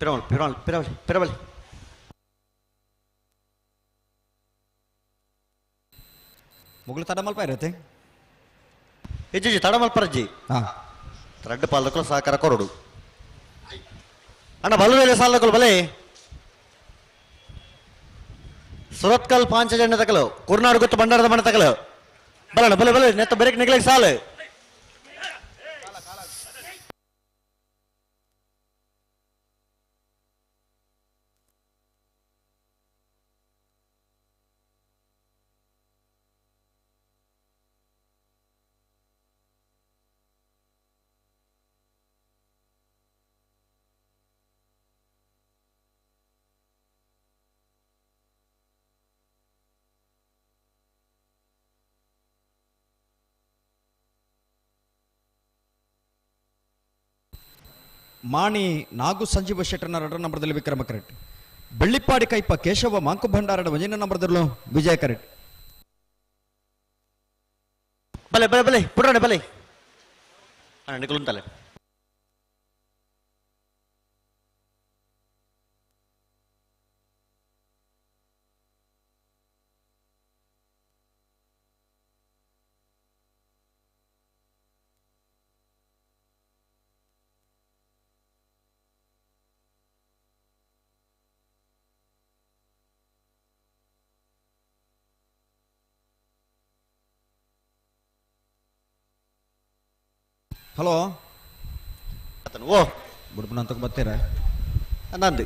ಪಿರವಲ್ ಪಿರವಲ್ ಪಿರವಲ್ ಪಿರವಲ್ ಮೊಗಲು ತಡಮಲ್ಪ ಇರತ್ತೆ ಇಜ್ಜಿ ತಡಮಲ್ಪರಜ್ಜಿ ಹಾಂ ರಡ್ಡು ಪಾಲಕಲು ಸಹಕಾರ ಕೊರಡು ಅಣ್ಣ ಬಲು ಸಾಲಕಲು ಬಲೆ ಸುರತ್ಕಲ್ ಪಾಂಚಜನ್ಯ ತಕಲು ಕುರ್ನಾಡು ಗೊತ್ತು ಭಂಡಾರದ ಮನೆ ತಕಲು ಬಲಣ್ಣ ಬಲೆ ಬಲೆ ನೆತ್ತ ಬೆರಕ್ ನಿಗ್ಲಿಕ್ಕೆ ಸಾಲು ಮಾಣಿ ನಾಗು ಸಂಜೀವ ಶೆಟ್ಟರ್ನ ಎರಡರ ನಂಬರ್ದಲ್ಲಿ ವಿಕ್ರಮ ಕರೆಕ್ಟ್. ಬೆಳ್ಳಿಪ್ಪಾಡಿ ಕೈಪ ಕೇಶವ ಮಾಂಕು ಭಂಡಾರಡ ಒಂದನೇ ನಂಬರ್ದಲ್ಲೂ ವಿಜಯ ಕರೆಕ್ಟ್. ಬಲೆ ಬಲೆ ಬಲೆ ಪುಡಾಣೆ ಬಲೆ ಅಣ್ಣ ನಿಕುಲುಂತಲೆ ಹಲೋ ಓ ಬುಡ್ಬನಂತಕ್ಕೆ ಬರ್ತೀರ ನಂದು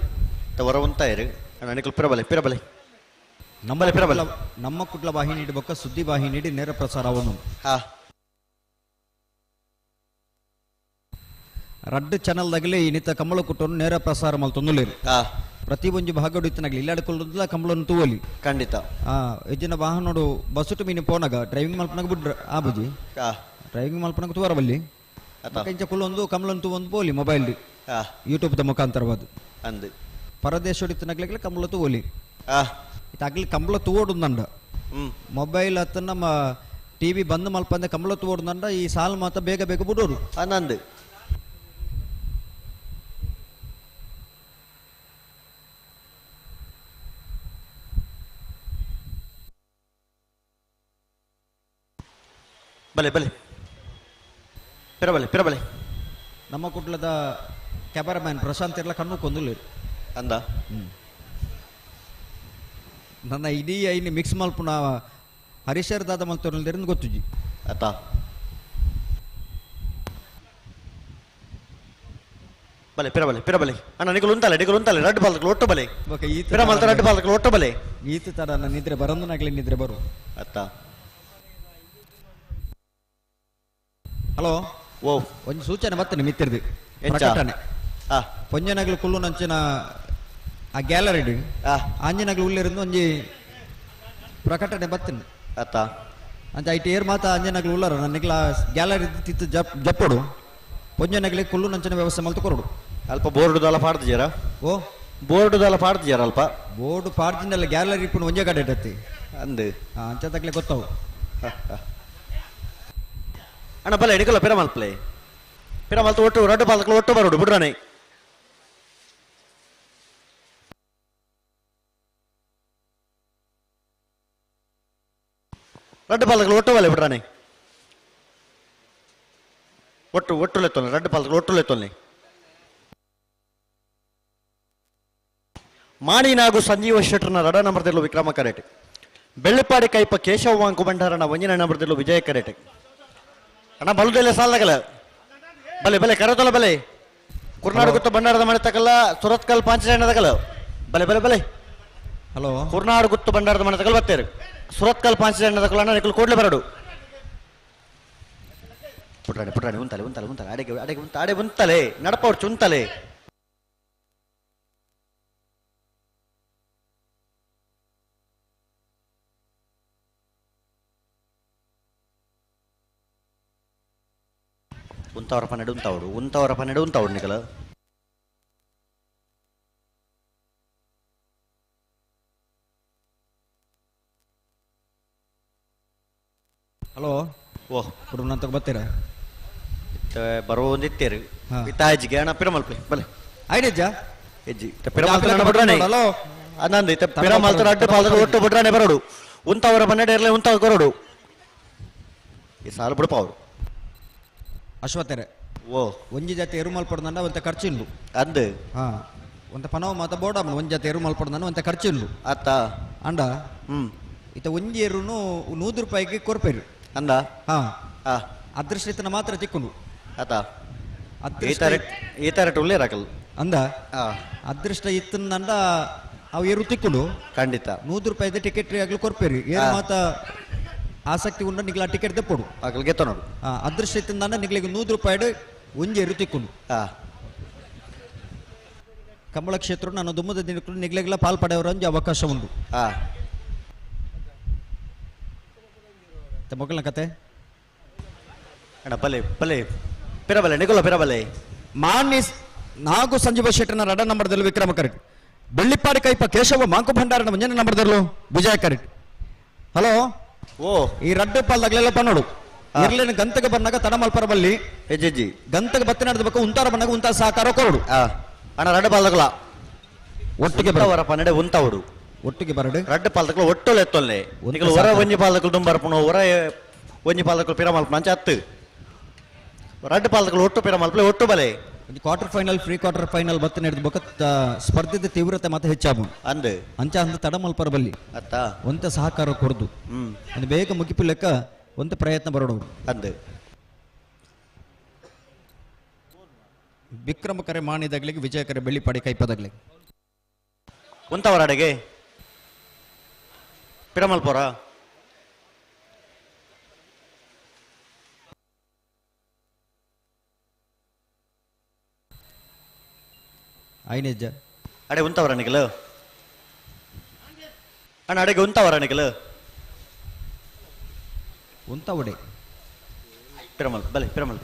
ಹೊರ ಉಂತಾಯಿರು ಅಣ್ಣ ನಿಕುಲು ಪಿರಬಲೆ ಪಿರಬಲೆ ನಮ್ಮ ಪಿರಬಲೆ ನಮ್ಮ ಕುಟ್ಲ ವಾಹಿನಿ ಬೊಕ್ಕ ಸುದ್ದಿ ವಾಹಿನಿ ನೇರ ಪ್ರಸಾರವನ್ನು ಹಾ ರಡ್ಡು ಚಾನಲ್ದಾಗಲಿ ಇನ್ನಿತ ಕಮಲ ಕುಟ್ಟನ್ನು ನೇರ ಪ್ರಸಾರ ಮಲ್ತೊಂದುಲೇರು. ಹಾ ಪ್ರತಿ ಒಂಜಿ ಭಾಗಡು ಇತ್ತನಾಗಲಿ ಇಲ್ಲಾಡ್ಕೊಳ್ಳೋದಿಲ್ಲ ಕಮಲನ್ನು ತೂವಲಿ ಖಂಡಿತ. ಇಜ್ಜಿನ ವಾಹನೋಡು ಬಸ್ಸುಟು ಮೀನು ಪೋನಾಗ ಡ್ರೈವಿಂಗ್ ಮಲ್ಪನಾಗ ಬಿಡ್ರ ಆ ಬುಜಿ ಡ್ರೈವಿಂಗ್ ಮಲ್ಪನಾಗ ತೂವರವಲ್ಲಿ ಇಂಚ ಕುಲ್ಲೊಂದು ಕಮಲನ್ನು ತೂವೊಂದು ಪೋಲಿ ಮೊಬೈಲ್ ಯೂಟ್ಯೂಬ್ the ಮುಖಾಂತರವಾದ ಅಂದು ಪರದೇಶೋಡು ಇತ್ತನಾಗ್ಲಿಕ್ಕೆ ಕಮಲ ತೂವಲಿ ಇತ್ತಾಗ್ಲಿ ಕಂಬಳ ತೂವೋಡುಂದಂಡ ಮೊಬೈಲ್ ಅತ್ತ ನಮ್ಮ ಟಿವಿ ಬಂದ್ ಮಲ್ಪಂದೆ ಕಂಬಳ ತೂವೋಡುಂದಂಡ ಈ ಸಾಲು ಮಾತ ಬೇಗ ಬೇಗ ಬಿಡೋರು ನಂದು ಬಲೆ ಬಲೆ ಪಿರಬಲೆ ಪಿರಬಲೆ ನಮ್ಮ ಕುಟ್ಲದ ಕ್ಯಾಮರಾಮ್ಯಾನ್ ಪ್ರಶಾಂತ್ ಎಲ್ಲ ಕಣ್ಣು ಕೊಂದುಲ್ಲ ಅಂದ ನನ್ನ ಇಡೀ ಐನಿ ಮಿಕ್ಸ್ ಮಲ್ಪುನ ಹರೀಶರ್ ದಾದ ಮಲ್ತೋರ್ನ ಗೊತ್ತುಜಿ ಅತ್ತ ಬಲೆ ಪಿರಬಲೆ ಪಿರಬಲೆ ಅಣ್ಣ ನಿಕುಲು ಉಂತಲೆ ನಿಕುಲು ಉಂತಲೆ ರಡ್ಡು ಬಾಲ್ದಕ್ಲು ಒಟ್ಟು ಬಲೆ ಪಿರ ಮಲ್ತ ರಡ್ಡು ಬಾಲ್ದಕ್ಲು ಒಟ್ಟು ಬಲೆ ಈತ ತರ ನನ್ನ ನಿದ್ರೆ ಬರಂದನಾಗ್ಲಿ ನಿದ್ರೆ ಬರು ಅತ್ತ ಹಲೋ ಓ ಒಂದು ಸೂಚನೆ ಮತ್ತೆ ಮಿತ್ತಿರ್ದು ಪ್ರಕಟಣೆ ಪೊಂಜನಗ್ಲು ಕುಲ್ಲು ನಂಚಿನ ಆ ಗ್ಯಾಲರಿ ಆಂಜನಗ್ಲು ಉಳ್ಳಿருந்து ಒಂಜಿ ಪ್ರಕಟಣೆ ಬತ್ತಿನ ಅತ್ತ ಅಂಚ ಐಟ್ ಏರ್ ಮಾತ ಅಂಜನಗ್ಲು ಉಳ್ಳಾರ ನನ್ನಿಗ್ಲ ಗ್ಯಾಲರಿ ತಿತ್ತು ಜಪ್ಪೊಡು ಪೊಂಜನಗ್ಲಿ ಕುಲ್ಲು ನಂಚಿನ ವ್ಯವಸ್ಥೆ ಮಲ್ತು ಕೊರಡು ಅಲ್ಪ ಬೋರ್ಡ್ ದಾಲ ಪಾಡ್ದಿಜಾರ ಓ ಬೋರ್ಡ್ ದಾಲ ಪಾಡ್ದಿಜಾರ ಅಲ್ಪ ಬೋರ್ಡ್ ಪಾಡ್ಜಿನಲ್ಲ ಗ್ಯಾಲರಿ ಇಪ್ಪುನ ಒಂಜೆ ಕಡೆ ಇಟ್ಟತ್ತಿ ಅಂದು ಅಂಚ ತಗ್ಲೆ ಗೊತ್ತಾವು ಅಣ್ಣ ಬಲೆ ಎಣಿಕಲ್ಲ ಪಿರ ಮಲ್ಪಲೆ ಪಿರ ಮಲ್ತು ಒಟ್ಟು ರಡ್ಡು ಪಾಲಕ್ಲು ಒಟ್ಟು ಬರೋಡು ಬಿಡ್ರಾನೆ ರಡ್ಡು ಪಾಲಕ್ಲು ಒಟ್ಟು ಬಲೆ ಬಿಡ್ರಾನೆ ಒಟ್ಟು ಒಟ್ಟು ಲೆತ್ತೊಲ್ಲೆ ರಡ್ಡು ಪಾಲಕ್ಲು ಒಟ್ಟು ಲೆತ್ತೊಲ್ಲೆ ಮಾಣಿನಾಗು ಸಂಜೀವ ಶೆಟ್ಟರ್ನ ರಡ ನಂಬರ್ದಿಲ್ಲು ವಿಕ್ರಮ ಕರೆಟೆ ಬೆಳ್ಳಿಪಾಡಿ ಕೈಪ ಕೇಶವ ವಾಂಕು ಭಂಡಾರನ ಒಂಜಿನ ನಂಬರ್ದಿಲ್ಲು ವಿಜಯ ಕರೆಟೆ ಅಣ್ಣ ಬಲುದೆಲ್ಲ ಸಾಲಗಲ ಬಲೆ ಬಲೆ ಕರತೊಲ ಬಲೆ ಕುರ್ನಾಡು ಗುತ್ತ ಭಂಡಾರದ ಮನೆ ತಕಲ್ಲ ಸುರತ್ಕಲ್ ಪಾಂಚಜನ್ಯದಕಲ ಬಲೆ ಬಲೆ ಬಲೆ ಹಲೋ ಕುರ್ನಾಡು ಗುತ್ತು ಭಂಡಾರದ ಮನೆ ತಕಲ್ ಬತ್ತೇರು ಸುರತ್ಕಲ್ ಪಾಂಚಜನ್ಯದಕಲ ಅಣ್ಣ ನಿಕಲ್ ಕೂಡ್ಲೆ ಬರಡು ಪುಟ್ರಾಣಿ ಪುಟ್ರಾಣಿ ಉಂತಲೆ ಉಂತಲೆ ಉಂತಲೆ ಅಡೆಗೆ ಅಡೆಗೆ ಉಂತ ಅಡೆ ಉಂತಲೆ ನಡಪವ್ರು ಉಂತಲೆ ಉಂತವರ ಪನ್ನೆಡು ಉಂತಾವಡು ಉಂತವರ ಪನ್ನೆಡು ಉಂತಾವಡು ನಿಕಲ ಹಲೋ ಓ ಕುಟುಂಬ ಬರ್ತೀರಾ ಬರೋ ಒಂದಿತ್ತೇರು ಇತ್ತಾಜಿಗೆ ಅಣ್ಣ ಪಿರಮಲ್ಪಲೆ ಬಲೆ ಐಡಜ್ಜ ಎಜ್ಜಿ ಪಿರ ಮಲ್ತನ ಬುಡ್ರಾನೆ ಅಂದಂದು ಇತ್ತೆ ಪಿರ ಮಲ್ತನ ಅಡ್ಡ ಪಾಲ್ದ ಒಟ್ಟು ಬುಡ್ರಾನೆ ಬರೋಡು ಉಂತವರ ಬನ್ನಡೆ ಇರಲಿ ಉಂತಾವ ಕೊರಡು ಈ ಸಾಲು ಬಿಡಪ ಅವರು ಅಶ್ವತ್ಥರೆ ಓ ಒಂಜಿ ಜಾತಿ ಎರು ಮಲ್ಪಡ್ದಂಡ ಒಂತೆ ಖರ್ಚು ಅಂದು ಹಾ ಒಂತೆ ಪನವು ಮಾತ ಬೋಡ ಒಂಜಿ ಜಾತಿ ಎರು ಮಲ್ಪಡ್ದಂಡ ಒಂತೆ ಖರ್ಚು ಅತ್ತ ಅಂಡ ಹ್ಮ್ ಇತ್ತ ಒಂಜಿ ಎರುನು 100 ರೂಪಾಯಿಗೆ ಕೊರ್ಪೇರು ಅಂದ ಹಾ ಆ ಅದೃಷ್ಟ ಮಾತ್ರ ತಿಕ್ಕುನು ಅತ್ತ ಈ ಅದೃಷ್ಟ ತರ ಈ ತರ ಉಳ್ಳೇ ರಾಕಲ್ ಅಂದ ಆ ಅದೃಷ್ಟ ಇತ್ತಂದ ಅವು ಏರು ತಿಕ್ಕುನು ಖಂಡಿತ 100 ರೂಪಾಯಿದ ಟಿಕೆಟ್ ಆಗ್ಲಿ ಕೊರ್ಪೇರಿ ಏರು ಮಾತ ಆಸಕ್ತಿ ಉಂಡ ನಿಗ್ಲ ಟಿಕೆಟ್ ದೆಪ್ಪೊಡು ಅಕಲ್ ಗೆತ್ತ ನೋಡು ಅದೃಷ್ಟ ಇತ್ತಂದ ನಿಗ್ಲಿಗೆ 100 ರೂಪಾಯಿ ಒಂಜಿ ಎರು ತಿಕ್ಕುನು ಆ ಕಂಬಳ ಕ್ಷೇತ್ರ ನಾನು ದುಮ್ಮದ ದಿನಕ್ಕೂ ನಿಗ್ಲೆಗ್ಲ ಪಾಲ್ ಪಡೆಯವರ ಒಂಜಿ ಅವಕಾಶ ಉಂಡು ಆ ಮಕ್ಕಳ ಕತೆ ಅಣ್ಣ ಬಲೆ ಬಲೆ ಪಿರಬಲೆ ನಿಗುಲ ಪಿರಬಲೆ ಮಾನ್ಯ ನಾಗು ಸಂಜೀವ ಶೆಟ್ಟನ ರಡ ನಂಬರ್ದಲ್ಲಿ ವಿಕ್ರಮ ಕರೆಕ್ಟ್ ಬೆಳ್ಳಿಪ್ಪಾಡಿ ಕೈಪ ಕೇಶವ ಮಾಂಕು ಭಂಡಾರನ ಮುಂಜಾನೆ ನಂಬರ್ದಲ್ಲೂ ವಿಜಯ ಕರೆಕ್ಟ್ ಹಲೋ ಓ ಈ ರಡ್ಡು ಪಾಲ್ದಾಗ್ಲೆಲ್ಲ ಪನ್ನೋಡು ಇರ್ಲೇನು ಗಂತಗೆ ಬನ್ನಾಗ ತಡ ಮಲ್ಪರ ಬಲ್ಲಿ ಹೆಜ್ಜೆಜ್ಜಿ ಗಂತಗೆ ಬತ್ತ ನಡೆದ ಉಂತಾರ ಬನ್ನಾಗ ಉಂತಾರ ಸಹಕಾರ ಕೊರಡು ಆ ಅಣ್ಣ ರಡ್ಡು ಪಾಲ್ದಕಲ ಒಟ್ಟಿಗೆ ಬರ ಉಂತವರ ಪನ್ನಡೆ ಉಂತವಡು ಒಟ್ಟಿಗೆ ಬರಡು ರಡ್ಡು ಪಾಲ್ದಕಲ ಒಟ್ಟೊಲೆ ಎತ್ತೊಲ್ಲೆ ಒಂತೆ ನಿಕಲು ಹೊರ ಸಾಕಾರ. ಒಂಜಿ ಪಾಲ್ದಕಲು ದುಂಬರ್ಪುನು ಹೊರ ಒಂಜಿ ಪಾಲ್ದಕಲು ಪಿರ ಮಲ್ಪುನ ಅಂಚ ಅತ್ತು ರಡ್ಡು ಪಾಲ್ದಕಲು ಒಟ್ಟು ಪಿರ ಮಲ್ಪಲೆ ಒಟ್ಟು ಬಲೆ ಒಂದು quarter final pre quarter final ಬತ್ತ ನಡೆದ ಬೊಕ ಸ್ಪರ್ಧೆದ ತೀವ್ರತೆ ಮತ್ತೆ ಹೆಚ್ಚಾಗು ಅಂದು ಅಂಚ ಅಂದ ತಡ ಮಲ್ಪರ ಬಲ್ಲಿ ಅತ್ತ ಒಂತ ಸಹಕಾರ ಕೊರದು ಹ್ಮ್ ಒಂದು ಬೇಗ ಮುಗಿಪು ಲೆಕ್ಕ ಒಂತ ಪ್ರಯತ್ನ ಬರೋಡು ಅಂದು ವಿಕ್ರಮ ಕರೆ ಮಾಣಿದಾಗ್ಲಿಗೆ ವಿಜಯ ಕರೆ ಬೆಳ್ಳಿಪಾಡಿ ಕೈಪದಾಗ್ಲಿಗೆ ಉಂತವರ ಅಡೆಗೆ ಪಿರ ಮಲ್ಪೋರ ಐನೆಜ್ಜ ಅಡೆ ಉಂತವರ ನಿಕಲು ಅಣ್ಣ ಅಡೆಗೆ ಉಂತವರ ನಿಕಲು ಉಂತ ಒಡೆ ಪಿರಮಲ್ ಬಲೆ ಪಿರಮಲ್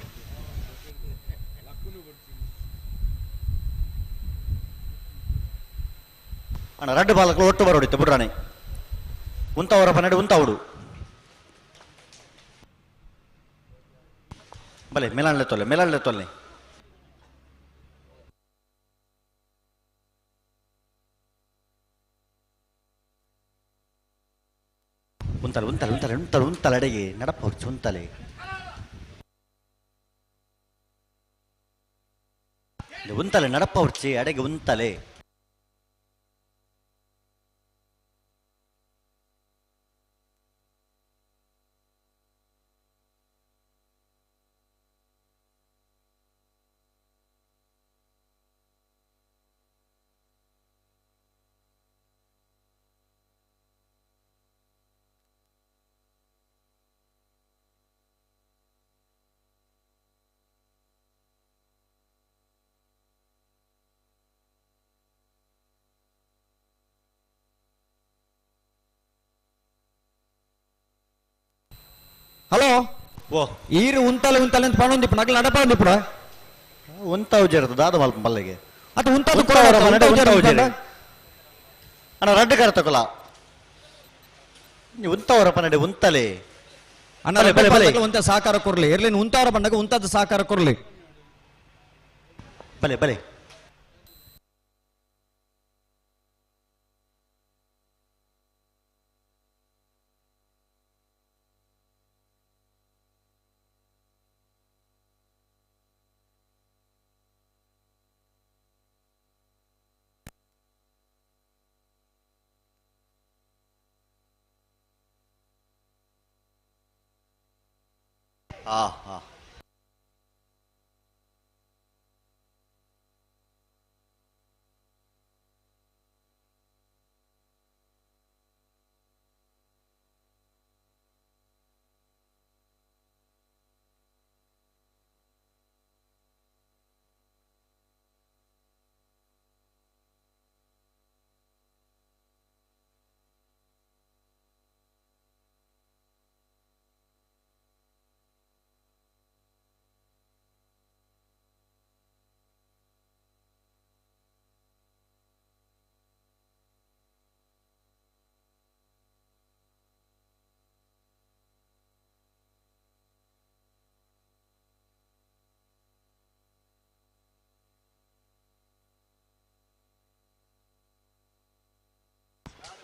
ಅಣ್ಣ ರಡ್ಡು ಬಾಲಕಲು ಒಟ್ಟು ಬರೋಡಿತ್ತು ಬುಡ್ರಾಣಿ ಉಂತವರ ಪನ್ನಡೆ ಉಂತವಡು ಬಲೆ ಮೇಲಾನ್ಲೆ ತೊಲೆ ಮೇಲಾನ್ಲೆ ತೊಲೆ ಉಂತಲೆ ಉಂತಲೆ ಉಂತಲೆ ಉಂತಲೆ ಉಂತಲೆ ಅಡೆಗೆ ನಡಪ ಹೊಡ್ಚು ಉಂತಲೆ ಉಂತಲೆ ನಡಪ ಹೊಡ್ಚಿ ಅಡೆಗೆ ಉಂತಲೆ ಹಲೋ ಓ ಈರು ಉಂತಲೆ ಉಂತಲೆ ಅಂತ ಪಣೊಂದು ಇಪ್ಪು ನಗಲು ನಡಪ ಒಂದು ಇಪ್ಪುಡ ಉಂತಾವು ಜೇರ್ತದ ದಾದ ಮಲ್ಪ ಮಲ್ಲಿಗೆ ಅದು ಉಂತಾದ ಉಂತಾವರ ಮನೆಡೆ ಉಂತಾವು ಜೇರಿ. ಅಣ್ಣ ರಡ್ಡು ಕರ ತಕೊಲ ಉಂತವರ ಪನ್ನಡೆ ಉಂತಲೆ ಅಣ್ಣ ಬಲೆ, ಬಲೆ, ಬಲೆ. ಒಂತ ಸಹಕಾರ ಕೊರ್ಲಿ ಇರ್ಲಿ ಉಂತಾರ ಬಂದಾಗ ಉಂತಾದ ಸಹಕಾರ ಕೊರ್ಲಿ ಬಲೆ ಬಲೆ ಆ ಹಾ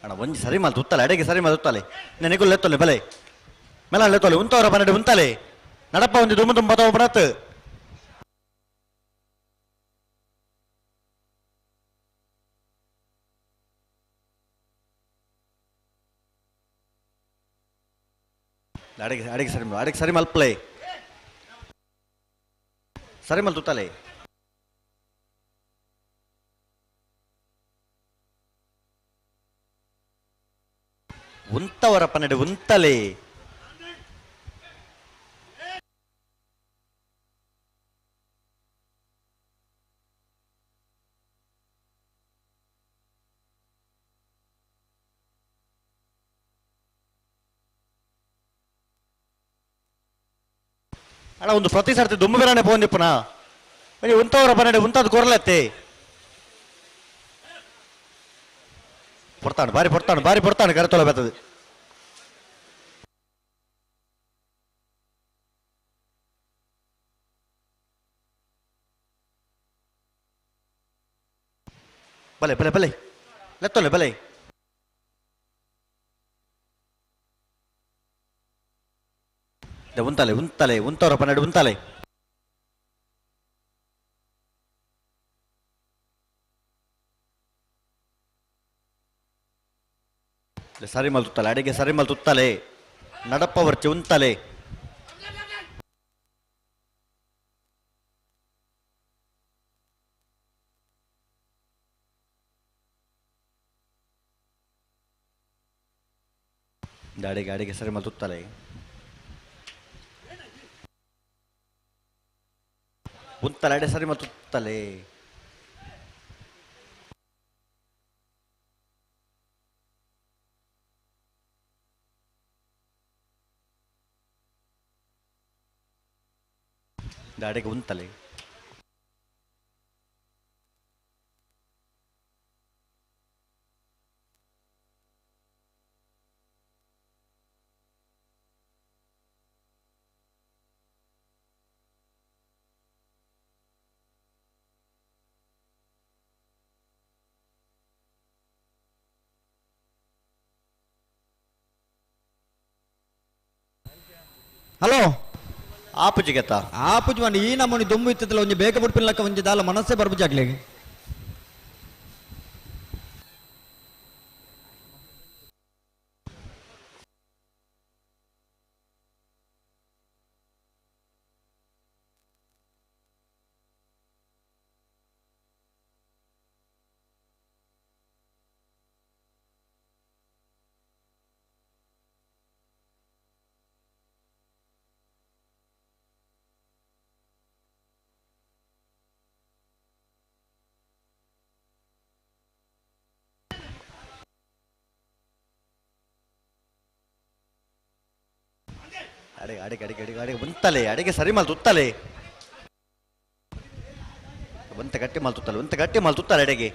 ಅಣ್ಣ ಒಂಜಿ ಸರಿ ಮಾಲ್ ತುತ್ತಲೆ ಅಡೆಗೆ ಸರಿ ಮಾಲ್ ತುತ್ತಲೆ ನೆನೆಗುಲ್ ಲೆತ್ತೊಲೆ ಬಲೆ ಮೆಲ ಲೆತ್ತೊಲೆ ಉಂತವರ ಬನ್ನಡೆ ಉಂತಲೆ ನಡಪ್ಪ ಒಂದು ದುಮ್ಮ ದುಮ್ಮ ಬತ್ತವ ಬಡತ್ ಅಡಿಗೆ ಅಡಿಗೆ ಸರಿ ಅಡಿಗೆ ಸರಿ ಮಲ್ಪ್ಲೆ ಸರಿ ಮಲ್ ತುತ್ತಲೆ ಉಂತವರ ಪನ್ನಡೆ ಉಂತಲೆ ಅಣ್ಣ ಒಂದು ಪ್ರತಿ ಸರ್ತಿ ದುಮ್ಮು ಬಿರಾನೆ ಪೋಂದಿಪ್ಪನ ಉಂತವರ ಪನ್ನಡೆ ಉಂತದ್ ಕೊರ್ಲತ್ತೆ ಪೊರ್ತಾನು ಬಾರಿ ಪೊರ್ತಾನು ಬಾರಿ ಪೊರ್ತಾನು ಕರೆತೊಲ ಬರ್ತದೆ ಬಲೆ ಬಲೆ ಬಲೆ ಲೆತ್ತೊಲೆ ಬಲೆ ಉಂತಲೆ ಉಂತಲೆ ಉಂತವರ ಪನ್ನಡೆ ಉಂತಲೆ ಸರಿ ಮಲ್ ತುತ್ತಲೆ ಅಡಿಗೆ ಸರಿ ಮಲ್ ತುತ್ತಲೆ ನಡಪ್ಪ ವರ್ಚಿ ಉಂತಲೆ ಅಡಿಗೆ ಅಡಿಗೆ ಸರಿ ಮಲ್ ತುತ್ತಲೆ ಉಂತಲೆ ಅಡೆ ಸರಿ ಮಲ್ ತುತ್ತಲೆ ಅಡಿಗೆ ಉಂತಲೆ ಹಲೋ ಆಪುಜಿಗೆತ್ತ ಆಪುಜಿ ಮಂಡಿ ಈ ನಮ್ಮನಿ ದುಂಬು ಇತ್ತದಲ್ಲ ಒಂಜಿ ಬೇಗ ಬುಡ್ಪಿಲ್ಲಕ್ಕ ಒಂಜಿ ದಾಲ ಮನಸ್ಸೇ ಬರ್ಬುಜಾಗ್ಲಿ ಅಡಿಗೆ ಅಡಿಗೆ ಅಡಿಗೆ ಅಡಿಗೆ ಅಡಿಗೆ ಉಂತಲೆ ಅಡಿಗೆ ಸರಿ ಮಲ್ ತುತ್ತಲೆ ಒಂತ ಗಟ್ಟಿ ಮಲ್ ತುತ್ತಲೆ ಒಂತ ಗಟ್ಟಿ ಮಲ್ ತುತ್ತಲೆ ಅಡಿಗೆ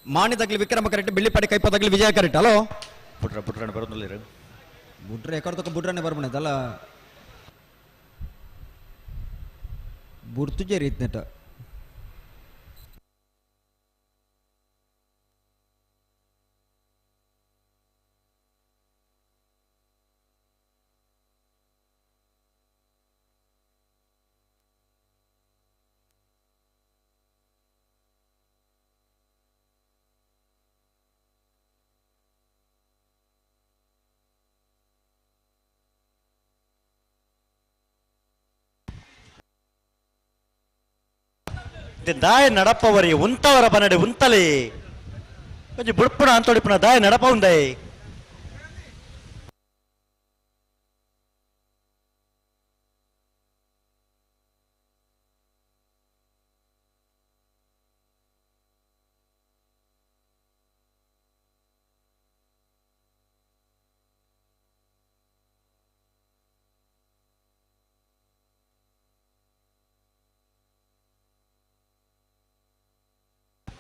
ಮಾಣಿ ತಗ್ಲಿ ವಿಕ್ರಮ ಕರೆಕ್ಟ್ ಬಿಳ್ಳಿಪಾಡಿ ಕೈಪ ತಗ್ಲಿ ವಿಜಯ ಕರೆಕ್ಟ್ ಹಲೋ ಪುಟ್ರ ಪುಟ್ರಣ ಬರೋದಿಲ್ಲ ಬುಡ್ರೆ ಎಕಡೆ ತಕ್ಕ ಬುಡ್ರನೆ ಬರ್ಬಣದಲ್ಲ ಬುಡ್ತುಜೆ ರೀತ್ನೆಟ ದಾಯ ನಡಪವರಿ ಉಂತವರ ಬನಡೆ ಉಂತಲೆ ಒಂಜಿ ಬುಡ್ಪುಣ ಅಂತೊಡಿಪುಣ ದಾಯ ನಡಪ ಉಂದೈ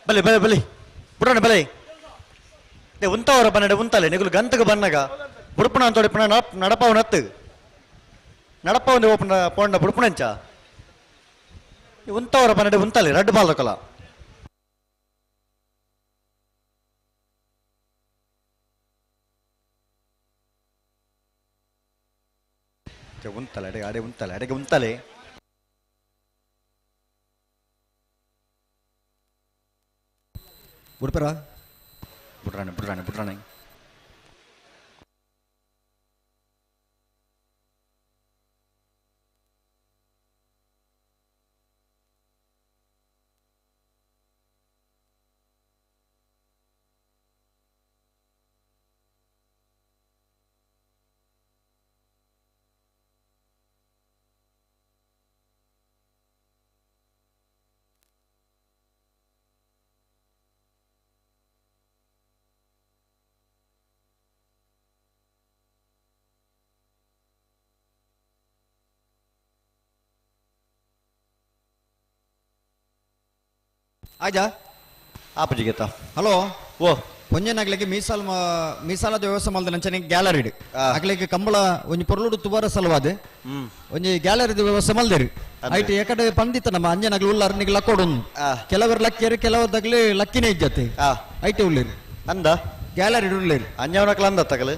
ಬಲೆ ಬಲೆ ಬಲೆ ಬುಡೋಣ ಬಲೆ ಉಂತವರ ಬನ್ನಡೆ ಉಂತಲೆ ನಿಗುಲು ಗಂತಗ ಬನ್ನಗ ಬುಡುಪುಣ ಅಂತೊಡಿಪುಣ ನಡಪವ ನತ್ತು ನಡಪವಂದು ಓಪನ ಪೋಂಡ ಬುಡುಪುಣಂಚ ಉಂತವರ ಬನ್ನಡೆ ಉಂತಲೆ ರಡ್ಡು ಬಾಲ್ದಕಲ ಉಂತಲೆ ಅಡೆ ಅಡೆ ಉಂತಲೆ ಅಡೆಗೆ ಉಂತಲೆ ಬುಡ್ಪರ ಬುಡ್ರಾಣೆ ಬುಡ್ರಾಣೆ ಬುಡ್ರಾಣೆ ಆಜಾ ಆಪಜಿಗೆತ್ತ ಹಲೋ ಓ ಪೊಂಜನಾಗ್ಲಿಕ್ಕೆ ಮೀಸಾಲ್ ಮೀಸಾಲದ ವ್ಯವಸ್ಥೆ ಮಲ್ದ ನಂಚನೆ ಗ್ಯಾಲರಿ ಅಗ್ಲಿಕ್ಕೆ ಕಂಬಳ ಒಂಜಿ ಪೊರ್ಲುಡು ತುಬಾರ ಸಲುವಾದ ಒಂಜಿ ಗ್ಯಾಲರಿದ ವ್ಯವಸ್ಥೆ ಮಲ್ದೇರಿ ಐಟ್ ಎಕಡೆ ಪಂದಿತ್ತ ನಮ್ಮ ಅಂಜನಾಗ್ಲಿ ಉಲ್ಲಾರ ನಿಗ್ ಲಕ್ಕೋಡು ಕೆಲವರು ಲಕ್ಕಿಯರು ಕೆಲವರದಾಗ್ಲಿ ಲಕ್ಕಿನೇ ಇಜ್ಜತೆ ಐಟೆ ಉಳ್ಳೇರಿ ಅಂದ ಗ್ಯಾಲರಿ ಉಳ್ಳೇರಿ ಅಂಜವನಕ್ಲ ಅಂದ ತಗಲು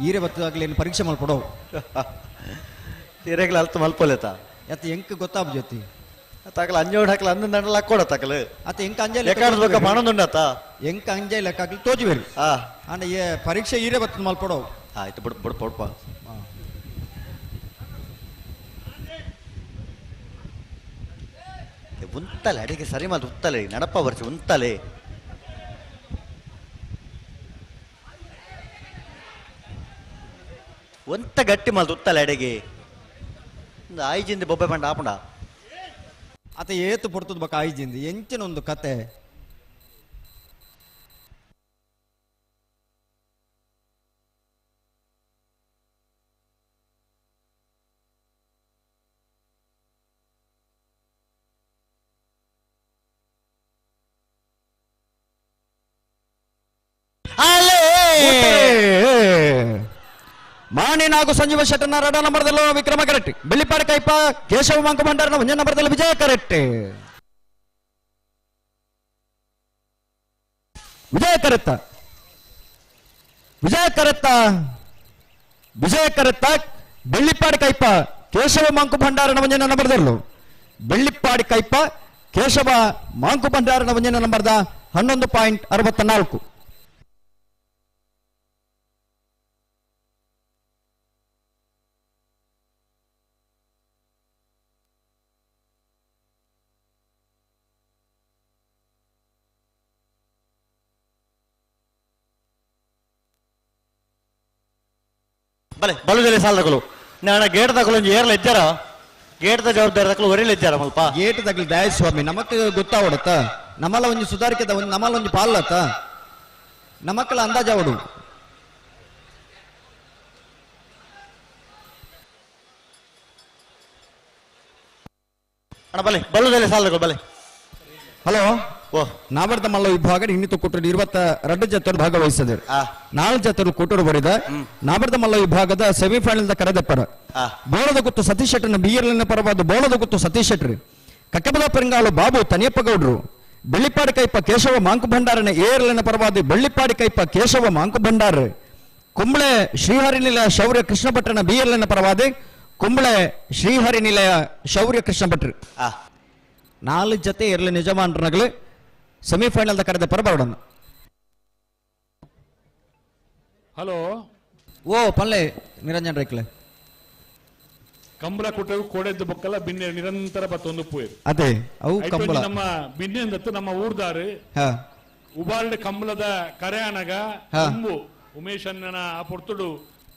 ಈರೆ ಬತ್ತದಾಗ್ಲಿ ಏನು ಪರೀಕ್ಷೆ ಮಲ್ಪಡೋ ತೀರೆಗ್ಲ ಅಲ್ತ ಮಲ್ಪೊಲೆತ ಯತ್ತ ಎಂಕ್ ಗೊತ್ತಾಬ್ ಜೊತೆ ತಕಲ ಅಂಜೋಡ್ ಹಾಕಲ ಅಂದ ದಂಡಲ ಲಕ್ಕೋಡ ತಕಲು ಅತ್ತ ಎಂಕ ಅಂಜೆ ಎಕಾಡ್ ಪಣೊಂದುಂಡತ ಎಂಕ ಅಂಜೆ ಲೆಕ್ಕಾಗ್ಲಿ ತೋಜುವೇರಿ ಅಂಡ ಏ ಪರೀಕ್ಷೆ ಈರೆ ಬತ್ತದ ಮಲ್ಪಡೋ ಆಯ್ತು ಬಿಡು ಬಿಡು ಬಿಡಪ್ಪ ಉಂತಲೆ ಅಡಿಗೆ ಸರಿ ಮಾತು ಉತ್ತಲೆ ನಡಪ ಬರ್ಸಿ ಉಂತಲೆ ಒಂತ ಗಟ್ಟಿ ಮಾತು ಉತ್ತಲೆ ಅಡಿಗೆ ಆಯ್ಜಿಂದ ಬೊಬ್ಬೆ ಪಂಡ ಆಪುಂಡ ಆತ ಏತು ಪೊರ್ತದ ಬಕ್ಕ ಆಯ್ಜಿಂದ ಎಂಚಿನ ಒಂದು ಕತೆ ಮಾಣಿನಾಗು ಸಂಜೀವ ಶೆಟ್ಟನ ರಡ ನಂಬರ್ದಲ್ಲೋ ವಿಕ್ರಮ ಕರೆಕ್ಟ್ ಬೆಳ್ಳಿಪಾಡಿ ಕೈಪ ಕೇಶವ ಮಂಕು ಭಂಡಾರನ ಒಂದೇ ನಂಬರ್ದಲ್ಲಿ ವಿಜಯ ಕರೆಕ್ಟ್ ವಿಜಯ ಕರೆತ್ತ ವಿಜಯ ಕರೆತ್ತ ವಿಜಯ ಕರೆತ್ತ ಬೆಳ್ಳಿಪಾಡಿ ಕೈಪ ಕೇಶವ ಮಂಕು ಭಂಡಾರನ ಒಂದೇ ನಂಬರ್ದಲ್ಲೋ ಬೆಳ್ಳಿಪಾಡಿ ಕೈಪ ಕೇಶವ ಮಾಂಕು ಭಂಡಾರನ ಒಂದೇ ನಂಬರ್ದ 11.64. ಬಲೆ ಬಲುದೆಲೆ ಸಾಲದಗಳು ನಾನು ಗೇಟ್ ತಗೊಳ್ಳಿ ಒಂಜಿ ಏರ್ಲ ಇದ್ದಾರ ಗೇಟ್ದ ಜವಾಬ್ದಾರಿ ತಗೊಳ್ಳಿ ಒರಿಲ ಇದ್ದಾರ ಮಲ್ಪ ಗೇಟ್ ತಗಲಿ ದಯ ಸ್ವಾಮಿ ನಮಕ್ ಗೊತ್ತಾವಡತ್ತ ನಮ್ಮಲ್ಲ ಒಂಜಿ ಸುಧಾರಿಕೆದ ಒಂದು ನಮ್ಮಲ್ಲ ಒಂಜಿ ಪಾಲತ್ತ ನಮಕ್ಕಲ ಅಂದಾಜಾವಡು ಅಣ್ಣ ಬಲೆ ಬಲುದೆಲೆ ಸಾಲದಗಳು ಬಲೆ ಹಲೋ ಓ ನಾವರ್ದ ಮಲ್ಲ ವಿಭಾಗ ಇನ್ನಿತು ಕೊಟ್ಟರು 22 ಜತರು ಭಾಗವಹಿಸಿದರು 4 ಜತರು ಕೊಟ್ಟರು ಬರಿದ ನಾವರ್ದ ಮಲ್ಲ ವಿಭಾಗದ ಸೆಮಿಫೈನಲ್ ಕರೆದಪ್ಪರ ಬೋಳದ ಗುತ್ತು ಸತೀಶ್ ಶೆಟ್ಟರ್ನ ಬಿಯರ್ಲಿನ ಪರವಾದ ಬೋಳದ ಗುತ್ತು ಸತೀಶ್ ಶೆಟ್ಟರ್ ಕಕ್ಕಬದ ಪೆರಂಗಾಳು ಬಾಬು ತನಿಯಪ್ಪ ಗೌಡ್ರು ಬೆಳ್ಳಿಪಾಡಿ ಕೈಪ ಕೇಶವ ಮಾಂಕು ಭಂಡಾರನ ಏರ್ಲಿನ ಪರವಾದ ಬೆಳ್ಳಿಪಾಡಿ ಕೈಪ ಕೇಶವ ಮಾಂಕು ಭಂಡಾರ ಕುಂಬಳೆ ಶ್ರೀಹರಿ ನಿಲಯ ಶೌರ್ಯ ಕೃಷ್ಣ ಭಟ್ರನ ಬಿಯರ್ಲಿನ ಪರವಾದ ಕುಂಬಳೆ ಶ್ರೀಹರಿ ನಿಲಯ ಶೌರ್ಯ ಕೃಷ್ಣ ಭಟ್ರು 4 ಜತೆ ಇರಲಿ ನಿಜಮಾನ್ರನಗಳು ಸೆಮಿಫೈನಲ್ ಕರೆದ ಪರಬರೋಣ. ಹಲೋ ಓ ಪಲ್ಲೆ ನಿರಂಜನ್ ರೈಕ್ಲೆ. ಕಂಬಳ ಕೂಟವು ಕೋಡೆದ್ದು ಬೊಕ್ಕಲ ಬಿನ್ನೆ ನಿರಂತರ ಬತ್ತೊಂದು ಪೋಯರು. ಅದೇ ಅವು ಐತೊಂಜಿ ಕಂಬಳ. ನಮ್ಮ ಬಿನ್ನೆ ನಮ್ಮ ಊರ್ದಾರು. ಉಬಾರ್ಡ್ ಕಂಬಳದ ಕರೆ ಅನಗ ತುಂಬು ಉಮೇಶ್ ಅಣ್ಣನ ಆ ಪೊರ್ತುಡು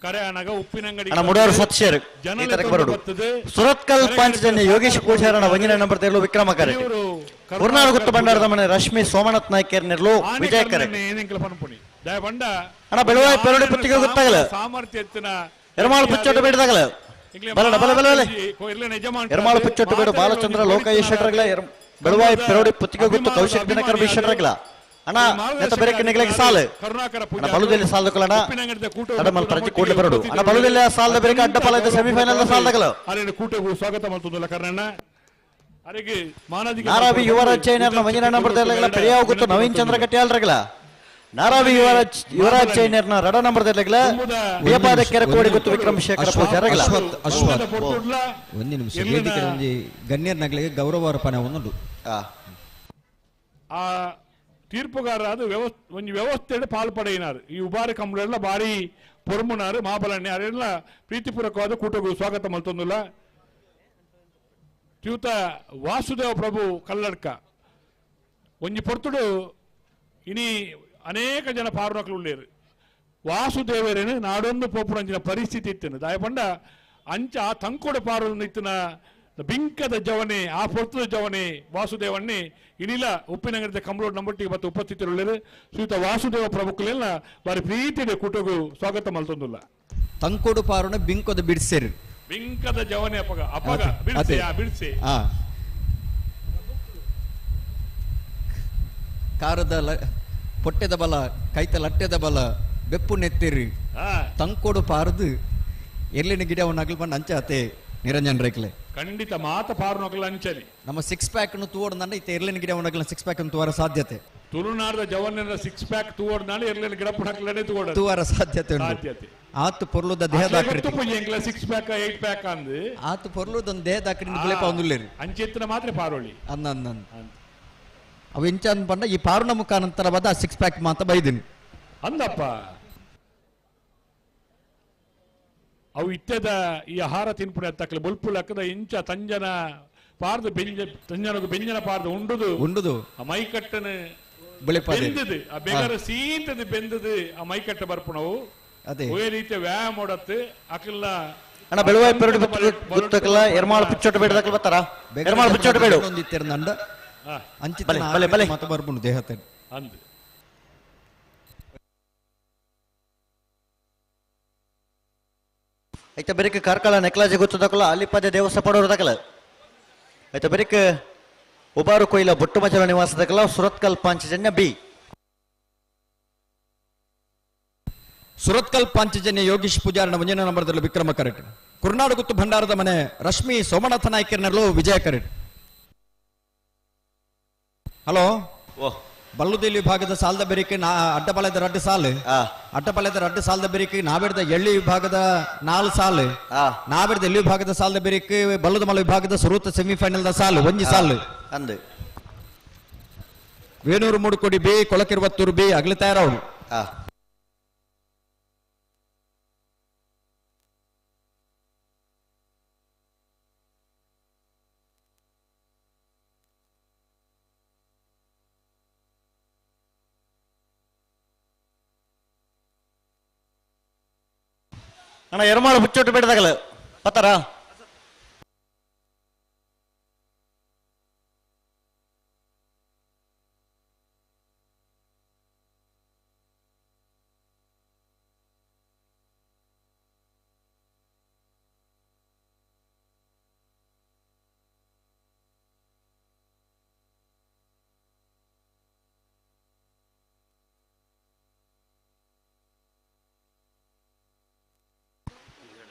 ಕರೆ ಅನಗ ಉಪ್ಪಿನಂಗಡಿ ಅಣ್ಣ ಮುಡೋರು ಸತ್ಯರು ಜನ ಈ ತರಕ ಬರೋಡು. ಬರ್ತದೆ. ಸುರತ್ಕಲ್ ಪಾಂಚಜನ್ಯ ಯೋಗೇಶ್ ಪೂಜಾರಣ ಒಂಜನೇ ನಂಬರ್ ತೆರಳು ವಿಕ್ರಮ ಕರೆ. ಇವರು ಕುರ್ನಾಡು ಗುತ್ತು ಭಂಡಾರದ ಮನೆ ರಶ್ಮಿ ಸೋಮನಾಥ್ ನಾಯ್ಕರ್ ನೆರಳು ವಿಜಯ ಕರೆ. ಏನೆಂಕಲ ಪನ್ಪುಣಿ ದಯ ಬಂಡ. ಅಣ್ಣ, ಬೆಳವಾಯಿ ಪೆರಡಿ ಪುತ್ತಿಗೆ ಗೊತ್ತಾಗಲ್ಲ. ಸಾಮರ್ಥ್ಯ ಎತ್ತಿನ ಎರ್ಮಾಳು ಪುಚ್ಚೊಟ್ಟು ಬೇಡದಾಗಲ ಬಲಡ ಬಲ ಬಲ ಬಲ. ಎರ್ಮಾಳು ಪುಚ್ಚೊಟ್ಟು ಬೇಡು ಬಾಲಚಂದ್ರ ಲೋಕಯ್ಯ ಶೆಟ್ಟರ್ಗಳ ಬೆಳವಾಯಿ ಪೆರೋಡಿ ಪುತ್ತಿಗೆ ಗೊತ್ತು ಕೌಶಿಕ್ ದಿನಕರ್ ಬಿ ಶೆಟ್ಟರ್ಗಳ. ಅಣ್ಣ ನೆತ್ತ ಬೆರಕೆ ನಿಗಲಿಗೆ ಸಾಲು. ಕರುಣಾಕರ ಅಣ್ಣ ಬಲುದಲ್ಲಿ ಸಾಲದಕ್ಕಲ್ಲ ತಡಮಲ್ ತರಚಿ ಕೂಡಲೇ ಬರೋಡು. ಅಣ್ಣ ಬಲುದಲ್ಲಿ ಸಾಲದ ಬೆರಕೆ ಅಡ್ಡಪಾಲ ಇದ್ದ ಸೆಮಿಫೈನಲ್ ಸಾಲದಗಲ. ಅರೆನ ಕೂಟಗೂ ಸ್ವಾಗತ ಮಾಡ್ತದಲ್ಲ ಕರ್ಣಣ್ಣ ಅರೆಗೆ ಮಾನಾದಿಗೆ. ನಾರಾವಿ ಯುವರಾಜ್ ಚೈನರ್ನ ಮಂಜಿನ ನಂಬರ್ ತೆರಳಗಲ ಪೆರಿಯಾವ್ ಗೊತ್ತು ನವೀನ್ ಚಂದ್ರ ಕಟ್ಟಿಯಾಲ್ರಗಲ. ನಾರಾವಿ ಯುವರಾಜ್ ಯುವರಾಜ್ ಚೈನರ್ನ ರಡ ನಂಬರ್ ತೆರಳಗಲ ಬೇಪಾದ ಕೆರಕೋಡಿ ಗೊತ್ತು ವಿಕ್ರಮ್ ಶೇಖರ ಪೂಜಾರಗಲ. ಅಶ್ವಥ್ ಅಶ್ವಥ್ ಒಂದು ನಿಮಿಷ, ವೇದಿಕೆ ಒಂಜಿ ಗಣ್ಯರ್ನಗಳಿಗೆ ಗೌರವ ಅರ್ಪಣೆ ಒಂದುಂಡು. ಆ ತೀರ್ಪುಗಾರ ಅದು ವ್ಯವಸ್ಥೆ ಒಂಜಿ ವ್ಯವಸ್ಥೆ ಪಾಲ್ ಪಡೆಯಿನಾರು ಈ ಉಬಾರಿ ಕಂಬಳೆಲ್ಲ ಭಾರಿ ಪೊರ್ಮುನಾರು ಮಾಬಲಣ್ಣೆ ಅರೆಲ್ಲ ಪ್ರೀತಿಪೂರ್ವಕವಾದ ಕೂಟಗೂ ಸ್ವಾಗತ ಮಲ್ತೊಂದುಲ್ಲ. ತ್ಯೂತ ವಾಸುದೇವ ಪ್ರಭು ಕಲ್ಲಡ್ಕ ಒಂಜಿ ಪೊರ್ತುಡು ಇನಿ ಅನೇಕ ಜನ ಪಾರುನಕ್ಲು ಉಳ್ಳೇರು ವಾಸುದೇವರೇನು ನಾಡೊಂದು ಪೋಪುರಂಚಿನ ಪರಿಸ್ಥಿತಿ ಇತ್ತನು ದಾಯಪಂಡ ಅಂಚ ಆ ತಂಕೊಡು ಪಾರು ಇತ್ತಿನ ಬಿಂಕದ ಜವನೆ ಆ ಪೊರ್ತದ ಜವನೆ ವಾಸುದೇವನ್ನೇ ಇನಿಲ ಉಪ್ಪಿನಂಗಡಿದ ಕಂಬಳೋಡ್ ನಂಬಟ್ಟಿಗೆ ಮತ್ತು ಉಪಸ್ಥಿತರುಳ್ಳೇರು ಶ್ರೀಯುತ ವಾಸುದೇವ ಪ್ರಭುಕುಲೆಲ್ಲ ಬಾರಿ ಪ್ರೀತಿಯ ಕೂಟಗೂ ಸ್ವಾಗತ ಮಲ್ತೊಂದುಲ್ಲ. ತಂಕೊಡು ಪಾರುನ ಬಿಂಕದ ಬಿಡ್ಸೇರು ಬಿಂಕದ ಜವನೆ ಅಪಗ ಅಪಗ ಬಿಡ್ಸೆ ಆ ಬಿಡ್ಸೆ ಕಾರದ ಪೊಟ್ಟೆದ ಬಲ ಕೈತ ಲಟ್ಟೆದ ಬಲ ಬೆಪ್ಪು ನೆತ್ತಿರಿ ತಂಕೊಡು ಪಾರದು ಎಲ್ಲಿನ ಗಿಡ ಅವನ ಬಂದು ಅಂಚೆ ಅತೆ ನಿರಂಜನ್ ರೇಕ್ಲೆ ಖಂಡಿತ ಮಾತ ಪಾರುನಕಲ ಅಂಚನೆ ನಮ್ಮ ಸಿಕ್ಸ್ ಪ್ಯಾಕ್ ಅನ್ನು ತೂವಡ್ದಂಡ ಇತ್ತ ಎರ್ಲಿನ ಗಿಡ ಅವನಗಲ ಸಿಕ್ಸ್ ಪ್ಯಾಕ್ ಅನ್ನು ತೂವರ ಸಾಧ್ಯತೆ. ತುಳುನಾಡದ ಜವನ ಸಿಕ್ಸ್ ಪ್ಯಾಕ್ ತೂವಡ್ನಾಳೆ ಎರ್ಲಿನ ಗಿಡ ಪುಡಕ್ಲನೆ ತೂವಡ ತೂವರ ಸಾಧ್ಯತೆ ಉಂಟು. ಸಾಧ್ಯತೆ. ಆತು ಪೊರ್ಲುದ ದೇಹದ ಆಕೃತಿ ಸಿಕ್ಸ್ ಪ್ಯಾಕ್ ಏಟ್ ಪ್ಯಾಕ್ ಅಂದು ಆತು ಪೊರ್ಲುದ ಒಂದು ದೇಹದ ಆಕೃತಿ ಬುಲೆಪ ಒಂದುಲ್ಲೇರಿ ಅಂಚೆತ್ತಿನ ಮಾತ್ರ ಪಾರೋಳಿ ಅಂದ ಅಂದ ಅವು ಇಂಚ ಅಂದ್ ಈ ಪಾರುಣ ಮುಖಾನಂತರ ಬದ ಸಿಕ್ಸ್ ಪ್ಯಾಕ್ ಮಾತ ಬೈದಿನಿ ಅಂದಪ್ಪ ಅವು ಇತ್ಯದ ಈ ಆಹಾರ ತಿನ್ಪುಣೆ ಅತ್ತಕ್ಲೆ ಬುಲ್ಪುಲಕ್ಕದ ಇಂಚ ತಂಜನ ಪಾರ್ದು ಬೆಂಜ ತಂಜನಗು ಬೆಂಜನ ಪಾರ್ದು ಉಂಡುದು ಉಂಡುದು ಆ ಮೈಕಟ್ಟನ ಬುಲೆಪಾದೆ ಬೆಂದದು ಆ ಬೆಗರ ಸೀಂತದ ಬೆಂದದು ಆ ಮೈಕಟ್ಟ ಬರ್ಪುಣವು ಅದೇ ಒಳ್ಳೆ ರೀತಿಯ ವ್ಯಾಯಾಮ ಮಾಡತ್ತು ಅಕಲ್ಲ. ಅಣ್ಣ ಬೆಳವಾಯಿ ಪೆರಡಿ ಗುತ್ತಕಲ ಎರ್ಮಾಳು ಪುಚ್ಚೊಟ್ಟು ಬೇಡದಕ್ಕಲ ಬರ್ತಾರ ಎರ್ಮಾಳು ಪುಚ್ಚೊಟ್ಟು ಬೇಡು ಒಂದಿತ್ತಿರಂದ ಅಂಚಿತ ಬಲೆ, ಬಲೆ, ಬಲೆ. ಮಾತ ಬರ್ಪುಂಡು ದೇಹತೆ ಅಂದು ಐತ ಬೆರಿಕ್ ಕಾರ್ಕಳ ನೆಕ್ಲಾಜಿ ಗೊತ್ತದಕ್ಕಲ್ಲ ಅಲ್ಲಿಪದೆ ದೇವಸ್ಥಾನ ಪಡೋರು ದಾಖಲ. ಐತ ಬೆರಿಕ್ ಉಬಾರು ಕೊಯ್ಲ ಬೊಟ್ಟುಮಚಲ ನಿವಾಸದಕಲ ಸುರತ್ಕಲ್ ಪಾಂಚಜನ್ಯ ಬಿ. ಸುರತ್ಕಲ್ ಪಾಂಚಜನ್ಯ ಯೋಗೀಶ್ ಪೂಜಾರನ ಮುಂಜಿನ ನಂಬರ್ದಲ್ಲಿ ವಿಕ್ರಮ ಕರೆಟ್. ಕುರ್ನಾಡುಗುತ್ತು ಭಂಡಾರದ ಮನೆ ರಶ್ಮಿ ಸೋಮನಾಥ ನಾಯ್ಕರ್ನಲ್ಲೂ ವಿಜಯ ಕರೆಟ್. ಹಲೋ ಬಲ್ಲುದೇಲಿ ವಿಭಾಗದ ಸಾಲದ ಬೆರಿಕೆ ನಾ ಅಡ್ಡಪಾಳ್ಯದ ರಡ್ಡು ಸಾಲು ಅಡ್ಡಪಾಳ್ಯದ ರಡ್ಡು ಸಾಲದ ಬೆರಿಕೆ ನಾಬೇಡ್ದ ಎಳ್ಳಿ ವಿಭಾಗದ 4 ಸಾಲು ನಾಬೇಡ್ದ ಎಳ್ಳಿ ವಿಭಾಗದ ಸಾಲದ ಬೆರಿಕೆ ಬಲ್ಲದ ಮಲ ವಿಭಾಗದ ಸುರೂತ ಸೆಮಿಫೈನಲ್ the ಸಾಲು ಒಂಜಿ ಸಾಲು ಅಂದು ವೇಣೂರು ಮೂಡುಕೋಡಿ ಬಿ ಕೊಳಕಿರುವತ್ತೂರು ಬಿ ಅಗಲಿ ತಯಾರವನು. ಅಣ್ಣ ಎರ್ಮಾಳು ಹುಚ್ಚೊಟ್ಟು ಬೇಡದಾಗಲ ಪತ್ತಾರ.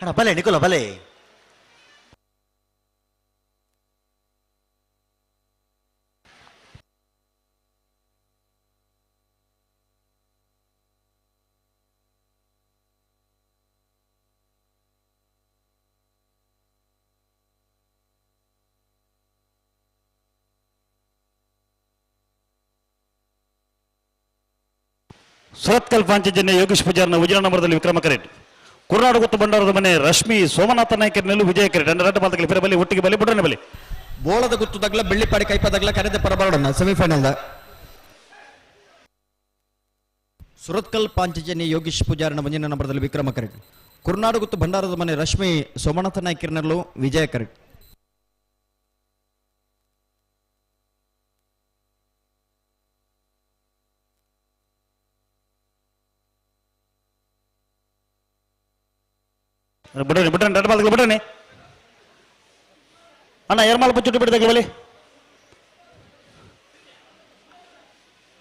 ಅಣ್ಣ ಬಲೆ ನಿಕುಲ ಬಲೆ. ಸುರತ್ಕಲ್ ಪಾಂಚಜನ್ಯ ಯೋಗೇಶ್ ಪೂಜಾರ್ನ ಉಜಿರ ನಂಬರದಲ್ಲಿ ವಿಕ್ರಮ ಕರೆಟ್. ಕುರ್ನಾಡು ಗೊತ್ತು ಬಂಡಾರದ ಮನೆ ರಶ್ಮಿ ಸೋಮನಾಥ ನಾಯ್ಕರ್ನಲ್ಲೂ ವಿಜಯ ಕರೆಟ್ ಅಂದ್ರೆ ರಡ್ಡ ಪಾತಕಲಿ ಫಿರ ಬಲಿ ಒಟ್ಟಿಗೆ ಬಲಿ ಬುಡನೆ ಬಲಿ ಬೋಳದ ಗುತ್ತುದಾಗ್ಲ ಬೆಳ್ಳಿಪಾಡಿ ಕೈಪದಾಗ್ಲ ಕರೆದ ಪರಬಾರಡನ್ನ ಸೆಮಿಫೈನಲ್ ಸುರತ್ಕಲ್ ಪಾಂಚಜನ್ಯ ಯೋಗೀಶ್ ಪೂಜಾರನ ಮುಂದಿನ ನಂಬರದಲ್ಲಿ ವಿಕ್ರಮ ಕರೆಟ್ ಕುರ್ನಾಡು ಗುತ್ತು ಭಂಡಾರದ ಮನೆ ರಶ್ಮಿ ಸೋಮನಾಥ ನಾಯ್ಕರ್ನಲ್ಲೂ ವಿಜಯ ಕರೆಟ್ ಬಿಡನೆ ಬಿಡನೆ ರಡ್ಡ ಪಾತಕಲಿ ಬಿಡನೆ ಅಣ್ಣ ಎರ್ಮಾಲ್ ಪುಚ್ಚುಟ್ಟು ಬಿಡದಾಗ್ಲಿ ಬಲಿ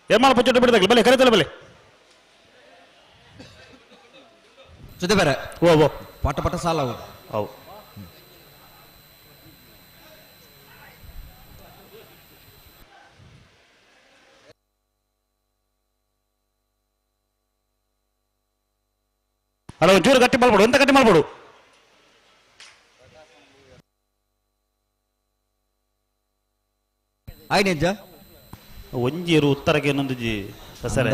ಎರ್ಮಾಲ್ ಪುಚ್ಚುಟ್ಟು ಬಿಡದಾಗ್ಲಿ ಬಲಿ ಕರಿತಲ್ಲ ಬಲಿ ಜೊತೆ ಬೇರೆ ಓ ಓ ಪಟ ಪಟ ಸಾಲ ಅವು ಅವು ಅಲ್ಲ ಒಂಚೂರು ಗಟ್ಟಿ ಮಾಡ್ಬಿಡು, ಎಂತ ಗಟ್ಟಿ ಮಾಡ್ಬಿಡು. ಆಯ್ನೆಜ್ಜ ಒಂಜಿ ಉತ್ತರಕ್ಕೆ ಇನ್ನೊಂದು ಜಿ ಸಸರೆ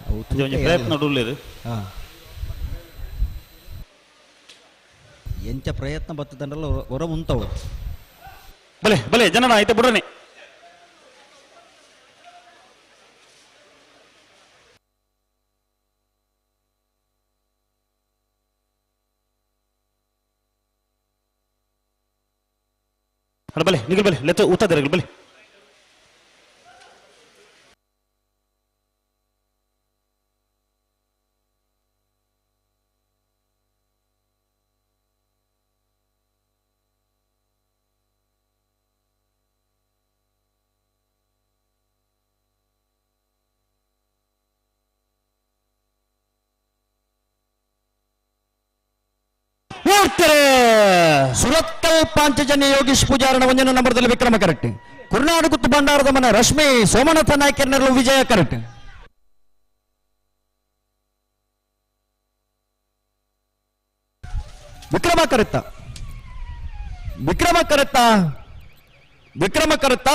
ಅವು ಒಂಜಿ ಪ್ರಯತ್ನ ಉಳ್ಳೇರು. ಎಂಚ ಪ್ರಯತ್ನ ಬತ್ತದಂಡ್ರಲ್ಲ ಹೊರ ಉಂತವು. ಬಲೆ ಬಲೆ ಜನನ ಆಯ್ತು ಬಿಡನೆ. ಅಲ್ಲ ಬಲೆ ನಿಗಲ್ ಬಲೆ ಲೆತ್ತ ಉತ್ತದಿರಗಲ್ ಬಲೆ. ಸುರತ್ಕಲ್ ಪಾಂಚಜನ್ಯ ಯೋಗೀಶ್ ಪೂಜಾರನ ಒಂದನೇ ನಂಬರ್ದಲ್ಲಿ ವಿಕ್ರಮ ಕರೆಕ್ಟ್. ಕುರ್ನಾಡು ಗುತ್ತು ಭಂಡಾರದ ಮನೆ ರಶ್ಮಿ ಸೋಮನಾಥ ನಾಯ್ಕರ್ನಲ್ಲೂ ವಿಜಯ ಕರೆಕ್ಟ್. ವಿಕ್ರಮ ಕರೆತ್ತ ವಿಕ್ರಮ ಕರೆತ್ತ ವಿಕ್ರಮ ಕರೆತ್ತ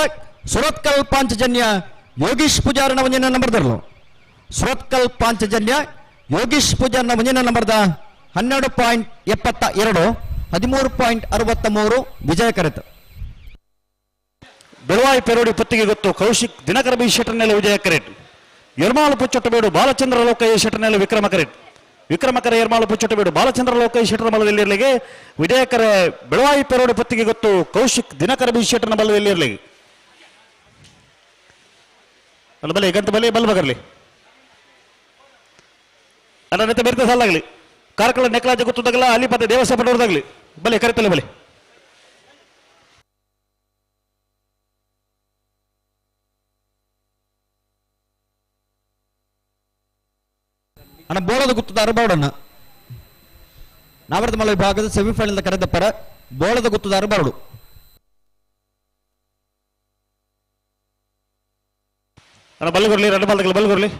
ಸುರತ್ಕಲ್ ಪಾಂಚಜನ್ಯ ಯೋಗೀಶ್ ಪೂಜಾರನ ಒಂದನೇ ನಂಬರ್ದಲ್ಲೂ ಸುರತ್ಕಲ್ ಪಾಂಚಜನ್ಯ ಯೋಗೀಶ್ ಪೂಜಾರನ ಒಂದನೇ ನಂಬರ್ದ 12.72 13.63 ವಿಜಯ ಕರೆತ. ಬೆಳವಾಯಿ ಪೆರೋಡಿ ಪುತ್ತಿಗೆ ಗೊತ್ತು ಕೌಶಿಕ್ ದಿನಕರ ಬಿ ಶೆಟ್ಟರ್ನೆಲ್ಲ ವಿಜಯ ಕರೆಟ್. ಎರ್ಮಾಳು ಪುಚ್ಚೊಟ್ಟಬೇಡು ಬಾಲಚಂದ್ರ ಲೋಕಯ್ಯ ಶೆಟ್ಟರ್ನೆಲ್ಲ ವಿಕ್ರಮ ಕರೆಟ್. ವಿಕ್ರಮಕರ ಎರ್ಮಾಳು ಪುಚ್ಚೊಟ್ಟಬೇಡು ಬಾಲಚಂದ್ರ ಲೋಕಯ್ಯ ಶೆಟ್ಟರ್ ಬಲದಲ್ಲಿರಲಿಗೆ ವಿಜಯಕರ ಬೆಳವಾಯಿ ಪೆರೋಡಿ ಪುತ್ತಿಗೆ ಗೊತ್ತು ಕೌಶಿಕ್ ದಿನಕರ ಬಿ ಶೆಟ್ಟರ್ನ ಬಲದಲ್ಲಿರಲಿಗೆ. ಅಲ್ಲ ಬಲೆ ಗಂತ ಬಲೆ ಬಲ್ ಬಗರ್ಲಿ ಅಲ್ಲ ನೆತ್ತ ಬೆರ್ತ ಸಾಲಾಗ್ಲಿ ಕಾರ್ಕಳ ನೆಕ್ಲಾಜ ಗೊತ್ತದಾಗಲ್ಲ ಅಲ್ಲಿ ಪತ್ತೆ ದೇವಸ್ಥಾನ ಪಡೋರ್ದಾಗ್ಲಿ ಬಲೆ ಕರಿತಲೆ ಬಲೆ. ಅಣ್ಣ ಬೋಳದ ಗುತ್ತದ ಅರಬಾಡಣ್ಣ ನಾವರದ ಮಲ ವಿಭಾಗದ ಸೆಮಿಫೈನಲ್ ಕರೆದ ಪರ ಬೋಳದ ಗುತ್ತದ ಅರಬಾರಡು. ಅಣ್ಣ ಬಲ್ಗುರ್ಲಿ ಎರಡು ಬಾಲ್ದಾಗಲಿ ಬಲ್ಗುರ್ಲಿ.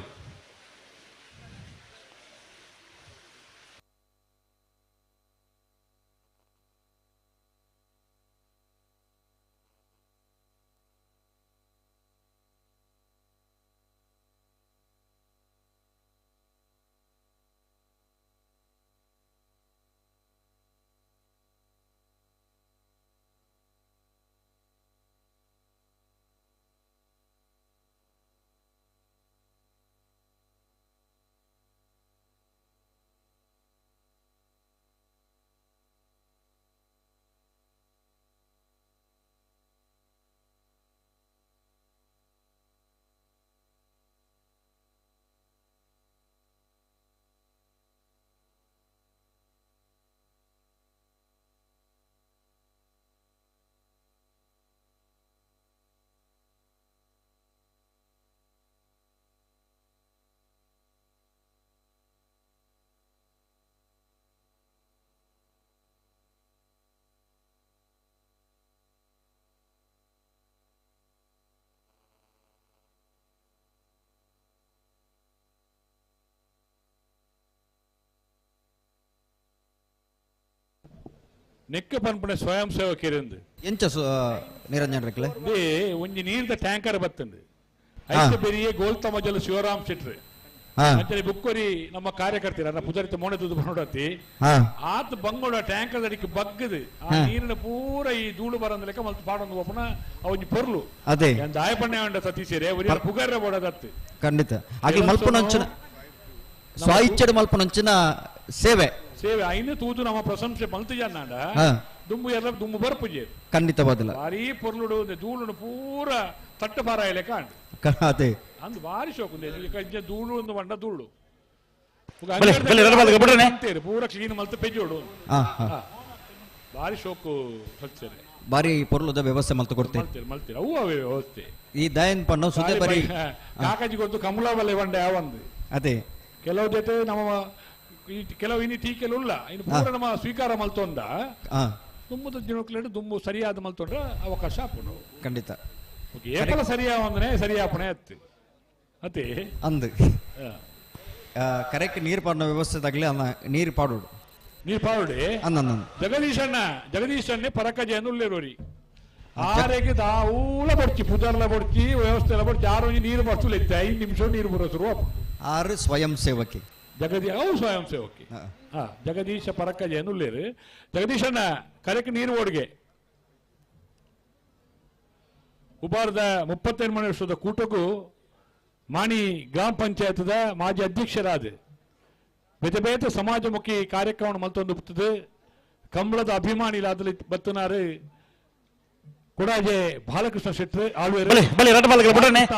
ನೆಕ್ಕೆ ಪನ್ಪುಣೆ ಸ್ವಯಂ ಸೇವಕರಿಂದ ಎಂಚ ನಿರಂಜನ್ ರೆಕ್ಲೆ ಒಂಜಿ ನೀರ್ದ ಟ್ಯಾಂಕರ್ ಬತ್ತಂದು ಐತೆ ಬೆರಿಯೇ ಗೋಲ್ತ ಮಜಲು ಶಿವರಾಮ್ ಶೆಟ್ರು ಅಂಚನೆ ಬುಕ್ಕೊರಿ ನಮ್ಮ ಕಾರ್ಯಕರ್ತರು ಅನ್ನ ಪುದರಿತ ಮೋನೆ ತೂದು ಬನ್ನೋಡತಿ ಆತ್ ಬಂಗೋಡ ಟ್ಯಾಂಕರ್ ಅಡಿಕೆ ಬಗ್ಗದು ಆ ನೀರಿನ ಪೂರ ಈ ಧೂಳು ಬರಂದ ಲೆಕ್ಕ ಮಲ್ತು ಪಾಡೊಂದು ಒಪ್ಪನ ಅವನಿ ಪೊರ್ಲು. ಅದೇ ದಾಯ ಪಣ್ಯ ಉಂಡ ಸತೀಶರೇ ಒರಿ ಪುಗರ್ರೆ ಬೋಡದತ್ತು. ಖಂಡಿತ ಅಗ್ಲಿ ಮಲ್ಪುನಂಚಿನ ಸ್ವಾಯಿಚ್ಛೆಡ್ ಮಲ್ಪುನಂಚಿನ ಸೇವೆ ಸೇವೆ ಐನು ತೂದು ನಮ್ಮ ಪ್ರಶಂಸೆ ಮಲ್ತು ಜನ್ನಾಂಡ ದುಂಬು ಎಲ್ಲ ದುಂಬು ಬರ್ಪುಜೆ ಖಂಡಿತವಾದಿಲ್ಲ. ಭಾರಿ ಪೊರ್ಲುಡು ಧೂಳುಡು ಪೂರ ತಟ್ಟು ಬಾರ ಲೆಕ್ಕ ಅದೇ ಅಂದು ಭಾರಿ ಶೋಕು ಧೂಳು ಒಂದು ಬಂಡ ಧೂಳು ಪೂರ ಕ್ಲೀನ್ ಮಲ್ತು ಪೆಜ್ಜೋಡು ಭಾರಿ ಶೋಕು ಸಚ್ಚಾರೆ ಭಾರಿ ಪೊರ್ಲುದ ವ್ಯವಸ್ಥೆ ಮಲ್ತು ಕೊಡ್ತೇವೆ ಮಲ್ತೀರ ಅವು ಅವೇ ವ್ಯವಸ್ಥೆ. ಈ ದಯನ್ ಪಣ್ಣು ಸುದೆ ಬರಿ ಕಾಕಾಜಿ ಗೊತ್ತು ಕಮಲ ಬಲೆ ಬಂಡೆ ಯಾವಂದು. ಅದೇ ಕೆಲವು ಜೊತೆ ನಮ್ಮ ಈ ಕೆಲವು ಇನಿ ಟೀಕೆಲು ಉಲ್ಲ ಇನ್ನು ಪೂರ ನಮ್ಮ ಸ್ವೀಕಾರ ಮಲ್ತೊಂದ ದುಂಬುದ ದಿನಕ್ಲೇಡು ದುಂಬು ಸರಿಯಾದ ಮಲ್ತೊಂಡ್ರೆ ಅವಕಾಶ ಆಪುಂಡು. ಖಂಡಿತ ಏಕಲ ಸರಿಯಾವಂದ್ರೆ ಸರಿಯಾಪಣೆ ಅತ್ತು ಅತಿ ಅಂದು ಕರೆಕ್ಟ್ ನೀರು ಪಾಡಿನ ವ್ಯವಸ್ಥೆ ತಗಲಿ ಅನ್ನ ನೀರು ಪಾಡೋಡು ನೀರು ಪಾಡೋಡಿ ಅಂದ ಜಗದೀಶಣ್ಣ ಜಗದೀಶಣ್ಣೆ ಪರಕಜೆಯನ್ನು ಉಲ್ಲೇರೋರಿ ಆರೆಗೆ ದಾವೂಲ ಬಡ್ಚಿ ಪುದರ್ಲ ಬಡ್ಚಿ ವ್ಯವಸ್ಥೆ ಎಲ್ಲ ಬಡ್ಚಿ ಆರು ನೀರು ಬರ್ತುಲ್ಲ ಇತ್ತು 5 ನಿಮಿಷ ನೀರು ಬರೋ ಶುರು ಆರು ಸ್ವಯಂ ಸೇವಕಿ ಜಗದೀ ಅವು ಸ್ವಯಂ ಸೇವಕಿ ಹಾ ಜಗದೀಶ ಪರಕಜೆಯನ್ನು ಉಲ್ಲೇರು ಜಗದೀಶಣ್ಣ ಕರೆಕ್ ನೀರು ಓಡಿಗೆ ಉಬಾರದ 38 ವರ್ಷದ ಕೂಟಕ್ಕೂ ಮಾಣಿ ಗ್ರಾಮ ಪಂಚಾಯತ್ದ ಮಾಜಿ ಅಧ್ಯಕ್ಷರಾದ ಬೇತೆ ಬೇತೆ ಸಮಾಜಮುಖಿ ಕಾರ್ಯಕ್ರಮ ಮಲ್ತೊಂದು ಬರ್ತದೆ ಕಂಬಳದ ಅಭಿಮಾನಿಲಾದಲ್ಲಿ ಬತ್ತನಾರು ಕೊಡಾಜೆ ಬಾಲಕೃಷ್ಣ ಶೆಟ್ಟರ್ ಆಳ್ವೇರು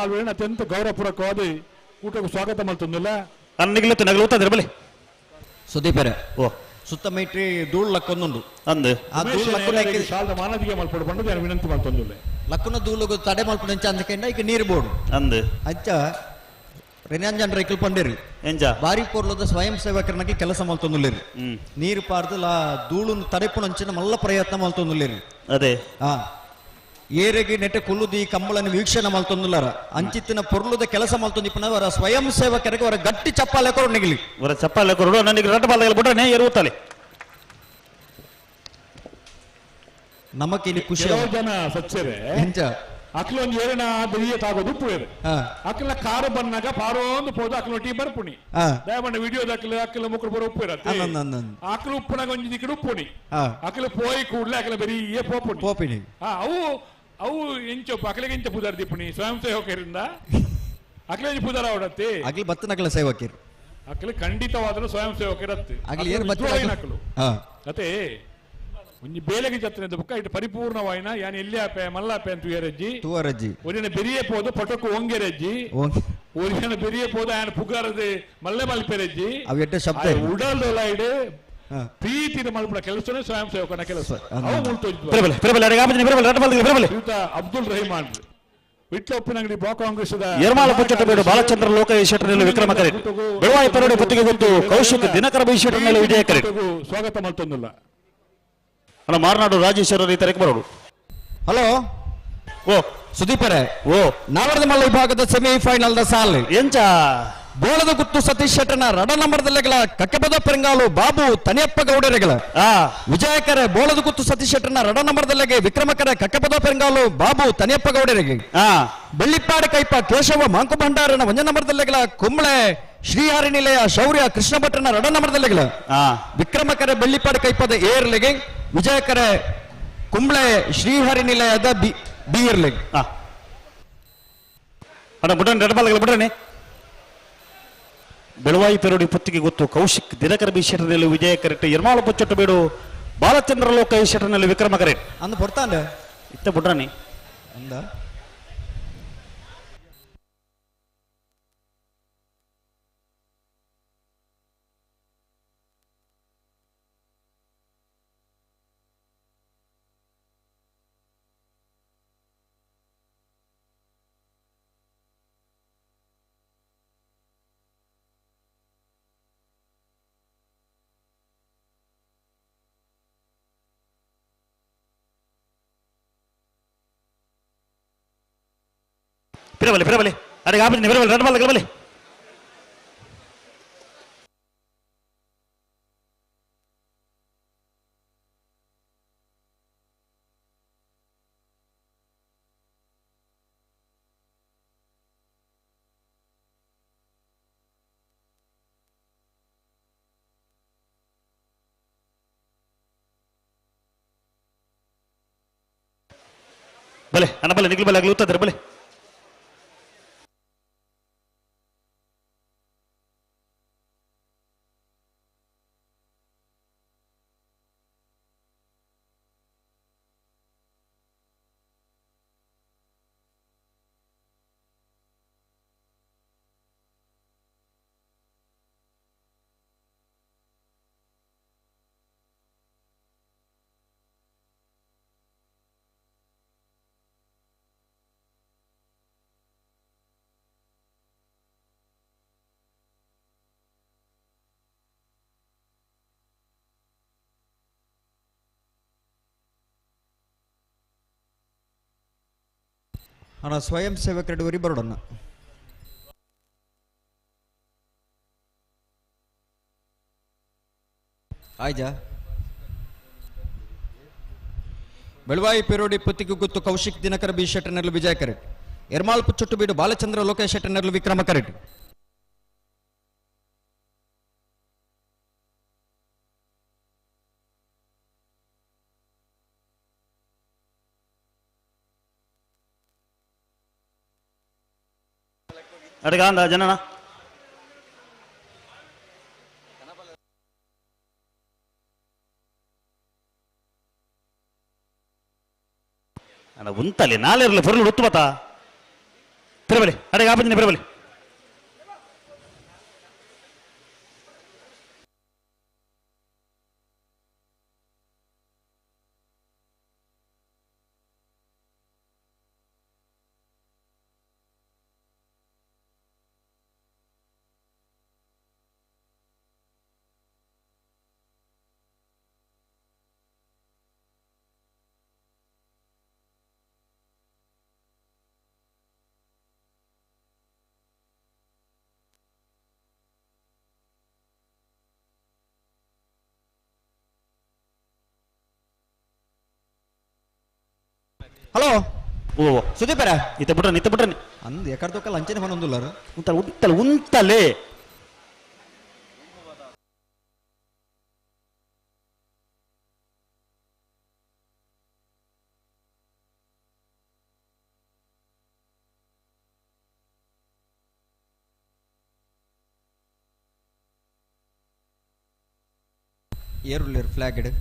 ಆಳ್ವೇರು ಅತ್ಯಂತ ಗೌರವಪೂರ್ವಕವಾದ ಕೂಟಕ್ಕೂ ಸ್ವಾಗತ ಮಲ್ತೊಂದಿಲ್ಲ. ಸುದೀಪರ ಓ ಸುತ್ತ ಮೈಟ್ರಿ ಧೂಳು ಲಕ್ಕೊಂದುಂಡು ಅಂದು ಆ ಧೂಳು ಲಕ್ಕುನ ಶಾಲದ ಮಾನದಿಗೆ ಮಲ್ಪಡು ಬಂದು ನಾನು ವಿನಂತಿ ಮಲ್ತೊಂದಿಲ್ಲ. ಲಕ್ಕುನ ಧೂಳುಗು ತಡೆ ಮಲ್ಪುನಂಚ ಅಂದಕೆಂಡ ಈಗ ನೀರು ಬೋಡು ಅಂದು ಅಂಚ ರೆನಾಂಜನ್ ರೈಕಲ್ ಪಂಡೇರಿ ಎಂಜ ಬಾರಿ ಪೊರ್ಲದ ಸ್ವಯಂ ಸೇವಕರನಾಗಿ ಕೆಲಸ ಮಲ್ತೊಂದುಲ್ಲೇರಿ ನೀರು ಪಾರ್ದು ಲಾ ಧೂಳುನು ತಡೆಪುನಂಚಿನ ಮಲ್ಲ ಪ್ರಯತ್ನ ಮಲ್ತೊಂದುಲ್ಲೇರಿ. ಅದೇ ಆ ಏರೆಗೆ ನೆಟ್ಟೆ ಕುಲ್ಲುದಿ ಕಂಬಳನ್ನು ವೀಕ್ಷಣೆ ಮಲ್ತೊಂದುಲ್ಲಾರ ಅಂಚಿತ್ತಿನ ಪೊರ್ಲುದ ಕೆಲಸ ಮಲ್ತೊಂದಿಪ್ಪನ ಅವರ ಸ್ವಯಂ ಸೇವಕರಿಗೆ ಅವರ ಗಟ್ಟಿ ಚಪ್ಪಾಲೆ ಕೊಡು ನಿಗಲಿ ಅವರ ಚಪ್ಪಾಲೆ ಕೊರಡು ನನಗೆ ರಡ್ಡ ಬಾಲಗಳು ಬಿಟ್ರೆ ಏರುತ್ತಾರೆ. ನಮಕ್ ಇಲ್ಲಿ ಖುಷಿ ಜನ ಸಚ್ಚರೆ ಎಂಚ ಅಕ್ಲೊಂದು ಏರಿನ ಬೆಳಿಯ ತಾಗೋದು ಉಪ್ಪು ಅಕ್ಲ ಕಾರು ಬನ್ನಾಗ ಪಾರೋಂದು ಪೋದು ಅಕ್ಲ ಟೀ ಬರ್ಪುಣಿ ದಯಮಣ್ಣ ವಿಡಿಯೋ ದಾಖಲೆ ಅಕ್ಲ ಮುಕ್ರು ಬರೋ ಉಪ್ಪು ಇರತ್ತೆ ಅಕ್ಲ ಉಪ್ಪುನಾಗ ಒಂಜಿ ದಿಕ್ಕಡು ಉಪ್ಪುಣಿ ಅಕ್ಲ ಪೋಯಿ ಕೂಡ್ಲೆ ಅಕ್ಲ ಬೆರಿಯೇ ಪೋಪುಣಿ ಪೋಪಿಣಿ ಅವು ಅವು ಎಂಚ ಅಕ್ಲಿಗೆ ಎಂಚ ಪೂಜಾರಿ ದಿಪ್ಪುಣಿ ಸ್ವಯಂ ಸೇವಕರಿಂದ ಅಕ್ಲ ಎಂಚ ಪೂಜಾರ ಅವಡತ್ತೆ ಅಗ್ಲಿ ಬತ್ತನಕ್ಲ ಸೇವಕಿರು ಅಕ್ಲ ಖಂಡಿತವಾದರೂ ಸ್ವಯಂ ಸೇವಕರತ್ತೆ ಅಗ್ಲಿ ಏರು ಬತ್ತ ಅಕ್ಲು ಅತೆ ಒಂಜಿ ಬೇಲೆಗೆ ಜತ್ತನೆ ಬುಕ್ಕ ಇಟ್ಟು ಪರಿಪೂರ್ಣವಾಯಿನ ಯಾನ್ ಎಲ್ಲಿ ಆಪೆ ಮಲ್ಲಾಪೆ ಅಂತ ತುಯರಜ್ಜಿ ತುವರಜ್ಜಿ ಒರಿಯನ ಬೆರಿಯೇ ಪೋದು ಪಟಕು ಒಂಗೆರಜ್ಜಿ ಒರಿಯನ ಬೆರಿಯೇ ಪೋದು ಆಯನ ಪುಗಾರದೆ ಮಲ್ಲೆ ಮಲ್ಪೆರಜ್ಜಿ ಅವು ಎಡ್ಡೆ ಶಬ್ದ ಉಡಲ್ದೊಲೈಡ್ ಪ್ರೀತಿನ ಮಲ್ಪುನ ಕೆಲಸನೇ ಸ್ವಯಂ ಸೇವಕನ ಕೆಲಸ ಅವು ಮುಲ್ತೊಜ್ಜು ಅಬ್ದುಲ್ ರಹಿಮಾನ್ ವಿಟ್ಲೊಪ್ಪಿನಂಗಡಿ ಬ್ಲಾಕ್ ಕಾಂಗ್ರೆಸ್ ಯರ್ಮಾಲ ಪುಚ್ಚಟ್ಟಬೇಡು ಬಾಲಚಂದ್ರ ಲೋಕ ಶೆಟ್ಟರ್ನಲ್ಲಿ ವಿಕ್ರಮ ಕರೆ ಬೆಳವಾಯಿ ಪರಡು ಪುತ್ತಿಗೆ ಗೊತ್ತು ಕೌಶಿಕ್ ದಿನಕರ ಬಿ ಶೆಟ್ಟರ್ನಲ್ಲಿ ವಿಜಯ ಕರೆ ಸ್ವಾಗತ ಮಲ್ತೊಂದಿಲ್ಲ. ಅಲ್ಲ ಮಾರನಾಡು ರಾಜೇಶ್ವರ ರೈತರಿಗೆ ಬರೋಡು. ಹಲೋ ಓ ಸುದೀಪರೇ ಓ ನಾವರದ ಮಲ್ಲ ವಿಭಾಗದ ಸೆಮಿಫೈನಲ್ the ಸಾಲ್ ಎಂಚ ಬೋಳದ ಗುತ್ತು ಸತೀಶ್ ಶೆಟ್ಟನ ರಡ ನಂಬರ್ದಲ್ಲೆಗಳ ಕಕ್ಕಬದ ಪೆರಂಗಾಲು ಬಾಬು ತನಿಯಪ್ಪ ಗೌಡರೆಗಳ ವಿಜಯಕರೆ ಬೋಳದ ಗುತ್ತು ಸತೀಶ್ ಶೆಟ್ಟನ ರಡ ನಂಬರ್ದಲ್ಲೆಗೆ ವಿಕ್ರಮಕರೆ ಕಕ್ಕಬದ ಪೆರಂಗಾಲು ಬಾಬು ತನಿಯಪ್ಪ ಗೌಡರಿಗೆ ಬೆಳ್ಳಿಪ್ಪಾಡಿ ಕೈಪ ಕೇಶವ ಮಾಂಕು ಭಂಡಾರನ ಒಂಜ ನಂಬರ್ದಲ್ಲೆಗಳ ಕುಂಬಳೆ ಶ್ರೀಹರಿ ನಿಲಯ ಶೌರ್ಯ ಕೃಷ್ಣ ಭಟ್ಟನ ರಡ ನಂಬರ್ದಲ್ಲೆಗಳ ವಿಕ್ರಮಕರೆ ಬೆಳ್ಳಿಪ್ಪಾಡಿ ಕೈಪದ ಏರ್ಲೆಗೆ ವಿಜಯಕರೆ ಕುಂಬ್ಳೆ ಶ್ರೀಹರಿ ನಿಲಯದ ಬಿ ಬಿ ಇರ್ಲೆಗೆ. ಅಣ್ಣ ಬುಡನೆ ರಡಬಾಲಗಳ ಬುಡನೆ ಬೆಳವಾಯಿ ಪೆರೋಡಿ ಪುತ್ತಿಗೆ ಗೊತ್ತು ಕೌಶಿಕ್ ದಿನಕರ ಬಿ ಶೆಟ್ಟರ್ನಲ್ಲಿ ವಿಜಯ ಕರೆಕ್ಟ್ ಯರ್ಮಾಳು ಪುಚ್ಚಟ್ಟು ಬೇಡು ಬಾಲಚಂದ್ರ ಲೋಕ ಶೆಟ್ಟರ್ನಲ್ಲಿ ವಿಕ್ರಮ ಕರೆಕ್ಟ್ ಅಂದ ಪೊರ್ತಾಂಡ ಇತ್ತ ಬುಡ್ರಾನಿ ಅಂದ ಬಿರಬಲೆ ಬಿರಬಲೆ ಅರೆ ಆಪಜಿ ಬಿರಬಲೆ ರಡ್ ಬಾಲ್ ಬಲೆ ಬಲೆ ಅಣ್ಣ ಬಲೆ ನಿಗ್ಲು ಬಲೆ ಆಗ್ಲಿ ಉತ್ತದ್ರೆ ಬಲೆ. ಅಣ್ಣ ಸ್ವಯಂ ಸೇವಕರು ಬರೋಣ. ಆಯ್ಜಾ ಬೆಳವಾಯಿ ಪೆರೋಡಿ ಪುತ್ತಿಗೆ ಗುತ್ತು ಕೌಶಿಕ್ ದಿನಕರ ಬಿ ಶೆಟ್ಟರ್ನಲ್ಲೂ ವಿಜಯ ಕರೆಟ್. ಎರ್ಮಾಳ್ ಪುಚ್ಚೊಟ್ಟು ಬೀಡು ಬಾಲಚಂದ್ರ ಲೋಕೇಶ್ ಶೆಟ್ಟರ್ನಲ್ಲೂ ವಿಕ್ರಮ ಕರೆಟ್. ಅಡಿಗ ಅಂದ ಜನನ ಅಣ್ಣ ಉಂತಲ್ಲಿ ನಾಳೆರಲಿ ಪೊರ್ಲು ಉತ್ತು ಬತ್ತಾ ತಿರುಬಲಿ ಅಡಿಗೆ ಆಪಂಜಿನ ಬಿರಬಲಿ. ಹಲೋ ಓ ಸುದೀಪರ ಇತ್ತ ಬಿಟ್ರನಿ ಇತ್ತ ಬಿಟ್ರನಿ ಅಂದ್ ಎಕಡ್ದೊಕ್ಕಲ್ಲ ಅಂಚನೆ ಮನೊಂದುಲ್ಲಾರು ಉಂತಲೆ ಉಂತಲೆ ಉಂತಲೆ. ಏರುಳ್ಳೇರು ಫ್ಲಾಗ್ ಇಡು.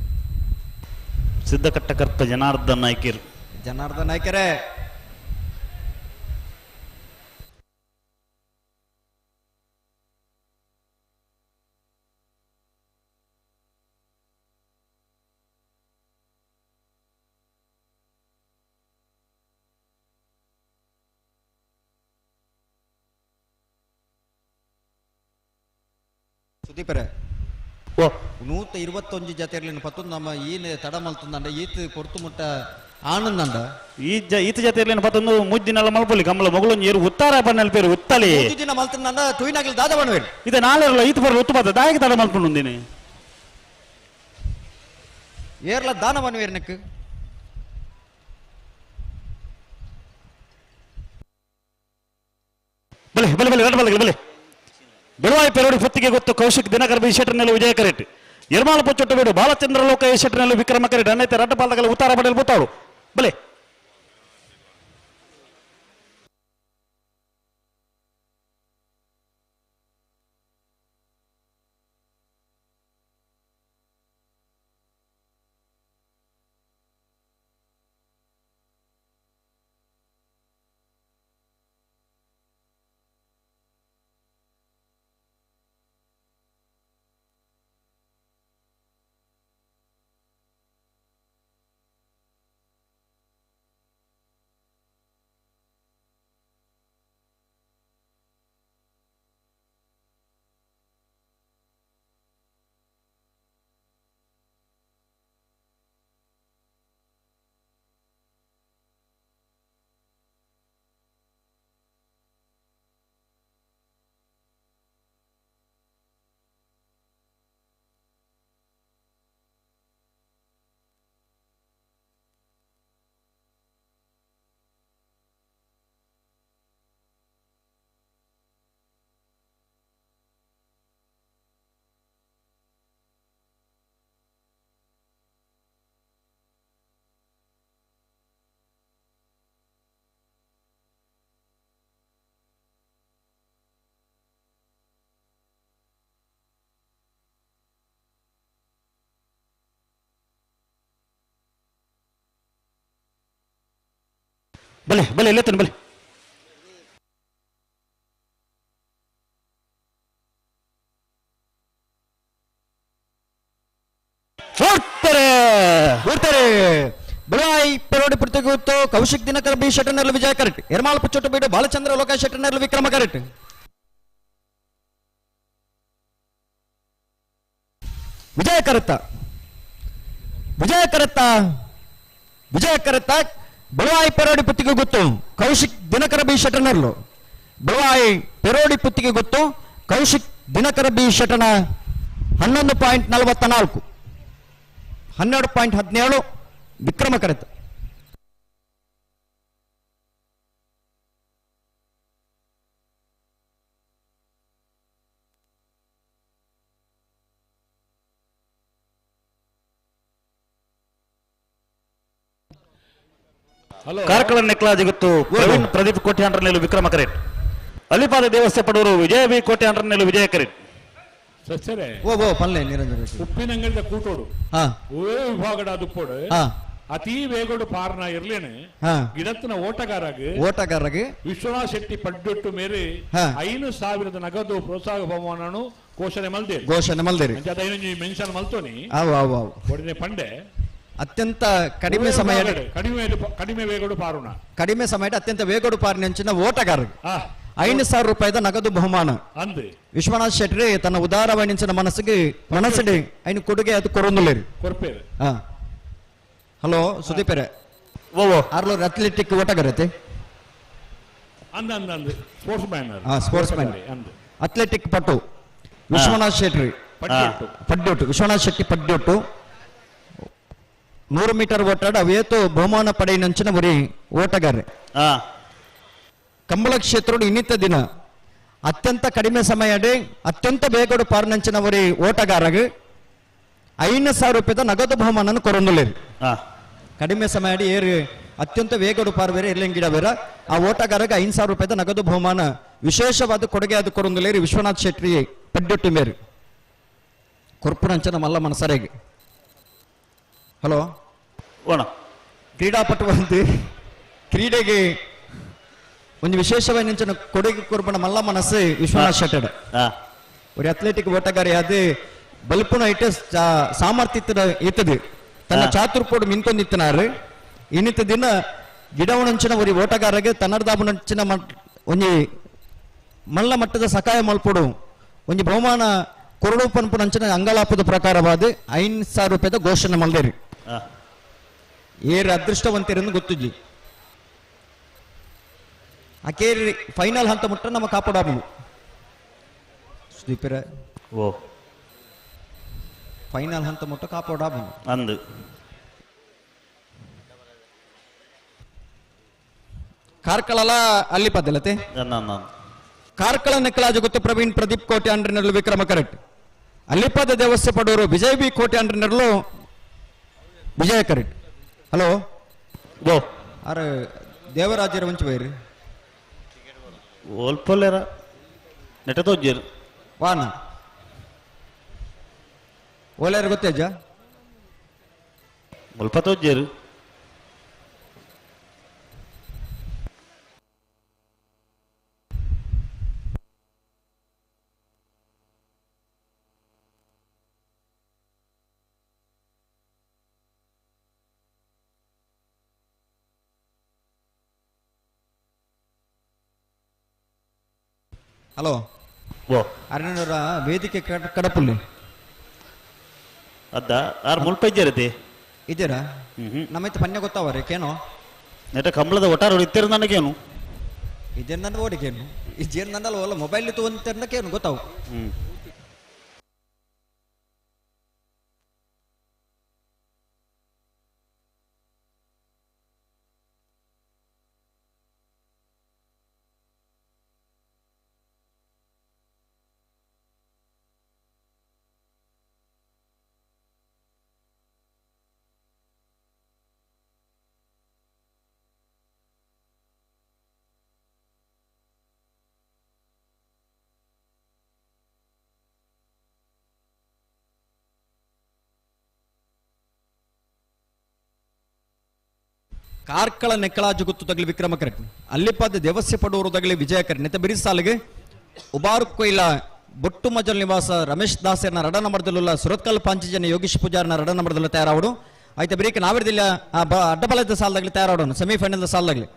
ಸಿದ್ಧಕಟ್ಟಕರ್ತ ಜನಾರ್ದನ್ ನಾಯ್ಕಿರ್. ಜನಾರ್ದನ್ ನಾಯ್ಕರೇ. ಸುದೀಪರೇ. ಓ 121 ಜತೆರ್ಲಿನ ಪತ್ತೊಂದು ನಮ್ಮ ಈ ತಡ ಮಲ್ತಂದಂಡ ಈತ್ ಕೊರ್ತು ಮುಟ್ಟ ಆನಂದಂಡ ಈ ಜ ಈತ ಜೊತೆ ಪತ್ತೊಂದು ಮುದ್ದಿನೆಲ್ಲ ಮಲ್ಪೊಲಿ ಕಮಲ ಮಗಳು ಏರು ಉತ್ತಾರ ಪನ್ನೆಲ್ ಪೇರು ಉತ್ತಲಿ ಮೂಜಿ ದಿನ ಮಲ್ತಂದಂಡ ತುಯಿನಾಗಲಿ ದಾದ ಬಣವೇರು ಇದು ನಾಳೆರಲ್ಲ ಈತ ಬರಲು ಉತ್ತು ಬತ್ತ ದಾಯಕ ತಡ ಮಲ್ಪುಂಡಿನಿ ಏರ್ಲ ದಾನ ಬಣವೇರು ನೆಕ್ ಬಲೆ ಬಲೆ ಬಲೆ ರಡ್ ಬಲೆ ಬಲೆ. ಬೆಳವಾಯಿ ಪೆರೋಡಿ ಹೊತ್ತಿಗೆ ಗೊತ್ತು ಕೌಶಿಕ್ ದಿನಕರ್ ಬಿ ಶೆಟ್ಟರ್ನಲ್ಲಿ ವಿಜಯ ಕರೆಟ್. ಎರ್ಮಾಳ ಪೊಚ್ಚೊಟ್ಟು ಬೇಡು ಬಾಲಚಂದ್ರ ಲೋಕ ಶೆಟ್ಟರ್ನಲ್ಲಿ ವಿಕ್ರಮ ಕರೆಟ್. ಅನ್ನೈತೆ ರಡ್ಡ ಪಾಲ್ದಗಲ ಉತ್ತಾರ ಪಡೆಯಲು ಬುತ್ತಾಳು ಬಲೆ. ಬಲೆ ಬಲೆ ಎಲ್ಲೆತ್ತನ ಬಲೆ. ಹೋಗ್ತಾರೆ ಬರ್ತಾರೆ. ಬುಳಾಯಿ ಪೆರೋಡಿ ಪುರ್ತಿಗುತ್ತು ಕೌಶಿಕ್ ದಿನಕರ ಬಿ ಶೆಟ್ಟರ್ನಲ್ಲಿ ವಿಜಯ ಕರೆಕ್ಟ್. ಎರ್ಮಾಲ್ ಪುಚ್ಚೊಟ್ಟು ಬೀಡು ಬಾಲಚಂದ್ರ ಲೋಕ ಶೆಟ್ಟರ್ನಲ್ಲಿ ವಿಕ್ರಮ ಕರೆಕ್ಟ್. ವಿಜಯ ಕರತ್ತ ವಿಜಯ ಕರತ್ತ ವಿಜಯ ಕರತ್ತ ಬುಳವಾಯಿ ಪೆರೋಡಿ ಪುತ್ತಿಗೆ ಗೊತ್ತು ಕೌಶಿಕ್ ದಿನಕರ ಬಿ ಶೆಟ್ಟರ್ನರ್ಲು. ಬುಳವಾಯಿ ಪೆರೋಡಿ ಪುತ್ತಿಗೆ ಗೊತ್ತು ಕೌಶಿಕ್ ದಿನಕರ ಬಿ ಶೆಟ್ಟನ 11.44 12.17 ವಿಕ್ರಮ ಕರೆತ. ಹಲೋ. ಕಾರ್ಕಳ ನೆಕ್ಲಾಜಿ ಗೊತ್ತು ಪ್ರವೀಣ್ ಪ್ರದೀಪ್ ಕೋಟೆ ಅಂಡ್ರನೆಲ್ಲ ವಿಕ್ರಮ ಕರೆಟ್. ಅಲಿಪಾದ ದೇವಸ್ಥೆ ಪಡೂರು ವಿಜಯ ಬಿ ಕೋಟೆ ಅಂಡ್ರನೆಲ್ಲ ವಿಜಯ ಕರೆಟ್. ಸಸ್ಯರೇ. ಓ ಓ ಪಲ್ಲೆ ನಿರಂಜನ. ಉಪ್ಪಿನಂಗಡಿದ ಕೂಟೋಡು ಹಾ. ಓವೇ ವಿಭಾಗಡ ದುಪ್ಪೋಡು ಹಾ. ಅತಿ ವೇಗಡು ಪಾರ್ನ ಇರ್ಲೇನೆ ಹಾ. ಗಿಡತ್ತಿನ ಓಟಗಾರಾಗ ಓಟಗಾರಗೆ ವಿಶ್ವನಾಥ್ ಶೆಟ್ಟಿ ಪಡ್ಡೊಟ್ಟು ಮೇರೆ ಹಾ. 5000 ನಗದು ಪ್ರೋತ್ಸಾಹ ಬಹುಮಾನನು ಘೋಷಣೆ ಮಲ್ದೇರು. ಘೋಷಣೆ ಮಲ್ದೇರಿ. ಅಂಚೆ ಅದೈನೊಂಜಿ ಮೆನ್ಷನ್ ಮಲ್ತೋನಿ. ಅವು ಅವು ಅವು. ಒಡನೆ ಪಂಡೆ ಅತ್ಯಂತ ಕಡಿಮೆ ಓವೇ ಸಮಯ ವಿಭಾಗಡ್ ಕಡಿಮೆ ಕಡಿಮೆ ವೇಗಡು ಪಾರುಣ ಕಡಿಮೆ ಸಮಯ ಅತ್ಯಂತ ವೇಗಡು ಪಾರಿನಂಚಿನ ಓಟಗಾರ ಆ. 5000 ರೂಪಾಯಿದ ನಗದು ಬಹುಮಾನ ಅಂದು ವಿಶ್ವನಾಥ್ ಶೆಟ್ಟಿ ತನ್ನ ಉದಾರವಾಣಿಂಚಿನ ಮನಸ್ಸಿಗೆ ಮನಸ್ಸಿಡಿ ಐನು ಕೊಡುಗೆ ಅದು ಕೊರೊಂದುಲೇರಿ. ಕೊರ್ಪೇರು. ಹಾ. ಹಲೋ ಸುದೀಪರೇ. ಓ ಓ. ಆರ್ಲೂರ್ ಅಥ್ಲೆಟಿಕ್ ಓಟಗಾರತೆ. ಅಂದ ಅಂದ ಅಂದು ಸ್ಪೋರ್ಟ್ಸ್ ಮ್ಯಾನ್. ಹಾ, ಸ್ಪೋರ್ಟ್ಸ್ ಮ್ಯಾನ್. ಅಂದು ಅಥ್ಲೆಟಿಕ್ ಪಟು ವಿಶ್ವನಾಥ್ ಶೆಟ್ಟಿ ಪಡ್ಡೊಟ್ಟು. ಪಡ್ಡೊಟ್ಟು ವಿಶ್ವನಾಥ್ ಶೆಟ್ಟಿ ಪಡ್ಡೊಟ್ಟು 100 ಮೀಟರ್ ಓಟಾಡ ಅವೇತು ಬಹುಮಾನ ಪಡೆಯಿನಂಚಿನ ಬರೀ ಓಟಗಾರೆ. ಹಾ. ಕಂಬಳ ಕ್ಷೇತ್ರೋಡು ಇನ್ನಿತ ದಿನ ಅತ್ಯಂತ ಕಡಿಮೆ ಸಮಯಡೆ ಅತ್ಯಂತ ಬೇಗಡು ಪಾರ್ನಂಚಿನ ಬರೀ ಓಟಗಾರಗೆ 5000 ರೂಪಾಯಿದ ನಗದು ಬಹುಮಾನನ್ನು ಕೊರೊಂದುಲೇರಿ. ಹಾ. ಕಡಿಮೆ ಸಮಯಡಿ ಏರು ಅತ್ಯಂತ ವೇಗಡು ಪಾರ್ವೇರೆ ಇರ್ಲಿಂಗಿಡ ಬೇರ ಆ ಓಟಗಾರಗೆ 5000 ರೂಪಾಯಿದ ನಗದು ಬಹುಮಾನ ವಿಶೇಷವಾದ ಕೊಡುಗೆ ಅದು ಕೊರೊಂದುಲೇರಿ ವಿಶ್ವನಾಥ್ ಶೆಟ್ಟಿ ಪಡ್ಡೊಟ್ಟು ಮೇರು ಕೊರ್ಪುನಂಚನ ಮಲ್ಲ ಮನಸರೆಗೆ. ಹಲೋ. ಓಣ. ಕ್ರೀಡಾಪಟು ಅಂತ ಕ್ರೀಡೆಗೆ ಒಂದು ವಿಶೇಷವಾಗಿ ನಿಂಚಿನ ಕೊಡುಗೆ ಕೊರ್ಪಣ ಮಲ್ಲ ಮನಸ್ಸು ವಿಶ್ವನಾಥ್ ಶೆಟ್ಟರ್. ಹಾ. ஒரு ಅಥ್ಲೆಟಿಕ್ ಓಟಗಾರ ಅದು ಬಲ್ಪುನ ಇಟ್ಟ ಸಾಮರ್ಥ್ಯ ಇತ್ತದು ತನ್ನ ಹಾ. ಚಾತುರ್ಪೋಡು ಮಿಂತೊಂದಿತ್ತನಾರು ಇನ್ನಿತ ದಿನ ಗಿಡವನಂಚಿನ ಒಂದು ಓಟಗಾರಗೆ ತನ್ನರ್ದಾಬನಂಚಿನ ಒಂಜಿ ಮಲ್ಲ ಮಟ್ಟದ ಸಕಾಯ ಮಲ್ಪೊಡು ಒಂಜಿ ಬಹುಮಾನ ಕೊರಡು ಪನ್ಪುನಂಚಿನ ಅಂಗಳಾಪದ ಪ್ರಕಾರವಾದ 5000 ರೂಪಾಯಿದ ಘೋಷಣೆ ಮಲ್ದೇರಿ. ಹಾ. ಏರ್ ಅದೃಷ್ಟವಂತರೆಂದು ಗೊತ್ತುಜ್ಜಿ ಅಕೇರಿ ಫೈನಲ್ ಹಂತ ಮುಟ್ಟ ನಮ್ಮ ಕಾಪಾಡಾಬು ಸುದೀಪರ. ಓ. ಫೈನಲ್ ಹಂತ ಮುಟ್ಟ ಕಾಪಾಡಾಬು. ಅಂದು ಕಾರ್ಕಳಲ ಅಲ್ಲಿ ಪದ್ದಲತೆ. ಅಂದ ಅಂದ ಅಂದ. ಕಾರ್ಕಳ ನೆಕ್ಕಲಾಜ ಗೊತ್ತು ಪ್ರವೀಣ್ ಪ್ರದೀಪ್ ಕೋಟೆ ಅಂಡ್ರಿನರ್ಲು ವಿಕ್ರಮ ಕರೆಕ್ಟ್. ಅಲ್ಲಿಪದ ದೇವಸ್ಥೆ ಪಡೋರು ವಿಜಯ್ ಬಿ ಕೋಟೆ ಅಂಡ್ರಿನರ್ಲು ವಿಜಯ ಕರೆಕ್ಟ್. ಹಲೋ. ಓ. ಆರ್ ದೇವರಾಜರ ವಂಚ ಬೈರಿ. ಓಲ್ಪೊಲ್ಲೇರ ನೆಟ್ಟತೋಜ್ಜೇರು. ವಾನ ಓಲೇರ ಗೊತ್ತೇಜ ಮುಲ್ಪ ತೋಜ್ಜೇರು. ಹಲೋ. ಓ. ಅರಣ್ಯರ ವೇದಿಕೆ ಕಡಪುಲ್ಲಿ. ಅದ್ದ ಆರ್ ಮುಲ್ಪ ಇಜ್ಜೇರತಿ. ಇದ್ದೀರಾ? ಹ್ಮ್ ಹ್ಮ್. ನಮ್ಮೈತೆ ಪನ್ಯ ಗೊತ್ತಾವರೆ ಕೇನೋ. ನೆಟ ಕಂಬಳದ ಒಟ್ಟಾರೆ ಇತ್ತಿರ ನನಗೇನು. ಇದೇನು ನನ್ನ ಓಡಿಗೇನು ಇಜೇನು ನನ್ನಲ್ಲ ಒಲ್ಲ ಮೊಬೈಲ್ ತಗೊಂತಿರ್ನಕೇನು ಗೊತ್ತಾವು. ಹ್ಮ್. ಕಾರ್ಕಳ ನೆಕ್ಕಳಾಜು ಗುತ್ತು ತಗಲಿ ವಿಕ್ರಮ ಕರೆಟ್ ಅಲ್ಲಿಪಾದ ದೇವಸ್ಯ ಪಡೂರು ತಗಲಿ ವಿಜಯ ಕರೆಟ್ ನೆತ್ತ ಬಿರಿಸಾಲಿಗೆ ಉಬಾರು ಕೊಯ್ಲ ಬೊಟ್ಟು ಮಜಲ್ ನಿವಾಸ ರಮೇಶ್ ದಾಸರ್ನ ರಡ ನಂಬರ್ದಲ್ಲ ಸುರತ್ಕಲ್ ಪಾಂಚಜನ ಯೋಗೀಶ್ ಪೂಜಾರ್ನ ರಡ ನಂಬರ್ದಲ್ಲ ತಯಾರಾವಡು ಆಯ್ತು ಬರೀಕ್ ನಾವಿರ್ದಿಲ್ಲ ಅಡ್ಡಬಲದ ಸಾಲದಾಗಲಿ ತಯಾರಾಡೋಣ ಸೆಮಿಫೈನಲ್ ಸಾಲದಾಗಲಿ.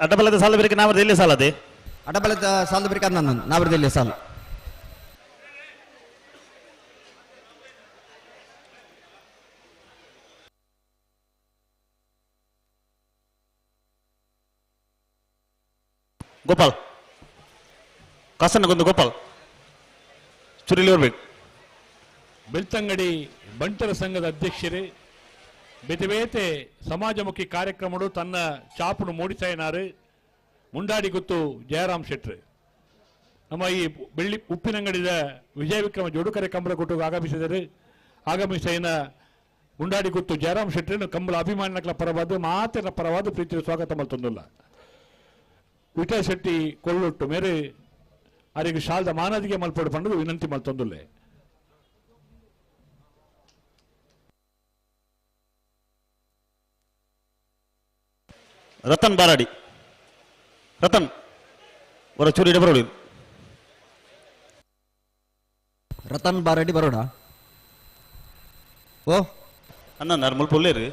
ಅಡ್ಡಬಲದ ಸಾಲ ಬೇರೆ ನಾವು ಎಲ್ಲಿ ಸಾಲದೆ ಅಡ್ಡಬಲದ ಸಾಲದ ಬೇರೆ ನಾನು ನಾವಿರ್ದಿಲ್ಲ ಸಾಲ. ಗೋಪಾಲ್ ಕಾಸನ್ನಗೊಂದು ಗೋಪಾಲ್ ಚುರಿಲಿ ಬರ್ಬೇಕು. ಬೆಳ್ತಂಗಡಿ ಬಂಟರ ಸಂಘದ ಅಧ್ಯಕ್ಷರೇ ಬೇತೆ ಬೇತೆ ಸಮಾಜಮುಖಿ ಕಾರ್ಯಕ್ರಮಡು ತನ್ನ ಚಾಪುನು ಮೂಡಿಸಾಯಿನಾರು ಮುಂಡಾಡಿ ಗುತ್ತು ಜಯರಾಮ್ ಶೆಟ್ರು. ನಮ್ಮ ಈ ಬೆಳ್ಳಿ ಉಪ್ಪಿನಂಗಡಿದ ವಿಜಯ ವಿಕ್ರಮ ಜೋಡುಕರೆ ಕಂಬಳ ಕೊಟ್ಟು ಆಗಮಿಸಿದರು. ಆಗಮಿಸೈನ ಮುಂಡಾಡಿ ಗುತ್ತು ಜಯರಾಮ್ ಶೆಟ್ಟರನ್ನು ಕಂಬಳ ಅಭಿಮಾನಿಗಳ ಪರವಾದ ಮಾತಿನ ಪರವಾದ ಪ್ರೀತಿಯ ಸ್ವಾಗತ ಮಲ್ತೊಂದುಲ್ಲ. ವಿಠಲ್ ಶೆಟ್ಟಿ ಕೊಲ್ಲೊಟ್ಟು ಮೇರೆ ಅರಿಗೆ ಶಾಲ್ದ ಮಾನದಿಗೆ ಮಲ್ಪಡು ಪಂಡದು ವಿನಂತಿ ಮಲ್ತೊಂದುಲ್ಲೆ. ರತನ್ ಬಾರಾಡಿ ರತನ್ ಬರೋ ಚೂರು ಇಡ ಬರೋಡಿ. ರತನ್ ಬಾರಾಡಿ ಬರೋಣ. ಓ ಅಣ್ಣ ನಾನು ಮುಲ್ಪ ಉಳ್ಳೇರಿ.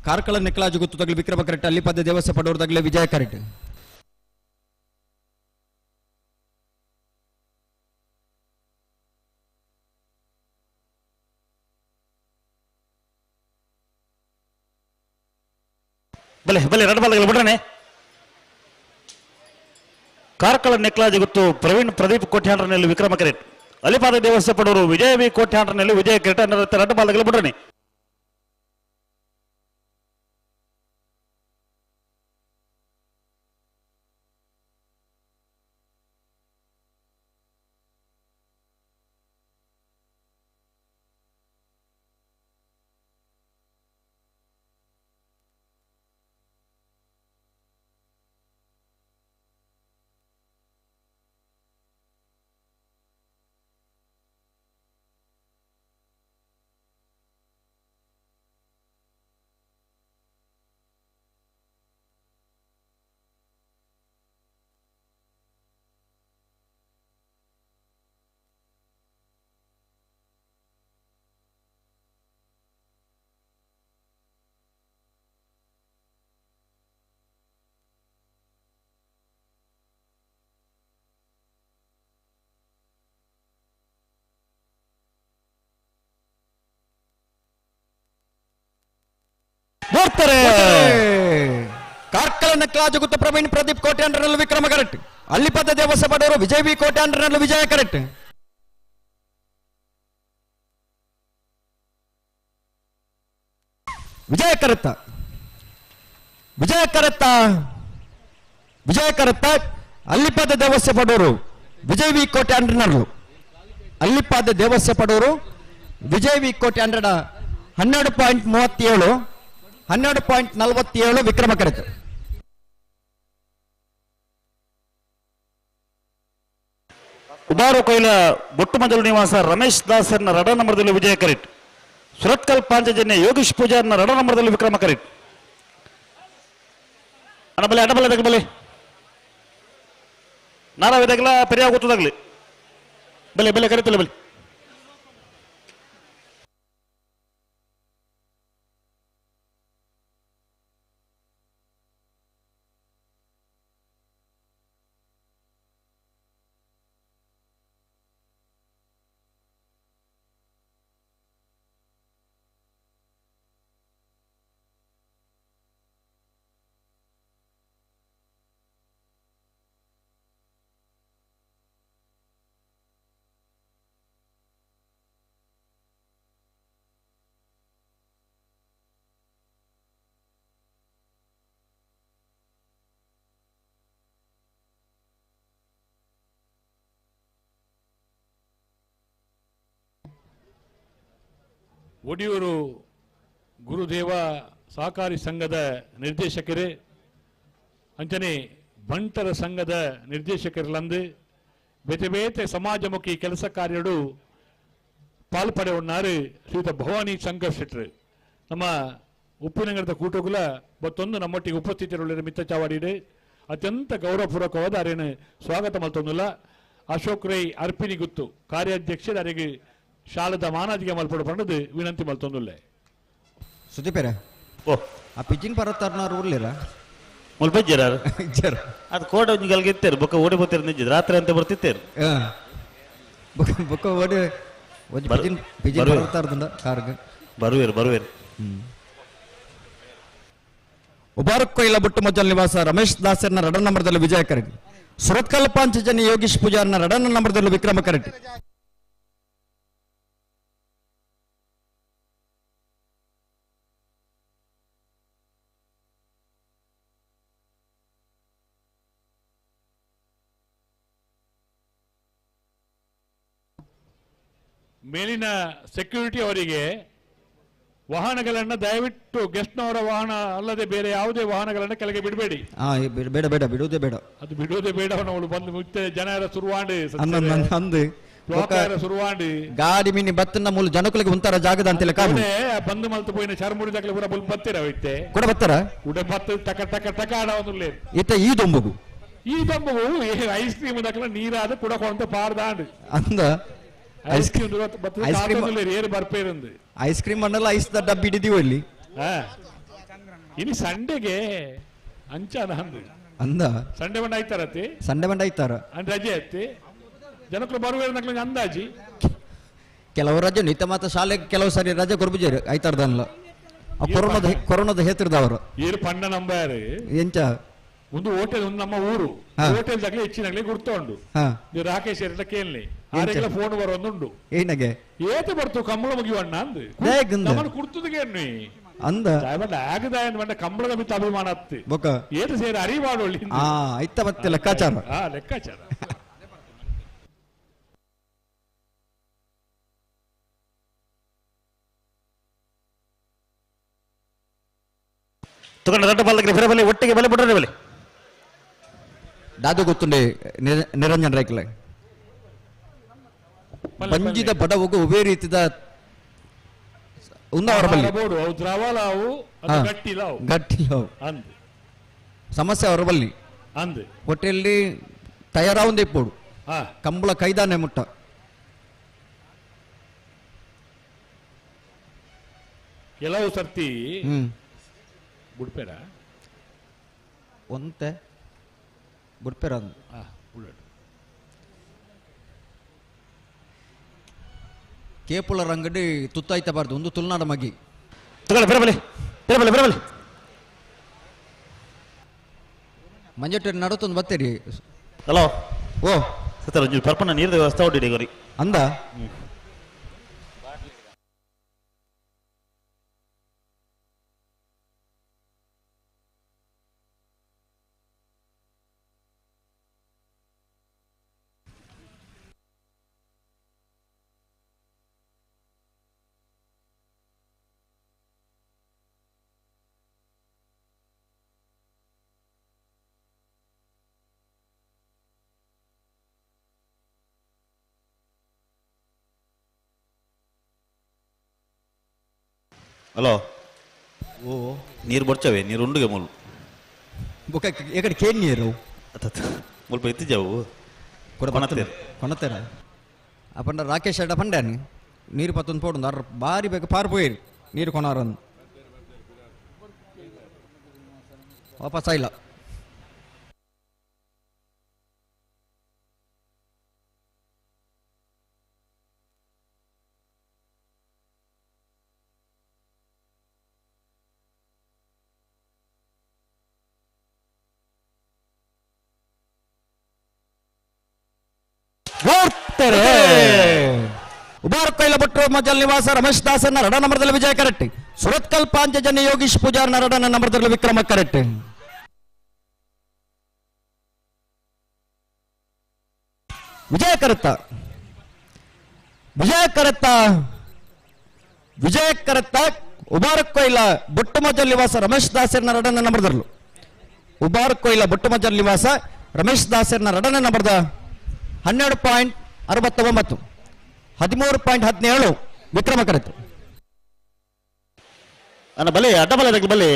ಕಾರ್ಕಳ ನೆಕ್ಕಲಾಜು ಗುತ್ತು ತಗಲಿ ವಿಕ್ರಮ ಕರೆಕ್ಟ್ ಅಲ್ಲಿಪದ ದೇವಸ್ಥ ಪಡೋರ್ ತಗಲಿ ವಿಜಯ ಕರೆಕ್ಟ್. ಬಲೆ ಬಲೆ ರಡ್ ಬಾಲಗಳು ಬಿಡ್ರನೆ. ಕಾರ್ಕಳ ನೆಕ್ಲಾಜಿ ಗೊತ್ತು ಪ್ರವೀಣ್ ಪ್ರದೀಪ್ ಕೋಟ್ಯಾಂಡ್ರನಲ್ಲಿ ವಿಕ್ರಮ ಕರೆಕ್ಟ್ ಅಲಿಪಾದ ದೇವಸ್ಥಾನ ಪಡೋರು ವಿಜಯ ವಿ ಕೋಟ್ಯಾಂಡ್ರನಲ್ಲಿ ವಿಜಯ ಕರೆಕ್ಟ್ ರಡ್ ಬಾಲಗಳು ಬಿಡ್ರನೆ. ಬರ್ತಾರೆ. ಕಾರ್ಕಳ ನಕ್ಲಾಜಗುತ್ತ ಪ್ರವೀಣ್ ಪ್ರದೀಪ್ ಕೋಟ್ಯಾಂಡ್ರನಲ್ಲಿ ವಿಕ್ರಮ ಕರೆಕ್ಟ್ ಅಲ್ಲಿಪದ ದೇವಸ್ಥ ಪಡೋರು ವಿಜಯ್ ವಿ ಕೋಟ್ಯಾಂಡ್ರನಲ್ಲಿ ವಿಜಯ ಕರೆಕ್ಟ್. ವಿಜಯ ಕರೆತ್ತ ವಿಜಯ ಕರೆತ್ತ ವಿಜಯ ಕರೆತ್ತ ಅಲ್ಲಿಪದ ದೇವಸ್ಥ ಪಡೋರು ವಿಜಯ್ ವಿ ಕೋಟ್ಯಾಂಡ್ರನಲ್ಲೂ ಅಲ್ಲಿಪಾದ ದೇವಸ್ಥ ಪಡೋರು ವಿಜಯ್ ವಿ ಕೋಟ್ಯಾಂಡ್ರನ 12.37 12.47 ವಿಕ್ರಮ ಕರೆತ. ಉಬಾರು ಕೊಯ್ಲ ಬೊಟ್ಟುಮಜಲು ನಿವಾಸ ರಮೇಶ್ ದಾಸರ್ನ ರಡ ನಂಬರ್ದಲ್ಲಿ ವಿಜಯ ಕರೆಕ್ಟ್ ಸುರತ್ಕಲ್ ಪಾಂಚಜನ್ಯ ಯೋಗೀಶ್ ಪೂಜಾರ್ನ ರಡ ನಂಬರ್ದಲ್ಲಿ ವಿಕ್ರಮ ಕರೆಕ್ಟ್. ಅಣಬಲೆ ಅಡಬಲೆ ತಗಬಲೆ ನಾರಾವಿದಾಗಲ ಪೆರಿಯ ಗೊತ್ತದಾಗ್ಲಿ ಬಲೆ ಬಲೆ ಕರಿತಲ್ಲ ಬಲೆ. ಒಡಿಯೂರು ಗುರುದೇವ ಸಹಕಾರಿ ಸಂಘದ ನಿರ್ದೇಶಕರೇ ಅಂಚನೆ ಬಂಟರ ಸಂಘದ ನಿರ್ದೇಶಕರಲ್ಲಂದು ಬೇತೆ ಬೇತೆ ಸಮಾಜಮುಖಿ ಕೆಲಸ ಕಾರ್ಯಡು ಪಾಲ್ಪಡೆಯುನ್ನಾರು ಶ್ರೀಯುತ ಭವಾನಿ ಶಂಕರ್ ಶೆಟ್ರು ನಮ್ಮ ಉಪ್ಪಿನಂಗಡದ ಕೂಟಗುಲ ಮತ್ತೊಂದು ನಮ್ಮೊಟ್ಟಿಗೆ ಉಪಸ್ಥಿತರುಳ್ಳ ಮಿತ್ತ ಚಾವಾಡಿಡು ಅತ್ಯಂತ ಗೌರವಪೂರ್ವಕವಾದ ಅರೇನು ಸ್ವಾಗತ ಮಲ್ತೊಂದುಲ್ಲ ಅಶೋಕ್ ರೈ ಅರ್ಪಿಣಿ ಗುತ್ತು ಕಾರ್ಯಾಧ್ಯಕ್ಷರು ಅರೆಗೆ ಶಾಲದ ಮಾನಾದಿಗೆ ಮಲ್ಪಡು ಪಂಡದು ವಿನಂತಿ ಮಲ್ತೊಂದುಲ್ಲೆ ಸುದೀಪೇರೆ ಓ ಆ ಪಿಜಿನ್ ಪರತ್ತಾರನವ್ರು ಉರ್ಲಿರ ಮುಲ್ಪಜ್ಜರ ಇಜ್ಜಾರ ಅದು ಕೋಡ ಒಂಜಿ ಗಲ್ಗೆ ಇತ್ತೇರು ಬೊಕ್ಕ ಓಡಿ ಬೋತೇರು ನಿಜ್ಜಿ ರಾತ್ರಿ ಅಂತ ಬರ್ತಿತ್ತೇರು ಬೊಕ್ಕ ಬೊಕ್ಕ ಓಡಿ ಒಂಜಿ ಪಿಜಿನ್ ಪಿಜಿನ್ ಪರತ್ತಾರದಿಂದ ಕಾರ್ಗ್ ಬರುವೇರು ಬರುವೇರು ಉಬಾರಕ್ ಕೊಯ್ಲ ಬುಟ್ಟು ಮಜ್ಜಲ್ ನಿವಾಸ ರಮೇಶ್ ದಾಸರ್ನ ರಡನ್ ನಂಬರ್ದಲ್ಲಿ ವಿಜಯ ಕರೆಟ್ಟಿ ಸುರತ್ಕಲ್ ಪಾಂಚಜನ್ಯ ಯೋಗೀಶ್ ಪೂಜಾರ್ನ ರಡನ್ ನಂಬರ್ದಲ್ಲಿ ವಿಕ್ರಮ ಕರೆಟ್ಟಿ ಮೇಲಿನ ಸೆಕ್ಯೂರಿಟಿ ಅವರಿಗೆ ವಾಹನಗಳನ್ನು ದಯವಿಟ್ಟು ಗೆಸ್ಟ್ನವರ ವಾಹನ ಅಲ್ಲದೆ ಬೇರೆ ಯಾವುದೇ ವಾಹನಗಳನ್ನು ಕೆಳಗೆ ಬಿಡಬೇಡಿ. ಬೇಡ ಬೇಡ ಬಿಡುವುದೇ ಬೇಡ, ಅದು ಬಿಡುವುದೇ ಬೇಡ. ಅವಳು ಬಂದು ಮುತ್ತೆ ಜನ ಎಲ್ಲ ಸುರುವಾಂಡು ಸುರುವಾಂಡು ಗಾಡಿ ಮೀನಿ ಬತ್ತನ್ನ ಮೂಲ ಜನಕುಲಿಗೆ ಒಂಥರ ಜಾಗದ ಅಂತೆಲ್ಲ ಕಾರಣ ಬಂದು ಮಲ್ತು ಪೋಯಿನ ಚರ್ಮುಡಿ ದಾಖಲೆ ಪೂರ ಬುಲ್ ಬತ್ತೀರ ಇತ್ತೆ ಕೂಡ ಬತ್ತಾರ ಉಡ ಬತ್ತ ಟಕ ಟಕ ಟಕ ಆಡ ಒಂದು ಇತ್ತ ಈ ದೊಂಬುಗು ಈ ದೊಂಬುಗು ಐಸ್ ಕ್ರೀಮ್ ದಾಖಲೆ ನೀರಾದ ಕುಡ ಕೊಂತ ಪಾರ್ದಾಂಡು ಅಂದ ಐಸ್ ಕ್ರೀಮ್ ಐಸ್ ಕ್ರೀಮ್ ಅನ್ನಲ್ಲ ಐಸ್ ಡಬ್ಬಿ ಹಿಡಿದೀವಿ ಇಲ್ಲಿ. ಇನ್ನು ಸಂಡೆಗೆ ಅಂಚಾನ ಅಂದ ಸಂಡೆ ಬಂಡ ಆಯ್ತಾರತಿ ಸಂಡೆ ಬಂಡ ಆಯ್ತಾರ ಅಂದ್ ರಜೆ ಐತಿ ಜನಕ್ಕಳು ಬರುವೇರು ಅಂದಾಜಿ ಕೆಲವು ರಜೆ ನಿತ್ಯ ಮಾತ್ರ ಶಾಲೆಗೆ ಕೆಲವು ಸಾರಿ ರಜೆ ಕೊರ್ಬುಜೇರು ಆಯ್ತಾರ್ದನ್ಲ ಕೊರೋನಾದ ಕೊರೋನಾದ ಹೇತಿರ್ದವರು ಏರು ಪಂಡ ನಂಬಾರು ಎಂಚ ಒಂದು ಹೋಟೆಲ್ ಒಂದು ನಮ್ಮ ಊರು ಹೋಟೆಲ್ ದಾಗಲೇ ಹೆಚ್ಚಿನಾಗ್ಲೇ ಗುರ್ತ ಉಂಡು ರಾಕೇಶ್ ಎರಡ ಕೇಳಿ ಆರೆಗಳ ಫೋನ್ ಬರೋದುಂಡು ಏನಗೆ ಏತ ಬರ್ತು ಕಂಬಳ ಮುಗಿವಣ್ಣ ಅಂದು ನಮ್ಮನ್ನು ಕುರ್ತದಕ್ಕೆ ಅಂದ ಆಗದ ಬಂಡ ಕಂಬಳದ ಮಿತ್ತ ಅಭಿಮಾನ ಅತ್ತಿ ಬೊಕ್ಕ ಏತ ಸೇರಿ ಅರಿವಾಡೊಳ್ಳಿ ಐತ ಮತ್ತೆ ಲೆಕ್ಕಾಚಾರ ಲೆಕ್ಕಾಚಾರ ತಗೊಂಡ ದೊಡ್ಡ ಬಾಲಕರಿಗೆ ಬೇರೆ ಬಲೆ ಒಟ್ಟಿಗೆ ಬಲೆ ಬಿಡ್ರೆ ಬಲೆ ದಾದು ಗೊತ್ತುಂಡೆ ನಿರಂಜನ್ ರೈಕ್ಲೆ ಬಂಜಿದ ಬಡವಗು ಒವೇ ರೀತಿದ ಉನ್ನವರ ಬಲ್ಲಿ ಗಟ್ಟಿ ಸಮಸ್ಯೆ ಅವರ ಬಲ್ಲಿ ಹೋಟೆಲ್ಲಿ ತಯಾರಾವಂದೇ ಇಪ್ಪೋಡು ಕಂಬಳ ಕೈದಾನೆ ಮುಟ್ಟ ಕೆಲವು ಸರ್ತಿ ಬುಡ್ಪೇರ ಒಂತೆ ಬುಡ್ಪೇರ ಕೇಪುಳ ರಂಗಡಿ ತುತ್ತಾಯ್ತ ಬಾರ್ದು ಒಂದು ತುಳುನಾಡ ಮಗಿ ತಗೊಳ್ಳಿ ಬೇರೆ ಬಲೆ ಬೇರೆ ಬಲೆ ಬೇರೆ ಬಲೆ ಮಂಜಟ್ಟೆ ನಡುತ್ತೊಂದು ಬತ್ತೀರಿ. ಹಲೋ ಓ ಸರ್ ಒಂಜಿ ಪರ್ಪನ ನೀರ್ದ ವ್ಯವಸ್ಥೆ ಉಂಟು ಗೌರಿ ಅಂದ ಹಲೋ ಓ ನೀರು ಬರ್ಚವೆ ನೀರು ಉಂಡುಗೆ ಮೂಲು ಬೊಕ್ಕ ಎಕಡೆ ಕೇನ್ ನೀರು ಮುಲ್ಪ ಎತ್ತಿಜಾವು ಕೊಣತೇರು ಕೊಣತೇರ ಅಪಂಡ ರಾಕೇಶ್ ಅಡ್ಡ ಪಂಡ್ಯಾನಿ ನೀರು ಪತ್ತೊಂದು ಪೋಡು ಅರ್ ಬಾರಿ ಬೇಕು ಪಾರ್ ಪೋಯಿರಿ ನೀರು ಕೊಣಾರನ್ ವಾಪಸ್ ಆಯಿಲ್ಲ. ಉಬಾರಕ್ ಭಟ್ರು ಮಜಲ್ ನಿವಾಸ ರಮೇಶ್ ದಾಸನ ರಡ ನಂಬರ್ದಲ್ಲಿ ವಿಜಯ ಕರೆಟ್ಟಿ ಸುರತ್ಕಲ್ ಪಾಂಚಜನ್ಯ ಯೋಗೀಶ್ ಪೂಜಾರ್ನ ರಡ ನಂಬರ್ದಲ್ಲಿ ವಿಕ್ರಮ ಕರೆಟ್ಟಿ. ವಿಜಯ ಕರೆತ್ತ ವಿಜಯ ಕರೆತ್ತ ವಿಜಯ ಕರೆತ್ತ ಉಬಾರಕ್ ಕೊಯ್ಲ ಬೊಟ್ಟುಮಜಲ್ ನಿವಾಸ ರಮೇಶ್ ದಾಸರ್ನ ರಡನ ನಂಬರ್ದರ್ಲು. ಉಬಾರಕ್ ಕೊಯ್ಲ ಬೊಟ್ಟುಮಜಲ್ ನಿವಾಸ ರಮೇಶ್ ದಾಸರ್ನ ರಡನ ನಂಬರ್ದ 12.69 13.17 ವಿಕ್ರಮ ಕರೆತು. ಅಣ್ಣ ಬಲೆ ಅಡ್ಡ ಬಲೆ ಅದಕ್ಕೆ ಬಲೆ.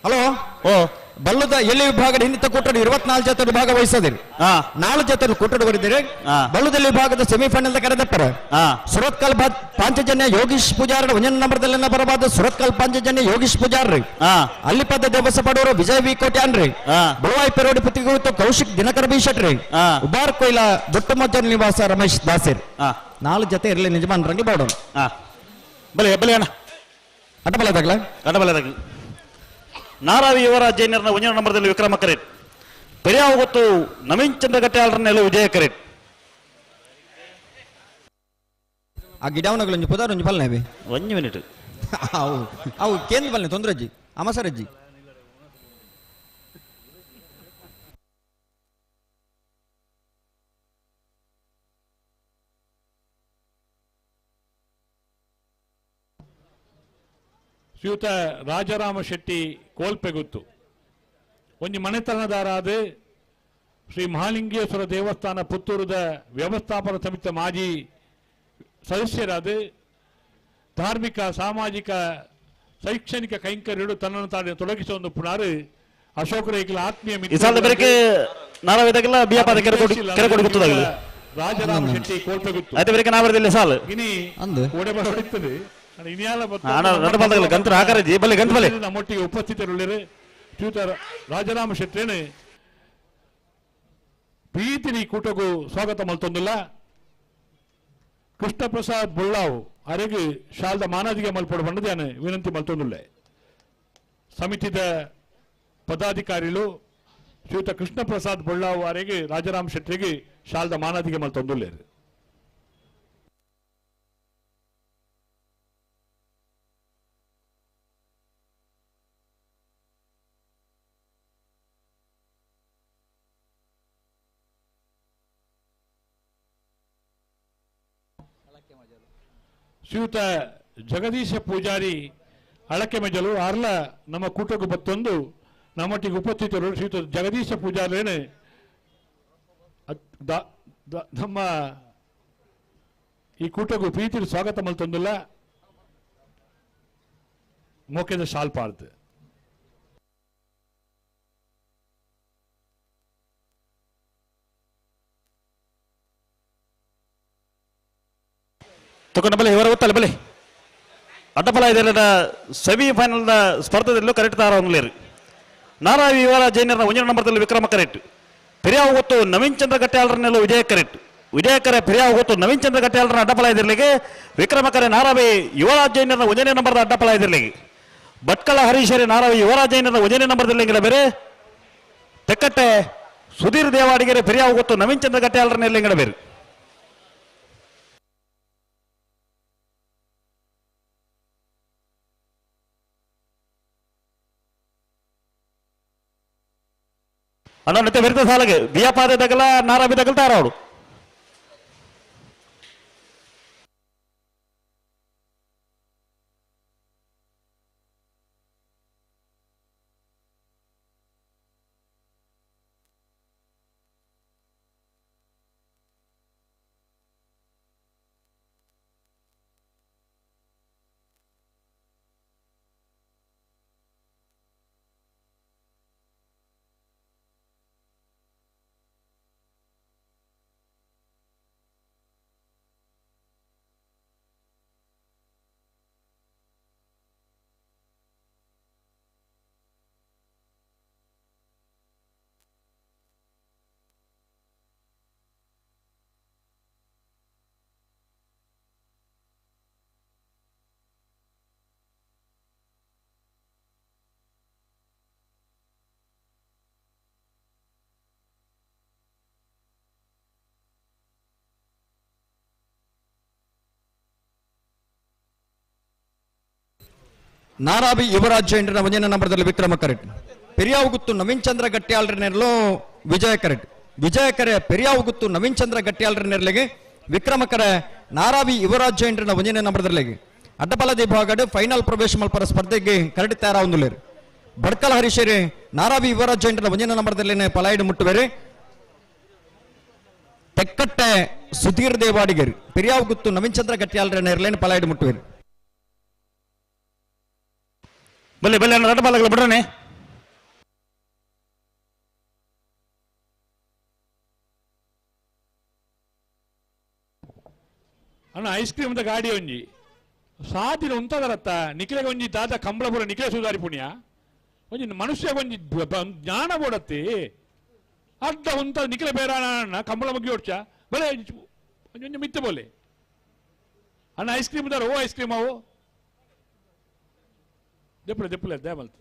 ಹಲೋ ಓ ಬಲ್ಲದ ಎಲ್ಲಿ ವಿಭಾಗದ ಹಿಂದಿತ ಕೂಟಡು 24 ಜೊತೆ ಭಾಗವಹಿಸದಿರಿ. 4 ಜೊತೆ ಕೂಟಡು ಬರಿದಿರಿ. ಬಲ್ಲದಲ್ಲಿ ವಿಭಾಗದ ಸೆಮಿಫೈನಲ್ ಕರೆದಪ್ಪರ ಸುರತ್ಕಲ್ ಪಾಂಚಜನ್ಯ ಯೋಗೀಶ್ ಪೂಜಾರ ಒಂದನೇ ನಂಬರ್ದಲ್ಲಿ ಬರಬಾದ ಸುರತ್ಕಲ್ ಪಾಂಚಜನ್ಯ ಯೋಗೀಶ್ ಪೂಜಾರ್ರಿ. ಅಲ್ಲಿಪದ ದೇವಸ ಪಡೋರು ವಿಜಯ್ ವಿ ಕೋಟ್ಯಾನ್ರಿ. ಬಳುವಾಯಿ ಪೆರೋಡಿ ಪುತ್ತಿಗೆ ಕೌಶಿಕ್ ದಿನಕರ ಬಿ ಶೆಟ್ರಿ. ಉಬಾರ್ ಕೊಯ್ಲ ದೊಟ್ಟಮಜ್ಜನ್ ನಿವಾಸ ರಮೇಶ್ ದಾಸಿರ್. 4 ಜೊತೆ ಇರಲಿ ನಿಜಮಾನ್ರಂಗೆ ಬೋಡೋಣ. ಬಲೆ ಬಲೆ ಅಣ್ಣ ಅಡ್ಡ ಬಲೆ ತಗಲ ಅಡ್ಡ ಬಲೆ ತಗಲ. ನಾರಾವಿ ಯುವರಾಜ್ ಜೈನರ್ನ ಒಂದನೇ ನಂಬರ್ದಲ್ಲಿ ವಿಕ್ರಮ ಕರೇಟ್. ಪೆರಿಯಾವ ಗೊತ್ತು ನವೀನ್ ಚಂದ್ರ ಗಟ್ಟೆಯಾಳರನ್ನೆಲ್ಲ ವಿಜಯ ಕರೇಟ್. ಆ ಗಿಡವನಗಳು ಪುದಾರ್ ಒಂಜಿ ಪಲ್ನೆ ಒಂಜಿ ಮಿನಿಟ್. ಅವು ಅವು ಕೇಂದ್ರ ಪಲ್ನೆ ತೊಂದ್ರಜ್ಜಿ ಅಮಸರಜ್ಜಿ. ಶ್ರೀಯುತ ರಾಜಾರಾಮ ಶೆಟ್ಟಿ ಕೋಲ್ಪೆಗುತ್ತು ಒಂಜಿ ಮನೆತನದಾರಾದ ಶ್ರೀ ಮಹಾಲಿಂಗೇಶ್ವರ ದೇವಸ್ಥಾನ ಪುತ್ತೂರದ ವ್ಯವಸ್ಥಾಪನಾ ಸಮಿತಿಯ ಮಾಜಿ ಸದಸ್ಯರಾದ ಧಾರ್ಮಿಕ ಸಾಮಾಜಿಕ ಶೈಕ್ಷಣಿಕ ಕೈಂಕರ್ಯರು ತನ್ನನ್ನು ತಾನು ತೊಡಗಿಸುವ ಒಂದು ಪುನಾರು ಅಶೋಕ ರೇಖಲ ಆತ್ಮೀಯ ಮಿತ್ರ ರಾಜಾರಾಮ ಶೆಟ್ಟಿ ಕೋಲ್ಪೆಗುತ್ತು ಆಯ್ತು ಬೆರಕೆ ನಾವರದಲ್ಲಿ ಸಾಲು ಇನಿ ಓಡೆ ಬರೋಡಿತ್ತದೆ. ನಮ್ಮೊಟ್ಟಿಗೆ ಉಪಸ್ಥಿತರುಳ್ಳರು ಶ್ರೀಯುತ ರಾಜಾರಾಮ ಶೆಟ್ಟೇನೆ ಪ್ರೀತಿನಿ ಕೂಟಗೂ ಸ್ವಾಗತ ಮಲ್ತೊಂದಿಲ್ಲ. ಕೃಷ್ಣ ಪ್ರಸಾದ್ ಬುಳ್ಳಾವ್ ಅರೆಗೆ ಶಾಲ್ದ ಮಾನಾದಿಗೆ ಮಲ್ಪೊಡು ಬಂಡದಾನೆ ವಿನಂತಿ ಮಲ್ತೊಂದುಲ್ಲೆ. ಸಮಿತಿದ ಪದಾಧಿಕಾರಿಗಳು ಶ್ರೀಯುತ ಕೃಷ್ಣ ಪ್ರಸಾದ್ ಬುಳ್ಳಾವ್ ಅರೆಗೆ ರಾಜಾರಾಮ ಶೆಟ್ಟಿಗೆ ಶಾಲ್ದ ಮಾನಾದಿಗೆ ಮಲ್ತೊಂದುಲ್ಲೇರು. ಶ್ರೀಯುತ ಜಗದೀಶ ಪೂಜಾರಿ ಅಳಕೆ ಮೆಜಲು ಅರ್ಲ ನಮ್ಮ ಕೂಟಕ್ಕೂ ಬತ್ತೊಂದು ನಮ್ಮೊಟ್ಟಿಗೆ ಉಪಸ್ಥಿತರು ಶ್ರೀಯುತ ಜಗದೀಶ ಪೂಜಾರಿನೇ ನಮ್ಮ ಈ ಕೂಟಕ್ಕೂ ಪ್ರೀತಿ ಸ್ವಾಗತ ಮಲ್ತೊಂದಿಲ್ಲ. ಮೋಕೆದ ಶಾಲ್ಪಾರ್ದು ತಗೊಂಡ ಬಲೆ ಇವರ ಗೊತ್ತಲ್ಲ ಬಲೆ ಅಡ್ಡಫಲ ಇದೆಲ್ಲ ಸೆಮಿಫೈನಲ್ದ ಸ್ಪರ್ಧೆದಲ್ಲೂ ಕರೆಕ್ಟ್ ತಾರ ನಾರಾವಿ ಯುವರಾಜ್ ಜೈನರ್ನ ಒಂದನೇ ನಂಬರ್ದಲ್ಲಿ ವಿಕ್ರಮ ಕರೆಕ್ಟ್. ಪೆರಿಯಾವ ಗೊತ್ತು ನವೀನ್ ಚಂದ್ರ ಗಟ್ಟೆಯಾಳರನ್ನೆಲ್ಲ ವಿಜಯ ಕರೆಕ್ಟ್. ವಿಜಯಕರೆ ಪೆರಿಯಾವ ಗೊತ್ತು ನವೀನ್ ಚಂದ್ರ ಗಟ್ಟೆಯಾಳರನ್ನ ಅಡ್ಡಫಲ ಇದಿರ್ಲಿಕ್ಕೆ ವಿಕ್ರಮಕರೆ ನಾರಾವಿ ಯುವರಾಜ್ ಜೈನರ್ನ ಒಂದನೇ ನಂಬರ್ದ ಅಡ್ಡಫಲ ಇದಿರ್ಲಿಕ್ಕೆ ಭಟ್ಕಳ ಹರೀಶರೇ ನಾರಾವಿ ಯುವರಾಜ್ ಜೈನರ್ನ ಒಂದನೇ ನಂಬರ್ದಲ್ಲಿ ಬೇರೆ ತೆಕ್ಕಟ್ಟೆ ಸುಧೀರ್ ದೇವಾಡಿಗೆರೆ ಪೆರಿಯಾವ ಗೊತ್ತು ನವೀನ್ ಚಂದ್ರ ಗಟ್ಟೆಯಾಳರನ್ನೆಲ್ಲ ಬೇರೆ. ಅಣ್ಣ ಮತ್ತೆ ಬೆರ್ತ ಸಾಲಗೆ ಬಿಯಪಾದೆ ತಗಲ ನಾರಾಬಿ ತಗಲ್ತಾರ ಅವಳು. ನಾರಾವಿ ಯುವರಾಜ್ ಜೈನ್ರನ ಒಂಜನೇ ನಂಬರ್ದಲ್ಲಿ ವಿಕ್ರಮ ಕರೆಟ್. ಪೆರಿಯಾವುಗುತ್ತು ನವೀನ್ ಚಂದ್ರ ಗಟ್ಟಿಯಾಳ್ರನೆರ್ಲು ವಿಜಯ ಕರೆಟ್. ವಿಜಯ ಕರೆ ಪೆರಿಯಾವುಗುತ್ತು ನವೀನ್ ಚಂದ್ರ ಗಟ್ಟಿಯಾಳ್ರನೆರ್ಲಿಗೆ ವಿಕ್ರಮ ಕರೆ ನಾರಾವಿ ಯುವರಾಜ್ ಜೈನ್ರನ ಒಂಜನೇ ನಂಬರ್ದಲ್ಲಿ. ಅಡ್ಡಬಲದ ವಿಭಾಗಡ್ ಫೈನಲ್ ಪ್ರವೇಶ ಮಲ್ಪರ ಸ್ಪರ್ಧೆಗೆ ಕರಡಿ ತಯಾರಾವೊಂದುಲ್ಲೇರು. ಬಡ್ಕಲ್ ಹರೀಶೇರಿ ನಾರಾವಿ ಯುವರಾಜ್ ಜೈನ್ರನ ಒಂಜನೇ ನಂಬರ್ದಲ್ಲಿ ಪಲಾಯಿಡು ಮುಟ್ಟುವೆರು. ತೆಕ್ಕಟ್ಟೆ ಸುಧೀರ್ ದೇವಾಡಿಗರು ಪೆರಿಯಾವುಗುತ್ತು ನವೀನ್ ಚಂದ್ರ ಗಟ್ಟಿಯಾಳ್ರನೆರ್ಲೇನು ಪಲಾಯಿಡು ಮುಟ್ಟುವೆರು. ಬಲ್ಲೆ ಬಲ್ಲೆ ಅಣ್ಣ ರಡ್ಡ ಬಾಲಗಳ ಬಿಡ್ರನೆ. ಅಣ್ಣ ಐಸ್ ಕ್ರೀಮ್ the ಗಾಡಿ ಒಂಜಿ ಸಾದಿನ ಉಂತದರತ್ತ ನಿಖಿಲೆಗೆ ಒಂಜಿ ದಾದ ಕಂಬಳಪುರ ನಿಖಿಲೆ ಸುಧಾರಿ ಪುಣ್ಯ ಒಂಜಿ ಮನುಷ್ಯ ಒಂಜಿ ಜ್ಞಾನ ಬೋಡತ್ತಿ ಅಡ್ಡ ಉಂತ ನಿಖಿಲೆ ಬೇರಾಣ ಕಂಬಳ ಮುಗಿ ಓಡ್ಚ ಬಲೆ ಒಂಜಿ ಒಂಜಿ ಮಿತ್ತೆ ಬೋಲೆ ಅಣ್ಣ ಐಸ್ ಕ್ರೀಮ್ ದಾರ ಓ ಐಸ್ ಕ್ರೀಮ್ ಅವು ದೆಪ್ಪಲೆ ದೆಪ್ಪಲೆ ದೇಮಲ್ತು.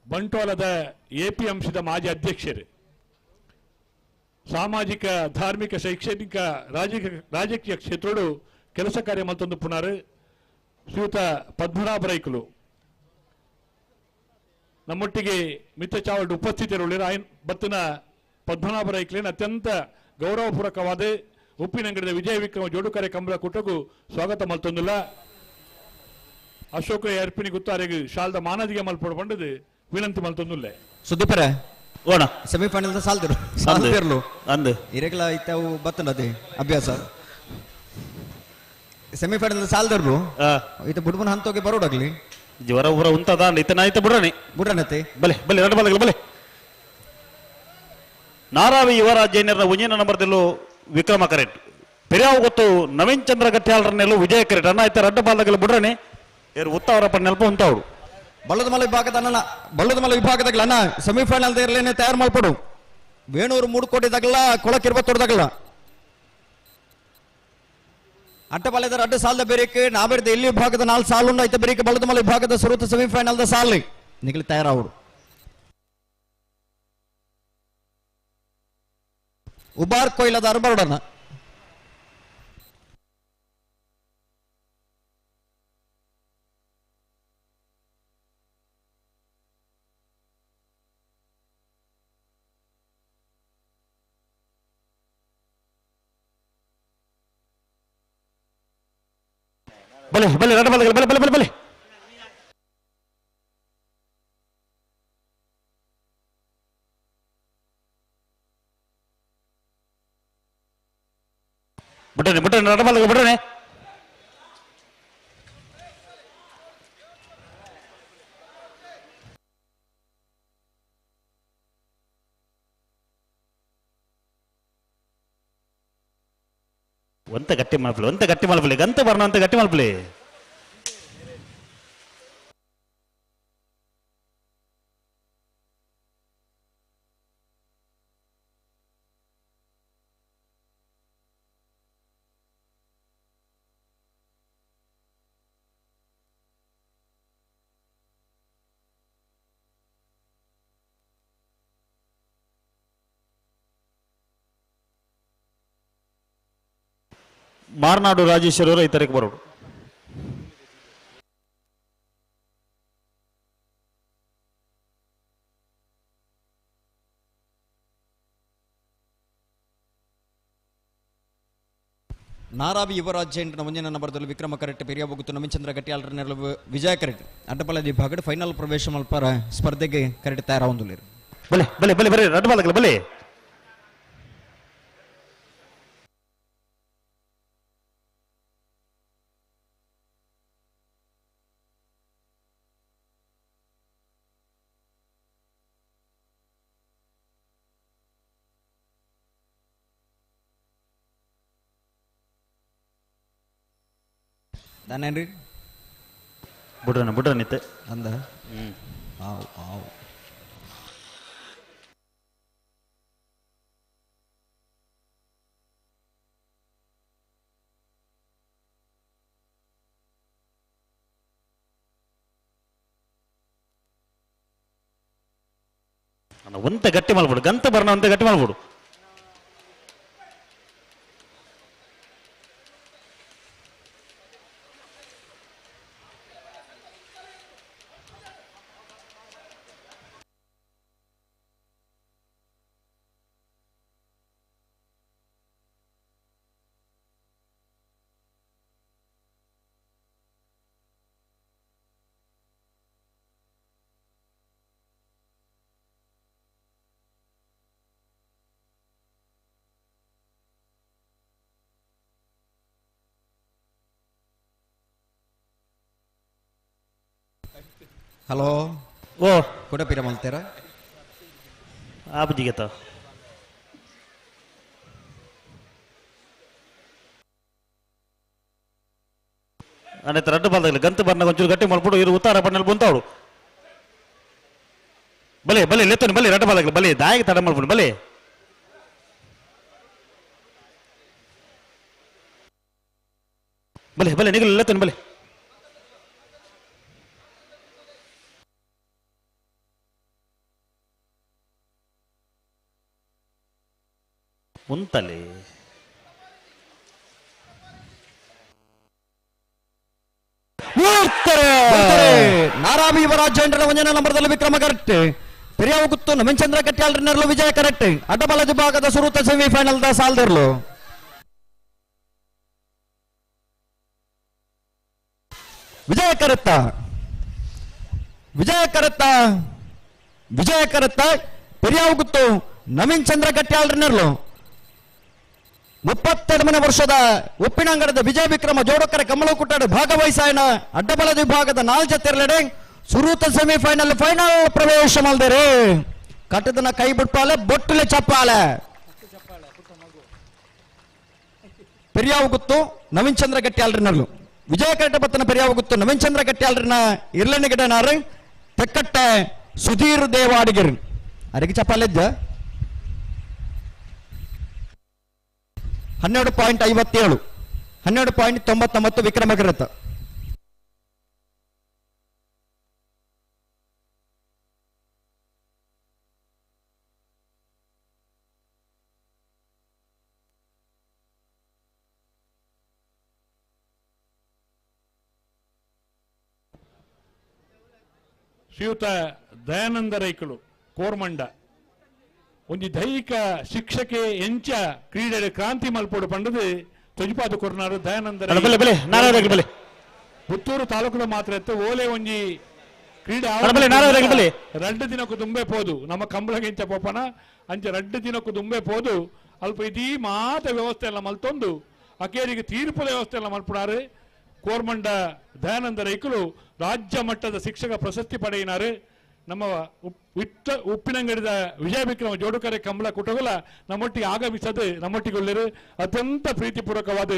ಬಂಟ್ವಾಳದ ಎಪಿಎಂಸಿದ ಮಾಜಿ ಅಧ್ಯಕ್ಷರು, ಸಾಮಾಜಿಕ ಧಾರ್ಮಿಕ ಶೈಕ್ಷಣಿಕ ರಾಜಕೀಯ ಕ್ಷೇತ್ರಡು ಕೆಲಸ ಕಾರ್ಯ ಮತ್ತೊಂದು ಪುನರ್ ಶ್ರೀಯುತ ಪದ್ಮನಾಭ ರೈಕುಲು ನಮ್ಮೊಟ್ಟಿಗೆ ಮಿತ್ತ ಚಾವಲ್ಡ್ ಉಪಸ್ಥಿತರುಳ್ಳಿರ. ಆಯನ್ ಬತ್ತಿನ ಪದ್ಮನಾಭ ರೈಕ್ಲೇನ್ ಅತ್ಯಂತ ಗೌರವಪೂರ್ವಕವಾದ ಉಪ್ಪಿನಂಗಡಿದ ವಿಜಯ ವಿಕ್ರಮ ಜೋಡುಕರೆ ಕಂಬಳ ಕೂಟಕ್ಕೂ ಸ್ವಾಗತ ಮಲ್ತೊಂದಿಲ್ಲ. ಅಶೋಕ ಅರ್ಪಿಣಿ ಗುತ್ತಾರೆಗೆ ಶಾಲ್ದ ಮಾನದಿಗೆ ಮಲ್ಪೊಡು ಪಂಡದು ವಿನಂತಿ ಮಲ್ತೊಂದುಲ್ಲೆ. ಸುದೀಪರ ಓಣ ಸೆಮಿಫೈನಲ್ ಸಾಲ್ದಿರು ಸಾಲ್ದಿರ್ಲು ಅಂದು ಇರೆಗ್ಲ ಇತ್ತವು ಬತ್ತನದೆ ಅಭ್ಯಾಸ ಸೆಮಿಫೈನಲ್ ಸಾಲ್ದಿರ್ಲು ಇತ್ತ ಬುಡ್ಬನ್ ಹಂತೋಗಿ ಬರೋಡಗ್ಲಿ ಜ್ವರ ಊರ ಉಂತದ ಇತ್ತ ನಾಯ್ತ ಬುಡ್ರನಿ ಬುಡ್ರನತೆ ಬಲೆ ಬಲೆ ಎರಡು ಬಲಗಳು ಬಲೆ. ನಾರಾವಿ ಯುವರಾಜ್ ಜೈನರ ಒಂಜಿನ ನಂಬರ್ದಲ್ಲೂ ವಿಕ್ರಮ ಕರೆಟ್ ಪೆರಿಯಾವು ಗೊತ್ತು ನವೀನ್ ಚಂದ್ರ ಗಟ್ಟಿಯಾಳರನ್ನೆಲ್ಲೂ ವಿಜಯ ಕರೆಟ್ ಅಣ್ಣ ಇತ್ತ ರಡ್ಡ ಬಾಲಗಳು ಬುಡ್ರನಿ ಏರು ಉತ್ತವರಪ್ಪ ನೆನಪು ಉಂತಾವ್ರು. ಬಳ್ಳದಮಲ ವಿಭಾಗದ ಅಣ್ಣ ಬಳ್ಳದಮಲ ವಿಭಾಗದ ಅಣ್ಣ ಸೆಮಿಫೈನಲ್ ಇರಲೇನೆ ತಯಾರು ಮಾಡ್ಕೊಡು. ವೇಣೂರು 3 ಕೋಟಿ ತಗಲ ಕೊಳಕ್ 21 ಅಡ್ಡ ಬಲದ ಅಡ್ಡ ಸಾಲದ ಬೇರೆಕ್ ನಾಬೇರ್ದ ಎಲ್ಲಿ ವಿಭಾಗದ 4 ಸಾಲು ಐತೆ ಬೇರೆಕ್ ಬಳ್ಳದಮಲ ವಿಭಾಗದ ಸುರುತ ಸೆಮಿಫೈನಲ್ the ಸಾಲು ನಿಗಲಿ ತಯಾರಾವರು. ಉಬಾರ್ ಕೊಯ್ಲದ ಅರ್ಬರೋಡಣ್ಣ ಬಲೆ ಬಲೆ ರಡ್ಡ ಬಲಗಳು ಬಲೆ ಬಲೆ ಬಲೆ ಬಲೆ. ಬಿಡ್ರನೆ ಬಿಡ್ರನೆ ರಡ್ಡ ಬಲಗಳು ಬಿಡ್ರನೆ. ಒಂತ ಗಟ್ಟಿ ಮಲ್ಪಲೆ ಒಂತ ಗಟ್ಟಿ ಮಲ್ಪಲೆ ಗಂತ ಬರ್ನ ಅಂತ ಗಟ್ಟಿ ಮಲ್ಪಲೆ. ಮಾರ್ನಾಡು ರಾಜೇಶ್ವರವರು ಈ ತಾರೀಕು ಬರೋಡು. ನಾರಾವಿ ಯುವರಾಜ್ ಜೈನ್ರನ ಒಂಜಿನ ನಂಬರ್ದಲ್ಲಿ ವಿಕ್ರಮ ಕರೆಕ್ಟ್ ಪೆರಿಯಾಬುಗುತ್ತು ನವೀನ್ ಚಂದ್ರ ಗಟ್ಟಿಯಾಳರ ವಿಜಯ ಕರೆಕ್ಟ್ ಅಡ್ಡಬಲ ವಿಭಾಗದ ಫೈನಲ್ ಪ್ರವೇಶ ಮಲ್ಪರ ಸ್ಪರ್ಧೆಗೆ ಕರೆಕ್ಟ್ ತಯಾರಾವೊಂದುಲ್ಲೇರು. ಬಲೆ ಬಲೆ ಬಲೆ ಬರೆ ರಡ್ಡ ಬಾಲಕಲ ಬಲೆ. ದಾನೇನ್ರಿ ಬುಡ್ರನ ಬುಡ್ರನಿತ್ತೆ ಅಂದ ಆವ್ ಆವ್ ಒಂತೆ ಗಟ್ಟಿ ಮಲ್ಪಡು, ಗಂತ ಬರ್ನ ಒಂತೆ ಗಟ್ಟಿ ಮಲ್ಪಡು. ಹಲೋ ಓ ಕುಡಪಿರ ಮಲ್ತೇರ ಆಪುಜಿಗೆತ ಅನೆತ್ತ ರಡ್ಡು ಬಾಲ್ದಾಗಲಿ ಗಂತು ಬರ್ನ ಒಂಚೂರು ಗಟ್ಟಿ ಮಲ್ಪಡು ಇರು ಉತ್ತಾರ ಬಣ್ಣಲ್ಲಿ ಬಂತಾವಳು. ಬಲೆ ಬಲೆ ಲೆತ್ತೋನಿ ಬಲೆ ರಡ್ಡು ಬಾಲ್ದಾಗಲಿ ಬಲೆ ದಾಯಿಗೆ ತಡ ಮಲ್ಪಡು ಬಲೆ. ಬಲೆ ಬಲೆ ನಿಗಲು ಲೆತ್ತೋನಿ ಬಲೆ. ಉಂತಲೆ ನಾರಾವಿ ಯುವರಾಜ್ ಒಂದನೇ ನಂಬರ್ದಲ್ಲಿ ವಿಕ್ರಮ ಕರೆಕ್ಟ್, ಪೆರಿಯಾವ ಗುತ್ತು ನವೀನ್ ಕಟ್ಯಾಲ್ರಿನರ್ಲು ವಿಜಯ ಕರೆಕ್ಟ್. ಅಡ್ಡಬಲ ವಿಭಾಗದ ಸುರುತ ಸೆಮಿಫೈನಲ್ the ಸಾಲ್ದಿರ್ಲು. ವಿಜಯ ಕರೆತ್ತ, ವಿಜಯ ಕರೆತ್ತ, ವಿಜಯ ಕರೆತ್ತ ಪೆರಿಯಾವ ಗುತ್ತು ನವೀನ್ ಚಂದ್ರ ಕಟ್ಯಾಲ್ರಿನರ್ಲು. 32ನೇ ವರ್ಷದ ಉಪ್ಪಿನಂಗಡದ ವಿಜಯ ವಿಕ್ರಮ ಜೋಡಕರ ಕಮಲಕುಟ್ಟಾಡು ಭಾಗವಹಿಸಾಯನ ಅಡ್ಡಬಲದ ವಿಭಾಗದ ನಾಲ್ಜತೆರ್ಲೆಡೆ ಸುರೂತ ಸೆಮಿಫೈನಲ್ ಫೈನಲ್ ಪ್ರವೇಶ ಮಲ್ದೇರೆ. ಕಟ್ಟದನ ಕೈ ಬಿಟ್ಪಾಲೆ ಬೊಟ್ಟುಲೆ ಚಪ್ಪಾಲೆ. ಪೆರಿಯಾವ ಗುತ್ತು ನವೀನ್ ಚಂದ್ರ ಗಟ್ಟಿಯಾಲ್ರಿನರ್ಲು. ವಿಜಯ ಕಟ್ಟಬತ್ತನ ಪೆರಿಯಾವ ಗುತ್ತು ನವೀನ್ ಚಂದ್ರ ಗಟ್ಟಿಯಾಲ್ರಿನ ಇರ್ಲನೆ ಗಿಡನಾರು ತೆಕ್ಕಟ್ಟೆ ಸುಧೀರ್ ದೇವಾಡಿಗರ್ ಅರಿಗೆ ಚಪ್ಪಾಲೆ ಇದ್ದ. 12.57, 12.99 ವಿಕ್ರಮಕರತ. ಶ್ರೀಯುತ ದಯಾನಂದ ರೈಕಳು ಕೋರ್ಮಂಡ ಒಂಜಿ ದೈಹಿಕ ಶಿಕ್ಷಕೆ ಎಂಚ ಕ್ರೀಡೆ ಕ್ರಾಂತಿ ಮಲ್ಪೋಡು ಪಂಡದು ತೊಜಿಪಾದ ಕೊರ್ನಾರು ದಯಾನಂದ ರೈ. ಬಲೆ ಬಲೆ ನಾರಾಯಣ ಬಲೆ. ಪುತ್ತೂರು ತಾಲೂಕುದ ಮಾತ್ರ ಇತ್ತು ಓಲೆ ಒಂಜಿ ಕ್ರೀಡೆ ಅಲ್ಲ ಬಲೆ, ನಾರಾಯಣ ಬಲೆ. ರಡ್ಡು ದಿನಕ್ಕೂ ದುಂಬೆ ಪೋದು ನಮ್ಮ ಕಂಬಳಗೆಂಚ ಪೋಪನ ಅಂಚ ರಡ್ಡು ದಿನಕ್ಕೂ ದುಂಬೆ ಪೋದು ಅಲ್ಪ ಇದೀ ಮಾತ ವ್ಯವಸ್ಥೆ ಎಲ್ಲ ಮಲ್ತೊಂದು ಅಕೇರಿಗೆ ತೀರ್ಪುದ ವ್ಯವಸ್ಥೆ ಎಲ್ಲ ಮಲ್ಪುಡಾರು. ಕೋರ್ಮಂಡ ದಯಾನಂದ ರೈಕುಲು ರಾಜ್ಯ ಮಟ್ಟದ ಶಿಕ್ಷಕ ಪ್ರಶಸ್ತಿ ಪಡೆಯಿನಾರು. ನಮ್ಮ ಉಪ್ಪಿನಂಗಡಿದ ವಿಜಯ ವಿಕ್ರಮ ಜೋಡುಕರೆ ಕಂಬಳ ಕುಟುಂಬ ನಮ್ಮೊಟ್ಟಿಗೆ ಆಗಮಿಸದು ನಮ್ಮೊಟ್ಟಿಗೆ ಅತ್ಯಂತ ಪ್ರೀತಿಪೂರ್ವಕವಾದ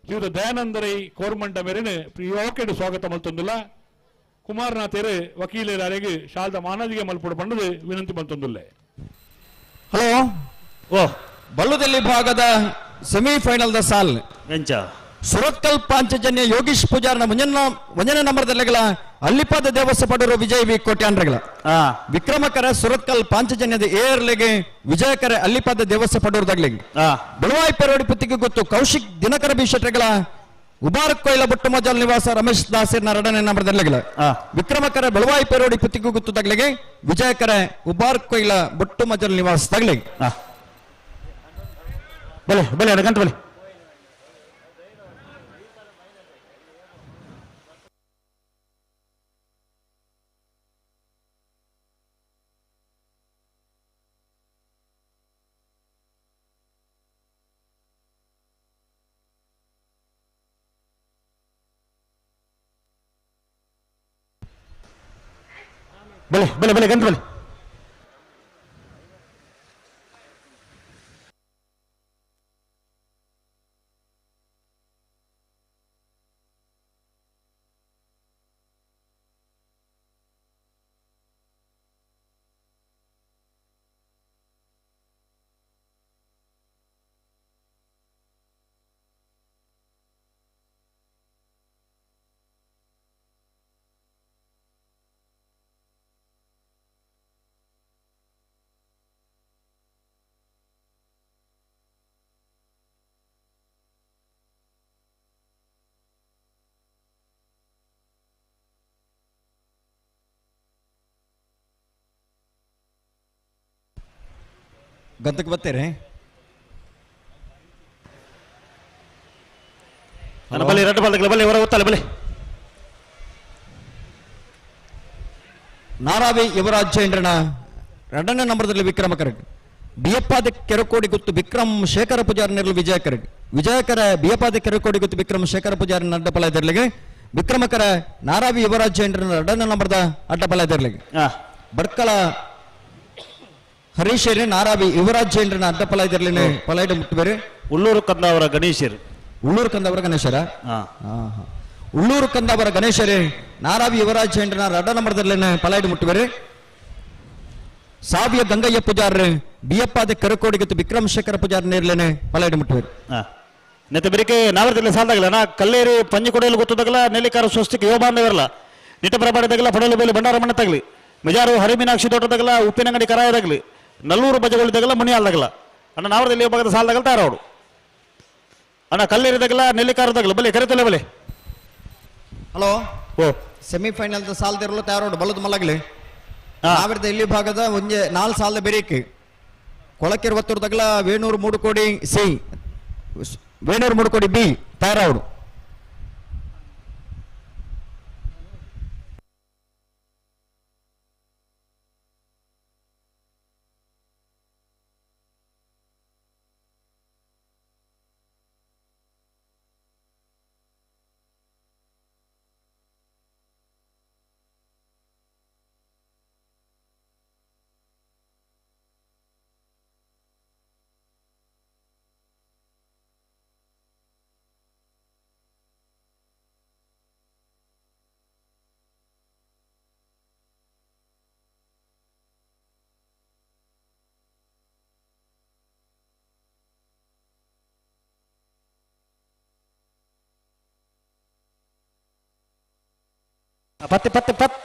ಶ್ರೀಯುತ ದಯಾನಂದ ರೈ ಕೋರ್ಮಂಡ ಮೇರೆನೆ ಪ್ರಿಯೋಕೆಡು ಸ್ವಾಗತ ಮಲ್ತೊಂದುಲ್ಲ. ಕುಮಾರನಾಥೇರು ವಕೀಲರಾರಿಗೆ ಶಾಲದ ಮಾನದಿಗೆ ಮಲ್ಪುಡು ಪಂಡದು ವಿನಂತಿ ಮಲ್ತೊಂದುಲ್ಲೆ. ಹಲೋ ಓ ಬಲ್ಲುದೆಲ್ಲಿ ಭಾಗದ ಸೆಮಿಫೈನಲ್ the ಸಾಲ್ ಎಂಚ ಸುರತ್ಕಲ್ ಪಾಂಚಜನ್ಯ ಯೋಗೀಶ್ ಪೂಜಾರನ ಮುಂಜಾನೆ ನಂಬರ್ದಲ್ಲಿಗಳ ಅಲ್ಲಿಪಾದ ದೇವಸ್ಥ ಪಡರು ವಿಜಯ್ ವಿ ಕೋಟ್ಯಾನ್ರಗಳ. ವಿಕ್ರಮಕರ ಸುರತ್ಕಲ್ ಪಾಂಚಜನ್ಯದ ಏರ್ಲೆಗೆ ವಿಜಯಕರ ಅಲ್ಲಿಪಾದ ದೇವಸ್ಥ ಪಡೂರ್ದಾಗ್ಲಿಗೆ. ಬೆಳವಾಯಿ ಪೆರೋಡಿ ಪುತ್ತಿಗೆ ಗೊತ್ತು ಕೌಶಿಕ್ ದಿನಕರ ಬಿ ಶೆಟ್ಟರ್ಗಳ ಉಬಾರಕ್ ಕೊಯ್ಲ ಬೊಟ್ಟು ಮಜಲ್ ನಿವಾಸ ರಮೇಶ್ ದಾಸರ್ನ ಎರಡನೇ ನಂಬರ್ದಲ್ಲಿಗಳ. ವಿಕ್ರಮಕರ ಬೆಳವಾಯಿ ಪೆರೋಡಿ ಪುತ್ತಿಗೆ ಗೊತ್ತು ತಗ್ಲಿಗೆ ವಿಜಯಕರ ಉಬಾರಕ್ ಕೊಯ್ಲ ಬೊಟ್ಟು ಮಜಲ್ ನಿವಾಸ ತಗ್ಲಿಗೆ. ಬಲೆ ಬಲೆ ಅಣ್ಣ ಗಂಟು ಬಲೆ. ಬಲೆ ಬಲೆ ಬಲೆ ಗಂಟು ಬಲೆ. ಗಂತಕ್ಕೆ ಬತ್ತೇರೆ. ನನ್ನ ಬಲಿ ರಡ್ಡು ಬಾಲ್ದಗಲ ಬಲಿ ಹೊರ ಗೊತ್ತಲ್ಲ ಬಲಿ. ನಾರಾವಿ ಯುವರಾಜ್ ಜೈನ್ರನ ಎರಡನೇ ನಂಬರ್ದಲ್ಲಿ ವಿಕ್ರಮ ಕರೆಕ್ಟ್. ಬಿಯಪ್ಪಾದ ಕೆರಕೋಡಿ ಗುತ್ತು ವಿಕ್ರಮ್ ಶೇಖರ ಪೂಜಾರಿ ನೆರಳು ವಿಜಯ ಕರೆಕ್ಟ್. ವಿಜಯಕರ ಬಿಯಪ್ಪಾದ ಕೆರಕೋಡಿ ಗುತ್ತು ವಿಕ್ರಮ್ ಶೇಖರ ಪೂಜಾರಿ ಅಡ್ಡಪಲ ಎದುರ್ಲಿಗೆ. ವಿಕ್ರಮಕರ ನಾರಾವಿ ಯುವರಾಜ್ ಜೈನ್ರನ ಎರಡನೇ ನಂಬರ್ದ ಅಡ್ಡಪಲ ಎದುರ್ಲಿಗೆ. ಬಡ್ಕಳ ಹರೀಶೇರಿ ನಾರಾವಿ ಯುವರಾಜ್ ಜೈನ್ರನ ಅಡ್ಡಪಲ ಎದುರ್ಲಿನೆ ಪಲೈಡ್ ಮುಟ್ಟಬೇರೆ. ಉಳ್ಳೂರು ಕಂದವರ ಗಣೇಶರು. ಉಳ್ಳೂರು ಕಂದವರ ಗಣೇಶರ. ಉಳ್ಳೂರು ಕಂದವರ ಗಣೇಶರೇ ನಾರಾವಿ ಯುವರಾಜ್ ಜೈನ್ರನ ಎರಡ ನಂಬರ್ದಲ್ಲೇನೆ ಪಲೈಡ್ ಮುಟ್ಟಬೇರೆ. ಸಾವಿಯ ಗಂಗಯ್ಯ ಪೂಜಾರ್ರೆ ಬಿಯಪ್ಪಾದ ಕೆರಕೋಡಿಗೆ ವಿಕ್ರಮ್ ಶೇಖರ ಪೂಜಾರ್ ನೇರ್ಲೇನೆ ಪಲೈಡ್ ಮುಟ್ಟುವರು. ನೆತ್ತ ಬೆರಿಕೆ ನಾವರದಲ್ಲಿ ಸಾಲದಾಗಲ್ಲ ನಾ ಕಲ್ಲೇರಿ ಪಂಜಿಕೊಡೆಯಲ್ಲಿ ಗೊತ್ತದಾಗಲ್ಲ ನೆಲ್ಲಿಕಾರ ಸ್ವಸ್ತಿಗೆ ಯೋಗ ಬಾಂಧವರಲ್ಲ ನಿಟ್ಟ ಪ್ರಬಾಡಿದಾಗಲ್ಲ ಪಡಲು ಬೇಲಿ ಭಂಡಾರ ಮಣ್ಣ ತಗಲಿ ಮಿಜಾರು ಹರಿಮೀನಾಕ್ಷಿ ತೋಟದಾಗಲ್ಲ ಉಪ್ಪಿನಂಗಡಿ ಕರಾಯದಾಗಲಿ ನಲ್ಲೂರು ಬಜಗಳಿದಾಗಲ್ಲ ಮುನಿಯಾಲ್ದಾಗಲ್ಲ ಅಣ್ಣ ನಾವರದಲ್ಲಿ ಭಾಗದ ಸಾಲದಾಗಲ್ಲ ತಾರವಡು ಅಣ್ಣ ಕಲ್ಲೇರಿದಾಗಲ್ಲ ನೆಲ್ಲಿಕಾರದಾಗಲ್ಲ ಬಲೆ ಕರೆತಲೆ ಬಲೆ. ಹಲೋ ಓ ಸೆಮಿಫೈನಲ್ ಸಾಲದಿರಲು ತಯಾರೋಡು ಬಲದ ಮಲಗಲಿ. ನಾವಿರದ ಇಲ್ಲಿ ಭಾಗದ ಒಂಜೆ 4 ಸಾಲದ ಬೆರೀಕೆ ಕೊಳಕಿರುವತ್ತೂರ್ದಾಗಲ ವೇಣೂರು ಮೂಡುಕೋಡಿ ಸಿ ವೇಣೂರು ಮೂಡುಕೋಡಿ ಬಿ ತಯಾರಾವಡು. ಪತ್ತೆ ಪತ್ತೆ ಪತ್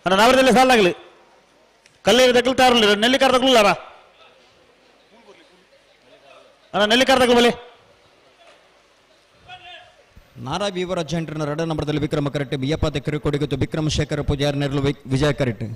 ಅಣ್ಣ ನಾವರದಲ್ಲಿ ಸಾಲಾಗಲಿ ಕಲ್ಲೇರಿ ದಕ್ಕಲು ತಾರಲ್ಲ ನೆಲ್ಲಿಕಾರ ದಕ್ಕಲಾರ ಅಣ್ಣ ನೆಲ್ಲಿಕಾರ ದಕ್ಕಲು ಬಲಿ. ನಾರಾ ಯುವರಾಜ್ ಜೈನ್ರನ ಎರಡನೇ ನಂಬರ್ದಲ್ಲಿ ವಿಕ್ರಮ ಕರೆಕ್ಟ್. ಬಿಯಪ್ಪಾದ ಕೆರಕೋಡಿ ವಿಕ್ರಮ ಶೇಖರ ಪೂಜಾರಿ ನೆರಳು ವಿಜಯ ಕರೆಕ್ಟ್.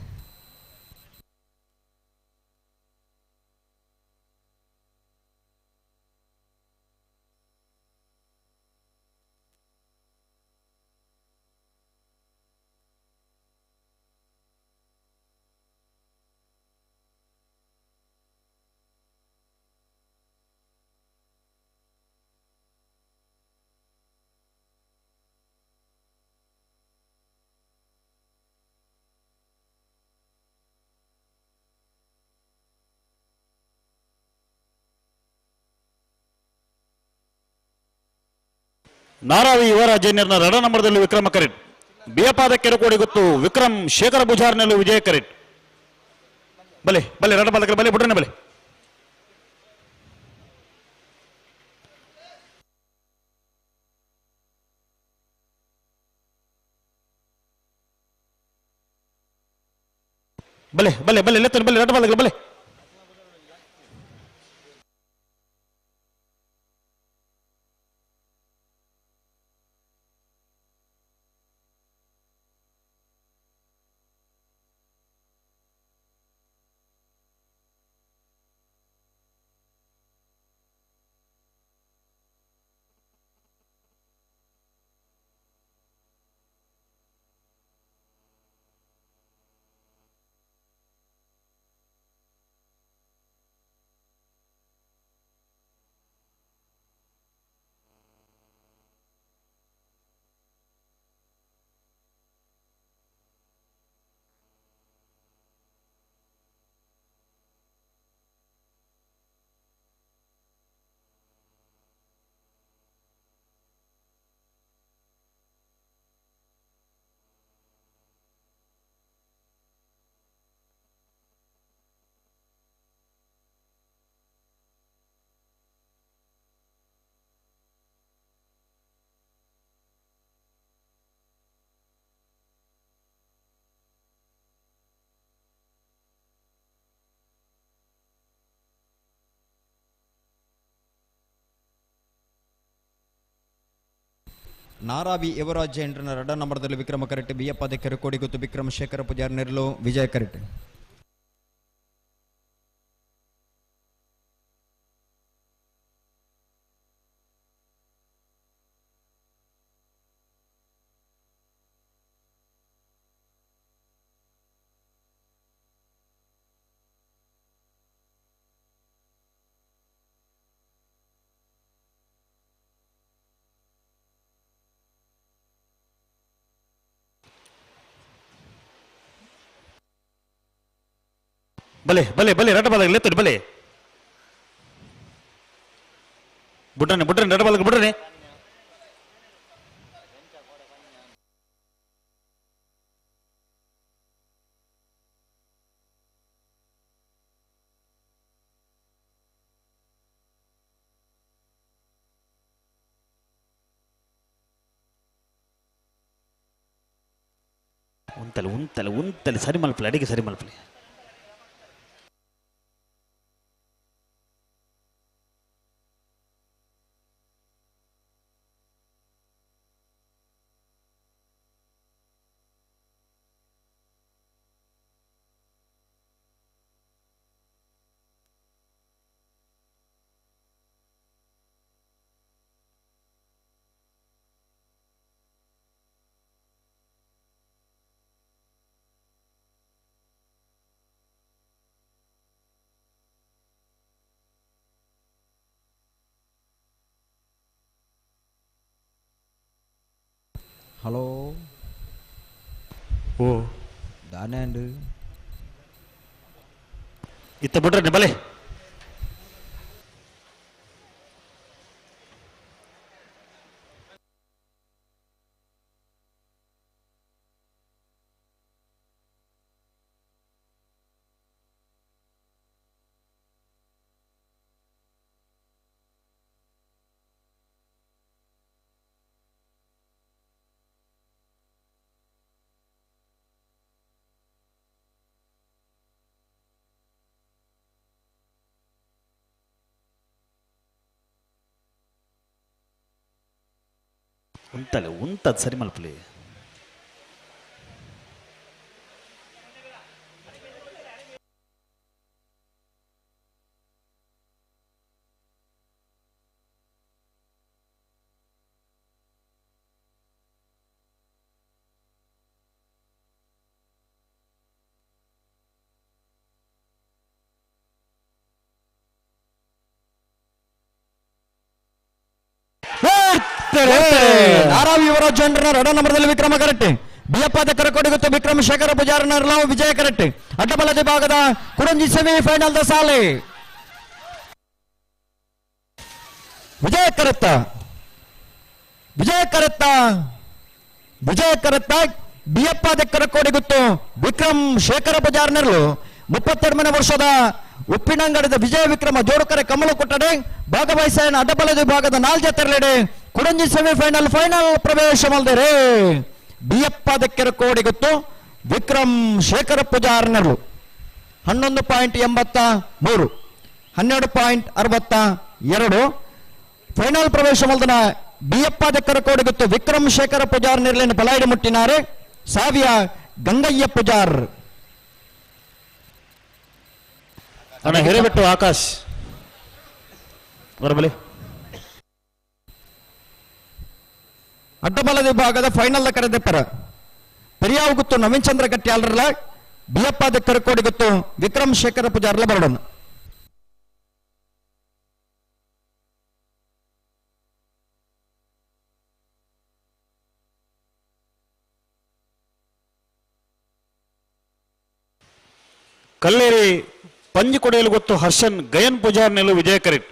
ನಾರಾವಿ ಯುವರಾಜ್ ಜೈನರ್ನ ರಡ ನಂಬರ್ದಲ್ಲಿ ವಿಕ್ರಮ ಕರೆಟ್. ಬಿಯಪಾದ ಕೆರಕೋಡಿ ಗೊತ್ತು ವಿಕ್ರಮ್ ಶೇಖರ ಬುಜಾರ್ನಲ್ಲಿ ವಿಜಯ ಕರೆಟ್. ಬಲೆ ಬಲೆ ರಡ ಬಲಕರ ಬಲೆ ಬುಡ್ರನೆ ಬಲೆ. ಬಲೆ ಬಲೆ ಬಲೆ ಲೆತ್ತನ ಬಲೆ ರಡ ಬಲಕರ ಬಲೆ. Naravi Yuvraj ಜೈನ್ರನ ರಡ ನಂಬರ್ದಲ್ಲಿ ವಿಕ್ರಮ ಕರೆಟ್ ಬಿಯಪ್ಪ ಕೆರೆಕೋಡಿ ಗೊತ್ತು ವಿಕ್ರಮ ಶೇಖರ ಪೂಜಾರಿ ನೆರಳು ವಿಜಯ ಕರೆಟ್. ಬಲೆ ಬಲೆ ಬಲೆ ರಡ್ಡ ಬಾಲಕ ಲೆತ್ತಡಿ ಬಲೆ ಬುಡ್ರನೆ ಬುಡ್ರನೆ ರಡ್ಡ ಬಾಲಕ ಬುಡ್ರನೆ. ಉಂತಲೆ ಉಂತಲೆ ಉಂತಲೆ ಸರಿ ಮಲ್ಪಲೆ ಅಡಿಗೆ ಸರಿ ಮಲ್ಪಲೆ. ಹಲೋ ಓ ದಾನೇಂಡು ಇತ್ತ ಬಿಡ್ರಿ ಬಲೆ. ಉಂತಲೆ ಉಂತದ್ ಸರಿ ಮಲ್ಪಲಿ. ನಾರಾವಿ ಯುವರಾಜ್ ಜೈನ್ರನ ರಡ ನಂಬರ್ದಲ್ಲಿ ವಿಕ್ರಮ ಕರೆಕ್ಟ್ ಬಿಯಪ್ಪ ಕರಕೋಡಿ ಗೊತ್ತು ವಿಕ್ರಮ ಶೇಖರ ಪೂಜಾರನ ವಿಜಯ ಕರೆಕ್ಟ್. ಅಡ್ಡಬಲದ ಭಾಗದ ಕುಡಂಜಿ semi final the ಸಾಲೆ ವಿಜಯ ಕರೆತ್ತ ವಿಜಯ ಕರೆತ್ತ ವಿಜಯ ಕರೆತ್ತ ಬಿಯಪ್ಪ ಕರಕೋಡಿ ಗೊತ್ತು ವಿಕ್ರಮ್ ಶೇಖರ ಪೂಜಾರನರು 32ನೇ ವರ್ಷದ ಉಪ್ಪಿನಂಗಡದ ವಿಜಯ ವಿಕ್ರಮ ಜೋಡುಕರೆ ಕಮಲು ಕೊಟ್ಟಡೆ ಭಾಗವಹಿಸ ಅಡ್ಡಬಲದ ವಿಭಾಗದ ನಾಲ್ಜ ತೆರಳಿಡೆ ಕುಡಂಜಿ ಸೆಮಿಫೈನಲ್ ಫೈನಲ್ ಪ್ರವೇಶ ಮಲ್ದರೆ ಬಿಯಪ್ಪ ದಕ್ಕೆರ ಕೋಡಿ ಗೊತ್ತು ವಿಕ್ರಮ್ ಶೇಖರ ಪೂಜಾರ್ನರು 11.83 12.62 ಫೈನಲ್ ಪ್ರವೇಶ ಮಲ್ದನ ಬಿಯಪ್ಪ ದಕ್ಕೆರ ಕೋಡಿ ಗೊತ್ತು ವಿಕ್ರಮ್ ಶೇಖರ ಪೂಜಾರ್ ನಿರ್ಲೇನ ಬಲಾಯಿಡಿ ಮುಟ್ಟಿನಾರೆ ಸಾವಿಯ ಗಂಗಯ್ಯ ಪೂಜಾರ್. ಅಣ್ಣ ಹಿರೇಬೆಟ್ಟು ಆಕಾಶ್ ಬರಬಲಿ. ಅಡ್ಡಬಲದ ವಿಭಾಗದ ಫೈನಲ್ ಕರೆದೆಪ್ಪರ ಪೆರಿಯಾವು ಗೊತ್ತು ನವೀನ್ ಚಂದ್ರ ಗಟ್ಟಿಯಾಲ್ರಲ್ಲ ಬಿಯಪ್ಪ ಕರಕೋಡಿ ಗೊತ್ತು ವಿಕ್ರಮ್ ಶೇಖರ ಪೂಜಾರ್ಲ ಬರಡೋಣ. ಕಲ್ಲೇರಿ ಪಂಜಿ ಕೊಡೆಯಲು ಗೊತ್ತು ಹರ್ಷನ್ ಗಯನ್ ಪೂಜಾರ್ ನೆಲು ವಿಜಯ ಕರಿಟ್.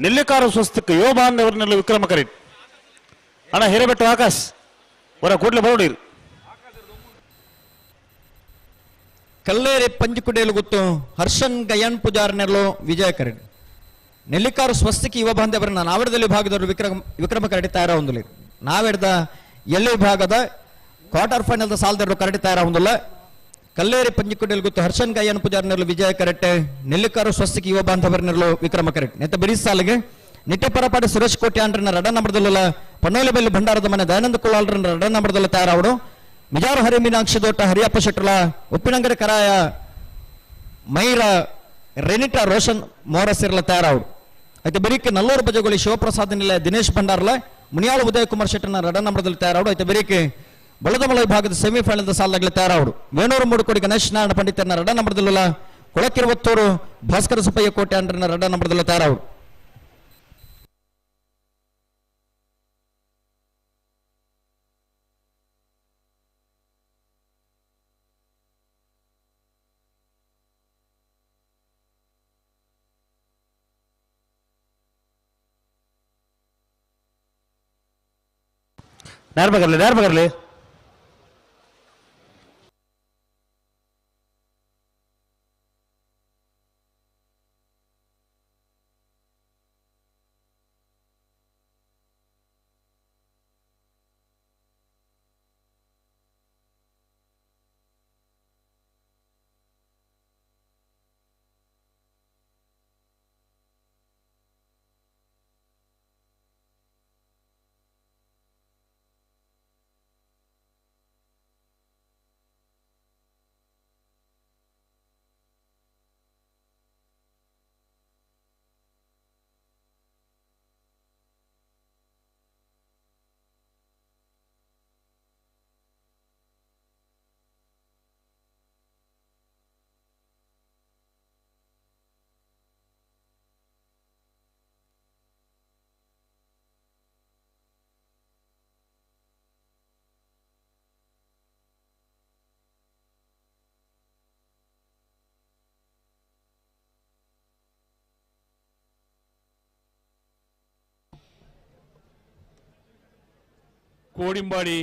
ನೆಲ್ಲಿಕಾರು ಸ್ವಸ್ತಿಕ್ ಯೋಬಾನ್ ಅವರ ನೆಲು ವಿಕ್ರಮ ಕರಿಟ್. ಅಣ್ಣ ಹಿರೇಬೆಟ್ಟು ಆಕಾಶ್ ಹೊರ ಕೂಡ್ಲೆ ಬರೋಡಿರು. ಕಲ್ಲೇರಿ ಪಂಜಿಕುಡೇಲು ಗೊತ್ತು ಹರ್ಷನ್ ಗಯನ್ ಪೂಜಾರ್ ನೆಲು ವಿಜಯ ಕರಿಟ್. ನೆಲ್ಲಿಕಾರು ಸ್ವಸ್ತಿಕ್ ಯುವ ಬಾಂಧವರನ್ನ ನಾವೆಡದಲ್ಲಿ ವಿಭಾಗದವರು ವಿಕ್ರಮ ಕರಡಿ ತಯಾರ ಹೊಂದಲಿ. ನಾವೆಡ್ದ ಎಲ್ಲಿ ವಿಭಾಗದ ಕ್ವಾರ್ಟರ್ ಫೈನಲ್ ಸಾಲದವರು ಕರಡಿ ತಯಾರ ಹೊಂದಲ್ಲ. ಕಲ್ಲೇರಿ ಪಂಜಿಕುಡೇಲು ಗೊತ್ತು ಹರ್ಷನ್ ಗಯನ್ ಪೂಜಾರ್ ನೆರಳು ವಿಜಯ ಕರೆಕ್ಟ್. ನೆಲ್ಲಿಕಾರು ಸ್ವಸ್ತಿಕ್ ಯುವ ಬಾಂಧವರ ನೆರಳು ವಿಕ್ರಮ ಕರೆಕ್ಟ್. ನೆತ್ತ ಬಿರಿ ಸಾಲಿಗೆ ನಿಟ್ಟೆಪರಪಾಡಿ ಸುರೇಶ್ ಕೋಟಿ ಅಂಡ್ರನ ರಡ ನಂಬರ್ದಲ್ಲ ಪನ್ನೋಲಿಬೆಲ್ಲಿ ಭಂಡಾರದ ಮನೆ ದಯಾನಂದ ಕುಲಾಲ್ರನ್ನ 2 ನಂಬರ್ದಲ್ಲಿ ತಯಾರಾವಡು. ಮಿಜಾರು ಹರಿ ಮೀನಾಕ್ಷಿ ದೋಟ ಹರಿಯಪ್ಪ ಶೆಟ್ಟರ್ಲ ಉಪ್ಪಿನಂಗಡಿ ಕರಾಯ ಮೈರ ರೆನಿಟಾ ರೋಷನ್ ಮೋರಸಿರ್ಲ ತಯಾರಾವಡು. అయితే ಬೆರಿಕೆ ನಲ್ಲೂರು ಬಜಗೋಳಿ ಶಿವಪ್ರಸಾದ್ ನಿಲಯ ದಿನೇಶ್ ಭಂಡಾರ್ಲ ಮುನಿಯಾಳು ಉದಯ ಕುಮಾರ್ ಶೆಟ್ಟರ್ನ 2 ನಂಬರ್ದಲ್ಲಿ ತಯಾರಾವಡು. అయితే ಬೆರಿಕೆ ಬಳದಮಲ ವಿಭಾಗದ ಸೆಮಿಫೈನಲ್ ಸಾಲಾಗಲಿ ತಯಾರಾವಡು. ವೇಣೂರು ಮೂಡುಕೋಡಿ ಗಣೇಶ್ ನಾರಾಯಣ ಪಂಡಿತರನ್ನ 2 ನಂಬರ್ದಲ್ಲ ಕೊಳಕಿರುವತ್ತೂರು ಭಾಸ್ಕರ ಸುಪ್ಪಯ್ಯ ಕೋಟೆ ಅಂಡ್ರನ್ನ 2 ನಂಬರ್ದಲ್ಲ ತಯಾರಾವಡು. ನೇರ ಬಗರ್ಲಿ ಕೋಡಿಂಬಾಡಿ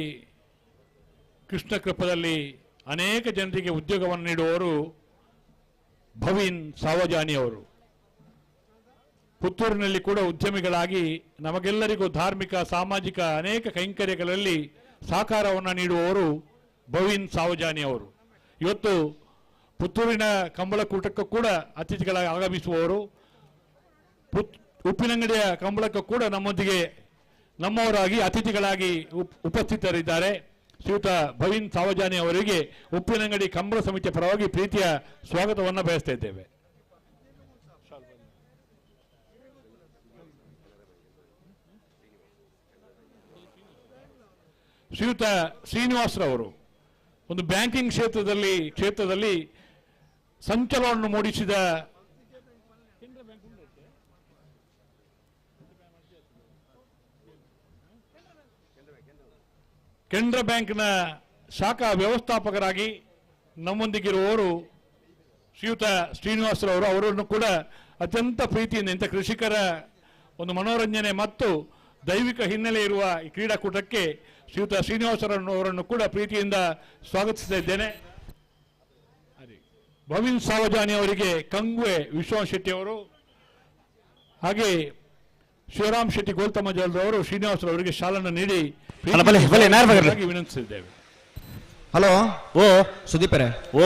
ಕೃಷ್ಣಕೃಪದಲ್ಲಿ ಅನೇಕ ಜನರಿಗೆ ಉದ್ಯೋಗವನ್ನು ನೀಡುವವರು ಭವಿನ್ ಸಾವಜಾನಿ ಅವರು. ಪುತ್ತೂರಿನಲ್ಲಿ ಕೂಡ ಉದ್ಯಮಿಗಳಾಗಿ ನಮಗೆಲ್ಲರಿಗೂ ಧಾರ್ಮಿಕ ಸಾಮಾಜಿಕ ಅನೇಕ ಕೈಂಕರ್ಯಗಳಲ್ಲಿ ಸಹಕಾರವನ್ನು ನೀಡುವವರು ಭವಿನ್ ಸಾವಜಾನಿ ಅವರು. ಇವತ್ತು ಪುತ್ತೂರಿನ ಕಂಬಳಕೂಟಕ್ಕೂ ಕೂಡ ಅತಿಥಿಗಳಾಗಿ ಆಗಮಿಸುವವರು, ಉಪ್ಪಿನಂಗಡಿಯ ಕಂಬಳಕ್ಕೂ ಕೂಡ ನಮ್ಮೊಂದಿಗೆ ನಮ್ಮವರಾಗಿ ಅತಿಥಿಗಳಾಗಿ ಉಪಸ್ಥಿತರಿದ್ದಾರೆ. ಶ್ರೀಯುತ ಭವಿನ್ ಸಾವಜಾನಿ ಅವರಿಗೆ ಉಪ್ಪಿನಂಗಡಿ ಕಂಬಳ ಸಮಿತಿಯ ಪರವಾಗಿ ಪ್ರೀತಿಯ ಸ್ವಾಗತವನ್ನು ಬಯಸ್ತಾ ಇದ್ದೇವೆ. ಶ್ರೀಯುತ ಶ್ರೀನಿವಾಸರವರು ಒಂದು ಬ್ಯಾಂಕಿಂಗ್ ಕ್ಷೇತ್ರದಲ್ಲಿ ಸಂಚಲನವನ್ನು ಮೂಡಿಸಿದ ಕೆನರಾ ಬ್ಯಾಂಕ್ನ ಶಾಖಾ ವ್ಯವಸ್ಥಾಪಕರಾಗಿ ನಮ್ಮೊಂದಿಗಿರುವವರು ಶ್ರೀಯುತ ಶ್ರೀನಿವಾಸರವರು. ಅವರನ್ನು ಕೂಡ ಅತ್ಯಂತ ಪ್ರೀತಿಯಿಂದ ಇಂಥ ಕೃಷಿಕರ ಒಂದು ಮನೋರಂಜನೆ ಮತ್ತು ದೈವಿಕ ಹಿನ್ನೆಲೆ ಇರುವ ಈ ಕ್ರೀಡಾಕೂಟಕ್ಕೆ ಶ್ರೀಯುತ ಶ್ರೀನಿವಾಸರವರನ್ನು ಕೂಡ ಪ್ರೀತಿಯಿಂದ ಸ್ವಾಗತಿಸ್ತಾ ಇದ್ದೇನೆ. ಭವಿನ್ ಸಾವಜಾನಿ ಅವರಿಗೆ ಕಂಗ್ವೆ ವಿಶ್ವನಾಥ್ ಶೆಟ್ಟಿ ಅವರು ಹಾಗೆ ಶಿವರಾಮ್ ಶೆಟ್ಟಿ ಗೋಲ್ತಮಜಲ್ರವರು ಶ್ರೀನಿವಾಸರವರಿಗೆ ಶಾಲನ್ನು ನೀಡಿ ವಿನಂತಿಸಿದ್ದೇವೆ. ಹಲೋ ಓ ಸುದೀಪರೇ, ಓ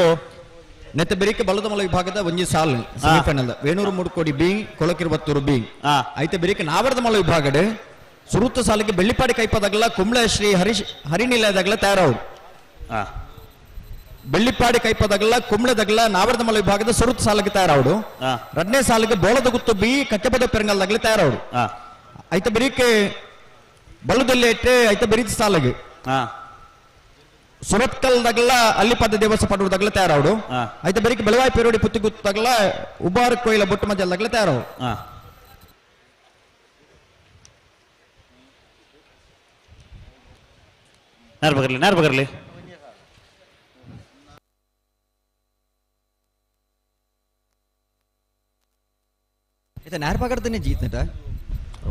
ನೆತ್ತ ಬೆರಿಕೆ ಬಲದಮಲ ವಿಭಾಗದ ಒಂಜಿ ಸಾಲ್ ಸೆಮಿಫೈನಲ್ ವೇಣೂರು ಮೂಡುಕೋಡಿ ಬಿ ಕೊಳಕಿರುವತ್ತೂರು ಬಿ ಐತೆ ಬೆರಿಕೆ ನಾವರದಮಲ ವಿಭಾಗಡೆ ಸುರುತ್ತ ಸಾಲಿಗೆ ಬೆಳ್ಳಿಪಾಡಿ ಕೈಪದಾಗಲ ಕುಂಬ್ಳೆ ಶ್ರೀ ಹರೀಶ್ ಹರಿನಿಲಯದಾಗಲ ತಯಾರವರು. ಬೆಳ್ಳಿಪಾಡಿ ಕೈಪದಾಗಲ ಕುಂಬ್ಳೆದಾಗಲ ನಾವರದಮಲ ವಿಭಾಗದ ಸುರುತ್ತ ಸಾಲಿಗೆ ತಯಾರವರು. ಎರಡನೇ ಸಾಲಿಗೆ ಬೋಳದ ಗುತ್ತು ಬಿ ಕಟ್ಟೆಪದ ಪೆರಂಗಲ್ದಾಗಲೇ ತಯಾರವರು. ಐತೆ ಬೆರಿಕೆ ಬಲದಲ್ಲಿ ಇಟ್ಟೆ ಐತೆ ಬೆರೀತಿ ಸಾಲಿಗೆ ಸುರತ್ಕಲ್ದಾಗಲ ಅಲ್ಲಿಪದ ದೇವಸ ಪಡುವುದಾಗಲ ತಯಾರವರು. ಐತೆ ಬೆರಿಕೆ ಬೆಳವಾಯಿ ಪೇರೋಡಿ ಪುತ್ತಿಗುತ್ತಾಗಲ ಉಬಾರ ಕೊಯ್ಲ ಬೊಟ್ಟು ಮಜಲ್ದಾಗಲ ತಯಾರವರು. ನೇರ ಬಗರ್ಲಿ ಇತ ನೇರ ಬಗರ್ದನೆ ಜೀತ್ನಟ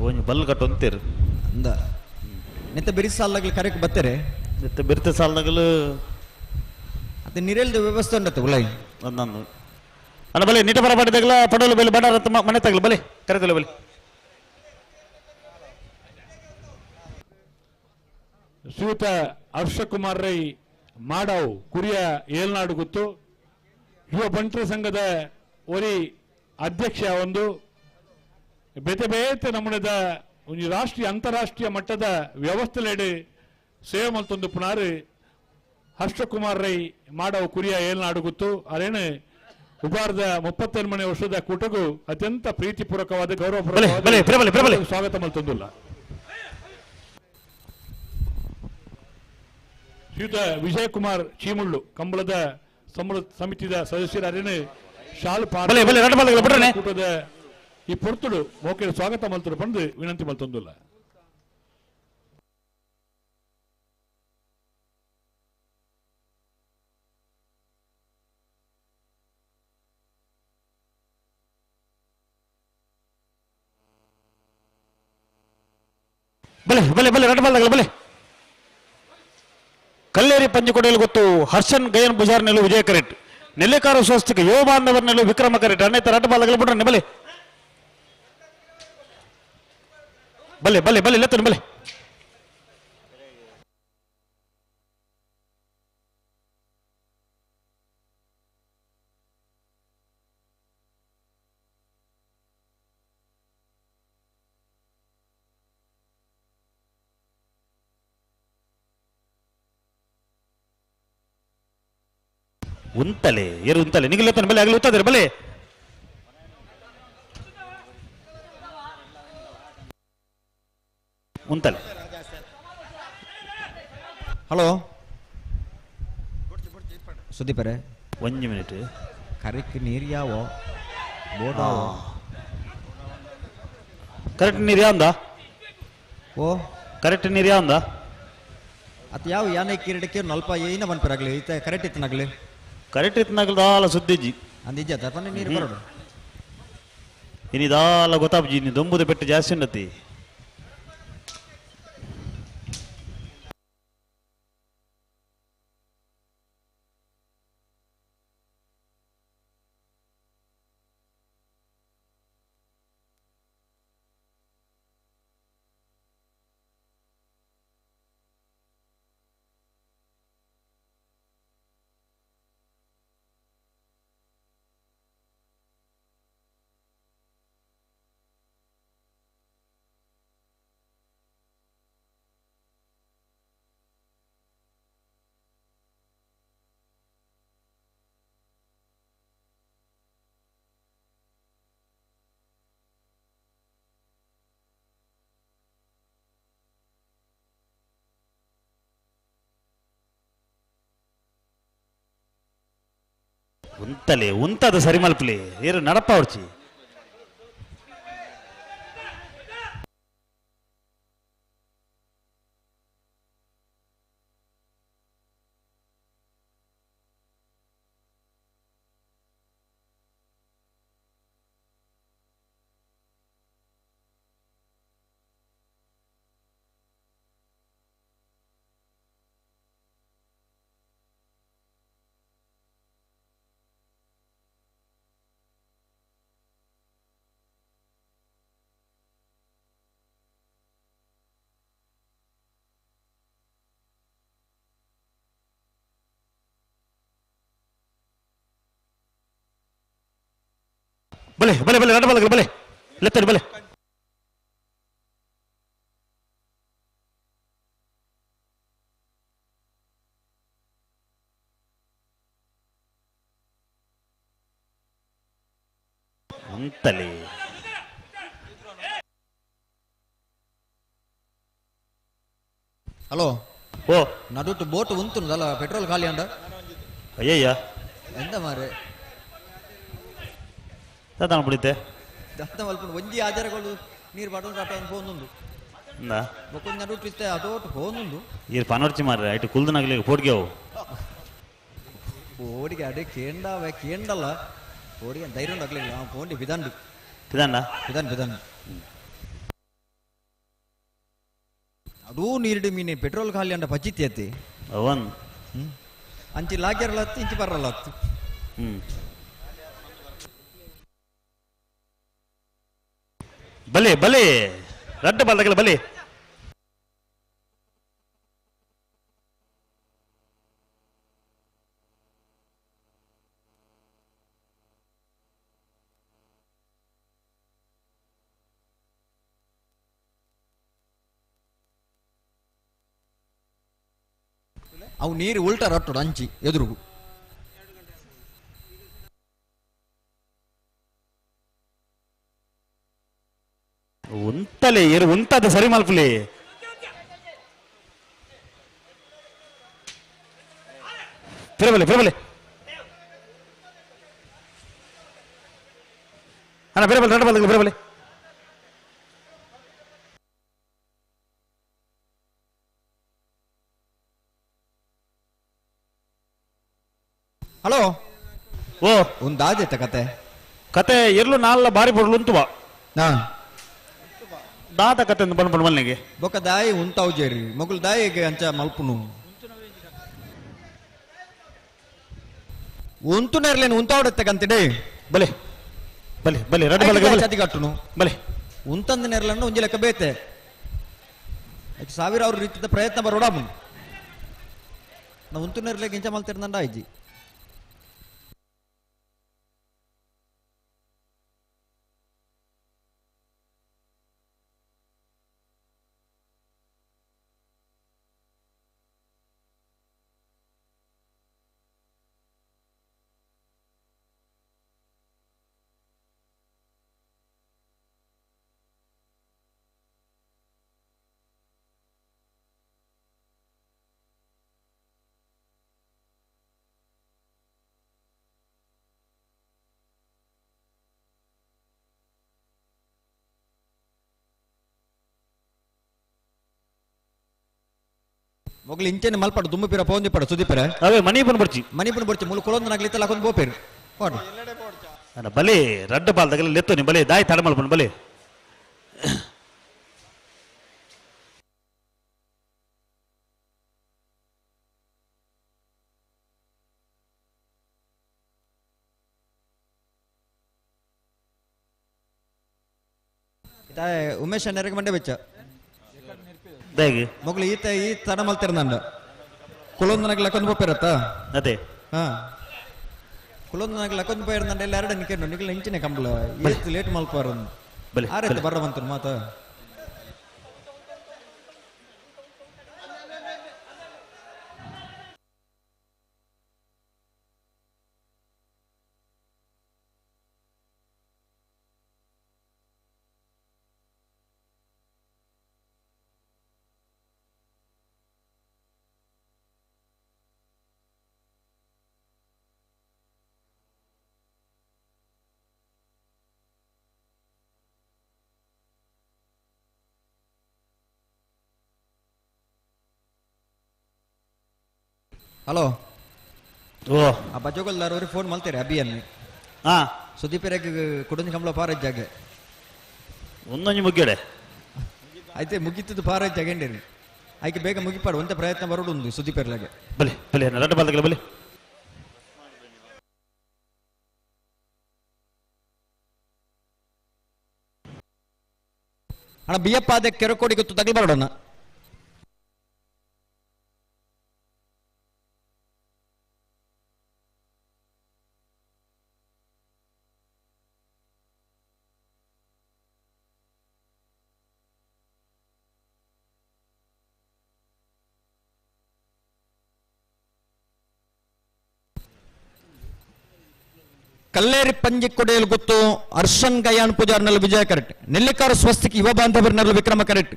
ಒಂಜಿ ಬಲ್ ಕಟ್ಟು ಅಂತೀರು ಅಂದ ನೆತ್ತ ಬೆರಿ ಸಾಲಾಗಲಿ ಕರೆಕ್ ಬತ್ತಾರೆ ನೆತ್ತ ಬೆರ್ತ ಸಾಲಾಗಲು ಅದು ನೀರೆಲ್ದ ವ್ಯವಸ್ಥೆ ಉಂಟು ಉಲೈ ಒಂದೊಂದು ಅಲ್ಲ ಬಲೆ ನಿಟ ಬರ ಪಡೆದಾಗಲ ಪಡೋಲು ಬೆಲೆ ಬಡಾರ ಮನೆ ತಗಲು ಬಲೆ ಕರೆತಲು ಬಲೆ. ಶ್ರೀಯುತ ಹರ್ಷಕುಮಾರ್ ರೈ ಮಾಡಾವು ಕುರಿಯ ಏಲ್ನಾಡು ಗೊತ್ತು ಯುವ ಬಂಟರ ಸಂಘದ ಒರಿ ಅಧ್ಯಕ್ಷ ಒಂದು ಬೇತೆ ಬೇತೆ ನಮೂನೆದ ಒಂಜಿ ರಾಷ್ಟ್ರೀಯ ಅಂತಾರಾಷ್ಟ್ರೀಯ ಮಟ್ಟದ ವ್ಯವಸ್ಥೆಲೆಡೆ ಸೇವೆ ಮಲ್ತೊಂದು ಪುನಾರು ಹರ್ಷಕುಮಾರ್ ರೈ ಮಾಡವ ಕುರಿಯ ಏಲ್ನಾಡು ಗೊತ್ತು ಅರೇನು ಉಬಾರದ 38ನೇ ವರ್ಷದ ಕೂಟಗೂ ಅತ್ಯಂತ ಪ್ರೀತಿಪೂರ್ವಕವಾದ ಗೌರವ ಸ್ವಾಗತ ಮಲ್ತೊಂದುಲ್ಲ. ಶ್ರೀಯುತ ವಿಜಯಕುಮಾರ್ ಚೀಮುಳ್ಳು ಕಂಬಳದ ಸಮಿತಿಯ ಸದಸ್ಯರ ಅರೇನು ಶಾಲು ಕೂಟದ ಈ ಪೊರ್ತುಡು ಮೋಕೆ ಸ್ವಾಗತ ಮಲ್ತುಡು ಬಂದು ವಿನಂತಿ ಮಲ್ತೊಂದುಲ್ಲ. ಬಲೆ ಬಲೆ ಬಲೆ ರಡ್ಡ ಬಲ್ದಾಗಲ ಬಲೆ. ಕಲ್ಲೇರಿ ಪಂಜಿಕೊಡೆಯಲ್ಲಿ ಗೊತ್ತು ಹರ್ಷನ್ ಗಯನ್ ಬುಜಾರ್ ನೆಲು ವಿಜಯ ಕರೆಟ್, ನೆಲ್ಲಿಕಾರು ಸ್ವಸ್ತಿಕ ಯುವ ಬಾಂಧವರ್ ನೆಲು ವಿಕ್ರಮ ಕರೆಟ್ ಅನೇಕ ರಡ್ಡ ಬಲ್ದಾಗಲ ಬಿಡ್ರೆ ಬಲೆ ಬಲೆ ಬಲೆ ಬಲೆ ಲೆತ್ತನು ಬಲೆ. ಉಂತಲೆ ಏರು ಉಂತಲೆ ನಿಗಲೆತ್ತನು ಬಲೆ ಆಗಲಿ ಉತ್ತದೆ ಬಲೆ. ಉಂತಲೆ. ಹಲೋ ಸುದೀಪರೇ, ಒಂಜಿ ಮಿನಿಟ್. ಕರೆಕ್ಟ್ ನೀರು ಯಾವ ಬೋಡಾವೋ? ಕರೆಕ್ಟ್ ನೀರು ಯಾಂದ? ಓ ಕರೆಕ್ಟ್ ನೀರು ಯಾಂದ? ಅತ್ ಯಾವ ಯಾನೆ ಕಿರಡಕ್ಕೆ ನಲ್ಪ ಏನ ಮನ್ಪರಾಗ್ಲಿ ಈತ ಕರೆಕ್ಟ್ ಇತ್ತನಾಗ್ಲಿ? ಕರೆಕ್ಟ್ ಇತ್ತನಾಗ್ಲಿ ದಾಲ ಸುದ್ದಿಜ್ಜಿ. ಅಂದಿಜ್ಜ ತಪನೆ ನೀರು ಬರೋಡು. ಇನಿ ದಾಲ ಗೊತ್ತಾಪ್ಜಿ, ಇನಿ ದೊಂಬುದ ಪೆಟ್ಟು ಜಾಸ್ತಿ ಉಂಡತಿ. ಉಂತಲೆ ಉಂತದ ಸರಿ ಮಲ್ಪಲಿ ಏರು ನಡಪ ಹೊಡ್ಚಿ. ಬಲೆ ಬಲೆ ಬಲೆ ರಡ್ಡ ಬಲೆ ಬಲೆ ಲೆತ್ತಡಿ ಬಲೆ. ಅಂತಲೇ ಹಲೋ. ಓ ನಡುಟು ಬೋಟ್ ಉಂತುನದಲ್ಲ ಪೆಟ್ರೋಲ್ ಖಾಲಿ ಅಂಡ. ಅಯ್ಯಯ್ಯ ಎಂತ ಮಾರೆ ತಾನ ಬಿಡಿತೆ ದತ್ತ ಮಲ್ಪುಂಡು ಒಂಜಿ ಆಜಾರಗಳು ನೀರು ಬಾಟು ರಾಟ ಫೋನುಂಡು. ಇಂದ ಬೊಕ್ಕೊಂಜಿ ನಡುಟು ಇತ್ತೆ ಅದೋಟು ಫೋನುಂಡು. ಈರ್ ಪನೊರ್ಚಿ ಮಾರ್ರೆ ಐಟು ಕುಲ್ದನಾಗ್ಲಿ ಫೋಟ್ಗೆ ಅವು. ಓಡಿಗೆ ಅಡೆ ಕೇಂಡಾವೆ ಕೇಂಡಲ್ಲ ಓಡಿಗೆ ಧೈರ್ಯ ಉಂಡು ಆ ಫೋನ್ ಬಿದಂಡು. ಪಿದಾಂಡ ಬಿದಾನ್ ಬಿದಾನ್ ಅದೂ ನೀರಿಡು ಮೀನು ಪೆಟ್ರೋಲ್ ಖಾಲಿ ಅಂಡ ಪಚಿತಿ ಅತ್ತಿ. ಅವನ್ ಅಂಚಿ ಲಾಗ್ಯರಲ್ಲ ಅತ್ತು ಇಂಚಿ ಬರಲ್ಲ ಅತ್ತು. ಬಲೆ ಬಲೆ ರಡ್ಡ ಬಲ್ದಗಲ ಬಲೆ. ಅವು ನೀರು ಉಲ್ಟಾ ರಟ್ಟೋಡು ಅಂಚಿ ಎದುರುಗು. ಉಂತಲೆ ಏರು ಉಂತಾದ ಸರಿ ಮಲ್ಪುಲಿ. ಫಿರಬಲೆ ಫಿರಬಲೆ ಅಣ್ಣ, ಫಿರಬಲೆ ರಡ್ಡ ಬಲ್ದ ಫಿರಬಲೆ. ಹಲೋ ಓ ಒಂದು ಆದಿತ್ತ ಕತೆ ಕತೆ ಎರ್ಲು ನಾಲ್ಲ ಬಾರಿ ಬೊಡ್ಲು ಉಂತುವ ಹಾ ದಾದ ಕತೆ ಬಂದ್ ಬಂದ್ ಮಲ್ನಿಗೆ ಬೊಕ್ಕ ದಾಯಿ ಉಂತಾವು ಜೇರಿ ಮೊಗಲು ದಾಯಿಗೆ ಅಂಚ ಮಲ್ಪುನು ಉಂತುನೇರ್ಲೇನು ಉಂತಾವಡತ್ತೆ ಕಂತಿಡೆ ಬಲೆ ಬಲೆ ಬಲೆ ರಡ್ಡ ಬಲೆ ಬಲೆ ಚತಿ ಕಟ್ಟುನು ಬಲೆ ಉಂತಂದ ನೆರಲನ್ನು ಒಂಜಿ ಲೆಕ್ಕ ಬೇತೆ ಸಾವಿರಾರು ರೀತಿಯ ಪ್ರಯತ್ನ ಬರೋಡ ನಾ ಉಂತು ನೆರ್ಲೆ ಗಿಂಚ ಮಲ್ತಿರ್ದಂಡ ಆಯ್ಜಿ. ಮೊಗಲು ಇಂಚೆನೆ ಮಲ್ಪಾಡು ದುಮ್ಮಪಿರ ಪೋಂದಿಪಡ ಸುದೀಪರ ಅವೇ ಮನಿ ಬಂದು ಬರ್ಚಿ ಮನಿ ಬಂದು ಬರ್ಚಿ ಮುಲು ಕುಲೊಂದನಾಗ್ಲಿತ್ತಲ್ಲ ಹಾಕೊಂಡು ಬೋಪೇರು ಓಡು ಅಣ್ಣ ಬಲೆ ರಡ್ಡ ಬಾಲ್ದಾಗಲ್ಲ ಲೆತ್ತೋನಿ ಬಲೆ ದಾಯಿ ತಡ ಮಲ್ಪನು ಬಲೆ. ಉಮೇಶ್ ಅಣ್ಣರಿಗೆ ಮಂಡೆ ಬೆಚ್ಚ ದಾಯಿಗೆ ಮೊಗಲು ಈತ ಈ ತಡ ಮಲ್ತಿರ್ದಂಡ ಕುಲೊಂದನಾಗ್ಲಿ ಹಾಕೊಂಡು ಬೋಪೇರತ್ತ ಅದೇ ಹಾ ಕುಲೊಂದನಾಗ್ಲಿ ಹಾಕೊಂಡು ಪೋಯಿರ್ದಂಡ ಎಲ್ಲ ಎರಡು ನಿಕೇನು ನಿಗಲ ಇಂಚಿನ ಕಂಬಳ ಏತ್ ಲೇಟ್ ಮಲ್ಪಾರ ಬಲೆ ಆರೈತೆ ಬರ್ರ ಬಂತು ಮಾತ. ಹಲೋ ಓ ಆ ಬಜೋಗಲ್ದಾರ್ ಅವ್ರಿಗೆ ಫೋನ್ ಮಲ್ತಾರೆ ಅಭಿಯನ್ನಿ ಹಾ ಸುದೀಪರಿಗೆ ಕುಡಂಜಿ ಕಂಬಳ ಪಾರ ಜಾಗೆ ಒಂದೊಂಜಿ ಮುಗ್ಯಡೆ ಆಯ್ತು ಮುಗಿತದ್ದು ಪಾರ ಜಾಗಂಡಿರಿ ಆಯ್ಕೆ ಬೇಗ ಮುಗಿಪಾಡು ಒಂದೇ ಪ್ರಯತ್ನ ಬರೋಡು ಒಂದು ಸುದೀಪರ್ಲಾಗೆ. ಬಲೆ ಬಲೆ ರಡ್ಡ ಬಾಲ್ದಾಗಲ್ಲ ಬಲೆ. ಅಣ್ಣ ಬಿಯಪ್ಪ ಅದೇ ಕೆರಕೋಡಿ ಗೊತ್ತು ತಗಲ್ ಬರೋಣ. ಕಲ್ಲೇರಿ ಪಂಜಿ ಕೊಡೆಯಲು ಗೊತ್ತು ಅರ್ಷನ್ ಗಯಾನ್ ಪೂಜಾರ್ನಲ್ಲಿ ವಿಜಯ ಕರೆಕ್ಟ್. ನೆಲ್ಲಿಕಾರು ಸ್ವಸ್ತಿಕ್ ಯುವ ಬಾಂಧವರ್ನಲ್ಲಿ ವಿಕ್ರಮ ಕರೆಕ್ಟ್.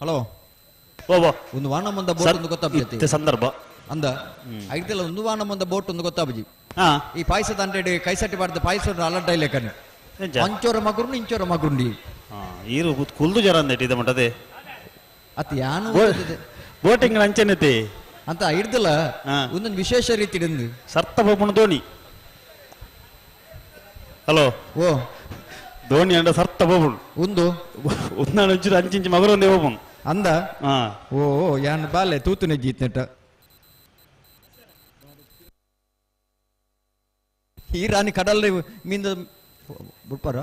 ಹಲೋ ಒಂದು ವಾಣ ಮುಂದ ಬೋಟ್ ಒಂದು ಗೊತ್ತಾಗ್ತೈತಿ ಸಂದರ್ಭ ಅಂದ ಐದೆಲ್ಲ ಒಂದು ವಾಣ ಮುಂದ ಬೋಟ್ ಒಂದು ಗೊತ್ತಾಬಜಿ. ಈ ಪಾಯಸ ತಂಡೆ ಕೈಸಟ್ಟಿ ಬಾರ್ದ ಪಾಯಸ ಅಲಡ್ಡ ಇಲ್ಲೇಕನೆ ಅಂಚೋರ ಮಗುರುಂಡು ಇಂಚೋರ ಮಗುರುಂಡಿ ಈರು ಕುಲ್ದು ಜರ ಅಂದೇಟಿ ಇದೆ ಮಟ್ಟದೆ ಅತ್ ಯಾನು ಬೋಟಿಂಗ್ ಅಂಚೆನೈತಿ ಅಂತ ಹಿಡ್ದಲ್ಲ ಒಂದೊಂದು ವಿಶೇಷ ರೀತಿ ಹಿಡಿದು ಸರ್ತ ಬೊಮ್ಮನ ದೋಣಿ ಹಲೋ ಓ ಧೋನಿ ಅಂಡ ಸರ್ತ ಹೋಗುಣ್ ಉಂದು ಉನ್ನಾಡು ಒಂಚೂರು ಅಂಚಿಂಚಿ ಮಗರೊಂದೇ ಹೋಗುಣ್ ಅಂದ ಹಾ ಓ ಯಾನ್ ಬಾಲೆ ತೂತುನೆ ಜೀತ್ನೆಟ ಈ ರಾಣಿ ಕಡಲ್ ಮೀಂದ ಬುಡ್ಪಾರ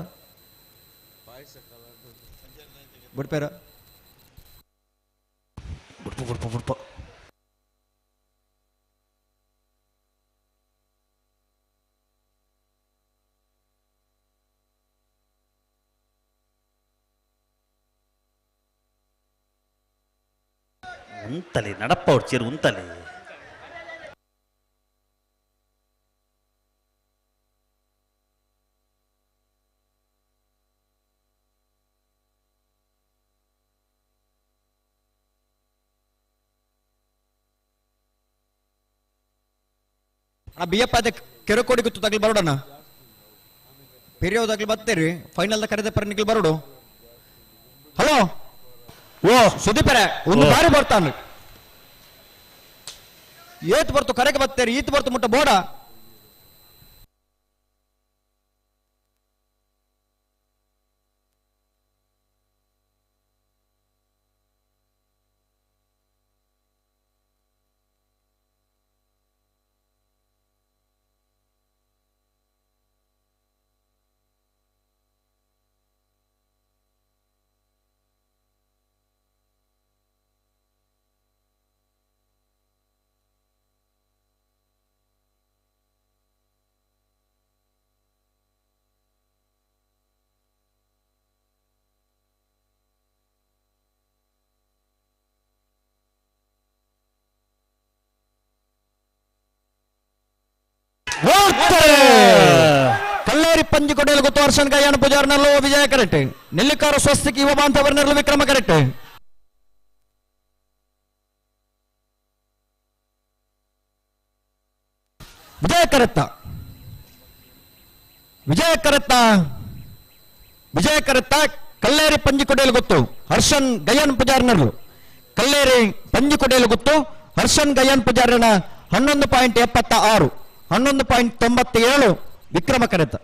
ಬುಡ್ಪೇರ ಬುಡ್ಪ ಬುಡ್ಪ ಬುಡ್ಪ ಉಂತಲೆ ನಡಪ್ಪ ಅವ್ರ ಚೇರು ಉಂತಲೆ ಆ ಬಿಯಪ್ಪ ಅದೇ ಕೆರಕೋಡಿ ಗುತ್ತು ತಗ್ಲಿ ಬರೋಡಣ ಪೆರಿಯೋದಾಗ್ಲಿ ಬತ್ತೇರಿ ಫೈನಲ್ ಕರೆದ ಪರ ನಿಗ್ಲಿ ಬರೋಡು ಹಲೋ ಓ ಸುದೀಪರೇ ಒಂದು ಓ. ಬಾರಿ ಬರ್ತಾನೆ ಏತ್ ಬರ್ತು ಕರೆಗೆ ಬತ್ತೇರಿ ಈತ್ ಬರ್ತು ಮುಟ್ಟ ಬೋಡ ಓಡ್ತಾರೆ. ಕಲ್ಲೇರಿ ಪಂಜಿ ಕೊಡೆಯಲು ಗೊತ್ತು ವರ್ಷನ್ ಕೈಯಾಣ ಪೂಜಾರ್ನಲ್ಲೋ ವಿಜಯ ಕರೆಕ್ಟ್ ನೆಲ್ಲಿಕಾರ ಸ್ವಸ್ತಿಕ್ ಯುವ ಬಾಂಧವರ್ನಲ್ಲೂ ವಿಕ್ರಮ ಕರೆಕ್ಟ್ ವಿಜಯ ಕರೆತ್ತ ವಿಜಯ ಕರೆತ್ತ ವಿಜಯ ಕರೆತ್ತ ಕಲ್ಲೇರಿ ಪಂಜಿ ಕೊಡೆಯಲು ಗೊತ್ತು ಹರ್ಷನ್ ಗಯನ್ ಪೂಜಾರ್ನರ್ಲು ಕಲ್ಲೇರಿ ಪಂಜಿ ಕೊಡೆಯಲು ಗೊತ್ತು ಹರ್ಷನ್ ಗಯನ್ ಪೂಜಾರನ 11.76 11.97 ವಿಕ್ರಮ ಕರೆತ.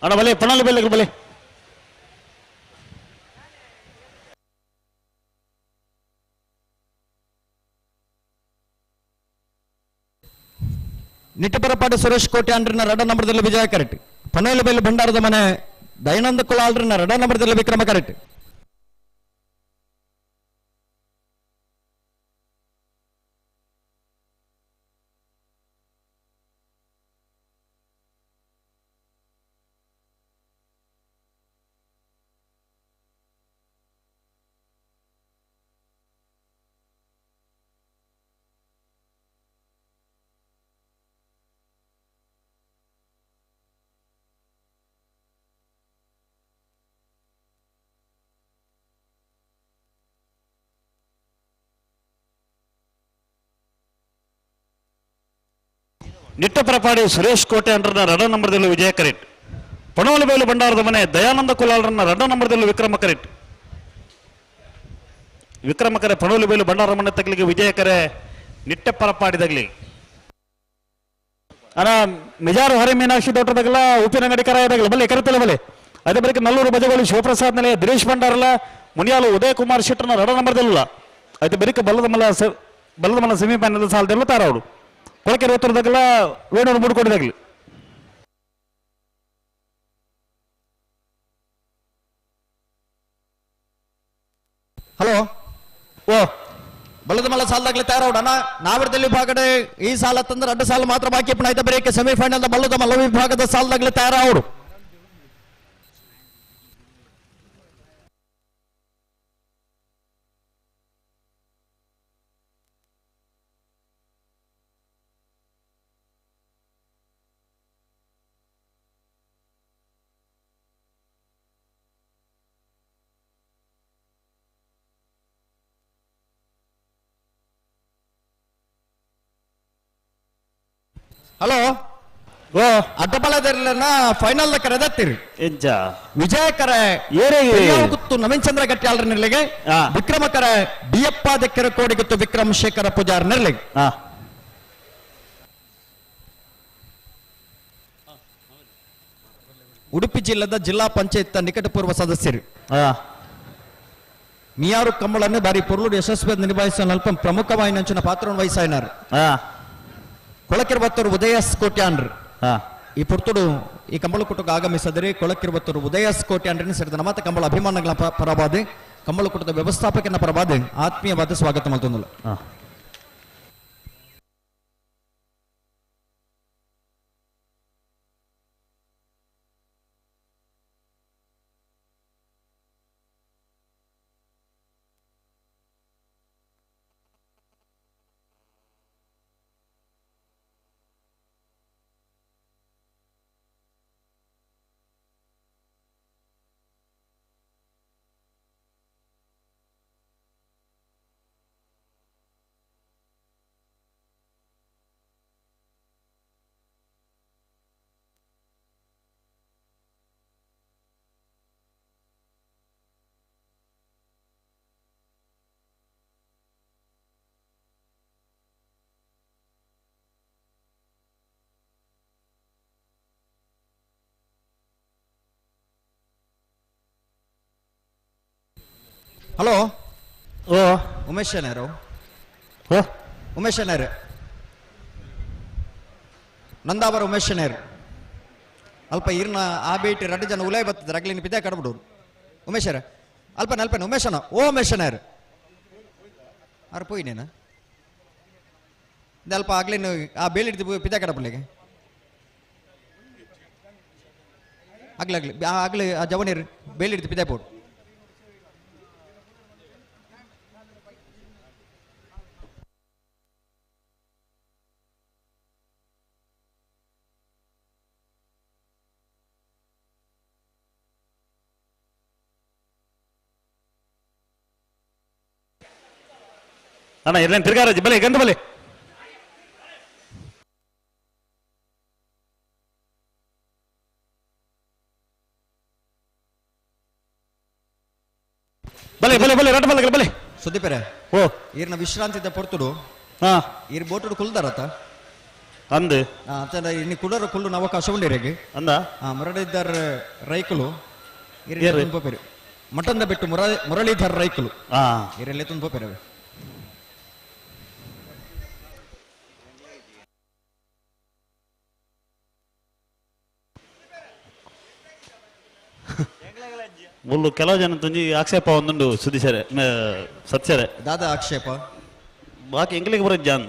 ಅಣ್ಣ ಬಲೆ ಪಣಾಲಿ ಬೆಲೆ ಬಲೆ ನಿಟ್ಟಪರಪಾಡು ಸುರೇಶ್ ಕೋಟೆ ಅಂಡ್ರಿನ ರಡ ನಂಬರದಲ್ಲಿ ವಿಜಯ ಕರೆಕ್ಟ್. ಪನೇಲು ಬೇಲು ಭಂಡಾರದ ಮನೆ ದಯಾನಂದ ಕುಲಾಲ್ರಿನ ರಡ ನಂಬರದಲ್ಲಿ ವಿಕ್ರಮ ಕರೆಕ್ಟ್. ನಿಟ್ಟಪರಪಾಡಿ ಸುರೇಶ್ ಕೋಟೆ ಅಂಡ್ರನ ರಡ ನಂಬರದಲ್ಲಿ ವಿಜಯ ಕರೆಕ್ಟ್. ಪಣೋಲಿಬೇಲು ಭಂಡಾರದ ಮನೆ ದಯಾನಂದ ಕುಲಾಲ್ರನ್ನ ರಡ ನಂಬರದಲ್ಲಿ ವಿಕ್ರಮ ಕರೆಕ್ಟ್. ವಿಕ್ರಮ ಕರೆ ಪಣೋಲಿಬೇಲು ಭಂಡಾರ ಮನೆ ತಗ್ಲಿಗೆ ವಿಜಯ ಕರೆ ನಿಟ್ಟಪರಪಾಡಿ ತಗ್ಲಿ. ಅಣ್ಣ ಮಿಜಾರು ಹರಿ ಮೀನಾಕ್ಷಿ ದೊಡ್ಡದಾಗಲ್ಲ ಉಪ್ಪಿನ ಅಂಗಡಿ ಕರಾಯದಾಗಲ್ಲ ಬಲ್ಲೆ ಕರೆತಲ್ಲ ಬಲ್ಲೆ. ಅದೇ ಬಳಿಕ ನಲ್ಲೂರು ಬಜಗೋಳಿ ಶಿವಪ್ರಸಾದ್ ನೆಲೆ ದಿನೇಶ್ ಭಂಡಾರಲ್ಲ ಮುನಿಯಾಲು ಉದಯ ಕುಮಾರ್ ಶೆಟ್ಟರ್ನ ರಡ ನಂಬರ್ದಲ್ಲ అయితే ಬರಿಕ ಬಲ್ಲದ ಮಲ್ಲ ಬಲ್ಲದ ಮಲ್ಲ ಸೆಮಿಫೈನಲ್ ಸಾಲದೆಲ್ಲ ತಾರವರು ಕೊಳಕೆರೆ ಉತ್ತರದಾಗಲ್ಲ ವೇಣೂರು ಮೂಡುಕೋಟಿದಾಗಲಿ. ಹಲೋ ಓ ಬಲದ ಮಲ್ಲ ಸಾಲದಾಗ್ಲಿ ತಯಾರವಡಣ ನಾವರದಲ್ಲಿ ವಿಭಾಗದ ಈ ಸಾಲ ತಂದ್ರೆ ಅಡ್ಡ ಸಾಲ ಮಾತ್ರ ಬಾಕಿ ಆಯ್ತಾ ಬರೀಕೆ ಸೆಮಿಫೈನಲ್ ಬಲ್ಲದ ಮಲ್ಲ ವಿಭಾಗದ ಸಾಲದಾಗ್ಲಿ ತಯಾರವರು. ಹಲೋ ಓ ಅಡ್ಡಬಲದರ್ಲನ ಫೈನಲ್ the ಕರೆದತ್ತಿರಿ ಎಂಚ ವಿಜಯಕರ ಏರೆಗೆ? ಗುತ್ತು ನವೀನ್ ಚಂದ್ರ ಗಟ್ಟಿಯಾಳ್ರ ನೆರಳಿಗೆ ಆ. ವಿಕ್ರಮಕರ ಬಿಯಪ್ಪ ದೆಕ್ಕರ ಕೋಡಿ ಗುತ್ತು ವಿಕ್ರಮ್ ಶೇಖರ ಪೂಜಾರ್ ನೆರಳಿಗೆ. ಹಾ. ಉಡುಪಿ ಜಿಲ್ಲೆದ ಜಿಲ್ಲಾ ಪಂಚಾಯತ್ ನಿಕಟಪೂರ್ವ ಸದಸ್ಯರು ಹಾ. ಮಿಯಾರು ಕಂಬಳನ್ನು ಬಾರಿ ಪೊರ್ಲುಡು ಯಶಸ್ವಿ ನಿರ್ವಹಿಸುವ ಅಲ್ಪ ಪ್ರಮುಖವಾಯಿನಂಚಿನ ಪಾತ್ರವನ್ನು ವಹಿಸಾಯಿನಾರು. ಹಾ. ಕೊಳಕಿರುವತ್ತೂರು ಉದಯಸ್ ಕೋಟ್ಯಾನ್ರು ಹಾ. ಈ ಪುರ್ತುಡು ಈ ಕಂಬಳ ಕೂಟಕ್ಕೆ ಆಗಮಿಸದರೆ ಕೊಳಕಿರುವತ್ತೂರು ಉದಯಸ್ ಕೋಟ್ಯಾನ್ರನ್ನು ಸೇರಿದ ನಮ್ಮ ಕಂಬಳ ಅಭಿಮಾನಗಳ ಪರವಾದ ಕಂಬಳ ಕೂಟದ ವ್ಯವಸ್ಥಾಪಕನ ಪರವಾದ ಆತ್ಮೀಯವಾದ ಸ್ವಾಗತ ಮಲ್ತೊಂದುಲ್ಲ. ಹಾ. ಹಲೋ ಓ ಉಮೇಶ್ ಶೆಣೈರು. ಓ ಉಮೇಶ್ ಶೆಣೈರ್, ನಂದಾವರ ಉಮೇಶ್ ಶೆಣೈರ್. ಅಲ್ಪ ಇರ್ನ ಆ ಬೇಟಿ ರಡ್ಡು ಜನ ಉಲಾಯ್ ಬರ್ತದೆ ಅಗ್ಲಿನ ಪಿದೆ ಕಡ್ಬಿಡು ಉಮೇಶರ ಅಲ್ಪ ಅಲ್ಪನ ಉಮೇಶನ ಓ ಉಮೇಶ್ ಶೆಣೈರ್ ಆರು ಪೋಯಿ ನೇನು ಅಲ್ಪ ಆಗ್ಲಿನ ಆ ಬೇಲಿ ಹಿಡ್ದು ಪಿದೆ ಕಡಪಲ್ಲಿಗೆ ಆಗ್ಲಿ ಆಗ್ಲಿ ಆಗ್ಲಿ ಆ ಜವನೀರು ಬೇಲಿ ಹಿಡ್ದು ಪಿದೆ ಪೋಡು. ಅಣ್ಣ ಎಲ್ಲ ತಿರ್ಗಾರಾಜಿ ಬಲೆ ಗಂಧ ಬಲೆ. ಬಲೆ ಬಲೆ ಬಲೆ ರಡ್ಡ ಬಲೆ ಬಲೆ. ಸುದೀಪರೇ ಓ ಈರ್ನ ವಿಶ್ರಾಂತಿದ ಪೊರ್ತುಡು ಹಾ. ಈರ್ ಬೋಟುಡು ಕುಲ್ದಾರತ ಅಂದ್ ಅತ್ತಂಡ ಇನ್ನು ಕುಡರ ಕುಲ್ಲು ಅವಕಾಶ ಉಂಡಿರೆಗೆ ಅಂದ ಆ ಮುರಳೀಧರ್ ರೈಕುಲು ಏರು? ಪೋಪೆರು ಮಟಂದ ಬಿಟ್ಟು ಮುರಳೀಧರ್ ರೈಕುಲು ಹಾ. ಈರೆಲ್ಲ ತುಂಬ ಪೋಪೆರು. ಮುಳ್ಳು ಕೆಲವು ಜನ ತುಂಜಿ ಆಕ್ಷೇಪ ಒಂದುಂಡು ಸುದ್ದಿ ಸರೆ ಸತ್ಯರೆ ದಾದಾ ಆಕ್ಷೇಪ ಬಾಕಿ ಎಂಗ್ಲಿಗೆ ಬರೋ ಜಾನ್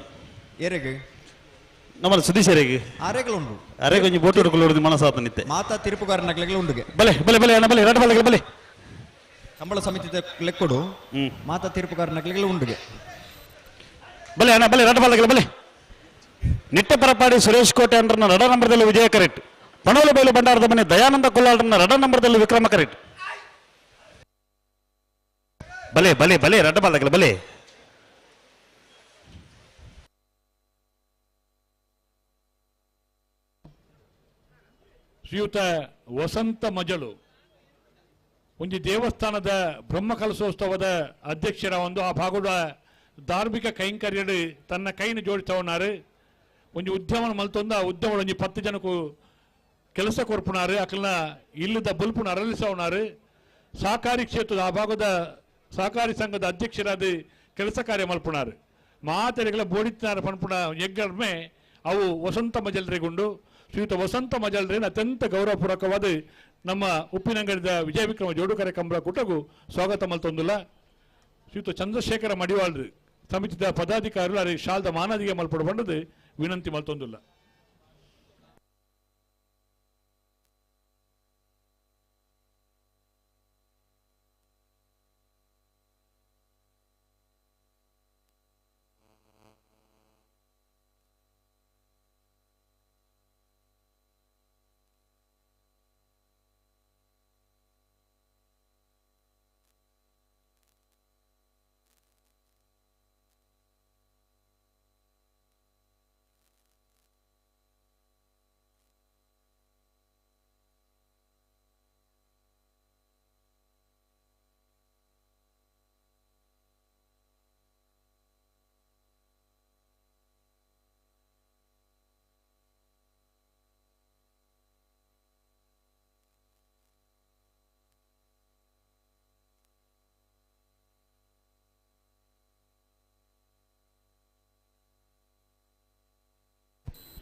ಏರೆಗೆ ನಮ್ಮಲ್ಲಿ ಸುದ್ದಿ ಸರಿಗೆ ಆರೆಗಳು ಉಂಡು ಅರೆ ಕೊಂಚ ಬೋಟು ಹಿಡ್ಕೊಳ್ಳೋದು ಮನಸ್ಸಾತ ನಿತ್ತೆ ಮಾತಾ ತೀರ್ಪುಗಾರನಗ್ಲಿಗಳು ಉಂಡುಗೆ ಬಲೆ ಬಲೆ ಬಲೆ ಅಣ್ಣ ಬಲೆ ರಡ್ಡ ಬಲೆ ಬಲೆ. ಕಂಬಳ ಸಮಿತಿದ ಲೆಕ್ಕಡು ಹ್ಮ್. ಮಾತಾ ತೀರ್ಪುಗಾರನಗ್ಲಿಗಳು ಉಂಡುಗೆ ಬಲೆ ಅಣ್ಣ ಬಲೆ ರಡ್ಡ ಬಲೆ ಬಲೆ. ನಿಟ್ಟೆ ಪರಪಾಡಿ ಸುರೇಶ್ ಕೋಟೆ ಅಂದ್ರನ್ನ ರಡ ನಂಬರ್ದಲ್ಲಿ ವಿಜಯ ಕರೆಕ್ಟ್. ಪಣೋಲು ಬೈಲು ಭಂಡಾರದ ಮನೆ ದಯಾನಂದ ಕೊಲ್ಲಾಳ್ರನ್ನ ರಡ ನಂಬರ್ದಲ್ಲಿ ವಿಕ್ರಮ ಕರೆಕ್ಟ್. ಬಲೆ ಬಲೆ ಬಲೆ ರಡ್ಡ ಬಲೆ ಬಲೆ. ಶ್ರೀಯುತ ವಸಂತ ಮಜಲು ಒಂಜಿ ದೇವಸ್ಥಾನದ ಬ್ರಹ್ಮ ಕಲಶೋತ್ಸವದ ಅಧ್ಯಕ್ಷರ ಒಂದು ಆ ಭಾಗದ ಧಾರ್ಮಿಕ ಕೈಂಕರ್ಯಡು ತನ್ನ ಕೈನ ಜೋಡಿಸವನಾರು ಒಂಜಿ ಉದ್ಯಮನ ಮಲ್ತೊಂದು ಆ ಉದ್ಯಮ ಒಂಜಿ 10 ಜನಕ್ಕೂ ಕೆಲಸ ಕೊರ್ಪುನಾರು ಅಕಲ್ನ ಇಲ್ಲದ ಬಲ್ಪುನ ಅರಳಿಸವನಾರು ಸಹಕಾರಿ ಕ್ಷೇತ್ರದ ಆ ಭಾಗದ ಸಹಕಾರಿ ಸಂಘದ ಅಧ್ಯಕ್ಷರಾದ ಕೆಲಸ ಕಾರ್ಯ ಮಲ್ಪುನಾರು ಮಾತೆರೆಗಳ ಬೋಡಿತ್ನಾರ ಪನ್ಪುನ ಎಗ್ಗರ್ಮೆ ಅವು ವಸಂತ ಮಜಲ್ರಿಗುಂಡು. ಶ್ರೀಯುತ ವಸಂತ ಮಜಲ್ರಿನ ಅತ್ಯಂತ ಗೌರವಪೂರ್ವಕವಾದ ನಮ್ಮ ಉಪ್ಪಿನಂಗಡಿದ ವಿಜಯ ವಿಕ್ರಮ ಜೋಡುಕರೆ ಕಂಬಳ ಕೂಟಗೂ ಸ್ವಾಗತ ಮಲ್ತೊಂದುಲ್ಲ. ಶ್ರೀಯುತ ಚಂದ್ರಶೇಖರ ಮಡಿವಾಳ್ರು ಸಮಿತಿದ ಪದಾಧಿಕಾರಿಗಳು ಅರೆ ಶಾಲ್ದ ಮಾನದಿಗೆ ಮಲ್ಪಡು ಬಂಡದು ವಿನಂತಿ ಮಲ್ತೊಂದುಲ್ಲ.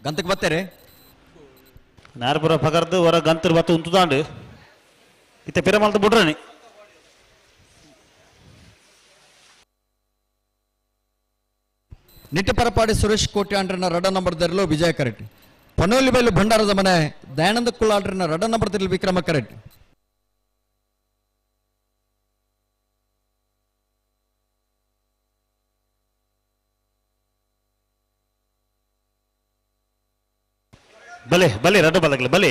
ಗಂತಕ್ಕೆ ಬತ್ತೇರೆ ನಾರ್ಪುರ ಪಗರ್ದು ಹೊರ ಗಂತರ್ ಬತ್ತು ಉಂತುದಾಂಡು ಇತ್ತೆ ಪಿರಮಲ್ತ ಬುಡ್ರನಿ ನಿಟ್ಟಪರಪಾಡಿ ಸುರೇಶ್ ಕೋಟಿ ಆಂಡ್ರನ ರಡ ನಂಬರ್ ದರಲು ವಿಜಯ ಕರೆಟ್. ಪನೋಲಿ ಬೈಲು ಭಂಡಾರದ ಮನೆ ದಯಾನಂದ ಕುಳ್ಳಾಡ್ರನ ರಡ ನಂಬರ್ ದರಲು ವಿಕ್ರಮ ಕರೆಟ್. ಬಲೆ ಬಲೆ ರಡ್ಡು ಬಲಗಲ ಬಲೆ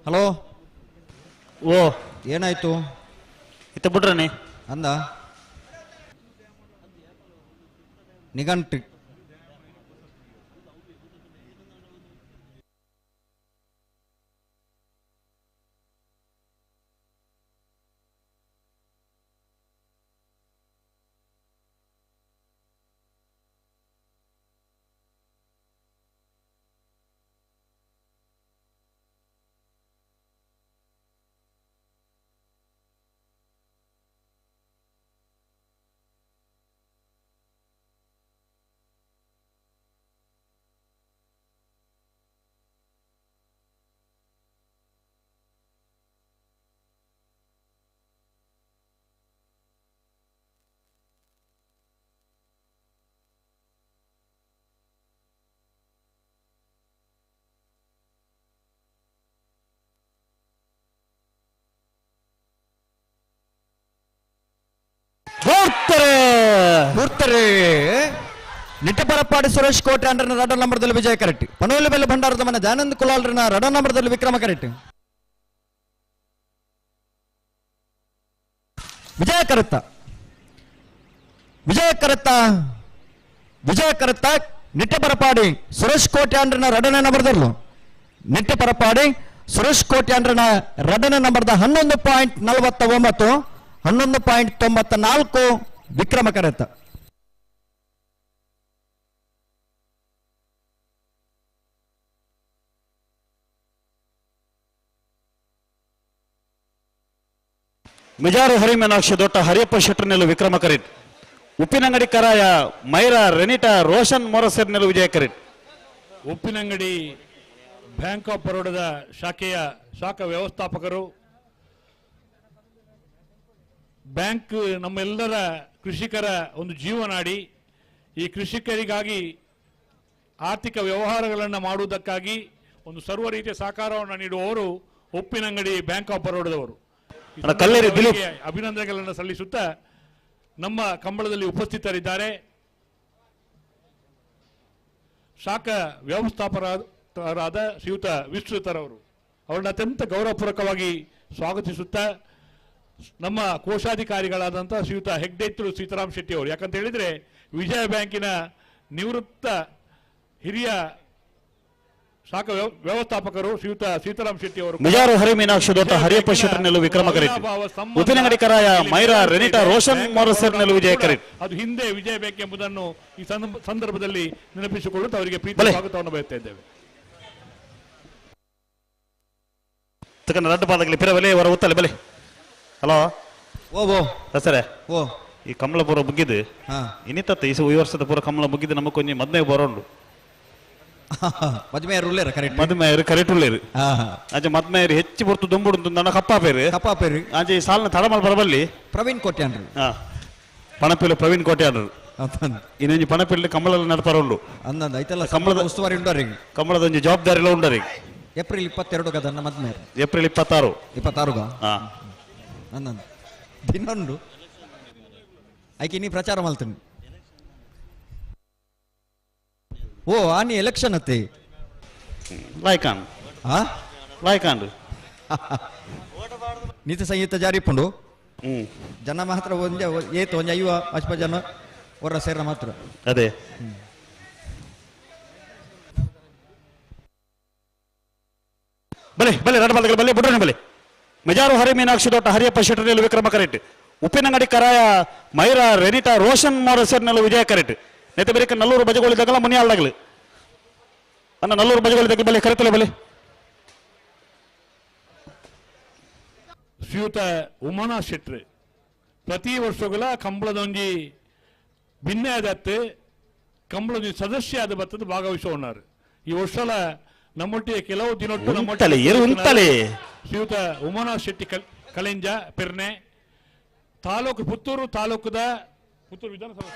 ಹಲೋ ಓ ಏನಾಯ್ತು ಇತ್ತ ಬಿಡ್ರನಿ ಅಂದ ನಿಘಂಟು ಮೂರ್ತರೆ ನಿಟ್ಟಪರಪಾಡಿ ಸುರೇಶ್ ಕೋಟೆ ಅಂಡ್ರನ ರಡ ನಂಬರ್ದಲ್ಲಿ ವಿಜಯ ಕರೆಕ್ಟ್. ಪನೋಲಿ ಬೆಲ್ಲ ಭಂಡಾರದ ಮನೆ ದಯಾನಂದ ಕುಲಾಲ್ರನ ರಡ ನಂಬರ್ದಲ್ಲಿ ವಿಕ್ರಮ ಕರೆಕ್ಟ್. ವಿಜಯ ಕರೆತ್ತ ವಿಜಯ ಕರೆತ್ತ ವಿಜಯ ಕರೆತ್ತ ನಿಟ್ಟಪರಪಾಡಿ ಸುರೇಶ್ ಕೋಟೆ ಅಂಡ್ರನ ರಡನೆ ನಂಬರ್ದಲ್ಲೂ ನಿಟ್ಟಪರಪಾಡಿ ಸುರೇಶ್ ಕೋಟೆ ಅಂಡ್ರನ ರಡನೆ ನಂಬರ್ದ 11.49 11.94 ವಿಕ್ರಮ ಕರೆತ್ತ. ಮಿಜಾರು ಹರಿಮೀನಾಕ್ಷಿ ದೊಟ್ಟ ಹರಿಯಪ್ಪ ಶೆಟ್ಟರ್ನೆಲ್ಲ ವಿಕ್ರಮ ಕರಿಟ್. ಉಪ್ಪಿನಂಗಡಿ ಕರಾಯ ಮೈರಾ ರೆನಿಟಾ ರೋಷನ್ ಮೊರಸರ್ನೆಲ್ಲ ವಿಜಯ ಕರಿಟ್. ಉಪ್ಪಿನಂಗಡಿ ಬ್ಯಾಂಕ್ ಆಫ್ ಬರೋಡದ ಶಾಖೆಯ ಶಾಖಾ ವ್ಯವಸ್ಥಾಪಕರು, ಬ್ಯಾಂಕ್ ನಮ್ಮೆಲ್ಲರ ಕೃಷಿಕರ ಒಂದು ಜೀವನಾಡಿ. ಈ ಕೃಷಿಕರಿಗಾಗಿ ಆರ್ಥಿಕ ವ್ಯವಹಾರಗಳನ್ನು ಮಾಡುವುದಕ್ಕಾಗಿ ಒಂದು ಸರ್ವ ರೀತಿಯ ಸಹಕಾರವನ್ನು ನೀಡುವವರು ಉಪ್ಪಿನಂಗಡಿ ಬ್ಯಾಂಕ್ ಆಫ್ ಬರೋಡದವರು. ಕಲ್ಲೇರಿ ದಿಲೀಪ್ ಅಭಿನಂದನೆಗಳನ್ನು ಸಲ್ಲಿಸುತ್ತಾ ನಮ್ಮ ಕಂಬಳದಲ್ಲಿ ಉಪಸ್ಥಿತರಿದ್ದಾರೆ ಶಾಖಾ ವ್ಯವಸ್ಥಾಪಕರಾದ ಶ್ರೀಯುತ ವಿಸ್ತೃತರವರು, ಅವರನ್ನು ಅತ್ಯಂತ ಗೌರವಪೂರ್ವಕವಾಗಿ ಸ್ವಾಗತಿಸುತ್ತಾ ನಮ್ಮ ಕೋಶಾಧಿಕಾರಿಗಳಾದಂಥ ಶ್ರೀಯುತ ಹೆಗ್ಡೆತ್ತಲು ಸೀತಾರಾಮ್ ಶೆಟ್ಟಿ ಅವರು, ಯಾಕಂತ ಹೇಳಿದರೆ ವಿಜಯ ಬ್ಯಾಂಕಿನ ನಿವೃತ್ತ ಹಿರಿಯ ಶಾಖಾ ವ್ಯವಸ್ಥಾಪಕರು ಶ್ರೀಯುತ ಸೀತಾರಾಮ್ ಶೆಟ್ಟಿ ಅವರು, ಮಿಜಾರು ಹರಿ ಮೀನಾಕ್ಷಿ ದೊಡ್ಡ ಹರಿಯಪ್ಪ ಶೆಟ್ಟರ್ನೆಲ್ಲ ವಿಕ್ರಮ ಕರೆಟ್. ಉಪ್ಪಿನಂಗಡಿ ಕರಾಯ ಮೈರಾ ರೆನಿಟಾ ರೋಷನ್ ಮೊರಸರ್ನೆಲ್ಲ ವಿಜಯ ಕರೆಟ್. ಅದು ಹಿಂದೆ ವಿಜಯ ಬ್ಯಾಂಕ್ ಎಂಬುದನ್ನು ಈ ಸಂದರ್ಭದಲ್ಲಿ ನೆನಪಿಸಿಕೊಳ್ಳುತ್ತಾ ಅವರಿಗೆ ಪ್ರೀತಿ ಸ್ವಾಗತವನ್ನು ಬಯಸ್ತಾ ಇದ್ದೇವೆ. ತಕನ ರಡ್ಡು ಪಾದಗಲಿ ಪಿರ ಬಲೆ ಹೊರ ಉತ್ತಲೆ ಬಲೆ. ಹಲೋ ಓ ಓ ಸರ ಓ ಈ ಕಮಲ ಪೂರ ಮುಗಿದು ಇನ್ನಿತ್ತ ಈ ವರ್ಷದ ಪೂರ ಕಮಲ ಮುಗಿದು ನಮ್ಮ ಕೊಂಚ ಮದ್ಮೆ ಬರೋಂಡು. ಮದ್ಮೆಯರು ಉಳ್ಳೇರ ಕರೆಕ್ಟ್, ಮದ್ಮೆಯರು ಕರೆಕ್ಟ್ ಉಳ್ಳೇರು. ಅಂಚೆ ಮದ್ಮೆಯರು ಹೆಚ್ಚು ಪೊರ್ತು ದುಂಬುಡು ನನ್ನ ಕಪ್ಪಾಪೇರು ಕಪ್ಪಾಪೇರು. ಅಂಚೆ ಈ ಸಾಲಿನ ತಡಮಲ್ ಬರಬಲ್ಲಿ ಪ್ರವೀಣ್ ಕೋಟ್ಯಾನ್ರು. ಪಣಪಿಲು ಪ್ರವೀಣ್ ಕೋಟ್ಯಾನ್ರು. ಇನ್ನೊಂಜಿ ಪಣಪಿಲ್ ಕಮಲ ನಡಪರ ಉಂಡು. ಅಂದಂದು ಐತಲ್ಲ ಕಮಲದ ಉಸ್ತುವಾರಿ ಉಂಡರಿ, ಕಮಲದ ಒಂಜಿ ಜವಾಬ್ದಾರಿ ಎಲ್ಲ ಉಂಡರಿ. ಏಪ್ರಿಲ್ 22 ಗದನ್ನ ಮದ್ಮೆಯರು. ಏಪ್ರಿಲ್ 26. 26 ಅಂದಂದು ದಿನ ಉಂಡು. ಐಕೆ ನೀ ಪ್ರಚಾರ ಮಾಡ್ತೀನಿ. ಓ ಆನಿ ಎಲೆಕ್ಷನ್ ಅತ್ತೆ ಲಾಯ್ಕಾನ್ ಲಾಯ್ಕಾನ್ ನೀತಿ ಸಂಹಿತೆ ಜಾರಿ ಪುಂಡು ಜನ ಮಾತ್ರ ಒಂಜ ಏತು ಒಂಜ ಐವ ಅಶ್ಪ ಜನ ಹೊರ ಸೇರ ಮಾತ್ರ. ಅದೇ ಬಲೆ ಬಲೆ ರಡ ಬಲೆ ಬಲೆ ಬುಡ್ರನೆ ಬಲೆ. ಮೆಜಾರು ಹರಿ ಮೀನಾಕ್ಷಿ ದೊಡ್ಡ ಹರಿಯಪ್ಪ ಶೆಟ್ಟರ್ನೆಲ್ಲ ವಿಕ್ರಮ ಕರೆಟ್. ಉಪ್ಪಿನಂಗಡಿ ಕರಾಯ ಮೈರಾ ರೆನಿಟಾ ರೋಷನ್ ಮೊರಸರ್ನೆಲ್ಲ ವಿಜಯ ಕರೆಟ್. ನೆತ್ತ ಬೇರೆ ನಲ್ಲೂರು ಬಜಗೋಳಿ ತಗಲ ಮುನಿಯಾಲ್ದಾಗಲು ಅಣ್ಣ ನಲ್ಲೂರು ಬಜಗೋಳಿ ತಗಲ ಬಲೆ ಕರೆತಲೆ ಬಲೆ. ಶ್ರೀಯುತ ಉಮಾನಾಥ್ ಶೆಟ್ರು ಪ್ರತಿ ವರ್ಷಗಳ ಕಂಬಳದೊಂಜಿ ಭಿನ್ನ ಆದತ್ತು ಕಂಬಳದೊಂಜಿ ಸದಸ್ಯ ಆದ ಬತ್ತದ ಭಾಗವಹಿಸುವన్నారు. ಈ ವರ್ಷಲ ನಮ್ಮೊಟ್ಟಿಗೆ ಕೆಲವು ದಿನೊಟ್ಟು ನಮ್ಮೊಟ್ಟಿಗೆ ಶ್ರೀಯುತ ಉಮಾನಾಥ್ ಶೆಟ್ಟಿ ಕಲೆಂಜ ಪೆರ್ನೆ ತಾಲೂಕು ಪುತ್ತೂರು ತಾಲೂಕದ ಪುತ್ತೂರು ವಿಧಾನಸಭಾ.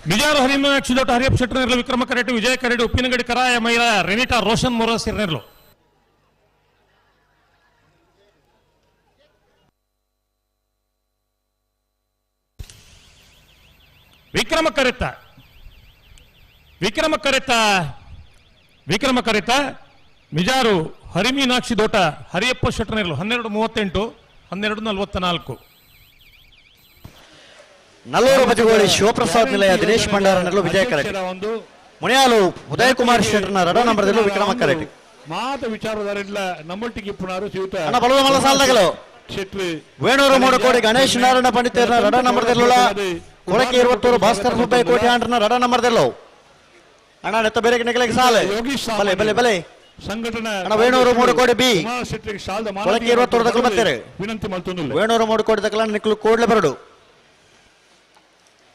ಬಿಜಾರು ಹರಿಮೀನಾಕ್ಷಿ ದೊಡ್ಡ ಹರಿಯಪ್ಪ ಶೆಟ್ಟರ್ನೆರ್ಲು ವಿಕ್ರಮ ಕರೆಟು ವಿಜಯ ಕರೆಡು ಉಪ್ಪಿನಗಡಿ ಕರಾಯ ಮೈರಾ ರೆನಿಟಾ ರೋಷನ್ ಮೊರಸಿರ್ನೆರ್ಲು. ವಿಕ್ರಮ ಕರೆತ ವಿಕ್ರಮ ಕರೆತ ವಿಕ್ರಮ ಕರೆತ ಮಿಜಾರು ಹರಿಮೀನಾಕ್ಷಿ ದೋಟ ಹರಿಯಪ್ಪ ಶೆಟ್ಟರ್ನೆರ್ಲು 12:38 12:44. ನಲ್ಲೂರು ಬಜಗೋಳಿ ಶಿವಪ್ರಸಾದ್ ನಿಲಯ ದಿನೇಶ್ ಭಂಡಾರನಲ್ಲೂ ವಿಜಯ ಕರೆಟಿ. ಮುನಿಯಾಲು ಉದಯ್ ಕುಮಾರ್ ಶೆಟ್ಟರ್ನ ರಡ ನಂಬರದಲ್ಲೂ ವಿಕ್ರಮ ಕರೆಟಿ. ಮಾತ ವಿಚಾರಧಾರೆಲ್ಲ ನಮ್ಮೊಟ್ಟಿಗೆ ಇಪ್ಪುನಾರು ಶ್ರೀಯುತ ಶೆಟ್ರು ವೇಣೂರು ಮೂಡಕೋಡಿ ಗಣೇಶ್ ನಾರಾಯಣ ಪಂಡಿತರ್ನ ರಡ ನಂಬರದಲ್ಲೂ ಕೊಳಕೆ ಇರುವತ್ತೂರು ಭಾಸ್ಕರ್ ಸುಬ್ಬಯ್ಯ ಕೋಟಿ ಆಂಡ್ರನ ರಡ ನಂಬರದಲ್ಲೂ ಅಣ್ಣ ನೆತ್ತ ಬೇರೆ ನೆಗಲಿಗೆ ಸಾಲೆ ಬಲೆ ಬಲೆ ಬಲೆ ಸಂಘಟನಾ ಅಣ್ಣ ವೇಣೂರು ಮೂಡುಕೋಡಿ ಬಿ ಕೊಳಕೆ ಇರುವತ್ತೂರು ತಕಲು ಬರ್ತಾರೆ. ವಿನಂತಿ ಮಾಡ್ತೊಂದಿಲ್ಲ. ವೇಣೂರು ಮೂಡುಕೋಡಿ ತಕಲ ನಿಕ್ಲು ಕೂಡ್ಲೆ ಬರಡು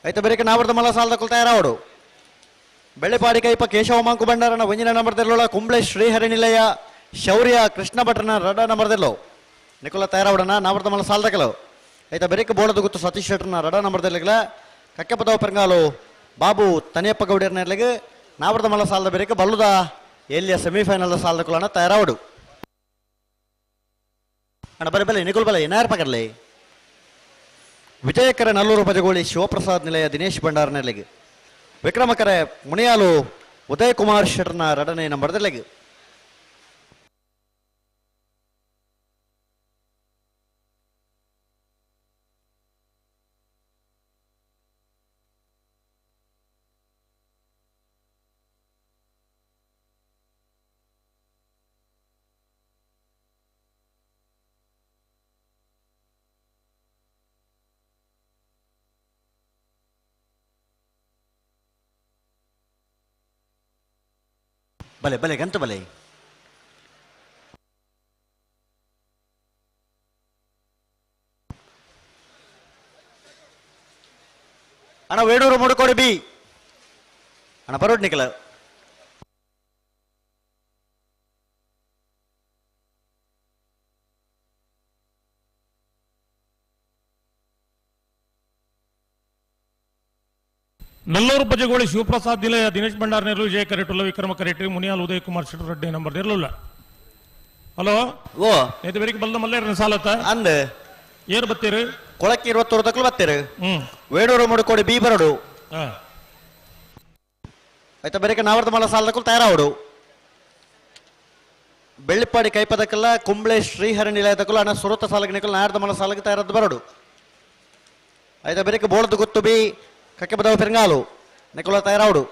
ಐತ ಬೇರೆ ನಾವರ್ದ ಮಲ್ಲ ಸಾಲದ ತಯಾರಾವಡು. ಬೆಳ್ಳಿಪಾಡಿ ಕೈಪ ಕೇಶವ ಮಾಂಕು ಭಂಡಾರನ ಒಂಜಿನ ನಂಬರ್ದಲ್ಲೋಳ ಕುಂಬ್ಳೆ ಶ್ರೀಹರಿನಿಲಯ ಶೌರ್ಯ ಕೃಷ್ಣ ಭಟ್ರನ ರಡ ನಂಬರ್ದಲ್ಲೋ ನಿಕುಲ ತಯಾರಾವಡನ ನಾವರ್ದ ಮಲ್ಲ ಸಾಲದಕಲು ಐತ ಬೆರಕೆ ಬೋಳದ ಗುತ್ತು ಸತೀಶ್ ಶೆಟ್ಟರ್ನ ರಡ ನಂಬರ್ದಲ್ಲಿಗಲ ಕಕ್ಕೆಪದವ ಪೆರಂಗಾಲು ಬಾಬು ತನಿಯಪ್ಪ ಗೌಡಿಯರ್ನಲ್ಲಿಗೆ ನಾವರ್ದ ಮಲ್ಲ ಸಾಲದ ಬೆರಕೆ ಬಲ್ಲುದ ಎಲ್ಲಿಯ ಸೆಮಿಫೈನಲ್ ಸಾಲದ ಕುಲನ ತಯಾರಾವಡು. ಅಣ್ಣ ಬಲೆ ಬಲೆ ನಿಕುಲ್ ಬಲೆ ಏನಾರು ಪಕರ್ಲಿ. ವಿಜಯಕರ ನಲ್ಲೂರು ಬಜಗೋಳಿ ಶಿವಪ್ರಸಾದ್ ನಿಲಯ ದಿನೇಶ್ ಭಂಡಾರನಲ್ಲಿಗೆ ವಿಕ್ರಮಕರೆ ಮುನಿಯಾಲು ಉದಯ್ ಕುಮಾರ್ ಶೆಟ್ಟರ್ನ ರಡನೆ ನಂಬರ್ದಲ್ಲಿಗೆ. ಬಲೆ ಬಲೆ ಗಂತ ಬಲೆ. ಅಣ್ಣ ವೇಣೂರು ಮೂಡುಕೋಡಿ ಬಿ ಅಣ್ಣ ಬರೋಡ್ ನಿಖಲ. ನಲ್ಲೂರು ಬಜಗೋಳಿ ಶಿವಪ್ರಸಾದ್ ನಿಲಯ ದಿನೇಶ್ ಭಂಡಾರ್ ನೆರಳು ವಿಜಯ ಕರೆಟುಲ್ಲ ವಿಕ್ರಮ ಕರೆಟ್ರಿ ಮುನಿಯಾಲ್ ಉದಯ್ ಕುಮಾರ್ ಶೆಟ್ಟರ್ ರೆಡ್ಡಿ ನಂಬರ್ ಇರಲಿಲ್ಲ. ಹಲೋ ಓ ನೇತು ಬೇರೆ ಬಲ್ದ ಮಲ್ಲೇರ ಸಾಲತ್ತ ಅಂದ್ ಏರ್ ಬತ್ತೀರಿ ಕೊಳಕ್ಕೆ 21 ತಕಲು ಬತ್ತೀರಿ. ವೇಣೂರು ಮುಡುಕೋಡಿ ಬಿ ಬರಡು ಆಯ್ತಾ ಬೇರೆ ನಾವರ್ದ ಮಲ್ಲ ಸಾಲದಕ್ಕೂ ತಯಾರಾವಡು. Bellippadi ಕೈಪದಕಲ್ಲ ಕುಂಬ್ಳೆ ಶ್ರೀಹರಿ ನಿಲಯದಕಲ್ಲ ಅಣ್ಣ ಸುರತ ಸಾಲಗಿನಕಲ್ಲ ನಾರ್ದ ಮಲ ಸಾಲಗೆ ತಯಾರದ್ದು ಬರಡು. ಐದ ಬೆರಕೆ ಬೋಳದು ಗೊತ್ತು ಬಿ ಕಕ್ಕೆ ಬದವ ಪೆರಂಗಾಲು ನಿಕುಲ ತಯಾರಾవుಡು.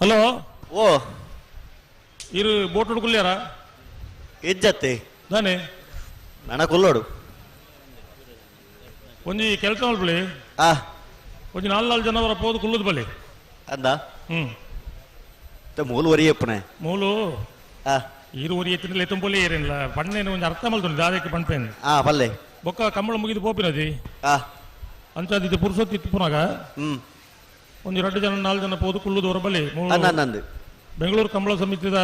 ಹಲೋ. ಓ. ಇರು ಬೋಟ್ ಹುಡುಕುಲ್ಯಾರ? ಇಜ್ಜತ್ತಿ. ದಾನೆ. ನನ್ನ ಕುಲ್ಲೋಡು. ಒಂಜಿ ಕೆಲಸ ಮಲ್ಪಲಿ. ಆ. ಒಂಜಿ ನಾಲ್ ನಾಲ್ ಜನವರ ಪೋದು ಕುಲ್ಲುದು ಬಲ್ಲಿ. ಅಂದ. ಹ್ಮ್. ಮೂಲು ಒರಿಯಪ್ಪನೆ. ಮೂಲು. ಆ. ಇರು ಒರಿ ಎತ್ತಿನ ಎತ್ತಂಪೊಲಿ ಏರಿಲ್ಲ ಪಣ್ಣೇನು ಒಂಜಿ ಅರ್ಥ ಮಲ್ತುಂಡು ದಾದಕ್ಕೆ ಪಣ್ಪೇನು. ಆ ಪಲ್ಲೆ. ಬೊಕ್ಕ ಕಂಬಳ ಮುಗಿದು ಪೋಪಿನದಿ. ಆ. ಅಂಚಾದಿದ್ದು ಪುರುಷೊತ್ತು ಇತ್ತು ಪುನಗ. ಹ್ಮ್. ಒಂದು ಎರಡು ಜನ ನಾಲ್ಕು ಜನ ಪೋದು ಕುಲ್ಲುದು ಹೊರಬಲ್ಲಿ. ನಂದು. ಬೆಂಗಳೂರು ಕಂಬಳ ಸಮಿತಿದ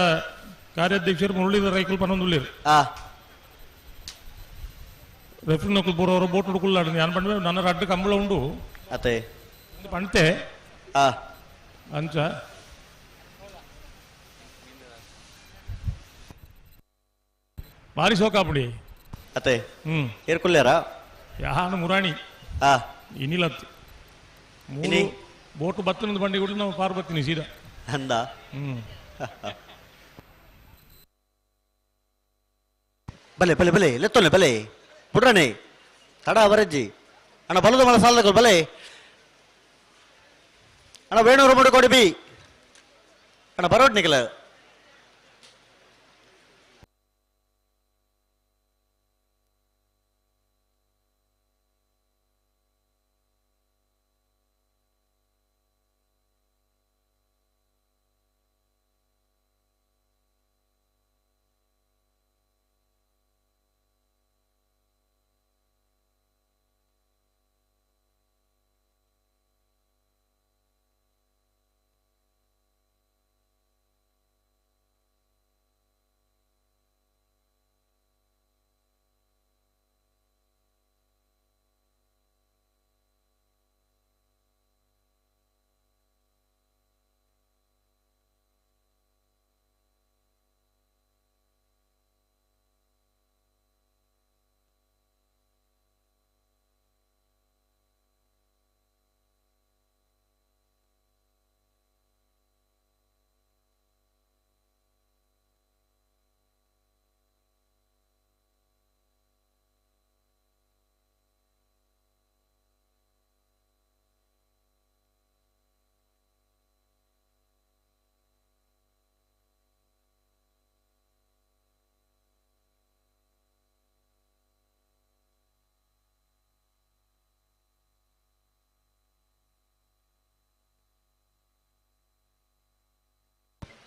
ಕಾರ್ಯಾಧ್ಯಕ್ಷರು ಮುರಳೀಧರ ರೈಕಲ್ ಪನ್ನೊಂದುಳ್ಳೀರು. ಆ. ರೆಫ್ರಿ ನಕಲ್ ಬೋರವರು ಬೋಟ್ ಹುಡುಕುಲ್ಲಾಡು ನಾನು ಪಂಡ ನನ್ನ ರಡ್ಡು ಕಂಬಳ ಉಂಡು. ಅತ್ತೆ. ಪಂತೆ. ಆ. ಅಂಚ. ಬಾರಿ ಸೋಕಾಪುಡಿ. ಅತ್ತೆ. ಹ್ಮ್. ಏರ್ಕುಲ್ಯಾರ? ಯಾನು ಮುರಾಣಿ. ಆ. ಇನಿಲತ್ತು. ಇನಿ? ಬೋಟು ಬತ್ತನದ ಬಂಡಿ ಕೂಡ ನಾವು ಪಾರ್ ಬತ್ತೀನಿ ಸೀದಾ. ಅಂದ. ಹ್ಮ್. ಬಲೆ ಬಲೆ ಬಲೆ ಲೆತ್ತೊಲೆ ಬಲೆ ಪುಡ್ರಣೆ ತಡ ಅವರಜ್ಜಿ ಅಣ್ಣ ಬಲದ ಮಲ ಸಾಲದ ಬಲೆ ಅಣ್ಣ ವೇಣೂರು ಮುಡುಕೋಡಿ ಬಿ ಅಣ್ಣ ಬರೋಡ್ ನಿಖಲ.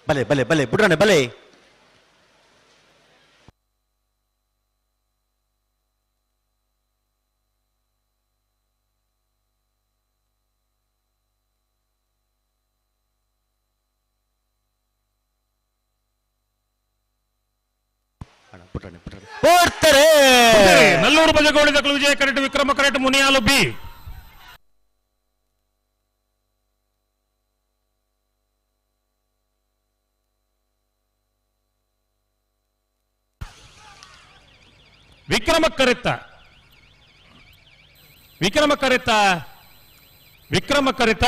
ಬಲೆ ಬಲೆ ಬಲೆ ಬುಡ್ರನೆ ಬಲೆ. ನಲ್ಲೂರು ಬಜಗೋಳಿ ದಕ್ಕಲು ವಿಜಯ ಕರೆಟ್ ವಿಕ್ರಮ ಕರೆಟ್ ಮುನಿಯಾಲು ಬಿ. ವಿಕ್ರಮ ಕರೆತ್ತ ವಿಕ್ರಮ ಕರೆತ್ತ ವಿಕ್ರಮ ಕರೆತ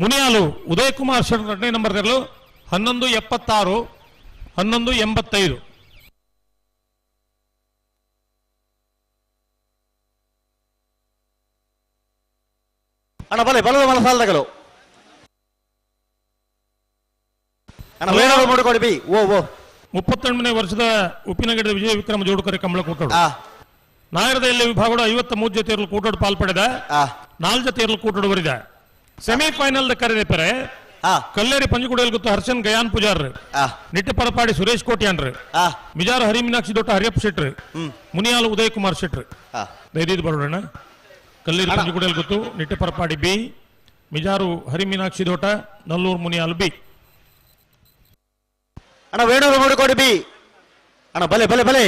ಮುನಿಯಾಲು ಉದಯ್ ಕುಮಾರ್ ಶೆಟ್ಟರ್ ಎರಡನೇ ನಂಬರ್ 11:76 11:85. ಅಣ್ಣ ಬಲೆ ಬಲದ ಮಲ ಸಾಲದಗಳು ಅಣ್ಣ ವೇಣೂರು ಮುಡುಕೋಡಿ ಬಿ ಓ ಓ. 38ನೇ ವರ್ಷದ ಉಪ್ಪಿನಂಗಡಿ ವಿಜಯ ವಿಕ್ರಮ ಜೋಡುಕರೆ ಕಂಬಳ ಕೂಟೋಡು. ನಾಯರದ ಇಲ್ಲಿ ವಿಭಾಗಗಳು 53 ಜೊತೆಯರು ಕೂಟೋಡು ಪಾಲ್ಪಡೆದ 4 ಜೊತೆಯರು ಕೂಟೋಡು ಬರಿದ ಸೆಮಿಫೈನಲ್ ಕರೆದೆ ಪೆರೆ. ಕಲ್ಲೇರಿ ಪಂಜುಗುಡೇಲ್ ಗುತ್ತು ಹರ್ಷನ್ ಗಯಾನ್ ಪೂಜಾರ್ ನಿಟ್ಟೆ ಪರಪಾಡಿ ಸುರೇಶ್ ಕೋಟ್ಯಾನ್ರು ಮಿಜಾರ ಹರಿಮೀನಾಕ್ಷಿ ದೊಟ್ಟ ಹರಿಯಪ್ಪ ಶೆಟ್ರು ಮುನಿಯಾಲ್ ಉದಯ್ ಕುಮಾರ್ ಶೆಟ್ರು. ದಯದೀದ್ ಬರೋಣ. ಕಲ್ಲೇರಿ ಪಂಜುಗುಡೇಲ್ ಗುತ್ತು ನಿಟ್ಟೆ ಪರಪಾಡಿ ಬಿ, ಮಿಜಾರು ಹರಿಮೀನಾಕ್ಷಿ ದೊಟ್ಟ ನಲ್ಲೂರು ಮುನಿಯಾಲ್ ಬಿ. ಅಣ್ಣ ವೇಣೂರು ಮೂಡುಕೋಡಿ ಬಿ. ಅಣ್ಣ ಬಲೆ ಬಲೆ ಬಲೆ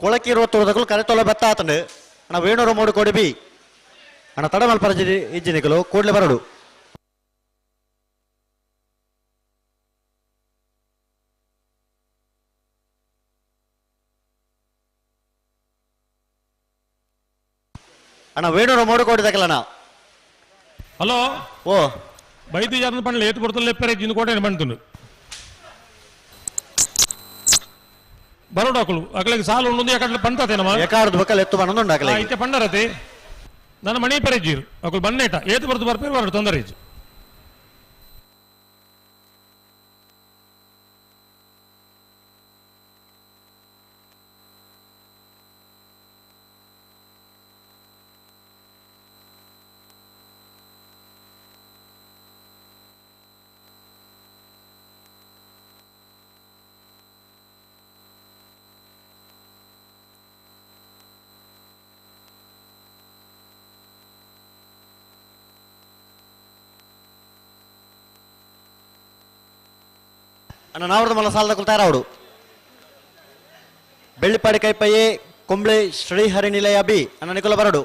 ಕೊಳಕಿ ಇರುವತ್ತೊಳದಕ್ಕೂ ಕರೆತೊಲ ಬೆತ್ತ ಆತಂಡು. ಅಣ್ಣ ವೇಣೂರು ಮೂಡುಕೋಡಿ ಬಿ. ಅಣ್ಣ ತಡಮಲ್ ಪರಜಿ ಇಜ್ಜಿನಿಕಲು ಕೂಡ್ಲೆ ಬರಡು. ಅಣ್ಣ ವೇಣೂರು ಮೂಡುಕೋಡಿ ದಕ್ಕಲಣ್ಣ. ಹಲೋ ಓ ಬೈದು ಜಾರದ ಪಂಡ್ಲೆ ಏತು ಬರ್ತಲ್ಲ ಪೆರೆ ಜಿಂದು ಕೋಟೆ ಬಂತು ಬರೋಡು ಅಕಲು ಅಕಲಿಗೆ ಸಾಲು ಉಂಡು ಯಾಕಂದ್ರೆ ಪಂತತೇನಮ್ಮ ಎಕಾರ್ದು ಬಕ್ಕಲ್ ಎತ್ತು ಬನ್ನೊಂದು ಅಕಲೆ ಇತ್ತೆ ಪಂಡರತೆ ನನ್ನ ಮಣಿ ಪೆರೆಜೀರು ಅಕಲು ಬನ್ನೇಟ ಏತು ಬರ್ದು ಬರ್ಪೇರು ಬರೋಡು ತೊಂದರೆ ಇಜ್ಜಿ. ಅಣ್ಣ ನಾವ್ರದ್ದು ಮಲ್ಲ ಸಾಲದ ತಯಾರಾವಡು. ಬೆಳ್ಳಿಪಾಡಿ ಕೈಪಯ್ಯೆ ಕುಂಬ್ಳೆ ಶ್ರೀಹರಿ ನಿಲಯ ಬಿ. ಅಣ್ಣ ನಿಕುಲ ಬರಡು.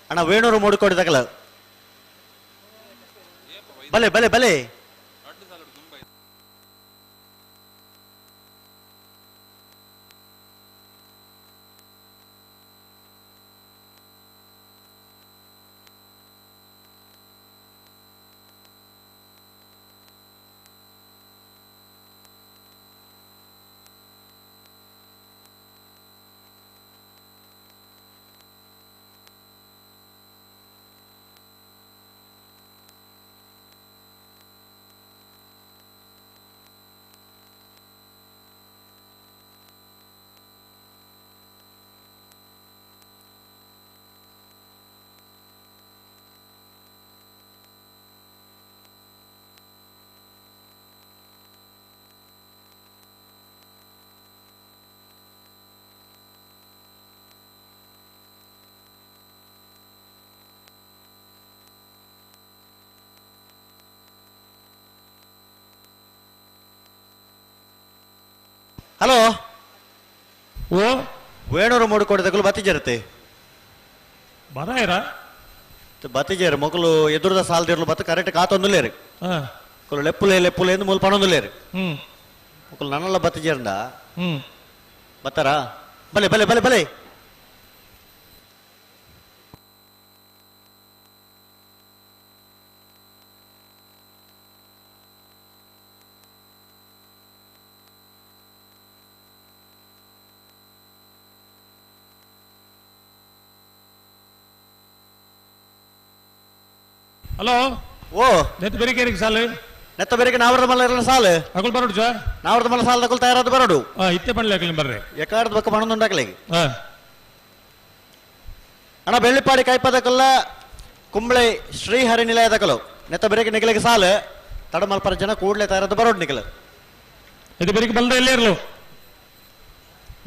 ಅಣ್ಣ ವೇಣೂರು ಮೂಡುಕೋಡಿ ತಕಲ. ಬಲೆ ಬಲೆ ಬಲೆ ಹಲೋ ಓ ವೇಣೂರು ಮೂಡುಕೋಡಿ ಬತ್ತಿಜರತೆ ಬರಾಯರ ಬತ್ತಿಜೇರು ಮೊಕಲು ಎದುರುದ ಸಾಲದಿರ್ಲು ಬತ್ತ ಕರೆಕ್ಟ್ ಕಾತೊಂದುಲೇರು. ಕೊಲು ಲೆಪ್ಪುಲೆ ಲೆಪ್ಪುಲೆ ಎಂದು ಮೂಲ ಪಣೊಂದುಲೇರು. ಮೊಕಲು ನನ್ನಲ್ಲ ಬತ್ತಿಜೇರಂದ ಬತ್ತಾರ ಬಲೆ ಬಲೆ ಬಲೆ ಬಲೆ ಹಲೋ ಓ ನೆತ್ತ ಬೆರಿಕೇರಿಗೆ ಸಾಲು ನೆತ್ತ ಬೆರಿಕೆ ನಾವರದ ಮಲ್ಲ ಸಾಲು ಅಕುಲ್ ಬರೋಡು ಸರ್ ನಾವರದ ಮಲ್ಲ ಸಾಲ ತಕೊಲ್ ತಯಾರಾದ ಬರೋಡು. ಇತ್ತೆ ಪಂಡ್ಲೆ ಅಕಲಿ ಬರ್ರೆ ಎಕಾರ್ದ ಬಕ್ಕ ಪಣೊಂದುಂಡಾಕಲೆ. ಅಣ್ಣ ಬೆಳ್ಳಿಪಾಡಿ ಕೈಪದಕಲ್ಲ ಕುಂಬ್ಳೆ ಶ್ರೀಹರಿ ನಿಲಯದಕಲು ನೆತ್ತ ಬೆರಿಕೆ ನಿಕಲಿಗೆ ಸಾಲು ತಡಮಲ್ಪರ ಜನ ಕೂಡ್ಲೆ ತಯಾರಾದ ಬರೋಡು ನಿಕಲು. ಇದು ಬೆರಿಕೆ ಬಲ್ದ ಎಲ್ಲೇ ಇರಲು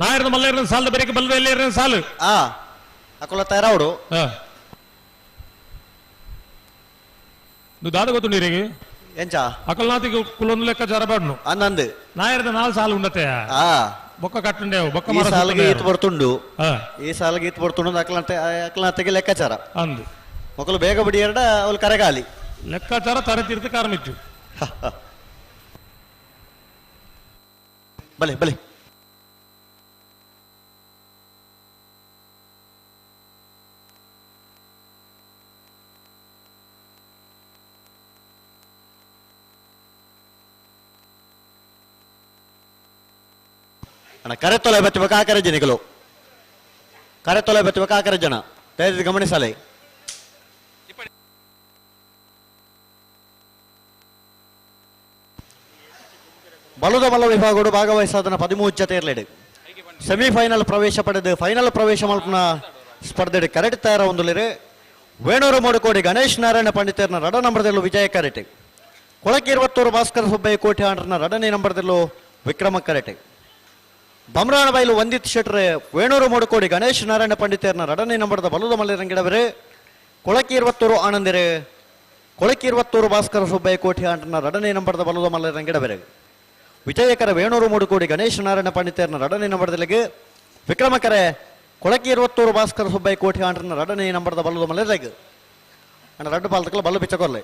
ನಾಯರದ ಮಲ್ಲ ಇರಲು ಸಾಲದ ಬೆರಿಕೆ ಬಲ್ದ ಎಲ್ಲೇ ಇರಲು ಸಾಲು ಅಕುಲ ತಯಾರಾವಡು. ದಾದ ಗೊತ್ತು ನೀರಿಗೆ ಎಂಚ ಅಕಲ್ನಾತಿಗೆ ಕುಲೊಂದು ಲೆಕ್ಕ ಜರಬಾಡ್ನು ಅಂದಂದು ನಾಯರದ ನಾಲ್ ಸಾಲು ಉಂಡತೆ ಬೊಕ್ಕ ಕಟ್ಟುಂಡೇವು ಬೊಕ್ಕ ಈ ಸಾಲಿಗೆ ಈತ್ ಬರ್ತುಂಡು ಹಾ ಈ ಸಾಲಿಗೆ ಈತ್ ಬರ್ತುಂಡು ಅಕಲಂತೆ ಅಕಲನಾತಿಗೆ ಲೆಕ್ಕಾಚಾರ ಅಂದು ಮೊಕಲು ಬೇಗ ಬಿಡಿಯರಡ ಅವಳು ಕರೆಗಾಲಿ ಲೆಕ್ಕಾಚಾರ ತರೆ ತೀರ್ಥ ಕಾರಮಿತ್ತು. ಬಲೆ ಬಲೆ ಅಣ್ಣ ಕರೆತೊಲೆ ಬಚ್ಚಬೇಕು ಆಕರೆ ಜನಿಗಳು ಕರೆತೊಲೆ ಬಚ್ಚಬೇಕು ಆಕರೆ ಜನ ದಯವಿಟ್ಟು ಗಮನಿಸಲಿ. ಬಲದ ಮಲ್ಲ ವಿಭಾಗಡು ಭಾಗವಹಿಸಾದನ 13 ಜತೆ ಇರಲೇಡು ಸೆಮಿಫೈನಲ್ ಪ್ರವೇಶ ಪಡೆದು ಫೈನಲ್ ಪ್ರವೇಶ ಮಲ್ಪನ ಸ್ಪರ್ಧೆ ಕರೆಕ್ಟ್ ತಯಾರ ಹೊಂದಲಿರು. ವೇಣೂರು ಮೂಡುಕೋಡಿ ಗಣೇಶ್ ನಾರಾಯಣ ಪಂಡಿತರ್ನ ರಡ ನಂಬರ್ದಲ್ಲೂ ವಿಜಯ ಕರೆಟೆ. ಕೊಳಕಿರುವತ್ತೂರು ಭಾಸ್ಕರ ಸುಬ್ಬಯ್ಯ ಕೋಟೆ ಆಂಡ್ರನ ರಡನೇ ನಂಬರ್ದಲ್ಲೂ ವಿಕ್ರಮ ಕರೆಟೆ. ಬಮ್ರಾಣಬೈಲು ವಂದಿತ್ ಶೆಟ್ರೆ ವೇಣೂರು ಮೂಡುಕೋಡಿ ಗಣೇಶ್ ನಾರಾಯಣ ಪಂಡಿತರ್ನ ರಡನೇ ನಂಬರ್ದ ಬಲದ ಮಲ್ಲಿರಂಗಿಡವರು. ಕೊಳಕಿರುವತ್ತೂರು ಆನಂದಿರು ಕೊಳಕಿರುವತ್ತೂರು ಭಾಸ್ಕರ ಸುಬ್ಬಯ್ಯ ಕೋಟೆ ಆಂಡ್ರನ ರಡನೇ ನಂಬರ್ದ ಬಲದ ಮಲ್ಲಿರಂಗಿಡವರು. ವಿಜಯಕರ ವೇಣೂರು ಮೂಡುಕೋಡಿ ಗಣೇಶ್ ನಾರಾಯಣ ಪಂಡಿತರ್ನ ರಡನೇ ನಂಬರ್ದಲ್ಲಿಗೆ ವಿಕ್ರಮಕರೆ ಕೊಳಕಿರುವತ್ತೂರು ಭಾಸ್ಕರ ಸುಬ್ಬಯ್ಯ ಕೋಟೆ ಆಂಡ್ರನ ರಡನೇ ನಂಬರ್ದ ಬಲದ ಮಲ್ಲಿರಂಗ ಅಣ್ಣ ರಡ್ಡು ಪಾಲ್ತಕ್ಕಲ್ಲ ಬಲ್ಲು ಬಿಚ್ಚಕೊರ್ಲೆ.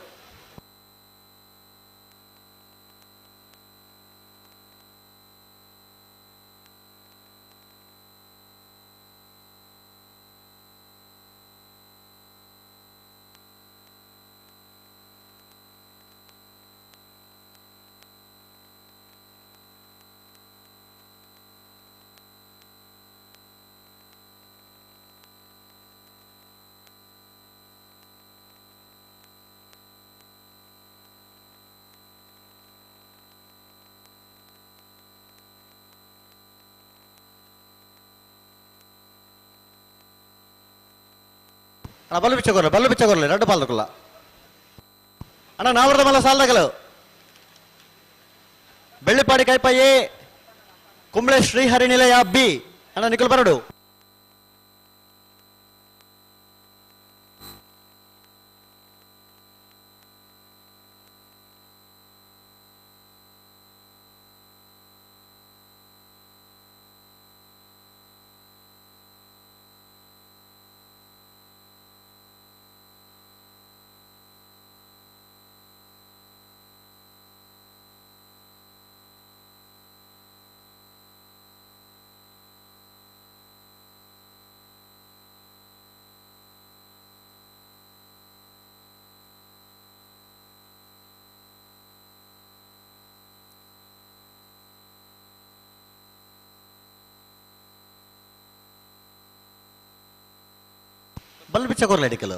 ಅಣ್ಣ ಬಲ್ಲು ಬಿಚ್ಚಕೊರ್ಲೆ ಬಲ್ಲು ಬಿಚ್ಚಕೊರ್ಲೆ ರಡ್ಡು ಪಾಲ್ದಕ್ಕಲ್ಲ ಅಣ್ಣ ನಾವರದ ಮಲ್ಲ ಸಾಲದಗಲು. ಬೆಳ್ಳಿಪಾಡಿ ಕೈಪ ಎ ಕುಂಬ್ಳೆ ಶ್ರೀಹರಿ ನಿಲಯ ಬಿ ಅಣ್ಣ ನಿಖಿಲ್ ಬರಡು. ಬಲ್ಲು ಬಿಚ್ಚಕೊರ್ಲೆ ಅಡಿಕಲು.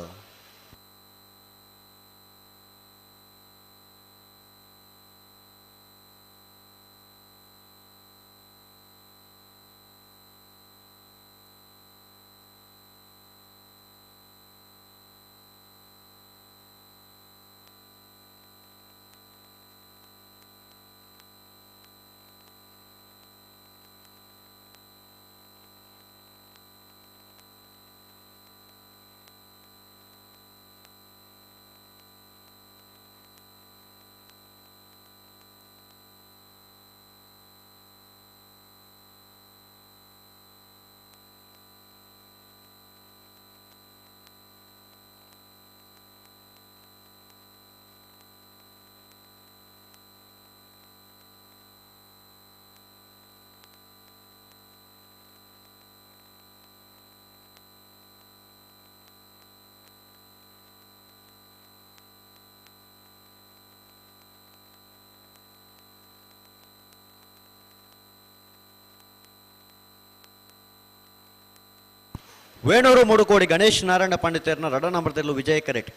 ವೇಣೂರು ಮೂಡುಕೋಡಿ ಗಣೇಶ್ ನಾರಾಯಣ ಪಂಡಿತರ್ನ ರಡ ನಂಬರ್ದಲ್ಲೂ ವಿಜಯ ಕರೆಟ್.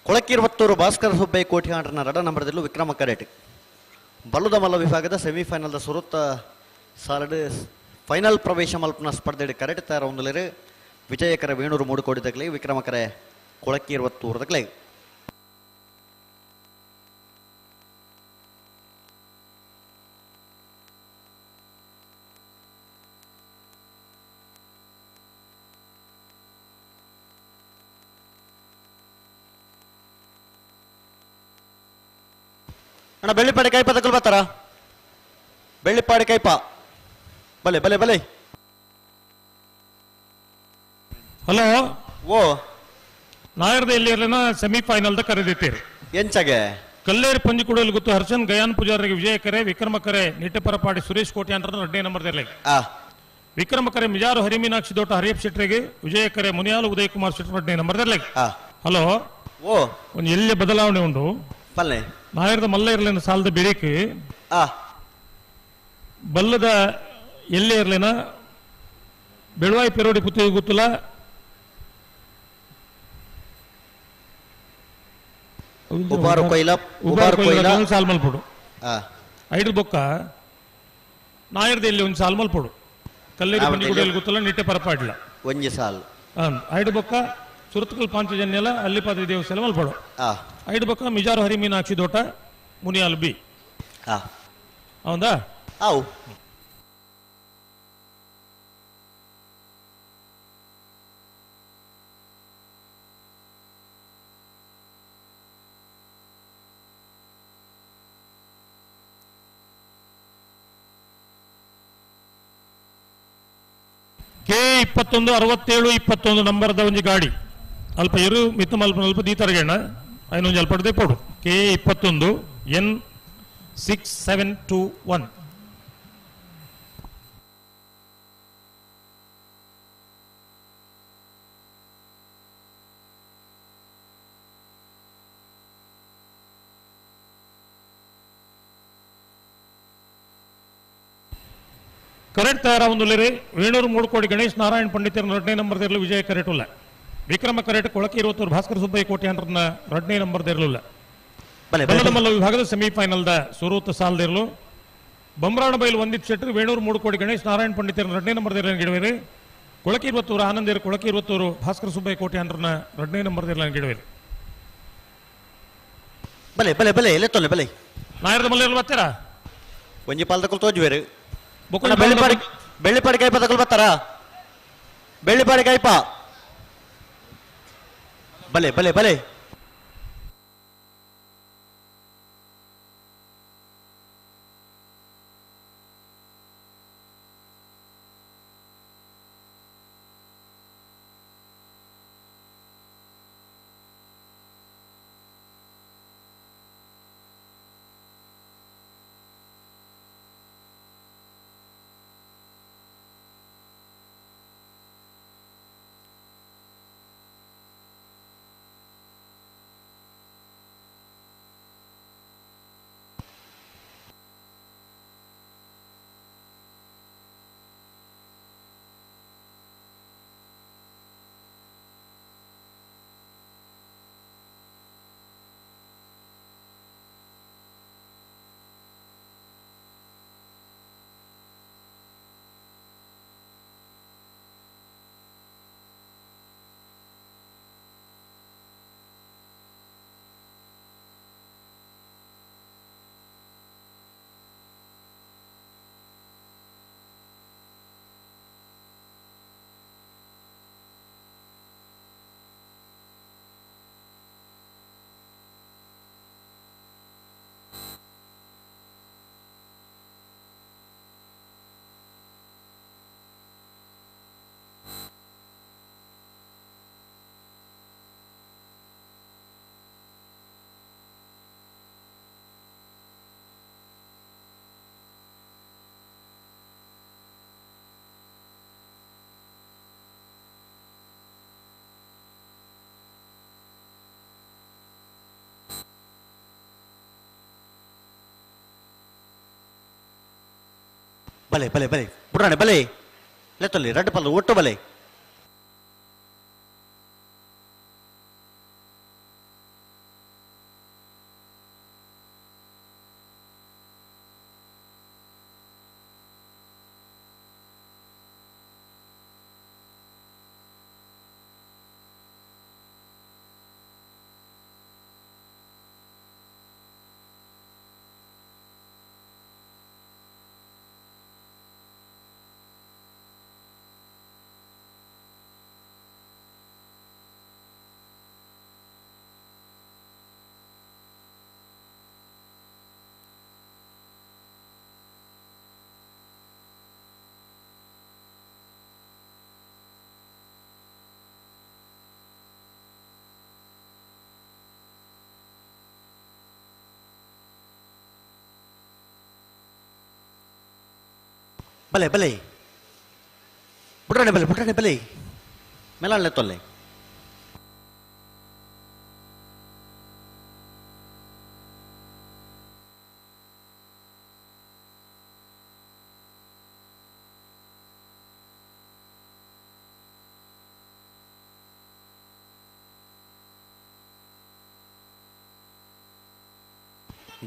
ಕೊಳಕಿರುವತ್ತೂರು ಭಾಸ್ಕರ ಸುಬ್ಬಯ್ಯ ಕೋಟಿಹಾಂಡ್ರನ ರಡ ನಂಬರ್ದಲ್ಲೂ ವಿಕ್ರಮ ಕರೆಟ್. ಬಲ್ಲುದ ಮಲ್ಲ ವಿಭಾಗದ ಸೆಮಿಫೈನಲ್ದ ಸುರುತ್ತ ಸಾಲಡ್ ಫೈನಲ್ ಪ್ರವೇಶ ಮಲ್ಪನ ಸ್ಪರ್ಧೆ ಕರೆಟ್ ತಯಾರ ಹೊಂದಲಿರು. ವಿಜಯಕರ ವೇಣೂರು ಮೂಡುಕೋಡಿ ತಗಲಿ, ವಿಕ್ರಮಕರೆ ಕೊಳಕಿರುವತ್ತೂರು ತಗಲಿ. ಅಣ್ಣ ಬೆಳ್ಳಿಪಾಡಿ ಕೈಪ ತಗೊಳ್ ಬರ್ತಾರ? ಬೆಳ್ಳಿಪಾಡಿ ಕೈಪ ಬಲೆ ಬಲೆ ಬಲೆ. ಹಲೋ ಓ ನಾಯರ್ದ ಎಲ್ಲಿ ಸೆಮಿಫೈನಲ್ the ಕರೆದಿತ್ತೀರಿ ಎಂಚಾಗೆ ಕಲ್ಲೇರಿ ಪಂಜಿಕುಡಲ್ ಗೊತ್ತು ಹರ್ಷನ್ ಗಯಾನ್ ಪೂಜಾರಿಗೆ ವಿಜಯ ಕರೆ ವಿಕ್ರಮ ಕರೆ ನಿಟ್ಟಪರಪಾಡಿ ಸುರೇಶ್ ಕೋಟೆ ಅಂತ ಎರಡನೇ ನಂಬರ್ ವಿಕ್ರಮ ಕರೆ ಮಿಜಾರು ಹರಿಮೀನಾಕ್ಷಿ ದೋಟ ಹರಿಯಪ್ ಶೆಟ್ಟರಿಗೆ ವಿಜಯ ಕರೆ ಮುನಿಯಾಲು ಉದಯ್ ಕುಮಾರ್ ಶೆಟ್ಟರ್ ಎರಡನೇ ನಂಬರ್ ಹಲೋ ಓ ಒಂದು ಎಲ್ಲಿ ಬದಲಾವಣೆ ಉಂಟು ಪಲ್ಲೆ ನಾಯರ್ದ ಮಲ್ಲ ಇರ್ಲಿನ ಸಾಲದ ಬಿಡಿಕ್ ಬಲ್ಲದ ಎಲ್ಲೇ ಇರ್ಲಿನ ಬೆಳುವಾಯಿ ಪೆರೋಡಿ ಪುತ್ತಿ ಗೊತ್ತಿಲ್ಲ ಉಬಾರು ಕೊಯ್ಲ ಉಬಾರು ಕೊಯ್ಲ ಸಾಲ್ ಮಲ್ಪುಡು. ಐದು ಬೊಕ್ಕ ನಾಯರ್ದೆಲ್ಲಿ ಒಂದು ಸಾಲ್ ಮಲ್ಪೊಡು ಕಲ್ಲೇರಿ ಪಂಜಿಗುಡಿಯಲ್ಲಿ ಗೊತ್ತಲ್ಲ ನಿಟ್ಟೆ ಪರಪಾಡ್ಲ ಒಂಜಿ ಸಾಲ್ ಐದು ಬೊಕ್ಕ ಸುರತ್ಕಲ್ ಪಾಂಚಜನ್ಯಲ ಅಲ್ಲಿಪಾದ್ರಿ ದೇವಸ್ಥಾನ ಮಲ್ಪೊಡು ಐದು ಬೊಕ್ಕ ಮಿಜಾರು ಹರಿ ಮೀನಾಕ್ಷಿ ದೋಟ ಮುನಿಯಾಲ್ ಬಿ ಹೌದಾ ಅವು ಕೆ 21 67 21 ನಂಬರ್ದ ಒಂಜಿ ಗಾಡಿ ಅಲ್ಪ ಇರು ಮಿತ್ತು ಮಲ್ಪ ಅಲ್ಪ ದೀತರಗೇಣ ಐನೊಂಜಿ ಅಲ್ಪಡ್ದೆ ಪೋಡು ಕೆ 21 ಎನ್ 6721 ಕರೆಕ್ಟ್ ತಯಾರ ಒಂದು ವೇಣೂರು ಮೂಡುಕೋಡಿ ಗಣೇಶ್ ನಾರಾಯಣ್ ಪಂಡಿತರ ಎರಡನೇ ನಂಬರ್ ದೇರಲು ವಿಜಯ ಕರೆಕ್ಟ್ ಉಲ್ಲ ವಿಕ್ರಮ ಕರೆಕ್ಟ್ ಕೊಳಕೆ ಇರುವತ್ತೂರು ಭಾಸ್ಕರ ಸುಬ್ಬಯ್ಯ ಕೋಟೆ ಅಂಡ್ರನ್ನ ಎರಡನೇ ನಂಬರ್ ದೇರಲಿಲ್ಲ ಮಲ್ಲ ವಿಭಾಗದ ಸೆಮಿಫೈನಲ್ದ ಸುರೂತ ಸಾಲದಿರಲು ಬೊಮ್ರಾಣ ಬೈಲ್ ವಂದಿತ್ ಶೆಟ್ಟರ್ ವೇಣೂರು ಮೂಡುಕೋಡಿ ಗಣೇಶ್ ನಾರಾಯಣ್ ಪಂಡಿತರ ಎರಡನೇ ನಂಬರ್ ದೇರಲು ಗಿಡವೇರಿ ಕೊಳಕೆ ಇರುವತ್ತೂರು ಆನಂದೇರು ಕೊಳಕೆ ಇರುವತ್ತೂರು ಭಾಸ್ಕರ ಸುಬ್ಬಯ್ಯ ಕೋಟೆ ಅಂಡ್ರನ್ನ ಎರಡನೇ ನಂಬರ್ ದೇರಲು ಗಿಡವೇರಿ ಬಲೆ ಬಲೆ ಬಲೆ ಎಲೆ ಬಲೆ ನಾಯರದ ಮಲ್ಲೇರು ಬರ್ತೀರಾ ಒಂಜಿ ಪಾಲ್ದಕುಲು ತೋಜುವೇರು ಬೆಳ್ಳಿಪಾಡಿ ಬೆಳ್ಳಿಪಾಡಿ ಕೈಪ ತಗೊಳ್ ಬರ್ತಾರಾ ಬೆಳ್ಳಿಪಾಡಿ ಕೈಪ ಬಲೆ ಬಲೆ ಬಲೆ ಬಲೆ ಬಲೆ ಬಲೆ ಬುಡ್ರಾಣೆ ಬಲೆ ಲೆತ್ತಲ್ಲಿ ರಡ್ಡು ಪಲ್ಲು ಒಟ್ಟು ಬಲೆ ಬಲೆ ಬಲೆ ಬುಡ್ರಾಣೆ ಬಲೆ ಬುಡ್ರಾಣೆ ಬಲೆ ಮೇಲಾಳ್ನೆ ತೊಲ್ಲೆ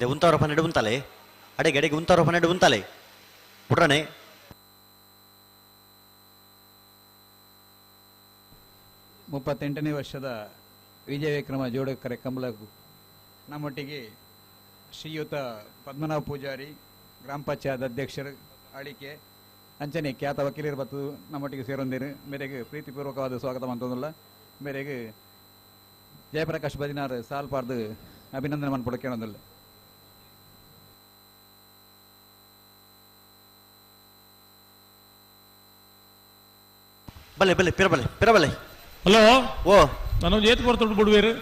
ಉಂತಾವ್ರ ಪನ್ನೆರಡು ಉಂತಲೆ. ಅಡೆಗೆ ಅಡೆಗೆ ಉಂತಾರೋ 12 ಉಂತಾಲೆ ಬುಡ್ರನೆ. 38ನೇ ವರ್ಷದ ವಿಜಯ ವಿಕ್ರಮ ಜೋಡಕರೆ ಕಂಬಳ ನಮ್ಮೊಟ್ಟಿಗೆ ಶ್ರೀಯುತ ಪದ್ಮನಾಭ ಪೂಜಾರಿ ಗ್ರಾಮ ಪಂಚಾಯತ್ ಅಧ್ಯಕ್ಷರು ಅಳಿಕೆ ಅಂಚನೆ ಖ್ಯಾತ ವಕೀಲರು ಬತ್ತು ನಮ್ಮೊಟ್ಟಿಗೆ ಸೇರೊಂದಿರು ಮೇರೆಗೆ ಪ್ರೀತಿಪೂರ್ವಕವಾದ ಸ್ವಾಗತ ಮಂತೊಂದುಲ್ಲ ಮೇರೆಗೆ ಜಯಪ್ರಕಾಶ್ ಬದಿನಾರ್ ಸಾಲ್ಪಾರ್ದು ಅಭಿನಂದನೆ ಮನ್ಪುಡ ಕೇಳೊಂದಿಲ್ಲ. ಬಲೆ ಬಲೆ ಪಿರಬಲೆ ಪಿರಬಲೆ. ಹಲೋ ಓ ನಾನೊಂದು ಏತ್ ಕೊಡ್ತೊಟ್ಟು ಬಿಡುವೇರು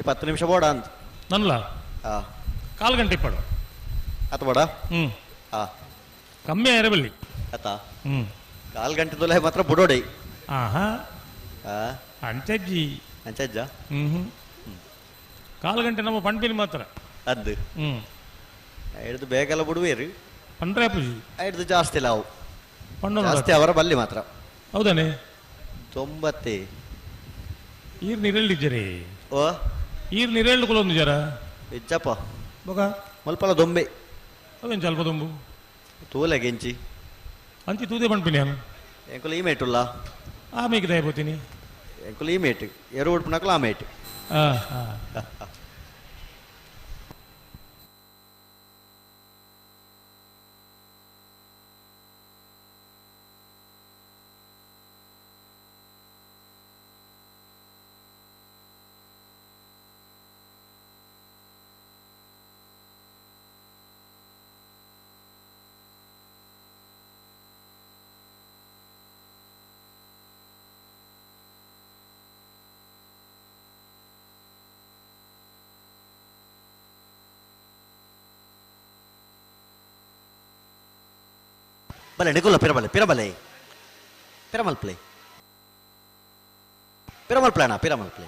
10 ನಿಮಿಷ ಬೋಡ ಅಂತ ನನ್ಲ ಕಾಲು ಗಂಟೆ ಪಡ ಆತ ಬೋಡ. ಹ್ಮ್ ಕಮ್ಮಿ ಆಯಿರಬಲ್ಲಿ ಆತ ಕಾಲು ಗಂಟೆ ದೊಲೆ ಮಾತ್ರ ಬುಡೋಡಿ. ಆಹಾ ಅಂಚಜ್ಜಿ ಅಂಚಜ್ಜ. ಹ್ಮ್ ಕಾಲು ಗಂಟೆ ನಮ್ಮ ಪಂಪಿನ ಮಾತ್ರ ಅದ್ದು ಹಿಡ್ದು ಬೇಗಲ್ಲ ಬಿಡುವೇರು ಪಂಡ್ರೆ ಪೂಜಿ ಹಿಡ್ದು ಜಾಸ್ತಿ ಇಲ್ಲ ಅವು ಜಾಸ್ತಿ ಅವರ ಬಲ್ಲಿ ಮಾತ್ರ. ಹೌದಾನೆ 90 ಈರ್ ನೀರೆಳ್ಳಿದ್ದೀರಿ. ಓ ಈರ್ ನೀರೆಳ್ಳು ಕುಲೊಂದು ಜರ ಇಜ್ಜಪ್ಪ ಬೊಕ ಮಲ್ಪಲ ದೊಂಬೆ ಅವೇನು ಸ್ವಲ್ಪ ದೊಂಬು ತೂಲೆ ಗೆಂಚಿ ಅಂಚಿ ತೂದೆ ಪಂಪಿನಿ ನಾನು ಎಂಕುಲು ಈ ಮೇಟುಲ್ಲ ಆ ಮೇಕ್ ದಯಪೋತೀನಿ ಎಂಕುಲು ಈ ಮೇಟ್ ಎರು ಉಡ್ಪುನಕುಲು ಆ ಮೇಟ್. ಬಲೆ ನಿಕುಲ ಪಿರಬಲೆ ಪಿರಬಲೆ ಪಿರಮಲ್ ಪ್ಲೇ ಪಿರಮಲ್ ಪ್ಲಾನ ಪಿರಮಲ್ ಪ್ಲೇ.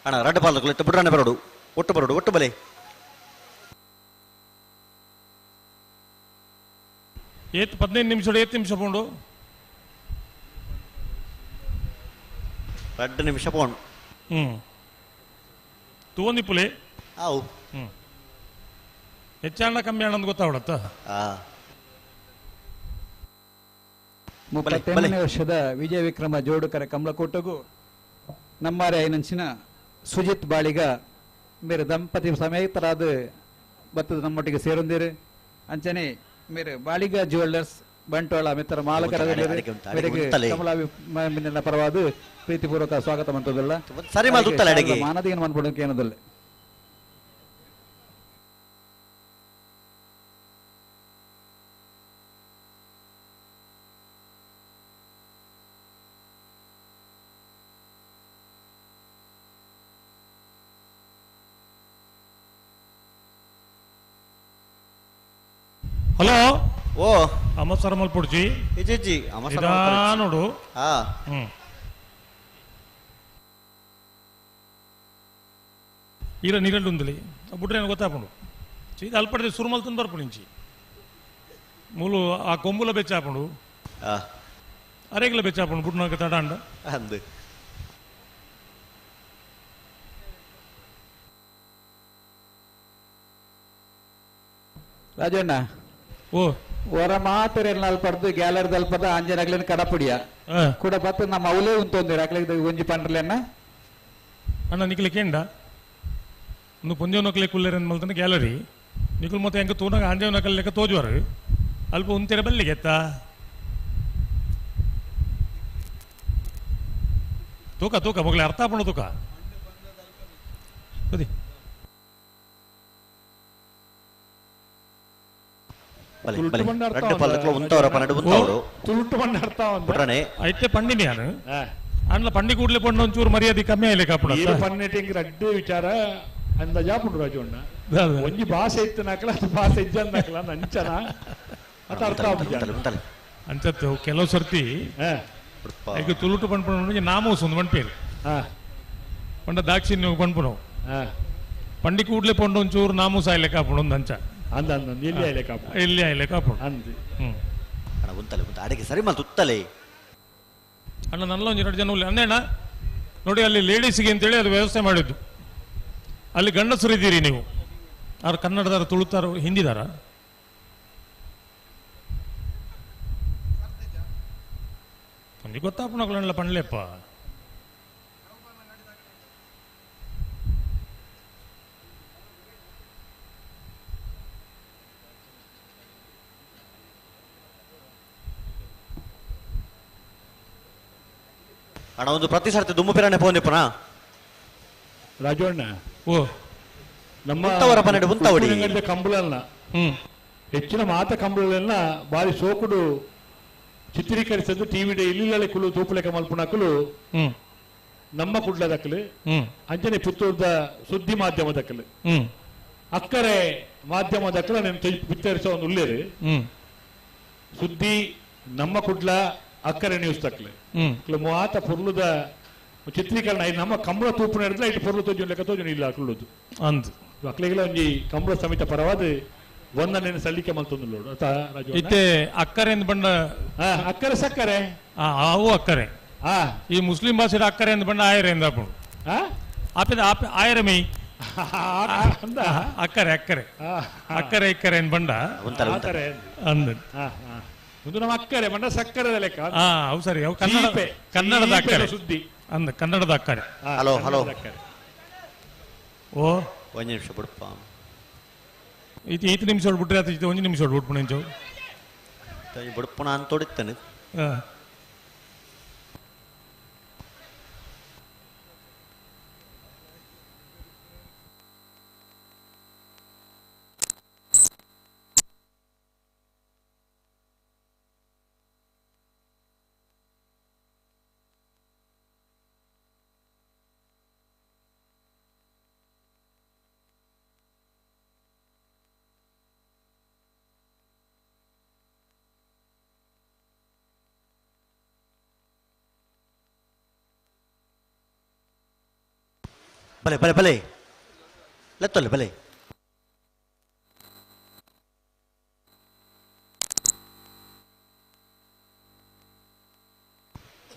ಅಣ್ಣ ರಡ್ಡ ಪಾಲಕುಲು ಇತ್ತು ಬುಡ್ರಣ್ಣ ಬರೋಡು ಒಟ್ಟು ಬರೋಡು ಒಟ್ಟು ಬಲೆ. ಏತ್ 15 ನಿಮಿಷ ಏತ್ ನಿಮಿಷ ಪೋಂಡು 2 ನಿಮಿಷ ಪೋಂಡು. ತೂವೊಂದಿಪ್ಪುಲೆ ಆವು ಹೆಚ್ಚಾಣ ಕಮ್ಮಿ ಅಣ್ಣ ಗೊತ್ತಾವಡತ್ತ. 38ನೇ ವರ್ಷದ ವಿಜಯ ವಿಕ್ರಮ ಜೋಡುಕರೆ ಕಮಲಕೋಟಗೂ ನಮ್ಮಾರೆ ಐನಂಚಿನ ಸುಜಿತ್ ಬಾಳಿಗ ಮೇರೆ ದಂಪತಿ ಸಮೇತರಾದ ಬತ್ತದ ನಮ್ಮೊಟ್ಟಿಗೆ ಸೇರೊಂದಿರು. ಅಂಚನೆ ಮೇರೆ ಬಾಳಿಗ ಜ್ಯುವೆಲ್ಲರ್ಸ್ ಬಂಟ್ವಾಳ ಮಿತ್ರ ಮಾಲಕರ ಮೇರೆಗೆ ಕಮಲಾಭಿಮಾನಿನ ಪರವಾದ ಪ್ರೀತಿಪೂರ್ವಕ ಸ್ವಾಗತ ಮಂತದಲ್ಲ ಸರಿ ಮಾನದಿಗೆ ಮನ್ಪಡೋಕೆ ಏನದಲ್ಲ. ಹಲೋ ಓ ಅಮಸರ ಮಲ್ಪುಡ್ಜಿ ಇಜ್ಜಿ ಅಮಸರ ನೋಡು. ಈರ ನೀರಲ್ಲು ಉಂದಲಿ ಬುಡ್ರೆ ಗೊತ್ತಾಪುಂಡು ಸೀದಾ ಅಲ್ಪಡ್ದೆ ಸುರುಮಲ್ ತಂದು ಬರ್ಪುಂಡು ಇಂಚಿ ಮೂಲು ಆ ಕೊಂಬುಲ ಬೆಚ್ಚಾಪುಂಡು ಅರೇಗ್ಲ ಬೆಚ್ಚಾಪುಂಡು ಬುಡ್ನಾಕ ತಡಾಂಡ ಅಂದು. ರಾಜಣ್ಣ ಓ ಹೊರ ಮಾತ್ರ ಅಲ್ಪಡ್ದು ಗ್ಯಾಲರಿದ ಅಲ್ಪದ ಆಂಜನಗ್ಲಿನ ಕಡಪುಡಿಯ ಕೂಡ ಬತ್ತ ನಮ್ಮ ಅವಲೇ ಉಂತೊಂದಿರ ಅಕ್ಲೆ ಒಂಜಿ ಪಂಡ್ರಲೆನ್ನ ಅಣ್ಣ ನಿಕ್ಲೆ ಕೇಂಡ ಒಂದು ಪೊಂಜೋನಕ್ಲೆ ಕುಲ್ಲೆರ್ ಮಲ್ತನ ಗ್ಯಾಲರಿ ನಿಕುಲ್ ಮತ್ತೆ ಹೆಂಗ ತೂನಾಗ ಆಂಜನಕಲ್ ಲೆಕ್ಕ ತೋಜುವರು ಅಲ್ಪ ಉಂತಿರ ಬಲ್ಲಿಗೆ ಎತ್ತ ತೂಕ ತೂಕ ಮೊಗಲೆ ಅರ್ಥ ಪಣ ತೂಕ ಬದಿ ಐತೆ ಪಂಡಿನಿ ನಾನು ಅಂಡ್ಲ ಪಂಡಿ ಕೂಡ್ಲೆ ಪಂಡ ಒಂಚೂರು ಮರ್ಯಾದೆ ಕಮ್ಮಿ ಆಯ್ಲೆ ಕಾಪುಡ ಪನ್ನೆಟ್ಟಿಂಗ್ ರಡ್ಡು ವಿಚಾರ ಅಂದಾಜಾಪುಂಡು ರಾಜಣ್ಣ ಒಂಜಿ ಭಾಷೆ ಇತ್ತು ನಾಕಲ ಅದು ಭಾಷೆ ಇಜ್ಜಂದಾಕಲ ಅಂಚನ ಅದು ಅರ್ಥ ಆಪುಜಿ ಅಂಚತ್ತು ಕೆಲವು ಸರ್ತಿ ಈಗ ತುಳುಟು ಪನ್ಪುನ ನಾಮೂಸ್ ಒಂದು ಪನ್ಪೇರು ಪಂಡ ದಾಕ್ಷಿಣ್ಯ ಪನ್ಪುನವು ಪಂಡಿ ಕೂಡ್ಲೆ ಪಂಡ ಒಂಚೂರು ನಾಮೂಸ್ ಆಯ್ಲೆ ಕಾಪುಂಡು ಒಂದು ಅಂಚ ಅಂದ ಅಂದ ಎಲ್ಲಿ ಆಯ್ಲೆ ಕಾಪು ಎಲ್ಲಿ ಆಯ್ಲೆ ಕಾಪುಂಡು ಅಂದ್ ಅಣ್ಣ ಉಂತಲೆ ಉಂತ ಅಡಿಗೆ ಸರಿ ಮಲ್ತು ಉತ್ತಲೆ ಅಣ್ಣ ನನ್ನ ಒಂಜಿ ಎರಡು ಜನ ಉಲ್ಲೆ ಅಂದೇಣ್ಣ ನೋಡಿ ಅಲ್ಲಿ ಲೇಡೀಸ್ಗೆ ಅಂತೇಳಿ ಅದು ವ್ಯವಸ್ಥೆ ಮಾಡಿದ್ದು. ಅಲ್ಲಿ ಗಂಡಸರು ಇದ್ದೀರಿ ನೀವು, ಅವ್ರು ಕನ್ನಡದಾರ, ತುಳುತಾರ, ಹಿಂದಿದಾರ? ಒಂಜಿ ಗೊತ್ತಾಪುನಕುಲನ್ಲ ಪಣ್ಲೇಪ್ಪ. ಅಣ್ಣ ಒಂದು ಪ್ರತಿ ಸರ್ತಿ ದುಮ್ಮು ಪಿರಾಣೆ ಪೋಂದಿಪ್ಪನ ರಾಜಣ್ಣ. ಓ ನಮ್ಮ ಉಂತವರ ಪನ್ನೆರಡು ಉಂತವಡಿ. ಉಪ್ಪಿನಂಗಡಿದ ಕಂಬಳನ್ನ ಹೆಚ್ಚಿನ ಮಾತ ಕಂಬಳನ್ನ ಬಾರಿ ಸೋಕುಡು ಚಿತ್ರೀಕರಿಸದ್ದು ಟಿವಿ ಇಲ್ಲಿಲ್ಲೇ ಕುಲು ತೂಪುಲೆಕ ಮಲ್ಪುನಕುಲು ನಮ್ಮ ಕುಡ್ಲದಕ್ಕಲು ಅಂಚನೆ ಪುತ್ತೂರ್ದ ಸುದ್ದಿ ಮಾಧ್ಯಮದಕ್ಕಲು ಅಕ್ಕರೆ ಮಾಧ್ಯಮದಕ್ಕಲು నేను ಬಿತ್ತರಿಸ ಒಂದು ಉಲ್ಲೇರು ಸುದ್ದಿ ನಮ್ಮ ಕುಡ್ಲ ಅಕ್ಕರೆ ನ್ಯೂಸ್ ತಕ್ಕಲು ಮಾತ ಪೊರ್ಲುದ ಚಿತ್ರೀಕರಣ ನಮ್ಮ ಕಂಬಳ ತೂಪು ನಡೆದ್ರೆ ಇಟ್ಟು ಪೊರ್ಲು ತೋಜು ಲೆಕ್ಕ ತೋಜು ಇಲ್ಲ ಕುಳ್ಳುದು ಅಂದ್ ಮಕ್ಕಳಿಗೆಲ್ಲ ಒಂಜಿ ಕಂಬಳ ಸಮೇತ ಪರವಾದ ಒಂದನ್ನೇನು ಸಲ್ಲಿಕೆ ಮಲ್ತೊಂದು ಅತ ರಾಜು ಇತ್ತೆ ಅಕ್ಕರೆ ಬಂಡ ಅಕ್ಕರೆ ಸಕ್ಕರೆ ಅವು ಅಕ್ಕರೆ ಈ ಮುಸ್ಲಿಂ ಭಾಷೆ ಅಕ್ಕರೆ ಅಂದ್ ಬಂಡ ಆಯರೆ ಎಂದಾಪು ಆಪೆ ಆಪೆ ಆಯರೆ ಮೈ ಅಕ್ಕರೆ ಅಕ್ಕರೆ ಅಕ್ಕರೆ ಇಕ್ಕರೆ ಅಂದ್ ಬಂಡ ಅಂದ್ ಒಂದು ನಮ್ಮ ಅಕ್ಕರೆ ಬಂಡ ಸಕ್ಕರೆ ಲೆಕ್ಕ. ಹೌದು ಸರಿ, ಅವು ಕನ್ನಡ ಕನ್ನಡದ ಅಕ್ಕರೆ ಸುದ್ದಿ ಅಂದ ಕನ್ನಡದ ಅಕ್ಕರೆ. ಹಲೋ ಹಲೋ ಓ ಒಂದು ನಿಮಿಷ ಬಿಡಪ್ಪ, ಈತ ಈತ ನಿಮಿಷ ಬಿಟ್ರೆ ಆತ ಒಂದು ನಿಮಿಷ ಬಿಟ್ಬಿಡು ನಿಂಚು ಬಿಡಪ್ಪಣ ಅಂತ ಹೊಡಿತಾನೆ. ಬಲೆ ಬಲೆ ಬಲೆ ಲೆತ್ತೊಲ್ಲೆ ಬಲೆ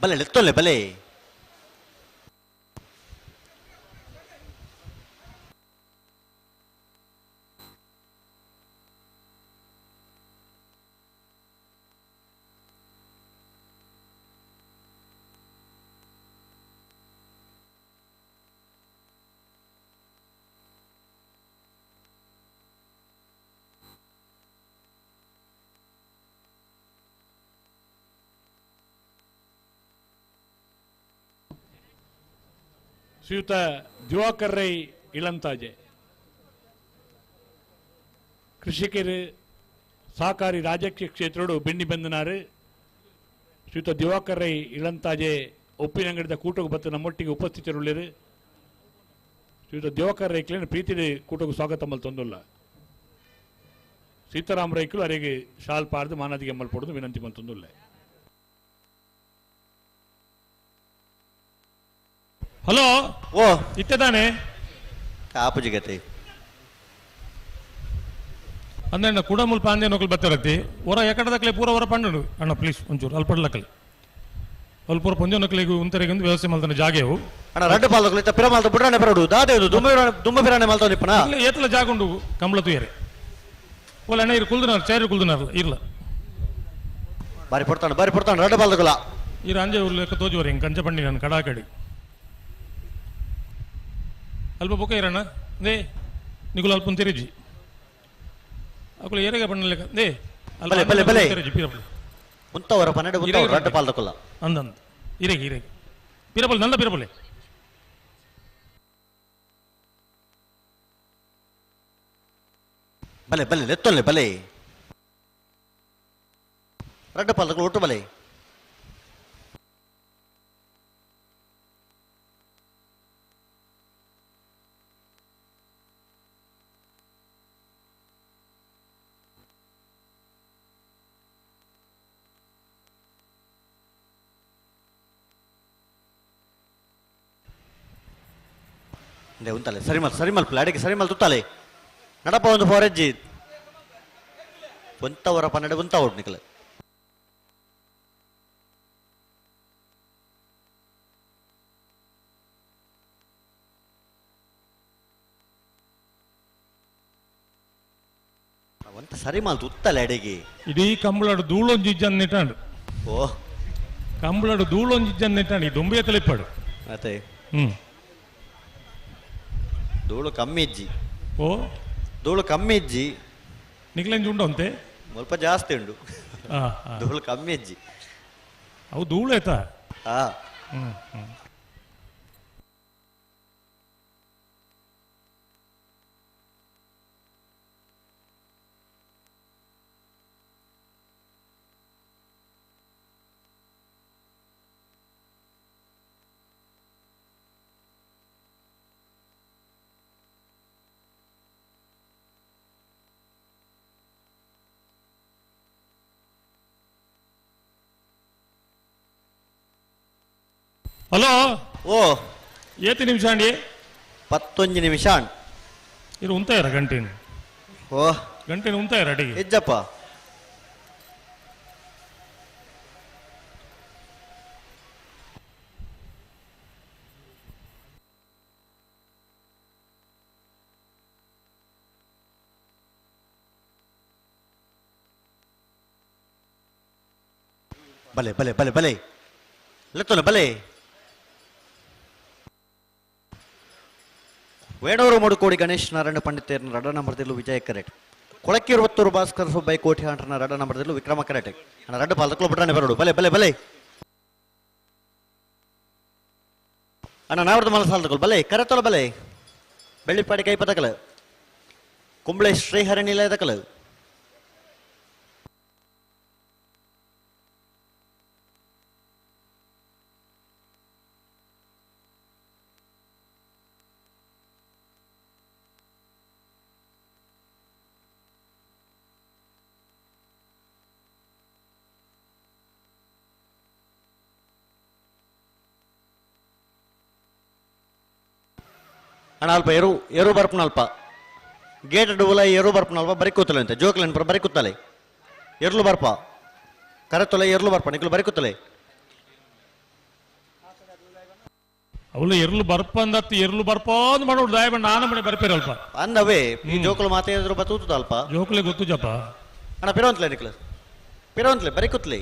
ಬಲೆ ಲೆತ್ತೊಲ್ಲೆ ಬಲೆ. ಶ್ರೀಯುತ ದಿವಾಕರ್ ರೈ ಇಳಂತಾಜೆ, ಕೃಷಿಕರು, ಸಹಕಾರಿ ರಾಜಕೀಯ ಕ್ಷೇತ್ರಡು ಬೆಣ್ಣಿ ಬೆಂದನಾರು ಶ್ರೀಯುತ ದಿವಾಕರ್ ರೈ ಇಳಂತಾಜೆ ಒಪ್ಪಿನಂಗಡಿದ ಕೂಟకు ಬತ್ತ ನಮ್ಮೊಟ್ಟಿಗೆ ಉಪಸ್ಥಿತರುಳ್ಳರು. ಶ್ರೀಯುತ ದಿವಾಕರ್ ರೈಕ್ಲೇನು ಪ್ರೀತಿ ಕೂಟకు ಸ್ವಾಗತ ಮಲ್ತೊಂದುಲ್ಲ. ಸೀತಾರಾಮ್ ರೈಕ್ಲು ಅರೆಗೆ ಶಾಲ್ ಪಾರ್ದು ಮಾನದಿಗೆ ಮಲ್ಪೊಡದು ವಿನಂತಿ ಮಲ್ತೊಂದುಲ್ಲ. ಹಲೋ ಓ ಇತ್ತದಾನೆ ಕಾಪುಜಿಗತೆ ಅಂದಣ್ಣ ಕುಡಮುಲ್ ಪಾಂದೆ ನೊಕಲ್ ಬತ್ತರತ್ತಿ ಹೊರ ಎಕಡದಕ್ಲೆ ಪೂರ ಹೊರ ಪಂಡು ಅಣ್ಣ ಪ್ಲೀಸ್ ಒಂಚೂರು ಅಲ್ಪಡ್ಲಕ್ಕಲೆ ಅಲ್ಪ ಪೂರ ಪೊಂಜೊ ನೊಕ್ಲಿಗೆ ಉಂತರೆಗೆ ಒಂದು ವ್ಯವಸ್ಥೆ ಮಲ್ತನ ಜಾಗೆವು ಅಣ್ಣ ರಡ್ಡು ಪಾಲ್ದಕ್ಲು ಇತ್ತ ಪಿರ ಮಾಲ್ತ ಬುಡ್ರಾಣೆ ಬರಡು ದಾದೆ ಇದು ದುಮ್ಮ ಬಿರಾಣೆ ಮಲ್ತವನಿಪ್ಪನ ಇಲ್ಲ ಏತಲ ಜಾಗ ಉಂಡು ಕಂಬಳ ತುಯರೆ ಓಲ ಅಣ್ಣ ಇರು ಕುಲ್ದನಾರ ಚೇರು ಕುಲ್ದನಾರಲ್ಲ ಇರ್ಲ ಬಾರಿ ಪಡ್ತಾಣ ಬಾರಿ ಪಡ್ತಾಣ ರಡ್ಡು ಪಾಲ್ದಕುಲ ಇರು ಅಂಜೆ ಲೆಕ್ಕ ತೋಜುವರೆ ಹಿಂಗೆ ಕಂಚ ಪಂಡಿ ನಾನು ಕಡಾಕಡಿ ಅಲ್ಪ ಬೊಕ್ಕ ಇರಣ್ಣ they ನಿಗುಲ ಅಲ್ಪ ತಿರುಜಿ ಅಕುಲ ಏರೆಗೆ ಬಣ್ಣ ಲೆಕ್ಕ they ಅಲ್ಪ ಬಲೆ, ಬಲೆ, ಬಲೆ. ತಿರುಜಿ ಪೀರಪಲ್ ಉಂತವರ ಪನ್ನೆರಡು ಉಂತವರು ಇರೇ ರಡ್ಡು ಪಾಲ್ದಕುಲ ಅಂದಂತ ಇರೆಗೆ ಇರೆಗೆ ಪೀರಪಲ್ ನನ್ನ ಪೀರಪಲ್ಲೆ ಬಲೆ ಬಲೆ ಲೆತ್ತೊಲ್ಲೆ ಬಲೆ ರಡ್ಡು ಪಾಲ್ದಕುಲ ಒಟ್ಟು ಬಲೆ ಉಂತಲೆ ಸರಿ ಮಲ್ ಸರಿ ಮಲ್ಪಲೆ ಅಡಿಗೆ ಸರಿ ಮಲ್ ತುತ್ತಾಲೆ ನಡಪ ಒಂದು ಫೋರೆಜ್ಜಿ ಒಂತವರ ಪನ್ನೆರಡು ಉಂತ ನಿಕಲ ಒಂತ ಸರಿ ಮಾಲ್ ತುತ್ತಲೆ ಅಡಿಗೆ ಇಡೀ ಕಂಬಳಡು ಧೂಳೊಂಜಿ ಇಜ್ಜನ್ ನಿಟಾಂಡು. ಓ ಕಂಬಳಡು ಧೂಳೊಂಜಿ ಇಜ್ಜನ್ ನಿಟಾಂಡು ಈ ದುಂಬೆ ತಲಿಪಾಡು. ಅತ್ತೆ ಧೂಳು ಕಮ್ಮಿ ಇಜ್ಜಿ. ಓ ಧೂಳು ಕಮ್ಮಿ ಇಜ್ಜಿ. ನಿಕ್ಲೆಂಜಿ ಉಂಡು ಅಂತೆ ಸ್ವಲ್ಪ ಜಾಸ್ತಿ ಉಂಡು. ಧೂಳು ಕಮ್ಮಿ ಇಜ್ಜಿ. ಅವು ಧೂಳು ಆಯ್ತಾ? ಹಲೋ. ಓ ಏತಿ ನಿಮಿಷ ಅಂಡಿ? 11 ನಿಮಿಷ. ಇದು ಉಂತಾಯಿರ ಗಂಟೆನ? ಓ ಗಂಟೆನ ಉಂತಾಯಿರ ಅಡಿಗೆ ಇಜ್ಜಪ್ಪ. ಬಲೆ ಬಲೆ ಬಲೆ ಬಲೆ ಲೆತ್ತೋಲೆ ಬಲೆ. ವೇಣೂರು ಮುಡುಕೋಡಿ ಗಣೇಶ್ ನಾರಾಯಣ ಪಂಡಿತೇರ್ನ ರಡ ನಂಬರ್ದಿಲ್ಲು ವಿಜಯ ಕರೆಟ್. ಕೊಳಕ್ಕಿರುವತ್ತೂರು ಭಾಸ್ಕರ್ ಸುಬ್ಬೈ ಕೋಟಿ ಆಂಟ್ರನ ರಡ ನಂಬರ್ದಿಲ್ಲು ವಿಕ್ರಮ ಕರೆಟೆ. ಅಣ್ಣ ರಡ್ಡ ಪಾಲ್ದಕ್ಲು ಬಿಟ್ರಾನೆ ಬರೋಡು. ಬಲೆ ಬಲೆ ಬಲೆ. ಅಣ್ಣ ನಾವರ್ದ ಮಲ ಸಾಲದಕ್ಲು ಬಲೆ ಕರೆತೊಲ ಬಲೆ. ಬೆಳ್ಳಿಪಾಡಿ ಕೈ ಪತಕಲ ಕುಂಬ್ಳೆ ಶ್ರೀಹರಿ ನಿಲಯದಕಲು. ಅಣ್ಣ ಅಲ್ಪ ಎರು ಎರು ಬರ್ಪನಲ್ಪ ಗೇಟ್ ಡುಬುಲ ಎರು ಬರ್ಪನಲ್ಪ ಬರಿ ಕೂತಲೆ ಅಂತ ಜೋಕ್ಲೆನ್ ಪರ ಬರಿ ಕೂತಲೆ ಎರ್ಲು ಬರ್ಪ ಕರೆತೊಲೆ ಎರ್ಲು ಬರ್ಪ ನಿಕ್ಲು ಬರಿ ಕೂತಲೆ. ಅವಳು ಎರ್ಲು ಬರ್ಪ ಅಂದತ್ತು ಎರ್ಲು ಬರ್ಪ ಅಂದ್ ಮಾಡೋಡು ದಾಯ ಬಣ್ಣ ಆನ ಮನೆ ಬರ್ಪಿರಲ್ಪ ಅಂದವೇ ಈ ಜೋಕುಲು ಮಾತೆ ಎದುರು ಬತ್ತೂತದ ಅಲ್ಪ ಜೋಕುಲೆ ಗೊತ್ತು ಜಪ್ಪ. ಅಣ್ಣ ಪಿರೋಂತ್ಲೆ ನಿಕ್ಲು ಪಿರೋಂತ್ಲೆ ಬರಿ ಕೂತ್ಲೆ.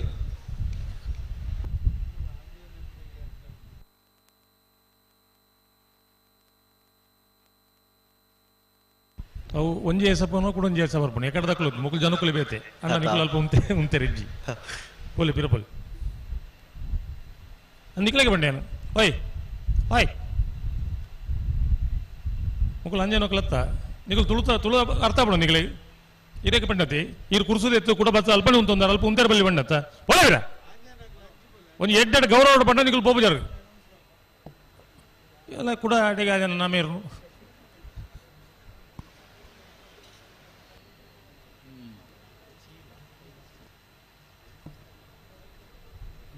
ಅವು ಒಂಜಿ ಏಸಪ್ಪನೋ ಕೂಡ ಒಂಜಿ ಏಸ ಬರ್ಪಣ ಎಕಡೆ ದಕ್ಕಲು ಮುಕುಲು ಜನಕುಲು ಬೇತೆ ಅಣ್ಣ ನಿಕ್ಲು ಅಲ್ಪ ಉಂತೆ ಉಂತೆ ರಿಜ್ಜಿ ಪೋಲಿ ಪಿರಪೋಲಿ ನಿಕ್ಲೆಗೆ ಬಂಡೇನು ಓಯ್ ಓಯ್ ಮುಕುಲು ಅಂಜೆ ನೊಕ್ಲತ್ತ ನಿಕುಲು ತುಳುತ ತುಳು ಅರ್ಥ ಬಿಡು ನಿಕ್ಲೆ ಇರೇಕೆ ಪಂಡತಿ ಈರು ಕುರ್ಸುದ ಎತ್ತು ಕೂಡ ಬತ್ತ ಅಲ್ಪನೆ ಉಂತೊಂದಾರ ಅಲ್ಪ ಉಂತೇರು ಬಲ್ಲಿ ಬಂಡತ್ತ ಒಳಗಿರ ಒಂದು ಎಡ್ಡೆಡ್ ಗೌರವ ಪಂಡ ನಿಕುಲು ಪೋಪುಜಾರು ಎಲ್ಲ ಕೂಡ ಅಡಿಗೆ ನಮೇರು.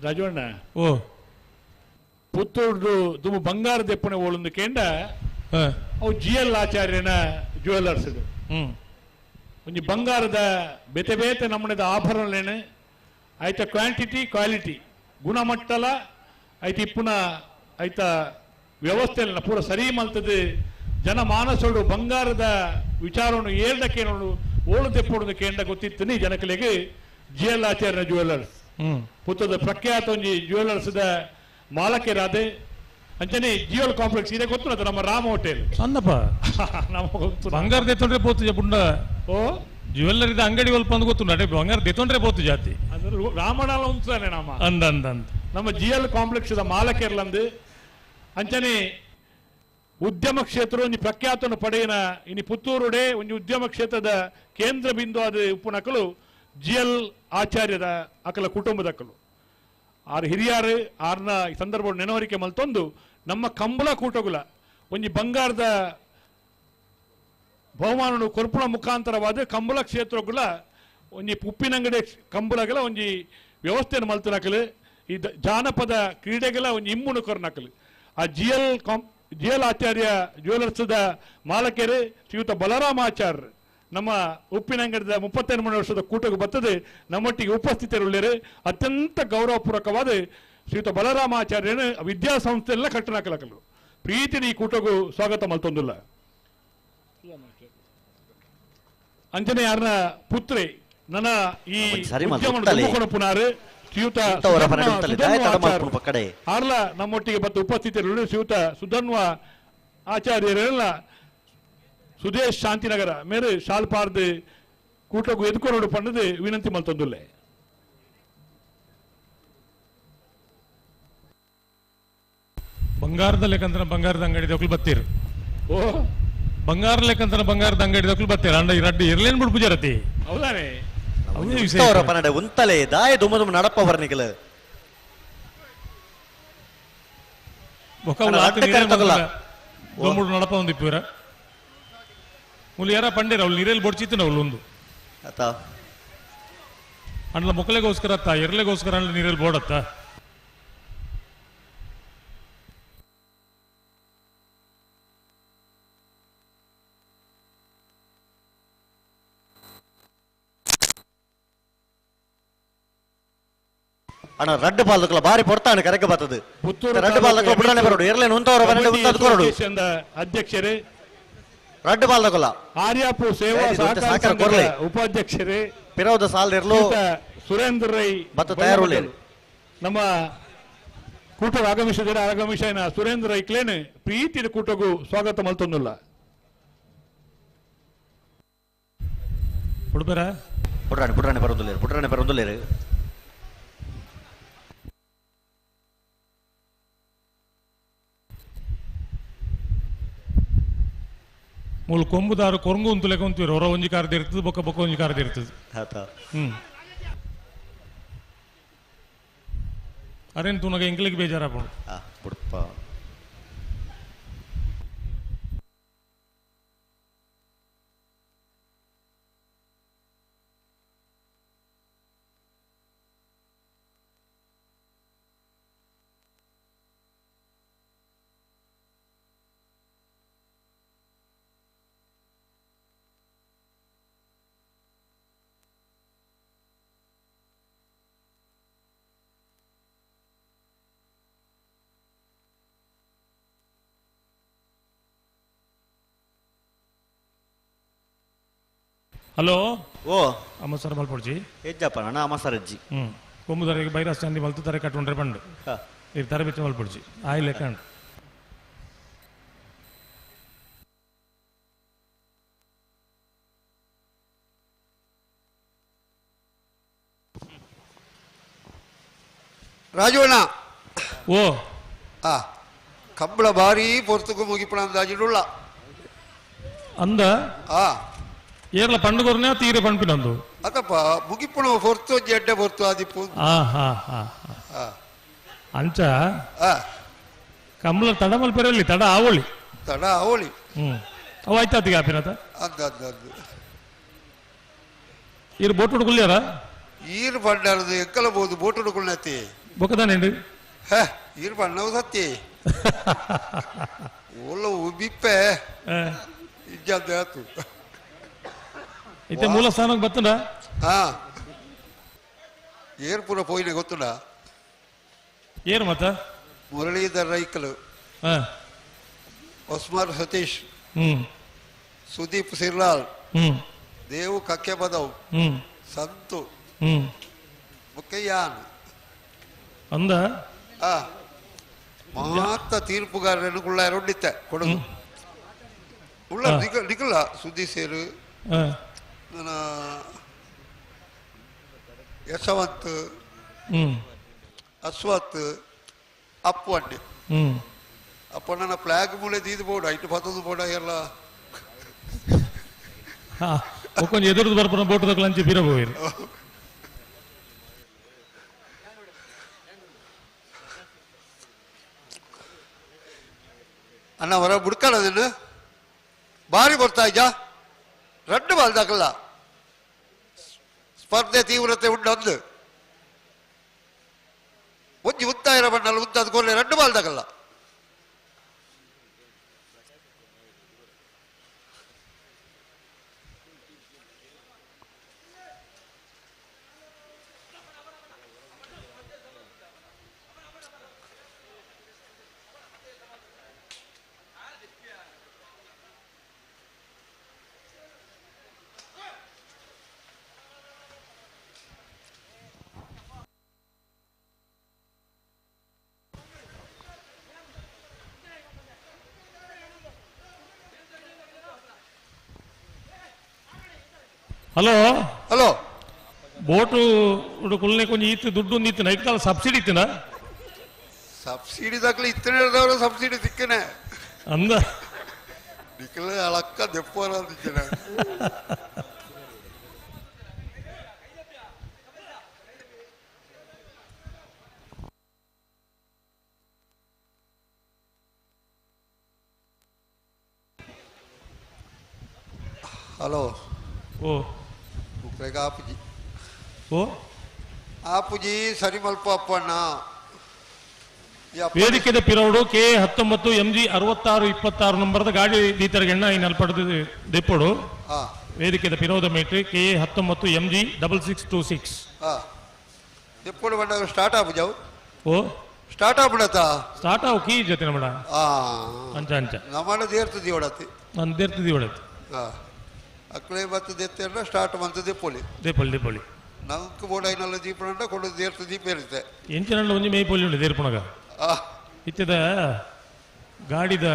ರಾಜವಣ್ಣ ಓ ಪುತ್ತೂರ್ದು ದುಮ್ಮು ಬಂಗಾರ ದೆಪ್ಪಣೆ ಓಳೊಂದು ಕೇಂಡ ಅವು ಜಿ ಎಲ್ ಆಚಾರ್ಯನ ಜ್ಯುವೆಲ್ಲರ್ಸ್ ಇದು. ಒಂಜಿ ಬಂಗಾರದ ಬೇತೆ ಬೇತೆ ನಮ್ಮನೆದ ಆಭರಣಲೇನೆ ಆಯ್ತ ಕ್ವಾಂಟಿಟಿ ಕ್ವಾಲಿಟಿ ಗುಣಮಟ್ಟಲ ಆಯ್ತು ಇಪ್ಪುನ ಆಯ್ತ ವ್ಯವಸ್ಥೆಲ್ಲ ಪೂರ ಸರಿ ಮಲ್ತದೆ ಜನ ಮಾನಸೋಡು ಬಂಗಾರದ ವಿಚಾರವನ್ನು ಏಳ್ದಕ್ಕೇನೋಡು ಓಳು ತೆಪ್ಪೋಡು ಕೇಂದ್ರ ಗೊತ್ತಿತ್ತು ಜನಕಲಿಗೆ ಜಿ ಎಲ್ ಆಚಾರ್ಯನ ಜ್ಯುವೆಲ್ಲರ್ಸ್ ಪುತ್ತದ ಪ್ರಖ್ಯಾತ ಒಂಜಿ ಜ್ಯುವೆಲ್ಲರ್ಸ್ದ ಮಾಲಕರಾದೆ ಅಂಚನೆ ಜಿಯೋಲ್ ಕಾಂಪ್ಲೆಕ್ಸ್ ಇದೆ ಗೊತ್ತು ನಮ್ಮ ರಾಮ ಹೋಟೆಲ್ ಅಂದಪ್ಪ ನಮ್ಮ ಗೊತ್ತು ಬಂಗಾರ ದೆತ್ತೊಂಡ್ರೆ ಪೋತು ಪುಂಡ ಓ ಜ್ಯುವೆಲ್ಲರಿದ ಅಂಗಡಿ ಒಲ್ಪ ಅಂದ್ ಗೊತ್ತು ಅಡೆ ಬಂಗಾರ ದೆತ್ತೊಂಡ್ರೆ ಪೋತು ಜಾತಿ ಅಂದ್ರೆ ರಾಮಣಾಲ ಉಂತಾನೆ ನಮ್ಮ ಅಂದ ಅಂದ ಅಂದ ನಮ್ಮ ಜಿಎಲ್ ಕಾಂಪ್ಲೆಕ್ಸ್ ಮಾಲಕರ್ಲಂದು ಅಂಚನೆ ಉದ್ಯಮ ಕ್ಷೇತ್ರ ಒಂಜಿ ಪ್ರಖ್ಯಾತನು ಪಡೆಯಿನ ಇನಿ ಪುತ್ತೂರುಡೆ ಒಂಜಿ ಉದ್ಯಮ ಕ್ಷೇತ್ರದ ಕೇಂದ್ರ ಬಿಂದು ಆದ ಉಪ್ಪುನಕಲು ಜಿಎಲ್ ಆಚಾರ್ಯರ ಅಕಲ ಕುಟುಂಬದಕಲು ಆರು ಹಿರಿಯಾರು ಆರ್ನ ಈ ಸಂದರ್ಭ ನೆನವರಿಕೆ ಮಲ್ತೊಂದು ನಮ್ಮ ಕಂಬಳ ಕೂಟಗುಲ ಒಂಜಿ ಬಂಗಾರದ ಬಹುಮಾನನು ಕೊರ್ಪುಣ ಮುಖಾಂತರವಾದ ಕಂಬಳ ಕ್ಷೇತ್ರಗುಲ ಒಂಜಿ ಉಪ್ಪಿನಂಗಡಿ ಕಂಬಳಗಳ ಒಂಜಿ ವ್ಯವಸ್ಥೆಯನ್ನು ಮಲ್ತನಕಲು ಈ ಜಾನಪದ ಕ್ರೀಡೆಗಳ ಒಂಜಿ ಇಮ್ಮುನು ಕೊರ್ನಕಲು ಆ ಜಿಎಲ್ ಆಚಾರ್ಯ ಜ್ಯುವೆಲರ್ಸ್ದ ಮಾಲಕರು ಶ್ರೀಯುತ ಬಲರಾಮ ಆಚಾರ್ಯ ನಮ್ಮ ಉಪ್ಪಿನಂಗಡಿದ 33 ವರ್ಷದ ಕೂಟಕ್ಕೆ ಬರ್ತದೆ ನಮ್ಮೊಟ್ಟಿಗೆ ಉಪಸ್ಥಿತರುಳ್ಳರು ಅತ್ಯಂತ ಗೌರವಪೂರ್ವಕವಾದ ಶ್ರೀಯುತ ಬಲರಾಮಾಚಾರ್ಯನ ವಿದ್ಯಾಸಂಸ್ಥೆಲ್ಲ ಕಟ್ಟಣಕಲಕಲು ಪ್ರೀತಿನ ಈ ಕೂಟಗೂ ಸ್ವಾಗತ ಮಲ್ತೊಂದಿಲ್ಲ. ಅಂಚನೆ ಯಾರನ ಪುತ್ರಿ ನನ್ನ ಈ ಉದ್ಯಮವನ್ನು ಶ್ರೀಯುತ ಆರ್ಲ ನಮ್ಮೊಟ್ಟಿಗೆ ಬತ್ತು ಉಪಸ್ಥಿತರು ಶ್ರೀಯುತ ಸುಧನ್ವ ಆಚಾರ್ಯರೆಲ್ಲ ಸುದೇಶ್ ಶಾಂತಿನಗರ ಮೇರೆ ಶಾಲ್ಪಾರ್ದು ಕೂಟಕ್ಕೂ ಎದುಕೊರೋಡು ಪಂಡದು ವಿನಂತಿ ಮಲ್ತೊಂದುಲ್ಲೆ. ಬಂಗಾರದ ಲೆಕ್ಕಂತನ ಬಂಗಾರದ ಅಂಗಡಿ ದೊಕ್ಲು ಬತ್ತೀರು. ಓ ಬಂಗಾರ ಲೆಕ್ಕಂತನ ಬಂಗಾರದ ಅಂಗಡಿ ದೊಕ್ಲು ಬತ್ತೀರ ಅಂಡ ರಡ್ಡು ಇರ್ಲೇನ್ ಬಿಡು ಪೂಜಾರತಿ. ಹೌದಾನೆ ಉಂತಲೆ ದಾಯ ದುಮ್ಮ ದುಮ್ಮ ನಡಪ್ಪ ವರ್ಣಿಕಲ ದೊಮ್ಮುಡು ನಡಪ ಒಂದು ಇಪ್ಪುರ ಮುಲಿ ಯಾರ ಪಂಡೇರ ಅವಳು ನೀರಲ್ಲಿ ಬೊಡ್ಚಿತ್ತು ಅವಳು ಒಂದು ಅಂಡ್ಲ ಮೊಕ್ಕಲೆಗೋಸ್ಕರ ಅತ್ತ ಎರ್ಲೆಗೋಸ್ಕರ ಅಂಡ್ಲ ನೀರಲ್ಲಿ ಬೋಡತ್ತ. ಅಣ್ಣ ರಡ್ಡು ಬಾಲ್ದಕ್ಕಲ ಬಾರಿ ಪೊರ್ತಾಣ ಕರೆಕ್ ಬರ್ತದೆ. ರಡ್ಡು ಬಾಲ್ದಕ್ಕಲ ಬುಡನೆ ಬರೋಡು ಎರ್ಲೇನು ಉಂತವರ ಬರಡು ಉಂತದ ಕೊರಡು ಅಧ್ಯಕ್ಷರೇ ರಡ್ಡು ಬಾಲ್ದಕ್ಕಲ ಆರ್ಯಾಪು ಸೇವಾ ಸಹಕಾರ ಸಂಘದ ಉಪಾಧ್ಯಕ್ಷರೇ ಪಿರೌದ ಸಾಲ್ ಇರ್ಲು ಸುರೇಂದ್ರ ರೈ ಬತ್ತ ತಯಾರುಳ್ಳಿ ನಮ್ಮ ಕೂಟದ ಆಗಮಿಸಿದರೆ ಆಗಮಿಸಿನ ಸುರೇಂದ್ರ ರೈ ಕ್ಲೇನ್ ಪ್ರೀತಿಯ ಕೂಟಗೂ ಸ್ವಾಗತ ಮಲ್ತೊಂದುಲ್ಲ. ಬುಡ್ಬರ ಬುಡ್ರಾಣಿ ಬುಡ್ರಾಣಿ ಬರೋದಿಲ್ಲ ಬುಡ್ರಾಣಿ ಬರೋದಿಲ್ಲ. ಮೂಲು ಕೊಂಬುದಾರು ಕೊರಂಗು ಅಂತಲೇ ಕೊಂತೀವಿ ಹೊರ ಒಂಜಿ ಕಾರದ ಇರ್ತದೆ ಬೊಕ್ಕ ಬೊಕ್ಕ ಒಂಜಿ ಕಾರದ ಇರ್ತದೆ. ಅರೇನು ತೂನಗ ಎಂಕ್ಲಿಗೆ ಬೇಜಾರಪ್ಪ. ಬುಡ್ಪ ಹಲೋ ಓ ಅಮ್ಮ ಸರ್ ಮಲ್ಪೊಡ್ಜಿ ಹೆಜ್ಜಪ್ಪ ಅಣ್ಣ ಅಮ್ಮ ಸರ್ ಅಜ್ಜಿ. ಕೊಂಬುದಾರಿಗೆ ಬೈರಾಸ್ ಚಾಂದಿ ಮಲ್ತು ತಾರೆ ಕಟ್ಟುಂಡ್ರೆ ಪಂಡು ಇದು ತಾರೆ ಬೆಚ್ಚ ಮಲ್ಪೊಡ್ಜಿ ಆಯಿ ಲೆಕ್ಕ ಉಂಟು. ರಾಜು ಅಣ್ಣ ಓ ಆ ಕಂಬಳ ಭಾರಿ ಪೊರ್ತುಕು ಮುಗಿಪಣ ಅಂದಾಜಿಡುಳ್ಳ ಅಂದ ಆ ಏರ್ಲ ಪಂಡುಗೊರ್ನೆ ತೀರೆ ಪಂಪಿನಂದು ಅದಪ್ಪ ಮುಗಿಪುಣ ಹೊರ್ತು ಎಡ್ಡೆ ಹೊರ್ತು ಆದಿಪ್ಪು. ಆ ಹಾ ಹಾ ಅಂಚ ಕಂಬಳ ತಡ ಮಲ್ಪೆರಲ್ಲಿ ತಡ ಆವಳಿ ತಡ ಆವಳಿ. ಅವ ಆಯ್ತಾತಿಗೆ ಆಪಿನತ ಅಂದ ಅಂದ ಅಂದ ಈರು ಬೋಟ್ ಹುಡುಗುಲ್ಯಾರ ಈರು ಪಂಡಾರದು ಎಕ್ಕಲ ಬೋದು ಬೋಟ್ ಹುಡುಗುಲ್ನತಿ ಬೊಕ್ಕದಾನೇಂಡು ಹೇ ಈರು ಪಣ್ಣವು ಸತ್ತಿ ಓಲ ಉಬಿಪ್ಪೆ ಇಜ್ಜಂದ ಆತು. ಇತ್ತೆ ಮೂಲ ಸ್ಥಾನಕ್ಕೆ ಬತ್ತದ. ಹಾ ಏರ್ ಪೂರ ಪೋಯಿನ ಗೊತ್ತುಂಡ ಏರ್ ಮತ್ತ ಮುರಳೀಧರ್ ರೈಕಲ್, ಒಸ್ಮಾರ್ ಸತೀಶ್, ಸುದೀಪ್ ಸಿರ್ಲಾಲ್, ದೇವು ಕಕ್ಕೆ ಬದವ್, ಸಂತು ಮುಕ್ಕಯ್ಯಾನ್ ಅಂದ ಮಾತ ತೀರ್ಪುಗಾರರನ್ನು ಕುಳ್ಳ ರೊಡ್ಡಿತ್ತೆ ಕೊಡಗು ಉಳ್ಳ ನಿಕಲ್ಲ ಸುದ್ದಿ ಸೇರು ನನ್ನ ಯಶವಂತ್ ಅಶ್ವತ್ ಅಪ್ಪು ಅಣ್ಣೆ ಅಪ್ಪ ನನ್ನ ಫ್ಲಾಗ್ ಮೂಲೆ ದೀದು ಬೋರ್ಡ್ ಐಟು ಪತ್ತೊಂದು ಬೋರ್ಡ್ ಎಲ್ಲ ಕೊಂಚ ಎದುರು ಬರ್ಪುನ ಬೋಟ್ ಲಂಚಿ ಬೀರ ಹೋಗಿರು. ಅಣ್ಣ ಹೊರ ಬುಡ್ಕಲ್ಲ ಬಾರಿ ಬರ್ತಾ ಇದ್ಯಾ ರಡ್ಡು ಬಾಲ್ದಾಕಲ್ಲ ಸ್ಪರ್ಧೆ ತೀವ್ರತೆ ಉಂಡು ಅಂದು ಒಂಜಿ ಉತ್ತಾಯಿರ ಬಣ್ಣಲ್ಲಿ ಉಂತಾದ ಕೋಲೆ ರಡ್ಡು ಬಾಲ್ದಾಕಲ್ಲ. ಹಲೋ ಹಲೋ ಬೋಟು ಕುಲ್ನೆ ಕೊಂಚ ಈತ್ ದುಡ್ಡು ಇತ್ತು ನೈಟ್ ಸಬ್ಸಿಡಿ ಇತ್ತಿನ ಸಬ್ಸಿಡಿ ದಾಖಲೆ ಇತ್ತನೇ ಸಬ್ಸಿಡಿ ಸಿಕ್ಕನೆ ಅಂದ ನಿಖಲ ಅಳಕ್ಕ ದೆಪ್ಪರ ಅಂದಿದ್ದೇನೆ. ಹಲೋ ಓ ಆಪುಜಿ ಓ ಆಪುಜಿ ಸರಿ ಮಲ್ಪ ಅಪ್ಪಣ್ಣ. ವೇದಿಕೆದ ಪಿರೌಡು ಕೆ 19 MG 6626 ನಂಬರ್ದ ಗಾಡಿ ದೀತರಗೆಣ್ಣ ಈ ನಲ್ಪಡದು ದೆಪ್ಪಡು. ವೇದಿಕೆದ ಪಿರೌದ ಮೇಟ್ರಿ ಕೆ 19 MG 6626. ದೆಪ್ಪಡು ಬಂದಾಗ ಸ್ಟಾರ್ಟ್ ಆಪುಜಾವು. ಓ ಸ್ಟಾರ್ಟ್ ಆಪುಡತ ಸ್ಟಾರ್ಟ್ ಆವು ಕೀ ಜೊತೆ ನಮ್ಮಡ ಅಂಚ ಅಂಚ ನಮ್ಮಡ ದೇರ್ತದಿ ಒಡತಿ ನಾನು ದೇರ್ತದಿ ಒಡತಿ. ಅಕ್ಲೆ ಬತ್ತು ದೆತ್ತೆಲ್ಲ ಸ್ಟಾರ್ಟ್ ಬಂತು ದೆಪ್ಪೊಲಿ ದೆಪ್ಪೊಲಿ ದೆಪ್ಪೊಲಿ ನಂಗೆ ಬೋಡೈನಲ್ಲ ದೀಪನಂಡ ಕೊಡು ದೇರ್ತ ದೀಪ ಇರುತ್ತೆ ಎಂಚಿನಂಡ ಒಂಜಿ ಮೇಯ್ ಪೊಲಿ ಉಂಡು ದೇರ್ಪುಣಗ ಇತ್ತದ ಗಾಡಿದ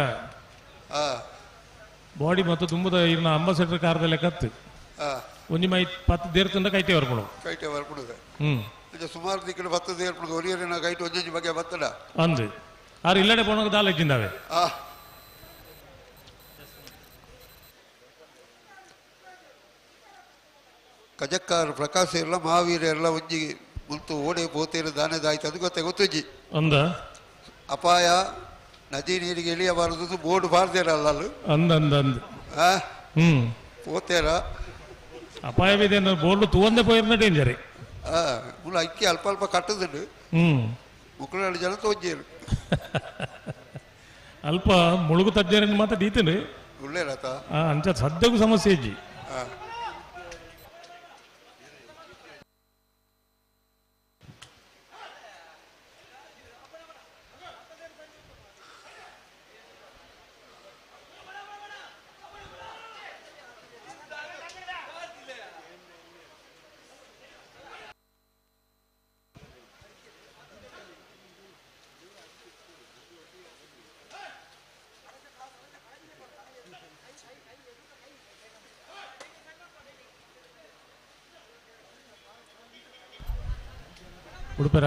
ಬಾಡಿ ಮತ್ತು ತುಂಬದ ಇರ್ನ ಅಂಬಾಸೆಡರ್ ಕಾರ್ದಲ್ಲೇ ಕತ್ತು ಒಂಜಿ ಮೈ ಪತ್ತು ದೇರ್ತಂಡ ಕೈಟೆ ಬರ್ಪುಣು ಕೈಟೆ ಬರ್ಪುಣದ ಸುಮಾರು ದಿಕ್ಕಡು ಬತ್ತು ದೇರ್ಪುಣ ಒರಿಯರಿನ ಕೈಟೆ ಒಂಜೊಂಜಿ ಬಗ್ಗೆ ಬತ್ತಡ ಅಂದು ಆರು ಇಲ್ಲಡೆ ಪೋಣಗ ದಾಲ ಇದ್ದಿಂದಾವೆ. ಕಜಕ್ಕಾರ ಪ್ರಕಾಶ ಎಲ್ಲ ಮಹಾವೀರ ಎಲ್ಲ ಒಂಜಿ ಮುಲ್ತು ಓಡೆ ಪೋತೇರು ದಾನೆದಾಯ್ತು ಅದು ಗೊತ್ತೆ ಗೊತ್ತುಜ್ಜಿ ಅಂದ ಅಪಾಯ ನದಿ ನೀರಿಗೆ ಇಳಿಯಬಾರದು ಬೋರ್ಡ್ ಬಾರ್ದೇರಲ್ಲ ಅಲ್ಲ ಅಂದ ಅಂದ ಅಂದ ಪೋತೇರ ಅಪಾಯವಿದೆ ಅಂದ್ರೆ ಬೋರ್ಡ್ ತೂವಂದೆ ಪೋಯಿರ್ನ ಡೇಂಜರ್. ಮುಲ್ಲ ಅಕ್ಕಿ ಅಲ್ಪ ಅಲ್ಪ ಕಟ್ಟದುಂಡು ಮುಕ್ಕಳು ಜನ ತೋಜ್ಜೇರು ಅಲ್ಪ ಮುಳುಗು ತಜ್ಜೇರನ್ನು ಮಾತ್ರ ದೀತನು ಒಳ್ಳೇರಾತ ಅಂಚ ಸದ್ಯಕ್ಕೂ ಸಮಸ್ಯೆ ಇಜ್ಜಿ. ಉಡುಪರ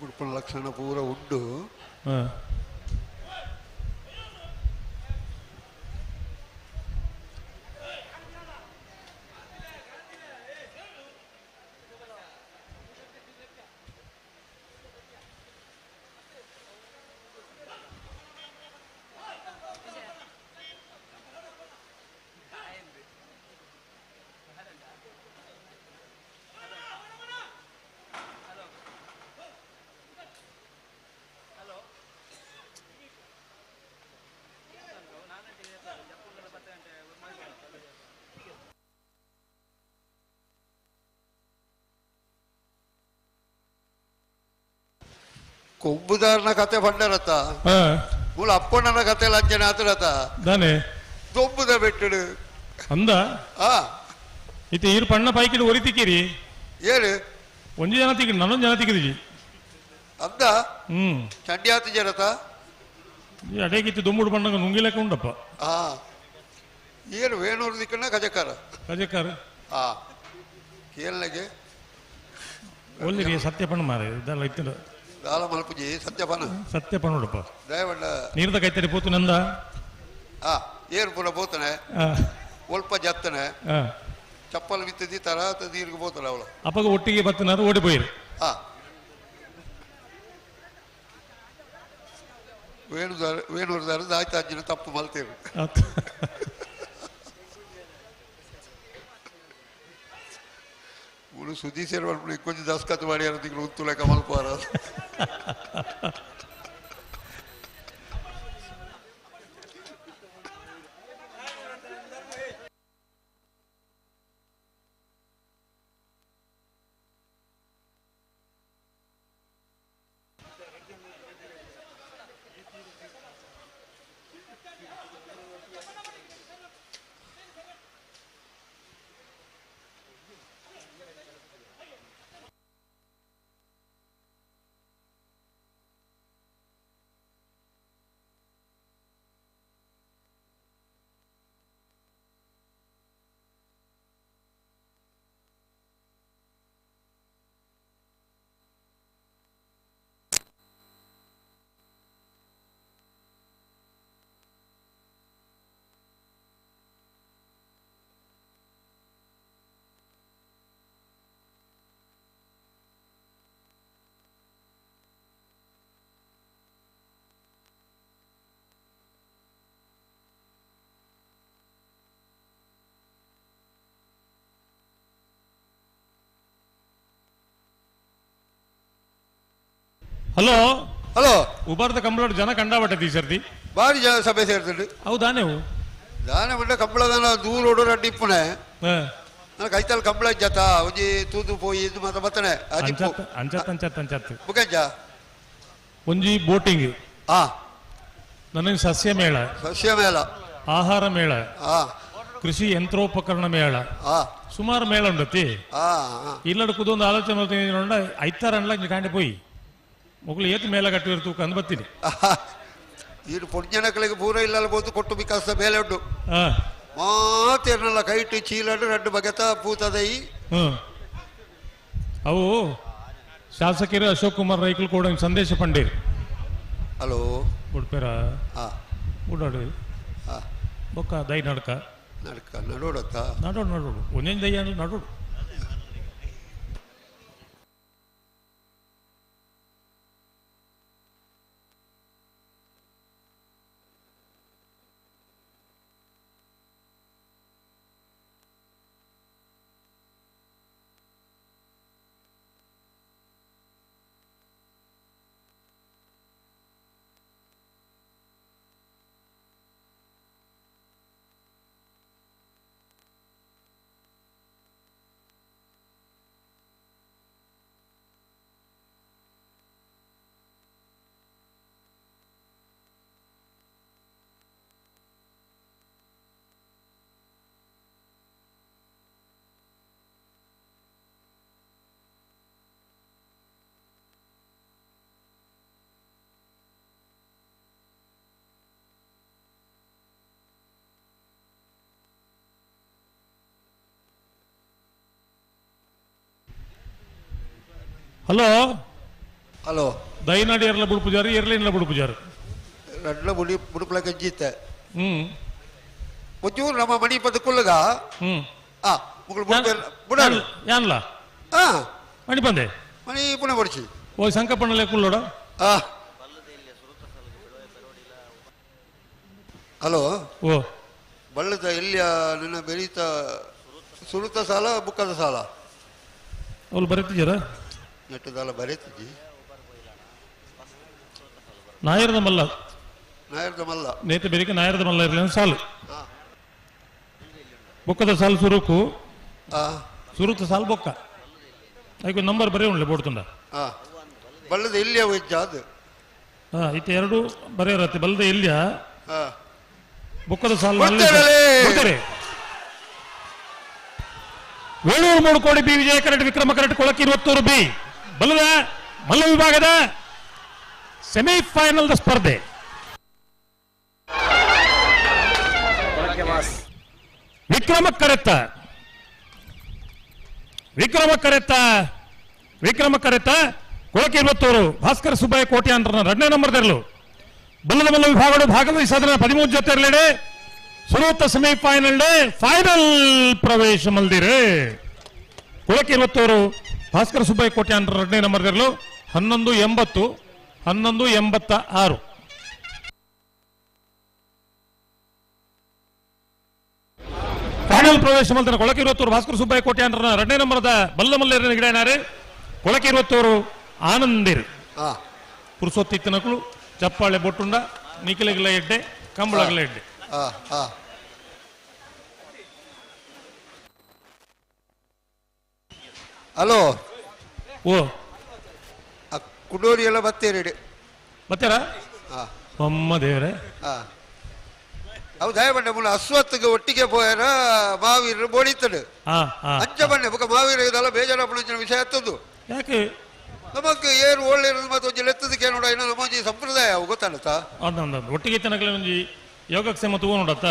ಉಡುಪನ ಲಕ್ಷಣ ಪೂರ ಉಂಡು. ಕೊಂಬುದಾರನ ಕತೆ ಬಂಡರತ್ತ ಮೂಲ ಅಪ್ಪಣ್ಣನ ಕತೆ ಲಂಚನ ಆತರತ್ತ ದಾನೆ ದೊಂಬುದ ಬೆಟ್ಟಡು ಅಂದ ಇತ್ತೆ ಈರು ಪಣ್ಣ ಪೈಕಿಡು ಒರಿ ತಿಕ್ಕಿರಿ ಏಳು ಒಂಜಿ ಜನ ತಿಕ್ಕಿ ನನ್ನೊಂದು ಜನ ತಿಕ್ಕಿದಿಜಿ ಅಂದ ಚಂಡಿ ಆತು ಜನತ ಅಡೇಕಿತ್ತು ದೊಂಬುಡು ಪಣ್ಣಂಗ ನುಂಗಿಲಕ್ಕ ಉಂಡಪ್ಪ. ಏನು ವೇಣೂರು ದಿಕ್ಕಣ್ಣ ಕಜಕಾರ ಕಜಕಾರ ಕೇಳಗೆ ಒಲ್ಲಿರಿ ಸತ್ಯಪಣ್ಣ ಮಾರೆ ಇದೆಲ್ಲ ಇತ್ತು ದಾಲ ಮಲ್ಪುಜಿ ಸತ್ಯಪನ ಸತ್ಯಪಣ್ಣ ಉಡಪ್ಪ ದಯವಂಡ ನೀರ್ದ ಕೈತರಿ ಪೋತು ನಂದ ಏರು ಪೂರ ಪೋತನೆ ಒಲ್ಪ ಜತ್ತನೆ ಚಪ್ಪಲ್ ಬಿತ್ತದಿ ತರ ನೀರಿಗೆ ಪೋತನೆ ಅವಳು ಅಪ್ಪಗ ಒಟ್ಟಿಗೆ ಬತ್ತನಾರು ಓಡಿ ಪೋಯಿರು. ವೇಣುದಾರ ವೇಣೂರ್ದಾರ ದಾಯ್ತಾಜಿನ ತಪ್ಪು ಮಲ್ತೇರು ಮುಳು ಸುದ್ದಿ ಸೇರುವ ಕೊಂಚ ದಸ್ಕತ್ ಮಾಡಿ ತಿಂಗಳು ಉತ್ತು ಲೆಕ್ಕ ಮಲ್ಪಾರ. ಹಲೋ ಹಲೋ ಉಬಾರ್ದ ಕಂಬಳಡ್ ಜನ ಕಂಡಾಬಟ್ಟೆ ಈ ಸರ್ತಿ ಬಾರಿ ಜನ ಸಭೆ ಸೇರ್ತುಂಡು. ಹೌದಾನೆ ಅವು? ದಾನೆ ಮಂಡ ಕಂಬಳದಾನ ದೂರೋಡು ರಡ್ಡಿ ಇಪ್ಪುನೆ. ನಾನು ಕೈತಲ್ ಕಂಬಳ ಜತ ಒಂಜಿ ತೂದು ಪೋಯಿ ಇದು ಮಾತ ಬತ್ತನೆ ಅಜಿಪ್ಪು. ಅಂಚತ್ ಅಂಚತ್ ಅಂಚತ್ ಅಂಚತ್. ಬುಕಂಜ ಒಂಜಿ ಬೋಟಿಂಗ್. ನನಗೆ ಸಸ್ಯ ಮೇಳ, ಸಸ್ಯ ಮೇಳ, ಆಹಾರ ಮೇಳ, ಕೃಷಿ ಯಂತ್ರೋಪಕರಣ ಮೇಳ, ಸುಮಾರು ಮೇಳ ಉಂಡತಿ. ಇಲ್ಲಡ ಕುದೊಂದು ಆಲೋಚನೆ ಮಾಡ್ತೀನಿ ನೋಡ ಐತಾರ ಅನ್ಲ ಕಾಂಡೆ ಪೋಯಿ ಮೊಗಲು ಏತ್ ಮೇಳ ಕಟ್ಟಿರ್ತು ಕಂದು ಬತ್ತೀನಿ. ಈರು ಪೊಡ್ಜನಕಲಿಗೆ ಪೂರ ಇಲ್ಲಲ್ಲ ಬೋದು ಕೊಟ್ಟು ವಿಕಾಸ ಮೇಲೆ ಉಂಟು. ಮಾತೇರ್ನಲ್ಲ ಕೈಟು ಚೀಲಡು ರಡ್ಡು ಬಗೆತ ಪೂತದೈ. ಅವು ಶಾಸಕರು ಅಶೋಕ್ ಕುಮಾರ್ ರೈಕುಲ್ ಕೂಡ ಸಂದೇಶ ಪಂಡೀರ್. ಹಲೋ ಉಡ್ಪೇರ ಉಡಾಡು ಬೊಕ್ಕ ದೈ ನಡ್ಕ ನಡ್ಕ ನಡೋಡತ್ತ ನಡೋಡು ನಡೋಡು ಒಂದೊಂದು ದೈ ಅಂದ್ರೆ ನಡೋಡು. ಹಲೋ ಹಲೋ ದೈನಾಡಿ ಎರ್ಲ ಬುಡು ಪೂಜಾರಿ ಎರ್ಲಿನ್ಲ ಬುಡು ಪೂಜಾರಿ ರಡ್ಲ ಬುಡಿ ಬುಡುಪಲ ಗಂಜಿತ್ತೆ. ಒಂಚೂರು ನಮ್ಮ ಮಣಿ ಪದ ಕುಲ್ಲಗ. ಮುಗುಳು ಬುಡಾಡು ಯಾನ್ಲ ಮಣಿ ಬಂದೆ ಮಣಿ ಪುಣೆ ಬಡಿಸಿ ಓ ಸಂಕಪ್ಪಣ್ಣಲೆ ಕುಲ್ಲೋಡ. ಹಲೋ ಓ ಬಳ್ಳದ ಎಲ್ಲಿಯ ನಿನ್ನ ಬೆರೀತ ಸುರುತ ಸಾಲ ಬುಕ್ಕದ ಸಾಲ ಅವ್ರು ಬರೀತಿದ್ದೀರಾ? ನೆಟ್ಟದಲ್ಲ ಬರೀತಿದ್ದಿ. ನಾಯರದ ಮಲ್ಲ, ನಾಯರದ ಮಲ್ಲ ನೇತ ಬೆರಿಕೆ ನಾಯರದ ಮಲ್ಲ ಇರಲಿ ಸಾಲು ಬೊಕ್ಕದ ಸಾಲು ಸುರುಕು ಸುರುತ ಸಾಲು ಬೊಕ್ಕ ಅದಕ್ಕೆ ನಂಬರ್ ಬರೀ ಉಂಡ್ಲೆ ಬೋಡ್ತುಂಡ. ಬಲ್ಲದ ಎಲ್ಲಿಯ ವೆಜ್ಜ ಅದು ಇತ್ತ ಎರಡು ಬರೆಯರತ್ತೆ ಬಲ್ಲದ ಎಲ್ಲಿಯ ಬೊಕ್ಕದ ಸಾಲು ಕೊಡ್ತಾರೆ. ವೇಣೂರು 3 ಕೋಡಿ ಬಿ ವಿಜಯ ಕರೆಟ್ ವಿಕ್ರಮ ಕರೆಟ್ ಕೊಳಕಿ 21 ಬಿ ಬಲದ ಮಲ್ಲ ವಿಭಾಗದ ಸೆಮಿಫೈನಲ್ ಸ್ಪರ್ಧೆ. ವಿಕ್ರಮ ಕರೆತ್ತ ವಿಕ್ರಮ ಕರೆತ್ತ ವಿಕ್ರಮ ಕರೆತ್ತ ಕೊಳಕಿ 21 ಭಾಸ್ಕರ ಸುಬ್ಬಯ್ಯ ಕೋಟೆ ಅಂತ 2ನೇ ನಂಬರ್ ತೆರಲು ಬಲ್ಲದ ಮಲ್ಲ ವಿಭಾಗಗಳು ಭಾಗವಹಿಸಾದ 13 ಜೊತೆ ಇರಲಿಡೆ ಸುರೂತ ಸೆಮಿಫೈನಲ್ ಫೈನಲ್ ಪ್ರವೇಶ ಮಲ್ದಿರೆ. ಕೊಳಕಿ 21 ಭಾಸ್ಕರ ಸುಬ್ಬಯ್ಯ ಕೋಟೆ ಅಂತ 2ನೇ ನಂಬರ್ ತೆರಲು 11.80 11.86. ಫೈನಲ್ ಪ್ರವೇಶ ಮಲ್ದಿರ ಕೊಳಕಿ 21 ಭಾಸ್ಕರ ಸುಬ್ಬಯ್ಯ ಕೋಟೆ ಅಂತ 2ನೇ ನಂಬರದ ಬಲ್ಲ ಮಲ್ಲೇರಿನ ಗಿಡನಾರೆ ಕೊಳಕಿ 21 ಆನಂದಿರ್ ಪುರುಷೋತ್ತಿತ್ತನಕುಲು ಚಪ್ಪಾಳೆ ಬೊಟ್ಟುಂಡ ನಿಖಿಲಗಿಲ ಎಡ್ಡೆ ಕಂಬಳಗಲ ಎಡ್ಡೆ. ಹಲೋ ಓ ಕುಡೋರಿ ಎಲ್ಲ ಬತ್ತೀರಿ ಬತ್ತೀರಾ? ಅಮ್ಮ ದೇವರೇ. ಅವು ದಯಬಂಡೆ ಮುಲ್ಲ ಅಶ್ವತ್ಗೆ ಒಟ್ಟಿಗೆ ಪೋಯರ ಮಾವೀರರು ಬೋಡಿತ್ತಡು ಅಂಚ ಬಂಡೆ ಬೊಕ ಮಾವೀರ ಇದೆಲ್ಲ ಬೇಜಾರಪ್ಪನ ವಿಷಯ ಹತ್ತದ್ದು ಯಾಕೆ ನಮಕ್ ಏನು ಒಳ್ಳೆ ಮತ್ತೆ ಒಂಜಿ ಲೆತ್ತದಕ್ಕೆ ನೋಡ ಇನ್ನು ನಮ್ಮ ಒಂಜಿ ಸಂಪ್ರದಾಯ ಅವು ಗೊತ್ತಾಣತಾ ಒಟ್ಟಿಗೆ ತನಕಲೆ ಒಂಜಿ ಯೋಗಕ್ಷೇಮ ತೂ ನೋಡತ್ತ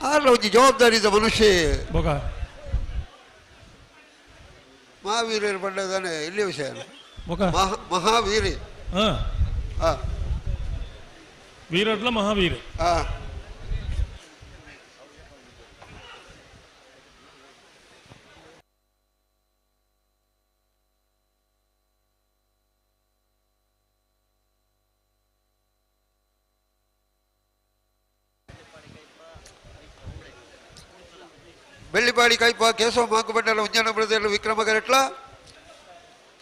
ಆರ್ಲ ಒಂಜಿ ಜವಾಬ್ದಾರಿ ಇದ್ದ ಮನುಷ್ಯ ಬೊಕ ಮಹಾವೀರರು ಬಂಡದಾನೆ ಇಲ್ಲಿ ವಿಷಯ ಮಹಾವೀರಿ ವೀರಡ್ಲ ಮಹಾವೀರ. ಬೆಳ್ಳಿಪಾಡಿ ಕೈಪ ಕೇಶವ ಮಾಕುಬಂಡಲ ಉಜ್ಜಾನ ಪ್ರದೇಶ ವಿಕ್ರಮ ಕರೆಟ್ಲ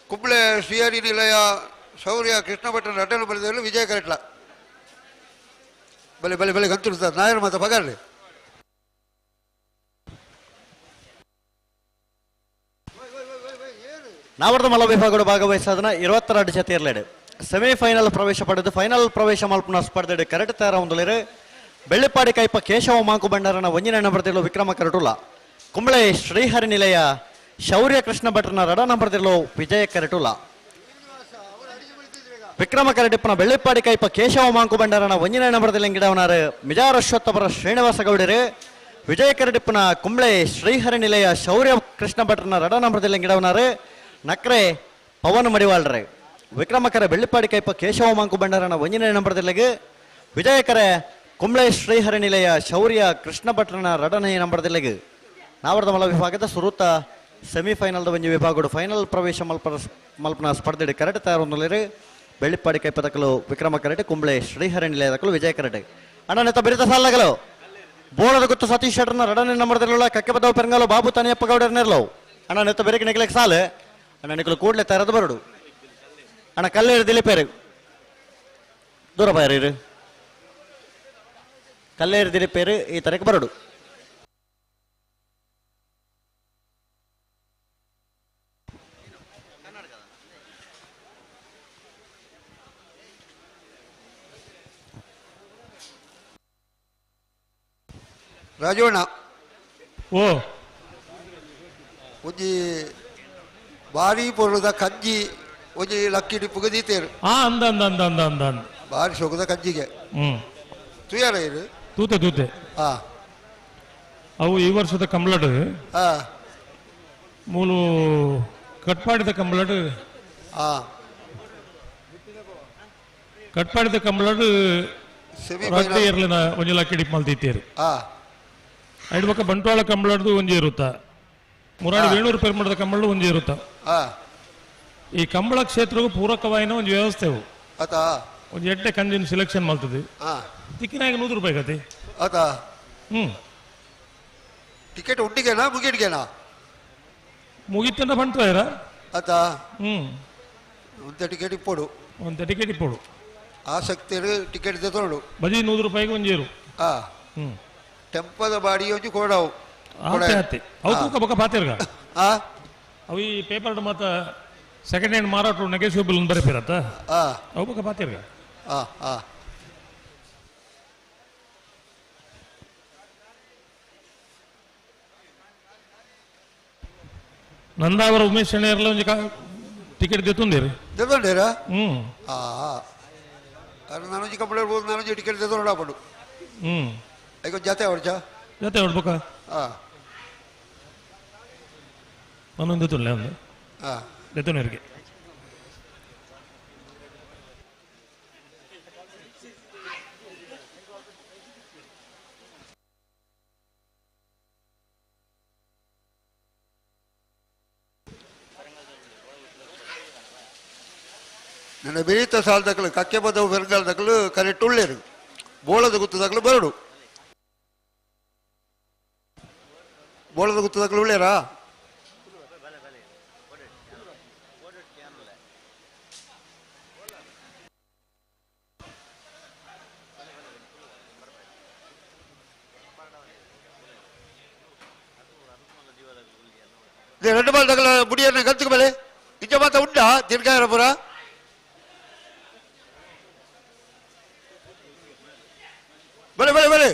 ಕುಂಬ್ಳೆ ಶ್ರೀಹರಿ ನಿಲಯ ಶೌರ್ಯ ಕೃಷ್ಣ ಭಟ್ಟನ ರಡ್ಡನ ಬರೆದವರು ವಿಜಯ ಕರೆಟ್ಲ. ಬಲೆ ಬಲೆ ಬಲೆ ಗಂತುಡ್ತಾರೆ ನಾಯರ್ ಮಾತ ಪಗರ್ಲಿ. ನಾವರ್ದ ಮಲ್ಲ ವಿಭಾಗದ ಭಾಗವಹಿಸಾದನ 22 ಜತೆಯರ್ಲೆಡೆ ಸೆಮಿಫೈನಲ್ ಪ್ರವೇಶ ಪಡೆದು ಫೈನಲ್ ಪ್ರವೇಶ ಮಲ್ಪುನ ಸ್ಪರ್ಧೆ ಕರೆಕ್ಟ್ ತಯಾರ ಹೊಂದಲಿರು. ಬೆಳ್ಳಿಪಾಡಿ ಕೈಪ ಕೇಶವ ಮಾಂಕು ಭಂಡಾರನ ಒಂಜಿನ ನಂಬರ್ದಿಲು ವಿಕ್ರಮ ಕರಟುಲ. ಕುಂಬಳೆ ಶ್ರೀಹರಿ ನಿಲಯ ಶೌರ್ಯ ಕೃಷ್ಣ ಭಟ್ರನ ರಡ ನಂಬರ್ದಿಲು ವಿಜಯ ಕರಟುಲ. ವಿಕ್ರಮ ಕರಟಿಪ್ಪನ ಬೆಳ್ಳಿಪಾಡಿ ಕೈಪ ಕೇಶವ ಮಾಂಕು ಭಂಡಾರನ ಒಂಜಿನ ನಂಬರ್ದಿಲ್ ಗಿಡವನಾರು ಮಿಜಾರಶ್ವತ್ತಪರ ಶ್ರೀನಿವಾಸ ಗೌಡರು. ವಿಜಯ ಕರಟಿಪ್ಪನ ಕುಂಬಳೆ ಶ್ರೀಹರಿ ನಿಲಯ ಶೌರ್ಯ ಕೃಷ್ಣ ಭಟ್ರನ ರಡ ನಂಬರ್ದಿಲ್ ಗಿಡವನಾರು ನಕ್ರೆ ಪವನ್ ಮಡಿವಾಳ್ರೆ. ವಿಕ್ರಮಕರ ಬೆಳ್ಳಿಪಾಡಿ ಕೈಪ ಕೇಶವ ಮಾಂಕು ಭಂಡಾರನ ಒಂಜಿನ ನಂಬರ್ದಿಲ್ಲಿಗೆ ವಿಜಯಕರ ಕುಂಬ್ಳೆ ಶ್ರೀಹರಿ ನಿಲಯ ಶೌರ್ಯ ಕೃಷ್ಣ ಭಟ್ರನ ರಡನೆಯ ನಂಬರ್ದಿಲ್ಲಿಗೆ. ನಾವರ್ದ ಮಲ್ಲ ವಿಭಾಗದ ಸುರುತ ಸೆಮಿಫೈನಲ್ದ ಒಂಜಿ ವಿಭಾಗಡು ಫೈನಲ್ ಪ್ರವೇಶ ಮಲ್ಪನ ಸ್ಪರ್ಧೆ ಕರೆಕ್ಟ್ ತಯಾರೊಂದಲಿರು. ಬೆಳ್ಳಿಪಾಡಿ ಕೈಪದಕಲು ವಿಕ್ರಮ ಕರೆಟೆ, ಕುಂಬ್ಳೆ ಶ್ರೀಹರಿ ನಿಲಯದಕಲು ವಿಜಯ ಕರೆಟೆ. ಅಣ್ಣನೆತ್ತ ಬಿರಿತ ಸಾಲಗಲು ಬೋಳದ ಗುತ್ತು ಸತೀಶ್ ಶೆಟ್ಟರ್ನ ರಡನೆ ನಂಬರ್ದಿಲ್ಲ ಕಕ್ಕೆಬದವು ಪೆರಂಗಾಲು ಬಾಬು ತನಿಯಪ್ಪ ಗೌಡರ್ನೆರ್ಲವು. ಅಣ್ಣ ನೆತ್ತ ಬೆರಕೆ ನಿಕ್ಲೆಕ್ ಸಾಲು ಅಣ್ಣ ನಿಕ್ಲು ಕೂಡಲೇ ತಯಾರದ ಬರಡು. ಅಣ್ಣ ಕಲ್ಲೇರು ದಿಲೀಪೇರು ದೂರ ಬಾಯರು ಕಲ್ಲೇರು ದಿಲೀಪೇರು ಈ ತರಕ್ಕೆ ಬರಡು. ರಾಜೋಣ ಓ ಒಂಜಿ ಬಾರಿ ಪೊರುದ ಕಂಜಿ ಒಂಜಿ ಲಕ್ಕಿ ಡಿಪ್ಪುಗೆ ದೀತೇರು. ಅಂದ ಅಂದ ಅಂದ ಅಂದ ಅಂದ ಅಂದ ಬಾರಿ ಸೊಗದ ಕಂಜಿಗೆ ತುಯಾರ ಇದು ತೂತೆ ತೂತೆ. ಅವು ಈ ವರ್ಷದ ಕಂಬಳಡು ಮೂಲು ಕಟ್ಪಾಡಿದ ಕಂಬಳಡು ಕಟ್ಪಾಡಿದ ಕಂಬಳಡು ರಡ್ಡು ಇರ್ಲಿನ ಒಂಜಿ ಲಕ್ಕಿ ಡಿಪ್ ಮಲ್ತೀತೇರು. ಐಡ್ಬಕ್ಕ ಬಂಟ್ವಾಳ ಕಂಬಳಡ್ದು ಒಂಜಿ ಇರುತ್ತ, ಮುರಾಡಿ ವೇಣೂರು ಪೆರ್ಮಠದ ಕಂಬಳಡು ಒಂಜಿ ಇರುತ್ತ. ಈ ಕಂಬಳ ಕ್ಷೇತ್ರಕ್ಕೂ ಪೂರಕವಾಯಿನ ಒಂದು ವ್ಯವಸ್ಥೆ ಒಂದು ಎಡ್ಡೆ ಕಂಜಿನ ಸೆಲೆಕ್ಷನ್ ಮಾಡ್ತದೆ. ತಿಕ್ಕಿನಾಗ 100 ರೂಪಾಯಿ ಕತೆ. ಟಿಕೆಟ್ ಉಂಡಿಗೆನಾ ಮುಗಿಡ್ಗೆನಾ? ಮುಗಿತಂಡ ಬಂಟ್ವಾರ ಒಂದು ಟಿಕೆಟ್ ಇಪ್ಪೋಡು, ಒಂದು ಟಿಕೆಟ್ ಇಪ್ಪೋಡು. ಆಸಕ್ತಿ ಟಿಕೆಟ್ ತಗೊಳ್ಳು ಬಜಿ 100 ರೂಪಾಯಿಗೆ ಒಂಜೇರು. ಟೆಂಪದ ಬಾಡಿ ಒಂಜಿ ಕೊಡವು ಅವು ತೂಕ ಬೊಕ್ಕ ಪಾತಿರ್ಗ. ಅವು ಈ ಪೇಪರ್ ಮಾತ ಸೆಕೆಂಡ್ ಹ್ಯಾಂಡ್ ಮಾರಾಟ ನೆಗೆಸಿಬಲ್ ಬರೆಪಿರತ್ತ ಅವು ಬೊಕ್ಕ ಪಾತಿರ್ಗ. ನಂದಾವರ ಉಮೇಶ್ ಶೆಣೆಯರ್ಲ ಒಂಜಿ ಟಿಕೆಟ್ ದೆತ್ತುಂದಿರಿ ದೆತ್ತೊಂಡೇರಾ? ನಾನೊಂಜಿ ಕಂಪ್ಲೇಂಟ್ ಇರ್ಬೋದು, ನಾನೊಂಜಿ ಟಿಕೆಟ್ ದೆತ್ತೊಂಡು ಐಕ ಜಾತೆ ಹೊಡ್ಚ ಜಾತೆ ಹೊಡ್ಬೇಕಾ? ನಾನೊಂದು ದೆತ್ತೊಂಡ್ಲೆ ಒಂದು ದೆತ್ತೊಂಡೇರಿಗೆ. ನನ್ನ ಬೆರೀತ ಸಾಲದಕ್ಕಲು ಕಕ್ಕೆ ಬದವು ಬೆರಗಾಲದಕ್ಕಲು ಕರೆಕ್ಟ್ ಉಳ್ಳೇರು ಬೋಳದ ಗುತ್ತದಕ್ಕಲು ಬರಡು ಬೋಳದ ಗುತ್ತದಕ್ಕಲು ಉಳ್ಳೇರಾ? ரெண்டு பால் தகல முடியாது கத்துக்கு மேலே இங்க பார்த்தா உண்டா திருக்காயிரம் பூரா. ಬಲೆ ಬಲೆ ಬಲೆ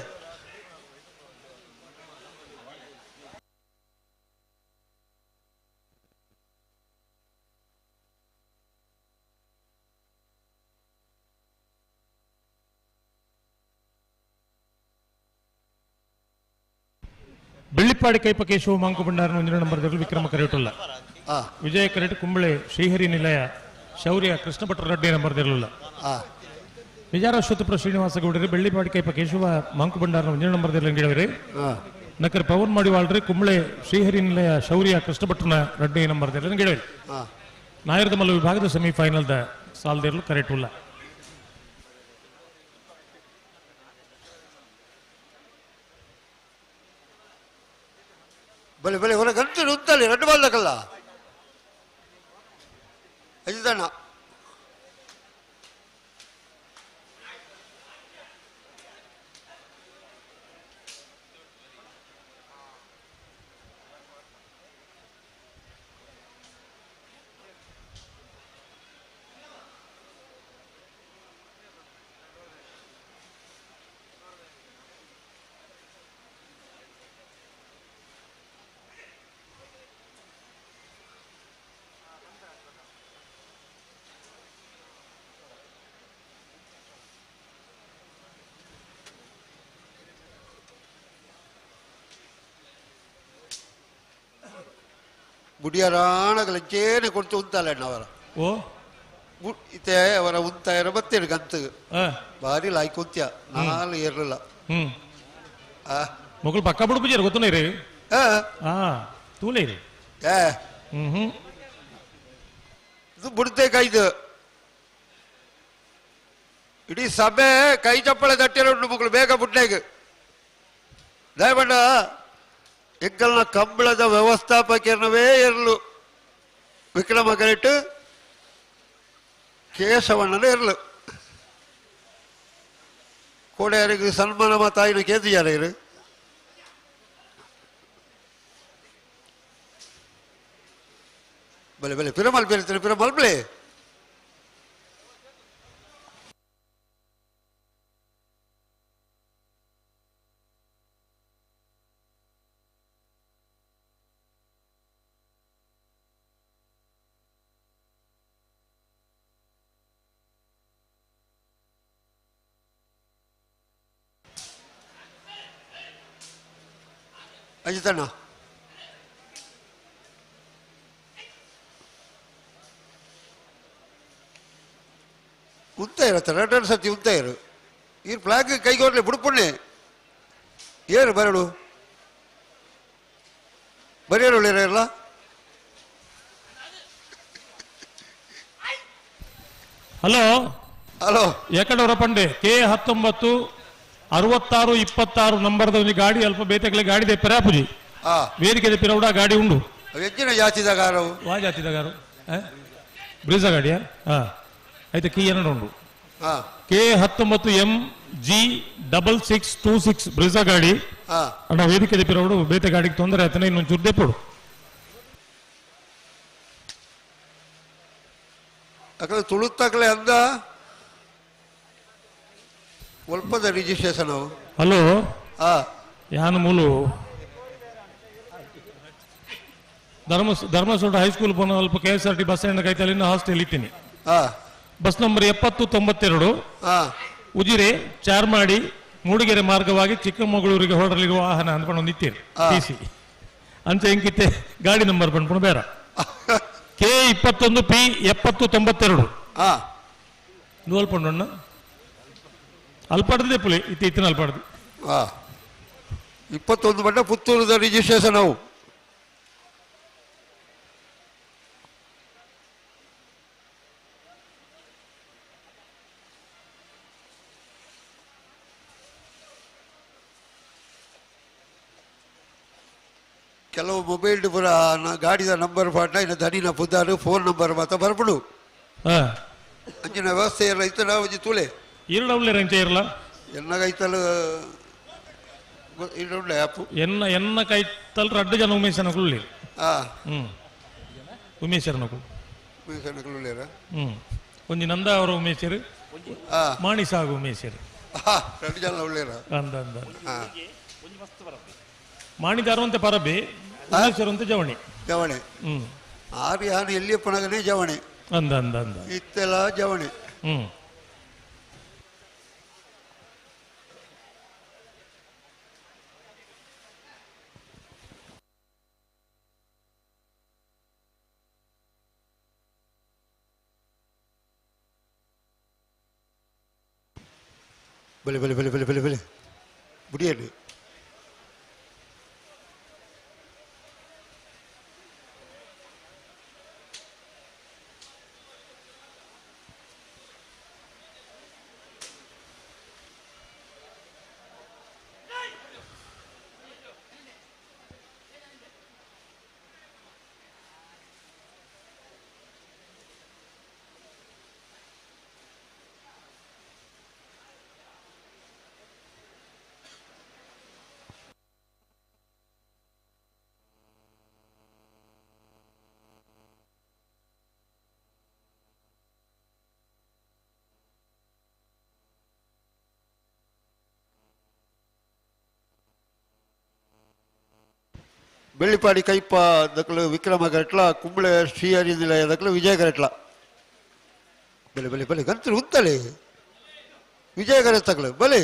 ಬೆಳ್ಳಿಪ್ಪಾಡಿ ಕೈಪ ಕೇಶವ ಮಾಂಕು ಭಂಡಾರ ಒಂದಿನ ನಂಬರ್ ವಿಕ್ರಮ ಕರೆಟುಲ್ಲ. ವಿಜಯ ಕರೆಟ್ ಕುಂಬಳೆ ಶ್ರೀಹರಿ ನಿಲಯ ಶೌರ್ಯ ಕೃಷ್ಣ ಭಟ್ರ ರೆಡ್ಡಿ ನಂಬರ್ ಇರಲಿಲ್ಲ. ವಿಜಾರಶ್ವತಪುರ ಶ್ರೀನಿವಾಸ ಗೌಡರು ಬೆಳ್ಳಿಪಾಡಿ ಕೈಪ ಕೇಶವ ಮಾಂಕು ಭಂಡಾರ ಒಂದಿನ ನಂಬರ್ ಗಿಡವರಿ. ನಕರ್ ಪವನ್ ಮಾಡಿವಾಳ್ರಿ ಕುಂಬಳೆ ಶ್ರೀಹರಿ ನಿಲಯ ಶೌರ್ಯ ಕೃಷ್ಣ ಭಟ್ರನ ರೆಡ್ಡಿ ನಂಬರ್ ಗಿಡವರಿ. ನಾಯರದ ಮಲ್ಲ ವಿಭಾಗದ ಸೆಮಿಫೈನಲ್ the ಸಾಲದಿರಲು ಕರೆಟುಲ್ಲ. ಬಲೆ ಬಲೆ ಹೊರ ಗಂಟೆ ಉತ್ತಲಿ ಎರಡು ಬಾಲ್ದಕ್ಕಲ್ಲ ಅಜಿತಣ್ಣ. ಬುಡಿಯರಾಣಗಲ ಚೇನೆ ಕೊಡ್ತು ಉಂತಾಲೆ ಅವರ. ಓ ಇತ್ತೆ ಅವರ ಉಂತಾಯರ ಬತ್ತೇರು ಗಂತು ಬಾರಿ ಲಾಯ್ಕ್ ಕುಂತ್ಯ ನಾಲ್ ಏರ್ಲಿಲ್ಲ. ಮೊಗಲು ಪಕ್ಕ ಬಿಡು ಪೂಜಾರಿ ಗೊತ್ತನೇ ತೂಲೇ ಹ್ಮ್ ಇದು ಬುಡ್ತೆ ಕೈದು ಇಡೀ ಸಭೆ ಕೈ ಚಪ್ಪಳೆ ತಟ್ಟಿರ ಉಂಟು ಮಕ್ಕಳು ಬೇಗ ಬುಡ್ಡೆಗ್ ದಯಮಂಡ ಎಂಕಲ್ನ ಕಂಬಳದ ವ್ಯವಸ್ಥಾಪಕರವೇ ಇರಲು ವಿಕ್ರಮ ಕರೆಕ್ಟ್ ಕೇಶವಣ್ಣನ ಇರಲು ಕೋಡೆಯರಿಗೆ ಸನ್ಮಾನ ಮಾತಾಯಿನ ಕೇತಿಯಾರ ಇರು ಬಲೆ ಬಲೆ ಪಿರಮಲ್ ಪೇರ್ತಾರೆ ಪಿರಮಲ್ ಬಲೆ ಅಜಿತಣ್ಣ ಉಂತ ಇರತ್ತ ಎರಡು ಸರ್ತಿ ಉಂತ ಇರು. ಈ ಫ್ಲಾಗ್ ಕೈಗೋರ್ಲೆ ಬುಡ್ಪುಣ್ಣೆ ಏನು ಬರಡು ಬರೆಯರು ಇಲ್ಲ. ಹಲೋ ಹಲೋ ಎಕಡವರ ಪಂಡೆ ಕೆ 19 66 26 ನಂಬರ್ದ ಒಂದು ಗಾಡಿ ಅಲ್ಪ ಬೇತೆಗಳ ಗಾಡಿ ದೆ ಪೆರಾಪುಜಿ ವೇದಿಕೆ ಪಿರೌಡ ಗಾಡಿ ಉಂಡು. ಹೆಚ್ಚಿನ ಜಾತಿದಗಾರವು ವಾ ಜಾತಿದಗಾರು ಬ್ರೀಜಾ ಗಾಡಿಯಾ? ಹಾ ಆಯ್ತು ಕೀ ಎರಡು ಉಂಡು. ಕೆ 19 ಎಂ ಜಿ 6626 ಬ್ರಿಜಾ ಗಾಡಿ. ಅಣ್ಣ ವೇದಿಕೆ ಪಿರೌಡು ಬೇತೆ ಗಾಡಿಗೆ ತೊಂದರೆ ಆಯ್ತಾನೆ ಇನ್ನೊಂದು ಚೂರು ದೆಪ್ಪಡು. ಅಕಲೆ ತುಳುತ್ತಕಲೆ ಅಂದ ಒಲ್ಪದ ರಿಜಿಸ್ಟ್ರೇಷನ್ ಅವು. ಹಲೋ ಯಾನು ಮೂಲು ಧರ್ಮಸ್ಥಳ ಹೈಸ್ಕೂಲ್ ಪೋನ ಅಲ್ಪ K S R T bus stand ಕೈತಲಿಂದ ಹಾಸ್ಟೆಲ್ ಇತ್ತೀನಿ. ಬಸ್ ನಂಬರ್ 70 92 ಉಜಿರೆ ಚಾರ್ಮಾಡಿ ಮೂಡಿಗೆರೆ ಮಾರ್ಗವಾಗಿ ಚಿಕ್ಕಮಗಳೂರಿಗೆ ಹೊರಡಲಿರುವ ವಾಹನ ಅಂದ್ಕೊಂಡು ಒಂದು ಇತ್ತೀರಿ ಟಿ ಸಿ ಅಂಚೆ ಇಂಕಿತ್ತೆ ಗಾಡಿ ನಂಬರ್ ಬಂದ್ಕೊಂಡು ಬೇಡ. ಕೆ 21 ಪಿ 70 92 ನೂಲ್ಪಂಡು ಅಲ್ಪಾಡ್ದೆ ಪುಲಿ ಇತ್ತು ಇತ್ತಿನ ಅಲ್ಪಾಡ್ದು. 21 ಬಂಡ ಪುತ್ತೂರುದ ರಿಜಿಸ್ಟ್ರೇಷನ್ ಅವು. ಕೆಲವು ಮೊಬೈಲ್ ಪೂರ ಗಾಡಿದ ನಂಬರ್ ಪಾಟ್ನ ಇನ್ನು ದನಿನ ಪುದಾರು ಫೋನ್ ನಂಬರ್ ಮಾತ್ರ ಬರ್ಬಿಡು. ಅಂಚಿನ ವ್ಯವಸ್ಥೆ ಎಲ್ಲ ಇತ್ತು ನಾವು ತೂಲೆ ಇರಡವ್ಲೆ ರಂಚ ಇರಲ್ಲ ಎನ್ನ ಕೈತಲ್ ಇರಡವ್ಲೆ ಆ್ಯಪ್ ಎನ್ನ ಎನ್ನ ಕೈತಲ್ ರಡ್ಡು ಜನ ಉಮೇಶನ ಕುಳ್ಳಿ. ಉಮೇಶರನ ಉಮೇಶನ ಕುಳ್ಳಿರ. ಒಂಜಿ ನಂದ ಅವರ ಉಮೇಶರು ಮಾಣಿ ಸಾಗು ಉಮೇಶರು ರಡ್ಡು ಜನ ಉಳ್ಳೇರ ಅಂದ ಅಂದ ಮಾಣಿದಾರುವಂತೆ ಪರಬಿ ಉಮೇಶರಂತೆ ಜವಣಿ ಜವಣಿ. ಆರು ಯಾನು ಎಲ್ಲಿಯಪ್ಪನಗನೇ ಜವಣಿ ಅಂದ ಅಂದ ಅಂದ ಇತ್ತೆಲ್ಲ ಜವಣಿ. ಬಲೆ ಬಲೆ ಬಲೆ ಬಲೆ ಬಲೆ ಬಲೆ ಬುಡಿಯಲ್ಲಿ ಬೆಳ್ಳಿಪಾಡಿ ಕೈಪ ದಕ್ಕಲು ವಿಕ್ರಮ ಗಟ್ಲ, ಕುಂಬಳೆ ಶ್ರೀಹರಿ ನಿಲಯ ದಕ್ಕಲು ವಿಜಯ ಗರಟ್ಲ. ಬಲೆ ಬಲೆ ಬಲೆ ಗಂತರು ಉತ್ತಲೆ ವಿಜಯ ಗರತಗಳು ಬಲೆ.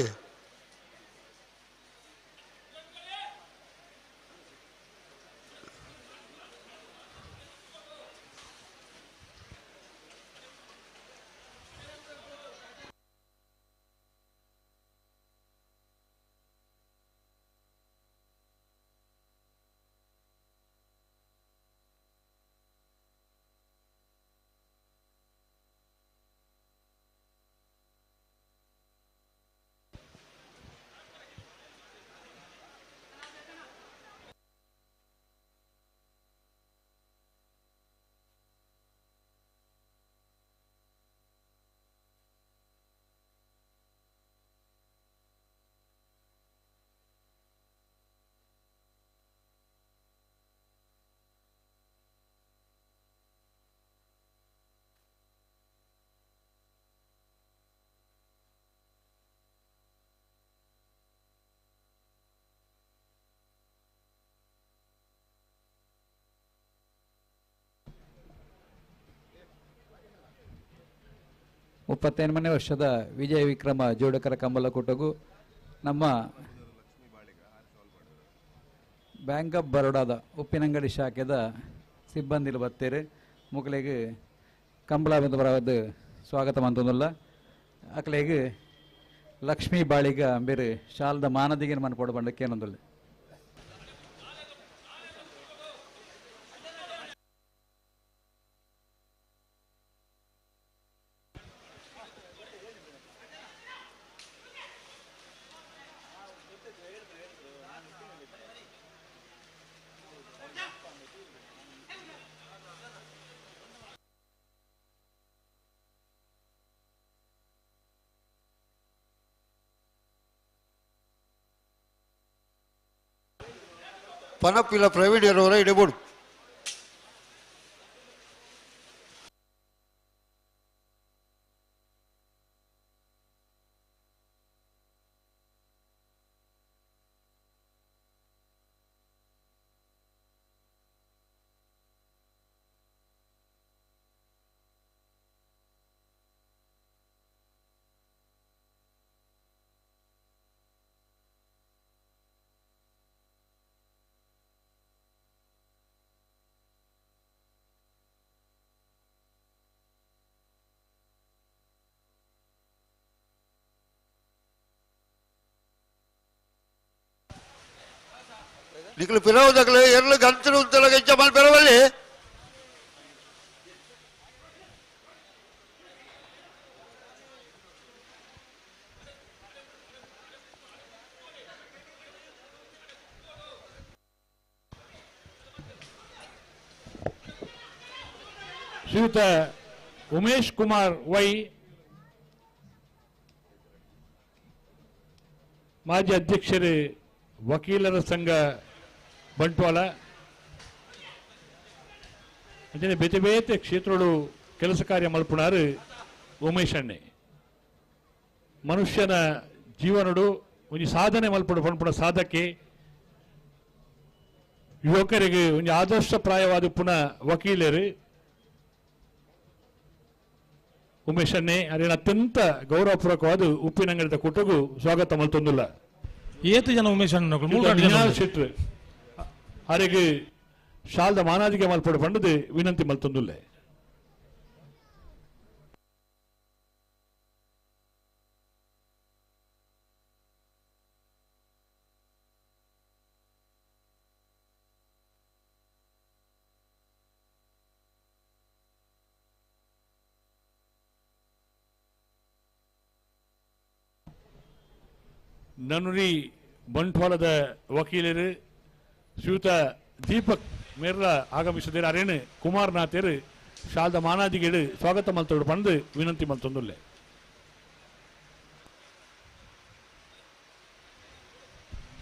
38ನೇ ವರ್ಷದ ವಿಜಯ ವಿಕ್ರಮ ಜೋಡಕರ ಕಂಬಲಕೂಟಗೂ ನಮ್ಮ ಬ್ಯಾಂಕ್ ಆಫ್ ಬರೋಡಾದ ಉಪ್ಪಿನಂಗಡಿ ಶಾಖೆದ ಸಿಬ್ಬಂದಿಲು ಬತ್ತೇರು ಮುಕ್ಲೆಗ್ ಕಂಬಳ ಬರೋದು ಸ್ವಾಗತ ಮಂತೊಂದುಲ್ಲ. ಅಕ್ಲೆಗ್ ಲಕ್ಷ್ಮೀ ಬಾಳಿಗ ಅಂಬೇರು ಶಾಲದ ಮಾನದಿಗೆ ಮನ್ಪೋಡು ಬಂಡಕ್ಕೇನೊಂದುಲ್ಲ. ಪನಪಿಲ ಪ್ರವೀಣ್ ಇರೋರ ಇಡಬೋಡು. ನಿಕ್ಲು ಪಿರವುದಕ್ಲು ಎರ್ಲು ಗಂತಲು ಉಂತಲ ಗೆಜ್ಜ ಮಲ್ ಪೆರವಲ್ಲಿ. ಶ್ರೀಯುತ ಉಮೇಶ್ ಕುಮಾರ್ ವೈ, ಮಾಜಿ ಅಧ್ಯಕ್ಷರು ವಕೀಲರ ಸಂಘ ಬಂಟ್ವಾಳ, ಅಂಚನೆ ಬೇತೆ ಬೇತೆ ಕ್ಷೇತ್ರಗಳು ಕೆಲಸ ಕಾರ್ಯ ಮಲ್ಪುಣಾರು ಉಮೇಶ್ ಅಣ್ಣೆ. ಮನುಷ್ಯನ ಜೀವನಡು ಒಂಜಿ ಸಾಧನೆ ಮಲ್ಪುಡು ಪನ್ಪುಣ ಸಾಧಕೆ, ಯುವಕರಿಗೆ ಒಂಜಿ ಆದರ್ಶ ಪ್ರಾಯವಾದ ಪುನಃ ವಕೀಲರು ಉಮೇಶ್ ಅಣ್ಣೆ ಅರೇನ ಅತ್ಯಂತ ಗೌರವಪೂರ್ವಕವಾದ ಉಪ್ಪಿನಂಗಡಿದ ಕೂಟಗೂ ಸ್ವಾಗತ ಮಲ್ತೊಂದುಲ್ಲ. ಏತು ಜನ ಉಮೇಶ್ ಅಣ್ಣ ಮೂರು ಶೆಟ್ರು ಅರೆಗೆ ಶಾಲ್ದ ಮಾನಾದಿಗೆ ಮಲ್ಪಡು ಪಂಡದು ವಿನಂತಿ ಮಲ್ತೊಂದುಲ್ಲೆ. ನನುರಿ ಬಂಟ್ವಾಳದ ವಕೀಲರು ಶ್ರೀಯುತ ದೀಪಕ್ ಮೇರ್ಲ ಆಗಮಿಸಿದರೆ ಅರೇನು ಕುಮಾರ್ ನಾಥೇರು ಶಾಲ್ದ ಮಾನಾದಿಗೇಡು ಸ್ವಾಗತ ಮಲ್ತೋಡು ಪಂದು ವಿನಂತಿ ಮಲ್ತೊಂದುಲ್ಲೆ.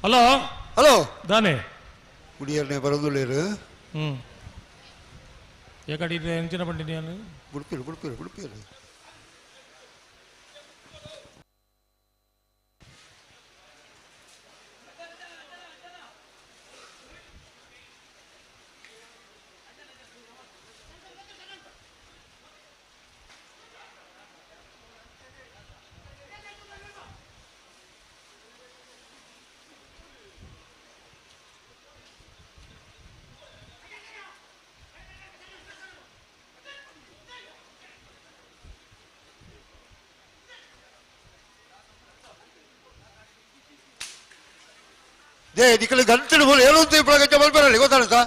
ಹಲೋ ಹಲೋ ದಾನೆ ಕುಡಿಯರ್ನೆ ಬರೋದುಲ್ಲೇರು. ಏಕಡಿ ಎಂಚಿನ ಪಂಡಿನಿ ಬುಡ್ಪಿರು ಬುಡ್ಪಿರು ಬುಡ್ಪಿರು. They ನಿಕಲು ಗಂಟಲು ಬೋಲು ಏನು ಅಂತ ಇಬ್ಬರ ಗಂಟೆ ಬಲ್ಬರಲ್ಲಿ ಗೊತ್ತಾಗುತ್ತಾ?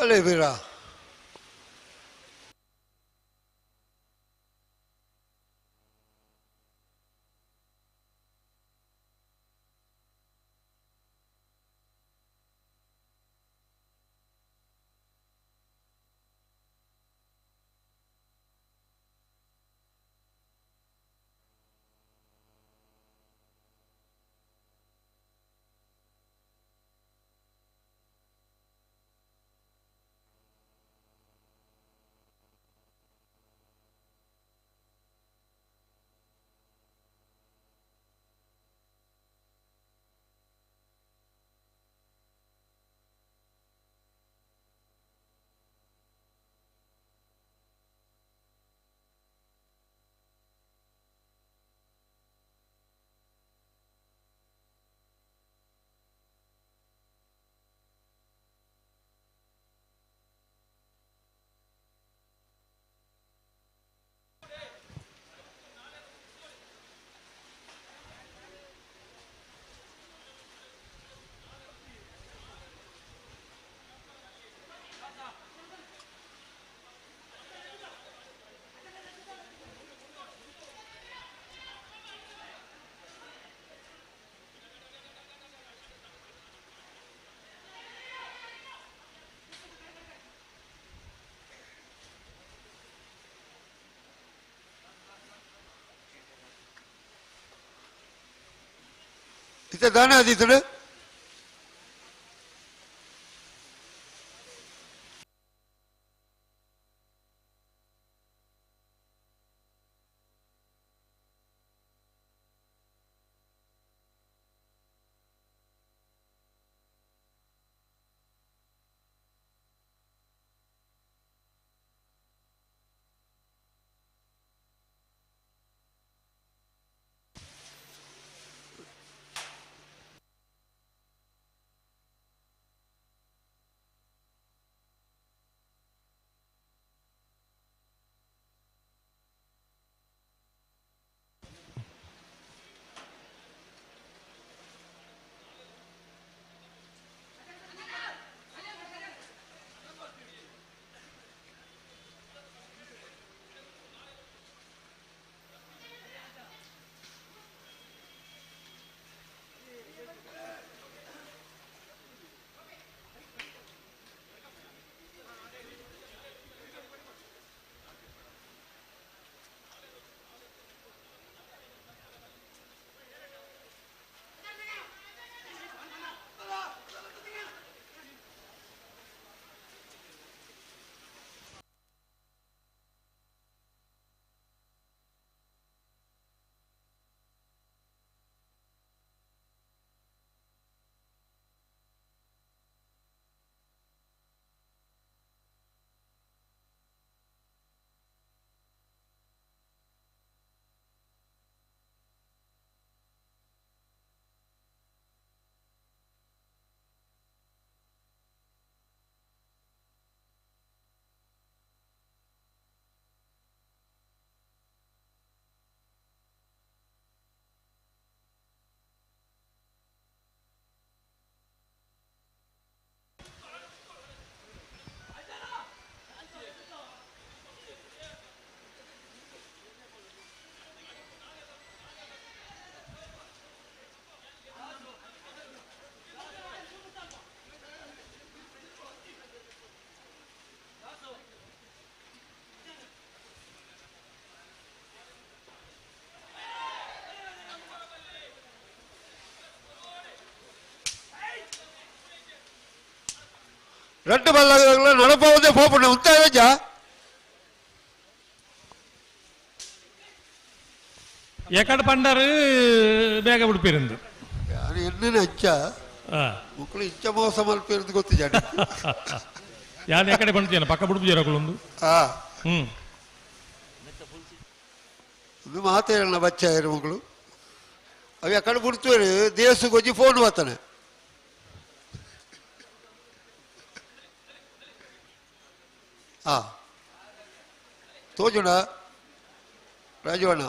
ಬಲೆ ವೀರ. ಇತ್ತೆ ದಾನೆ ಆದಿತ್ತುಡು ರಡ್ಡು ಬಲ್ಲ ನಡಪವುದೇ ಪೋಪುಂಡು ಉಂತ ಎಕಡೆ ಪಂಡರು ಬೇಗ ಬಿಡ್ಪಿರಂದು ಯಾರು ಎಣ್ಣೆ ಅಂಚ ಮಕ್ಕಳು ಇಂಚ ಮೋಸ ಮಲ್ಪಿರಂದು ಗೊತ್ತಿಜಾಡ ಯಾರು ಎಕಡೆ ಪಂಡ್ತೀನ ಪಕ್ಕ ಬಿಡ್ಪುಜಾರ ಅಕುಲೊಂದು. ಇದು ಮಾತೇರಣ್ಣ ಬಚ್ಚ ಇರು ಮಕ್ಕಳು ಅವು ಎಕಡೆ ಬಿಡ್ತೀವಿ ದೇಶಕ್ಕೆ ಹೋಗಿ ಫೋನ್ ಬರ್ತಾನೆ. ತೋಜುಣ ರಾಜವಣ್ಣ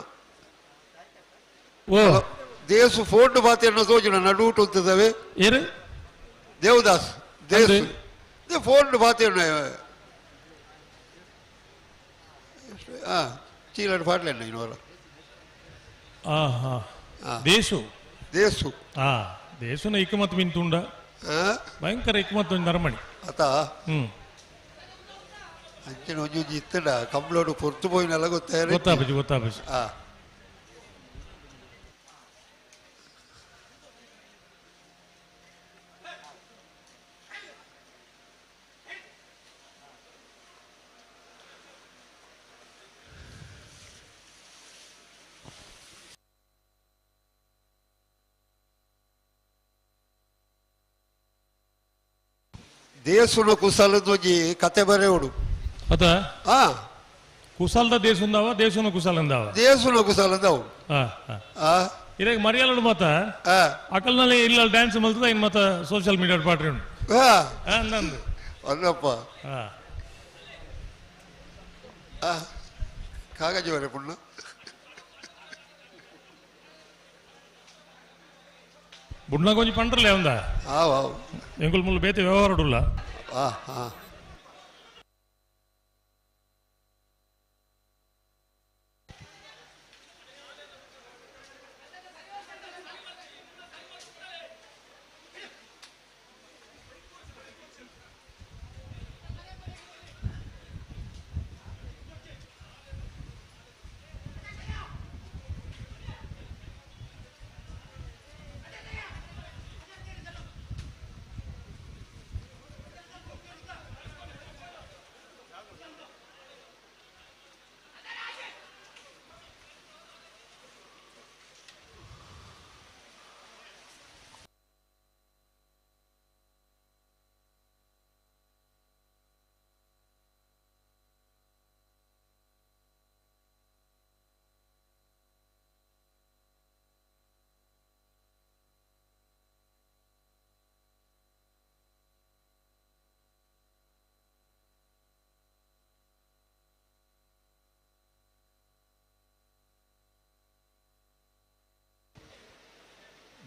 ಓ ದೇಸು ಫೋನ್ ಬಾತೇನ ತೋಜುಣ ನಡುಟು ಅಂತದವೆ ಏರು ದೇವದಾಸ್ ದೇಸು. ಫೋನ್ ಪಾತೆ ಚೀಲಡ್ ಪಾಡ್ಲೆ ಇನ್ನೋರ. ದೇಶು ದೇಸು ದೇಶನ ಇಕ್ಕಮತ್ ಮಿಂತುಂಡ ಭಯಂಕರ ಇಕ್ಕಮತ್ ಒಂದು ನರಮಣಿ ಅತ ಅಂಚಿನ ಒಂಜಿ ಒಂಜಿ ಇತ್ತಡ ಕಂಬ್ಳೋಡು ಪೊರ್ತು ಪೋಯಿನೆಲ್ಲ ಗೊತ್ತಾಯ ಗೊತ್ತಾಪುಜಿ ಗೊತ್ತಾಪುಜಿ. ದೇಸುನ ಕುಸಲದೊಂಜಿ ಕತೆ ಬರೆಯೋಡು ಅತ ಕುಸಲ್ದ ದೇಸುಂದಾವ ದೇಸುನ ಕುಸಲಂದಾವ ದೇಸುನ ಕುಸಲಂದಾವು ಇರಾಗ ಮರಿಯಾಲಡು ಮತ್ತ ಅಕಲ್ನಲ್ಲಿ ಇಲ್ಲ ಡ್ಯಾನ್ಸ್ ಮಲ್ತದ ಇನ್ ಮತ್ತ ಸೋಷಿಯಲ್ ಮೀಡಿಯಾ ಪಾಟ್ರಿ ಉಂಡು ಅಂದಂದು ಅಲ್ಲಪ್ಪ ಕಾಗಜಿ ಬರೆ ಪುಣ್ಣ ಬುಡ್ನ ಕೊಂಚ ಪಂಡ್ರಲೇ ಒಂದ ಎಂಗುಲ್ ಮುಳ್ಳು ಬೇತೆ ವ್ಯವಹಾರ ಉಲ್ಲ.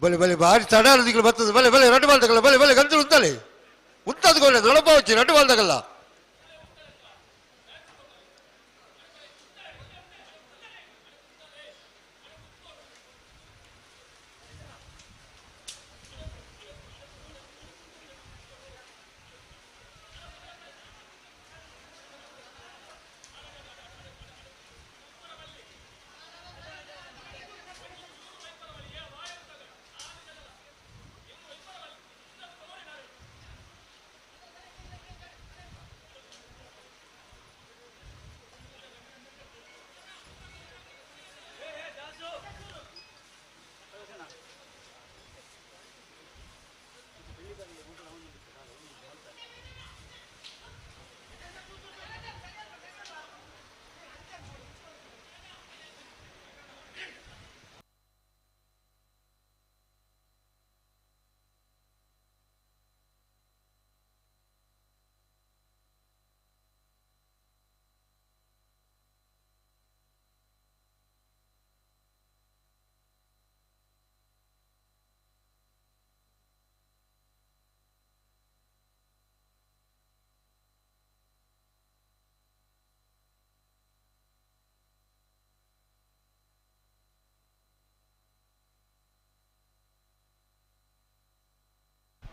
ಬಲೆ ಬಲೆ ಭಾರಿ ತಡ ಬರ್ತದೆ ಬಲೆ ಬಲೆ ರಡ್ಡು ಬಾಲ್ದಗಲ್ಲ ಬಲೆ ಬಲೆ ಗಂಟಲು ಉಂತಲೆ ಉಂತದ್ಕೊಳ್ಳೆ ನಡಪ వచ్చಿ ರಡ್ಡು ಬಾಲ್ದಗಲ್ಲ.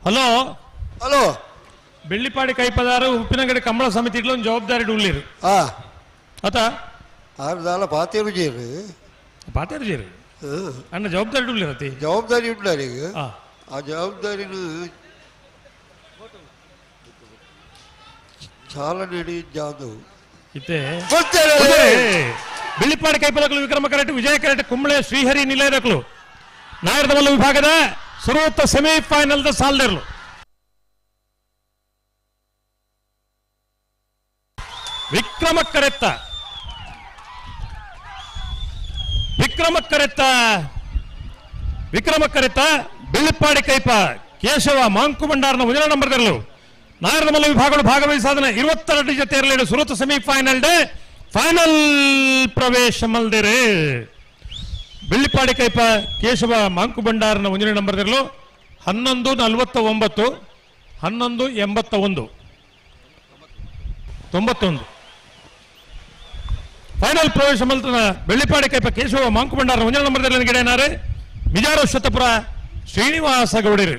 ಹಲೋ ಹಲೋ ಬೆಳ್ಳಿಪಾಡಿ ಕೈಪದಾರು ಉಪ್ಪಿನಂಗಡಿ ಕಂಬಳ ಸಮಿತಿ ಒಂದು ಜವಾಬ್ದಾರಿ ಉಳ್ಳೀರು ಅತ ಆರ್ದಾಲ ಪಾತೇರು ಜೇರು ಪಾತೇರು ಜೇರು ಅಣ್ಣ ಜವಾಬ್ದಾರಿ ಉಳ್ಳಿರತಿ ಜವಾಬ್ದಾರಿ ಉಳ್ಳಾರಿ ಆ ಜವಾಬ್ದಾರಿನ ಚಾಲನೆ ಜಾದು ಇತ್ತೆ ಬೆಳ್ಳಿಪಾಡಿ ಕೈಪದಕಲು ವಿಕ್ರಮ ಕರೆಟ್ ವಿಜಯ ಕರೆಟ್ ಕುಂಬಳೆ ಶ್ರೀಹರಿ ನಿಲಯರಕಲು ನಾಯರ್ದಮಲ್ಲ ವಿಭಾಗದ ಸುರುತ್ತ semifinal the ಸಾಲ್ದೆರ್ಲು Vikrama ಕರೆತ್ತ Vikrama ಕರೆತ್ತ Vikrama ಕರೆತ್ತ Bellipadi ಕೈಪ Keshava Monk ಭಂಡಾರನ ಮೊದಲ ನಂಬರ್ದಲ್ಲೂ ನಾಯರ್ದಮಲ್ಲ ವಿಭಾಗಗಳು ಭಾಗವಹಿಸಾದನ 22 ಜೊತೆ ಸುರತ್ semifinal day final ಪ್ರವೇಶ ಮಲ್ದಿರೆ. ಬೆಳ್ಳಿಪಾಡಿ ಕೈಪ ಕೇಶವ ಮಾಂಕು ಭಂಡಾರನ ಒಂದನೇ ನಂಬರ್ದಲ್ಲೂ 11:49 11:81. 91. Final ಪ್ರವೇಶ ಮಲ್ತನ ಬೆಳ್ಳಿಪಾಡಿ ಕೈಪ ಕೇಶವ ಮಾಂಕುಬಂಡಾರ ಒಂಜನ ನಂಬರ್ ಗಿಡನಾರೆ ಮಿಜಾರ ಶತಪುರ ಶ್ರೀನಿವಾಸ ಗೌಡರು.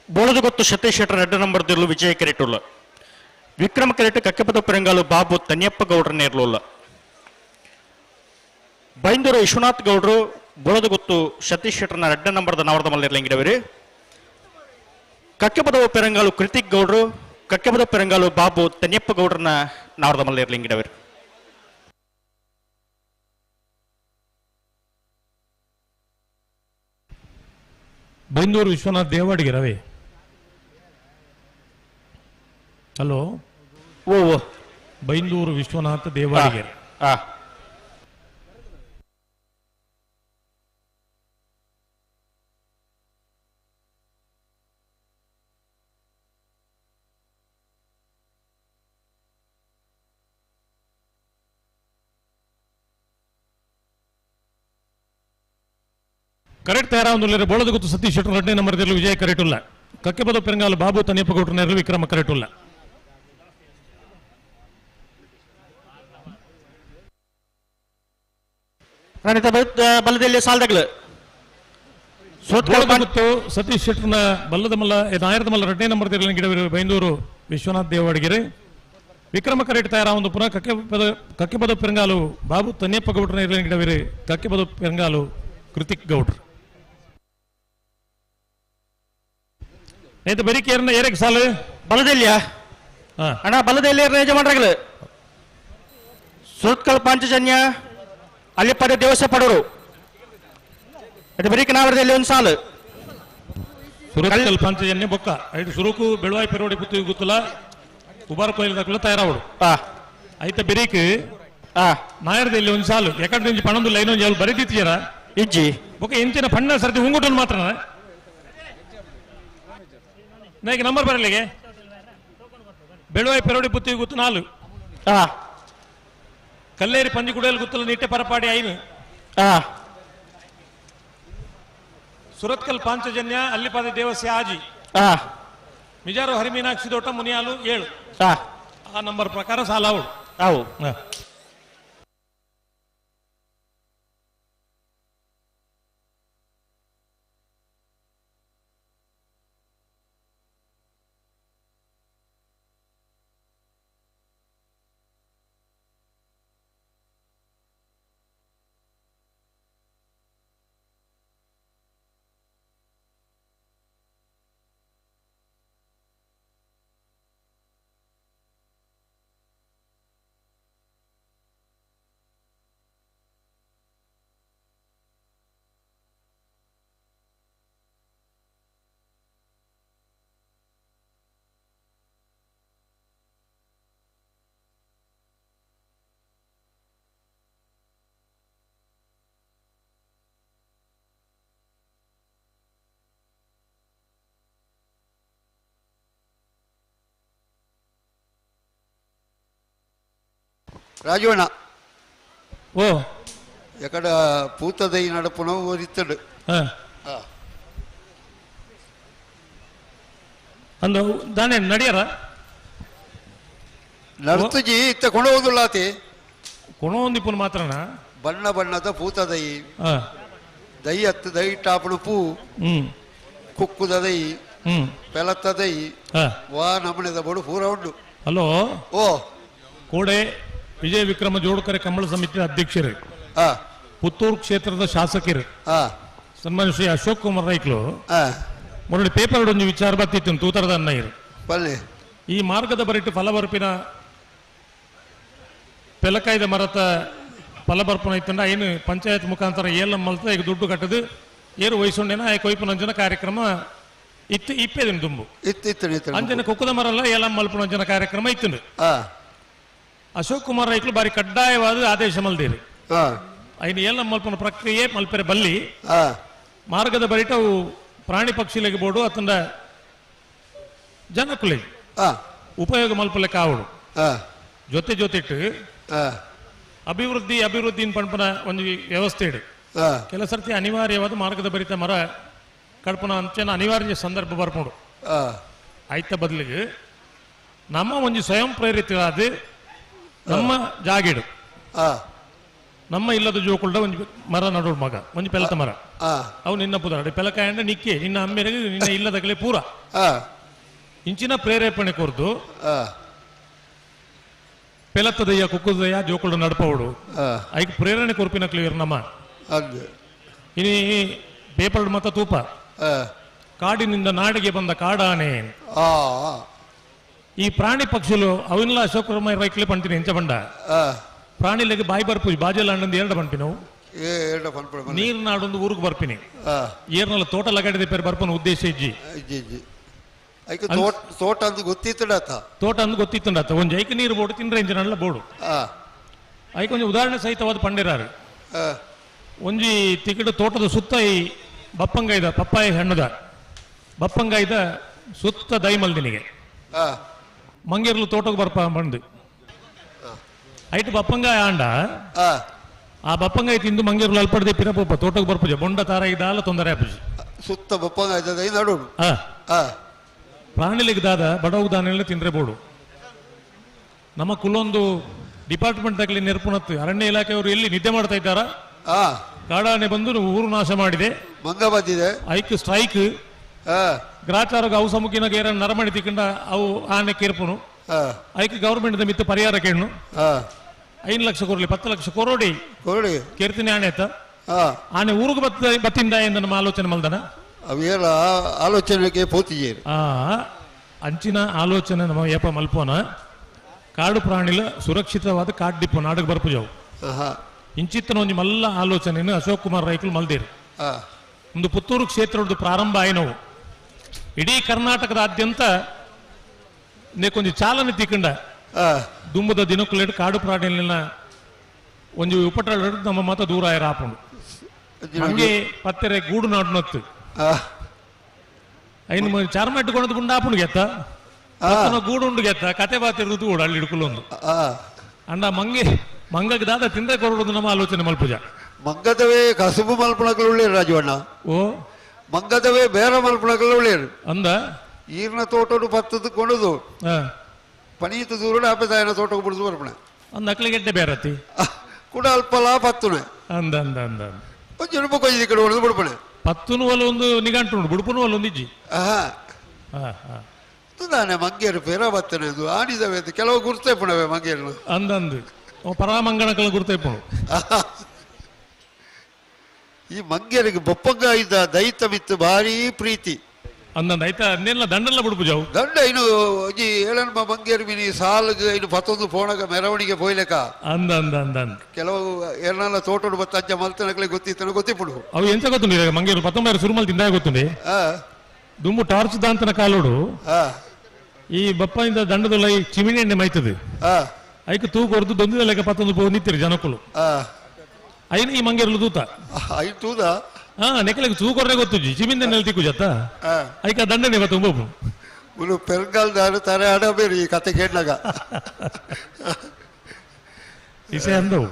ಬೋಳದಗೊತ್ತು ಸತೀಶ್ ಶೆಟ್ಟರ್ ಎರಡು ನಂಬರ್ ದಿರ್ಲು ವಿಜಯ ಕೆರೆಟುಲ್ಲ. ವಿಕ್ರಮ ಕೆರೆಟ್ ಕಕ್ಕೆಪದ ಪೆರಂಗಾಲು ಬಾಬು ತನ್ಯಪ್ಪ ಗೌಡ್ರ ನೇರ್ಲುಲ್ಲ. ಬೈಂದೂರು ವಿಶ್ವನಾಥ್ ಗೌಡ್ರು ಬೋಳದಗುತ್ತು ಸತೀಶ್ ಶೆಟ್ಟರ್ನ ಎರಡನೇ ನಂಬರ್ದ ನವರದ ಮಲ್ಲಿರ್ಲಿಂಗಿಡವರು. ಕಕ್ಕೆಪದವ ಪೆರಂಗಾಲು ಕೃತಿಕ್ ಗೌಡ್ರು ಕಕ್ಕೆಪದ ಪೆರಂಗಾಲು ಬಾಬು ತನ್ಯಪ್ಪ ಗೌಡ್ರನ್ನ ನವರದ ಮಲ್ಲಿರ್ಲಿಂಗಿಡವರು. ಬೈಂದೂರು ವಿಶ್ವನಾಥ್ ದೇವಾಡಿಗೆ ರವಿ. ಹಲೋ. ಓ ಓ ಬೈಂದೂರು ವಿಶ್ವನಾಥ ದೇವಾಡಿಗೆ. ಕರೆಕ್ಟ್ ತಯಾರಾವೊಂದುಲ್ಲೆರ್ ಬೋಳದಗುತ್ತು ಸತೀಶ್ ಶೆಟ್ಟರ್ ಎರಡನೇ ನಂಬರ್ ದಿರ್ಲು ವಿಜಯ ಕರೆಟುಲ್ಲ. ಕಕ್ಕೆಪದ ಪೆರಂಗಾಲು ಬಾಬು ತನ್ಯಪ್ಪ ಗೌಡ್ರ ನೇರ್ಲು ವಿಕ್ರಮ ಕರೆಟುಲ್ಲ. ರಣೀತ ಬಲದಲ್ಲಿ ಸಾಲ್ದಗ್ಲು. ಬೋಳದಗುತ್ತು ಸತೀಶ್ ಶೆಟ್ಟರ್ನ ಬಲ್ಲದ ಮಲ್ಲ ನಾಯರದ ಮಲ್ಲ ಎರಡನೇ ನಂಬರ್ ದಿರ್ಲಿನ ಗಿಡವಿರು ಬೈಂದೂರು ವಿಶ್ವನಾಥ್ ದೇವಾಡಿಗೆರೆ. ವಿಕ್ರಮ ಕರೆಕ್ಟ್ ತಯಾರಾವೊಂದು ಪುನಃ ಕಕ್ಕೆಪದ ಪೆರಂಗಾಲು ಬಾಬು ತನ್ಯಪ್ಪ ಗೌಡ್ರ ನೇರ್ಲಿನ ಗಿಡವಿರು ಕಕ್ಕೆಪದ ಪೆರಂಗಾಲು ಕೃತಿಕ್ ಗೌಡ್ರು. ನೇತ ಬರಿಕೇರ್ನ ಏರಕ್ಕೆ ಸಾಲು ಬಲದಲ್ಲಿಯ ಅಣ್ಣ ಬಲದಲ್ಲಿ ಯಜಮಾನ್ರಾಗಲು ಸುರತ್ಕಲ್ ಪಾಂಚಜನ್ಯ ಅಲ್ಲಿ ಪಡೆ ದೇವಸ್ಥೆ ಪಡೋರು ಅದು ಬರೀಕ್ ನಾವರದಲ್ಲಿ ಒಂದು ಸಾಲು. ಸುರತ್ಕಲ್ ಪಾಂಚಜನ್ಯ ಬೊಕ್ಕ ಐದು ಸುರುಕು ಬೆಳುವಾಯಿ ಪೆರೋಡಿ ಪುತ್ತು ಗುತ್ತಲ ಉಬಾರ ಕೊಯ್ಲು ದಾಕುಲ ತಯಾರಾವಡು. ಐತ ಬೆರೀಕ್ ನಾಯರದಲ್ಲಿ ಒಂದು ಸಾಲು ಎಕಡೆ నుంచి ಪಣೊಂದು ಲೈನ್ ಒಂಜಿ ಅವ್ಲು ಬರೀತಿತ್ತೀರ ಇಜ್ಜಿ ಬೊಕ್ಕ ಎಂಚಿನ ಪಣ್ಣ ಸರ್ತಿ ಉಂಗುಟನ್ ಮಾತ್ರ ನಾಯಿಗೆ ನಂಬರ್ ಬರಲಿಗೆ ಬೆಳುವಾಯಿ ಪೆರೋಡಿ ಪುತ್ತಿ ಗುತ್ತು 4. ಕಲ್ಲೇರಿ ಪಂಜಿ ಕುಡಿಯಲು ಗುತ್ತಲ ನಿಟ್ಟೆ ಪರಪಾಡಿ 5. ಸುರತ್ಕಲ್ ಪಾಂಚಜನ್ಯ ಅಲ್ಲಿಪಾದ ದೇವಸ್ಯ ಆಜಿ. ಮಿಜಾರು ಹರಿಮೀನಾಕ್ಷಿ ದೋಟ ಮುನಿಯಾಲು 7. ಆ ನಂಬರ್ ಪ್ರಕಾರ ಸಾಲ ಅವಳು. ರಾಜವಣ್ಣ. ಓ ಎಕಡ ಪೂತದೈ ನಡಪುನ ಓದಿತ್ತಡು. ಅಂದು ದಾನೆ ನಡಿಯರ ನರ್ತುಜಿ ಇತ್ತ ಕೊಂಡೋದುಲ್ಲಾತಿ ಕೊಣೊಂದಿಪ್ಪುನ ಮಾತ್ರನ ಬಣ್ಣ ಬಣ್ಣದ ಪೂತದೈ ದೈ ಹತ್ತು ದೈ ಟಾಪುಡು ಪೂ ಕುಕ್ಕುದ ದೈ ಪೆಲತ್ತ ದೈ ವಾ ನಮನೆದ ಬೋಡು ಪೂರ ಉಂಡು. ಹಲೋ. ಓ ಕೋಡೆ ವಿಜಯ ವಿಕ್ರಮ ಜೋಡ್ಕರೆ ಕಂಬಳ ಸಮಿತಿ ಅಧ್ಯಕ್ಷರು, ಪುತ್ತೂರು ಕ್ಷೇತ್ರದ ಶಾಸಕರು ಸನ್ಮಾನ್ಯ ಶ್ರೀ ಅಶೋಕ್ ಕುಮಾರ್ ರೈಕ್ಲು ಮೊದಲು ಪೇಪರ್ ಒಂದು ವಿಚಾರ ಬತ್ತಿತ್ತು ತೂತರದ ಅನ್ನ ಈ ಮಾರ್ಗದ ಬರಿಟ್ಟು ಫಲಬರ್ಪಿನ ಪೆಲಕಾಯ್ದ ಮರತ ಫಲಬರ್ಪನ ಇತ್ತಂಡ ಏನು ಪಂಚಾಯತ್ ಮುಖಾಂತರ ಏಲ ಮಲ್ತ ಈಗ ದುಡ್ಡು ಕಟ್ಟದು ಏರು ವಯಸ್ಸುಂಡೇನ ಆ ಕೊಯ್ಪುನಂಜನ ಕಾರ್ಯಕ್ರಮ ಇತ್ತು ಇಪ್ಪೇದಿನ ದುಂಬು ಇತ್ತು ಅಂಜನ ಕುಕ್ಕದ ಮರಲ್ಲ ಏಲ ಮಲ್ಪುನಂಜನ ಕಾರ್ಯಕ್ರಮ ಇತ್ತು. ಅಶೋಕ್ ಕುಮಾರ್ ರೈಕ್ಲು ಬಾರಿ ಕಡ್ಡಾಯವಾದ ಆದೇಶ ಮಲ್ದಿರಿ ಐನು ಏಲ ಮಲ್ಪನ ಪ್ರಕ್ರಿಯೆ ಮಲ್ಪೆರೆ ಬಲ್ಲಿ ಮಾರ್ಗದ ಬರಿಟ ಅವು ಪ್ರಾಣಿ ಪಕ್ಷಿಲೆಗೆ ಬೋಡು ಅತಂಡ ಜನಕುಲೆಗೆ ಉಪಯೋಗ ಮಲ್ಪಲೆ ಕಾವಡು ಜೊತೆ ಜೊತೆಟ್ಟು ಅಭಿವೃದ್ಧಿ ಅಭಿವೃದ್ಧಿ ಪಂಪನ ಒಂದು ವ್ಯವಸ್ಥೆ ಇಡು. ಕೆಲ ಸರ್ತಿ ಅನಿವಾರ್ಯವಾದ ಮಾರ್ಗದ ಬರಿತ ಮರ ಕಡ್ಪುನ ಅಂಚೆನ ಅನಿವಾರ್ಯ ಸಂದರ್ಭ ಬರ್ಪುಂಡು. ಆಯ್ತ ಬದಲಿಗೆ ನಮ್ಮ ಒಂಜಿ ಸ್ವಯಂ ಪ್ರೇರಿತವಾದ ನಮ್ಮ ಜಾಗಿಡು ನಮ್ಮ ಇಲ್ಲದ ಜೋಕುಲ್ಡ ಒಂಜಿ ಮರ ನಡೋಡು ಮಗ ಒಂಜಿ ಪೆಲತ ಮರ ಅವು ನಿನ್ನ ಪುದರ ಪೆಲಕಾಯಂಡ ನಿಕ್ಕೆ ನಿನ್ನ ಅಮ್ಮೆರೆಗೆ ನಿನ್ನ ಇಲ್ಲದಗಲೇ ಪೂರ ಇಂಚಿನ ಪ್ರೇರೇಪಣೆ ಕೊರ್ದು ಪೆಲತ್ತದಯ್ಯ ಕುಕ್ಕುದಯ್ಯ ಜೋಕುಲ್ಡ ನಡಪವಡು ಐಕ್ ಪ್ರೇರಣೆ ಕೊರ್ಪಿನ ಕ್ಲಿಯರ್ ನಮ್ಮ ಇನಿ ಪೇಪರ್ ಮತ್ತ ತೂಪ ಕಾಡಿನಿಂದ ನಾಡಿಗೆ ಬಂದ ಕಾಡಾನೆ ಈ ಪ್ರಾಣಿ ಪಕ್ಷಿಲು ಅವಿನ್ಲ ಅಶೋಕ್ ರೈಕ್ಲೆ ಪಂತೀನಿ ಎಂಚ ಬಂಡ ಪ್ರಾಣಿಲೆಗೆ ಬಾಯಿ ಬರ್ಪು ಬಾಜೆಲ್ಲ ಅಣ್ಣಂದು ಎರಡು ಪಂಪಿನವು ನೀರು ನಾಡೊಂದು ಊರಿಗೆ ಬರ್ಪಿನಿ ಏರ್ನಲ್ಲ ತೋಟ ಲಗಾಡಿದ ಪೇರು ಬರ್ಪನ ಉದ್ದೇಶ ಇಜ್ಜಿ ತೋಟ ಅಂದು ಗೊತ್ತಿತ್ತುಂಡಾತ ತೋಟ ಅಂದು ಗೊತ್ತಿತ್ತುಂಡಾತ ಒಂಜಿ ಐಕ್ ನೀರು ಬೋಡು ತಿಂದ್ರೆ ಇಂಜಿನಲ್ಲ ಬೋಡು ಐಕ್ ಒಂಜಿ ಉದಾಹರಣೆ ಸಹಿತವಾದ ಪಂಡಿರಾರು ಒಂಜಿ ತಿಕಿಡು ತೋಟದ ಸುತ್ತ ಈ ಬಪ್ಪಂಗಾಯ್ದ ಪಪ್ಪಾಯಿ ಹಣ್ಣುದ ಬಪ್ಪಂಗಾಯ್ದ ಸುತ್ತ ದೈಮಲ್ದಿನಿಗೆ ಮಂಗೇರ್ಲು ತೋಟಕ್ಕೆ ಬರ್ಪ ಬಂದು ಐಟ್ ಬಪ್ಪಂಗಾಯ ಆಂಡ ಆ ಬಪ್ಪಂಗಾಯಿ ತಿಂದು ಮಂಗೇರ್ಲು ಅಲ್ಪಡ್ದೆ ಪಿರಪೋಪ ತೋಟಕ್ಕೆ ಬರ್ಪುಜ ಬೊಂಡ ತಾರ ಇದಾಲ ತೊಂದರೆ ಆಪುಜಿ ಸುತ್ತ ಬಪ್ಪಂಗಾಯ ದೈ ನಡು ಪ್ರಾಣಿಲಿಗೆ ದಾದ ಬಡವು ದಾನೆಲ್ಲ ತಿಂದ್ರೆ ಬೋಡು. ನಮ್ಮ ಕುಲೊಂದು ಡಿಪಾರ್ಟ್ಮೆಂಟ್ ತಗಲಿ ನೆರಪುನತ್ತು ಅರಣ್ಯ ಇಲಾಖೆಯವರು ಎಲ್ಲಿ ನಿದ್ದೆ ಮಾಡ್ತಾ ಇದ್ದಾರಾ? ಕಾಡಾನೆ ಬಂದು ಊರು ನಾಶ ಮಾಡಿದೆ, ಮಂಗ ಬಂದಿದೆ, ಐಕ್ ಸ್ಟ್ರೈಕ್ ಗ್ರಾಚಾರಗ ಅವು ಸಮುಖಿನ ಗೇರ ನರಮಣಿ ತಿಕ್ಕಂಡ ಅವು ಆನೆ ಕೇರ್ಪುನು ಐಕ್ ಗವರ್ಮೆಂಟ್ ಮಿತ್ತು ಪರಿಹಾರ ಕೇಳು 5 ಲಕ್ಷ ಕೊರಲಿ 10 ಲಕ್ಷ ಕೊರೋಡಿ ಕೊರಡಿ ಕೇರ್ತೀನಿ ಆನೆ ಆಯ್ತಾ ಆನೆ ಊರಿಗೆ ಬತ್ತಿಂದ ಎಂದು ನಮ್ಮ ಆಲೋಚನೆ ಮಲ್ದನ ಅವೆಲ್ಲ ಆಲೋಚನೆಗೆ ಪೋತಿಜೇರು ಅಂಚಿನ ಆಲೋಚನೆ ನಮ್ಮ ಏಪ ಮಲ್ಪೋನ ಕಾಡು ಪ್ರಾಣಿಲ ಸುರಕ್ಷಿತವಾದ ಕಾಡು ಡಿಪ್ಪು ನಾಡಕ್ಕೆ ಬರ್ಪುಜವು ಇಂಚಿತ್ತನ ಒಂಜಿ ಮಲ್ಲ ಆಲೋಚನೆಯನ್ನು ಅಶೋಕ್ ಕುಮಾರ್ ರೈಕುಲು ಮಲ್ದೇರು. ಒಂದು ಪುತ್ತೂರು ಕ್ಷೇತ್ರದ ಪ್ರಾರಂಭ ಆಯ್ನವು ಇಡೀ ಕರ್ನಾಟಕದಾದ್ಯಂತ ನೇಕೊಂಜಿ ಚಾಲನೆ ತಿಕ್ಕಂಡ ದುಂಬದ ದಿನಕ್ಕುಲೇಡು ಕಾಡು ಪ್ರಾಣಿಲಿನ ಒಂಜಿ ಉಪಟಳ ನಮ್ಮ ಮತ ದೂರ ಆಯ್ರ ಆಪುಂಡು. ಹಂಗೆ ಪತ್ತೆರೆ ಗೂಡು ನಾಡುನತ್ತು ಐನು ಚಾರ್ಮೆಟ್ ಕೊಣದು ಗುಂಡ ಆಪುಂಡು ಗೆತ್ತ ಗೂಡು ಉಂಡು ಗೆತ್ತ ಕತೆ ಬಾತಿರುದು ಗೂಡು ಅಲ್ಲಿ ಹಿಡ್ಕೊಲ್ಲೊಂದು ಅಂಡ ಮಂಗೆ ಮಂಗಕ್ಕೆ ದಾದ ತಿಂದ್ರೆ ಕೊರಡುದು ನಮ್ಮ ಆಲೋಚನೆ ಮಲ್ಪುಜ. ಮಂಗದವೇ ಕಸುಬು ಮಲ್ಪಣಗಳು ಉಳ್ಳೇರು ರಾಜವಣ್ಣ. ಓ ಮಂಗದವೇ ಬೇರೆ ಮಲ್ಪಣಗಳು ಉಳ್ಳೇರು ಅಂದ ಈರ್ನ ತೋಟಡು ಪತ್ತದು ಕೊಣದು ಪನೀತು ದೂರ ಆಪದಾಯನ ತೋಟಕ್ಕೆ ಬಿಡಿದು ಬರ್ಪಣೆ ಅಂದ ಅಕ್ಲಿಗೆಡ್ಡೆ ಬೇರತಿ ಕೂಡ ಅಲ್ಪಲ ಪತ್ತುನೆ ಅಂದ ಅಂದ ಅಂದ ಒಂಜಿ ರೂಪ ಕೊಯ್ದು ಕಡೆ ಹೊಡೆದು ಬಿಡ್ಪಣೆ ಪತ್ತುನು ಒಲ್ಲ ಒಂದು ನಿಘಂಟು ಉಂಟು ಬುಡುಪುನು ಒಲ್ಲ ಒಂದು ಇಜ್ಜಿ. ತಾನೆ ಮಂಗೇರು ಪೇರ ಬತ್ತನೆ ಅದು ಆಡಿದವೆ ಅಂತ ಕೆಲವು ಗುರ್ತೇ ಪುಣವೆ ಮಂಗೇರು ಅಂದಂದು ಪರಾಮಂಗಣಗಳ ಗುರ್ತೇ ಪುಣು. ಈ ಮಂಗೇರಿಗೆ ಬೊಪ್ಪಂಗ ಇದ್ದ ದೈತ ಮಿತ್ತು ಭಾರಿ ಪ್ರೀತಿ ಅಂದಂದು ಆಯ್ತಾ ಅಂದೇನಿಲ್ಲ ದಂಡಲ್ಲ ಬಿಡ್ಪು ಜಾವು ದಂಡ ಇನ್ನು ಈ ಏಳನ್ಮ ಮಂಗೇರು ಮಿನಿ ಸಾಲ್ಗೆ ಇನ್ನು ಪತ್ತೊಂದು ಫೋಣಗ ಮೆರವಣಿಗೆ ಪೋಯ್ಲೆಕ ಅಂದ ಅಂದ ಅಂದ ಅಂದ ಕೆಲವು ಏಳನ ತೋಟಡು ಬತ್ತ ಅಂಚ ಮಲ್ತನಕಲೆ ಗೊತ್ತಿತ್ತನ ಗೊತ್ತಿಪ್ಪುಡು ಅವು ಎಂತ ಗೊತ್ತುಂಡಿ ಮಂಗೇರು ಪತ್ತೊಂಬೈರು ಸುರುಮಲ್ ತಿಂದಾಗ ಗೊತ್ತುಂಡಿ ದುಂಬು ಟಾರ್ಚ್ ದಾಂತನ ಕಾಲೋಡು ಈ ಬಪ್ಪಯಿಂದ ದಂಡದಲ್ಲ ಈ ಚಿಮಿಣಿ ಎಣ್ಣೆ ಮೈತದೆ ಐಕ್ ತೂ ಕೊರ್ದು ದೊಂದಿದ ಲೆಕ್ಕ ಪತ್ತೊಂದು ಪೋ ನಿತ್ತಿರಿ ಜನಕ್ಕಳು ಐನ ಈ ಮಂಗೇರ್ಲು ತೂತ ಐನ್ ತೂದ ಹಾ ನೆಕಲೆಗೆ ತೂ ಕೊರ್ರೆ ಗೊತ್ತುಜಿ ಚಿಮಿಂದ ನೆಲ ತಿಕ್ಕು ಜತ್ತ ಐಕ ದಂಡನೆ ಬತ್ತು ಒಬ್ಬ ಉಲು ಪೆರ್ಗಾಲ್ದಾರು ತಾರೆ ಆಡಬೇರಿ ಈ ಕತೆ ಕೇಳಿನಾಗ ಇಸೆ ಅಂದವು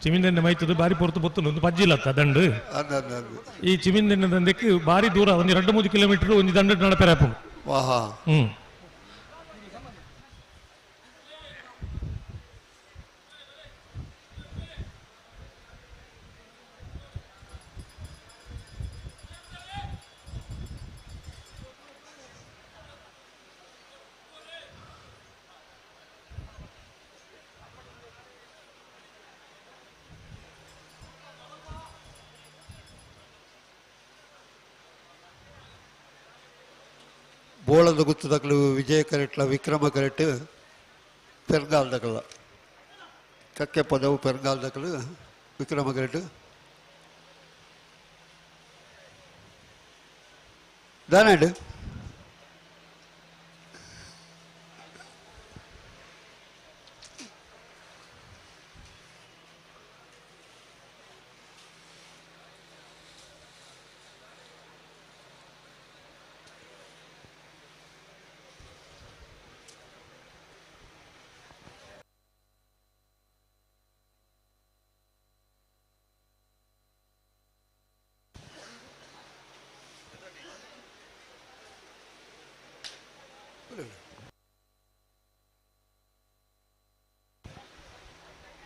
ಚಿಮಿಂದೆಣ್ಣೆ ಮೈತದು ಬಾರಿ ಪೊರ್ತು ಪೊತ್ತು ಒಂದು ಪಜ್ಜಿಲತ್ತ ದಂಡು ಈ ಚಿಮಿಂದೆಣ್ಣೆ ದಂಡಕ್ಕೆ ಬಾರಿ ದೂರ ಒಂದು 2-3 ಕಿಲೋಮೀಟರ್ ಒಂದು ದಂಡ ನಡಪೆರಾಪು. ಹ್ಮ್ ಬೋಳದ ಗುತ್ತದಕ್ಕಲು ವಿಜಯ ಕರೆಟ್ಲ ವಿಕ್ರಮ ಕರೆಟ್ ಪೆರ್ಗಾಲ್ದಕಲ್ಲ ಕಕ್ಕೆ ಪದವು ಪೆರ್ಗಾಲ್ದಕಲು ವಿಕ್ರಮ ಕರೆಟ್ ದಾನಾಡು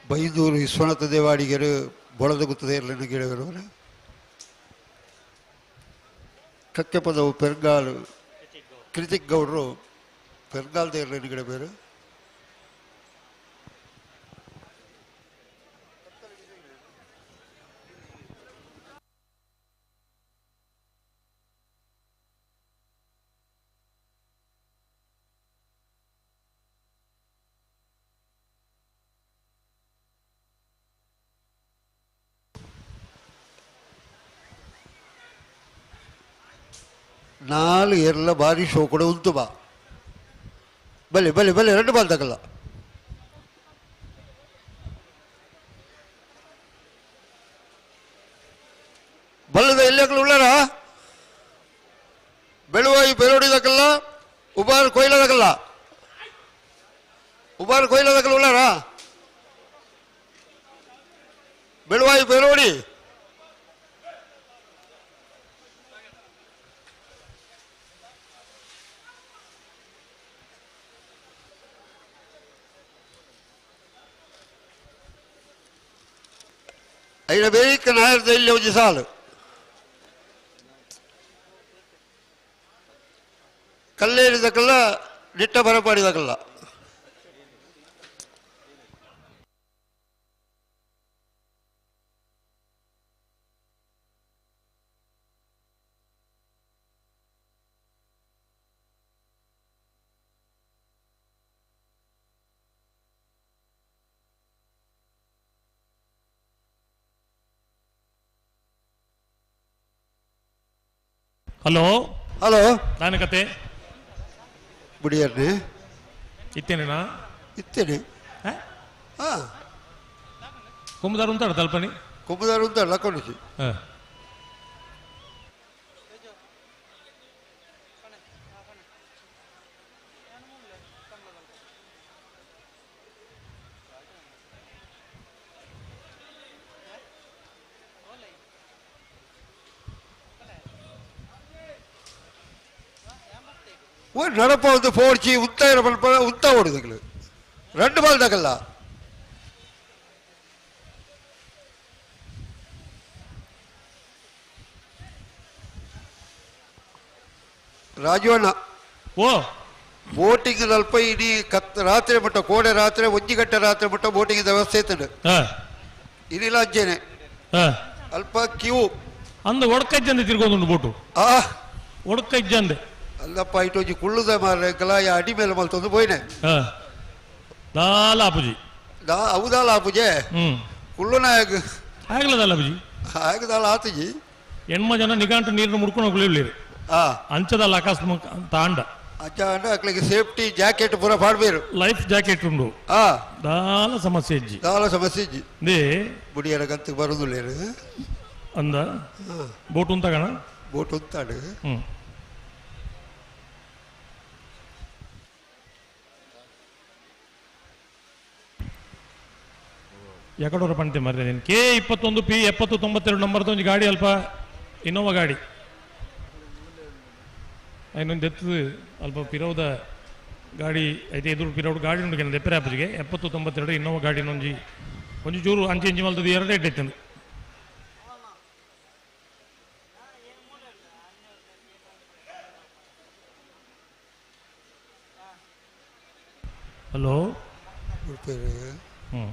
ಬೈಂದೂರು ವಿಶ್ವನಾಥ ದೇವಾಡಿಗರು ಬೊಳದ ಗುತ್ತದ ಗಿಡವರು ಕಕ್ಕೆಪದವು ಪೆರ್ಗಾಲು ಕೃತಿಕ್ ಗೌಡರು ಪೆರ್ಗಾಲ್ ದೇರ್ಲಿನ ಗಿಡ ಬೇರು. ನಾಲ್ ಎರ್ಲ ಬಾರಿ ಶೋ ಕೂಡ ಉಂಟು ಬಾ. ಬಲೆ ಬಲೆ ಬಲೆ ಎರಡು ಬಾಲ್ ತಗಲ್ಲ. ಬಲ್ಲದ ಎಲ್ಲಿ ಉಳ್ಳಾರ ಬೆಳುವಾಯಿ ಬೆರೋಡಿದಕ್ಕಲ್ಲ ಉಬಾರ್ ಕೊಯ್ಲದಕ್ಕಲ್ಲ ಉಬಾರ್ ಕೊಯ್ಲದಕ್ಕಲ್ಲ ಉಳ್ಳಾರ ಬೆಳುವಾಯಿ ಬೆರೋಡಿ ಐನ ಬೇಕ ನಾಯರ್ದ ಇಲ್ಲಿ ಒಂಜಿ ಸಾಲು ಕಲ್ಲೇರಿದಕ್ಕಲ್ಲ ನಿಟ್ಟ ಬರಪಾಡಿದಕ್ಕಲ್ಲ. ಹಲೋ ಹಲೋ ನಾನು ಕತೆ ಬುಡಿಯರ್ನೆ ಇತ್ತೇನೇನಾ ಇತ್ತೇನೆ. ಹಾ ಕುಂಬದಾರು ಉಂಟಾಡ ತಲ್ಪನಿ ಕುಂಬದಾರು ಉಂಟಾಡ ಲಕ್ಕೊಂಡು. ಹಾಂ ஒரு நடப்ப வந்து போடிச்சு உத்தாயிரம் உத்தா ஓடுதுங்களு ரெண்டு பால் தகல்ல. ರಾಜು ಅಣ್ಣ ಓ ಬೋಟಿಂಗ್ ಅಲ್ಪ ಇಡೀ ಕತ್ ರಾತ್ರಿ ಮಟ್ಟ ಕೋಡೆ ರಾತ್ರಿ ಒಂಜಿ ಗಂಟೆ ರಾತ್ರಿ ಮಟ್ಟ ಬೋಟಿಂಗ್ ವ್ಯವಸ್ಥೆ ಇತ್ತು. ಇನಿಲ ಅಜ್ಜೇನೆ ಅಲ್ಪ ಕ್ಯೂ ಅಂದ ಒಡ್ಕಜ್ಜಂದೆ ತಿರ್ಗೊಂದುಂಡು ಬೋಟು ಆ ಒಡ್ಕಜ್ಜಂದೆ ಅಲ್ಲಪ್ಪ ಇಟೋಜಿ ಕುಳ್ಳುದ ಮಾರ್ರೆ ಕಲಾಯ ಅಡಿ ಮೇಲೆ ಮಲ್ತೊಂದು ಪೋಯ್ನೆ. ದಾಲ ಆಪುಜಿ ದಾ ಅವುದಾಲ ಆಪುಜೆ ಕುಳ್ಳು ನಾಯಕ್ ಆಗ್ಲದಲ್ಲ ಆಪುಜಿ ಆಗದಾಲ ಆತುಜಿ. ಎಣ್ಮ ಜನ ನಿಗಾಂಟು ನೀರನ್ನು ಮುಡ್ಕೊಂಡು ಕುಳಿಯುಳ್ಳಿರು ಅಂಚದಲ್ಲ ಅಕಸ್ಮಾತ್ ತಾಂಡ ಅಂಚ ಅಂಡ ಅಕ್ಲಿಗೆ ಸೇಫ್ಟಿ ಜಾಕೆಟ್ ಪೂರ ಪಾಡ್ಬೇರು ಲೈಫ್ ಜಾಕೆಟ್ ಉಂಡು ದಾಲ ಸಮಸ್ಯೆ ಇಜ್ಜಿ ದಾಲ ಸಮಸ್ಯೆ ಇಜ್ಜಿ they ಬುಡಿಯರ ಗಂತು ಬರುದುಲ್ಲೇರು ಅಂದ ಬೋಟ್ ಉಂತಾಗಣ ಬೋಟ್ ಉಂತಾಡು. ಎಕಡೋರ ಪಂತೆ ಮರ್ರೆ ನೀನು ಕೆ 21 ಪಿ 7092 ನಂಬರ್ದ ಒಂಜಿ ಗಾಡಿ ಅಲ್ಪ ಇನ್ನೋವಾ ಗಾಡಿ ಇನ್ನೊಂದು ಎತ್ತದು ಅಲ್ಪ ಪಿರೋದ ಗಾಡಿ ಐತೆ ಎದುರು ಪಿರೋಡ್ ಗಾಡಿ ಉಂಡು ಕೆನ ದೆಪ್ಪರೆ ಆಪುಜಿಗೆ 7092 ಇನ್ನೋವಾ ಗಾಡಿ ಒಂಜಿ ಒಂಜಿ ಚೂರು ಅಂಚೆ ಇಂಚಿ ಮಲ್ತದ್ದು ಎರಡೇ ಇಟ್ಟೈತೆ. ಹಲೋ ಹ್ಞೂ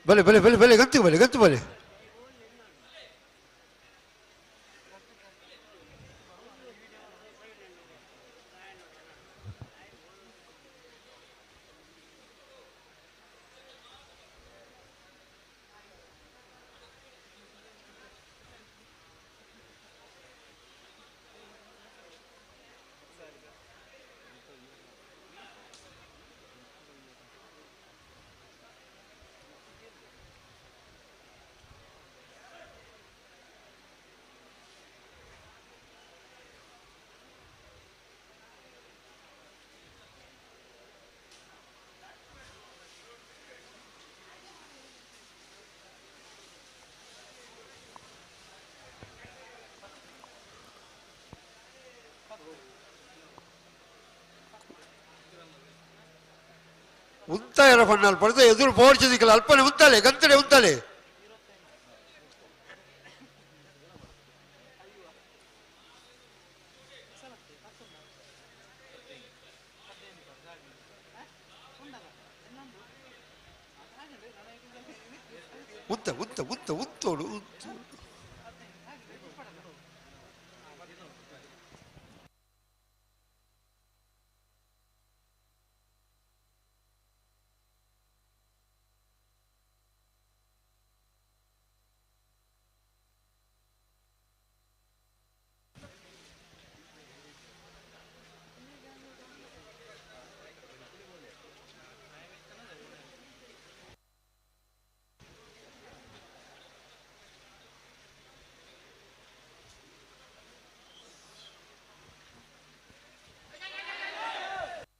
ಬಲೆ ಬಲೆ ಬಲೆ ಬಲೆ ಗಂತು ಬಲೆ ಗಂತು ಬಲೆ ಉಂತಾಯರ ಪಣ್ಣಾಲ್ ಪಡೆದ ಎದುರು ಪೋಡ್ಚದಿಕ್ಕಲ್ಲ ಅಲ್ಪನೆ ಉಂತಾಲೆ ಗಂತಡೆ ಉಂತಾಲೆ ಉಂತ ಉಂತ ಉಂತ ಉಂತೋಡು ಉಂತು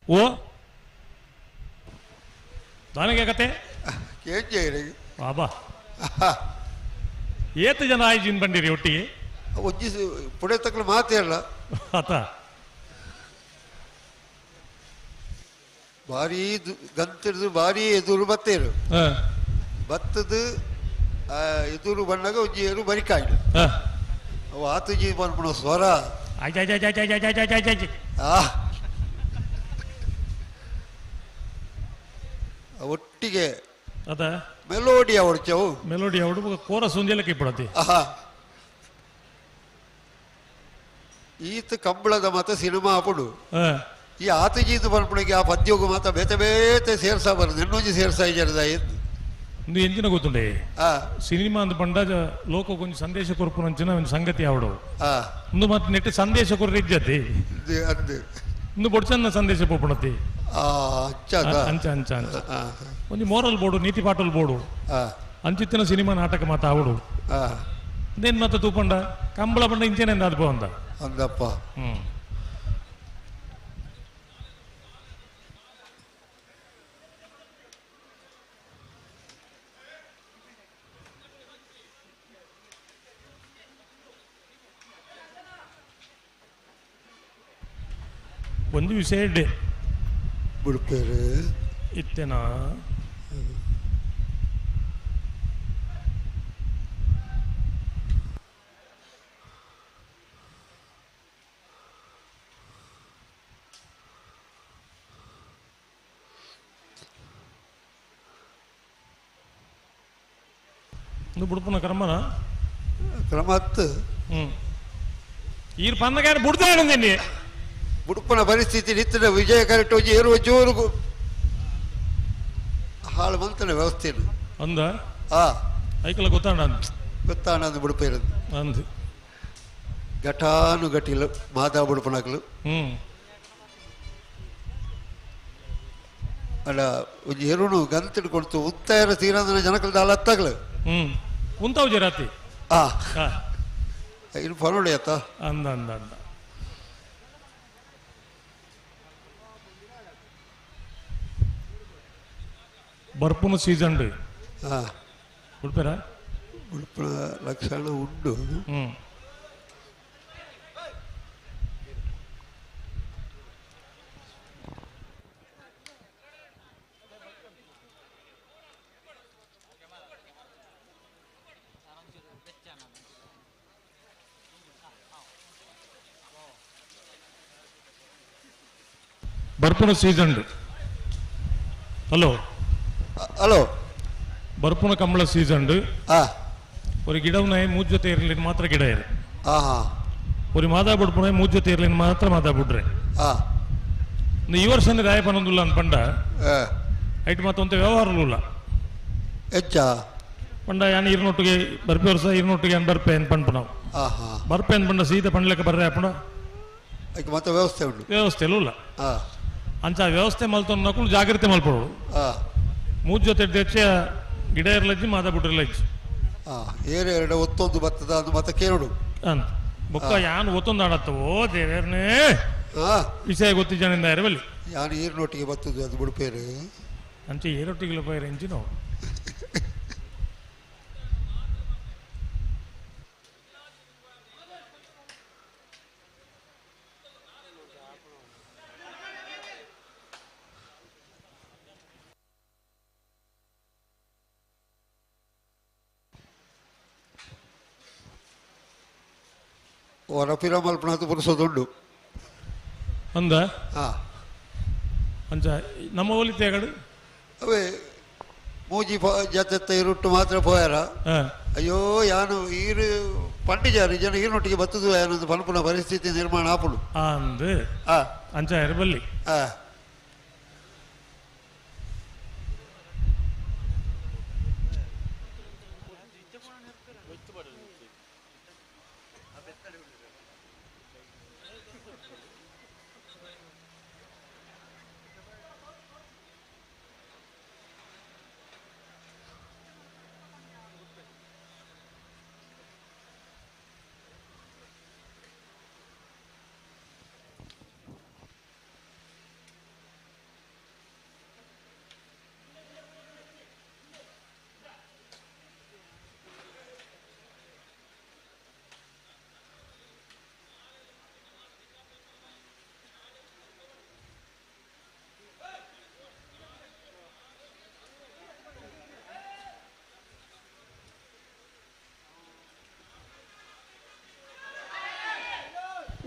ಓ ದಾನಗೆ ಕತೆ ಬಾಬಾ ಏತು ಜನ ಆಯ್ಜಿನ್ ಬಂದಿರಿ ಒಟ್ಟಿಗೆ ಒಂಜಿ ಪುಡೆ ತಕ್ಕಲು ಮಾತೇ ಅಲ್ಲ ಆತ ಭಾರೀ ಗಂತಿಡ್ದು ಭಾರೀ ಎದುರು ಬತ್ತೇರು ಬತ್ತದು ಎದುರು ಬಣ್ಣಗ ಒಂಜಿ ಏರು ಬರಿಕಾಯ್ಡು ಅವು ಆತುಜಿ ಪನ್ಪುಣ ಸ್ವರ ಆ ಒಟ್ಟಿಗೆ ಅದ ಮೆಲೋಡಿ ಅವಡ್ಚವು ಮೆಲೋಡಿ ಅವಡು ಕೋರಸ್ ಒಂಜೆಲಕ್ಕೆ ಇಪ್ಪಡತಿ ಈತ ಕಂಬಳದ ಮತ ಸಿನಿಮಾ ಅಪುಡು ಈ ಆತಜೀತು ಪನ್ಪುಣಿಗೆ ಆ ಪದ್ಯೋಗ ಮಾತ ಬೇತೆ ಬೇತೆ ಸೇರ್ಸಾ ಬರುದು ಇನ್ನೊಂಜಿ ಸೇರ್ಸಾ ಇಜರ್ದ ಎಂದು ಇಂದು ಎಂಜಿನ ಗೊತ್ತುಂಡೆ ಸಿನಿಮಾ ಅಂದ್ ಪಂಡ ಲೋಕ ಕೊಂಚ ಸಂದೇಶ ಕೊರ್ಪುನಂಚಿನ ಒಂದು ಸಂಗತಿ ಅವಡು ಒಂದು ಮತ್ತೆ ನೆಟ್ಟು ಸಂದೇಶ ಕೊರ್ರ ಇಜ್ಜತಿ ಇಂದು ಬೊಡ್ಚನ್ನ ಸಂದೇಶ ಪೋಪುಣತಿ ಅಂಚ ಅಂಚ ಅಂಚ ಒಂಜಿ ಮೋರಲ್ ಬೋರ್ಡು ನೀತಿ ಪಾಟಲ್ ಬೋರ್ಡು ಅಂಚಿತ್ತಿನ ಸಿನಿಮಾ ನಾಟಕ ಮಾತ ಅವಡು ಅದೇನು ಮಾತ ತೂಪಂಡ ಕಂಬಳ ಪಂಡ ಇಂಚೇನೆ ಅದು ಪೋಂದ ಅಂದಪ್ಪ ಒಂದು ವಿಷಯ ಇಡ್ಡೆ ಬಿಡ್ಪೇರು ಇತ್ತೇನಾ ಒಂದು ಬುಡ್ಪುನ ಕ್ರಮನ ಕ್ರಮ ಹತ್ತು ಈರ್ ಪನ್ನಗಾರ ಬುಡ್ತಾ ನಿನ್ನೆ ಬುಡುಪನ ಪರಿಸ್ಥಿತಿ ನಿತ್ತಿನ ವಿಜಯ ಕರೆಕ್ಟ್ ಒಂಜಿ ಏರುವ ಜೋರು ಹಾಳು ಮಂತನ ವ್ಯವಸ್ಥೆ ಅಂದ ಐಕಲ ಗೊತ್ತಾಣ ಗೊತ್ತಾಣ ಅಂದು ಬುಡುಪ ಇರೋದು ಅಂದು ಘಟಾನು ಗಟಿಲು ಮಾತಾ ಬುಡುಪನಕಲು ಅಲ್ಲ ಒಂಜಿ ಎರುನು ಗಂತಿಡು ಕೊಡ್ತು ಉತ್ತಾಯರ ತೀರಂದನ ಜನಕಲ್ ದಾಲ ಹತ್ತಾಗಲು ಉಂತಾವು ಜರಾತಿ ಇನ್ನು ಫರೋಡಿ ಆತ ಅಂದ ಅಂದ ಅಂದ ಬರ್ಪುನ ಸೀಸನ್ ಉಡುಪೇರ ಉಡುಪಿನ ಲಕ್ಷಣ ಉಂಡು ಬರ್ಪುನ ಸೀಸನ್ ಹಲೋ ಹಲೋ ಬರ್ಪುನ ಕಂಬಳ ಸೀಸನ್ ஒரு ಗಿಡವನ ಮೂಜ್ ಜೊತೆ ಇರಲಿ ಮಾತ್ರ ಗಿಡ ಇರು. ஒரு ಮಾತಾ ಬಿಡ್ಪುನ ಮೂಜ್ ಜೊತೆ ಇರಲಿ ಮಾತ್ರ ಮಾತಾ ಬಿಡ್ರೆ. ಈ ವರ್ಷ ರಾಯಪನೊಂದುಲ್ಲ ಅಂತ ಪಂಡ ಐಟ್ ಮತ್ತೊಂತ ವ್ಯವಹಾರಲ್ಲ ಹೆಚ್ಚ ಪಂಡ ಯಾನ್ ಇರ್ನೊಟ್ಟಿಗೆ ಬರ್ಪೆ ವರ್ಷ ಇರ್ನೊಟ್ಟಿಗೆ ಅನ್ ಬರ್ಪೆ ಅಂತ ಪಂಪ ನಾವು ಬರ್ಪೆ ಅಂತ ಪಂಡ ಸೀದಾ ಪಂಡ್ಲೆಕ್ಕ ಬರ್ರೆ ಅಪ್ಪಣ ಮತ್ತೆ ವ್ಯವಸ್ಥೆ ಉಂಟು ವ್ಯವಸ್ಥೆ ಇಲ್ಲ. ಅಂಚ ವ್ಯವಸ್ಥೆ ಮಲ್ತೊನ್ನಕ್ಕೂ ಜಾಗ್ರತೆ ಮಲ್ಪಡೋಳು. ಮೂಜ್ ಜೊತೆ ಹೆಚ್ಚ ಗಿಡ ಇರಲಜ್ಜಿ ಮಾತಾ ಬಿಟ್ಟಿರ್ಲಜ್ಜಿ ಏರು ಎರಡು ಒತ್ತೊಂದು ಬರ್ತದ ಅದು ಮತ್ತೆ ಕೇಳುಡು ಅಂತ ಬೊಕ್ಕ ಯಾನ್ ಒತ್ತೊಂದು ಆಡತ್ತವೋ ದೇವೇರ್ನೇ ವಿಷಯ ಗೊತ್ತಿಜ್ಜನಿಂದ ಇರಬಲ್ಲಿ ಯಾನು ಈರ್ನೊಟ್ಟಿಗೆ ಬರ್ತದೆ ಅದು ಬಿಡುಪೇರು ಅಂಚೆ ಏರೊಟ್ಟಿಗೆ ಪೈರು ಎಂಚಿನೋ ಹೊರಪಿರ ಮಲ್ಪನಾಥ ಪುರುಸೋದುಂಡು ಅಂದ ಅಂಚ ನಮ್ಮ ಒಲಿತೇಗಡು ಅವೇ ಮೂಜಿ ಜತೆ ಇರುಟ್ಟು ಮಾತ್ರ ಪೋಯಾರ. ಅಯ್ಯೋ ಯಾನು ಈರು ಪಂಡಿಜಾರು ಜನ ಈರುನೊಟ್ಟಿಗೆ ಬತ್ತದು ಯಾನೊಂದು ಪನ್ಪುನ ಪರಿಸ್ಥಿತಿ ನಿರ್ಮಾಣ ಆಪುಡು ಅಂದು ಅಂಚ ಇರಬಲ್ಲಿ.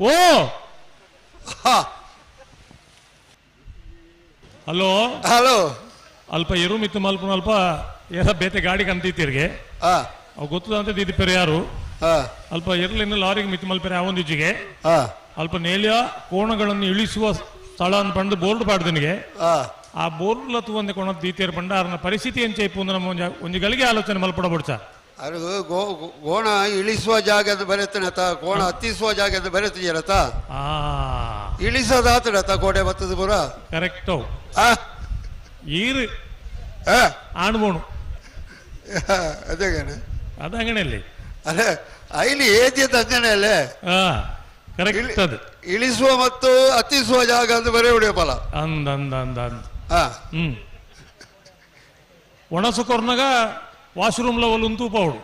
ಓ ಹಲೋ ಹಲೋ ಅಲ್ಪ ಎರು ಮಿತ್ತು ಮಲ್ಪುನ ಅಲ್ಪ ಏರ ಬೇತೆ ಗಾಡಿ ಕಂತೀತಿರ್ಗೆ ಅವು ಗೊತ್ತದ ಅಂತ ದಿದಿಪೆರು ಯಾರು ಅಲ್ಪ ಎರ್ಲಿನ ಲಾರಿಗೆ ಮಿತ್ತು ಮಲ್ಪೆರೆ ಆ ಒಂದು ಇಜ್ಜಿಗೆ ಅಲ್ಪ ನೇಲಿಯ ಕೋಣಗಳನ್ನು ಇಳಿಸುವ ಸ್ಥಳ ಅಂತ ಪಂಡು ಬೋರ್ಡ್ ಪಾಡ್ದನಿಗೆ ಆ ಬೋರ್ಡ್ ಲತ್ತು ಒಂದೇ ಕೋಣ ದೀತಿಯರ್ ಪಂಡ ಅರ್ನ ಪರಿಸ್ಥಿತಿ ಎಂಚ ಇಪ್ಪು ನಮ್ಮ ಒಂಜಿ ಗಳಿಗೆ ಆಲೋಚನೆ ಮಲ್ಪಡ ಬಡ್ಚ. ಅದು ಗೋಣ ಇಳಿಸುವ ಜಾಗ ಅಂತ ಬರೆತನತ, ಕೋಣ ಹತ್ತಿಸುವ ಜಾಗ ಅಂತ ಬರೆತಿದ್ದೀರತ, ಇಳಿಸೋದಾತಡತ ಗೋಡೆ ಬತ್ತದ ಪೂರ ಕರೆಕ್ಟ್ ಈರು ಆಣ್ಬೋಣು ಅದೇಗೇನೆ ಅದಂಗಣೆಯಲ್ಲಿ ಅದೇ ಐಲಿ ಏದ್ಯದ ಅಂಗಣೆ ಅಲ್ಲೇ ಕರೆಕ್ಟ್ ಅದು ಇಳಿಸುವ ಮತ್ತು ಹತ್ತಿಸುವ ಜಾಗ ಅಂತ ಬರೆ ಹೊಡೆಯಪ್ಪಲ್ಲ ಅಂದ ಅಂದ ಅಂದ ಅಂದ ಹ್ಮ್ ಒಣಸು ಕೊರ್ನಾಗ ವಾಶ್ರೂಮ್ ಲವಲ್ ಉಂತು ಪಾವಡು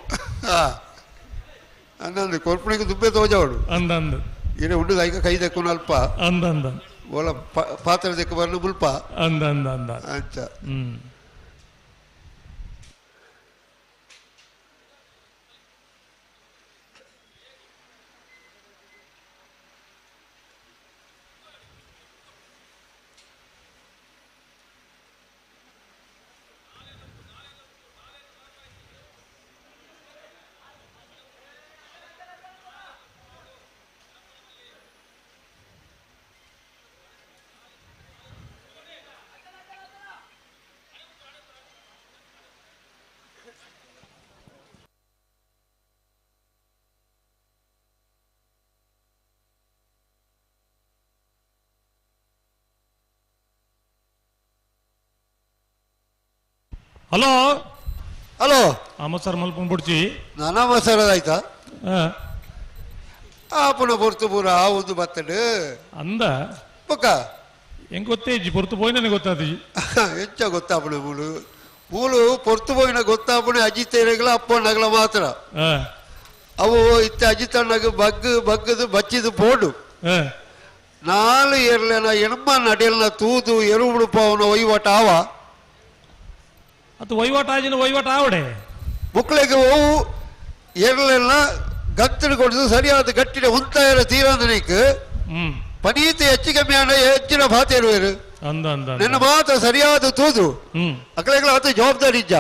ಅಂದಂದು ಕೊರ್ಪಣಿಗೆ ದುಬ್ಬೆ ತೋಜವಡು ಅಂದಂದು ಇನ್ನು ಉಂಡು ಐಕ ಕೈ ದಕ್ಕುನ ಅಲ್ಪ ಅಂದಂದ ಓಲ ಪಾತ್ರೆ ದಕ್ಕ ಬರಲು ಮುಲ್ಪ ಅಂದಂದ ಅಂದ ಅಂಚ ಹ್ಮ್ ಹಲೋ ಹಲೋ ಅಮಸರ್ ಮಲ್ಪುನ್ ಬುಡ್ಚಿ ನಾನಾ ಮಸರದಾಯ್ತಾ ಆಪುನ ಪೊರ್ತು ಪೂರ ಆ ಒಂದು ಬತ್ತಡು ಅಂದ ಬೊಕ್ಕ ಹೆಂಗ್ ಗೊತ್ತೇ ಇಜ್ಜಿ ಪೊರ್ತು ಪೋಯ್ ನನಗೆ ಗೊತ್ತಾದಿ ಎಂಚ ಗೊತ್ತಾಪುಣ ಮೂಲು ಮೂಲು ಪೊರ್ತು ಪೋಯಿನ ಗೊತ್ತಾಪುಣ ಅಜಿತೇರೆಗಳ ಅಪ್ಪಣ್ಣಗಳ ಮಾತ್ರ ಅವು ಇತ್ತ ಅಜಿತಣ್ಣಗ ಬಗ್ಗು ಬಗ್ಗದು ಬಚ್ಚಿದು ಪೋಡು ನಾಲು ಎರ್ಲೆನ ಎಣ್ಮ ನಡಿಯಲ್ನ ತೂದು ಎರು ಉಡುಪವನ ವಹಿವಾಟ ಆವ ಅದು ವಹಿವಾಟ ಆಜಿನ ವಹಿವಾಟ ಆವಡೆ ಮಕ್ಕಳಿಗೆ ಅವು ಎರ್ಲೆಲ್ಲ ಗತ್ತಡು ಕೊಡುದು ಸರಿಯಾದ ಗಟ್ಟಿನ ಉಂತಾಯರ ತೀರಂದನಿಕ್ ಪನೀತಿ ಹೆಚ್ಚು ಕಮ್ಮಿ ಆಂಡ ಹೆಚ್ಚಿನ ಭಾತೆ ಇರುವರು ಅಂದ ಅಂದ ನಿನ್ನ ಮಾತ್ರ ಸರಿಯಾದ ತೂದು ಅಕ್ಲೆಗಳ ಆತ ಜವಾಬ್ದಾರಿ ಇಜ್ಜ.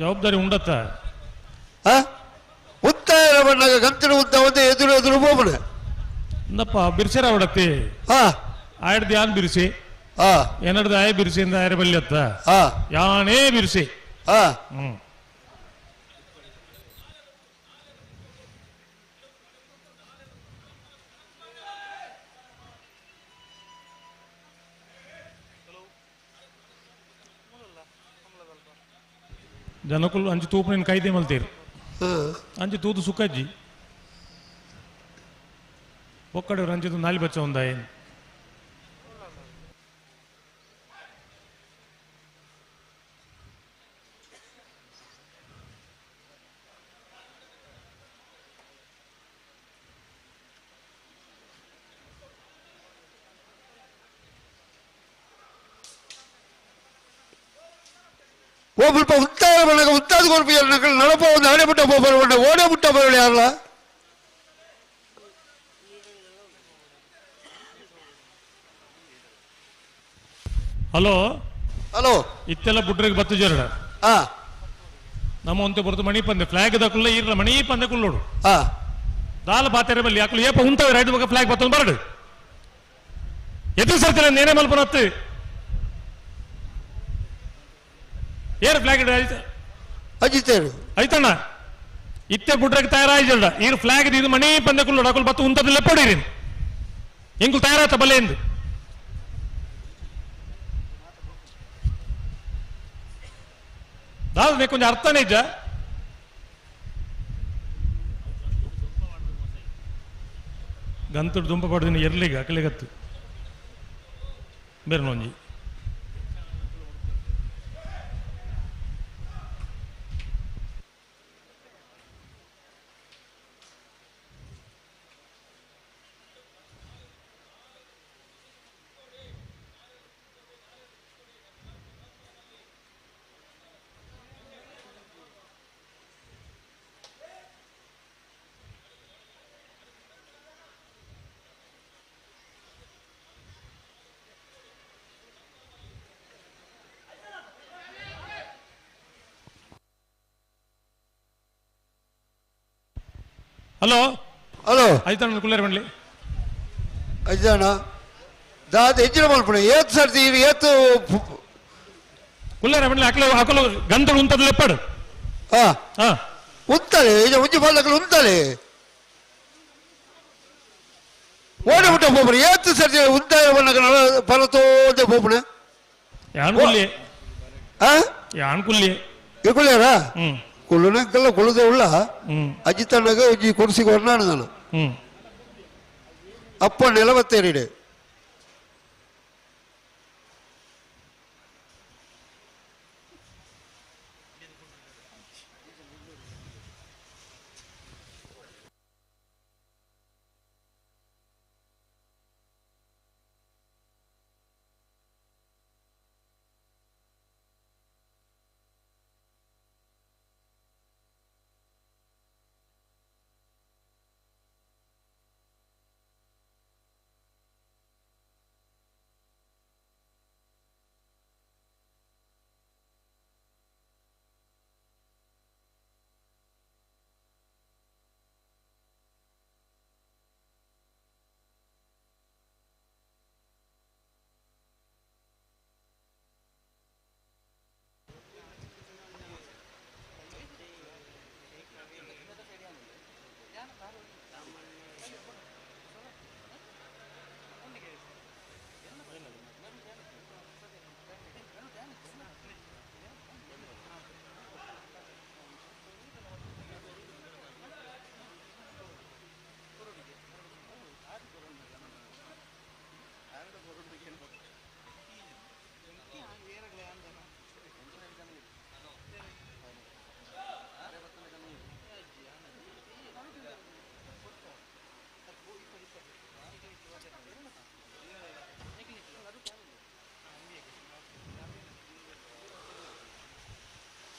ಜವಾಬ್ದಾರಿ ಉಂಡತ್ತ. ಉತ್ತಾಯ ಬಣ್ಣಗ ಗಂತಿನ ಉದ್ದ ಒಂದು ಎದುರು ಎದುರು ಹೋಗ್ಬಿಡ. ಇಂದಪ್ಪ ಬಿರ್ಸೆರ ಅವಡತ್ತಿ. ಆಯ್ಡ್ದು ಯಾನ್ ಬಿರ್ಸಿ, ಏನಡ್ದು ಆಯ ಬಿರ್ಸಿ ಇಂದ ಆಯರ ಬಲ್ಲಿ ಅತ್ತ. ಯಾನೇ ಬಿರ್ಸಿ. ಜನಕುಲು ಅಂಚು ತೂಪು ಕೈದೆ ಮಲ್ತೀರು. ಅಂಚು ತೂದು ಸುಖಜ್ಜಿ ಒಕ್ಕಡೆ ರಂಜಿತು ನಾಲಿ ಬಚ್ಚ ಒಂದಾಯನ್. ಒಬ್ಬ ಉತ್ತಾರ ಮನೆಗೆ ಉತ್ತಾದ ಕೊರ್ಪಿ ನಡಪ ಒಂದು ಹಣೆ ಬಿಟ್ಟ ಒಬ್ಬರು ಓಡೆ ಬಿಟ್ಟ ಬರೋಣ ಯಾರಲ್ಲ. ಹಲೋ ಹಲೋ ಇತ್ತೆಲ್ಲ ಬುಡ್ರಿಗೆ ಬತ್ತು ಜರಡ. ನಮ್ಮ ಒಂತೆ ಬರುತ್ತು ಮಣಿ ಪಂದೆ ಫ್ಲಾಗ್ ದಕ್ಕುಲ್ಲ ಇರಲ್ಲ ಮಣಿ ಪಂದೆ ಕುಲ್ಲೋಡು. ದಾಲ ಬಾತೆರೆ ಬಲ್ಲಿ ಯಾಕಲು ಏಪ ಉಂತವೆ ರೈಟ್ ಬಗ ಫ್ಲಾಗ್ ಬತ್ತೊಂದು ಬರಡು ಎದ್ದು ಸರ್ತಿಲ್ಲ ನೇನೆ ಮಲ್ಪನತ್ತು ಏರ್ ಫ್ಲಾಗ್ ಅಜಿತೇರು ಐತಣ್ಣ ಇತ್ತೆ ಬುಡ್ರಕ್ಕೆ ತಯಾರಾಯ್ಜಲ್ಡ ಈರು ಫ್ಲಾಗ್ ಇದು ಮಣಿ ಪಂದೆ ಕುಲ್ಲೋಡು ಅಕುಲು ಬತ್ತು ಉಂತದ ಲೆಪ್ಪಡಿರಿ ಎಂಕುಲು ತಯಾರಾತ ಬಲ್ಲೆ ಎಂದು. ದಾದ ಕೊಂಚ ಅರ್ಥನೇ ಇಜ್ಜ. ಗಂತುಡು ದುಂಪ ಪಡ್ದಿನ ಎರ್ಲಿಗ ಅಕಲಿಗತ್ತು ಬೇರೆ ನೊಂಜಿ. ಹಲೋ ಹಲೋ ಐತಣ್ಣ ಕುಲ್ಲೇರ್ ಬಂಡ್ಲಿ ಅಜ್ಜಣ್ಣ ದಾದ ಹೆಚ್ಚಿನ ಮಲ್ಪಣ ಏತ್ ಸರ್ತಿ ಏತು ಕುಲ್ಲೇರ ಬಂಡ್ಲಿ ಅಕಲು ಅಕಲು ಗಂತಳು ಉಂತದ ಲೆಪ್ಪಡು. ಉಂತಾಳೆ ಈಗ ಉಂಜಿ ಬಾಲಕಲು ಉಂತಾಳೆ ಓಡಿ ಬಿಟ್ಟ ಪೋಪುಣ ಏತ್ ಸರ್ತಿ ಉಂತಾಳೆ ಬಣ್ಣಕ ಪರತೋದೆ ಪೋಪುಣ. ಯಾನ್ ಕುಲ್ಲಿ ಯಾನ್ ಕುಲ್ಲಿ ಕುಲ್ಲೇರ ಕುಳ್ಳುನಕ್ಕೆಲ್ಲ ಕುಳ್ಳುದೇ ಉಳ್ಳ ಅಜಿತಣ್ಣಗ ಒಂಜಿ ಕುರ್ಸಿ ಕೊರ್ನಾಡು ನಾನು. ಅಪ್ಪ ನಿಲವತ್ತೇರಿಡೆ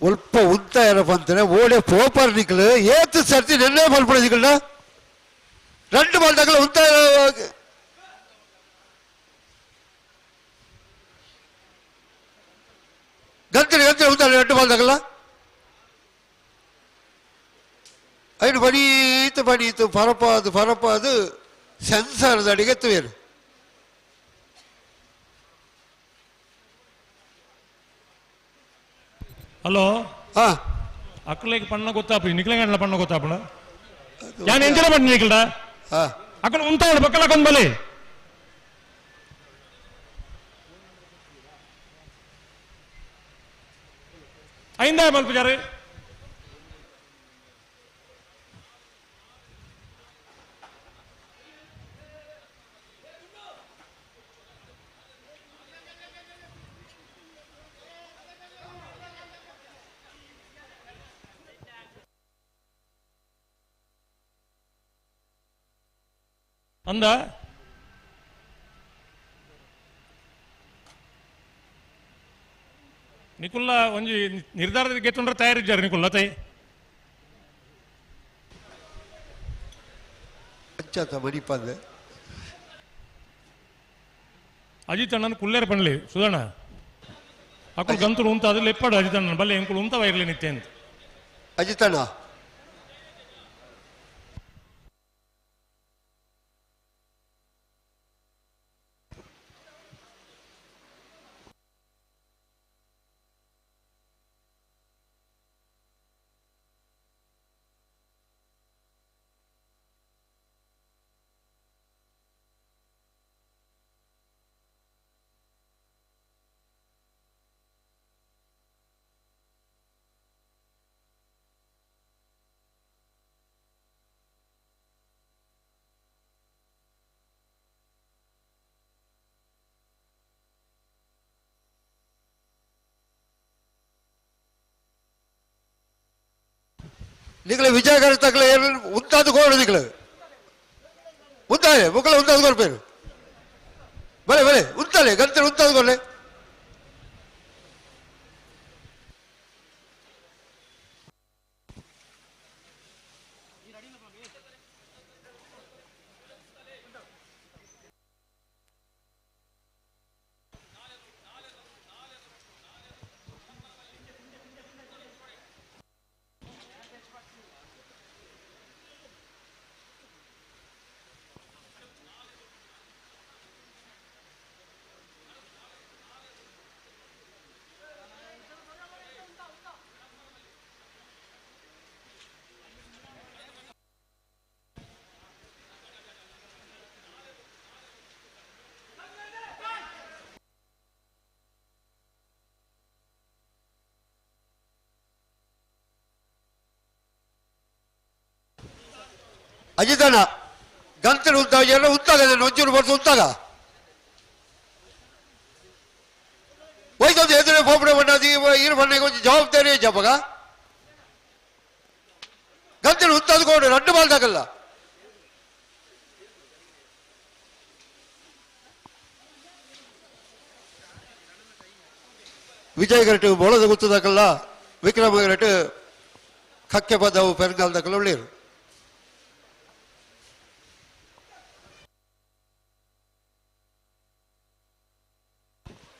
ಒಲ್ಪ ಉಂತ ಏನಪ್ಪ ಅಂತಾರೆ ಓಡೆ ಪೋಪರ್ ನಿಕ್ಕಲು ಏತು ಸರ್ತಿ ನೆನ್ನೆ ಮಲ್ಪಡ రెండు ಬಾಲ್ ತಗಲ ಉಂತ ಗಂತಿನ ಗಂತಿನ ಉಂತ రెండు ಬಾಲ್ ತಗಲ. ಐನು ಬಡೀತು ಬಡೀತು ಪರಪಾದು ಪರಪಾದು ಸೆನ್ಸರ್ದ ಅಡಿಗೆ ಎತ್ತುವೇರು. ಹಲೋ. ಹಾ. ಅಕ್ಕಲೆಗ್ ಪಣ್ಣ ಗೊತ್ತಾಪ ನಿಕ್ಲೆಗಂಡ್ಲ ಪಣ್ಣ ಗೊತ್ತಾಪಣ ಯಾನ್ ಎಂಚನ ಪಣ್ಣ ನಿಕ್ಲ್ಡ ಹಾ. ಅಕ್ಕಲು ಉಂತಾವಳು ಬಕ್ಕಲ ಕೊಂಬಲೆ ಐಂದ ಮಲ್ಪುಜಾರು. ಅಂದ ನಿಕುಲ್ಲ ಒಂಜಿ ನಿರ್ಧಾರದ ಗೆತ್ತುಂಡ್ರೆ ತಯಾರಿದ್ದಾರೆ ನಿಕುಲ್ಲ ತೈ ಅಂಚಾತ ಮಣಿಪಂದೆ ಅಜಿತ್ ಅಣ್ಣನ ಕುಲ್ಲೇರ ಪಣ್ಲಿ ಸುಧಣ್ಣ ಅಕ್ಕಳು ಗಂತುಡು ಉಂತ ಅದು ಲೆಪ್ಪಾಡು ಅಜಿತ್ ಅಣ್ಣನ ಬಲ್ಲೆ ಎಂಕುಲು ಉಂತವ ಇರಲಿ ನಿತ್ಯ ಅಂತ. ಅಜಿತ್ ಅಣ್ಣ. ನಿಗಲ ವಿಜಯಕರ ತಗಲ ಏನು ಉಂತಾದ ಕೋಡು ನಿಗಲ ಉಂತಾಳೆ ಮುಕ್ಕಳ ಉಂತಾದ ಕೊಡ್ಬೇರು ಬಲೆ ಬಲೆ ಉಂತಾಳೆ ಗಂತರು ಉಂತಾದ ಕೊಡ್ಲೆ. ಅಜಿತಣ್ಣ ಗಂತರು ಉಂತಾಗ ಎಲ್ಲ ಉಂತಾಗ ಒಂಚೂರು ಬರ್ತು ಉಂತಾಗ ಹೋಯ್ತೊಂದು ಎದುರೇ ಪೋಪಡೆ ಬಣ್ಣ ಈರು ಬಣ್ಣ ಕೊಂಚ ಜವಾಬ್ದಾರಿ ಜಪಗ ಗಂತರು ಉಂತಾದ ಕೋಡು ರಡ್ಡು ಬಾಲ್ದಾಗಲ್ಲ. ವಿಜಯ್ ಗರಟು ಬೋಳದ ಗುತ್ತದಾಕಲ್ಲ ವಿಕ್ರಮ ಗರಟು ಕಕ್ಕೆ ಪದವು ಪೆರಂಗಾಲ್ದಾಕಲ್ಲ ಒಳ್ಳೆಯರು.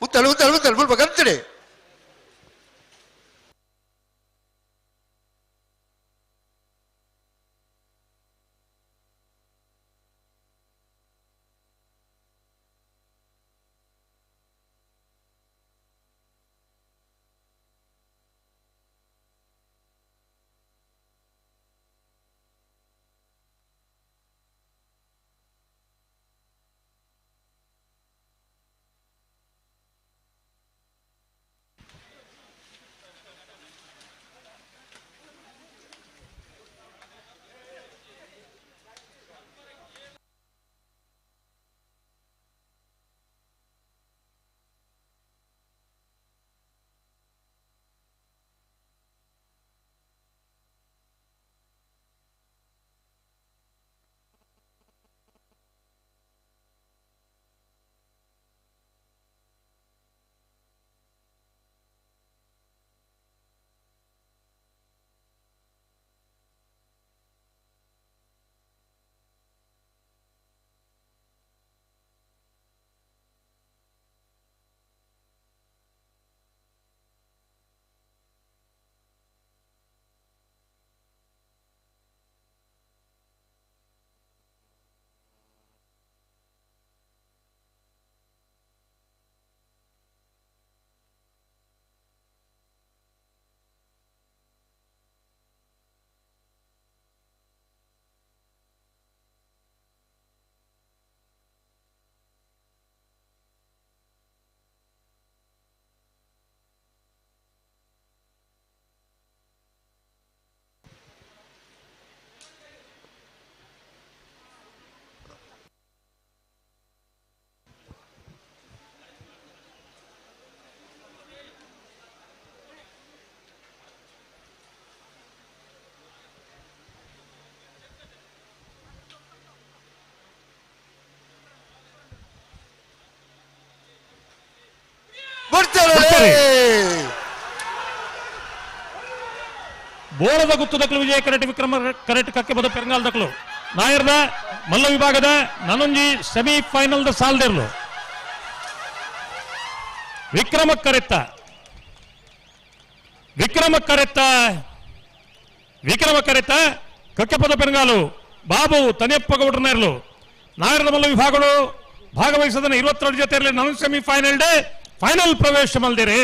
ಉತ್ತಲು ಉತ್ತಲು ಉತ್ತಲು ಮುಲ್ಪ ಗಂತಡೆ. ಗೆತ್ತರೆ. ಬೋಳದ ಗುತ್ತದಕ್ಲು ವಿಜಯ ಕರೆಟ್ ವಿಕ್ರಮ ಕರೆಟ್ ಕಕ್ಕೆ ಬದ ಪೆರಂಗಾಲ್ ದಕ್ಲು ನಾಯರ್ದ ಮಲ್ಲ ವಿಭಾಗದ ನನೊಂಜಿ semi final the ಸಾಲ್ದಿರ್ಲು Vikrama ಕರೆತ್ತ Vikrama ಕರೆತ್ತ Vikrama ಕರೆತ್ತ ಕಕ್ಕೆಪದ ಪೆರಂಗಾಲು Babu Taniyappa ಗೌಡ್ರನೇರ್ಲು ನಾಯರ್ದ ಮಲ್ಲ ವಿಭಾಗಗಳು ಭಾಗವಹಿಸದನ್ನ 22 ಜೊತೆ ಇರಲಿ ನನ್ನ semi final day final ಪ್ರವೇಶ ಮಲ್ದಿರಿ.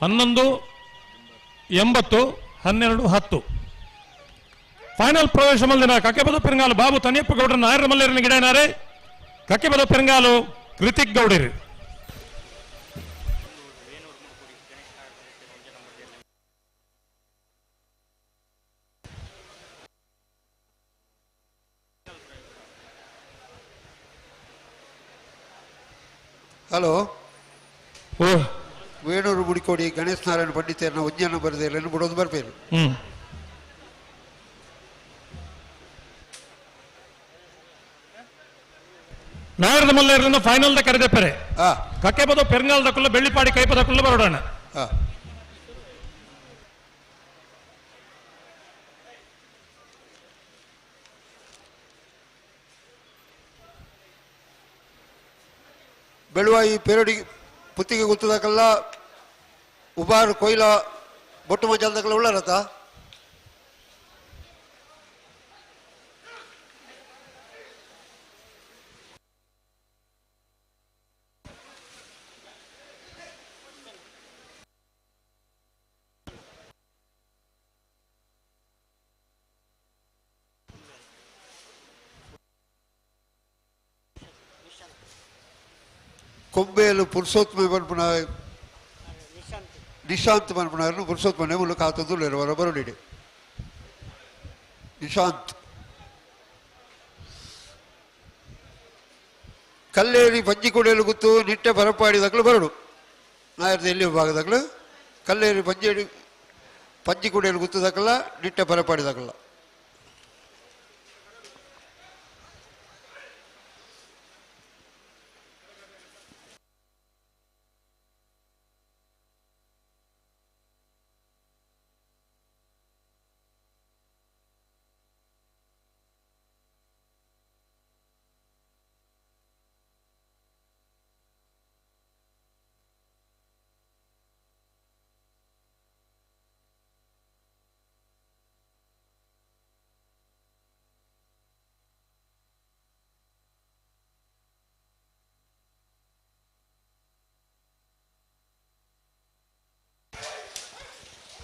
11 80 12 10 ಫೈನಲ್ ಪ್ರವೇಶ ಮಲ್ದಿನ ಕಕ್ಕೆಪದ ಪೆರಂಗಾಲು ಬಾಬು ತನಿಯಪ್ಪ ಗೌಡ್ರ ನಾಯರ ಮಲ್ಲೇರನ ಗಿಡನಾರೆ ಕಕ್ಕೆಪದ ಪೆರಂಗಾಲು ಕೃತಿಕ್ ಗೌಡರಿ. ಹಲೋ ವೇಣೂರು ಮುಡಿಕೋಡಿ ಗಣೇಶ್ ನಾರಾಯಣ ಪಂಡಿತರನ್ನ ಉಜ್ಞಾನ ಬರೆದಿಲ್ಲ ಬಿಡೋದು ಬರ್ಬೇರು. ನಾಯರದ ಮಲ್ಲೇರನ್ನ ಫೈನಲ್ the ಕರೆದೆ ಪೆರೆ ಕಕ್ಕೆಪದ ಪೆರಂಗಾಲ್ ದಕ್ಕುಲ್ಲ ಬೆಳ್ಳಿಪಾಡಿ ಕೈಪದಕ್ಕುಲ್ಲ ಬರೋಣ. ಬೆಳುವಾಯಿ ಪೇರಡಿ ಪುತ್ತಿಗೆ ಗೊತ್ತದಕ್ಕಲ್ಲ ಉಬಾರು ಕೊಯ್ಲ ಬೊಟ್ಟು ಮಜಾಲ್ದಕ್ಕಲ್ಲ ಉಳ್ಳರತ ಕೊಂಬೆಯಲು ಪುರುಷೋತ್ತಮ ಪನ್ಪುನ ನಿಶಾಂತ್ ಪನ್ಪುನ ಪುರುಷೋತ್ತಮ ಮೂಲಕ ಆತಂದು ಬರೋಡಿ ನಿಶಾಂತ್ ಕಲ್ಲೇರಿ ಪಂಜಿಕೊಡೆಯಲು ಗೊತ್ತು ನಿಟ್ಟೆ ಬರಪಾಡಿದಾಗಲೂ ಬರಡು ನಾಯರ್ದ ಎಲ್ಲಿ ಭಾಗದಾಗಲೂ ಕಲ್ಲೇರಿ ಪಂಜೇಡಿ ಪಂಜಿಕೊಡೆಯಲು ಗೊತ್ತದಾಕಲ್ಲ Nitte ಬರಪಾಡಿದಾಗಲ್ಲ.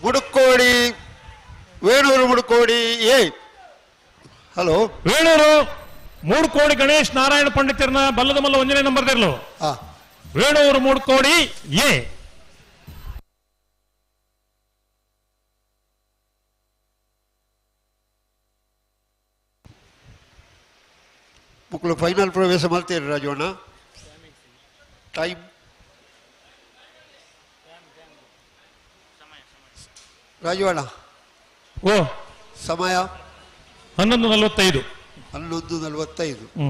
Mudukodi Venur Mudukodi A hello Venur Mudukodi Ganesh Narayana ಪಂಡಿತರನ್ನ ಬಲ್ಲದ ಮಲ್ಲ ಒಂದನೇ ನಂಬರ್ ದಿರ್ಲು ವೇಣೂರು ಮುಡುಕೋಡಿ ಎ ಮಕ್ಕಳು ಫೈನಲ್ ಪ್ರವೇಶ ಮಾಡ್ತೀರಿ ರಾಜವಣ್ಣ. ಟೈಮ್ ರಾಜವಾಣ ಓ ಸಮಯ 11:45. 11:45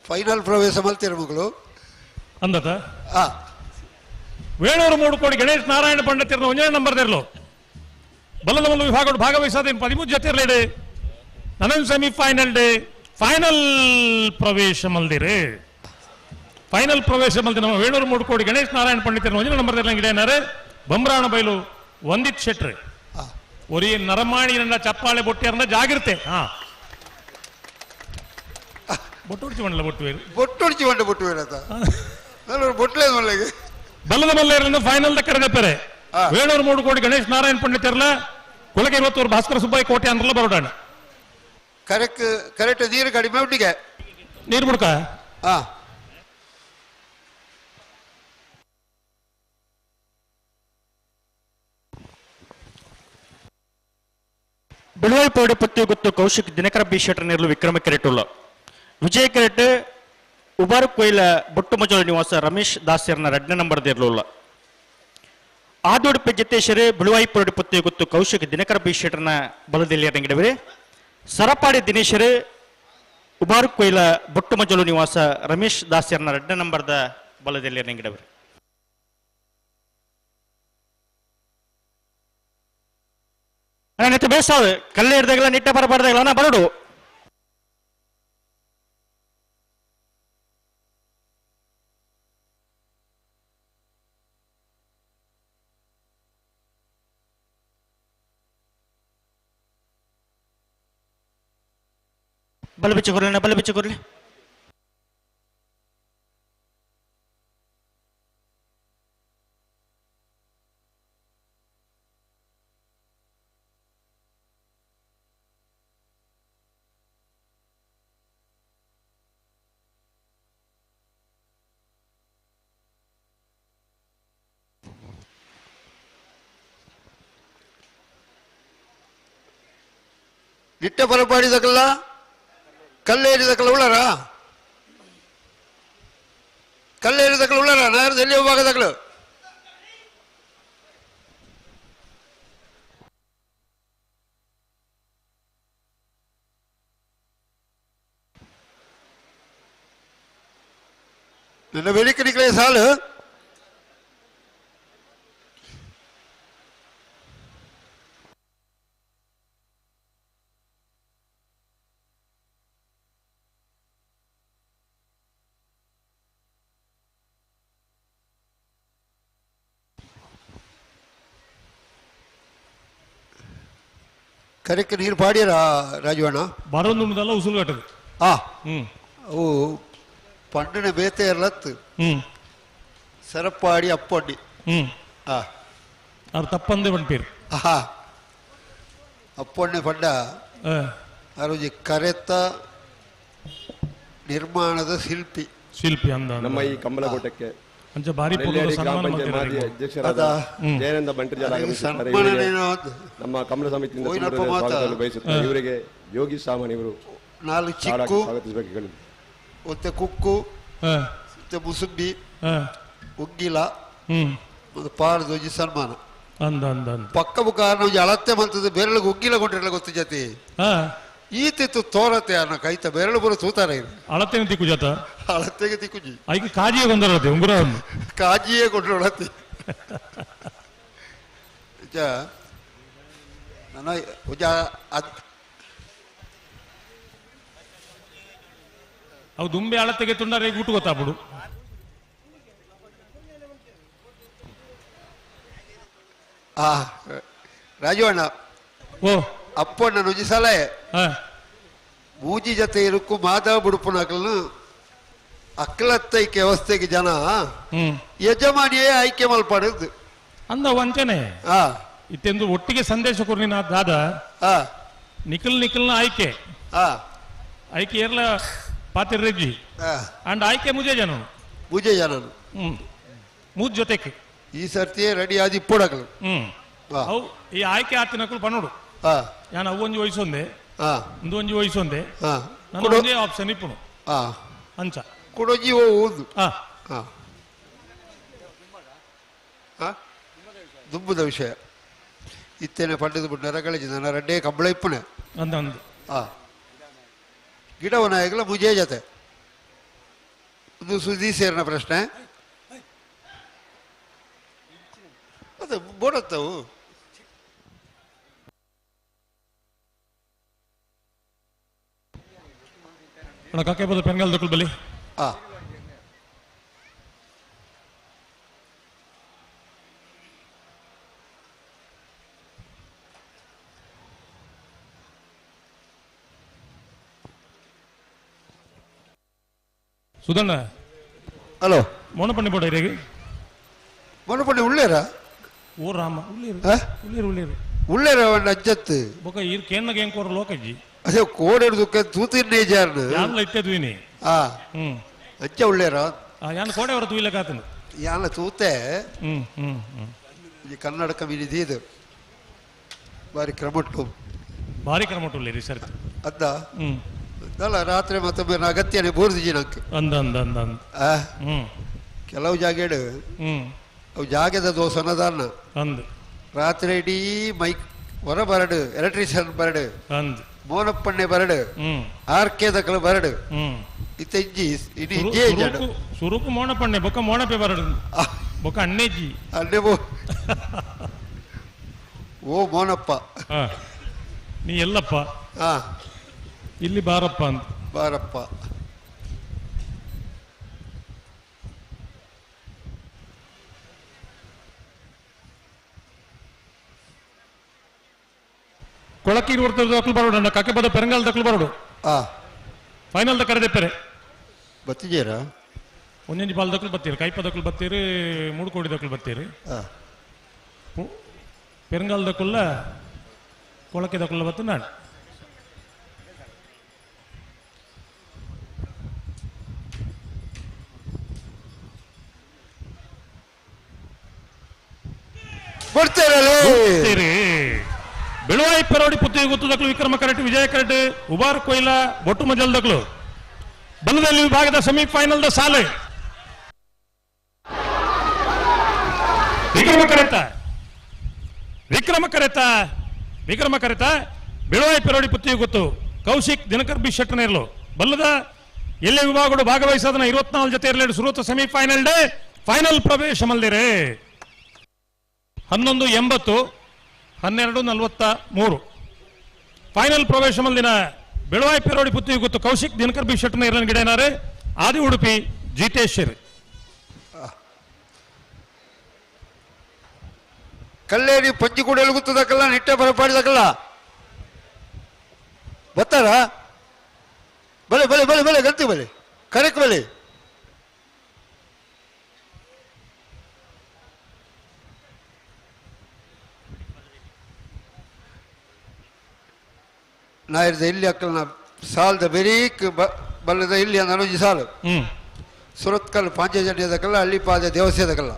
ಫೈನಲ್ ಪ್ರವೇಶ ಮಾಡ್ತೀರ ಮಗಳು ಅಂದತ ವೇಣೂರು ಮೂಡುಕೋಡಿ ಗಣೇಶ್ ನಾರಾಯಣ ಪಂಡಿತರನ್ನ ಒಂದೇ ನಂಬರ್ ದಿರ್ಲು ಬಲ್ಲದ ಮಲ್ಲ ವಿಭಾಗ ಭಾಗವಹಿಸದೆ 13 ಜೊತೆ ಇರಲಿ ನನ್ನ semifinal day final ಪ್ರವೇಶ ಮಲ್ದಿರಿ. ಫೈನಲ್ ಪ್ರವೇಶ ಮಲ್ದಿ ನಮ್ಮ ವೇಣೂರು ಮೂಡುಕೋಡಿ ಗಣೇಶ್ ನಾರಾಯಣ ಪಂಡಿತರನ್ನ ಒಂದೇ ನಂಬರ್ ದಿರ್ಲಂಗಿಡೇನಾರೆ ಬೊಮ್ರಾಣ ಬೈಲು ವಂದಿತ್ ಶೆಟ್ರಿ ಒರಿ ನರಮಾಣಿ ನನ್ನ ಚಪ್ಪಾಳೆ ಬೊಟ್ಟಿಯರ್ನ ಜಾಗಿರ್ತೆ. ಹಾ ಬೊಟ್ಟು ಹೊಡಿಚಿ ಬೊಟ್ಟು ಬೇರು ಬೊಟ್ಟು ಹೊಡಿಚಿ ಬಂಡ ಬೊಟ್ಟು ಬೇರೆ ಬೊಟ್ಲೇ ಬಲ್ಲದ ಮಲ್ಲೇರನ್ನ ಫೈನಲ್ the ಕರೆದೆ ಪೆರೆ ವೇಣೂರು ಮೂಡುಕೋಡಿ ಗಣೇಶ್ ನಾರಾಯಣ ಪಂಡಿತರಲ್ಲ ಕುಲಕ್ಕೆ 20 ಭಾಸ್ಕರ ಸುಬ್ಬಯ್ಯ ಕೋಟೆ ಅಂದ್ರಲ್ಲ ಬರೋಡಣ. ಕರೆಕ್ಟ್ ಕರೆಕ್ಟ್ ನೀರು ಕಡಿಮೆ ಉಂಡಿಗೆ ನೀರು ಬಿಡ್ಕ ಬಿಳುವೈ ಪೌಡಿ ಪತ್ತಿ ಗೊತ್ತು ಕೌಶಿಕ್ ದಿನಕರ ಬಿ ಶೆಟ್ಟರ್ನೇರ್ಲು ವಿಕ್ರಮ ಕೆರೆಟುಲ್ಲ ವಿಜಯ ಕೆರೆಟ್ ಉಬಾರು ಕೊಯ್ಲ ಬೊಟ್ಟು ಮಜೋಳ ನಿವಾಸ ರಮೇಶ್ ದಾಸರ್ನ ಎರಡನೇ ನಂಬರ್ ದೇರ್ಲುಲ್ಲ ಆದೋಡುಪೆ ಜಿತೇಶರು ಬಿಳುವಾಯಿ ಪೌಡಿ ಪತ್ತಿ ಗೊತ್ತು ಕೌಶಿಕ್ ದಿನಕರ ಬಿ ಶೆಟ್ಟರ್ನ ಬಲದಲ್ಲಿ ಇರಂಗಿಡವೆ ಸರಪಾಡಿ ದಿನೇಶರು ಉಬಾರ್ ಕೊಯ್ಲ ಬೊಟ್ಟುಮಜಲು ನಿವಾಸ ರಮೇಶ್ ದಾಸ್ಯರ್ನ 2 ನಂಬರ್ದ ಬಲದಲ್ಲಿ ನೆಂಗಿಡವರು. ನೆತ್ತ ಬೇಸಾದ ಕಲ್ಲೆ ಹಿಡ್ದಾಗಲ ನಿಟ್ಟ ಬರಬಾರ್ದಾಗಲ ನಾ ಬರಡು. ಬಲ ಬಿಚ್ಚು ಕೊರ್ಲಿ, ಬಲ ಬಿಚ್ಚು ಕೊರ್ಲಿ. ನಿಟ್ಟೆ ಬರಪಾಡಿದಕ್ಕಲ್ಲ ಕಲ್ಲೇರಿದಕ್ಕಲ್ಲ ಉಳ್ಳಾರ ಕಲ್ಲೇರಿದಕ್ಕಲ್ಲ ಉಳ್ಳಾರ ನಾಯರ್ದು ಎಲ್ಲಿ ಭಾಗದಕ್ಕಲು ನನ್ನ ಬೆಳಿಕಡಿಕಲೆ ಸಾಲು ಕರೆಕ್ಟ್ ನೀರು ಪಾಡ್ಯಾರ ರಾಜವಣ್ಣ ಬರೋದುಂಡದಲ್ಲ ಉಸುಲು ಕಟ್ಟದು. ಆ ಅವು ಪಂಡನ ಬೇತೆ ಇರ್ಲತ್ತು ಸರಪಾಡಿ ಅಪ್ಪೊಡ್ಡಿ. ಆ ಅದು ತಪ್ಪಂದೆ ಪಂಪೀರ್. ಆಹಾ ಅಪ್ಪೊಣ್ಣೆ ಪಂಡ ಅರುಜಿ ಕರೆತ ನಿರ್ಮಾಣದ ಶಿಲ್ಪಿ ಶಿಲ್ಪಿ ಅಂದ ನಮ್ಮ ಈ ಕಂಬಳಕೋಟಕ್ಕೆ ಅಂಚ ಭಾರಿ ನೆಲ್ಯಾಡಿ ಗ್ರಾಮ ಪಂಚಾಯತ್ ಮಾಜಿ ಅಧ್ಯಕ್ಷರಾದ ಜಯಾನಂದ ಬಂಟ್ರಿಜಾಲ ಆಗಮಿಸಿದ್ದಾರೆ. ಇವರಿಗೆ ನಮ್ಮ ಕಮಲ ಸಮಿತಿಯಿಂದ ಸ್ವಾಗತವನ್ನು ಬಯಸುತ್ತಾರೆ. ಇವರಿಗೆ ಯೋಗಿ ಸಾಮಾನ್ ಇವರು ನಾಲ್ಕು ಚಿಕ್ಕು ಸ್ವಾಗತಿಸಬೇಕು ಕೇಳಿ. ಮತ್ತೆ ಕುಕ್ಕು ಮತ್ತೆ ಮುಸುಂಬಿ ಉಗ್ಗಿಲ ಒಂದು ಪಾರದೊಂಜಿ ಸನ್ಮಾನ ಅಂದ ಅಂದ ಅಂದ ಪಕ್ಕ ಬುಕ್ಕ ಒಂಜಿ ಅಳತೆ ಮಂತದ ಬೆರಳಿಗೆ ಉಗ್ಗಿಲ ಕೊಂಡಿರಲ್ಲ ಗೊತ್ತು ಜತಿ ಈತಿತ್ತು ತೋರತೆ ಅನ್ನ ಕೈತ ಬೆರಳು ಬರೋ ತೂತಾರೆ ಅಳತೆನ ತಿಕ್ಕು ಜತ ಅಳತೆಗೆ ತಿಕ್ಕುಜಿ ಐಕೆ ಕಾಜಿಯೇ ಕೊಂದರತೆ ಉಂಗುರ ಕಾಜಿಯೇ ಕೊಂಡ್ರೊಳತೆ ನನ್ನ ಅವು ದುಂಬೆ ಅಳತೆಗೆ ತುಂಡಾರೆ ಊಟ ಗೊತ್ತಾಗ್ಬಿಡು. ಆ ರಾಜವಣ್ಣ ಓ ಅಪ್ಪಣ್ಣ ನುಜಿ ಸಲಹೆ ಮೂಜಿ ಜೊತೆ ಇರುಕು ಮಾಧವ ಬುಡುಪುನಕಲ್ನು ಅಕ್ಲತ್ತೈಕೆ ವ್ಯವಸ್ಥೆಗೆ ಜನ ಯಜಮಾನಿಯೇ ಆಯ್ಕೆ ಮಲ್ಪಡದು ಅಂದ ವಂಚನೆ ಇತ್ತೆಂದು ಒಟ್ಟಿಗೆ ಸಂದೇಶ ಕೊರ್ನಿನ ದಾದ ನಿಖಲ್ ನಿಖಲ್ನ ಆಯ್ಕೆ ಆಯ್ಕೆ ಏರ್ಲ ಪಾತಿರ್ರೆಜ್ಜಿ ಅಂಡ್ ಆಯ್ಕೆ ಮುಜೆ ಜನ ಮುಜೆ ಜನ ಮೂಜ್ ಜೊತೆಗೆ ಈ ಸರ್ತಿಯೇ ರೆಡಿ ಆದಿ ಇಪ್ಪಡಕಲು ಅವು ಈ ಆಯ್ಕೆ ಆತಿನಕಲು ಪನ್ನೋಡು ಯಾನ್ ಅವು ಒಂಜಿ ವಯಸ್ಸೊಂದೆ ಒಂದು ಒಂಜಿ ವಯಸ್ಸೊಂದೆ ನನ್ನ ಒಂದೇ ಆಪ್ಷನ್ ಇಪ್ಪುನು ಅಂಚ ಕೊಡೊಂಜಿ ಓ ಒಂದು ದುಂಬುದ ವಿಷಯ ಇತ್ತೇನೆ ಪಂಡದ ಬಿಟ್ಟು ನರಗಳಜಿ ನನ್ನ ರಡ್ಡೇ ಕಂಬಳ ಇಪ್ಪುನೆ ಅಂದ ಅಂದು ಗಿಡವನಾಯಕಲ ಮುಜೆ ಜೊತೆ ಒಂದು ಸುದ್ದಿ ಸೇರಿನ ಪ್ರಶ್ನೆ ಅದು ಬೋಡತ್ತವು ಕಾಕೆ ಬದ ಪೆನ್ಗಾಲ್ ದಕ್ಕಲ್ ಬಲಿ ಸುಧಣ್ಣ ಹಲೋ ಮೋನಪಣ್ಣಿ ಬೋಡ ಇರೇಗ ಮೋನಪಣ್ಣಿ ಉಳ್ಳೇರ ಓ ರಾಮ ಉಳ್ಳೇರು ಉಳ್ಳೇರು ಉಳ್ಳೇರು ಉಳ್ಳೇರ ಅವನ ಅಜ್ಜತ್ತು ಬೊಕ ಈರ್ ಕೇನ್ನಗ ಏನ್ ಕೋರ ಲೋಕಜ್ಜಿ ಅದೇ ಕೋಡೆಡ್ ದುಕ್ಕ ತೂತಿನ್ನೇ ಜಾರ್ನು ಯಾನ್ಲ ಇತ್ತೆದ್ವಿನಿ ಅಜ್ಜ ಉಳ್ಳೇರ ಯಾನ್ ಕೋಡೆ ಅವರ ತೂಯಿಲಕಾತನು ಯಾನ ತೂತೆ ಹ್ಮ್ ಹ್ಮ್ ಹ್ಮ್ ಈ ಕನ್ನಡ ಕಮ್ಯುನಿಟಿ ಇದು ಬಾರಿ ಕ್ರಮಟ್ಟು ಭಾರಿ ಕ್ರಮಟ್ಟು ಉಳ್ಳೇರಿ ಸರ್ ಅದ್ದ ಅಲ್ಲ ರಾತ್ರಿ ಮತ್ತೊಮ್ಮೆ ಅಗತ್ಯನೇ ಬೂರ್ದು ಜಿನಕ್ಕೆ ಅಂದ ಅಂದ ಅಂದ ಅಂದ ಕೆಲವು ಜಾಗೇಡು ಅವು ಜಾಗದ ದೋಸನದಾನ ಅಂದ್ ರಾತ್ರಿ ಇಡೀ ಮೈಕ್ ಹೊರ ಬರಡು ಎಲೆಕ್ಟ್ರಿಷಿಯನ್ ಬರಡು ಅಂದ್ ಮೋನಪ್ಪಣ್ಣೆ ಬರಡು ಆರ್ ಕೆ ದಕಲ ಬರಡು ಇತ್ತೆಜ್ಜಿ ಇಡೀ ಸುರುಕು ಮೋನಪ್ಪಣ್ಣೆ ಬೊಕ್ಕ ಮೋನಪ್ಪೆ ಬರಡು ಬೊಕ್ಕ ಅಣ್ಣೆಜ್ಜಿ ಅಣ್ಣೆ ಬೋ ಓ ಮೋನಪ್ಪ ನೀ ಎಲ್ಲಪ್ಪ ಇಲ್ಲಿ ಬಾರಪ್ಪ ಅಂತ ಬಾರಪ್ಪ ಕೊಳಕೀರು ದಕ್ಕಲು ಬರೋಡು ಅಣ್ಣ ಕಕ್ಕೆ ಪೆರಂಗಾಲ್ ದಕ್ಕಲು ಬರೋಡು ಫೈನಲ್ the ಕರೆದೆಪ್ಪರೆ ಬತ್ತಿಜೇರ ಒಂದೊಂದು ಬಾಲ್ ದಕ್ಕಲು ಬತ್ತೀರಿ ಕೈಪ ದಕ್ಕಲು ಬತ್ತೀರಿ ಮೂಡುಕೋಡಿ ದಕ್ಕಲು ಬತ್ತೀರಿ ಪೆರಂಗಾಲ್ ದಕ್ಕುಲ್ಲ ಕೊಳಕೆ ದಕ್ಕುಲ್ಲ ಬತ್ತು ನಾಡು ಕೊಡ್ತೀರಲ್ಲೇ ಬೆಳುವಾಯಿ ಪೆರೋಡಿ ಪುತ್ತಿಗೆ ಗೊತ್ತದಕ್ಲು ವಿಕ್ರಮ ಕರೆಟ್ ವಿಜಯ ಕರೆಟ್ ಉಬಾರ್ ಕೊಯ್ಲ ಬೊಟ್ಟು ಮಜಲ್ದಕ್ಲು ಬಲದಲ್ಲಿ ವಿಭಾಗದ ಸೆಮಿಫೈನಲ್ the ಸಾಲೆ ವಿಕ್ರಮ ಕರೆತ ವಿಕ್ರಮ ಕರೆತ ವಿಕ್ರಮ ಕರೆತ ಬೆಳುವಾಯಿ ಪೆರೋಡಿ ಪುತ್ತಿಗೆ ಗೊತ್ತು ಕೌಶಿಕ್ ದಿನಕರ್ ಬಿ ಶೆಟ್ಟನೇರ್ಲು ಬಲ್ಲದ ಎಲ್ಲೇ ವಿಭಾಗಗಳು ಭಾಗವಹಿಸೋದನ್ನ 24 ಜೊತೆ ಇರಲಿ ಸುರತ ಸೆಮಿಫೈನಲ್ ಡೇ ಫೈನಲ್ ಪ್ರವೇಶ ಮಲ್ದಿರೆ 11:80 12:43 ಫೈನಲ್ ಪ್ರವೇಶ ಮಲ್ದಿನ ಬೆಳವಾಯಿ ಪೆರೋಡಿ ಪುತ್ತಿಗೆ ಗೊತ್ತು ಕೌಶಿಕ್ ದಿನಕರ್ ಬಿ ಶೆಟ್ಟನ ಇರನ್ ಗಿಡನಾರೆ ಆದಿ ಉಡುಪಿ ಜಿತೇಶ್ವರಿ ಕಲ್ಲೇರಿ ಪಂಜಿಕೂಡಲು ಗೊತ್ತದಕ್ಕಲ್ಲ ನಿಟ್ಟೆ ಬರಪಾಡಿದಕ್ಕಲ್ಲ ಬರ್ತಾರ ಬಲೆ ಬಲೆ ಬಲೆ ಬಲೆ ಗಂತಿ ಬಲೆ ಕರೆಕ್ ಬಲೆ ನಾಯಿರ್ದ ಇಲ್ಲಿ ಅಕ್ಕಲ್ನ ಸಾಲದ ಬೆರೀಕ್ ಬಲ್ಲದ ಇಲ್ಲಿ ಅನ್ನೋಜಿ ಸಾಲು ಸುರತ್ಕಲ್ ಪಾಂಚಜನ್ಯದಕ್ಕಲ್ಲ ಹಳ್ಳಿಪಾದ ದೇವಸ್ಥಾನದಕ್ಕಲ್ಲ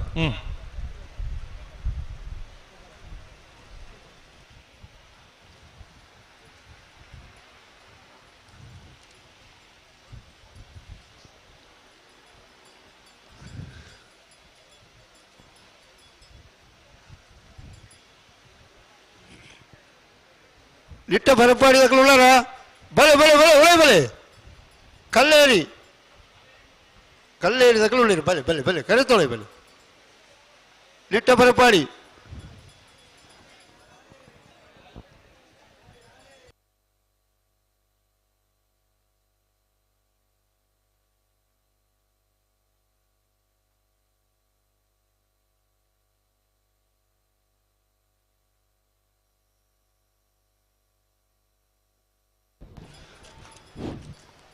ನಿಟ್ಟ ಬರಪಾಡಿದಕ್ಕಲ್ಲ ಬಲೆ ಬಲೆ ಬಲೆ ಒಳ್ಳೆ ಬಲೆ ಕಲ್ಲೇರಿ ಕಲ್ಲೇರಿ ದಕ್ಕಲು ಉಳ್ಳೀರಿ ಬಲೆ ಬಲೆ ಬಲೆ ಕರೆತೊಳೆ ಬಲೆ ನಿಟ್ಟ ಬರಪಾಡಿ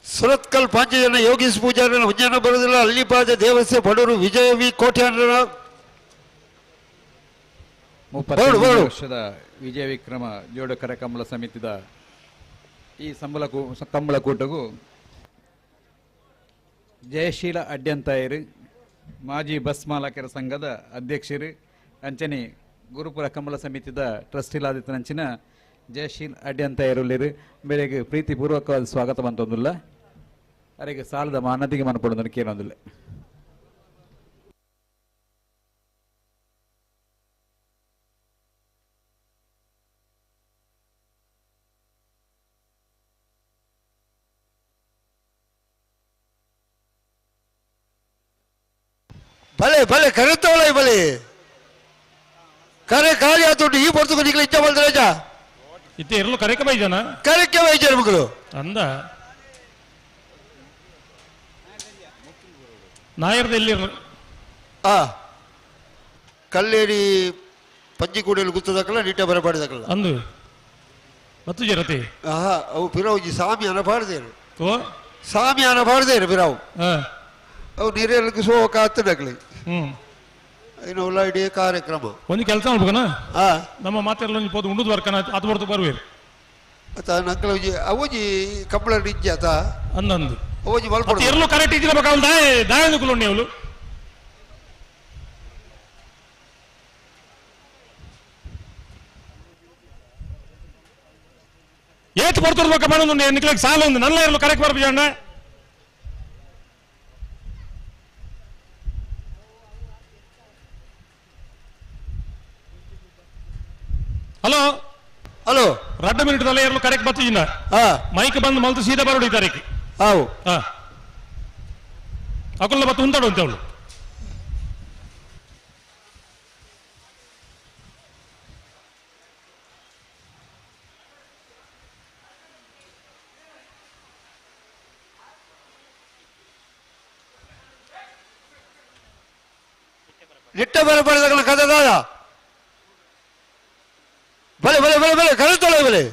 ಸುರತ್ಕಲ್ ಪಾಂಚಜನ ಯೋಗೀಶ್ ಪೂಜಾರನ ಉಜ್ಜನ ಬರುವುದಿಲ್ಲ ಅಲ್ಲಿಪಾದ ದೇವಸ್ಥೆ ಬಡವರು ವಿಜಯ ವಿ ಕೋಟ್ಯಾನರ 35 ವರ್ಷದ ವಿಜಯ ವಿಕ್ರಮ ಜೋಡು ಕರಕಂಬಳ ಸಮಿತಿದ ಈ ಕಂಬಳಕೂಟಗೂ ಜಯಶೀಲ ಅಡ್ಯಂತಾಯರು ಮಾಜಿ ಬಸ್ ಮಾಲಕರ ಸಂಘದ ಅಧ್ಯಕ್ಷರು ಅಂಚನೆ ಗುರುಪುರ ಕಂಬಳ ಸಮಿತಿದ ಟ್ರಸ್ಟಿಲಾದಿತ್ತನಂಚಿನ ಜಯಶೀಲ್ ಅಡ್ಯಂತಾಯರುಲ್ಲಿರು ಮೇರೆಗೆ ಪ್ರೀತಿಪೂರ್ವಕವಾದ ಸ್ವಾಗತ ಬಂತೊಂದಿಲ್ಲ ಅರೆಗೆ ಸಾಲದ ಮಾನದಿಗೆ ಮನಪಡೋದನ್ನು ಕೇಳೊಂದಿಲ್ಲ. ಭಲೆ ಭಲೆ ಕರೆತೋಳೆ ಭಲೆ ಕರೆ ಕಾರ್ಯ ಆತುಂಟು ಈ ಪೊರ್ತುಗು ನಿಕ್ಲೆ ಇಚ್ಛೆ ಬಲ್ದ ಇತ್ತೆ ಇರಲು ಕರೆಕ ಬೈಜನ ಕರೆಕೆ ಬೈಜನ ಮಕ್ಕಳು ಅಂದ ನಾಯರ್ದ ಎಲ್ಲಿ ಆ ಕಲ್ಲೇರಿ ಪಂಜಿಕೂಡಲು ಗುತ್ತದಕ್ಕಲ್ಲ ನೀಟ ಬರಬಾರ್ದಕ್ಕಲ್ಲ ಅಂದು ಮತ್ತು ಜರತಿ ಆಹಾ ಅವು ಪಿರೌಜಿ ಸಾಮಿ ಅನಬಾರ್ದೇರು ಓ ಸಾಮಿ ಅನಬಾರ್ದೇರು ಪಿರಾವು ಅವು ನೀರೆಲ್ಲಕ್ಕೆ ಸೋಕ ಹತ್ತಡಕ್ಲಿ ಇನ್ನು ಇಡೀ ಕಾರ್ಯಕ್ರಮ ಒಂದು ಕೆಲಸ ಮಾಡ್ಬೇಕನ ನಮ್ಮ ಮಾತೆಲ್ಲ ಒಂಜಿ ಪೋದು ಉಂಡುದು ವರ್ಕನ ಅದು ಬರ್ತು ಬರುವೇರು ಅತ ನಂಕಲ ಒಂಜಿ ಅವೊಂಜಿ ಕಂಬಳ ನಿಜ್ಜಿ ಆತ ಅಂದಂದು ಅವೊಂಜಿ ಮಲ್ಪಡು ಎರಲು ಕರೆಕ್ಟ್ ಇದ್ದಿಲ್ಲ ಬೇಕಾ ದಾಯ ದಾಯನುಕುಲು ಉಂಡು ಏತ್ ಬರ್ತರ್ಬೇಕ ಮಾಡೋದು ನಿಕ್ಲಕ್ಕೆ ಸಾಲ ಒಂದು ನಲ್ಲ ಇರಲು ಕರೆಕ್ಟ್ ಬರ್ಬೇಕು ಅಣ್ಣ. ಹಲೋ ಹಲೋ ರಡ್ಡ ಮಿನಿಟ್ ದಲ್ಲ ಏರ್ಲು ಕರೆಕ್ಟ್ ಬತ್ತಿಜಿಂದ ಮೈಕ್ ಬಂದು ಮಲ್ತು ಸೀದಾ ಬರೋಡು ಈ ತಾರೀಕು ಆವು ಅಕುಲ್ಲ ಬತ್ತು ಉಂತಾಡು ಅಂತ ಅವಳು ನಿಟ್ಟ ಬರ ಬರದಗಳ ಕಥೆ ದಾದ ಬಲೆ ಬಲೆ ಬಲೆ ಬಲೆ ಕರೆತೊಳೆ ಬಲೆ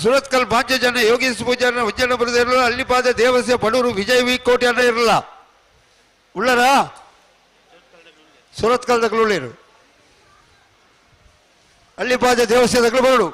ಸುರತ್ಕಲ್ ಭಾಗ್ಯ ಜನ ಯೋಗೇಶ್ ಪೂಜಾರನ ಉಜ್ಜನ ಬರೆದಿರಲ್ಲ ಅಲ್ಲಿಪಾದ ದೇವಸ್ಯ ಬಡವರು ವಿಜಯ್ ವಿ ಕೋಟೆ ಅನ್ನ ಇರಲ್ಲ ಉಳ್ಳರ ಸುರತ್ಕಲ್ ದಗ್ಲು ಅಲ್ಲಿಪಾದ ದೇವಸ್ಯ ದಗ್ಲು ಬರಡು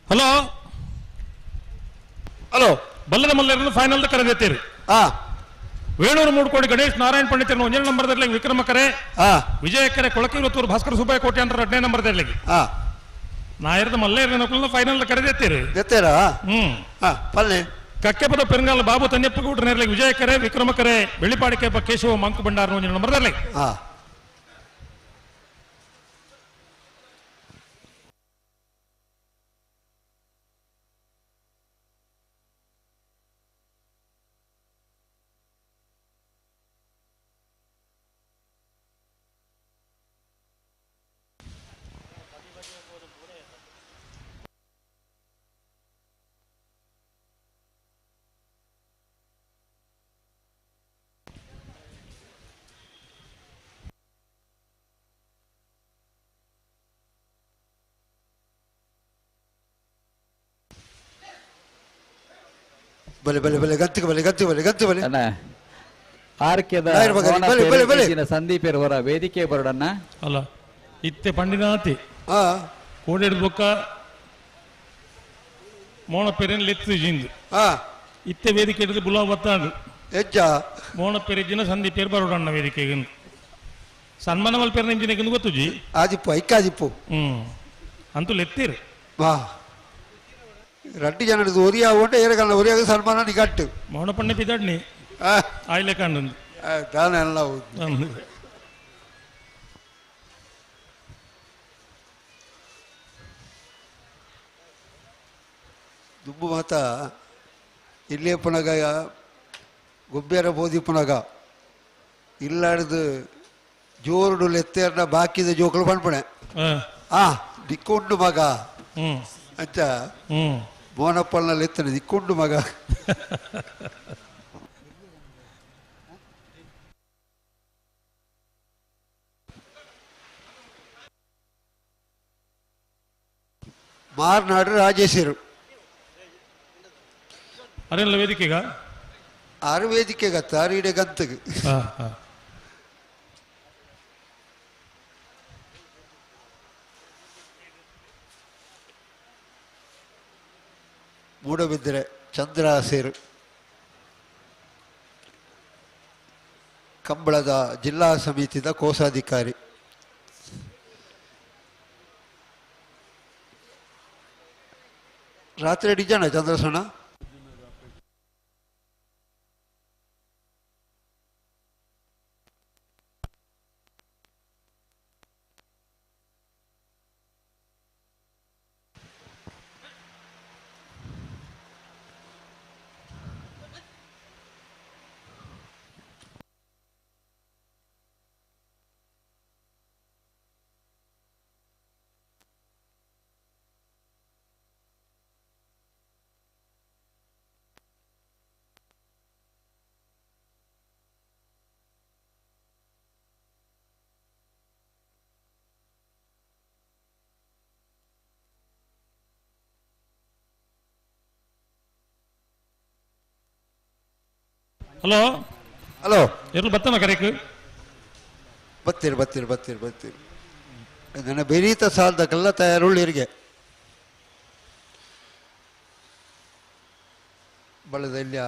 ಹಲೋ ಹಲೋ ಬಲ್ಲದ ಮಲ್ಲರನ್ನು ಫೈನಲ್ ಕರೆದಿತ್ತೀರಿ ವೇಣೂರು ಮೂಡ್ಕೋಡಿ ಗಣೇಶ್ ನಾರಾಯಣ ಪಂಡಿತರನ್ನು ಒಂದನೇ ನಂಬರ್ದಲ್ಲಿ ವಿಕ್ರಮ ಕರೆ ವಿಜಯ ಕರೆ ಕೊಳಕಿರುತ್ತೂರು ಭಾಸ್ಕರ ಸುಬ್ಬಯ್ಯ ಕೋಟೆ ಅಂತ ಎರಡನೇ ನಂಬರ್ದಲ್ಲಿ ನಾಯರದ ಮಲ್ಲೇರ ಫೈನಲ್ ಕರೆದಿತ್ತೀರಿ ಹ್ಮ್ ಪಲ್ಲೆ ಕಕ್ಕೆಪದ ಪೆರಂಗಾಲ ಬಾಬು ತನ್ಯಪ್ಪ ಗೌಡ್ರ ನೇರಲಿಗೆ ವಿಜಯ ಕರೆ ವಿಕ್ರಮ ಕರೆ ಬೆಳ್ಳಿಪಾಡಿಕೆ ಕೇಶವ ಮಂಕು ಭಂಡಾರ ಒಂದನೇ ನಂಬರ್ದಲ್ಲಿ ಬಲೆ ಬಲೆ ಬಲೆ ಗಂತಿಗೆ ಬಲೆ ಗಂತಿಗೆ ಬಲೆ ಗಂತಿಗೆ ಬಲೆ ಅಣ್ಣ ಆರ್ಕೆದ ನಾಯರ್ ಮಗನೇ, ಬಲೆ, ಬಲೆ, ಬಲೆ. ಸಂದೀಪ್ ಅವರ ವೇದಿಕೆ ಬರೋಡನ್ನ ಅಲ್ಲ ಇತ್ತೆ ಪಂಡಿನಾತಿ ಕೋಡೆಡ್ ಬೊಕ್ಕ ಮೋಣ ಪೆರೆನ್ ಲೆತ್ತು ಜಿಂದು ಇತ್ತೆ ವೇದಿಕೆ ಹಿಡಿದು ಬುಲಾವ್ ಬತ್ತಾಂಡು ಎಜ್ಜ ಮೋಣ ಪೆರೆಜಿನ ಸಂದೀಪ್ ಬರೋಡಣ್ಣ ವೇದಿಕೆಗೆ ಸನ್ಮಾನ ಮಲ್ಪೆರ್ ಇಂಜಿನ ಗೊತ್ತುಜಿ ಆದಿಪ್ಪು ಐಕಾದಿಪ್ಪು ಹ್ಮ್ ಅಂತೂ ಲೆತ್ತೀರಿ ವಾ ರಡ್ಡಿ ಜನದ ಒರಿಯ ಉಂಟು ಏರಗಲ್ಲ ಒರಿಯಾಗ ಸನ್ಮಾನ ನಿಗಟ್ಟು ಮೋಣ ಪಣ್ಣೆ ಪಿದಾಡ್ನಿ ಆಯ್ಲೆ ಕಂಡು ದಾನ ಎಲ್ಲ ದುಂಬು ಮಾತ ಇಲ್ಲೇ ಪುನಗ ಗೊಬ್ಬೇರ ಬೋದಿ ಪುನಗ ಇಲ್ಲಾಡ್ದು ಜೋರುಡು ಲೆತ್ತೇರ್ನ ಬಾಕಿದ ಜೋಕುಲು ಪನ್ಪಣೆ ಆ ದಿಕ್ಕೊಂಡು ಮಗ ಅಂತ ಮೋನಪ್ಪಲ್ನ ಲೆತ್ತನೆ ದಿಕ್ಕೊಂಡು ಮಗ ಮಾರ್ನಾಡು ರಾಜೇಶರು ಅರೆಲ್ಲ ವೇದಿಕೆಗ ಆರು ವೇದಿಕೆಗತ್ತ ಆರು ಇಡೆ ಗಂತಗೆ ಮೂಡಬಿದ್ರೆ ಚಂದ್ರ ಸೇರು ಕಂಬಳದ ಜಿಲ್ಲಾ ಸಮಿತಿದ ಕೋಶಾಧಿಕಾರಿ ರಾತ್ರಿ ಅಡಿಜಾಣ ಚಂದ್ರಸಣ್ಣ ಹಲೋ ಹಲೋ ಎರ್ಲು ಬತ್ತನ ಕರೆಕ್ ಬತ್ತೀರಿ ಬತ್ತೀರಿ ಬತ್ತೀರಿ ಬತ್ತೀರಿ ನನ್ನ ಬೆರೀತ ಸಾಲದ ಕಲ್ಲ ತಯಾರುಳ್ಳಿರಿಗೆ ಬಳದಲ್ಯ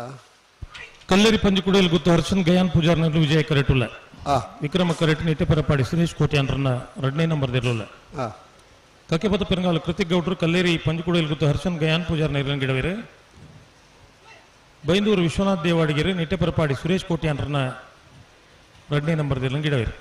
ಕಲ್ಲೇರಿ ಪಂಜಿಕುಡಿಯಲ್ಲಿ ಗುತ್ತು ಹರ್ಷನ್ ಗಯಾನ್ ಪೂಜಾರ್ನಲ್ಲಿ ವಿಜಯ ಕರೆಟುಲ್ಲ ಆ. ವಿಕ್ರಮ ಕರೆಟ್ ನಿಟ್ಟೆಪರಪಾಡಿ ಸುರೇಶ್ ಕೋಟ್ಯಾನ್ರನ್ನ ಎರಡನೇ ನಂಬರ್ ಇರಲಿಲ್ಲ ಆ. ಕಕ್ಕೆಪತ ಪೆರಂಗಾಲ ಕೃತಿಕ್ ಗೌಡ್ರು ಕಲ್ಲೇರಿ ಪಂಜಿಕುಡಿಯಲ್ಲಿ ಗುತ್ತು ಹರ್ಷನ್ ಗಯಾನ್ ಪೂಜಾರ್ನ ಇರಂಗಿಡವೇರು ಬೈಂದೂರು ವಿಶ್ವನಾಥ್ ದೇವಾಡಿಗೆರೆ ನಿಟ್ಟೆಪರಪಾಡಿ ಸುರೇಶ್ ಕೋಟ್ಯಾನ್ರನ್ನ ಎರಡನೇ ನಂಬರ್ ಗಿಡವೇರು.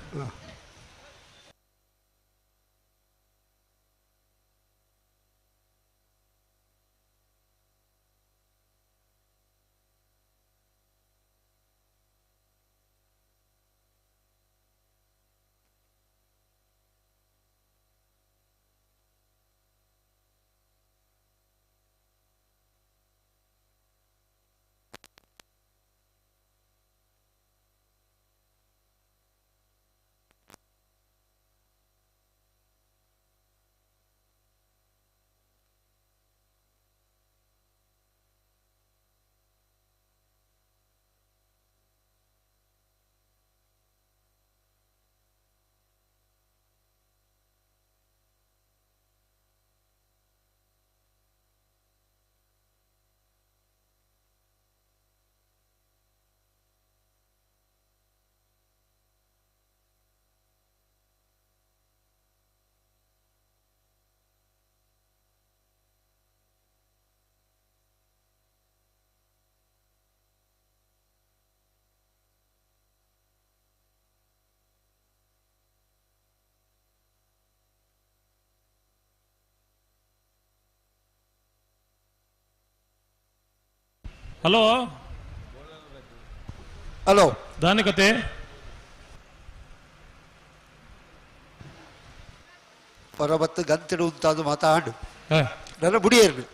ಹಲೋ ಹಲೋ ದಾನಿ ಕತೆ ಹೊರಬತ್ತು ಗಂತಿಡು ಉಂತಾದು ಮಾತಾಡು ನನ್ನ ಬುಡಿಯರ್ನು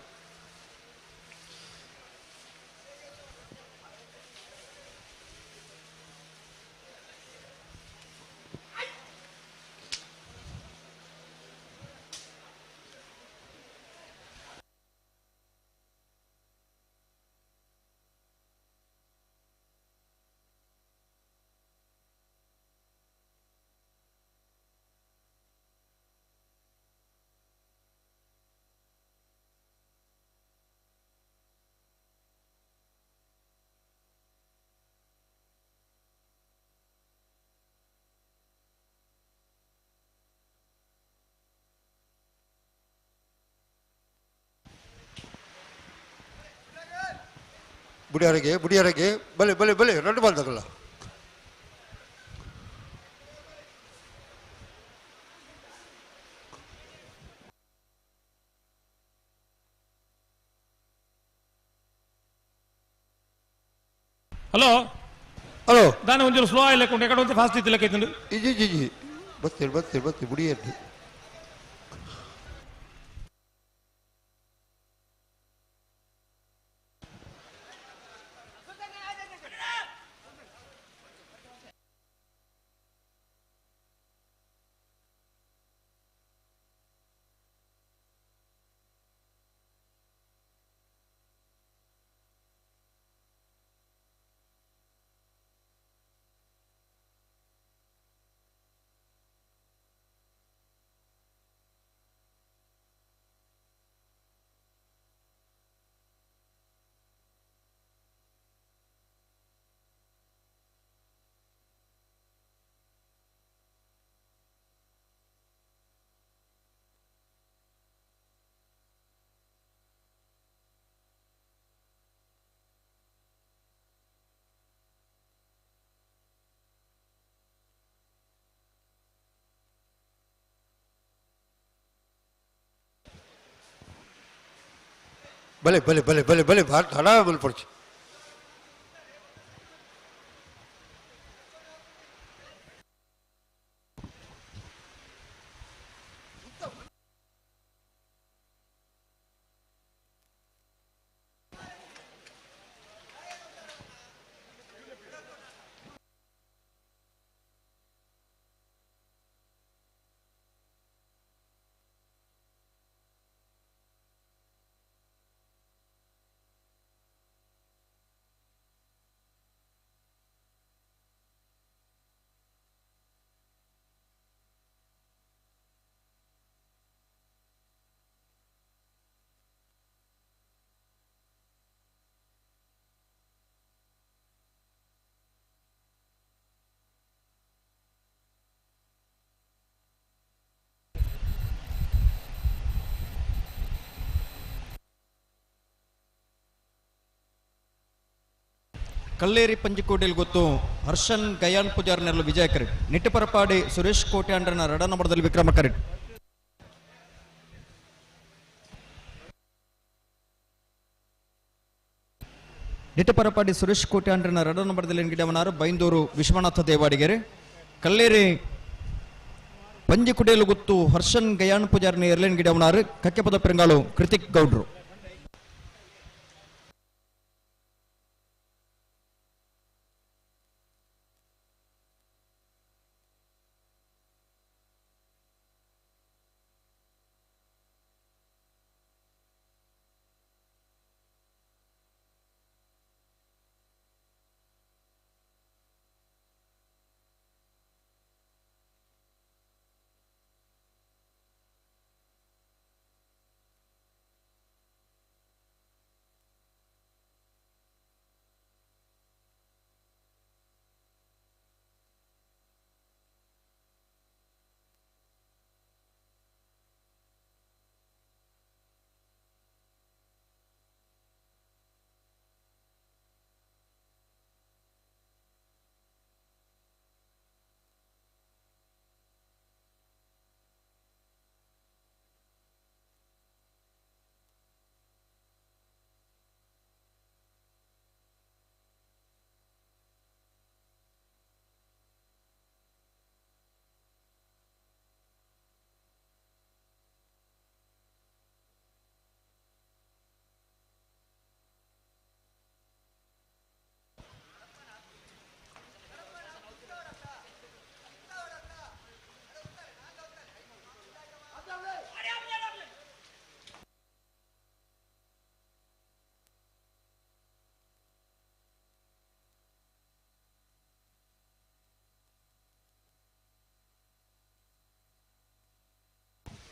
ಬುಡಿಯರಿಗೆ ಬುಡಿಯರಿಗೆ ಬಲೆ ಬಲೆ ಬಲೆ రెండు ಬಾಲ್ದಗಲ್ಲ. ಹಲೋ ಹಲೋ ದಾನಿ ಒಂಚೂರು ಸ್ಲೋ ಆಯ್ಲೆ ಕೊಂಡು ಎಕಡೆ ಒಂದು ಫಾಸ್ಟ್ ಇತ್ತಿಲ್ಲ ಕೈತಂದು. ಇಜಿ ಜಿ ಬತ್ತೀರಿ ಬತ್ತೀರಿ ಬತ್ತೀರಿ ಬುಡಿಯರ್ನಿ ಬಲೆ ಬಲೆ ಬಲೆ ಬಲೆ ಬಲೆ ಭಾಳ ತಡ ಮಲ್ಪಡ್ಚು. Kalleri ಪಂಜಿಕೋಟೆಲ್ ಗೊತ್ತು ಹರ್ಷನ್ ಗಯಾನ್ ಪೂಜಾರ್ನೆಲ್ಲ ವಿಜಯ ಕರೆಟ್. ನಿಟ್ಟಪರಪಾಡಿ ಸುರೇಶ್ ಕೋಟೆ ಅಂಡ್ರನ ರಡ ನಂಬರ್ದಲ್ಲಿ ವಿಕ್ರಮ ಕರೆಟ್. ನಿಟ್ಟಪರಪಾಡಿ ಸುರೇಶ್ ಕೋಟೆ ಅಂಡ್ರನ ರಡ ನಂಬರ್ದಲ್ಲಿ ಗಿಡವನಾರು ಬೈಂದೂರು ವಿಶ್ವನಾಥ ದೇವಾಡಿಗೆರೆ. ಕಲ್ಲೇರಿ ಪಂಜಿಕುಡೇಲು ಗುತ್ತು ಹರ್ಷನ್ ಗಯಾನ್ ಪೂಜಾರ್ನ ಎರ್ಲೇನ್ ಗಿಡವನಾರು ಕಕ್ಕೆಪದ ಪೆರಂಗಾಳು ಕೃತಿಕ್ ಗೌಡ್ರು.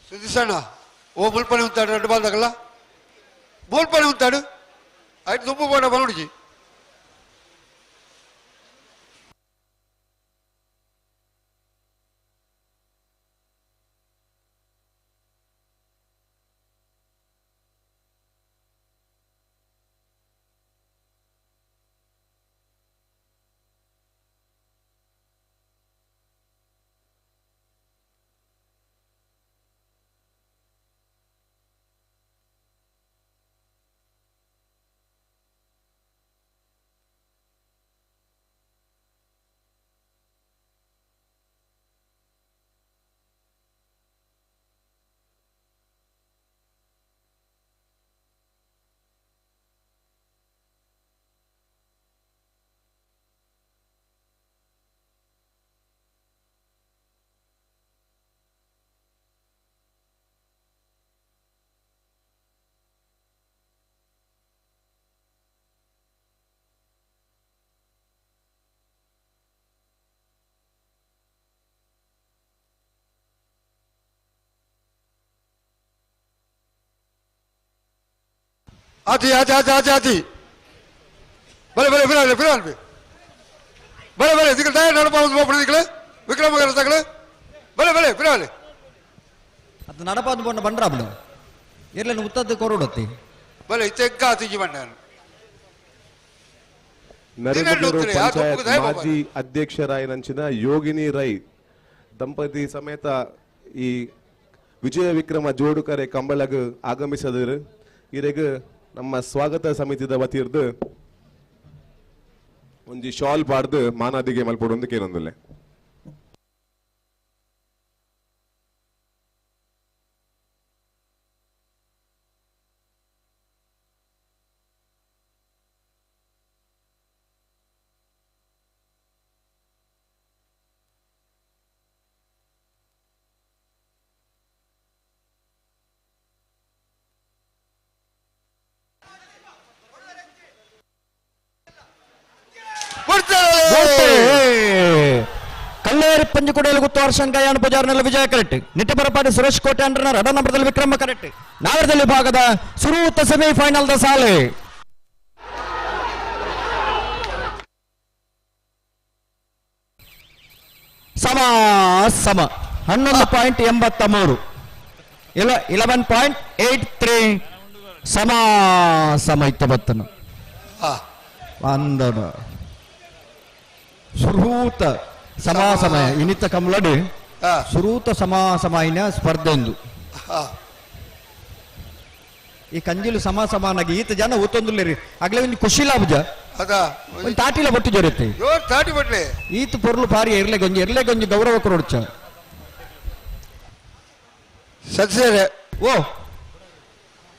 ಸುದೀಸಣ್ಣ ಓ ಮುಲ್ಪನೆ ఉంటాడు రెండు బాల్ తగల ముల్పనే ఉంటాడు అయితే దుమ్ము పోడ బనుడిచి आती आती आती आती आती बड़े बड़े फिर फिर बड़े बड़े दिखल दाय ನಡಪಾವುದು ಬೋಪಣ ದಿಕ್ಕಲೆ ವಿಕ್ರಮ ತಗಲೆ ಬಲೆ ಬಲೆ ಫಿರಾಲೆ ಅದು ನಡಪಾದು ಬೋಣ ಬಂಡ್ರಾಬಡು ಇರ್ಲೇನು ಉತ್ತದ್ದು ಕೊರಡತ್ತಿ ಬಲೆ ಇತ್ತೆಕ್ಕ ಆತಿಜಿ ಬಂಡಾನು. ನರೇಂದ್ರ ಪಂಚಾಯತ್ ಮಾಜಿ ಅಧ್ಯಕ್ಷರಾಯನಂಚಿನ ಯೋಗಿನಿ ರೈ ದಂಪತಿ ಸಮೇತ ಈ ವಿಜಯ ವಿಕ್ರಮ ಜೋಡುಕರೆ ಕಂಬಳಗ್ ಆಗಮಿಸದರು. ಇರೆಗ್ ನಮ್ಮ ಸ್ವಾಗತ ಸಮಿತಿದ ವತಿರ್ದು ಒಂಜಿ ಶಾಲ್ ಪಾಡ್ದು ಮಾನಾದಿಗೆ ಮಲ್ಪೊಡೊಂದು ಕೇನೊಂದುಲ್ಲೆ. ಕಲ್ಲೇರಿ ಪಂಜಿಕುಡಿಯಲ್ಲಿ ಗುತ್ತು ಹರ್ಷನ್ ಗಯಾನ್ ಪೂಜಾರ್ನೆಲ್ಲ ವಿಜಯ ಕರೆಕ್ಟ್. ನಿಟ್ಟಪರಪಾಡಿ ಸುರೇಶ್ ಕೋಟೆ ಅಂಡ್ರನ ರಡ ನಂಬರದಲ್ಲಿ ವಿಕ್ರಮ ಕರೆಕ್ಟ್. ನಾಗರದಲ್ಲಿ ಭಾಗದ ಸುರೂತ ಸೆಮಿಫೈನಲ್ the ಸಾಲೆ. ಸಮ ಸಮ 11.83 11.83 ಸಮ ಸಮ ಇತ್ತಬತ್ತನು. ಒಂದು ಸುರೂತ ಸಮಾಸಮಯ ಇನಿತ ಕಮ್ಲಡು ಸುರೂತ ಸಮಾಸಮಾಯಿನ ಸ್ಪರ್ಧೆ ಒಂದು. ಈ ಕಂಜಿಲು ಸಮ ಸಮಾನಾಗಿ ಈತ ಜನ ಒತ್ತೊಂದುಲ್ಲೇರಿ ಅಗ್ಲೇ ಒಂದು ಖುಷಿ ಲಾಭ ಒಂದು ತಾಟಿಲ ಬೊಟ್ಟು ಜೊರುತ್ತೆ ತಾಟಿ ಬಟ್ಲೆ ಈತ ಪೊರ್ಲು ಪಾರಿ ಎರ್ಲೆ ಗೊಂಜಿ ಎರ್ಲೆ ಗೊಂಜಿ ಗೌರವ ಕೊರೊಡ್ಚ ಸತ್ಸೇರೆ ಓ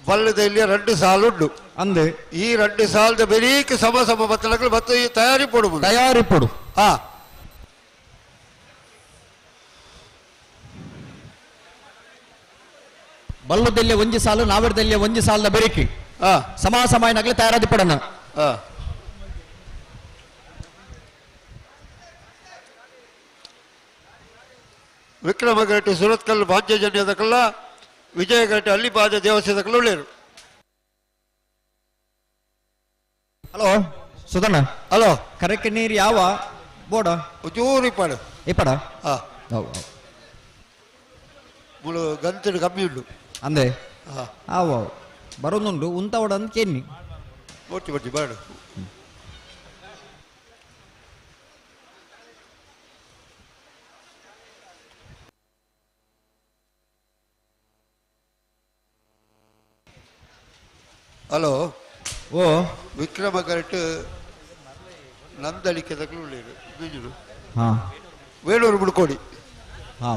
ಬಲ್ಲದ ಇಲ್ಲಿ 2 ಸಾಲುಂಡು ಅಂದೆ ಈ 2 ಸಾಲದ ಬೆರೀಕ್ ಸಮ ಸಮ ಬತ್ತಲಗಳು ಮತ್ತು ಈ ತಯಾರಿ ಪೊಡು ತಯಾರಿ ಪೊಡು. ಹಾ ಬಲ್ಲದಲ್ಲೇ ಒಂಜಿ ಸಾಲು ನಾವೆರದಲ್ಲೇ ಒಂಜಿ ಸಾಲದ ಬೆರಿಕಿ ಸಮ ಸಮಯನಾಗಲೇ ತಯಾರಾದಿ ಪಡೋಣ. ವಿಕ್ರಮಘಟ್ಟಿ ಸುರತ್ಕಲ್ ಪಾಂಚಜನ್ಯದಕಲ್ಲ ವಿಜಯಘಟ್ಟಿ ಅಲ್ಲಿಪಾದ ದೇವಸ್ಥಾನದಕಲ್ಲ ಒಳ್ಳೆಯರು. ಹಲೋ ಸುಧಣ್ಣ. ಹಲೋ ಕರೆಕ್ಕೆ ನೀರು ಯಾವ ಬೋಡ ಚೂರು ಇಪ್ಪಾಡು ಇಪ್ಪಡ ಹಾ ಮುಳು ಗಂತಡು ಕಮ್ಮಿ ಉಂಟು ಅಂದೆ ಆವ ಬರೋದುಂಡು ಉಂತವಡ ಅಂತ ಕೇನಿ ಬೊಟ್ಟಿ ಬೊಟ್ಟಿ ಬೇಡ. ಹಲೋ ಓ ವಿಕ್ರಮ ಕರೆಕ್ಟ್ ನಂದಳಿಕೆ ತಗೊಳ್ಳಿ ಹಾ ವೇಣೂರು ಬುಡ್ಕೋಡಿ. ಹಾ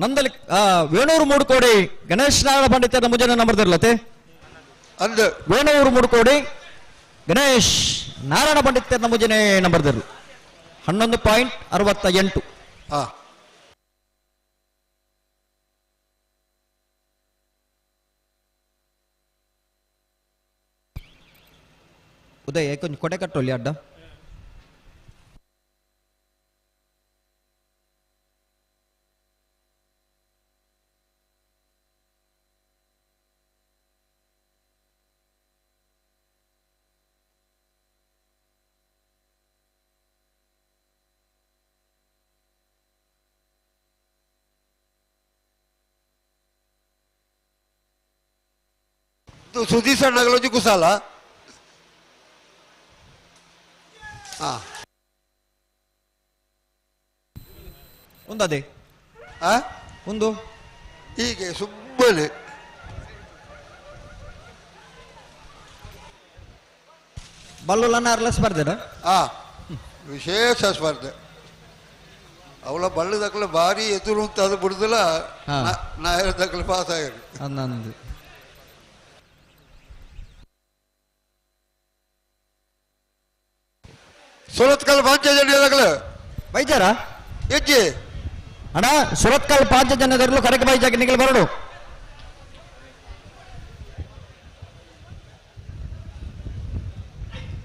ನಂದಲಿ ವೇಣೂರು ಮೂಡುಕೋಡಿ ಗಣೇಶ್ ನಾರಾಯಣ ಪಂಡಿತರ ಮುಜನ ನಂಬರ್ದಿರ್ಲತೆ ಅಂದ ವೇಣೂರು ಮೂಡುಕೋಡಿ ಗಣೇಶ್ ನಾರಾಯಣ ಪಂಡಿತರ ಮುಜನೆ ನಂಬರ್ದಿರ್ಲು 11.68. ಉದಯ ಕೊಂಚ ಕೊಡೆ ಕಟ್ಟೊಲ್ಲಿ ಅಡ್ಡ. ಸುದೀಸಣ್ಣಗಳೊಂದು ಕುಸಾಲ. ಒಂದದೇ ಒಂದು ಹೀಗೆ ಸುಮ್ಮನೆ ಬಲ್ಲುಲನ್ನ ಸ್ಪರ್ಧೆನಾ? ವಿಶೇಷ ಸ್ಪರ್ಧೆ. ಅವಳ ಬಲ್ಲದಕ್ಕಲ ಭಾರಿ ಎದುರು ಅಂತ ಅದು ಬಿಡುದಿಲ್ಲ, ನಾಯರದಕ್ಕಲ ಪಾಸ್ ಆಗಿರು. ಅಂದಂದು ಸುರತ್ಕಲ್ ಪಾಂಚಜನ್ಯದಕ್ಕಲ ಬೈಜಾರ ಹೆಜ್ಜೆ ಅಣ್ಣ ಸುರತ್ಕಲ್ ಪಾಂಚಜನ್ಯದಲ್ಲೂ ಕರೆಕ್ ಬೈಜಾಕ ನಿಗಲ್ ಬರಡು.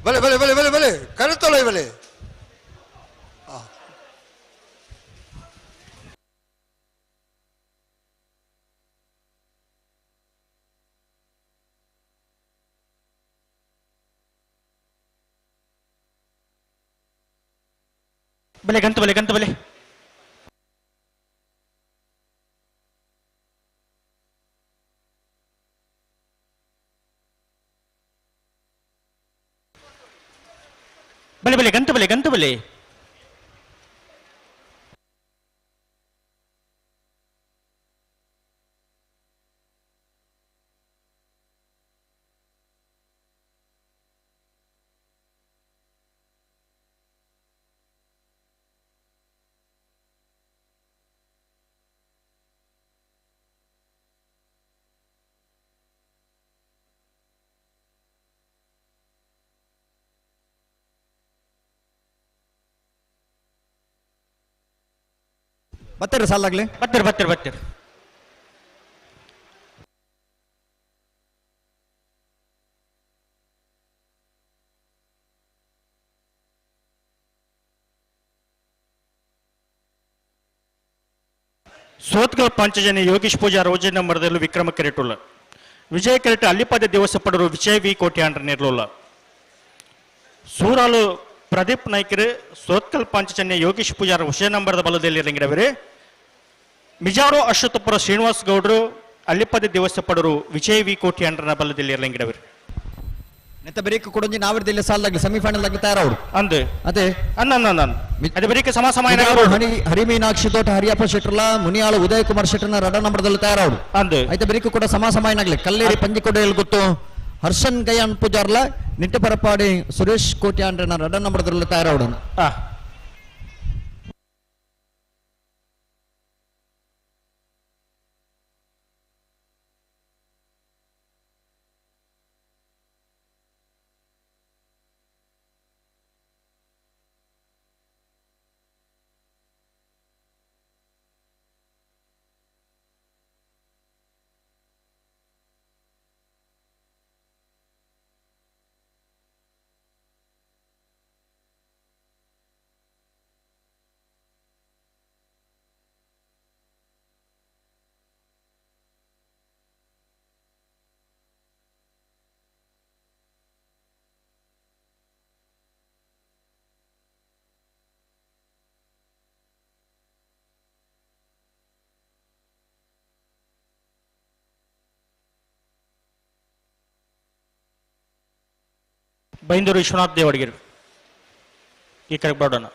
ಬಲೆ ಬಲೆ ಬಲೆ ಬಲೆ ಬಲೆ ಕರೆತೊಳೆ ಬಲೆ. ಬಲೆ ಗಂತು ಬಲೆ ಗಂತು ಬಲೆ. ಬಲೆ ಬಲೆ ಗಂತು ಬಲೆ ಗಂತು ಬಲೆ. ಬತ್ತೀರಿ ಸಾಲಾಗ್ಲಿ? ಬತ್ತೀರಿ ಬತ್ತೀರಿ ಬತ್ತೀರಿ. ಸೋತ್ಗಲ್ ಪಂಚಜನಿ ಯೋಗೀಶ್ ಪೂಜಾರ್ ಒಂಜಿ ನಂಬರ್ದಲ್ಲಿ ವಿಕ್ರಮ ಕೆರೆಟುಲ್ಲ. ವಿಜಯ ಕೆರೆಟ್ ಅಲ್ಲಿಪದ ದಿವಸ ಪಡರು ವಿಜಯ್ ವಿ ಕೋಟ್ಯಾಂಡ್ರ ನಿರ್ಲುಲ್ಲ. ಸೂರಾಲು ಪ್ರದೀಪ್ ನಾಯ್ಕರು ಸೋತ್ಕಲ್ ಪಾಂಚಜನ್ಯ ಯೋಗೀಶ್ ಪೂಜಾರ್ ವಿಷಯ ನಂಬರ್ದ ಬಲದಲ್ಲಿ ಇರಂಗಿಡವರು. ಮಿಜಾರು ಅಶ್ವತ್ಥಪುರ ಶ್ರೀನಿವಾಸ್ ಗೌಡರು ಅಲ್ಲಿಪದ ದಿವಸ ಪಡರು ವಿಜಯ್ ವಿ ಕೋಟ್ಯಾಂಡ್ರನ ಬಲದಲ್ಲಿ ಇರಂಗಿಡವರು. ನೆತ್ತ ಬರೀಕ್ ಕೊಡೊಂಜಿ ನಾವರ್ದಿಲ್ಲ ಸಾಲದಾಗ್ಲಿ ಸೆಮಿಫೈನಲ್ ಆಗಿ ತಯಾರವರು ಅಂದು ಅದೇ ಅನ್ನ ಅನ್ನ ಅದೇ ಬರೀಕ್ ಸಮ ಸಮ ಹರಿ ಹರಿಮೀನಾಕ್ಷಿ ತೋಟ ಹರಿಯಪ್ಪ ಶೆಟ್ಟರ್ಲ ಮುನಿಯಾಳು ಉದಯ್ ಕುಮಾರ್ ಶೆಟ್ಟರ್ನ ರಡ ನಂಬರ್ದಲ್ಲಿ ತಯಾರವರು ಅಂದು ಐತ ಬರೀಕ್ ಕೂಡ ಸಮ ಸಮಯನಾಗ್ಲಿ ಕಲ್ಲೇರಿ ಪಂಜಿಕೊಡೆಯಲ್ಲಿ ಗೊತ್ತು ಹರ್ಷನ್ ಗಯಾನ್ ಪೂಜಾರ್ಲ ನಿಟ್ಟು ಪರಪಾಡಿ ಸುರೇಶ್ ಕೋಟ್ಯಾಂಡ್ರನ ರಡ ನಂಬರ್ದಲ್ಲಿ ತಯಾರವರು. ಬೈಂದೂರು ವಿಶ್ವನಾಥ್ ದೇವಡಿಗೆರು ಈ ಕಡೆ ಬರೋಣ.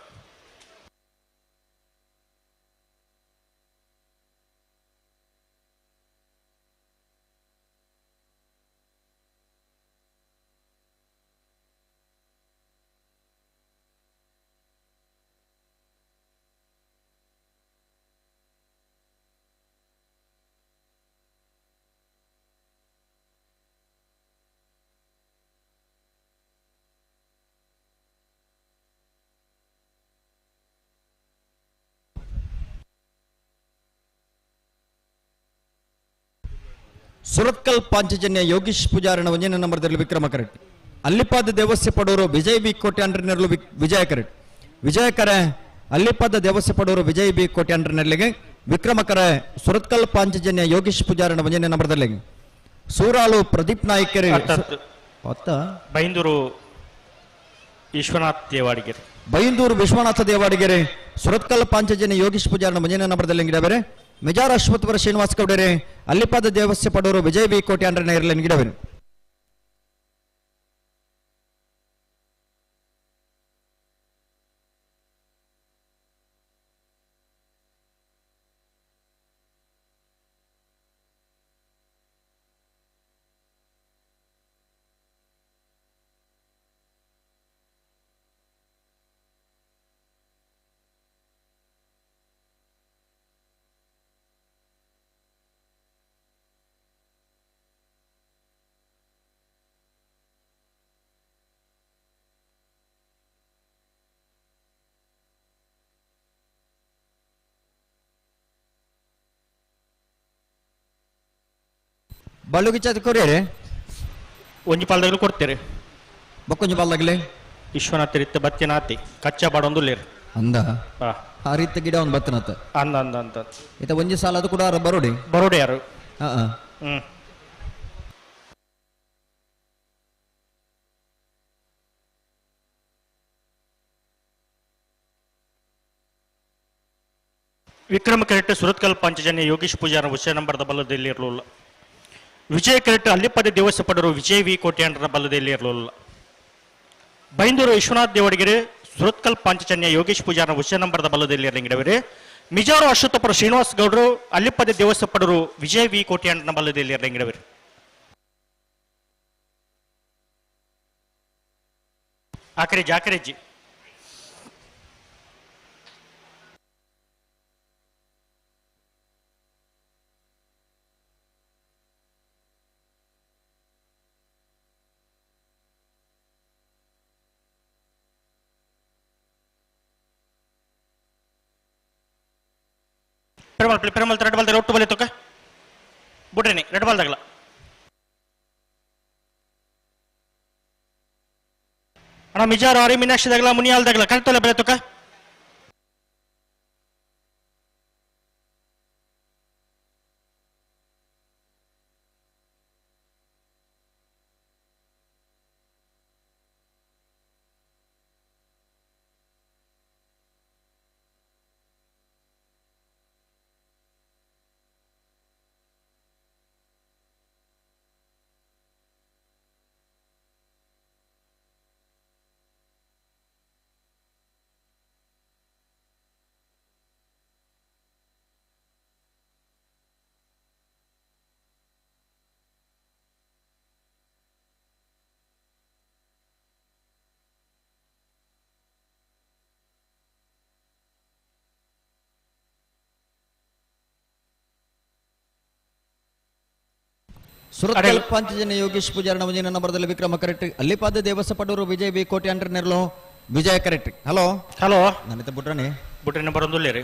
ಸುರತ್ಕಲ್ ಪಾಂಚಜನ್ಯ ಯೋಗೀಶ್ ಪೂಜಾರನ ಒಂಜನೇ ನಂಬರ್ದಲ್ಲಿ ವಿಕ್ರಮ ಕರೆಟ್. ಅಲ್ಲಿಪಾದ ದೇವಸ್ಯ ಪಡೋರು ವಿಜಯ್ ಬಿ ಕೋಟ್ಯಾಂಡ್ರನೆರಲು ವಿಜಯ ಕರೆಟ್. ವಿಜಯಕರೆ ಅಲ್ಲಿಪಾದ ದೇವಸ್ಯ ಪಡೋರು ವಿಜಯ್ ಬಿ ಕೋಟ್ಯಾಂಡ್ರನೆರಲಿಗೆ ವಿಕ್ರಮಕರೆ ಸುರತ್ಕಲ್ ಪಾಂಚಜನ್ಯ ಯೋಗೀಶ್ ಪೂಜಾರನ ಒಂಜನೇ ನಂಬರ್ದಲ್ಲಿ. ಸೂರಾಲು ಪ್ರದೀಪ್ ನಾಯ್ಕರು ಬೈಂದೂರು ವಿಶ್ವನಾಥ್ ದೇವಾಡಿಗೆರೆ ಬೈಂದೂರು ವಿಶ್ವನಾಥ ದೇವಾಡಿಗೆರೆ ಸುರತ್ಕಲ್ ಪಾಂಚಜನ್ಯ ಯೋಗೀಶ್ ಪೂಜಾರನ ಒಂಜನೇ ನಂಬರ್ದಲ್ಲಿ ಗಿಡಬೇರೆ. ಮೆಜಾರ್ ಅಶ್ವತ್ಥಪುರ ಶ್ರೀನಿವಾಸ ಗೌಡರೆ ಅಲ್ಲಿಪಾದ ದೇವಸ್ಯ ಪಡೋರು ವಿಜಯ್ ಬಿ ಕೋಟ್ಯಾಂಡ್ರನ ಇರಲಿ ಗಿಡವೇನು. ಬಳ್ಳುಗಿಚ್ಚಾದ ಕೊರಿಯರೆ ಒಂಜಿ ಪಾಲ್ದಾಗಲೂ ಕೊಡ್ತೀರಿ ಬಕ್ಕೊಂಜಿ ಪಾಲ್ದಾಗಲೇ ವಿಶ್ವನಾಥ ರೀತಿ ಬತ್ತಿನಾತಿ ಕಚ್ಚಾ ಬಾಡೊಂದು ಲೇರ್ ಅಂದ ಆ ರೀತಿ ಗಿಡ ಒಂದು ಬತ್ತನಾತ ಅಂದ ಅಂದ ಅಂದ ಇತ ಒಂಜಿ ಸಾಲ ಅದು ಕೂಡ ಬರೋಡಿ ಬರೋಡಿ ಯಾರು. ವಿಕ್ರಮ ಕೆರೆಟ್ ಸುರತ್ಕಲ್ ಪಂಚಜನ್ಯ ಯೋಗೀಶ್ ಪೂಜಾರ ವಿಷಯ ನಂಬರ್ದ ಬಲದಲ್ಲಿ ಇರಲಿಲ್ಲ. ವಿಜಯ ಕೆರೆಟ್ ಅಲ್ಲಿಪದ ದಿವಸ ಪಡರು ವಿಜಯ್ ವಿ ಕೋಟ್ಯಾಂಡ್ರ ಬಲದಲ್ಲಿ ಇರಲಿಲ್ಲ. ಬೈಂದೂರು ವಿಶ್ವನಾಥ್ ದೇವಡಿಗೆರೆ ಸುರತ್ಕಲ್ ಪಾಂಚಜನ್ಯ ಯೋಗೀಶ್ ಪೂಜಾರನ ವಿಷಯ ನಂಬರ್ದ ಬಲದಲ್ಲಿ ಇರಲಿಂಗಿಡವರೆ. ಮಿಜಾರು ಅಶ್ವತ್ಥಪುರ ಶ್ರೀನಿವಾಸ್ ಗೌಡರು ಅಲ್ಲಿಪದ ದಿವಸ ಪಡರು ವಿಜಯ್ ವಿ ಕೋಟ್ಯಾಂಡ್ರನ ಬಲದಲ್ಲಿ ಇರಲಿಂಗಿಡವರೆ. ಆಕರೇಜಿ ಆಕರೇಜಿ ಪೆರುಮಾಳ್ ಪೆರುಮಾಳ್ ರೆಡ್ ಬಾಲ್ ಒಟ್ಟು ಬಲಿ ತೊಕ್ಕ ಬುಡ್ರಿನಿ ರೆಡ್ ಬಾಲ್ ತಗಲ ಅಣ್ಣ ಮಿಜಾರು ಆರಿ ಮೀನಾಕ್ಷಿ ದಗಲ ಮುನಿಯಾಲ್ ದಗಲ ಕಳ್ತೊಲೆ ಬೆಲೆ ತೊಕ್ಕ. ಸುರತ್ಕಲ್ ಪಂಚಜನ ಯೋಗೇಶ್ ಪೂಜಾರನ ಒಂಜಿನ ನಂಬರ್ದಲ್ಲಿ ವಿಕ್ರಮ ಕರೆಕ್ಟ್ ಅಲ್ಲಿಪಾದ ದೇವಸ ಪಡೂರು ವಿಜಯ್ ಬಿ ಕೋಟಿ ಅಂಟರ್ನೆರ್ಲು ವಿಜಯ ಕರೆಕ್ಟ್. ಹಲೋ ಹಲೋ ನನ್ನಿತ ಬುಟ್ರನೆ ಬುಟ್ರನೆ ಬರೋದಿಲ್ಲ ರೀ.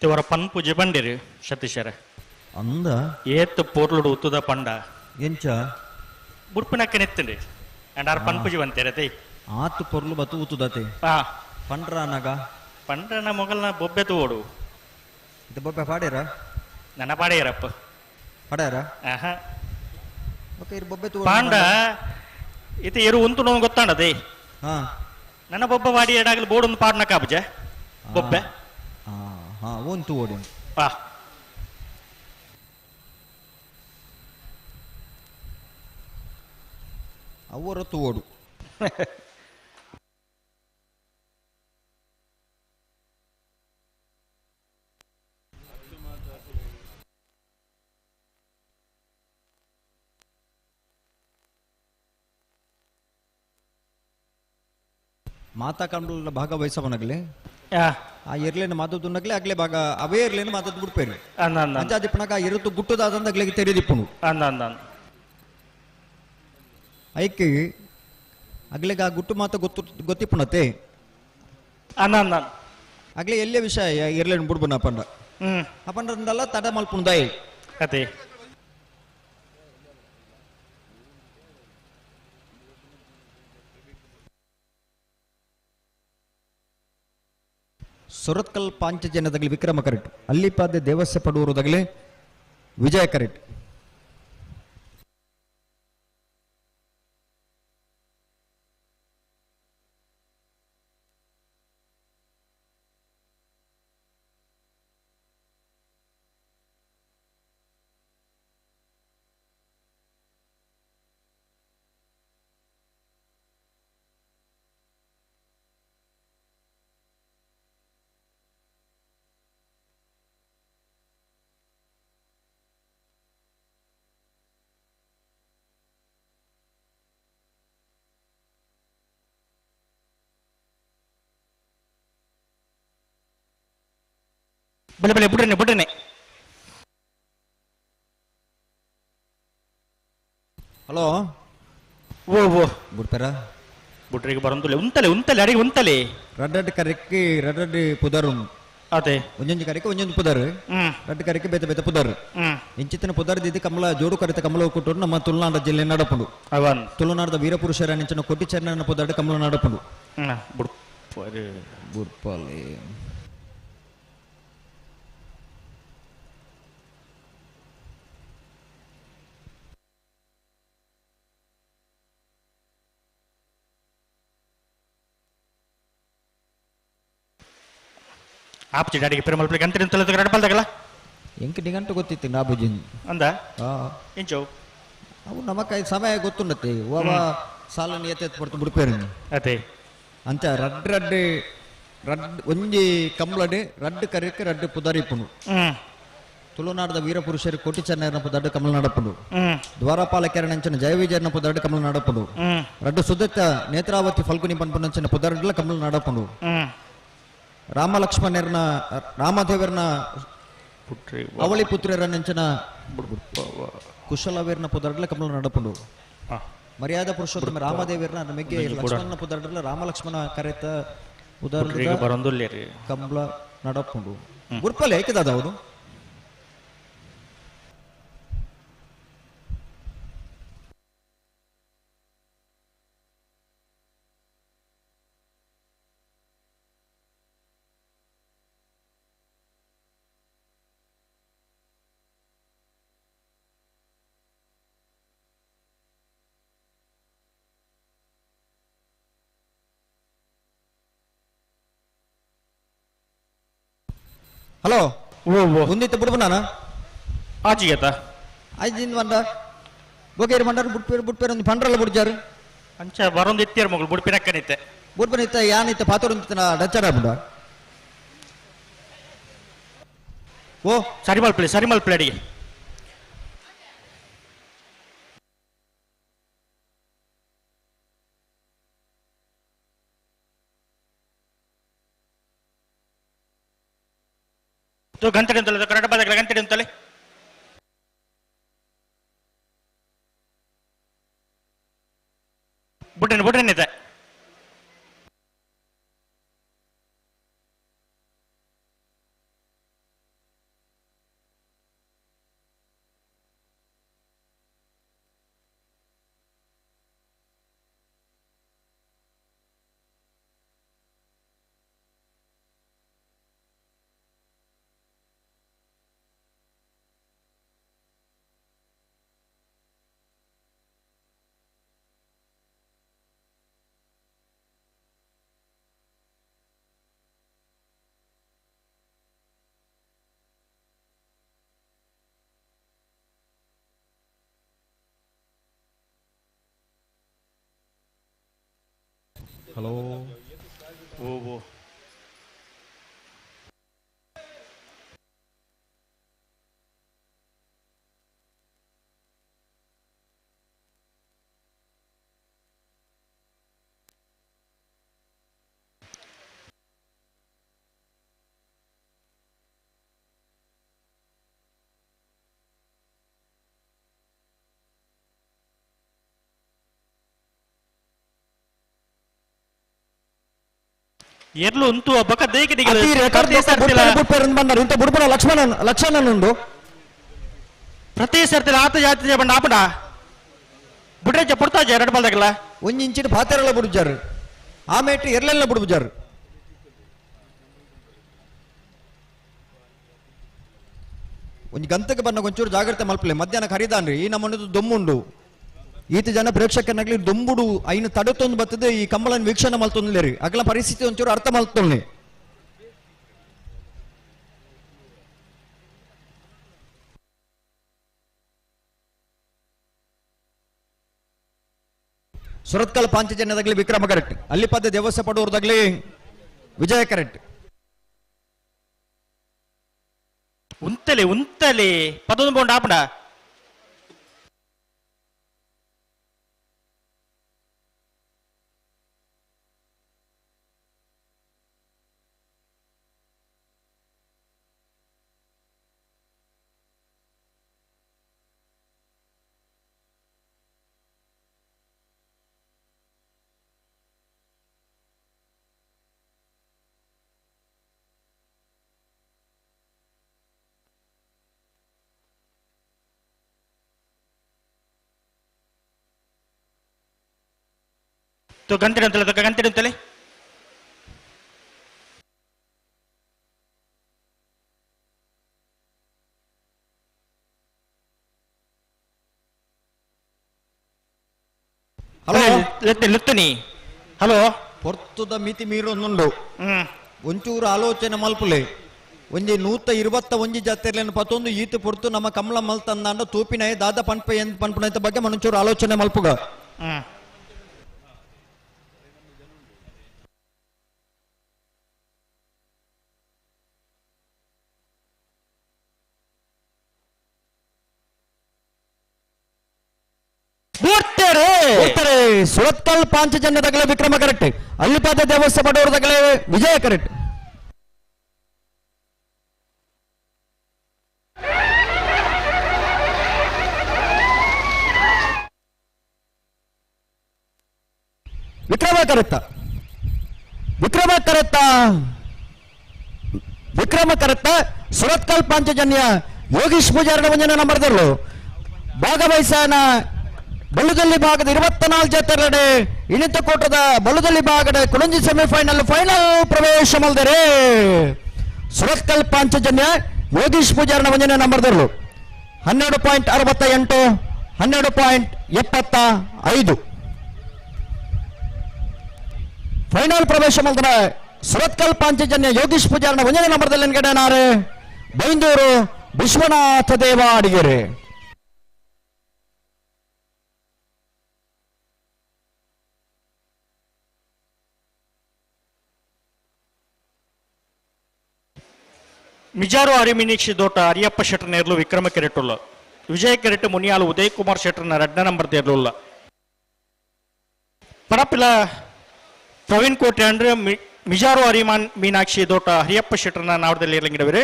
ಇವರ ಪನ್ ಪೂಜೆ ಬಂಡಿರಿ ಸತೀಶರ ಅಂದ ಏತ್ ಪೋರ್ಲುಡು ಉತ್ತುದ ಪಂಡ ಎಂಚ ಬುಡ್ಪಿನಕ್ಕ ನೆತ್ತಂಡಿ ಅಂಡ್ ಆರ್ ಪನ್ ಪೂಜೆ ಬಂತೇರತೆ ಆತು ಪೊರ್ಲು ಬತ್ತು ಉತ್ತುದತೆ ಪಂಡ್ರ ಅನ್ನಾಗ ಪಂಡ್ರನ ಮೊಗಲ್ನ ಬೊಬ್ಬೆ ತೋಡು ಇದು ಬೊಬ್ಬೆ ಪಾಡೇರ ನನ್ನ ಪಾಡೇರಪ್ಪ ಪಾಡೇರ ಆಹಾ ಓಕೆ ಇರು ಬೊಬ್ಬೆ ತೋಡು ಪಾಂಡ ಇತ ಎರು ಉಂತು ಗೊತ್ತಾಂಡದೆ ನನ್ನ ಬೊಬ್ಬ ಪಾಡಿ ಎಡಾಗಲಿ ಬೋರ್ಡ್ ಒಂದು ಪಾಡ್ನ ಕಾಬುಜೆ ಬೊಬ್ಬೆ ಹಾ ಒಂದು ಓಡಿ ಅವರು ಓಡು ಮಾತಾ ಕಂಡ್ಲ ಭಾಗವಹಿಸವನಗಲಿ ಆ ಎರ್ಲೇನ ಮಾತುನಗಲೇ ಅಗ್ಲೇ ಭಾಗ ಅವೇ ಎರ್ಲೇನ ಮಾತದ್ದು ಬಿಡ್ಪೇರು ಅಂಚಾದಿಪ್ಪಣಕ ಎರುತು ಗುಟ್ಟುದಾದಂದ ಅಗ್ಲಿಗೆ ತೆರೆದಿಪ್ಪುನು ಐಕೆ ಅಗ್ಲಿಗೆ ಆ ಗುಟ್ಟು ಮಾತ ಗೊತ್ತು ಗೊತ್ತಿಪ್ಪುಣತೆ ಅಗ್ಲೇ ಎಲ್ಲೇ ವಿಷಯ ಎರ್ಲೇನು ಬಿಡ್ಬುನ ಅಪ್ಪಂಡ ಅಪ್ಪಂಡ್ರಂದಲ್ಲ ತಡ ಮಲ್ಪುಂದಾಯಿ ಅದೇ ಸುರತ್ಕಲ್ ಪಾಂಚಜನ್ಯದಗಲಿ ವಿಕ್ರಮ ಕರೆಕ್ಟ್ ಅಲ್ಲಿಪಾದೆ ದೇವಸ್ಯ ಪಡೂರುದಗಲಿ ವಿಜಯ ಕರೆಕ್ಟ್. ಬಲೆ ಬಲೆ ಬುಡ್ರನೆ ಬುಡ್ರನೆ. ಹಲೋ ಓ ಓ ಬುಡ್ಪೆರ ಬುಡ್ರಿಗೆ ಬರಂದುಲೆ ಉಂತಲೆ ಉಂತಲೆ ಅಡಿಗೆ ಉಂತಲೆ ರಡ್ಡಡ್ ಕರೆಕ್ಕಿ ರಡ್ಡಡ್ ಪುದರು ಅದೇ ಒಂಜೊಂಜಿ ಕರೆಕ್ಕೆ ಒಂಜೊಂದು ಪುದರ್ ರಡ್ಡು ಕರೆಕ್ಕೆ ಬೇತೆ ಬೇತೆ ಪುದರ್ ಇಂಚಿತ್ತಿನ ಪುದರ್ ದಿದ್ದು ಕಮಲ ಜೋಡು ಕರೆತ ಕಮಲ ಕೊಟ್ಟರು ನಮ್ಮ ತುಳುನಾಡ ಜಿಲ್ಲೆ ನಡಪುಂಡು ತುಳುನಾಡದ ವೀರಪುರುಷರ ನೆಂಚಿನ ಕೊಟ್ಟಿ ಚರಣನ ಪುದರ್ಡ್ ಕಮಲ ನಡಪುಂಡು ಬುಡ್ಪಾಲೆ ಆಪ್ಚಿ డాడీకి పెరుమల ప్లేక్ అంతే తొలత గడపల్దగల ಎಂಕ್ ನಿಗಂಟು ಗೊತ್ತಿತ್ತು ನಾ ಬುಜಿನ್ ಅಂದ ಇಂಚೋ ಅವು ನಮಕ ಸಮಯ ಗೊತ್ತುಂಡತ್ತೆ ಒಬ್ಬ ಸಾಲನ್ನು ಎತ್ತೆತ್ತು ಪಡ್ತು ಬಿಡ್ಪೇರು ಅದೇ ಅಂಚ ರಡ್ ರಡ್ ರಡ್ ಒಂಜಿ ಕಂಬ್ಲಡೆ ರಡ್ ಕರೆಕ್ಕೆ ರಡ್ ಪುದರಿಪುನು ತುಳುನಾಡದ ವೀರಪುರುಷರು ಕೋಟಿ ಚೆನ್ನೈರನ ಪುದರ್ಡು ಕಮಲ ನಡಪುಂಡು ದ್ವಾರಪಾಲಕೆರನಂಚಿನ ಜಯವಿಜಯನ ಪುದರ್ಡು ಕಮಲ ನಡಪುಂಡು ರಡ್ಡು ಸುದತ್ತ ನೇತ್ರಾವತಿ ಫಲ್ಗುನಿ ಪನ್ಪುನಂಚಿನ ಪುದರ್ಡ್ಲ ಕಮಲ ನಡಪುಂಡು ರಾಮ ಲಕ್ಷ್ಮಣರ್ನ ರಾಮದೇವರನ ಅವಳಿ ಪುತ್ರರನಂಚಿನ ಕುಶಲವೀರ್ನ ಪುದರ್ಡ್ಲ ಕಮಲ ನಡಪುಂಡು ಮರ್ಯಾದ ಪುರುಷೋತ್ತಮ ರಾಮದೇವರನ ಮೆಗ್ಗೆ ಲಕ್ಷ್ಮಣನ ಪುದರ್ಡ್ಲ ರಾಮ ಲಕ್ಷ್ಮಣ ಕರೆತ ಪುದರ್ಡ್ಲ ಕಮಲ ನಡಪುಂಡು ಗುರ್ಪಲೆ ಏಕದಾದ ಹೌದು. ಹಲೋ ಒಂದಿತ್ತ ಬಿಡ್ಬು ನಾನು ಆಚಿಗೇತ ಆಯ್ತು ಬಂದ ಬೋಕೇರಿ ಮಂಡಾರ ಬುಡ್ಪೇರು ಬುಡ್ಪೇರು ಒಂದು ಪಂಡ್ರಲ್ಲ ಬುಡ್ಜಾರು ಅಂಚ ಬರೊಂದು ಇತ್ತೀರ ಮಗಳು ಬುಡ್ಪಿನಕ್ಕನಿತ್ತೆ ಬುಡ್ಪನಿತ್ತ ಯಾನಿತ್ತ ಪಾತೂರು ಡಚ್ಚಡ ಬಿಡ ಓ ಸರಿ ಮಲ್ಪಲೆ ಸರಿ ಮಲ್ಪಲೆ ಅಡಿಗೆ ಗಂಟೆ ಅಂತಲ್ಲ ಕನ್ನಡ ಬಾದಗಳ ಗಂಟೆ ಅಂತಲೇ ಬುಡ್ಡನ್ ಬುಡ್ಡನ್ ಇದೆ ಹಲೋ ಓ ಓ ಎರ್ಲು ಉಂತು ಬೊಕ ದೇಕಿ ಅತಿ ರೆಕಾರ್ಡ್ ಬಂದಾರ ಇಂತ ಬುಡ್ಪುನ ಲಕ್ಷ್ಮಣನ್ ಲಕ್ಷಣನ್ ಉಂಡು. ಪ್ರತಿ ಸರ್ತಿ ಆತ ಜಾತಿ ಬಂಡ ಆಪಡ ಬುಡ್ರೆಜ ಪುಡ್ತಾಜ ಎರಡು ಬಲ್ದಾಗಲ್ಲ. ಒಂಜಿ ಇಂಚಿನ ಪಾತೆರಲ್ಲ ಬುಡ್ಜಾರು ಆಮೇಟ್ ಎರ್ಲೆಲ್ಲ ಬುಡ್ಬುಜಾರು. ಒಂಜಿ ಗಂತಕ್ಕೆ ಬನ್ನ ಒಂಚೂರು ಜಾಗ್ರತೆ ಮಲ್ಪಲೆ ಮಧ್ಯಾಹ್ನ ಖರೀದಾನ್ರಿ ಈ ನಮ್ಮನ್ನದು ದೊಮ್ಮುಂಡು. ಈತ ಜನ ಪ್ರೇಕ್ಷಕನಾಗ್ಲಿ ದೊಂಬುಡು ಐನು ತಡೆತೊಂದು ಬರ್ತದೆ ಈ ಕಂಬಳನ್ ವೀಕ್ಷಣೆ ಮಲ್ತೊಂದ್ಲೇರಿ ಅಗಲ ಪರಿಸ್ಥಿತಿ ಒಂಚೂರು ಅರ್ಥ ಮಲ್ತೊಂದ್ಲಿ. ಸುರತ್ಕಲ್ ಪಾಂಚಜನ್ಯದಾಗ್ಲಿ ವಿಕ್ರಮ ಕರೆಕ್ಟ್, ಅಲ್ಲಿಪದ ದೇವಸ್ಥ ಪಡೋರ್ದಾಗ್ಲಿ ವಿಜಯ ಕರೆಕ್ಟ್. ಉಂತಲೆ ಉಂತಲೆ ಪದೊಂದು ಬೋಂಡ ಆಪಡ. ಗಂಟೆ ಅಂತಲೆ ಗಂಟೆ ಅಂತಲೆ. ಹಲೋ ಲುತ್ತನಿ. ಹಲೋ ಪೊರ್ತುದ ಮಿತಿ ಮೀರೊಂದುಂಡು. ಒಂಚೂರು ಆಲೋಚನೆ ಮಲ್ಪುಲೆ. ಒಂಜಿ 121 ಜಾತ್ರೆలను ಪತ್ತೊಂದು ಈತ ಪೊರ್ತು ನಮ್ಮ ಕಮಲ ಮಲ್ತಂದಾಂಡ ತೂಪಿನ ದಾದ ಪನ್ಪ ಪನ್ಪುನೈತ ಬಗ್ಗೆ ಮನೊಂಚೂರು ಆಲೋಚನೆ ಮಲ್ಪುಗ. ಸುರತ್ಕಲ್ ಪಾಂಚಜನ್ಯದಗಲೆ ವಿಕ್ರಮ ಕರೆಕ್ಟ್, ಅಲ್ಲಿಪಾದ ದೇವಸ್ಥಾನ ಪಡೋರ್ದಗಲೆ Vijaya correct. Vikrama correct Vikrama correct Vikrama correct Surathkal Panchajanya Yogish ಪೂಜಾರಣ ವಂಜನ ನಂಬರ್ದಲ್ಲೂ ಭಾಗವಹಿಸನ ಬಳ್ಳುದಲ್ಲಿ ಭಾಗದ 24 ಜಾತ್ರೆಗಡೆ ಇಣಿತಕೋಟದ ಬಳ್ಳುದಲ್ಲಿ ಭಾಗದ ಕುಳಂಜಿ ಸೆಮಿಫೈನಲ್ ಫೈನಲ್ ಪ್ರವೇಶ ಮಲ್ದರೆ ಸುರತ್ಕಲ್ ಪಾಂಚಜನ್ಯ ಯೋಗೀಶ್ ಪೂಜಾರನ ವಂಜನೆ ನಂಬರ್ದಲ್ಲೂ 12.68 12.75 ಫೈನಲ್ ಪ್ರವೇಶ ಮಲ್ದರ ಸುರತ್ಕಲ್ ಪಾಂಚಜನ್ಯ ಯೋಗೀಶ್ ಪೂಜಾರನ ವಂಜನೆ ನಂಬರ್ದಲ್ಲಿ ಎನ್ಗಡೆ ಬೈಂದೂರು ವಿಶ್ವನಾಥ ದೇವ ಅಡಿಗೆರೆ. ಮಿಜಾರು ಅರಿಮಿನೀಕ್ಷಿ ದೋಟ ಹರಿಯಪ್ಪ ಶೆಟ್ಟರ್ ನೇರ್ಲು ವಿಕ್ರಮ ಕೆರೆಟುಲ್ಲ. ವಿಜಯ ಕೆರೆಟ್ ಮುನಿಯಾಲು ಉದಯ್ ಕುಮಾರ್ ಶೆಟ್ಟರ್ನ ರಡ್ಡ ನಂಬರ್ ದೇರ್ಲುಲ್ಲ. ಪರಪಿಲ ಪ್ರವೀಣ್ ಕೋಟೆ ಅಂದ್ರೆ ಮಿಜಾರು ಅರಿಮಾನ್ ಮೀನಾಕ್ಷಿ ದೋಟ ಹರಿಯಪ್ಪ ಶೆಟ್ಟರ್ನ ನಾವದಲ್ಲಿ ಇರ್ಲಂಗಿಡವಿರಿ.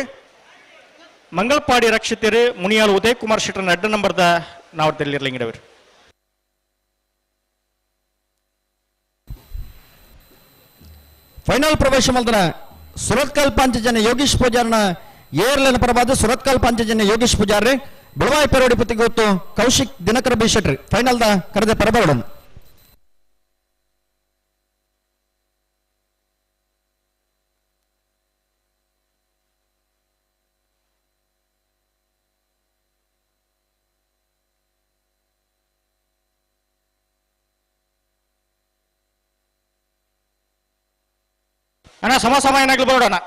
ಮಂಗಳಪಾಡಿ ರಕ್ಷಿತರು ಮುನಿಯಾಲು ಉದಯ್ ಕುಮಾರ್ ಶೆಟ್ಟರ್ನ ಅಡ್ಡ ನಂಬರ್ದ ನಾವದಲ್ಲಿ ಇರ್ಲಂಗಿಡವಿರಿ. ಫೈನಲ್ ಪ್ರವೇಶ ಮಲ್ದನ ಸುರತ್ಕಲ್ ಪಾಂಚಜನ್ಯ ಯೋಗೀಶ್ ಪೂಜಾರ್ನ ಏರ್ಲೆನ ಪರವಾದ ಸುರತ್ಕಲ್ ಪಾಂಚಜನ್ಯ ಯೋಗೀಶ್ ಪೂಜಾರಿ ಬಿಳವಾಯಿ ಪೆರೋಡಿ ಪುತ್ತಿಗೊತ್ತು Kaushik Dinakara B Shetty final the ಕರೆದ ಪರಬರಡನ್. ಅಣ್ಣ ಸಮ ಸಮ ಏನಾಗ್ಲಿ ಬರೋಣ.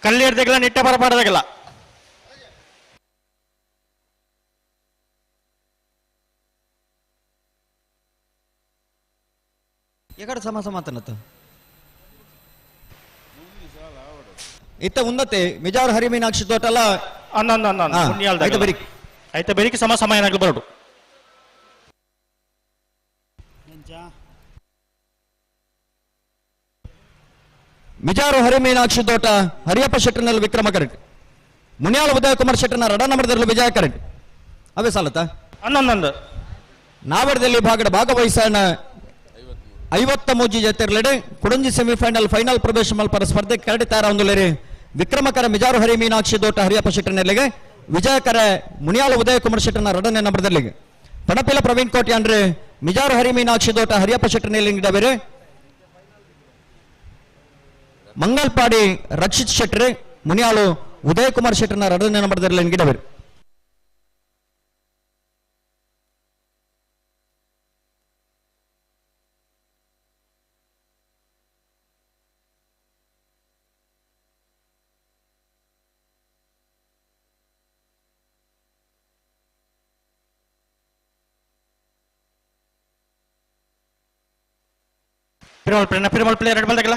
ಕಲ್ಲೇರ್ದಾಗಲ್ಲ ನಿಟ್ಟೆ ಬರಬಾರ್ದಾಗಲ್ಲ. ಎಕಡೆ ಸಮ ಸಮಾತನತ್ತ ಇತ್ತ ಉನ್ನತೆ ಮಿಜಾರ್ ಹರಿಮೀನಾಕ್ಷಿ ತೋಟಲ್ಲ ಅನ್ನ ಅನ್ನ ಅನ್ನ ಆಯ್ತು ಬರೀ ಆಯ್ತು ಬೆರಿಕೆ ಸಮ ಸಮ ಏನಾಗ್ಲಿ ಬರೋಡು. ಮಿಜಾರು ಹರಿಮೀನಾಕ್ಷಿ ತೋಟ ಹರಿಯಪ್ಪ ಶೆಟ್ಟರ್ನಲ್ಲಿ ವಿಕ್ರಮ ಕರೆಕ್ಟ್, ಮುನಿಯಾಲ ಉದಯ ಕುಮಾರ್ ಶೆಟ್ಟರ್ನ ರಡ ನಂಬರ್ದಲ್ಲಿ ವಿಜಯ ಕರೆಕ್ಟ್. ಅವೇ ಸಾಲತ್ತ ಹನ್ನೊಂದೊಂದು ನಾವಡದಲ್ಲಿ ಭಾಗದ ಭಾಗವಹಿಸೋಣ 53 ಜೊತೆರ್ಲೆಡೆ ಕುಡಂಜಿ ಸೆಮಿಫೈನಲ್ ಫೈನಲ್ ಪ್ರವೇಶ ಮಲ್ಪರ ಸ್ಪರ್ಧೆ ಕರಡಿ ತಾರ ಒಂದುಲೇರಿ. ವಿಕ್ರಮಕರ ಮಿಜಾರು ಹರಿ ಮೀನಾಕ್ಷಿ ದೋಟ ಹರಿಯಪ್ಪ ಶೆಟ್ಟರ್ನಲ್ಲಿಗೆ, ವಿಜಯಕರ ಮುನಿಯಾಲ ಉದಯ ಕುಮಾರ್ ಶೆಟ್ಟರ್ನ ರಡನೆ ನಂಬರ್ದಲ್ಲಿಗೆ. ಪಣಪಿಲ ಪ್ರವೀಣ್ ಕೋಟಿ ಅಂದ್ರೆ ಮಿಜಾರು ಹರಿ ಮೀನಾಕ್ಷಿ ದೋಟ ಹರಿಯಪ್ಪ ಶೆಟ್ಟರ್ನಲ್ಲಿ ಬೇರೆ. ಮಂಗಲ್ಪಾಡಿ ರಕ್ಷಿತ್ ಶೆಟ್ಟರ್ ಮುನಿಯಾಳು ಉದಯ ಕುಮಾರ್ ಶೆಟ್ಟರ್ನ ರಡನೆ ನಂಬರ್ದಲ್ಲಿ ಗಿಡಬೇರೆ. ಪಿರಮಲ್ ಪ್ಲೇ ಪಿರಮಲ್ ಪ್ಲೇ ಎರಡು ಬಲ್ದಾಗಲ್ಲ.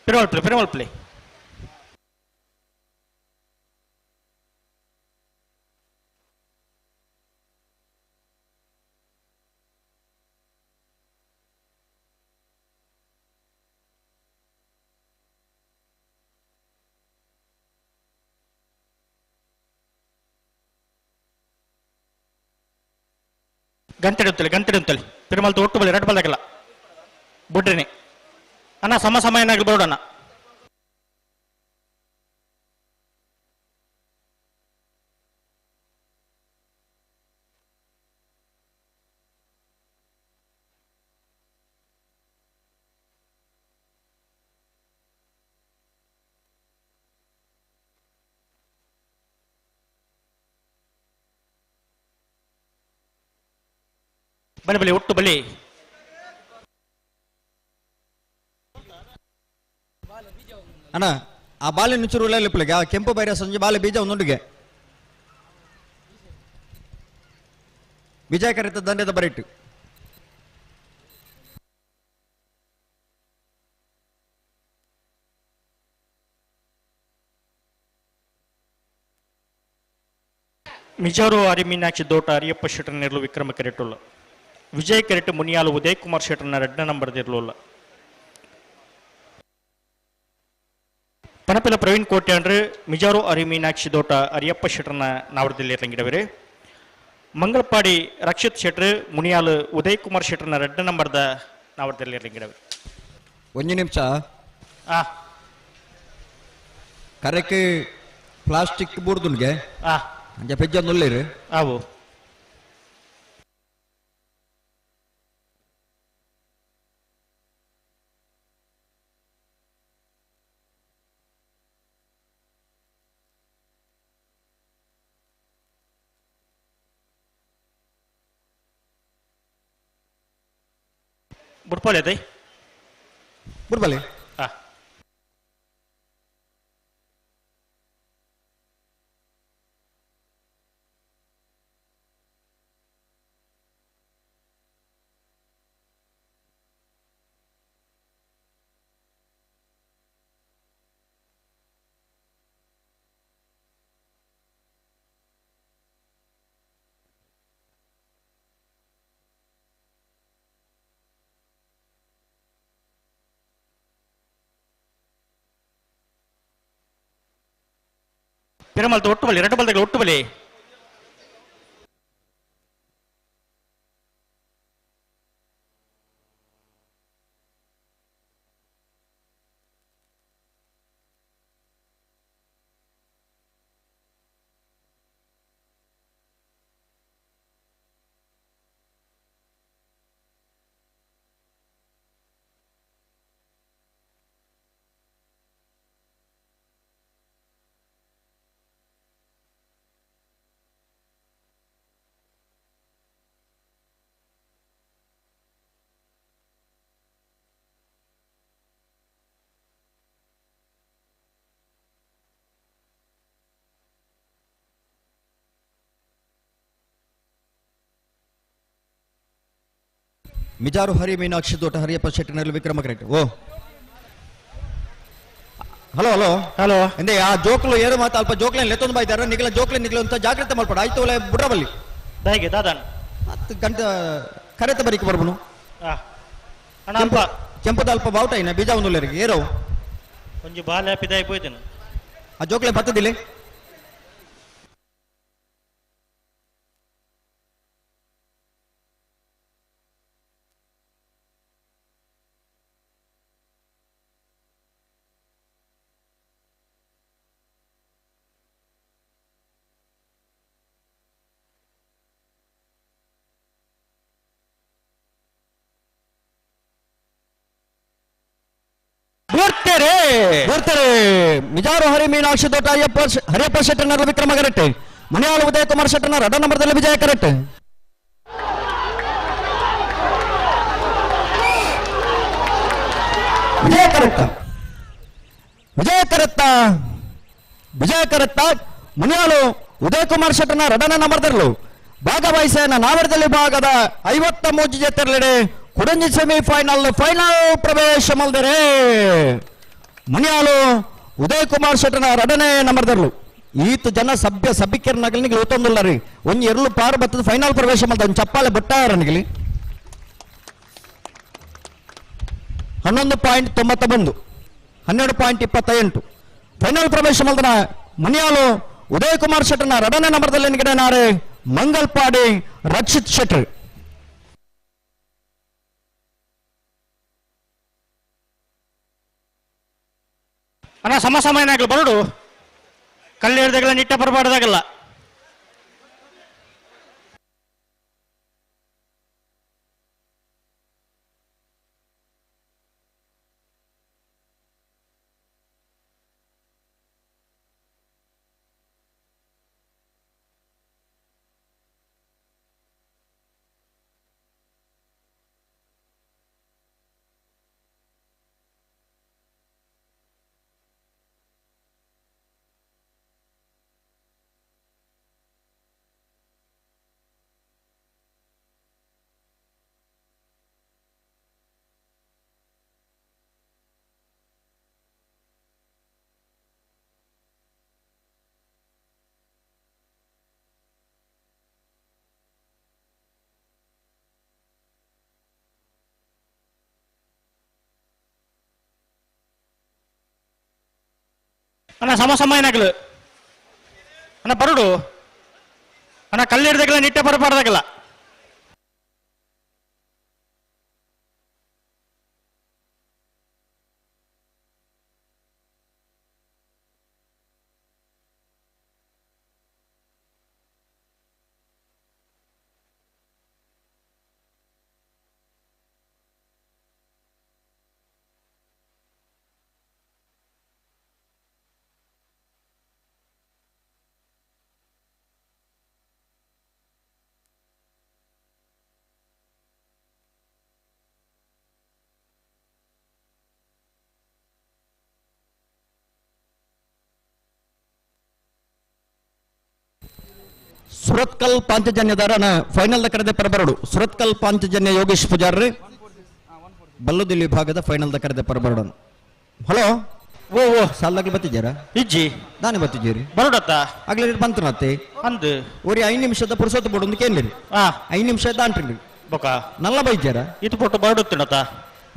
ಪಿರಮಲ್ ಪ್ಲೇ ಪಿರಮಲ್ ಪ್ಲೇ ಗಂಟೆಡುತ್ತಲೆ ಗಂಟೆಡುತ್ತಲೆ ಪಿರಮಲ್ ಒಟ್ಟು ಬಲಿ ಎರಡು ಬಲ್ದಾಗಲ್ಲ ಬುಡ್ರಿನಿ ಅಣ್ಣ ಸಮ ಸಮ ಏನಾಗ್ಲಿ ಬರೋಣ. ಬಲಿ ಬಲಿ ಒಟ್ಟು ಬಲಿ ಅಣ್ಣ ಆ ಬಾಲೆ ನುಚ್ಚುರು ಲಿಪ್ಪಲಿಗೆ ಆ ಕೆಂಪು ಬೈರ ಸಂಜೆ ಬಾಲೆ ಬೀಜ ಒಂದೊಂದಿಗೆ ವಿಜಯ ಕರಿತ ದಂಡದ ಬರಿಟ್ಟು. ಮಿಜಾರು ಅರಿಮೀನಾಕ್ಷಿ ದೋಟ ಹರಿಯಪ್ಪ ಶೆಟ್ಟರ್ ವಿಕ್ರಮ ಕೆರೆಟುಲ್ಲ. ವಿಜಯ್ ಕೆರೆಟ್ ಮುನಿಯಾಲು ಉದಯ್ ಕುಮಾರ್ ಶೆಟ್ಟರ್ನ ರಡ್ಡ ನಂಬರ್ ಇರಲಿಲ್ಲ. ಪನಪಿಲ ಪ್ರವೀಣ್ ಕೋಟೆ ಅಂದ್ರೆ ಮಿಜಾರು ಅರಿಮೀನಾಕ್ಷಿ ದೋಟ ಹರಿಯಪ್ಪ ಶೆಟ್ಟರ್ನ ನಾವಡದಲ್ಲಿ ಇರಂಗಿಡವಿರಿ. ಮಂಗಳಪಾಡಿ ರಕ್ಷಿತ್ ಶೆಟ್ಟರ್ ಮುನಿಯಾಲು ಉದಯ್ ಕುಮಾರ್ ಶೆಟ್ಟರ್ನ ರಡ್ಡ ನಂಬರ್ದ ನಾವಡದಲ್ಲಿ ಇರಂಗಿಡವಿರಿ. ಒಂದು ನಿಮಿಷ. ಕರೆಕ್ ಪ್ಲಾಸ್ಟಿಕ್ ಬೂರ್ದುನ್ಗೆ ಅಂಚ ಪೆಜ್ಜ ನುಲ್ಲಿರು. ಆವು ಬುಡ್ಪಾಲೆ ಅದೇ ಬುಡ್ಬಾಲೆ. ಪಿರಮಲ್ತ ಒಟ್ಟು ಬಲಿ ಎರಡು ಬಲ್ದಗಳ ಒಟ್ಟು ಬಲಿ ಮಿಜಾರು ಹರಿ ಮೀನಾಕ್ಷಿ ದೋಟ ಹರಿಯಪ್ಪ ಶೆಟ್ಟಿನಲ್ಲಿ ವಿಕ್ರಮ ಕರೆಕ್ಟ್. ಓ hello hello hello ಎಂದೇ ಆ ಜೋಕ್ಲು ಏರು ಮಾತು ಅಲ್ಪ ಜೋಕ್ಲೇನ್ ಲೆತ್ತೊಂದು ಬಾಯ್ತಾರ ನಿಗಲ ಜೋಕ್ಲೆ ನಿಗಲ ಅಂತ ಜಾಗ್ರತೆ ಮಾಡ್ಬೇಡ ಆಯ್ತು ಒಲೆ ಬುಡ್ರಬಲ್ಲಿ ದಾಯಿಗೆ ದಾದಾನ್ 10 ಗಂಟೆ ಕರೆತ ಬರಿಕೆ ಬರ್ಬನು ಅಣ್ಣ ಅಲ್ಪ ಕೆಂಪದ ಅಲ್ಪ ಬಾವುಟ ಇನ್ನ ಬೀಜ ಒಂದು ಏರೋ ಒಂಜಿ ಬಾಲೆ ಪಿದಾಯಿ ಪೋಯ್ತೇನೆ ಆ ಜೋಕ್ಲೆ ಬತ್ತದಿಲ್ಲ ಬರ್ತಾರೆ ಮಿಜಾರು ಹರಿ ಮೀನಾಕ್ಷಿ ದೊಡ್ಡ ಅಯ್ಯಪ್ಪ ಹರಿಯಪ್ಪ ಶೆಟ್ಟನರ ವಿಕ್ರಮ ಕರೆಕ್ಟ್. ಮನೆಯಾಳು ಉದಯ ಕುಮಾರ್ ಶೆಟ್ಟನರ ಅಡ ನಂಬರ್ದಲ್ಲಿ ವಿಜಯ ಕರೆಕ್ಟ್. ವಿಜಯ ಕರೆಕ್ಟ್ ವಿಜಯ ಕರೆಕ್ತ ವಿಜಯ ಕರೆಕ್ತ ಮನೆಯಾಳು ಉದಯ ಕುಮಾರ್ ಶೆಟ್ಟನರ ಅಡನ ನಂಬರ್ದಲ್ಲೂ ಭಾಗವಹಿಸೇನ ನಾವರದಲ್ಲಿ ಭಾಗದ 53 ಜೊತೆರಲೆಡೆ ಕುಡಂಜಿ ಸೆಮಿಫೈನಲ್ ಫೈನಲ್ ಪ್ರವೇಶ ಮಲ್ದರೆ ಮನೆಯಾಳು ಉದಯ್ ಕುಮಾರ್ ಶೆಟ್ಟನ ರಡನೆ ನಂಬರ್ದರ್ಲು ಈತ ಜನ ಸಭ್ಯ ಸಭಿಕರನಾಗಲಿ ನಿಗಲಿ ಒತ್ತೊಂದಿಲ್ಲ ರೀ ಒಂಜಿ ಎರಲು ಪಾರು ಬತ್ತದ ಫೈನಲ್ ಪ್ರವೇಶ ಮಲ್ದ ಒಂದು ಚಪ್ಪಾಳೆ ಬಟ್ಟಾರ ನಿಗಲಿ 11.91 12.28 ಫೈನಲ್ ಪ್ರವೇಶ ಮಲ್ದನ ಮನೆಯಾಳು ಉದಯ್ ಕುಮಾರ್ ಶೆಟ್ಟನ ರಡನೆ ನಂಬರ್ದಲ್ಲಿ ನಿಗಡೆ ನಾರೆ ಮಂಗಲ್ಪಾಡಿ ರಕ್ಷಿತ್ ಶೆಟ್ಟರ್. ಅಣ್ಣ ಸಮ ಸಮಯನಾಗಲಿ ಬರಡು ಕಲ್ಲು ಹಿಡ್ದಾಗಲ್ಲ ನಿಟ್ಟ ಬರಬಾರ್ದಾಗಲ್ಲ. ಅಣ್ಣ ಸಮ ಸಮಯನಾಗಲು ಅಣ್ಣ ಬರಡು ಅಣ್ಣ ಕಲ್ಲು ಹಿಡ್ದಾಗಲ್ಲ ನಿಟ್ಟೆ ಬರಬಾರ್ದಾಗಲ್ಲ. ಸುರತ್ಕಲ್ ಪಾಂಚಜನ್ಯದಾರನ ಫೈನಲ್ ಕರೆದೆ ಪರಬರಡು. ಸುರತ್ಕಲ್ ಪಾಂಚಜನ್ಯ ಯೋಗೇಶ್ ಪೂಜಾರ್ರಿ ಬಲ್ಲುದಿಲ್ಲಿ ವಿಭಾಗದ ಫೈನಲ್ ಕರೆದೆ ಪರಬರಡು. ಹಲೋ ಓ ಓ ಸಾಲಾಗ್ಲಿ ಬತ್ತಿದ್ದೀರಾ? ಇಜ್ಜಿ ನಾನೇ ಬತ್ತಿದ್ದೀರಿ ಬರೋಡತ್ತ ಆಗ್ಲಿ ಬಂತು ನತ್ತೆ ಅಂದು ಊರಿ 5 ನಿಮಿಷದ ಪುರುಸೊತ್ತು ಬೋಡು ಕೇನ್ಲಿ 5 ನಿಮಿಷ ದಾಂಟ್ರಿ ಬೊಕ ನಲ್ಲ ಬೈಜ್ಯಾರ ಇದು ಪೊಟ್ಟು ಬರಡುತ್ತಿನತ್ತ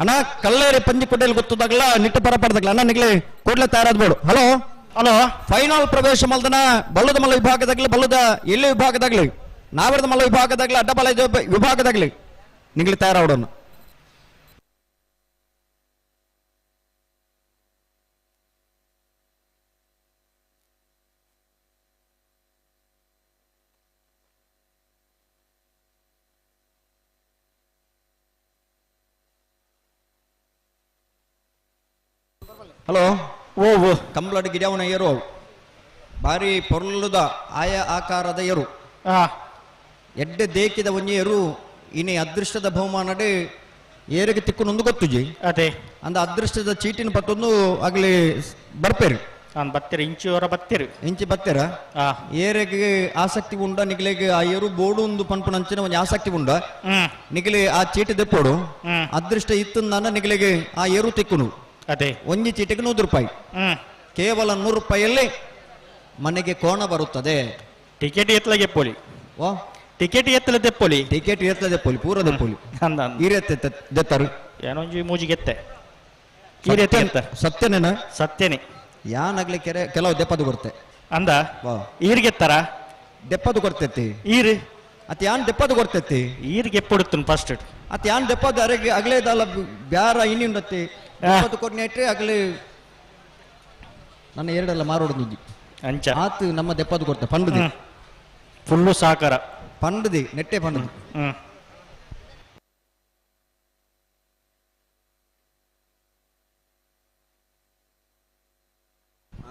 ಅಣ್ಣ ಕಲ್ಲೇರಿ ಪಂಜಿ ಕೊಟ್ಟೆಲ್ ಗೊತ್ತದಾಗಲ ನಿಟ್ಟು ಪರ ಪಡ್ದಾಗಲ ಅಣ್ಣ ನಿಗ್ಲೆ ಕೂಡ್ಲೆ ತಯಾರಾದ್ಬೋಡು. ಹಲೋ ಹಲೋ ಫೈನಲ್ ಪ್ರವೇಶ ಮಲ್ದನ ಬಲ್ಲದ ಮಲ್ಲ ವಿಭಾಗದಾಗ್ಲಿ ಬಲ್ಲದ ಎಲ್ಲಿ ವಿಭಾಗದಾಗ್ಲಿ ನಾವರದ ಮಲ್ಲ ವಿಭಾಗದಾಗ್ಲಿ ಅಡ್ಡಬಲ ವಿಭಾಗದಾಗ್ಲಿ ನಿಂಗ್ಲಿ ತಯಾರಾವಡೋಣ. ಹಲೋ ಓ ಓ ಕಂಬ್ಲಡ್ ಗಿಡವನ ಏರು ಅವು ಬಾರಿ ಪೊರ್ಲುದ ಆಯ ಆಕಾರದ ಏರು ಎಡ್ಡೆ ದೇಕಿದ ಒಂಜಿ ಏರು ಇನಿ ಅದೃಷ್ಟದ ಬಹುಮಾನಡೆ ಏರಿಗೆ ತಿಕ್ಕುನೊಂದು ಗೊತ್ತುಜಿ ಅದೇ ಅಂದ ಅದೃಷ್ಟದ ಚೀಟಿನ ಪತ್ತೊಂದು ಆಗ್ಲಿ ಬರ್ಪೇರು ನಾನು ಬತ್ತೀರಿ ಇಂಚು ಅವರ ಬತ್ತೀರಿ ಇಂಚಿ ಬತ್ತೀರ ಏರಿಗೆ ಆಸಕ್ತಿ ಉಂಡ ನಿಗ್ಲಿಗೆ ಆ ಏರು ಬೋಡು ಒಂದು ಪನ್ಪುನಂಚಿನ ಒಂಜಿ ಆಸಕ್ತಿ ಉಂಡ ನಿಗ್ಲಿ ಆ ಚೀಟಿ ದೆಪ್ಪೋಡು ಅದೃಷ್ಟ ಇತ್ತು ನನ್ನ ನಿಗ್ಲಿಗೆ ಆ ಏರು ತಿಕ್ಕುನು ಅದೇ ಒಂಜಿ ಚೀಟಿಗೆ 100 ರೂಪಾಯಿ ಕೇವಲ 100 ರೂಪಾಯಿಯಲ್ಲಿ ಮನೆಗೆ ಕೋಣ ಬರುತ್ತದೆ. ಟಿಕೆಟ್ ಎತ್ತಲಾಗೆ ಪೋಲಿ ಓ ಟಿಕೆಟ್ ಎತ್ತಲ ದೆಪ್ಪೋಲಿ ಟಿಕೆಟ್ ಎತ್ತಲ ದೆಪ್ಪೋಲಿ ಪೂರ ದೆಪ್ಪೋಲಿ ಈ ದೆತ್ತರು ಏನೊಂಜಿ ಮೂಜಿಗೆತ್ತೆ ಸತ್ಯನೇನ ಸತ್ಯನೇ ಯಾನಾಗ್ಲಿ ಕೆರೆ ಕೆಲವು ದೆಪ್ಪದು ಕೊಡ್ತೆ ಅಂದ ಈರ್ಗೆತ್ತಾರ ದೆಪ್ಪದು ಕೊಡ್ತೈತಿ ಈರ್ ಅತ್ ಯಾನ್ ದೆಪ್ಪದು ಕೊಡ್ತೈತಿ ಈರ್ಗೆ ಎಪ್ಪೊಡುತ್ತನ್ ಫಸ್ಟ್ ಅತ್ ಯಾನ್ ದೆಪ್ಪದು ಅರೆಗೆ ಅಗ್ಲೇದಲ್ಲ ಬ್ಯಾರ ಇನ್ನಿಂಡತ್ತಿ ದೆಪ್ಪದು ಕೊಡ್ನೇಟ್ರಿ ಅಗಲಿ ನನ್ನ ಎರಡೆಲ್ಲ ಮಾರೋಡು ಅಂಚ ಆತು ನಮ್ಮ ದೆಪ್ಪದು ಕೊಡ್ತೆ ಪಂಡದಿ ಫುಲ್ಲು ಸಾಕಾರ ಪಂಡದಿ ನೆಟ್ಟೆ ಪಂಡದಿ.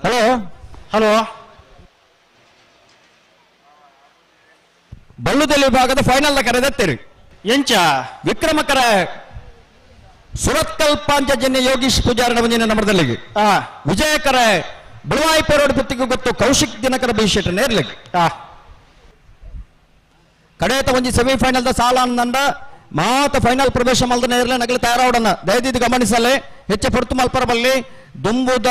ಹಲೋ ಹಲೋ ಬಳ್ಳುದಲ್ಲಿ ವಿಭಾಗದ ಫೈನಲ್ ಕರೆದತ್ತೀರಿ ಎಂಚ ವಿಕ್ರಮಕರ ಸುರತ್ಕಲ್ ಪಾಂಚಜನ್ಯ ಯೋಗೀಶ್ ಪೂಜಾರಣ ಮಂಜಿನ ನಮರದಲ್ಲಿಗೆ ವಿಜಯಕರ ಬಿಳುವಾಯಿ ಪೇರೋಡ್ ಪುತ್ತಿಗೆ ಗೊತ್ತು ಕೌಶಿಕ್ ದಿನಕರ ಬಿ ನೇರ್ಲಿಗೆ ಕಡೆಯತ ಒಂಜಿ ಸೆಮಿಫೈನಲ್ the ಸಾಲ ಅಂದಂಡ ಮಾತ ಫೈನಲ್ ಪ್ರವೇಶ ಮಲ್ದ ನೇರ್ಲೆ ನಗಲಿ ತಯಾರಾವಡನ್ನ ದಯದಿದ್ದು ಗಮನಿಸಲೆ ಹೆಚ್ಚು ಪೊರ್ತು ಮಲ್ಪರ ಬಲ್ಲಿ ದುಂಬುದ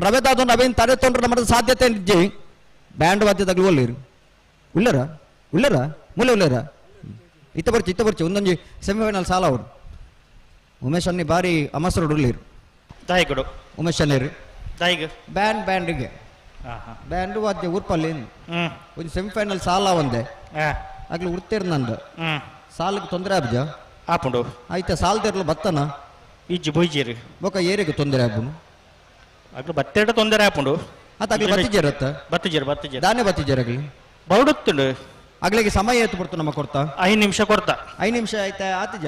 ರವೆದಾದ ನವೀನ್ ತಡೆ ತೊಂದ್ರೆ ನಮ್ಮ ಸಾಧ್ಯತೆ ಇಜ್ಜಿ ಬ್ಯಾಂಡ್ ವಾದ್ಯ ತಗಲುವಲ್ಲಿರು ಉಳ್ಳರ ಉಳ್ಳರ ಮೂಲೆ ಉಳ್ಳರ ಇತ್ತ ಬರ್ಚಿ ಇತ್ತ ಬರ್ಚಿ ಒಂದೊಂಜಿ ಸೆಮಿಫೈನಲ್ ಸಾಲ ಅವರು ಉಮೇಶ್ ಅನ್ನಿ ಬಾರಿ ಅಮಸರು ಉಳ್ಳಿರು ದಾಯಿಗಡು ಉಮೇಶ್ ಅನ್ನಿರು ದಾಯಿಗ ಬ್ಯಾಂಡ್ ಬ್ಯಾಂಡಿಗೆ ಬ್ಯಾಂಡ್ ವಾದ್ಯ ಊರ್ಪಲ್ಲಿ ಒಂದು ಸೆಮಿಫೈನಲ್ ಸಾಲ ಒಂದೇ ಆಗ್ಲಿ ಉಡ್ತೇರ್ ನಂದು ಸಾಲಕ್ಕೆ ತೊಂದರೆ ಆಬ್ಜ ಆಪುಂಡು ಆಯ್ತಾ ಸಾಲದಿರ್ಲು ಬತ್ತನ ಇಜ್ಜಿ ಬೊಯ್ಜಿರಿ ಬೊಕ ಏರಿಗೆ ತೊಂದರೆ ಆಪುನು ಅಗ್ಲು ಬತ್ತೆರಡ ತೊಂದರೆ ಆಪುಂಡು ಆತ ಆಗ್ಲಿ ಬತ್ತಿಜೇರತ್ತ ಬತ್ತಿಜೇರು ಬತ್ತಿಜೇರು ದಾನೆ ಬತ್ತಿಜೇರು ಆಗ್ಲಿ ಬೌಡುತ್ತುಂಡು ಆಗ್ಲಿಗೆ ಸಮಯ ಏತು ಕೊಡ್ತು ನಮ್ಮ ಕೊಡ್ತಾ 5 ನಿಮಿಷ ಕೊಡ್ತಾ 5 ನಿಮಿಷ ಆಯ್ತಾ ಆತಿಜ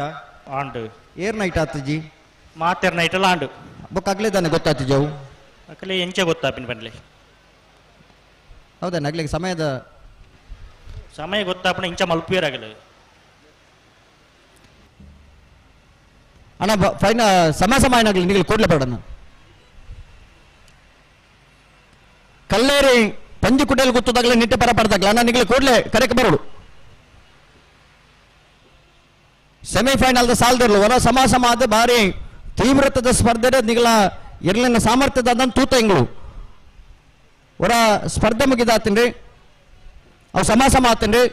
ಆಂಡು ಏರ್ ನೈಟ್ ಆತಿಜಿ ಮಾತೇರ್ ನೈಟ್ ಅಲ್ಲ ಆಂಡು ಬೊಕ್ಕ ಆಗ್ಲೇ ತಾನೆ ಗೊತ್ತಾತಿಜವು ಅಕಲೆ ಎಂಚೆ ಗೊತ್ತಾಪಿನ ಬನ್ಲಿ ಹೌದಾ ಆಗ್ಲಿಗೆ ಸಮಯದ ಸಮಯ ಗೊತ್ತಾಪಣ ಇಂಚ ಮಲ್ಪೇರಾಗಲ್ಲ ಅಣ್ಣ ಫೈನ ಸಮಯ ಸಮಯ ಆಗಲಿ ನೀವು ಕೂಡಲೇ ಬೇಡಣ್ಣ ಕಲ್ಲೇರಿ ಪಂಜಿ ಕುಟೇಲ್ ಗೊತ್ತದಾಗಲೇ ನಿಟ್ಟೆ ಪರ ಪಡ್ದಾಗಲ ಅಣ್ಣ ನಿಗಲಿ ಕೂಡಲೇ ಕರೆಕ್ ಬರೋಡು ಸೆಮಿಫೈನಲ್ ಸಾಲದಿರ್ಲು ಹೊರ ಸಮ ಸಮ ಆದ ಭಾರಿ ತೀವ್ರತದ ಸ್ಪರ್ಧೆ ನಿಗಲ ಇರ್ಲಿನ ಸಾಮರ್ಥ್ಯದ ತೂತ ಇಂಗಳು ಹೊರ ಸ್ಪರ್ಧೆ ಮುಗಿದಾತನ್ರಿ ಅವು ಸಮ ಸಮ ಆತನ್ರಿ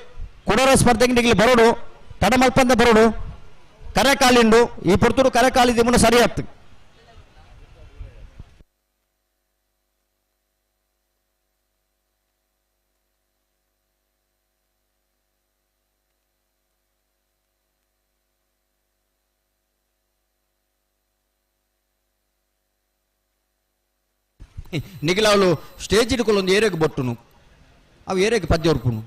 ಕೊಡೋರ ಸ್ಪರ್ಧೆಗೆ ನಿಗಲಿ ಬರೋಡು ತಡ ಮಲ್ಪಂದ ಬರೋಡು ಕರೆ ಕಾಲಿಂಡು ಈ ಪೊರ್ತುಡು ಕರೆ ಕಾಲಿದ್ದು ಮುನ್ನ ಸರಿ ಆಗ್ತದೆ. ನಿಗಲ ಅವಳು ಸ್ಟೇಜ್ ಹಿಡ್ಕೊಳ್ಳೊಂದು ಏರಿಯಾಗೆ ಬೊಟ್ಟುನು ಅವು ಏರಿಯಾಗೆ ಪದ್ಯ ಹೊರ್ಪುನು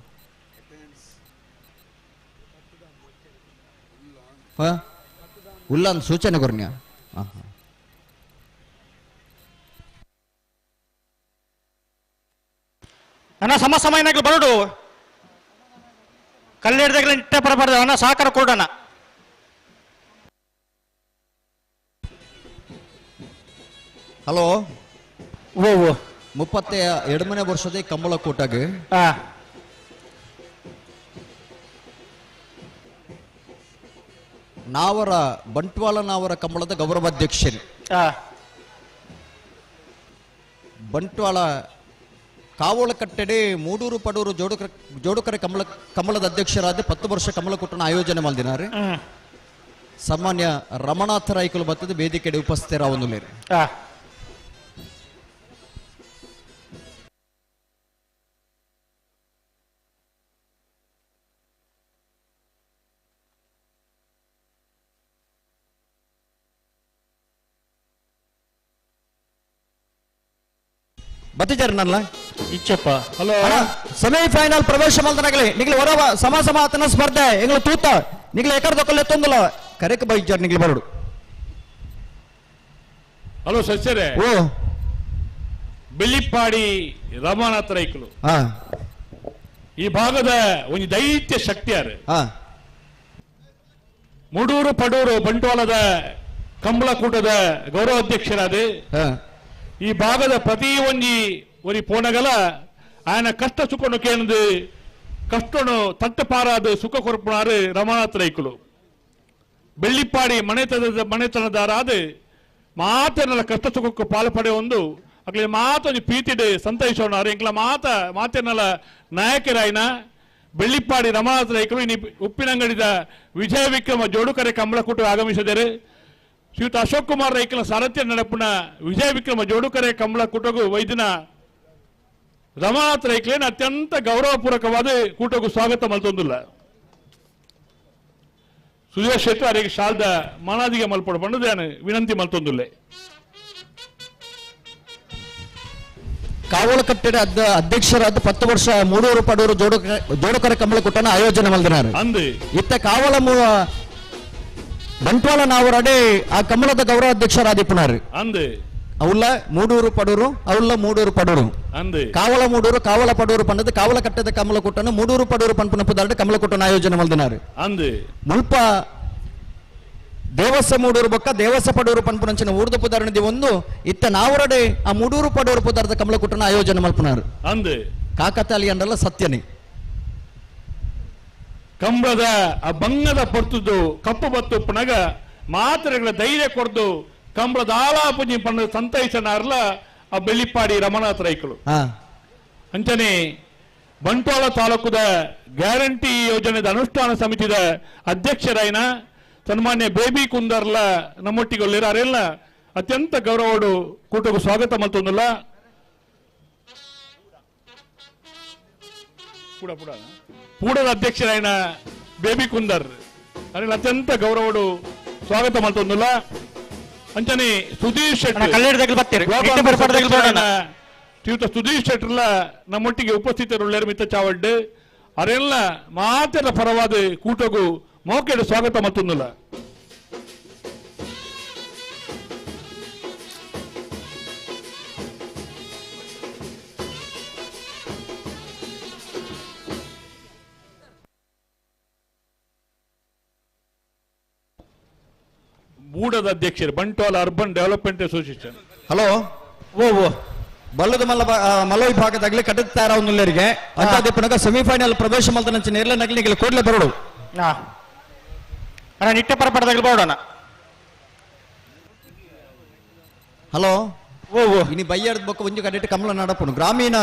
ಉಲ್ಲ ಅಂತ ಸೂಚನೆ ಕೊರ್ನ್ಯ ಅಣ್ಣ ಸಮ ಸಮಯನಾಗ್ಲಿ ಬರೋಡು ಕಲ್ಲೇಡ್ದಾಗಲೇ ನಿಟ್ಟೆ ಬರಬಾರ್ದು ಅಣ್ಣ ಸಹಕಾರ ಕೊಡೋಣ. ಹಲೋ ಓ ಓ 32ನೇ ವರ್ಷದ ಕಂಬಳ ಕೂಟಗೆ ನಾವರ ಬಂಟ್ವಾಳ ನಾವರ ಕಂಬಳದ ಗೌರವಾಧ್ಯಕ್ಷರು ಬಂಟ್ವಾಳ ಕಾವೋಳ ಕಟ್ಟೆಡೆ ಮೂಡೂರು ಪಡೂರು ಜೋಡುಕರೆ ಕಂಬಳದ ಅಧ್ಯಕ್ಷರಾದ 10 ವರ್ಷ ಕಮಲ ಕೂಟನ ಆಯೋಜನೆ ಮಾಡಿದ್ದಾರೆ. ಸಾಮಾನ್ಯ ರಮಣಾಥ ರಾಯ್ಕಲು ಬತ್ತದ ವೇದಿಕೆಡೆ ಉಪಸ್ಥಿತರಾವನುಲೇರು. ಬತ್ತಿಜಾರನಲ್ಲ ಇಚ್ಚಪ್ಪ. ಹಲೋ, ಸೆಮಿಫೈನಲ್ ಪ್ರವೇಶ ಮಲ್ದನಗಲಿ ನಿಗ್ಲಿ ಹೊರ ಸಮ ಸಮ ಆತನ ಸ್ಪರ್ಧೆ ಎಂಗ್ಲು ತೂತ ನಿಗ್ಲಿ ಎಕರ್ ದೊಕ್ಕಲೆ ತೊಂದಲ ಕರೆಕ್ ಬೈಜಾರ್ ನಿಗ್ಲಿ ಬರಡು. ಹಲೋ ಸಸ್ಯರೇ, ಓ ಬೆಳ್ಳಿಪ್ಪಾಡಿ ರಮಾನಾಥ ರೈಕಲು ಈ ಭಾಗದ ಒಂದು ದೈತ್ಯ ಶಕ್ತಿಯಾರು. ಮುಡೂರು ಪಡೂರು ಬಂಟ್ವಾಳದ ಕಂಬಳಕೂಟದ ಗೌರವಾಧ್ಯಕ್ಷರಾದ ಈ ಭಾಗದ ಪ್ರತಿ ಒಂಜಿ ಒರಿ ಪೋನಗಲ ಆಯನ ಕಷ್ಟ ಸುಖನು ಕೇಂದು ಕಷ್ಟನು ತಟ್ಟಪಾರಾದ ಸುಖ ಕೊರಪುನಾರು ರಮಾನಾಥ ರೈಕುಲು. ಬೆಳ್ಳಿಪ್ಪಾಡಿ ಮನೆತನದಾರಾದ ಮಾತನೆಲ್ಲ ಕಷ್ಟ ಸುಖಕ್ಕೂ ಪಾಲು ಪಡೆಯೊಂದು ಅಕ್ಲೆ ಮಾತೊಂದು ಪ್ರೀತಿಡು ಸಂತೈಸೋಣಾರು ಎಂಕ್ಲ ಮಾತ ಮಾತನೆಲ್ಲ ನಾಯಕರಾಯನ ಬೆಳ್ಳಿಪ್ಪಾಡಿ ರಮಾನಾಥ ರೈಕರು ಇನಿ ಉಪ್ಪಿನಂಗಡಿದ ವಿಜಯ ವಿಕ್ರಮ ಜೋಡುಕರೆ ಕಂಬಳಕೂಟ ಆಗಮಿಸಿದರೆ. ಶ್ರೀಯುತ ಅಶೋಕ್ ಕುಮಾರ್ ರೈಕಲ ಸಾರಥ್ಯ ನಡಪುನ ವಿಜಯ ವಿಕ್ರಮ ಜೋಡುಕರೆ ಕಂಬಳಕೂಟಗೂ ವೈದ್ಯನ ರಮಾನಾಥ ರೈಕಲೇನ ಅತ್ಯಂತ ಗೌರವಪೂರ್ವಕವಾದ ಕೂಟಗೂ ಸ್ವಾಗತ ಮಲ್ತೊಂದಿಲ್ಲ. ಸುಧೀರ್ ಶೆಟ್ಟಿ ಅವರಿಗೆ ಶಾಲ್ದ ಮಾನಾದಿಗೆ ಮಲ್ಪಡ ಬಂದು ವಿನಂತಿ ಮಲ್ತೊಂದಿಲ್ಲ. ಕಾವಲು ಕಟ್ಟಡ ಅಧ್ಯಕ್ಷರಾದ 10 ವರ್ಷ ಮೂಡೂರು ಪಡೂರು ಜೋಡುಕರೆ ಕಂಬಳಕೂಟನ ಆಯೋಜನೆ ಮಲ್ದಿನಾರು. ಇತ್ತ ಕಾವಲ ಬಂಟ್ವಾಳ ನಾವರಡೆ ಆ ಕಮಲದ ಗೌರವ ಅಧ್ಯಕ್ಷರಾದಿಪ್ಪನಾರು. ಅವಲ್ಲ ಮೂಡೂರು ಪಡೂರು, ಅವಲ್ಲ ಮೂಡೂರು ಪಡೂರು, ಕಾವಲ ಮೂಡೂರು ಕಾವಲ ಪಡೂರು ಪಂಡದ ಕಾವಲ ಕಟ್ಟದ ಕಮಲಕೂಟನ ಮೂಡೂರು ಪಡೂರು ಪಂಪನ ಪುದಾರ್ಡು ಕಮಲಕೂಟನ ಆಯೋಜನೆ ಮಲ್ದಿನಾರು. ಮುಲ್ಪ ದೇವಸ್ವ ಮೂಡೂರು ಬೊಕ್ಕ ದೇವಸ್ವ ಪಡೂರು ಪನ್ಪುನಂಚಿನ ಊರ್ದ ಪುದಾರ್ಣದಿ ಒಂದು ಇತ್ತ ನಾವರಡೆ ಆ ಮೂಡೂರು ಪಡೂರು ಪುದಾರ್ದ ಕಮಲಕೂಟನ ಆಯೋಜನೆ ಮಲ್ಪನಾರು. ಕಾಕತಾಲಿ ಅಂಡಲ್ಲ ಸತ್ಯನೇ. ಕಂಬಳದ ಆ ಬಂಗದ ಪೊರ್ತುದು ಕಪ್ಪು ಬತ್ತು ಪುನಗ ಮಾತ್ರೆಗಳ ಧೈರ್ಯ ಕೊಡ್ದು ಕಂಬಳದ ಆಲಾಪುಜಿ ಪಣ್ಣ ಸಂತೈಸನಾರ್ಲ ಆ ಬೆಳ್ಳಿಪ್ಪಾಡಿ ರಮನಾಥ ರೈಕಲು. ಅಂಚನೆ ಬಂಟ್ವಾಳ ತಾಲೂಕುದ ಗ್ಯಾರಂಟಿ ಯೋಜನೆದ ಅನುಷ್ಠಾನ ಸಮಿತಿದ ಅಧ್ಯಕ್ಷರಾಯನ ಸನ್ಮಾನ್ಯ ಬೇಬಿ ಕುಂದರ್ಲ ನಮ್ಮೊಟ್ಟಿಗೆ ಅರೆಲ್ಲ ಅತ್ಯಂತ ಗೌರವಡು ಕೂಟకు ಸ್ವಾಗತ ಮಲ್ತೊಂದಿಲ್ಲ. ಪೂಡದ ಅಧ್ಯಕ್ಷರಾಯನ ಬೇಬಿ ಕುಂದರ್ ಅರೆಲ್ಲ ಅತ್ಯಂತ ಗೌರವಡು ಸ್ವಾಗತ ಮಲ್ತೊಂದಿಲ್ಲ. ಅಂಚನೆ ಸುಧೀರ್ ಶೆಟ್ಟಿ ಶ್ರೀಯುತ ಸುಧೀರ್ ಶೆಟ್ಟರ್ಲ ನಮ್ಮೊಟ್ಟಿಗೆ ಉಪಸ್ಥಿತರುಳ್ಳರು ಮಿತ್ತ ಚಾವಡ್ಡು ಅರೆಲ್ಲ ಮಾತೆಲ್ಲ ಪರವಾದ ಕೂಟಗೂ ಮೋಕೆಡು ಸ್ವಾಗತ ಮತ್ತೊಂದಿಲ್ಲ. ಬೂಡದ ಅಧ್ಯಕ್ಷರು Bantwal urban development association. Hello, ಓ ಓ ಬಲ್ಲದ ಮಲ್ಲ ಮಲ್ಲ ವಿಭಾಗದಾಗಲಿ ಕಟ್ಟದ ತಯಾರಾವರಿಗೆ ಅಂತಾದೆ ಪುನಃ ಸೆಮಿಫೈನಲ್ ಪ್ರವೇಶ ಮಲ್ದ ನೇರ್ಲ ನಗಲಿಗೆ ಕೂಡಲೇ ಬರೋಡು. ನಿಟ್ಟ ಪರಪಡದಾಗಲಿ ಬರೋಣ. ಹಲೋ, ಓ ಓ ಇನಿ ಬಯ್ಯರ್ದ ಬೊಕ್ಕ ಒಂಜು ಕಡೆಟ್ ಕಮಲ ನಡಪುನು ಗ್ರಾಮೀಣ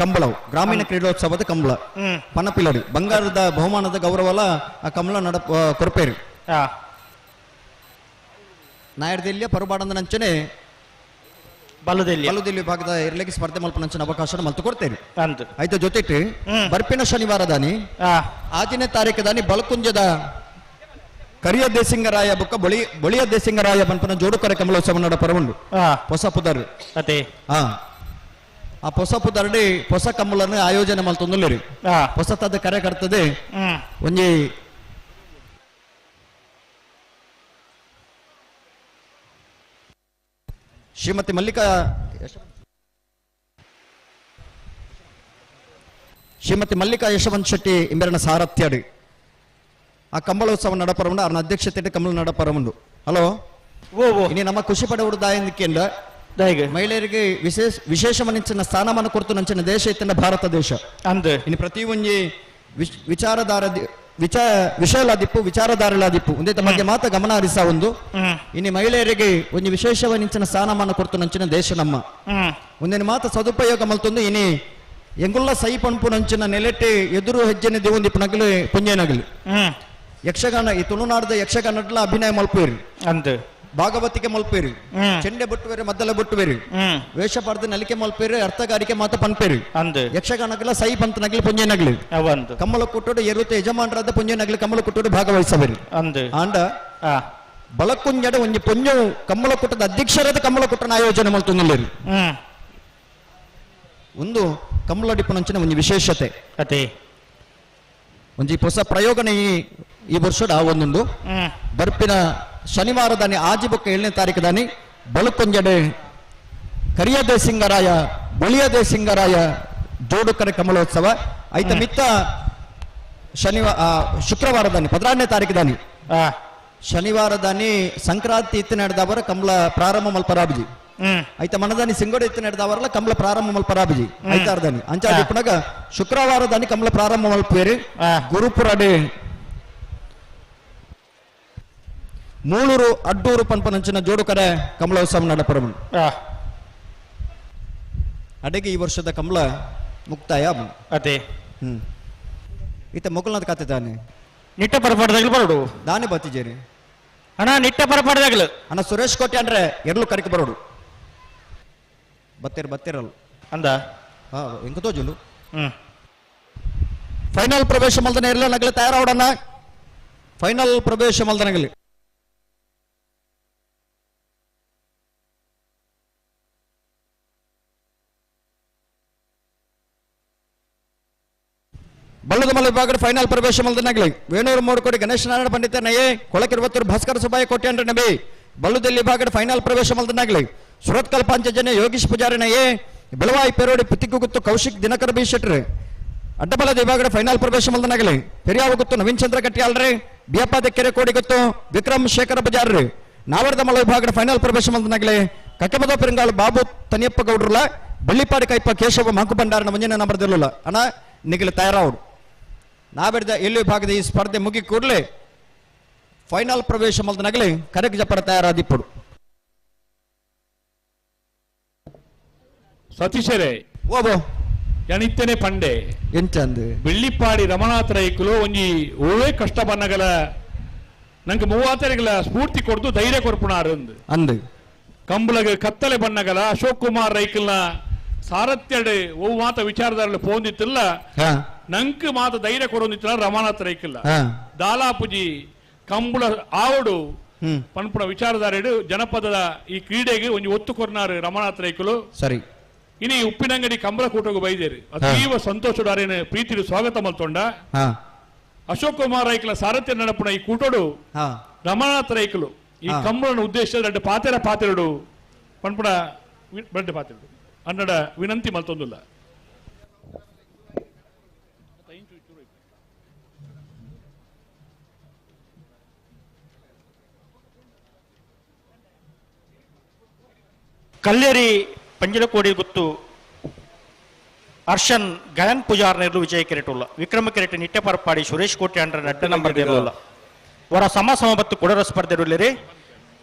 ಕಂಬಳವು ಗ್ರಾಮೀಣ ಕ್ರೀಡೋತ್ಸವದ ಕಂಬಳ ಪನಪಿಲಡಿ ಬಂಗಾರದ ಬಹುಮಾನದ ಗೌರವಲ ಆ ಕಮಲ ನಡಪ ಕೊರಪೇರು. ನಾಯರ್ದೆಲ್ಲಿಯ ಪರುಬಾಡಂದ ನಂಚನೆ ಬಲ್ಲದೆಲ್ಲಿ ಬಲ್ಲದೆಲ್ಲಿ ವಿಭಾಗದ ಇರ್ಲಿಕ್ಕೆ ಸ್ಪರ್ಧೆ ಮಲ್ಪನಂಚಿನ ಅವಕಾಶ ಮಲ್ತು ಕೊಡ್ತೇನೆ. ಆಯ್ತಾ ಜೊತೆಗೆ ಬರ್ಪಿನ ಶನಿವಾರ ದಾನಿ 6ನೇ ತಾರೀಕು ದಾನಿ ಬಲಕುಂಜದ ಕರಿಯ ದೇಸಿಂಗರಾಯ ಬುಕ್ಕ ಬೊಳಿ ಬೊಳಿಯ ದೇಸಿಂಗರಾಯ ಪನ್ಪನ ಜೋಡುಕರೆ ಕಮಲೋತ್ಸವ ನಡಪರ ಉಂಡು ಹೊಸ ಪುದರ್ ಆ ಹೊಸ ಪುದರ್ಡಿ ಹೊಸ ಕಮ್ಮಲನ್ನು ಆಯೋಜನೆ ಮಲ್ತೊಂದುಲ್ಲೇರಿ ಹೊಸತಾದ ಕರೆ ಕರ್ತದೆ ಒಂಜಿ ಶ್ರೀಮತಿ ಮಲ್ಲಿಕಾ ಶ್ರೀಮತಿ ಮಲ್ಲಿಕಾ ಯಶವಂತ್ ಶೆಟ್ಟಿ ಇಂಬೆರನ ಸಾರಥ್ಯಡು ಆ ಕಂಬಳೋತ್ಸವ ನಡಪರವುಂಡು ಅವನ ಅಧ್ಯಕ್ಷತೆ ಕಮಲ ನಡಪರವುಂಡು. ಹಲೋ, ಇನಿ ನಮ್ಮ ಖುಷಿ ಪಡವುಡು ದಾಯಂದಿಕೆಂದ ಮಹಿಳೆಯರಿಗೆ ವಿಶೇಷ ವಿಶೇಷ ಮನಸ್ಸಿನ ಸ್ಥಾನಮಾನ ಕೊಡ್ತು ನಂಚಿನ ದೇಶ ಇತ್ತಿನ ಭಾರತ ದೇಶ. ಇನ್ನು ಪ್ರತಿ ಒಂಜಿ ವಿಚಾರಧಾರ ವಿಷಯಲಾದಿಪ್ಪು ವಿಚಾರಧಾರಲಾದಿಪ್ಪು ಒಂದೇ ಬಗ್ಗೆ ಮಾತ ಗಮನ ಹರಿಸ ಒಂದು ಇನ್ನು ಮಹಿಳೆಯರಿಗೆ ಒಂದು ವಿಶೇಷವಾದ ಸ್ಥಾನಮಾನ ಕೊಡ್ತು ನಂಚಿನ ದೇಶ ನಮ್ಮ ಒಂದಿನ ಮಾತ ಸದುಪಯೋಗ ಮಲ್ತೊಂದು ಇನಿ ಎಂಗುಲ್ಲ ಸೈ ಪಂಪು ನಂಚಿನ ನೆಲೆಟೆ ಎದುರು ಹೆಜ್ಜೆನೆ ದೇವೊಂದಿಪ್ಪು ನಗಲು ಪುಂಜೆನಗಲು ಯಕ್ಷಗಾನ ಈ ತುಳುನಾಡದ ಯಕ್ಷಗಾನಡ್ಲ ಅಭಿನಯ ಮಲ್ಪೇರಿ ಭಾಗವತಿಕೆ ಮಲ್ಪೇರಿ ಚೆಂಡೆ ಬೊಟ್ಟುವೇರಿ ಮದ್ದಲ ಬೊಟ್ಟುವೇರಿ ವೇಷ ಪಡೆದು ನಲಿಕೆ ಮಲ್ಪೇರಿ ಅರ್ಥಗಾರಿಕೆ ಮಾತ ಪನ್ಪೇರಿ ಯಕ್ಷಗಾನಗಲ ಸೈ ಪಂತ ನಗಲಿ ಪುಂಜೆ ನಗಲಿ ಕಮ್ಮಲ ಕುಟ್ಟೋಡು ಎರುತ್ತ ಯಜಮಾನರಾದ ಪುಂಜೆ ನಗಲಿ ಕಮ್ಮಲ ಕುಟ್ಟೋಡು ಭಾಗವಹಿಸಬೇರಿ. ಆಂಡ ಬಲಕುಂಜಡ ಒಂಜಿ ಪೊಂಜು ಕಮ್ಮಲ ಕುಟ್ಟದ ಅಧ್ಯಕ್ಷರಾದ ಕಮ್ಮಲ ಕುಟ್ಟನ ಆಯೋಜನೆ ಮಲ್ತೊಂದುಲ್ಲೇರಿ. ಒಂದು ಕಂಬಳಡಿಪ್ಪನಂಚಿನ ಒಂಜಿ ವಿಶೇಷತೆ ಅತೆ ಒಂಜಿ ಹೊಸ ಪ್ರಯೋಗನೆ ಈ ಈ ವರ್ಷದ ಒಂದೊಂದು ಬರ್ಪಿನ ಶನಿವಾರ ದಾನಿ ಆಜಿ ಬೊಕ್ಕ 7ನೇ ತಾರೀಕು ದಾನಿ ಬಲುಕೊಂಜಡೆ ಕರಿಯದೆ ಸಿಂಗರಾಯ ಬೊಳಿಯದೆ ಸಿಂಗರಾಯ ಜೋಡುಕರೆ ಕಮಲೋತ್ಸವ ಐತ ಮಿತ್ತ ಶನಿವಾರ ಶುಕ್ರವಾರ ದಾನಿ 16ನೇ ತಾರೀಕು ದಾನಿ ಶನಿವಾರ ದಾನಿ ಸಂಕ್ರಾಂತಿ ಇತ್ತು ನಡೆದವರ ಕಮಲ ಪ್ರಾರಂಭ ಮಲ್ಪರಾಬಿಜಿ ಐತ ಮನದಾನಿ ಸಿಂಗೋಡ ಇತ್ತು ನಡೆದವರಲ್ಲ ಕಮಲ ಪ್ರಾರಂಭ ಮಲ್ಪರಾಬಿಜಿ ಐತಾರದಾನಿ ಅಂಚಾದಿಪ್ಪನಾಗ ಶುಕ್ರವಾರ ದಾನಿ ಕಮಲ ಪ್ರಾರಂಭ ಮಲ್ಪೇರಿ ಗುರುಪುರಡೆ ಮೂಳೂರು ಅಡ್ಡೂರು ಪನ್ಪನಂಚಿನ ಜೋಡುಕರೆ ಕಮಲೋತ್ಸವ ನಡಪರಮು ಅಡೆಗೆ ಈ ವರ್ಷದ ಕಮಲ ಮುಕ್ತಾಯ ಅದೇ ಈತ ಮೊಗಲ್ನಾಥ್ ಕಾತೆ ತಾನೆ ನಿಟ್ಟ ಪರಪಾಡದಾಗಲು ಬರೋಡು ನಾನೇ ಬತ್ತಿಜೇರಿ ಅಣ್ಣ ನಿಟ್ಟ ಪರಪಾಡದಾಗಲು ಅಣ್ಣ ಸುರೇಶ್ ಕೋಟೆ ಅಂದ್ರೆ ಎರಲು ಕರೆಕ್ ಬರೋಡು ಬತ್ತಿರ ಬತ್ತಿರಲ್ಲ ಅಂದ ಹಾ ಎಂಕ ತೋಜುಂಡು ಫೈನಲ್ ಪ್ರವೇಶ ಮಲ್ದನ ಎಲ್ಲ ನಗಲಿ ತಯಾರಾವಡಣ್ಣ ಫೈನಲ್ ಪ್ರವೇಶ ಮಲ್ದನಗಲಿ ಬಳ್ಳದಮಲ್ಲ ವಿಭಾಗದ ಫೈನಲ್ ಪ್ರವೇಶ ಮಲ್ದನಗಲಿ ವೇಣೂರು ಮೂರು ಗಣೇಶ ನಾರಾಯಣ ಪಂಡಿತ ನಯೇ ಕೊಳಕಿರುವತ್ತೂರು ಭಾಸ್ಕರ ಸುಬ್ಬಯ್ಯ ಕೋಟೆ ಅಂದ್ರೆ ನಬಿ ಬಳ್ಳುದೆಲ್ಲಿ ವಿಭಾಗದ ಫೈನಲ್ ಪ್ರವೇಶ ಮಲ್ದನಗಲಿ ಸುರತ್ಕಲ್ ಪಾಂಚಜನ್ಯ ಯೋಗೀಶ್ ಪೂಜಾರಿ ನಯೇ ಬೆಳವಾಯಿ ಪೆರೋಡಿ ಪುತ್ತಿಗುತ್ತು ಕೌಶಿಕ್ ದಿನಕರ ಬಿ ಶೆಟ್ರಿ ಅಡ್ಡಬಲದ ವಿಭಾಗದ ಫೈನಲ್ ಪ್ರವೇಶ ಮಲ್ದನಗಲಿ ಪೆರಿಯಾವ ಗುತ್ತು ನವೀನ್ ಚಂದ್ರ ಕಟ್ಟಿಯಾಳ್ರಿ ಬಿಯಪ್ಪ ಕೆರೆ ಕೋಡಿ ಗುತ್ತು ವಿಕ್ರಮ್ ಶೇಖರ ಬಜಾರ್ರಿ ನಾವರ್ದಮಲ ವಿಭಾಗದ ಫೈನಲ್ ಪ್ರವೇಶ ಮಲ್ದನಗಲಿ ಕಕ್ಕಮದ ಪೆರಂಗಾಳು ಬಾಬು ತನಿಯಪ್ಪ ಗೌಡ್ರಲ್ಲ ಬಳ್ಳಿಪಾಡಿ ಕೈಪ ಕೇಶವ ಮಂಕು ಭಂಡಾರನ ಮುಂಜಿನ ನಂಬರ್ದಿರಲಿಲ್ಲ ಅಣ್ಣ ನಿಗಲಿ ತಯಾರಾವ್ರು ನಾವೆಡ್ದ ಎಲ್ಲಿ ವಿಭಾಗದ ಈ ಸ್ಪರ್ಧೆ ಮುಗಿ ಕೂಡಲೇ ಫೈನಲ್ ಪ್ರವೇಶ ಮಲ್ದನಗಲಿ ಕರೆಕ್ ಜಪರ ತಯಾರಾದಿಪ್ಪಡು ಸತೀಶರೇ ಓಬೋ ಜನಿತ್ತನೆ ಪಂಡೆ ಎಂಚಂದು ಬೆಳ್ಳಿಪ್ಪಾಡಿ ರಮಣಾಥ ರೈಕುಲು ಒಂಜಿ ಓವೇ ಕಷ್ಟ ಬನ್ನಗಲ ನಂಗೆ ಮೂವಾತರಿಗಳ ಸ್ಫೂರ್ತಿ ಕೊಡ್ದು ಧೈರ್ಯ ಕೊರ್ಪುಣಾರು ಅಂದು ಅಂದು ಕಂಬಳಗ ಕತ್ತಲೆ ಬಣ್ಣಗಲ ಅಶೋಕ್ ಕುಮಾರ್ ರೈಕಲ್ನ ಸಾರಥ್ಯಡ್ ಓ ಮಾತ ವಿಚಾರದಾರಲು ಪೋಂದಿತ್ತಿಲ್ಲ ನಂಕ್ ಮಾತ ಧೈರ್ಯ ಕೊರೊಂದಿತ್ತಿಲ್ಲ ರಮಾನಾಥ ರೈಕಲ್ಲ ದಾಲಾಪುಜಿ ಕಂಬಳ ಆವಡು ಪನ್ಪುಣ ವಿಚಾರಧಾರೆಡು ಜನಪದದ ಈ ಕ್ರೀಡೆಗೆ ಒಂಜಿ ಒತ್ತು ಕೊರ್ನಾರು ರಮಾನಾಥ ರೈಕುಲು ಸರಿ ಇನಿ ಉಪ್ಪಿನಂಗಡಿ ಕಂಬಳ ಕೂಟಗೂ ಬೈದೇರಿ ಅತೀವ ಸಂತೋಷದಾರೇನು ಪ್ರೀತಿಡು ಸ್ವಾಗತ ಮಲ್ತೊಂಡ ಅಶೋಕ್ ಕುಮಾರ್ ರೈಕಲ ಸಾರಥ್ಯ ನಡಪುಣ ಈ ಕೂಟೋಡು ರಮಾನಾಥ ರೈಕಲು ಈ ಕಂಬಳನ ಉದ್ದೇಶ ಎರಡು ಪಾತೆರ ಪಾತೆರಡು ಪನ್ಪುಣ ಬಡ್ಡೆ ಪಾತೆರಡು ಅನ್ನಡ ವಿನಂತಿ ಮಲ್ತೊಂದುಲ್ಲ ಕಲ್ಲೇರಿ ಪಂಜಿಲಕೋಡಿ ಗುತ್ತು ಹರ್ಷನ್ ಗಯನ್ ಪೂಜಾರ್ ನೆರಳು ವಿಜಯ ಕೆರೆಟುಲ್ಲ ವಿಕ್ರಮ ಕೆರೆಟು ನಿಟ್ಟೆ ಪರಪಾಡಿ ಸುರೇಶ್ ಕೋಟೆ ಅಂಡ್ರ ನಡ್ಡ ನಂಬರ್ ದೇರಲ್ಲ ವರ ಸಮ ಸಮ ಬತ್ತು ಕೊಡರ ಸ್ಪರ್ಧೆ ಇರುವಲ್ಲಿರಿ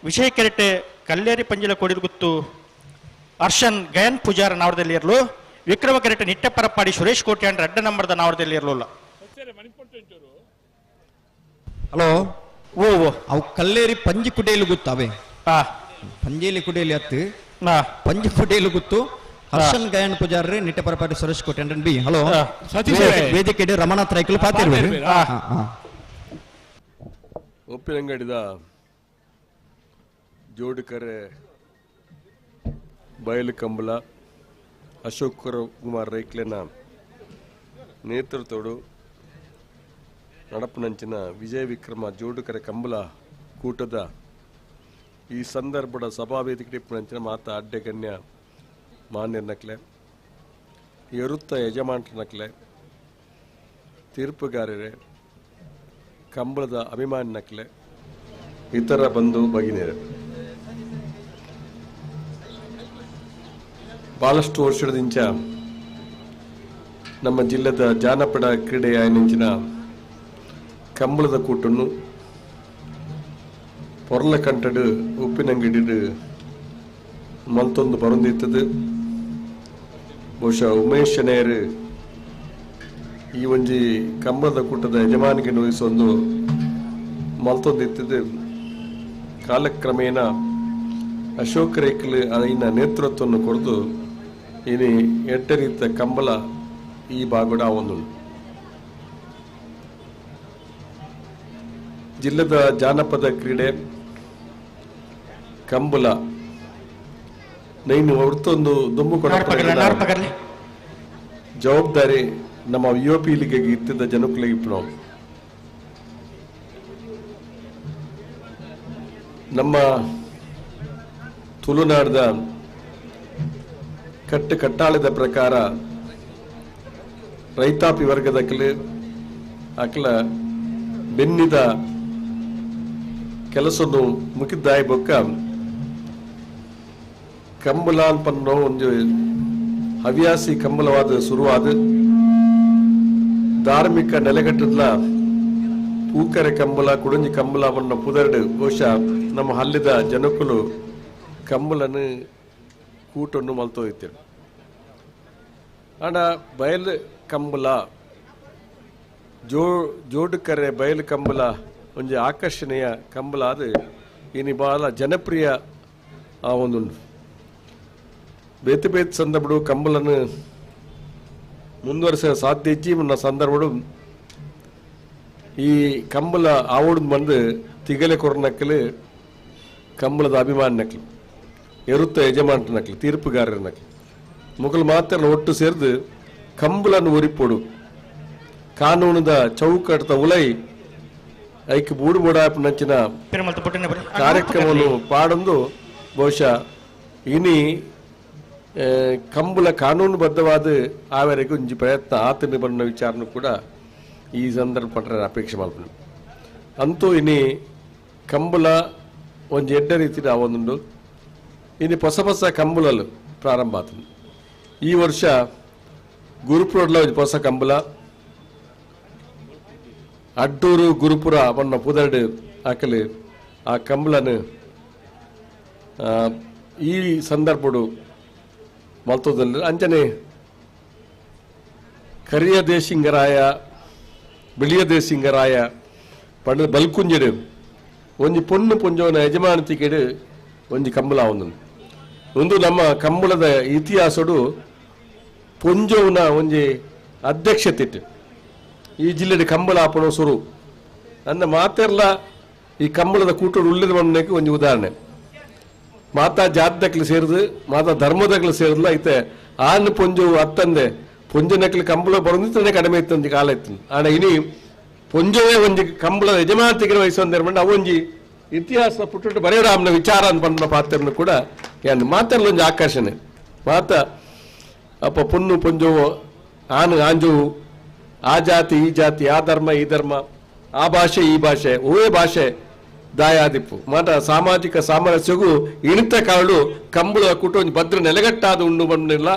ವಿಜಯ ಕೆರೆಟೆ ಕಲ್ಲೇರಿ ಪಂಜಿಲಕೋಡಿ ಗುತ್ತು ಹರ್ಷನ್ ಗಯನ್ ಪೂಜಾರ್ ನಾವರದಲ್ಲಿ ಇರಲು ವಿಕ್ರಮ ಕೆರೆಟೆ ನಿಟ್ಟೆ ಪರಪಾಡಿ ಸುರೇಶ್ ಕೋಟೆ ಅಂಡ್ರ ಅಡ್ಡ ನಂಬರ್ದ ನಾವರದಲ್ಲಿ ಇರಲಿಲ್ಲ. ಹಲೋ ಓ ಓ ಅವು ಕಲ್ಲೇರಿ ಪಂಜಿ ಕುಡೇಲು ಗೊತ್ತಾವೆ ಪಂಜೇಲಿ ಕುಡೇಲಿ ಅತ್ತು ಪಂಜಿ ಕುಡೇಲು ಗೊತ್ತು ಹರ್ಷನ್ ಗಯನ್ ಪೂಜಾರಿ ನಿಟ್ಟೆ ಪರಪಾಟಿ ಸುರೇಶ್ ಕೋಟೆ ಅಂಡ್ರನ್ ಬಿ ಹಲೋ ವೇದಿಕೆ ರಮಣಾಥ್ ರೈಕುಲು ಪಾತಿರ್ವೇರು ಉಪ್ಪಿನಂಗಡಿದ ಜೋಡುಕರೆ ಬಯಲು ಕಂಬಳ ಅಶೋಕ್ ಕುಮಾರ್ ರೈಕ್ಲೆನ ನೇತೃತ್ವಡು ನಡಪನಂಚಿನ ವಿಜಯ ವಿಕ್ರಮ ಜೋಡುಕರೆ ಕಂಬಳ ಕೂಟದ ಈ ಸಂದರ್ಭದ ಸಭಾವೇದಿಕೆ ಟಿಪ್ಪಣಂಚಿನ ಮಾತಾ ಅಡ್ಡೆಗಣ್ಯ ಮಾನ್ಯರ ನಕ್ಲೆ, ಎರುತ್ತ ಯಜಮಾನ್ರ ನಕ್ಲೆ, ತೀರ್ಪುಗಾರರೇ, ಕಂಬಳದ ಅಭಿಮಾನಿ ನಕ್ಲೆ, ಇತರ ಬಂಧು ಭಗಿನಿಯರೇ, ಭಾಳಷ್ಟು ವರ್ಷದಿಂದ ನಮ್ಮ ಜಿಲ್ಲೆದ ಜಾನಪದ ಕ್ರೀಡೆಯ ನೆಂಚಿನ ಕಂಬಳದ ಕೂಟನ್ನು ಪೊರ್ಲಕಂಟಡು ಉಪ್ಪಿನಂಗಡಿಡು ಮಂತೊಂದು ಬರೊಂದಿತ್ತದು. ಬಹುಶಃ ಉಮೇಶ್ ಶನೇರು ಈ ಒಂಜಿ ಕಂಬಳದ ಕೂಟದ ಯಜಮಾನಿಗೆ ವಹಿಸೊಂದು ಮಲ್ತೊಂದಿತ್ತದು. ಕಾಲಕ್ರಮೇಣ ಅಶೋಕ್ ರೇಖಲ್ ಇನ್ನ ನೇತೃತ್ವವನ್ನು ಕೊರದು ಇನಿ ಎಟ್ಟರೀತ ಕಂಬಳ ಈ ಭಾಗಡ ಒಂದು ಜಿಲ್ಲೆದ ಜಾನಪದ ಕ್ರೀಡೆ ಕಂಬಳ ನೈನು ಹೊರತೊಂದು ದುಂಬು ಕೊಡ ಜವಾಬ್ದಾರಿ ನಮ್ಮ ಯುವ ಪೀಳಿಗೆಗೆ ಇತ್ತಿದ್ದ ಜನಕ್ಕುಲೆಗ್ ಇಪ್ಪುನವು. ನಮ್ಮ ತುಳುನಾಡದ ಕಟ್ಟು ಕಟ್ಟಾಳದ ಪ್ರಕಾರ ರೈತಾಪಿ ವರ್ಗದಕ್ಲೆ ಅಕ್ಲ ಬೆನ್ನಿದ ಕೆಲಸನು ಮುಗಿದ್ದಾಯ ಬೊಕ್ಕ ಕಂಬಲಾನ್ ಪನ್ನೋ ಒಂದು ಹವ್ಯಾಸಿ ಕಂಬಲವಾದ ಶುರುವಾದ ಧಾರ್ಮಿಕ ನೆಲೆಗಟ್ಟದ ಪೂಕರೆ ಕಂಬಲ ಕುಡಂಜಿ ಕಂಬಲ ಪನ್ನ ಪುದರ್ಡು ಬಹುಶಃ ನಮ್ಮ ಹಲ್ಲಿದ ಜನಕ್ಕಲು ಕಂಬಲನ್ನು ಕೂಟನ್ನು ಮಲ್ತೋಯ್ತೇವೆ. ಆಂಡ ಬಯಲು ಕಂಬಲ ಜೋಡುಕರೆ ಬಯಲು ಕಂಬಲ ಒಂಜಿ ಆಕರ್ಷಣೀಯ ಕಂಬಲ ಅದು ಇನಿ ಬಾಲ ಜನಪ್ರಿಯ ಆ ಒಂದುಂಡು. ಬೇತೆ ಬೇತೆ ಸಂದರ್ಭಡು ಕಂಬಲನ್ನು ಮುಂದುವರಿಸ ಸಾಧ್ಯ ಇಜ್ಜಿ ಮುನ್ನ ಸಂದರ್ಭಡು ಈ ಕಂಬಲ ಆವಡ್ ಬಂದು ತಿಗಲೆ ಕೊರನಕ್ಕಲು ಕಂಬಳದ ಅಭಿಮಾನ ನಕಲು ಎರುತ್ತ ಯಜಮಾನ ನಕಲು ತೀರ್ಪುಗಾರರ ನಕಲು ಮುಗಲ್ ಮಾತ್ರ ಒಟ್ಟು ಸೇರಿದು ಕಂಬಲನ್ನು ಒರಿಪೊಡು ಕಾನೂನುದ ಚೌಕಟ್ಟದ ಉಲೈ ಐಕ್ ಬೂಡು ಬೂಡಾಪನಂಚಿನ ಕಾರ್ಯಕ್ರಮವನ್ನು ಪಾಡೊಂದು ಬಹುಶಃ ಇನಿ ಕಂಬಳ ಕಾನೂನುಬದ್ಧವಾದ ಆವರೆಗೂ ಒಂಜಿ ಪ್ರಯತ್ನ ಆತನ ಬಣ್ಣ ವಿಚಾರನೂ ಕೂಡ ಈ ಸಂದರ್ಭ ಪಟ್ರೆ ಅಪೇಕ್ಷೆ ಮಲ್ಪುಂಡು. ಅಂತೂ ಇನಿ ಕಂಬಳ ಒಂಜಿ ಎಡ್ಡೆ ರೀತಿಯ ಒಂದುಂಡು. ಇನಿ ಹೊಸ ಹೊಸ ಕಂಬಳಲು ಪ್ರಾರಂಭ ಆತಂದು. ಈ ವರ್ಷ ಗುರುಪುರಡ್ಲ ಒಂಜಿ ಹೊಸ ಕಂಬಳ ಅಡ್ಡೂರು ಗುರುಪುರ ಬಣ್ಣ ಪುದರ್ಡು ಆಕಲಿ ಆ ಕಂಬಳನು ಈ ಸಂದರ್ಭಡು ಮಲ್ತೋದಲ್ಲಿ ಅಂಚನೆ ಕರಿಯ ದೇಶಿಂಗರಾಯ ಬಿಳಿಯ ದೇಶಿಂಗರಾಯ ಪಂಡ ಬಲ್ಕುಂಜಡು ಒಂಜಿ ಪೊಣ್ಣು ಪೊಂಜೋನ ಯಜಮಾನತಿಕೆಡು ಒಂಜಿ ಕಂಬಳ ಒಂದೊಂದು ಒಂದು ನಮ್ಮ ಕಂಬಳದ ಇತಿಹಾಸಡು ಪೊಂಜೋನ ಒಂಜಿ ಅಧ್ಯಕ್ಷತೆ ಇಟ್ಟು ಈ ಜಿಲ್ಲೆಡ್ ಕಂಬಳ ಆಪಣೋ ಸುರು ಅಂದ ಮಾತೆರ್ಲ ಈ ಕಂಬಳದ ಕೂಟೋಡು ಉಳ್ಳಿದ ಮಣ್ಣಕ್ಕೆ ಒಂಜಿ ಉದಾಹರಣೆ. ಮಾತಾ ಜಾತದಕ್ಲು ಸೇರಿದು ಮಾತಾ ಧರ್ಮದಕ್ಲು ಸೇರಿದ್ಲ ಐತೆ ಆನ್ ಪೊಂಜು ಅತ್ತಂದೆ ಪೊಂಜನಕ್ಲು ಕಂಬಳ ಬರೋದು ಕಡಿಮೆ ಇತ್ತು ಒಂಜಿ ಕಾಲ ಇತ್ತು. ಆಂಡ ಇನಿ ಪೊಂಜವೇ ಒಂಜಿ ಕಂಬಳದ ಯಜಮಾನತಿಗೆ ವಹಿಸೊಂದಿರ ಅವೊಂಜಿ ಇತಿಹಾಸ ಪುಟ್ಟು ಬರೆಯರಾಮನ ವಿಚಾರ ಅಂತ ಪಂಡ ಪಾತ್ರನು ಕೂಡ ಏನು ಮಾತೆಲ್ಲ ಒಂಜಿ ಆಕರ್ಷಣೆ. ಮಾತಾ ಅಪ್ಪ ಪೊಣ್ಣು ಪೊಂಜೋವು ಆನು ಆಂಜೋವು ಆ ಜಾತಿ ಈ ಜಾತಿ ಆ ಧರ್ಮ ಈ ಧರ್ಮ ಆ ಭಾಷೆ ಈ ಭಾಷೆ ಓವೇ ಭಾಷೆ ದಾಯಾದಿಪ್ಪು ಮಾತ ಸಾಮಾಜಿಕ ಸಾಮರಸ್ಯಗೂ ಇಣಿತ ಕಾಳು ಕಂಬಳ ಕೂಟ ಒಂಜಿ ಭದ್ರ ನೆಲೆಗಟ್ಟಾದ ಉಂಡು ಬಂದಿಲ್ಲ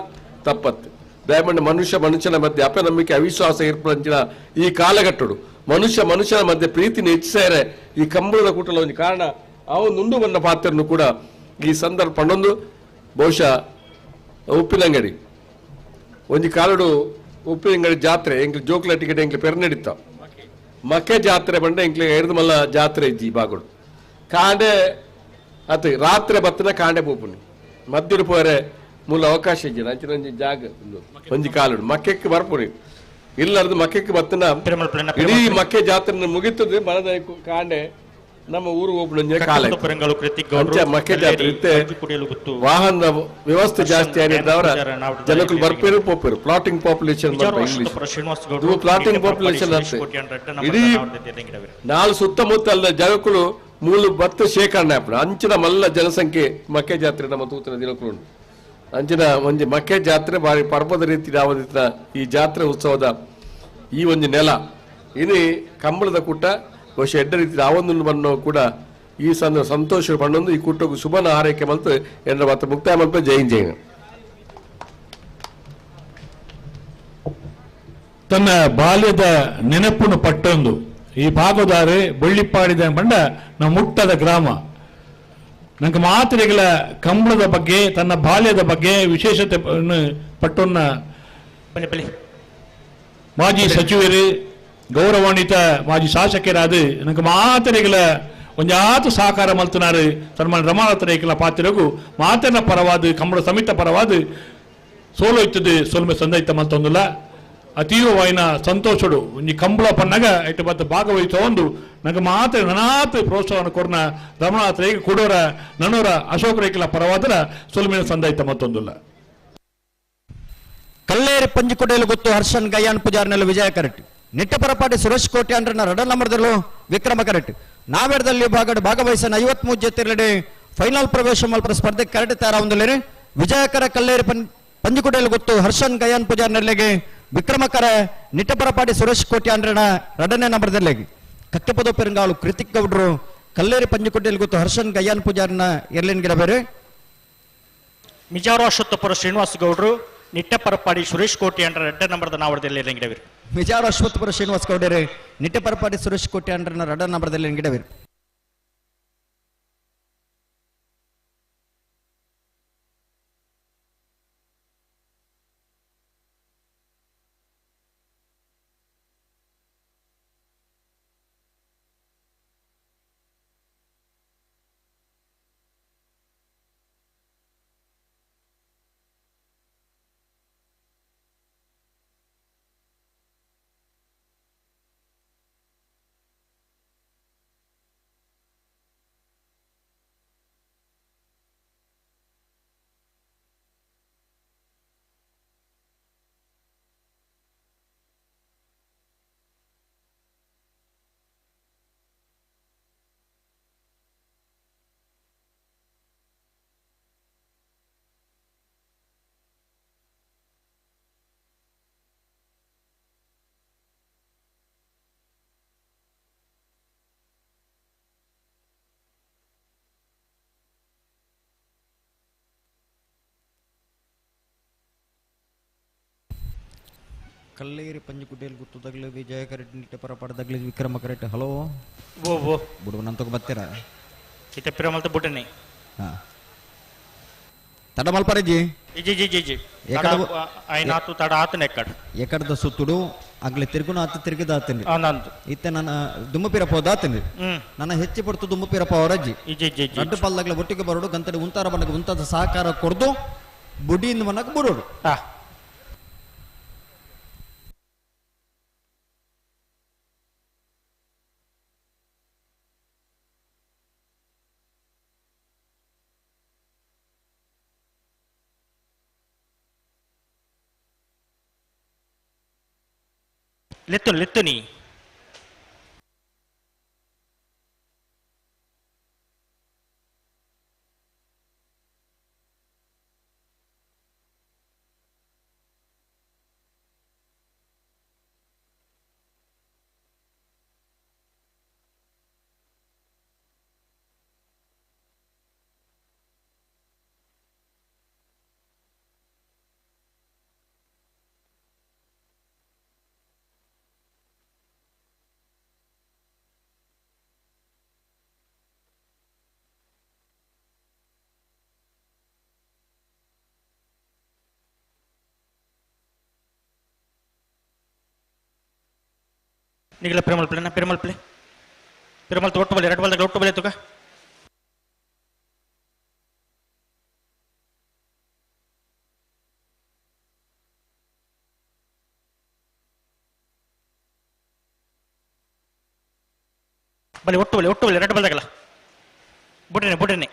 ತಪ್ಪತ್ತು. ದಯಮಂಡ ಮನುಷ್ಯ ಮನುಷ್ಯನ ಮಧ್ಯೆ ಅಪನಂಬಿಕೆ ಅವಿಶ್ವಾಸ ಏರ್ಪಡಿನ ಈ ಕಾಲಘಟ್ಟಡು ಮನುಷ್ಯ ಮನುಷ್ಯನ ಮಧ್ಯೆ ಪ್ರೀತಿನ ಹೆಚ್ಚಿಸಾರೆ ಈ ಕಂಬಳದ ಕೂಟಲ ಒಂಜಿ ಕಾರಣ ಅವನುಂಡು ಬಂದ ಪಾತ್ರನು ಕೂಡ ಈ ಸಂದರ್ಭ ಪಂಡೊಂದು. ಬಹುಶಃ ಉಪ್ಪಿನಂಗಡಿ ಒಂಜಿ ಕಾಲಡು ಉಪ್ಪಿನಂಗಡಿ ಜಾತ್ರೆ ಎಂಕ್ಲು ಜೋಕ್ಲ ಟಿಕೆಟ್ ಎಂಕ್ಲು ಪೆರ್ನೆಡಿತ್ತ ಮಕ್ಕೆ ಜಾತ್ರೆ ಬಂಡ ಎಂಕ್ಲು ಎರ್ದು ಮಲ್ಲ ಜಾತ್ರೆ ಇಜ್ಜಿ ಈ ಬಾಗುಡು ಕಾಂಡೆ ಅತ್ ರಾತ್ರಿ ಬತ್ತನ ಕಾಂಡೆ ಪೋಪುನಿ ಮಧ್ಯಡು ಪೋರೆ ಮೂಲ ಅವಕಾಶ ಇಜ್ಜಿ ಅಂಚಿನ ಒಂಜಿ ಜಾಗ ಒಂಜಿ ಕಾಲುಡು ಮಕ್ಕೆಕ್ಕೆ ಬರ್ಪುನಿ ಇಲ್ಲರ್ದು ಮಕ್ಕೆಕ್ಕೆ ಬತ್ತನ ಇಡೀ ಮಕ್ಕೆ ಜಾತ್ರೆ ಮುಗಿತದೆ ಮನದ ಕಾಂಡೆ ನಮ್ಮ ಊರು ಹೋಗ್ಬಿಡು ಕಾಲ ಮಕ್ಕೆ ಜಾತ್ರೆ ಇತ್ತೆ ವಾಹನದ ವ್ಯವಸ್ಥೆ ಜಾಸ್ತಿ ಆಗಿದ್ದವರ ಜನಕ್ಕೂ ಬರ್ಪೇರು ಪೋಪೇರು floating population English floating population ಇಡೀ ನಾಲ್ ಸುತ್ತಮುತ್ತ ಅಲ್ಲ ಜಾಗಕ್ಕೂ ಮೂಲ ಬತ್ತ ಶೇಖರಣೆ ಆಪುಂಡು. ಅಂಚಿನ ಮಲ್ಲ ಜನಸಂಖ್ಯೆ ಮಕ್ಕೆ ಜಾತ್ರೆ ನಮ್ಮ ತೂತಿನ ದಿನಕ್ಕೂ ಉಂಟು. ಅಂಚಿನ ಒಂಜಿ ಮಕ್ಕೆ ಜಾತ್ರೆ ಬಾರಿ ಪರ್ಬದ ರೀತಿ ಯಾವದಿತ್ತಿನ ಈ ಜಾತ್ರೆ ಉತ್ಸವದ ಈ ಒಂಜಿ ನೆಲ ಇನಿ ಕಂಬಳದ ಕೂಟ ಬಹುಶಃ ಎಡ್ಡ ರೀತಿ ಆವೊಂದು ಬಣ್ಣೋ ಕೂಡ ಈ ಸಂದ ಸಂತೋಷ ಬಣ್ಣೊಂದು ಈ ಕೂಟಕ್ಕೂ ಶುಭನ ಹಾರೈಕೆ ಮಲ್ತು ಎನ್ನ ಮಾತ್ರ ಮುಕ್ತಾಯ ಮಲ್ಪ. ಜೈನ್ ಜೈನ್ ತನ್ನ ಬಾಲ್ಯದ ನೆನಪನ್ನು ಪಟ್ಟೊಂದು ಈ ಭಾಗದಾರೆ ಬಳ್ಳಿಪಾಡಿದ ಬಂಡ ನಮ್ಮ ಮುಟ್ಟದ ಗ್ರಾಮ ನಂಗೆ ಮಾತ್ರೆಗಳ ಕಂಬಳದ ಬಗ್ಗೆ ತನ್ನ ಬಾಲ್ಯದ ಬಗ್ಗೆ ವಿಶೇಷತೆ ಪಟ್ಟೊನ್ನ ಮಾಜಿ ಸಚಿವರು ಗೌರವಾನ್ವಿತ ಮಾಜಿ ಶಾಸಕರಾದ ನನಗೆ ಮಾತ್ರೆಗಳ ಒಂಜಾತು ಸಹಕಾರ ಮಲ್ತನಾರು ಸನ್ಮಾನ್ಯ ರಮಾನಾಥ ಪಾತ್ರಗೂ ಮಾತನ ಪರವಾದ ಕಂಬಳ ಸಮಿತ ಪರವಾದ ಸೋಲು ಇತ್ತದು ಸೋಲ್ಮೆ ಸಂದೈತ ಮಲ್ತೊಂದಿಲ್ಲ ಅತೀವವಾಯಿನ ಸಂತೋಷಡು ಒಂಜಿ ಕಂಬಳ ಪನ್ನಗ ಐಟ ಬತ್ತ ಭಾಗವಹಿಸೋ ನಂಗೆ ಮಾತ್ರ ನನಾತ್ ಪ್ರೋತ್ಸಾಹವನ್ನು ಕೊರ್ನ ರಮಣಾಥ ರೇಗ ಕೊಡೋರ ನನೋರ ಅಶೋಕ ರೇಖಲ ಪರವಾದರ ಸೊಲ್ಮಿನ ಸಂದಾಯ್ತ ಮತ್ತೊಂದಿಲ್ಲ. ಕಲ್ಲೇರಿ ಕಲ್ಲೇರಿ ಪಂಜಿಕೊಡೆಲು ಗೊತ್ತು ಹರ್ಷನ್ ಗಯ್ಯಾನ್ ಪೂಜಾರ್ನೆಲ್ಲ ವಿಜಯ ಕರೆಕ್ಟ್. ನಿಟ್ಟಪರಪಾಟಿ ಸುರೇಶ್ ಕೋಟೆ ಅಂದ್ರೆ ರಡ ನಂಬರ್ದಲ್ಲೂ ವಿಕ್ರಮ ಕರೆಕ್ಟ್. ನಾವೇಡದಲ್ಲಿ ಭಾಗ ಭಾಗವಹಿಸನ 53 ಜೊತೆಯಲ್ಲಿ ಫೈನಲ್ ಪ್ರವೇಶ ಮಲ್ಪರ ಸ್ಪರ್ಧೆ ಕರೆಕ್ಟ್ ತಯಾರಾಗುವುದಿಲ್ಲ. ವಿಜಯಕರ ಕಲ್ಲೇರಿ ಪಂಜಿಕೊಡೆಲು ಗೊತ್ತು ಹರ್ಷನ್ ಗಯ್ಯಾನ್ ಪೂಜಾರ್ನೆಲ್ಲಿಗೆ ವಿಕ್ರಮಕರ ನಿಟ್ಟಪರಪಾಟಿ ಸುರೇಶ್ ಕೋಟೆ ಅಂದ್ರೆ ರಡನೇ ನಂಬರ್ದಲ್ಲಿ. ಕಕ್ಕೆಪದ ಪೆರಂಗಾಳು ಕೃತಿಕ್ ಗೌಡ್ರು ಕಲ್ಲೇರಿ ಪಂಜಿಕೊಟ್ಟೆಯಲ್ಲಿ ಗೊತ್ತು ಹರ್ಷನ್ ಗಯ್ಯಾನ್ ಪೂಜಾರ್ನ ಎರ್ಲಿನ್ ಗಿಡ ಬೇರೆ. ಮಿಜಾರು ಅಶ್ವತ್ಥಪುರ ಶ್ರೀನಿವಾಸ ಗೌಡ್ರು ನಿಟ್ಟಪರಪಾಡಿ ಸುರೇಶ್ ಕೋಟೆ ಅಂಡ್ರ ಎರಡನೇ ನಂಬರ್ದ ನಾವಡದಲ್ಲಿ ಗಿಡವಿರು. ಮಿಜಾರು ಅಶ್ವತ್ಥಪುರ ಶ್ರೀನಿವಾಸ ಗೌಡರು ನಿಟ್ಟಪರಪಾಡಿ ಸುರೇಶ್ ಕೋಟೆ ಅಂಡ್ರನ ಎರಡನೇ ನಂಬರ್ದಲ್ಲಿ ಗಿಡವಿರು. ಕಲ್ಲೇರಿ ಪಂಜಿಕುಟೇಲಿ ಗುತ್ತದಗ್ಲು ವಿಜಯ ಕರೆಕ್ಟ್ ನಿಟ್ಟಪರ ಪಡದಗ್ಲಿ ವಿಕ್ರಮ ಕರೆಕ್ಟ್. ಹಲೋ ಓ ಓ ಬುಡುವ ನಂತಕ ಬರ್ತೀರಾ ಇತ ಪಿರಮಲ್ತ ಬುಡನೆ. ಹಾ ತಡ ಮಲ್ಪರಜಿ G G G G ಐನಾತು ತಡ ಆತನ ಎಕ್ಕಡ ಎಕ್ಕಡದ ಸುತ್ತುಡು ಆಗ್ಲೇ ತಿರುಗುನ ಆತ ತಿರುಗಿದ ಆತನಿ ನಂದು ಇತ್ತೆ ನನ್ನ ದುಮ್ಮಪಿರಪ್ಪ ಹೋದಾತನಿ ನನ್ನ ಹೆಚ್ಚು ಪಡ್ತು ದುಮ್ಮಪಿರಪ್ಪ ಅವರಜ್ಜಿ ದೊಡ್ಡ ಪಲ್ದಾಗ್ಲ ಒಟ್ಟಿಗೆ ಬರೋಡು ಗಂತಡಿ ಉಂತಾರ ಬಣ್ಣಕ್ಕೆ ಉಂತಾದ ಸಹಕಾರ ಕೊಡ್ದು ಬುಡಿಯಿಂದ ಮನಕ್ಕೆ ಬರೋಡು. ಲೆತ್ತು ಲೆತ್ತುನಿ ನಿಗಲ ಪಿರಮಲ್ ಪ್ಲೇನ ಪಿರಮಲ್ ಪ್ಲೇ ಪಿರಮಲ್ ಒಟ್ಟು ಬಲೆ ಎರಡು ಬಲ್ದಾಗ ಒಟ್ಟು ಬಲೆ ತುಕ ಬಲೆ ಒಟ್ಟು ಬಲೆ ಒಟ್ಟು ಬಲೆ ಎರಡು ಬಲ್ದಾಗಲ್ಲ ಬುಡನೆ ಬುಡನೆ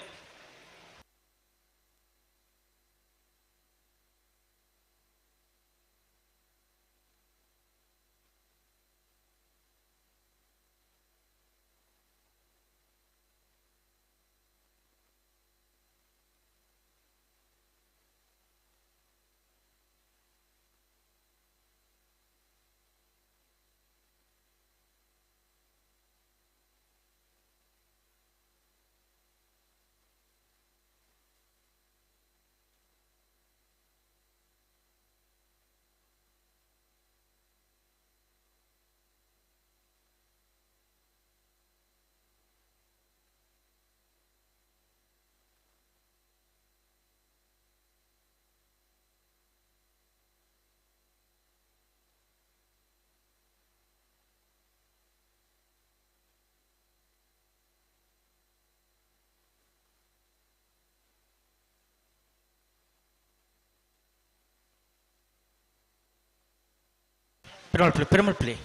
Perumal play Perumal play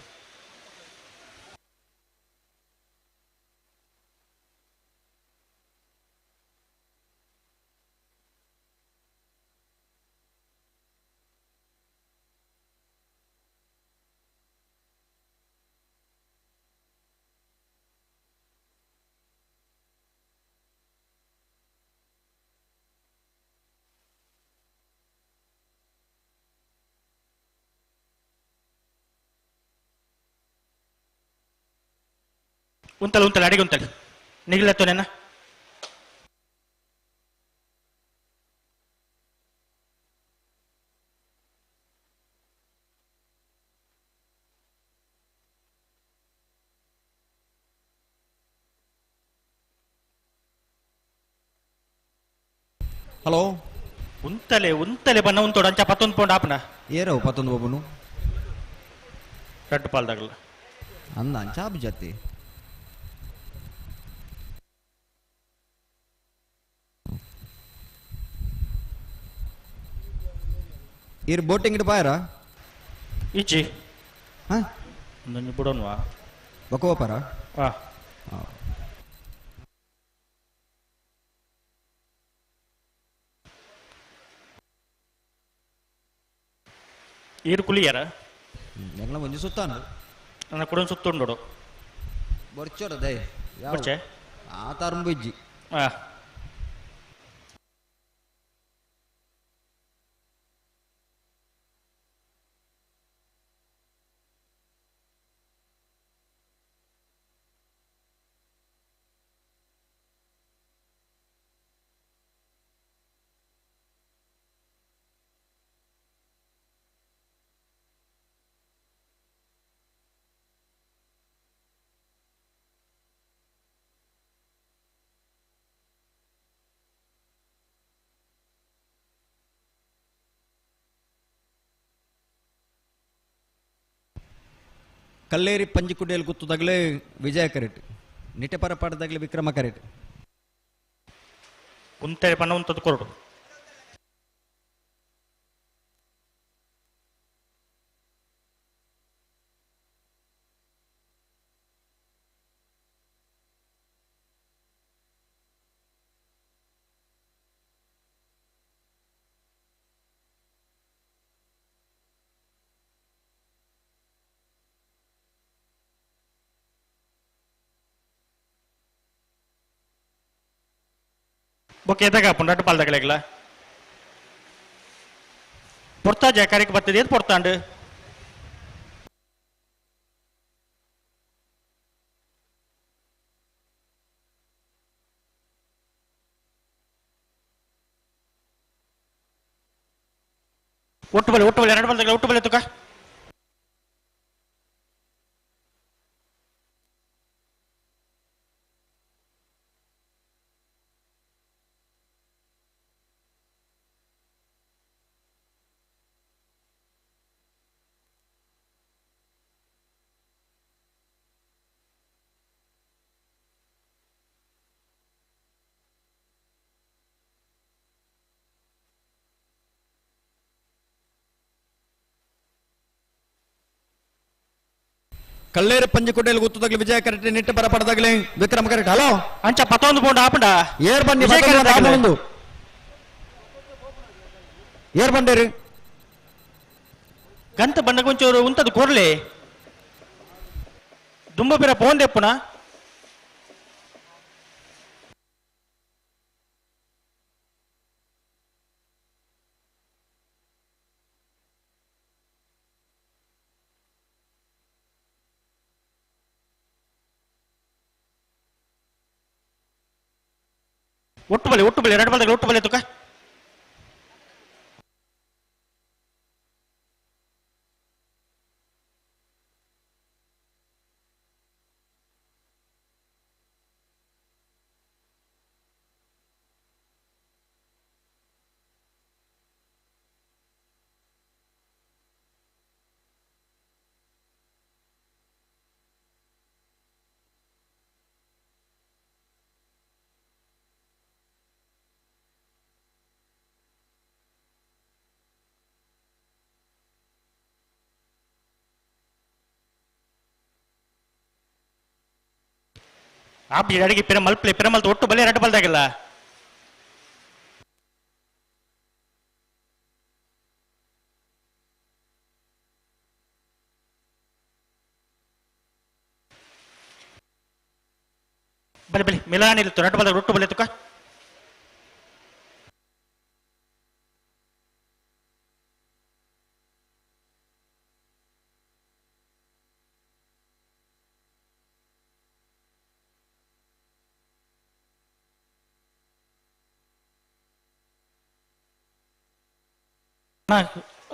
ಉಂತಲೆ ಉಂತಲೆ ಅಡಿಗೆ ಉಂತಲೆ ನಿಗಿಲತ್ತೋನೇನ. ಹಲೋ ಉಂತಲೆ ಉಂತಲೆ ಬನ್ನ ಉಂತೋಡು ಅಂಚ ಪತ್ತೊಂದು ಪೌಂಡ್ ಆಪನ ಏರವು ಪತ್ತೊಂದು ಬೊಬ್ಬನು ರಡ್ಡು ಪಾಲ್ದಾಗಲ್ಲ ಅಂದ ಅಂಚಾಬು ಜಾತಿ ಇರ್ ಬೋಟಿಂಗ್ ಇಡ್ ಪಾಯರ ಇಜ್ಜಿ ಹಾ ಒಂದೊಂದು ಬಿಡೋನ್ವಾ ಬಕೋಪಾರ ಹಾ ಈರು ಕುಲಿಯಾರ ಎಂಗ್ಲ ಒಂಜಿ ಸುತ್ತಾನು ನನ್ನ ಕೂಡ ಸುತ್ತುಂಡೋಡು ಬೊರ್ಚೋಡ ದಯ ಬೊರ್ಚೆ? ಆ ತರಂಬು ಇಜ್ಜಿ ಹಾ ಕಲ್ಲೇರಿ ಪಂಜಿಕುಡಿಯಲ್ಲಿ ಗುತ್ತದಾಗಲೇ ವಿಜಯ ಕರೆಟ್ ನಿಟೆಪರ ಪಾಡದಾಗಲೇ ವಿಕ್ರಮ ಕರೆಟ್ ಉಂತಲೆ ಬನ್ನ ಉಂತದ್ದು ಕೊರಡು ಬೊಕ್ಕ ಎದಾಗ ಪುಂಡಾಟ ಪಾಲ್ದಾಗಲೆಗ್ಲ ಪೊರ್ತಾ ಜಕಾರಿಗೆ ಬರ್ತದೆ ಏದ್ ಪೊರ್ತಾಂಡು ಒಟ್ಟು ಬಲೆ ಒಟ್ಟು ಬಲೆ ಎರಡು ಬಲ್ದಾಗಲ ಒಟ್ಟು ಬಲೆ ತುಕ ಕಲ್ಲೇರಿ ಪಂಜಿಕುಡಿಯಲ್ಲಿ ಗುತ್ತದಾಗಲೇ ವಿಜಯ ಕರೆಟ್ ನಿಟ್ಟೆಪರ ಪಾಡದಾಗಲೇ ವಿಕ್ರಮ ಕರೆಟ್ ಹಲೋ ಅಂಚ ಪತ್ತೊಂದು ಪೌಂಡ್ ಆಪಂಡ ಏರ್ ಬನ್ನಿ ವಿಜಯ ಪತ್ತೊಂದು ಕರೆಟ್ ಆಪುಂಡು. ಏರ್ ಬಂಡೇರಿ ಗಂತ ಬಂಡ ಒಂಚೂರು ಉಂತದು ಕೊರ್ಲೆ ದುಂಬ ಪಿರ ಪೋನ್ ದೆಪ್ಪುನ ಒಟ್ಟು ಬಲೆ ಒಟ್ಟು ಬಲೆ ಎರಡು ಬಲ್ದಾಗ ಒಟ್ಟು ಬಲೆ ತುಕ ಆಪ್ ಅಡಿಗೆ ಪಿರ ಮಲ್ಪ್ಲೆ ಪಿರ ಮಲ್ತ ಒಟ್ಟು ಬಲೆ ಎರಡು ಬಲ್ದಾಗಿಲ್ಲ ಬಲೆ ಬಲೆ ಮಿಲಾನ್ ಇತ್ತು ಎರಡು ಬಲ್ದಾಗ ಒಟ್ಟು ಬಲೆ ತುಕ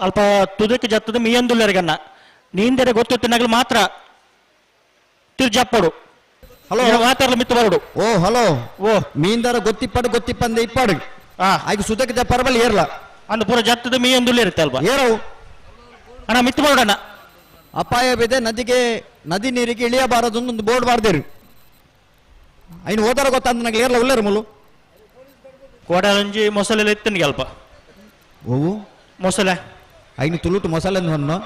ಅಲ್ಪ ತುದಕ್ಕೆ ಜತ್ತದ ಮೀಯಂದುಲ್ಲೆರ್ಗನ್ನ ನೀಂದರೆ ಗೊತ್ತಿತ್ತಿನಾಗಲು ಮಾತ್ರ ತಿರ್ಜಪ್ಪಡು. ಹಲೋ. ಮಾತಾಡಲು ಮಿತ್ತು ಬರಡು. ಓ ಹಲೋ. ಓ ಮೀನ್ದಾರ ಗೊತ್ತಿಪ್ಪಾಡು ಗೊತ್ತಿಪ್ಪಂದೆ ಇಪ್ಪಾಡು. ಆಯ್ಕೆ ಸುದಕ್ಕೆ ಜಪ್ಪರ ಬಲ್ಲಿ ಏರ್ಲ. ಅಂದ್ ಪೂರ ಜತ್ತದ ಮೀಯಂದುಲ್ಲೆ ಇರುತ್ತೆ ಅಲ್ವಾ? ಏರವು. ಅಣ್ಣ ಮಿತ್ತು ಬರಡಣ್ಣ. ಅಪಾಯವಿದೆ, ನದಿಗೆ ನದಿ ನೀರಿಗೆ ಇಳಿಯಬಾರದು ಒಂದು ಬೋರ್ಡ್ ಬಾರ್ದಿರಿ. ಐನು ಹೋದಾರ ಗೊತ್ತಂತ ನಂಗೆ ಏರ್ಲ ಉಲ್ಲೇರು ಮುಲು. ಕೋಡಲಂಜಿ ಮೊಸಳೆ ಇತ್ತನಿಗೆ ಅಲ್ಪ. ಓವು ಮೊಸಳೆ. ಐನು ತುಳುಟು ಮೊಸಳೆ ಹೊನ್ನು.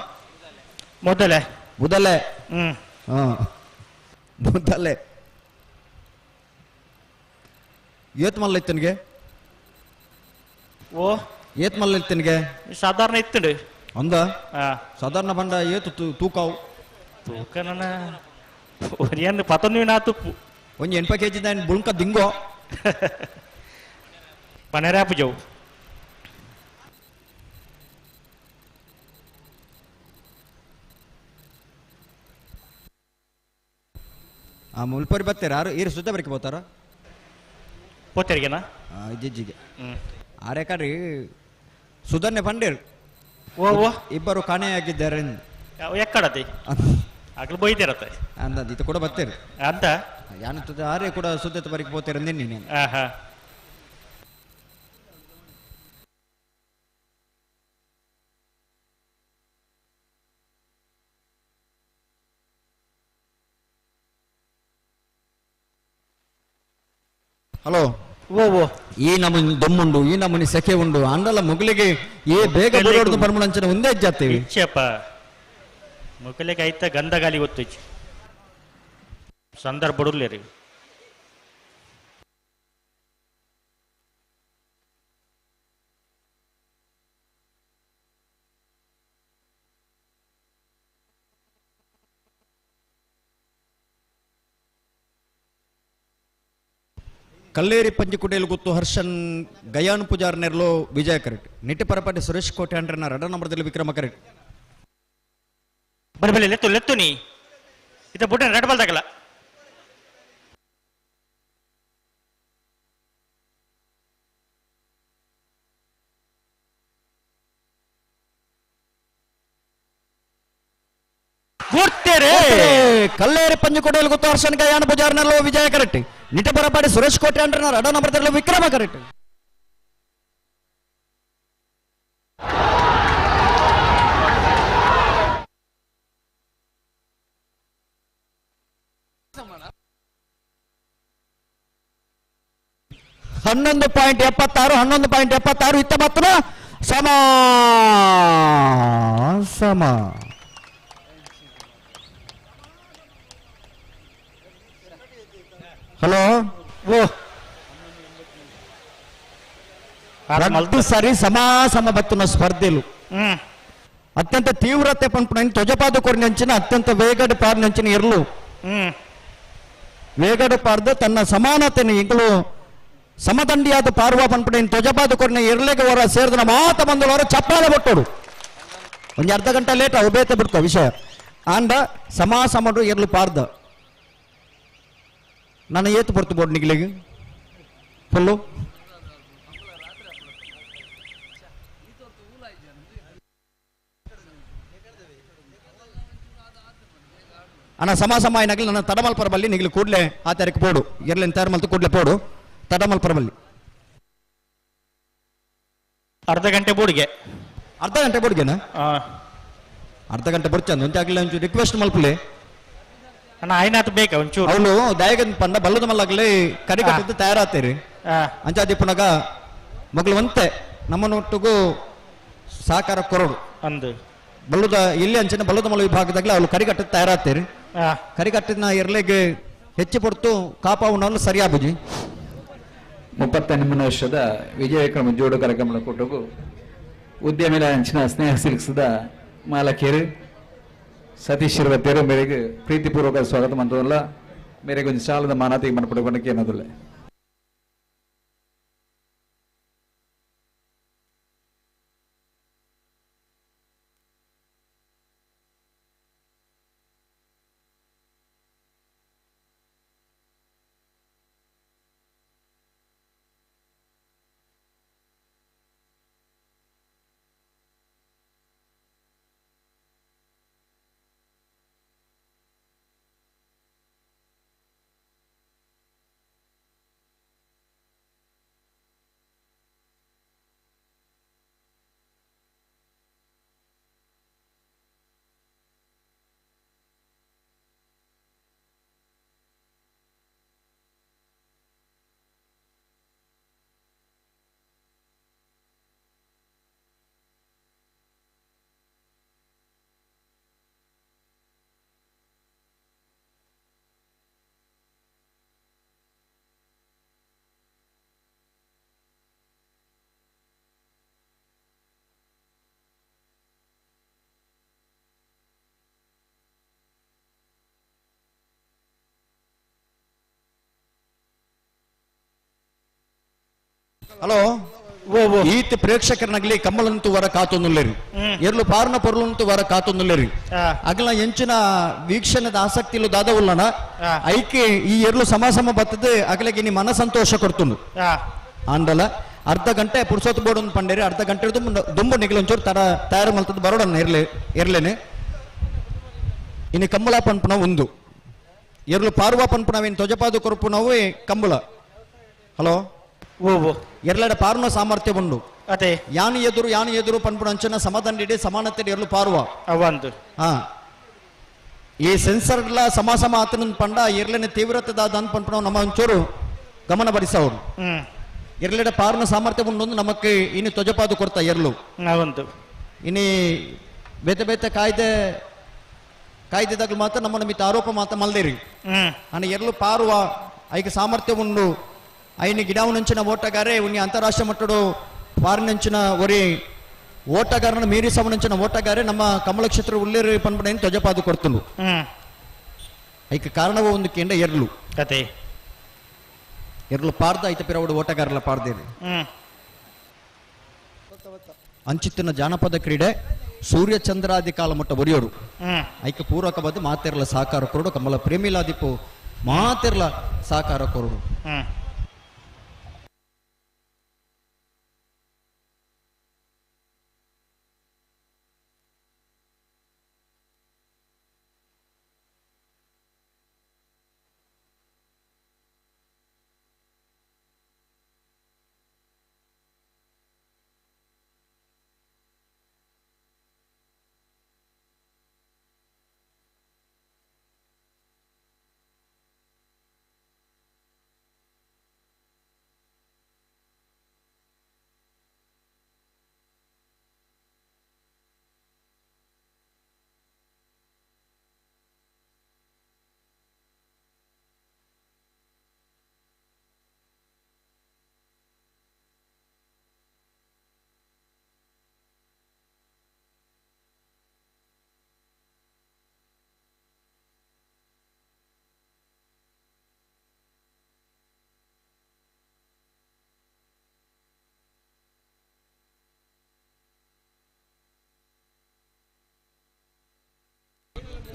ಮೊದಲೇ. ಮೊದಲೇ. ಹ್ಮ್. ಹಾ ಮೊದಲೇ. ಏತ್ ಮಲ್ಲ ಇತ್ತನಿಗೆ? ಓ ಏತ್ ಮಲ್ಲ ಇತ್ತನಿಗೆ? ಸಾಧಾರಣ ಇತ್ತಂಡು. ಅಂದ ಸಾಧಾರಣ ಬಂಡ ಏತು ತೂಕಾವು? ತೂಕ ನನ್ನ ಏನು ಪತ್ತೊಂದು ನಾ ತುಪ್ಪು. ಒಂಜಿ 80 ಕೆಜಿ ದಾನ್ ಬುಳ್ಕ ದಿಂಗೋ. ಪನೆರಾಪು ಜವು. ಆ ಮುಲ್ಪರಿ ಬತ್ತಾರೆ ಯಾರು ಈರು ಸುದ್ದ ಬರಕ್ಕೆ పోతారా? పోతారిಗೆನಾ? ಇಜ್ಜಿಗೆ ಆರೆ ಕರಿ ಸುಧನ್ಯ ಪಂಡೇರು. ಓ ಓ ಇಬ್ಬರು ಕಾಣೆಯಾಗಿದ್ದಾರೆ. ಎಕ್ಕಡತಿ ಆಗಲು ಬೈದಿರತ್ತೆ ಅಂದ ಇದು ಕೂಡ ಬತ್ತೇರು ಅಂತ ಯಾನು ಆರೆ ಕೂಡ ಸುದ್ದ ಬರಕ್ಕೆ ಹೋಗ್ತಾರೆ ನೀನು. ಆಹಾ. ಹಲೋ. ಓ ಓ ಈ ನಮೂನಿ ದಮ್ಮುಂಡು, ಈ ನಮೂನಿ ಸೆಕೆ ಉಂಡು, ಅಂಡಲ ಮುಗುಲಿಗೆ ಏ ಬೇಗ ಬರೋಡ್ದು ಪರ್ಮುಣಂಚನ ಒಂದೇ ಜಾತೀವಿ. ಇಚ್ಛೆಪ್ಪ ಮುಗಲಿಗೆ ಐತ ಗಂಧಗಾಲಿ ಗೊತ್ತು ಸಂದರ್ಭ ಬಡುರ್ಲಿ ರೀ. ಕಲ್ಲೇರಿ ಪಂಜಿಕುಟೇಲು ಗೊತ್ತು ಹರ್ಷನ್ ಗಯಾನ್ ಪೂಜಾರ್ ನೆರ್ಲೋ ವಿಜಯ ಕರೆಕ್ಟ್. ನಿಟ್ಟಿ ಪರಪಾಟಿ ಸುರೇಶ್ ಕೋಟೆ ಅಂಡ್ರನ ರಡ ನಂಬರ್ದಲ್ಲಿ ವಿಕ್ರಮ ಕರೆಕ್ಟ್. ಬರಿ ಬಲಿ ಲೆತ್ತು ಲೆತ್ತು ನೀ ಇತ ಬುಟ್ಟನ್ ರೆಡ್ ಬಾಲ್ ತಗಲ. ಗುರ್ತೇರೆ ಕಲ್ಲೇರಿ ಪಂಜಿಕುಟೇಲು ಗೊತ್ತು ಹರ್ಷನ್ ಗಯಾನ್ ಪೂಜಾರ್ ನೆರ್ಲೋ ವಿಜಯ ಕರೆಕ್ಟ್. ನಿಟ್ಟಿ ಪರಪಾಟಿ ಸುರೇಶ್ ಕೋಟೆ ಅಂಡ್ರನ ರಡ ನಂಬರ್ದಲ್ಲಿ ವಿಕ್ರಮ ಕರೆಕ್ಟ್. 11.76, 11.76 ಇತ್ತ ಮತ್ತನ ಸಮ ಸಮ. ಹಲೋ. ಓ ರಡ್ಡು ಸರಿ ಸಮ ಸಮ ಬತ್ತುನ ಸ್ಪರ್ಧೆಲು. ಅತ್ಯಂತ ತೀವ್ರತೆ ಪಂಪುನ ತ್ವಜಪಾದ ಕೊರಿನಂಚಿನ ಅತ್ಯಂತ ವೇಗದ ಪಾರ್ನಂಚಿನ ಇರಲು. ವೇಗದ ಪಾರ್ದ ತನ್ನ ಸಮಾನತೆಯನ್ನು ಇಂಕಲು ಸಮದಂಡಿಯಾದ ಪಾರ್ವ ಪನ್ಪುನ ತ್ವಜಪಾದ ಕೊರಿನ ಇರ್ಲೆಗೆ ಹೊರ ಸೇರಿದ ಮಾತ ಬಂದವರು ಚಪ್ಪಾಳೆ ಬಟ್ಟೋಡು. ಒಂದು ಅರ್ಧ ಗಂಟೆ ಲೇಟ್ ಅವು ಬೇತೆ ಬಿಡ್ತ ವಿಷಯ ಆಂಡ ಸಮ ಸಮಡು ಇರ್ಲು ಪಾರ್ದ. ನನ್ನ ಏತು ಪೊರ್ತು ಬೋರ್ಡ್ ನಿಗ್ಲಿಗೆ ಫುಲ್ಲು ಅಣ್ಣ ಸಮ ಸಮ అయినట్లు ನನ್ನ ತಡಮಲ್ಪರ ಬಲ್ಲಿ ನಿಗ್ಲು ಕೂಡಲೇ ಆ ತಾರೀಕು ಪೋಡು ಎರ್ಲೆನ್ ತಯಾರು ಮಲ್ತು ಕೂಡಲೇ ಪೋಡು ತಡಮಲ್ಪರ ಬಲ್ಲಿ. ಅರ್ಧ ಗಂಟೆ ಬೋಡಿಗೆ. ಅರ್ಧ ಗಂಟೆ ಬೋಡಿಗೆನಾ? ಅರ್ಧ ಗಂಟೆ ಬರ್ಚಂದು ಒಂಚೆ ಆಗ್ಲಿ ಒಂಚೂರು ರಿಕ್ವೆಸ್ಟ್ ಮಲ್ಪಲೆ. ಅಣ್ಣ ಆಯ್ನಾತ್ ಬೇಕಾ ಒಂಚೂರು? ಅವಳು ದಾಯಗನ್ ಪಂಡ ಬಲ್ಲದ ಮಲ್ಲಾಗ್ಲಿ ಕರಿ ಕಟ್ಟಿದ್ದು ತಯಾರಾಗ್ತೀರಿ. ಅಂಚಾದಿ ಪುನಗ ಮಗಳು ಒಂತೆ ನಮ್ಮನೊಟ್ಟಿಗೂ ಸಹಕಾರ ಕೊರಡು ಅಂದು ಬಲ್ಲದ ಎಲ್ಲಿ ಅಂಚಿನ ಬಲ್ಲದ ಮಲ ವಿಭಾಗದಾಗಲೇ ಅವಳು ಕರಿಕಟ್ಟದ ತಯಾರಾಗ್ತೀರಿ. ಕರಿಕಟ್ಟಿನ ಇರ್ಲಿಗೆ ಹೆಚ್ಚು ಪೊರ್ತು ಕಾಪಾವುನವಳು ಸರಿಯಾಬುಜಿ. 33 ವರ್ಷದ ವಿಜಯ ವಿಕ್ರಮ ಜೋಡು ಕಾರ್ಯಕ್ರಮದ ಕೂಟಕ್ಕೂ ಉದ್ಯಮಿಲ ಅಂಚಿನ ಸ್ನೇಹ ಸಿಲ್ಕ್ಸ್ದ ಮಾಲಕಿಯರು ಸತೀಶ್ ಇರುವತ್ತೇರು ಮೇರೆಗೆ ಪ್ರೀತಿಪೂರ್ವಕ ಸ್ವಾಗತ ಮಂತ್ರದಲ್ಲ ಮೇರೆಗೆ ಒಂದು ಶಾಲದ ಮಾನಾತಿಗೆ ಮನಪಡುಕೊಂಡಕ್ಕೆ ಏನದಿಲ್ಲ. ಹಲೋ ಈತ ಪ್ರೇಕ್ಷಕರನಗಲಿ ಕಮ್ಮಲಂತು ವರ ಕಾತೊಂದುಲ್ಲೇರಿ ಎರ್ಲು ಪಾರ್ನ ಪೊರ್ಲಂತು ವರ ಕಾತೊಂದುಲ್ಲೇರಿ ಅಗಲ ಎಂಚಿನ ವೀಕ್ಷಣದ ಆಸಕ್ತಿ ಇಲ್ಲ ದಾದ ಉಲ್ಲನ ಐಕೆ ಈ ಎರ್ಲು ಸಮ ಸಮ ಬತ್ತದ ಅಗಲಗೆ ನಿ ಮನ ಸಂತೋಷ ಕೊಡ್ತುಂಡು ಆಂಡಲ ಅರ್ಧ ಗಂಟೆ ಪುರ್ಸೊತ್ತು ಬೋರ್ಡ್ ಒಂದು ಪಂಡೇರಿ ಅರ್ಧ ಗಂಟೆ ದುಂಬು ನಿಗಲೊಂಚೂರು ತರ ತಯಾರು ಮಲ್ತದ ಬರೋಡನ್ನ ಇರ್ಲಿ ಇರ್ಲೇನೆ ಇನ್ನು ಕಂಬಳ ಪನ್ಪುನ ಒಂದು ಎರ್ಲು ಪಾರ್ವ ಪನ್ಪುನವೇನು ತೊಜಪಾದು ಕೊರಪುನವೇ ಕಂಬಳ ಹಲೋ ಎರ್ಲಡ ಪಾರ್ನ ಸಾಮರ್ಥ್ಯ ಉಂಡು ಅದೇ ಯಾನು ಎದುರು ಯಾನು ಎದುರು ಪನ್ಪುನ ಅಂಚನ ಸಮದಂಡಿಡೆ ಸಮಾನತೆ ಎರ್ಲು ಪಾರ್ವ ಅವಂದು ಹಾ ಈ ಸೆನ್ಸರ್ಲ ಸಮ ಸಮ ಆತನ ಪಂಡ ಎರ್ಲನೆ ತೀವ್ರತೆ ದಾದ ಪನ್ಪುನವ್ ನಮ್ಮ ಒಂಚೂರು ಗಮನ ಬರಿಸವರು ಎರ್ಲೆಡ ಪಾರ್ನ ಸಾಮರ್ಥ್ಯ ಉಂಡು ನಮಕ್ ಇನ್ನು ತೊಜಪಾದು ಕೊಡ್ತಾ ಎರ್ಲು ಅವಂದು ಇನಿ ಬೇತೆ ಬೇತೆ ಕಾಯ್ದೆ ಕಾಯ್ದೆದಾಗ ಮಾತ್ರ ನಮ್ಮನ್ನು ಮಿತ್ತ ಆರೋಪ ಮಾತ್ರ ಮಲ್ದೇರಿ ಅಣ್ಣ ಎರ್ಲು ಪಾರುವ ಐಕ ಸಾಮರ್ಥ್ಯ ಉಂಡು ಐನ ಗಿಡವನಂಚಿನ ಓಟಗಾರೆ ಉನ್ನಿ ಅಂತಾರಾಷ್ಟ್ರೀಯ ಮಟ್ಟಡು ಪಾರಿನಂಚಿನ ಒರಿ ಓಟಗಾರನ ಮೀರಿಸವನಂಚಿನ ಓಟಗಾರೆ ನಮ್ಮ ಕಮಲ ಕ್ಷೇತ್ರ ಉಳ್ಳೇರಿ ಪನ್ಪಣೆಯನ್ನು ತೊಜಪಾದು ಕೊಡ್ತುಂಡು ಐಕ ಕಾರಣವ ಒಂದು ಕೇಂದ್ರ ಎರ್ಲು ಕತೆ ಎರ್ಲು ಪಾರ್ದ ಐತ ಪಿರವಡು ಓಟಗಾರಲ ಪಾರ್ದೇರಿ ಅಂಚಿತ್ತಿನ ಜಾನಪದ ಕ್ರೀಡೆ ಸೂರ್ಯಚಂದ್ರಾದಿ ಕಾಲ ಮಟ್ಟ ಒರಿಯೋರು ಐಕ ಪೂರಕವಾದ ಮಾತೆರ್ಲ ಸಹಕಾರ ಕೊರಡು ಕಮಲ ಪ್ರೇಮಿಲಾದಿಪು ಮಾತೆರ್ಲ ಸಹಕಾರ ಕೊರಡು.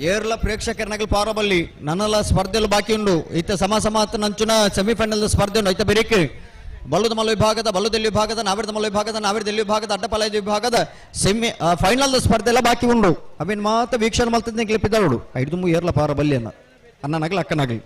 ಏರ್ಲ ಪ್ರೇಕ್ಷಕರನಗಲ್ ಪಾರಬಲ್ಲಿ ನನ್ನಲ್ಲ ಸ್ಪರ್ಧೆಲು ಬಾಕಿ ಉಂಡು ಇತ್ತ ಸಮ ಸಮ ನಂಚುನ ಸೆಮಿಫೈನಲ್ ಸ್ಪರ್ಧೆ ಉಂಡು ಐತ ಬೆರಿಕೆ ಬಲ್ಲುದ ಮಲ್ಲ ವಿಭಾಗದ ಬಲ್ಲುದೆಲ್ಲಿ ವಿಭಾಗದ ನಾವಿರದ ಮಲ್ಲ ವಿಭಾಗದ ನಾವಿರದೆಲ್ಲಿ ವಿಭಾಗದ ಅಡ್ಡಪಾಲಯದ ವಿಭಾಗದ ಸೆಮಿ ಫೈನಲ್ ಸ್ಪರ್ಧೆ ಎಲ್ಲ ಬಾಕಿ ಉಂಡು ಅವೇನು ಮಾತ್ರ ವೀಕ್ಷಣೆ ಮಲ್ತದ ಕ್ಲಿಪ್ಪಿದ್ದಾಳು ಐದು ಏರ್ಲ ಪಾರಬಲ್ಲಿ ಅನ್ನ ಅಣ್ಣನಾಗಲಿ ಅಕ್ಕನಾಗಲಿ.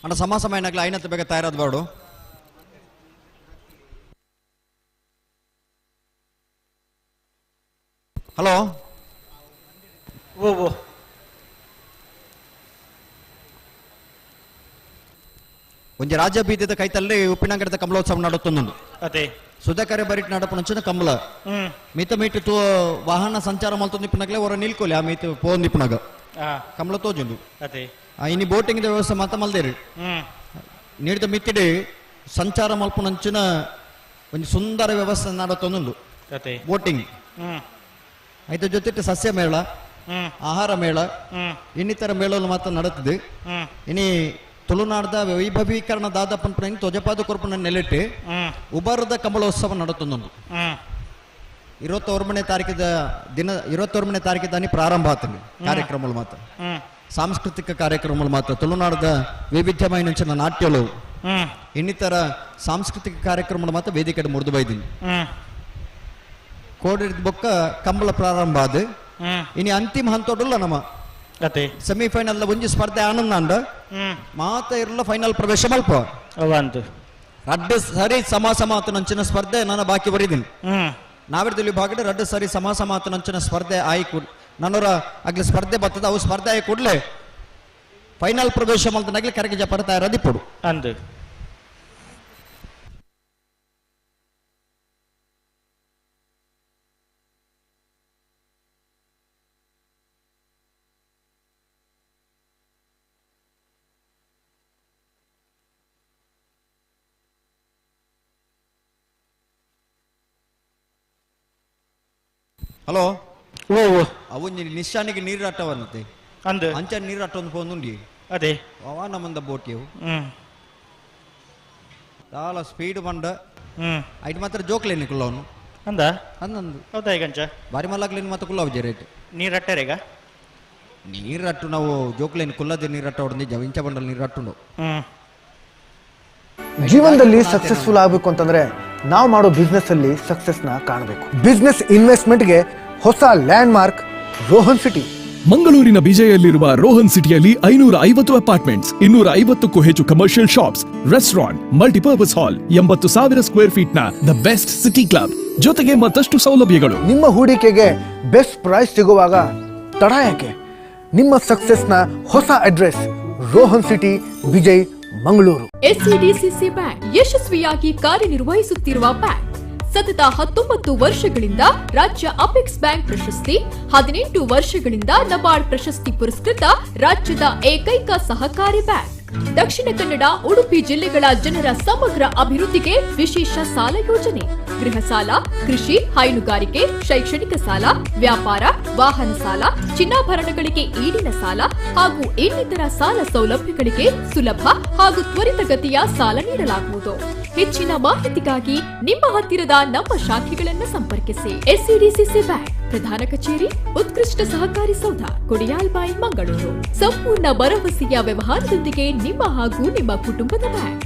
ಅಣ್ಣ ಸಮ ಸಮಯನಾಗ್ಲ ಐನತ್ತು ಬೇಗ ತಯಾರಾದ ಬಾಡು. ಹಲೋ ಓ ಓ ಒಂಜಿ ರಾಜ್ಯ ಬೀದಿದ ಕೈತಲ್ಲಿ ಉಪ್ಪಿನಂಗಡದ ಕಮಲೋತ್ಸವ ನಡತೊಂದುಂಡು. ಅದೇ ಸುಧಾಕರೆ ಬರಿಟ್ ನಡಪುನಂಚಿನ ಕಮಲ ಮೀತ ಮೀಟ್ ತೂ ವಾಹನ ಸಂಚಾರ ಮಲ್ತೊಂದು ಇಪ್ಪುನಗಲೇ ಹೊರ ನಿಲ್ಕೊಲಿ ಆ ಮೀತ ಪೋಂದು ಇಪ್ಪುನಗ ಕಮಲ ತೋಜುಂಡು. ಅದೇ ಇನಿ ಬೋಟಿಂಗ್ ವ್ಯವಸ್ಥೆ ಮಾತ ಮಲ್ದೇರು. ನೀಡಿದ ಮಿತ್ತಿಡಿ ಸಂಚಾರ ಮಲ್ಪುನಂಚಿನ ಒಂಜಿ ಸುಂದರ ವ್ಯವಸ್ಥೆ ನಡತೊಂದುಂಡು ಬೋಟಿಂಗ್. ಐತ ಜೊತೆ ಸಸ್ಯ ಮೇಳ, ಆಹಾರ ಮೇಳ, ಇನ್ನಿತರ ಮೇಳಲು ಮಾತ್ರ ನಡತಿದೆ. ಇನಿ ತುಳುನಾಡದ ವೈಭವೀಕರಣ ದಾದಪ್ಪನ ತೊಜಪಾದ ಕೊರ್ಪುನ ನೆಲೆಟ್ಟು ಉಬಾರದ ಕಮಲೋತ್ಸವ ನಡತೊಂದುಂಡು. 21ನೇ ತಾರೀಕಿದ ದಿನ 21ನೇ ತಾರೀಕು ದಾನಿ ಪ್ರಾರಂಭ ಆತಂడి ಕಾರ್ಯಕ್ರಮలు ಮಾತ್ರ, ಸಾಂಸ್ಕೃತಿಕ ಕಾರ್ಯಕ್ರಮలు ಮಾತ್ರ, ತುಳುನಾಡದ ವೈವಿಧ್ಯಮಯ ನಾಟ್ಯలు ಇನ್ನಿತರ ಸಾಂಸ್ಕೃತಿಕ ಕಾರ್ಯಕ್ರಮలు ಮಾತ್ರ ವೇದಿಕೆ ಮುರಿದು ಬೈದಿನಿ. ಕೋಡಿ ಬೊಕ್ಕ ಕಂಬಳ ಪ್ರಾರಂಭ ಆದ ಇನಿ ಅಂತಿಮ ಹಂತೋಡುಲ್ಲ ನಮ್ಮ ಸೆಮಿಫೈನಲ್ ಒಂಜಿ ಸ್ಪರ್ಧೆ ಆನಂದ ಮಾತ ಇರಲ್ಲ ಫೈನಲ್ ಪ್ರವೇಶ ಮಲ್ಪ ರಡ್ಡು ಸರಿ ಸಮ ಸಮಾತನಂಚಿನ ಸ್ಪರ್ಧೆ ನಾನು ಬಾಕಿ ಬರೀದೀನಿ. ನಾವಿರ್ದಲ್ಲಿ ವಿಭಾಗದ ರಡ್ಡು ಸರಿ ಸಮ ಸಮಾತನಂಚಿನ ಸ್ಪರ್ಧೆ ಆಯಿ ಕೂಡ ನನ್ನೂರ ಆಗ್ಲಿ ಸ್ಪರ್ಧೆ ಬರ್ತದ ಅವು ಸ್ಪರ್ಧೆ ಆಯಿ ಕೂಡಲೇ ಫೈನಲ್ ಪ್ರವೇಶ ಮಲ್ತನಾಗ್ಲಿ ಕರೆಗೆ ಜಪರ ತಯಾರದಿಪ್ಪಡು ಅಂದು. ಹಲೋ ಓ ಅವು ನಿಶಾನಿಗೆ ನೀರು ಅಟ್ಟವನ್ನತೆ ಅಂದು ಅಂಚ ನೀರು ಅಟ್ಟೊಂದು ಫೋನ್ ಅದೇ ಅವ ನಮ್ಮಂದ ಬೋಟಿ ಅವು ದಾಲ ಸ್ಪೀಡ್ ಬಂಡ ಐಟ್ ಮಾತ್ರ ಜೋಕ್ಲೇನಿ ಕುಲ್ಲವನು ಅಂದ ಅಂದಂದು ಹೌದಾ ಈಗ ಅಂಚ ಬಾರಿ ಮಲ್ಲಾಗ್ಲೇನು ಮಾತ್ರ ಕುಲ್ಲವ ರೇಟ್ ನೀರು ಅಟ್ಟರೇಗ ನೀರು ಅಟ್ಟು ನಾವು ಜೋಕ್ಲೇನು ಕುಲ್ಲದೆ ನೀರು ಅಟ್ಟ ಹೊಡೆದು ನಿಜ ಇಂಚ ಬಂಡಲ್ ನೀರು ಅಟ್ಟುಂಡು. ಜೀವನದಲ್ಲಿ ಸಕ್ಸಸ್ಫುಲ್ ಆಗಬೇಕು ಅಂತಂದ್ರೆ ನಾವು ಮಾಡೋ ಬಿಸ್ನೆಸ್ ಅಲ್ಲಿ ಸಕ್ಸಸ್ನ ಕಾಣಬೇಕು. ಬಿಸ್ನೆಸ್ ಇನ್ವೆಸ್ಟ್ಮೆಂಟ್ಗೆ ಹೊಸ ಲ್ಯಾಂಡ್ ಮಾರ್ಕ್ ರೋಹನ್ ಸಿಟಿ. ಮಂಗಳೂರಿನ ಬಿಜೆಯಲ್ಲಿರುವ ರೋಹನ್ ಸಿಟಿಯಲ್ಲಿ 550 ಅಪಾರ್ಟ್ಮೆಂಟ್ಸ್, 250ಕ್ಕೂ ಹೆಚ್ಚು commercial shops, restaurant, multipurpose hall, 80,000 square feet ನ the best city club ಜೊತೆಗೆ ಮತ್ತಷ್ಟು ಸೌಲಭ್ಯಗಳು. ನಿಮ್ಮ ಹೂಡಿಕೆಗೆ ಬೆಸ್ಟ್ ಪ್ರೈಸ್ ಸಿಗುವಾಗ ತಡ ಯಾಕೆ? ನಿಮ್ಮ ಸಕ್ಸಸ್ನ ಹೊಸ address Rohan city, Bejai, Mangaluru. SCDCC bank ಯಶಸ್ವಿಯಾಗಿ ಕಾರ್ಯನಿರ್ವಹಿಸುತ್ತಿರುವ ಬ್ಯಾಂಕ್ ಸತತ 19 ವರ್ಷಗಳಿಂದ ರಾಜ್ಯ ಅಪೆಕ್ಸ್ ಬ್ಯಾಂಕ್ ಪ್ರಶಸ್ತಿ, 18 ವರ್ಷಗಳಿಂದ ನಬಾರ್ಡ್ ಪ್ರಶಸ್ತಿ ಪುರಸ್ಕೃತ ರಾಜ್ಯದ ಏಕೈಕ ಸಹಕಾರಿ ಬ್ಯಾಂಕ್. ದಕ್ಷಿಣ ಕನ್ನಡ, ಉಡುಪಿ ಜಿಲ್ಲೆಗಳ ಜನರ ಸಮಗ್ರ ಅಭಿವೃದ್ಧಿಗೆ ವಿಶೇಷ ಸಾಲ ಯೋಜನೆ, ಗೃಹ ಸಾಲ, ಕೃಷಿ, ಹೈನುಗಾರಿಕೆ, ಶೈಕ್ಷಣಿಕ ಸಾಲ, ವ್ಯಾಪಾರ, ವಾಹನ ಸಾಲ, ಚಿನ್ನಾಭರಣಗಳಿಗೆ ಈಡಿನ ಸಾಲ ಹಾಗೂ ಇನ್ನಿತರ ಸಾಲ ಸೌಲಭ್ಯಗಳಿಗೆ ಸುಲಭ ಹಾಗೂ ತ್ವರಿತಗತಿಯ ಸಾಲ ನೀಡಲಾಗುವುದು. ಹೆಚ್ಚಿನ ಮಾಹಿತಿಗಾಗಿ ನಿಮ್ಮ ಹತ್ತಿರದ ನಮ್ಮ ಶಾಖೆಗಳನ್ನು ಸಂಪರ್ಕಿಸಿ. ಎಸ್ಸಿಡಿಸಿಸಿ ಬ್ಯಾಂಕ್, ಪ್ರಧಾನ ಕಚೇರಿ, ಉತ್ಕೃಷ್ಟ ಸಹಕಾರಿ ಸೌಧ, ಕೊಡಿಯಾಲ್ಬೈಲ್, ಮಂಗಳೂರು. ಸಂಪೂರ್ಣ ಭರವಸೆಯ ವ್ಯವಹಾರದೊಂದಿಗೆ ನಿಮ್ಮ ಹಾಗೂ ನಿಮ್ಮ ಕುಟುಂಬದ ಬ್ಯಾಂಕ್.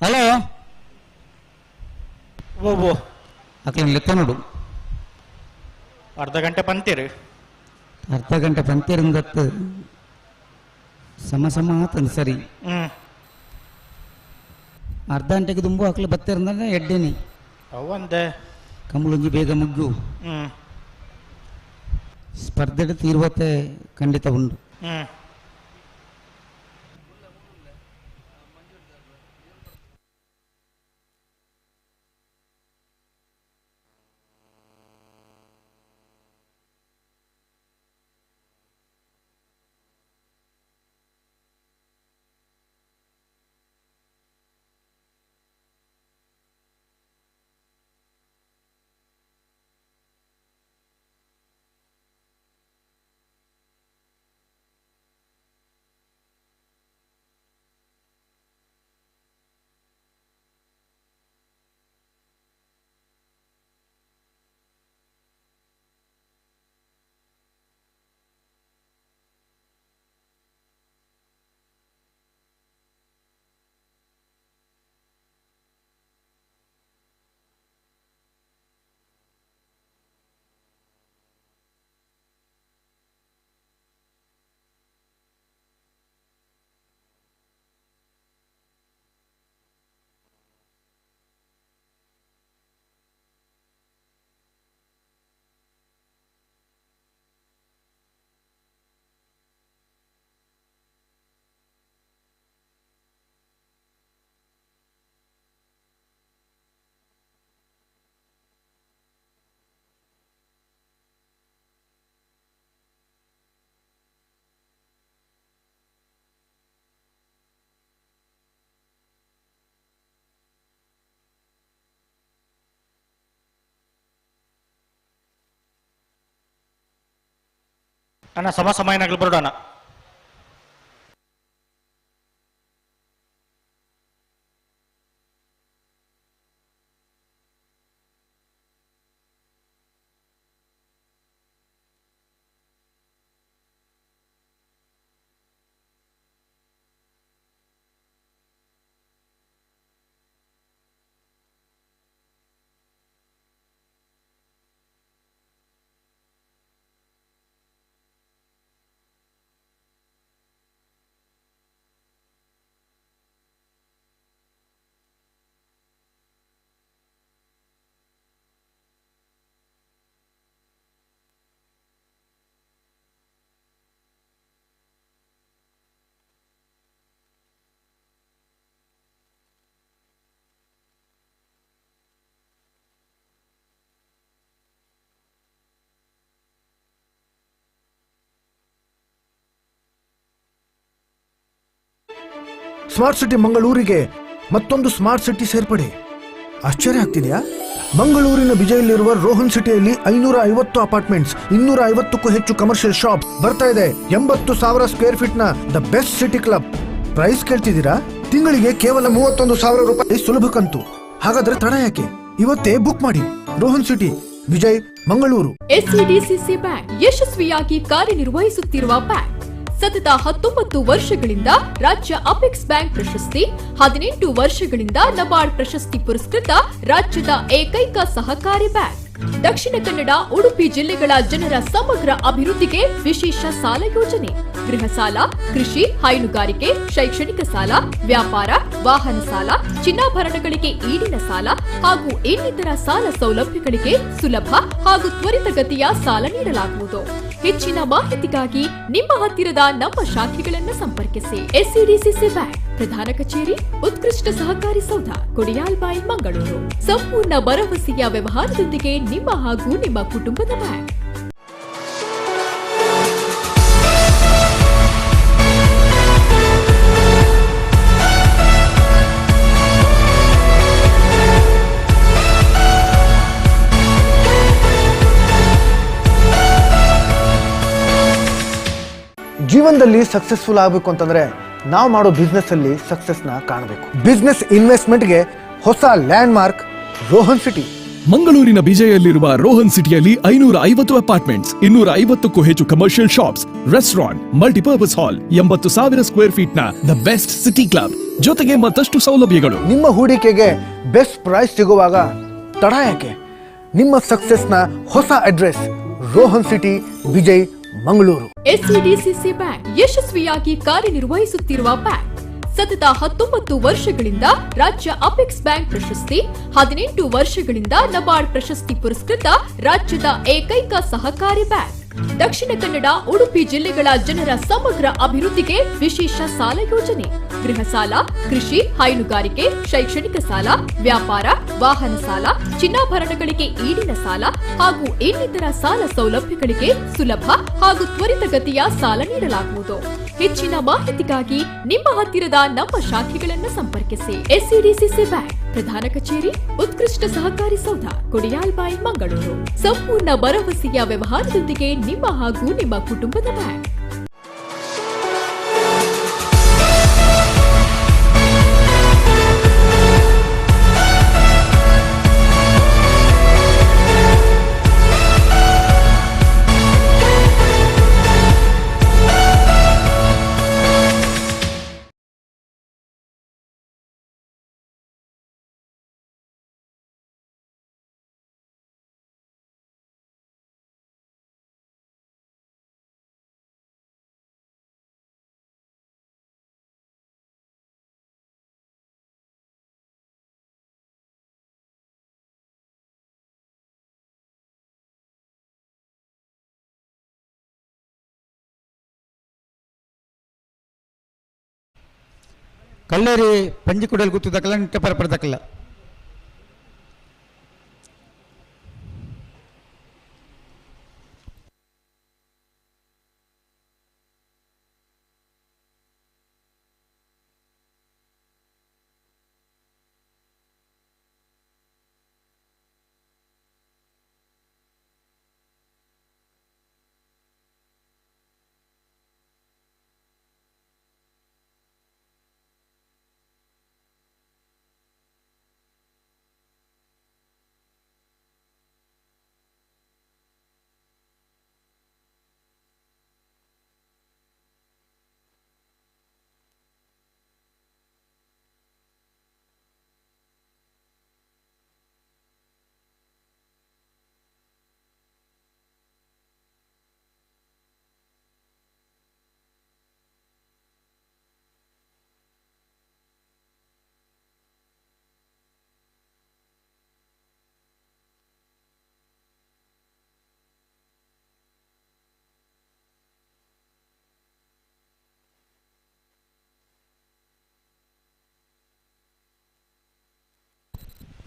Hello ಓ ಅಕ್ಲಿನ ಲೆಕ್ಕ ನೋಡು. ಅರ್ಧ ಗಂಟೆ ಪಂತೀರಿ. ಅರ್ಧ ಗಂಟೆ ಪಂತೀರಿಂದತ್ತು ಸಮ ಸಮ ಆತಂದು ಸರಿ. ಅರ್ಧ ಗಂಟೆಗೆ ದುಂಬು ಅಕ್ಲು ಬತ್ತಿರಂದ್ರೆ ಎಡ್ಡೇನಿ. ಅವಂದೆ ಕಮಲುಂಜಿ ಬೇಗ ಮುಗ್ಗು. ಸ್ಪರ್ಧೆ ತೀರ್ವತೆ ಖಂಡಿತ ಉಂಟು. ಅಣ್ಣ ಸಮ ಸಮಯನಾಗಲಿ ಬರೋಣ. ಸ್ಮಾರ್ಟ್ ಸಿಟಿ ಮಂಗಳೂರಿಗೆ ಮತ್ತೊಂದು ಸ್ಮಾರ್ಟ್ ಸಿಟಿ ಸೇರ್ಪಡೆ. ಆಶ್ಚರ್ಯ ಆಗ್ತಿದೆಯಾ? ಮಂಗಳೂರಿನ ಬಿಜೈಯಲ್ಲಿರುವ ರೋಹನ್ ಸಿಟಿಯಲ್ಲಿ 550 ಅಪಾರ್ಟ್ಮೆಂಟ್ಸ್, 250ಕ್ಕೂ ಹೆಚ್ಚು ಕಮರ್ಷಿಯಲ್ ಶಾಪ್ ಬರ್ತಾ ಇದೆ. 80,000 ಸ್ಕ್ವೇರ್ ಫೀಟ್ ನ the best city club. Price ಕೇಳ್ತಿದ್ದೀರಾ? ತಿಂಗಳಿಗೆ ಕೇವಲ 31,000 ರೂಪಾಯಿ ಸುಲಭ ಕಂತು. ಹಾಗಾದ್ರೆ ತಡ ಯಾಕೆ? ಇವತ್ತೇ ಬುಕ್ ಮಾಡಿ. Rohan city, Vijay, Mangaluru. SCDCC bank ಯಶಸ್ವಿಯಾಗಿ ಕಾರ್ಯನಿರ್ವಹಿಸುತ್ತಿರುವ ಬ್ಯಾಂಕ್ ಸತತ 19 ವರ್ಷಗಳಿಂದ ರಾಜ್ಯ ಅಪೆಕ್ಸ್ ಬ್ಯಾಂಕ್ ಪ್ರಶಸ್ತಿ, 18 ವರ್ಷಗಳಿಂದ ನಬಾರ್ಡ್ ಪ್ರಶಸ್ತಿ ಪುರಸ್ಕೃತ ರಾಜ್ಯದ ಏಕೈಕ ಸಹಕಾರಿ ಬ್ಯಾಂಕ್. ದಕ್ಷಿಣ ಕನ್ನಡ, ಉಡುಪಿ ಜಿಲ್ಲೆಗಳ ಜನರ ಸಮಗ್ರ ಅಭಿವೃದ್ಧಿಗೆ ವಿಶೇಷ ಸಾಲ ಯೋಜನೆ, ಗೃಹ ಸಾಲ, ಕೃಷಿ, ಹೈನುಗಾರಿಕೆ, ಶೈಕ್ಷಣಿಕ ಸಾಲ, ವ್ಯಾಪಾರ, ವಾಹನ ಸಾಲ, ಚಿನ್ನಾಭರಣಗಳಿಗೆ ಈಡಿನ ಸಾಲ ಹಾಗೂ ಇನ್ನಿತರ ಸಾಲ ಸೌಲಭ್ಯಗಳಿಗೆ ಸುಲಭ ಹಾಗೂ ತ್ವರಿತಗತಿಯ ಸಾಲ ನೀಡಲಾಗುವುದು. ಹೆಚ್ಚಿನ ಮಾಹಿತಿಗಾಗಿ ನಿಮ್ಮ ಹತ್ತಿರದ ನಮ್ಮ ಶಾಖೆಗಳನ್ನು ಸಂಪರ್ಕಿಸಿ. ಎಸ್ಸಿಡಿಸಿಸಿ ಬ್ಯಾಂಕ್, ಪ್ರಧಾನ ಕಚೇರಿ, ಉತ್ಕೃಷ್ಟ ಸಹಕಾರಿ ಸೌಧ, ಕೊಡಿಯಾಲ್ಬೈಲ್, ಮಂಗಳೂರು. ಸಂಪೂರ್ಣ ಭರವಸೆಯ ವ್ಯವಹಾರದೊಂದಿಗೆ ನಿಮ್ಮ ಹಾಗೂ ನಿಮ್ಮ ಕುಟುಂಬದ ಬ್ಯಾಂಕ್. ಜೀವನದಲ್ಲಿ ಸಕ್ಸಸ್ಫುಲ್ ಆಗಬೇಕು ಅಂತಂದ್ರೆ ನಾವು ಮಾಡೋ ಬಿಸ್ನೆಸ್ ಅಲ್ಲಿ ಸಕ್ಸಸ್ನ ಕಾಣಬೇಕು. ಬಿಸ್ನೆಸ್ ಇನ್ವೆಸ್ಟ್ಮೆಂಟ್ಗೆ ಹೊಸ land mark Rohan city. ಮಂಗಳೂರಿನ ಬಿಜೈಯಲ್ಲಿರುವ ರೋಹನ್ ಸಿಟಿಯಲ್ಲಿ 550 ಅಪಾರ್ಟ್ಮೆಂಟ್ಸ್, 250ಕ್ಕೂ ಹೆಚ್ಚು commercial shops, restaurant, multipurpose hall, 80,000 square feet ನ the best city club ಜೊತೆಗೆ ಮತ್ತಷ್ಟು ಸೌಲಭ್ಯಗಳು. ನಿಮ್ಮ ಹೂಡಿಕೆಗೆ ಬೆಸ್ಟ್ ಪ್ರೈಸ್ ಸಿಗುವಾಗ ತಡ ಯಾಕೆ? ನಿಮ್ಮ ಸಕ್ಸಸ್ನ ಹೊಸ address Rohan city, Bejai, Mangaluru. SCDCC bank ಯಶಸ್ವಿಯಾಗಿ ಕಾರ್ಯನಿರ್ವಹಿಸುತ್ತಿರುವ ಬ್ಯಾಂಕ್ ಸತತ 19 ವರ್ಷಗಳಿಂದ ರಾಜ್ಯ ಅಪೆಕ್ಸ್ ಬ್ಯಾಂಕ್ ಪ್ರಶಸ್ತಿ, 18 ವರ್ಷಗಳಿಂದ ನಬಾರ್ಡ್ ಪ್ರಶಸ್ತಿ ಪುರಸ್ಕೃತ ರಾಜ್ಯದ ಏಕೈಕ ಸಹಕಾರಿ ಬ್ಯಾಂಕ್. ದಕ್ಷಿಣ ಕನ್ನಡ, ಉಡುಪಿ ಜಿಲ್ಲೆಗಳ ಜನರ ಸಮಗ್ರ ಅಭಿವೃದ್ಧಿಗೆ ವಿಶೇಷ ಸಾಲ ಯೋಜನೆ, ಗೃಹ ಸಾಲ, ಕೃಷಿ, ಹೈನುಗಾರಿಕೆ, ಶೈಕ್ಷಣಿಕ ಸಾಲ, ವ್ಯಾಪಾರ, ವಾಹನ ಸಾಲ, ಚಿನ್ನಾಭರಣಗಳಿಗೆ ಈಡಿನ ಸಾಲ ಹಾಗೂ ಇನ್ನಿತರ ಸಾಲ ಸೌಲಭ್ಯಗಳಿಗೆ ಸುಲಭ ಹಾಗೂ ತ್ವರಿತಗತಿಯ ಸಾಲ ನೀಡಲಾಗುವುದು. ಹೆಚ್ಚಿನ ಮಾಹಿತಿಗಾಗಿ ನಿಮ್ಮ ಹತ್ತಿರದ ನಮ್ಮ ಶಾಖೆಗಳನ್ನು ಸಂಪರ್ಕಿಸಿ. ಎಸ್ಸಿಡಿಸಿಸಿ ಬ್ಯಾಂಕ್, ಪ್ರಧಾನ ಕಚೇರಿ, ಉತ್ಕೃಷ್ಟ ಸಹಕಾರಿ ಸೌಧ, ಕೊಡಿಯಾಲ್ಬಾಯಿ, ಮಂಗಳೂರು. ಸಂಪೂರ್ಣ ಭರವಸೆಯ ವ್ಯವಹಾರದೊಂದಿಗೆ ನಿಮ್ಮ ಹಾಗೂ ನಿಮ್ಮ ಕುಟುಂಬದ ಬ್ಯಾಂಕ್. ಕಲ್ಲೇರಿ ಪಂಜಿಕುಡಲ್ ಗುತ್ತದಕ್ಕಲ್ಲ ನಿಟ್ಟೆ ಪರಪಡದಕ್ಕಲ್ಲ.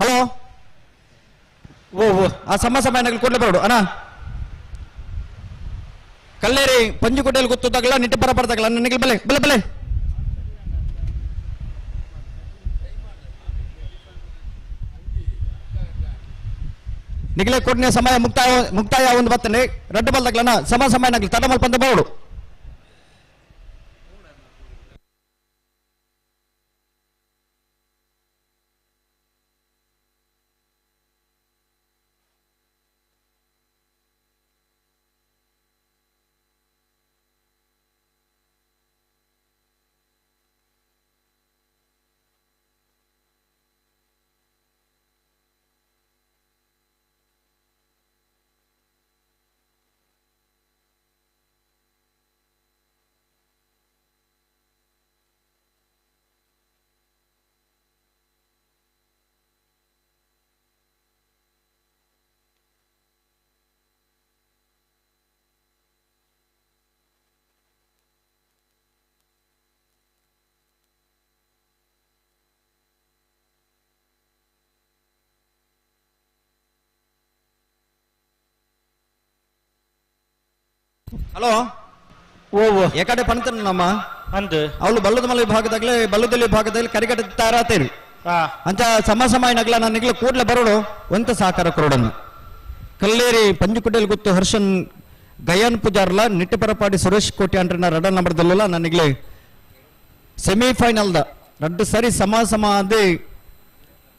ಹಲೋ ಓ ಓ ಆ ಸಮ ಸಮಯ ಕೊಡ್ಲೇ ಬರೋಡು ಅಣ್ಣ. ಕಲ್ಲೇರಿ ಪಂಜಿಕೋಟೆಯಲ್ಲಿ ಗೊತ್ತದಾಗಲ್ಲ ನಿಟ್ಟೆ ಬರ ಬರ್ದಾಗಲ್ಲ ನನಗೆ ಬೆಲೆ ಬೆಲೆ ಬೆಲೆ ನಿಗಲೆ ಕೊಡ್ನೆ ಸಮಯ ಮುಕ್ತಾಯ ಮುಕ್ತಾಯ ಒಂದು ಬತ್ತನೆ ರಡ್ಡು ಬಲ್ದಾಗಲಣ್ಣ ಸಮ ಸಮಯ ನಗಲಿ ತಡ ಮಲ್ಪಂತ ಬರೋಡು. ಹಲೋ ಓ ಏಕಡೆ ಪಂತನಮ್ಮ ಅಂದು ಅವಳು ಬಲ್ಲದ ಮಲೆ ವಿಭಾಗದಾಗಲೇ ಬಲ್ಲದಲ್ಲಿ ವಿಭಾಗದಲ್ಲಿ ಕರಿಗಟ್ಟ ತಯಾರಾತೇರಿ ಅಂತ ಸಮ ಸಮಯ ನಗಲ ನಾನು ನಿಗಲ ಕೂಡಲೇ ಬರೋಡು ಒಂತ ಸಹಕಾರ ಕೊರೋಡನ್ನು. ಕಲ್ಲೇರಿ ಪಂಜಿಕುಟೇಲ್ ಗುತ್ತು ಹರ್ಷನ್ ಗಯಾನ್ ಪೂಜಾರ್ಲ ನಿಟ್ಟಪರಪಾಡಿ ಸುರೇಶ್ ಕೋಟಿ ಅಂಟ್ರನ ರಡ ನಂಬರ್ದಲ್ಲ ನನಗೆ ಸೆಮಿಫೈನಲ್ದ ರಡ್ಡು ಸರಿ ಸಮ ಸಮ ಅದೇ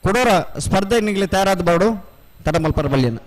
ಕೊಡೋರ ಸ್ಪರ್ಧೆ ನಿಗಲಿ ತಯಾರಾದ ಬಾಡು. ತಡಮಲ್ಪರ ಬಲ್ಯನ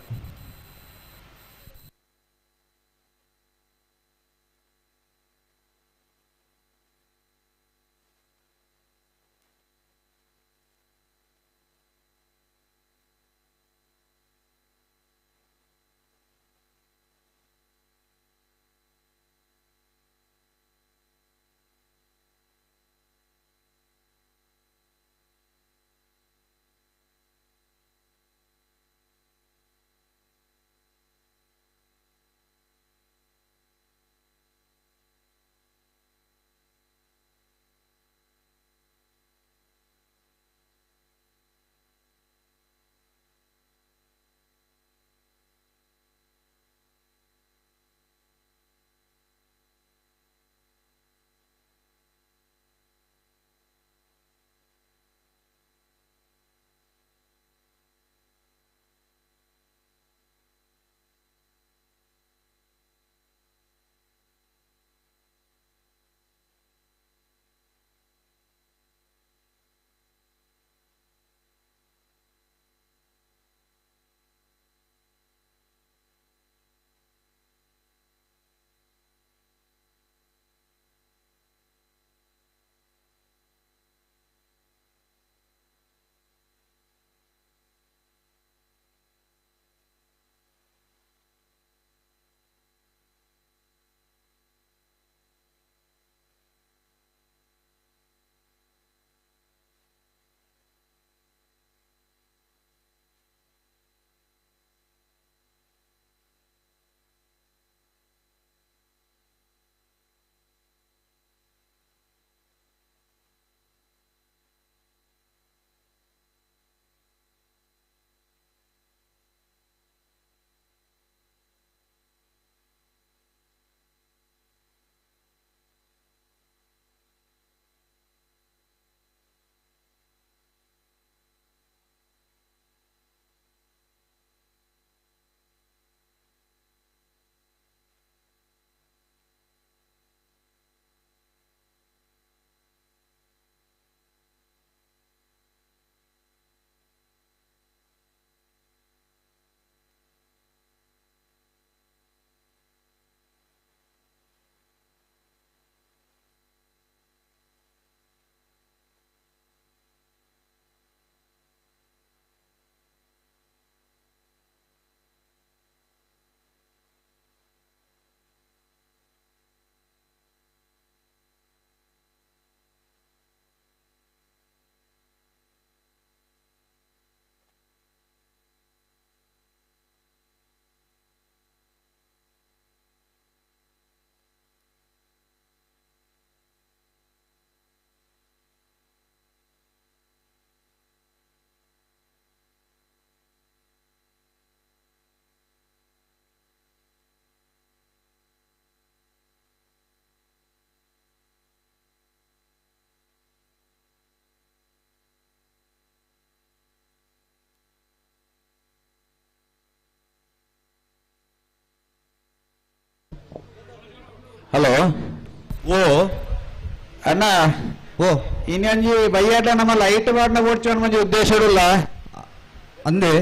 ಹಲೋ ಓ ಅಣ್ಣ ಓ ಇನ್ನೊಂಜಿ ಬಯ್ಯಾಟ ನಮ್ಮ ಲೈಟ್ ಬಾಡ್ನ ಓಡ್ಚೋಣ ಮಂಜಿ ಉದ್ದೇಶ ಇಡಲ್ಲ ಅಂದೆ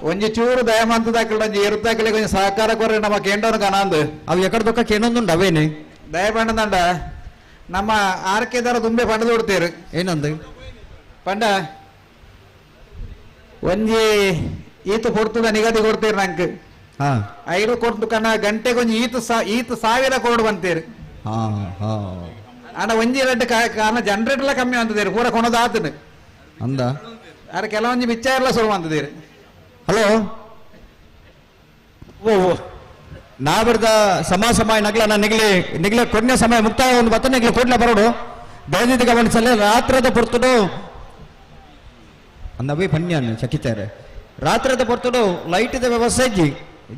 ಒಂಜಿ ಚೂರು ದಯಮಂತ ದಾಖಲೆ ಒಂಜಿ ಎರುತ್ತಾಕಲೆ కొంచెం ಸಹಕಾರ ಕೊರ್ರೆ ನಮ್ಮ ಕೇಂಡೋನು ಕನಾಂದು ಅವು ಎಕಡೆ ದೊಕ್ಕ ಕೇನೊಂದುಂಡು ಅವೇನೆ ದಯಪಂಡದಂಡ ನಮ್ಮ ಆರ್ ಕೆ ದರ ದುಂಬೆ ಪಂಡದು ಕೊಡ್ತೀರು ಏನಂದು ಪಂಡ ಒಂಜಿ ಈತ ಪೊರ್ತುದ ನಿಗದಿ ಕೊಡ್ತೀರಿ ನಂಗೆ ಹಾ ಐದು ಕೊಟ್ಟು ಕಣ ಗಂಟೆಗೆ ಒಂಜಿ ಈತ ಈತ ಸಾವಿರ ಕೊಡು ಬಂತೀರಿ ಹಾ ಹಾ ಅಣ್ಣ ಒಂಜಿ ಎರಡು ಕಾರಣ ಜನರೇಟರ್ಲ ಕಮ್ಮಿ ಅಂತದೇರಿ ಪೂರ ಕೊಣದ ಆತನು ಅಂದ ಅರೆ ಕೆಲವೊಂಜಿ ಬಿಚ್ಚ ಎಲ್ಲ ಶುರು ಅಂತದೇರಿ ಹಲೋ ಓ ನಾವಿರ್ದ ಸಮ ಸಮಯ ನಗ್ಲ ನಾ ನಿಗ್ಲಿ ನಿಗ್ಲೆ ಕೊಡ್ನೆ ಸಮಯ ಮುಕ್ತಾಯ ಒಂದು ಬತ್ತ ನಿಗ್ಲೆ ಕೊಡ್ಲೆ ಬರೋಡು ದಯವಿಟ್ಟು ಗಮನಿಸಲ್ಲ ರಾತ್ರದ ಪೊರ್ತುಡು ಅಂದವೇ ಪನ್ಯಾನ್ ಚಕಿತಾರೆ ರಾತ್ರದ ಪೊರ್ತುಡು ಲೈಟ್ ಇದೆ ವ್ಯವಸ್ಥೆ ಇಜ್ಜಿ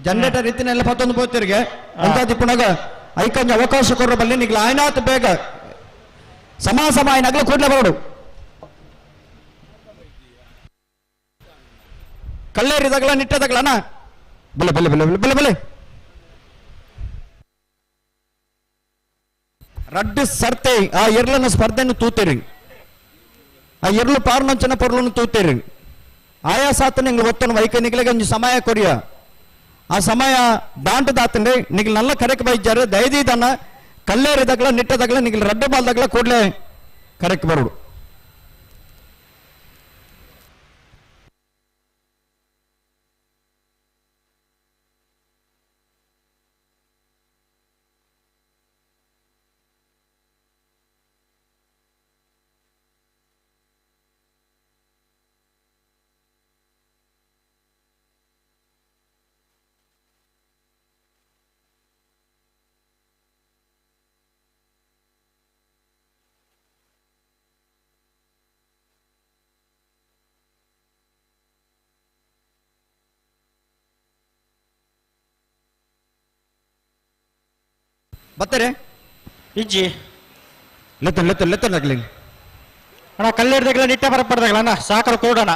ಜನರೇಟರ್ ಇತ್ತಿನೆಲ್ಲ ಪತ್ತೊಂದು ಪೋತಿರಿಗೆ ಅಂತ ದಿಪ್ಪುನಾಗ ಐಕೊಂಜ ಅವಕಾಶ ಕೊಡ್ರ ಬಲ್ಲಿ ನಿಗ್ಲ ಆಯ್ನಾತ್ ಬೇಗ ಸಮ ಸಮಯ ನಗ್ಲ ಕೂಡ್ಲೆ ಬರೋಡು ಕಲ್ಲೇರಿದಾಗಲ ನಿಟ್ಟದಾಗಲನ ಬಲೆ ಬಲೆ ಬಲೆ ಬಲೆ ಬಲೆ ಬಲೆ ರಡ್ಡು ಸರ್ತೆ ಆ ಎರ್ಲನ ಸ್ಪರ್ಧೆಯನ್ನು ತೂತೇರಿ ಆ ಎರ್ಲು ಪಾರ್ನಂಚನ ಪೊರ್ಲನ್ನು ತೂತೇರಿ. ಆಯಾಸಾತ ನಿಂಗೆ ಒತ್ತನ ವೈಕ ನಿಗ್ಲಿಗೆ ಒಂಜಿ ಸಮಯ ಕೊರಿಯ ಆ ಸಮಯ ದಾಂಟದಾತಂಡೆ ನಿಗ್ಲು ನಲ್ಲ ಕರೆಕ್ ಬೈಜಾರು ದಯದೀದನ್ನ ಕಲ್ಲೇರಿದಾಗಲ ನಿಟ್ಟದಾಗಲ ನಿಗ್ಲು ರಡ್ಡ ಬಾಲ್ದಾಗಲ ಕೂಡಲೇ ಕರೆಕ್ ಬರೋಡು. ಬತ್ತಾರೆ ಇಜ್ಜಿ ಲೆತ್ತ ಲೆತ್ತ ಲೆತ್ತನಾಗ್ಲಿ ಅಣ್ಣ ಕಲ್ಲೇರ್ದಾಗಲ ನಿಟ್ಟ ಬರಪಡ್ದಾಗಲ ಅಣ್ಣ ಸಾಕರ ಕೊಡೋಣ.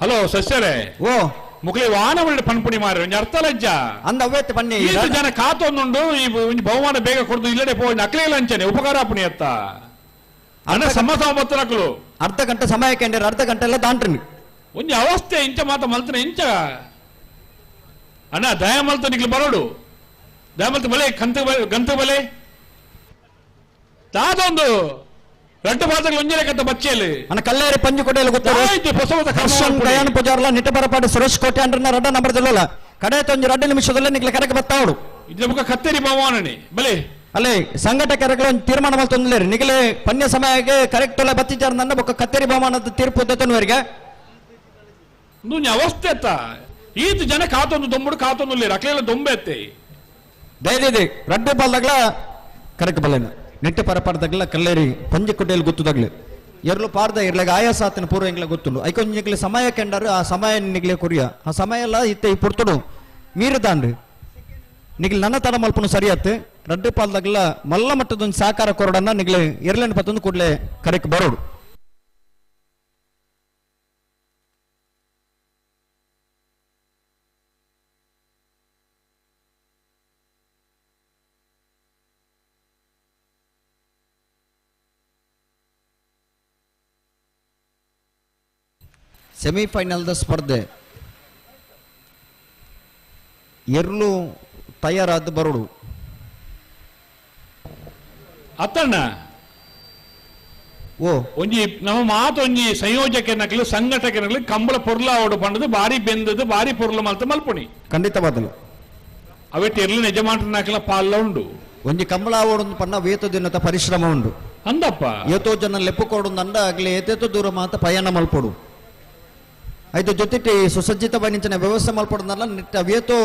ಹಲೋ ಸಸ್ಯರೇ, ಓ ಮುಕ್ಲಿ ವಾನ ಒಳ್ಳೆ ಪನ್ಪುಣಿ ಮಾರಿ ಒಂಜಿ ಅರ್ಥ ಲಜ್ಜ ಅಂದ ಅವ್ವೇತ್ ಬನ್ನಿ ಈತ ಜನ ಕಾತೊಂದುಂಡು ಈ ಒಂಜಿ ಬಹುಮಾನ ಬೇಗ ಕೊಡ್ದು ಇಲ್ಲಡೆ ಪೋ ನಕ್ಲೇ ಲಂಚನೆ ಉಪಕಾರ ಅಪ್ಪಣಿ ಅತ್ತ ಅಣ್ಣ ಸಮ ಸಮ ಬತ್ತನಕ್ಲು ಅರ್ಧ ಗಂಟೆ ಸಮಯ ಕೇಂದ್ರ ಅರ್ಧ ಗಂಟೆ ಎಲ್ಲ ದಾಂಟ್ರಿ ಒಂಜಿ ಅವಸ್ಥೆ ಇಂಚ ಮಾತ ಮಲ್ತನ ಇಂಚ ಅಣ್ಣ ದಯ ಮಲ್ತ ನಿಕ್ಲು ಬರೋಡು ದಯ ಮಲ್ತ ಬಲೆ ಕಂತ ಗಂತ ಬಲೆ ತಾದೊಂದು ರಡ್ಡು ಪಾತ್ರಗಳು ಒಂಜನೆ ಕತ್ತ ಬಚ್ಚೆಯಲ್ಲಿ ಅಣ್ಣ ಕಲ್ಲೇರಿ ಪಂಜು ಕೊಡೆಯಲ್ಲಿ ಗೊತ್ತು ಕಯಾನ್ ಪೂಜಾರ್ಲ ನಿಟ್ಟಬರಪಾಡು ಸುರೇಶ್ ಕೋಟೆ ಅಂದ್ರೆ ರಡ್ಡ ನಂಬರ್ ದಿಲ್ಲಲ್ಲ ಕಡೆ ತೊಂಜು 2 ನಿಮಿಷದಲ್ಲೇ ನಿಕ್ಲೆ ಕರೆಗೆ ಬತ್ತಾವಡು ಇದ್ರ ಮುಖ ಕತ್ತೇರಿ ಭವಾನಣಿ ಬಲೆ ಅಲ್ಲೇ ಸಂಘಟಕರುಗಳು ಒಂದು ತೀರ್ಮಾನ ಮಲ್ತೊಂದಿಲ್ಲ ನಿಗಲೆ ಪನ್ಯ ಸಮಯಕ್ಕೆ ಕರೆಕ್ಟ್ ಎಲ್ಲ ಬತ್ತಿಚಾರ ನನ್ನ ಬೊಕ್ಕ ಕತ್ತೇರಿ ಭವನದ ತೀರ್ಪು ದತ್ತನುವರಿಗೆ ಒಂಜಿ ಅವಸ್ಥೆ ಅತ್ತ ಈತ ಜನ ಕಾತೊಂದು ದೊಂಬುಡು ಕಾತೊಂದು ಅಕ್ಲೆಲ್ಲ ದೊಂಬೆ ಅತ್ತೆ ದಯದಿದೆ ರಡ್ಡು ಬಾಲ್ದಾಗ್ಲ ಕರೆಕ್ಟ್ ಬಲ್ಲೇನ ನೆಟ್ಟು ಪರಪಾಡ್ದಾಗಲ ಕಲ್ಲೇರಿ ಪಂಜಿ ಕುಡ್ಡೆಯಲ್ಲಿ ಗೊತ್ತದಾಗ್ಲಿ ಎರ್ಲು ಪಾರ್ದ ಇರ್ಲಾಗ ಆಯಾಸ ಆತನ ಪೂರ್ವ ಎಂಗ್ಲ ಗೊತ್ತುಂಡು ಐಕೊಂಜಿಗ್ಲಿ ಸಮಯ ಕೆಂಡರು ಆ ಸಮಯ ನಿಗ್ಲೆ ಕೊರಿಯ ಆ ಸಮಯ ಎಲ್ಲ ಇತ್ತೆ ಈ ಪುರ್ತುಡು ಮೀರದಾಂಡು ನಿಗ್ಲಿ ನನ್ನ ತಡ ಮಲ್ಪನು ಸರಿಯತ್ತು ರಡ್ಡು ಪಾಲ್ದಾಗಲ ಮಲ್ಲ ಮಟ್ಟದೊಂದು ಸಹಕಾರ ಕೊರಡನ್ನ ನಿಗ್ಲೆ ಎರ್ಲೆನ್ ಪತ್ತೊಂದು ಕೂಡಲೇ ಕರೆಕ್ ಬರೋಡು. ಸೆಮಿಫೈನಲ್ದ ಸ್ಪರ್ಧೆ ಎರ್ಲು ತಯಾರಾದ ಬರೋಡು ಅತ್ತಣ್ಣ ಓ ಒಂಜಿ ನಮ್ಮ ಮಾತು ಒಂಜಿ ಸಂಯೋಜಕನಕ್ಲು ಸಂಘಟಕನಕ್ಲು ಕಂಬಳ ಪೊರ್ಲ ಅವಡು ಪಂಡದು ಬಾರಿ ಬೆಂದದು ಬಾರಿ ಪೊರ್ಲ ಮಲ್ತ ಮಲ್ಪುಣಿ ಖಂಡಿತವಾದಲ್ಲ ಅವೆಟ್ ಎರ್ಲು ಯಜಮಾನನಾಕಲ ಪಾಲ್ಲ ಉಂಡು ಒಂಜಿ ಕಂಬಳ ಅವಡೊಂದು ಪನ್ನ ವೇತ ದಿನದ ಪರಿಶ್ರಮ ಉಂಡು ಅಂದಪ್ಪ ಏತೋ ಜನ ಲೆಪ್ಪು ಅಂಡ ಆಗ್ಲಿ ಏತೇತೋ ದೂರ ಮಾತ ಪಯಣ ಮಲ್ಪೊಡು ಐದು ಜೊತೆಟಿ ಸುಸಜ್ಜಿತ ಬಣಿಂಚಿನ ವ್ಯವಸ್ಥೆ ಮಲ್ಪೊಡುನಲ್ಲ ನಿಟ್ಟ ವೇತೋ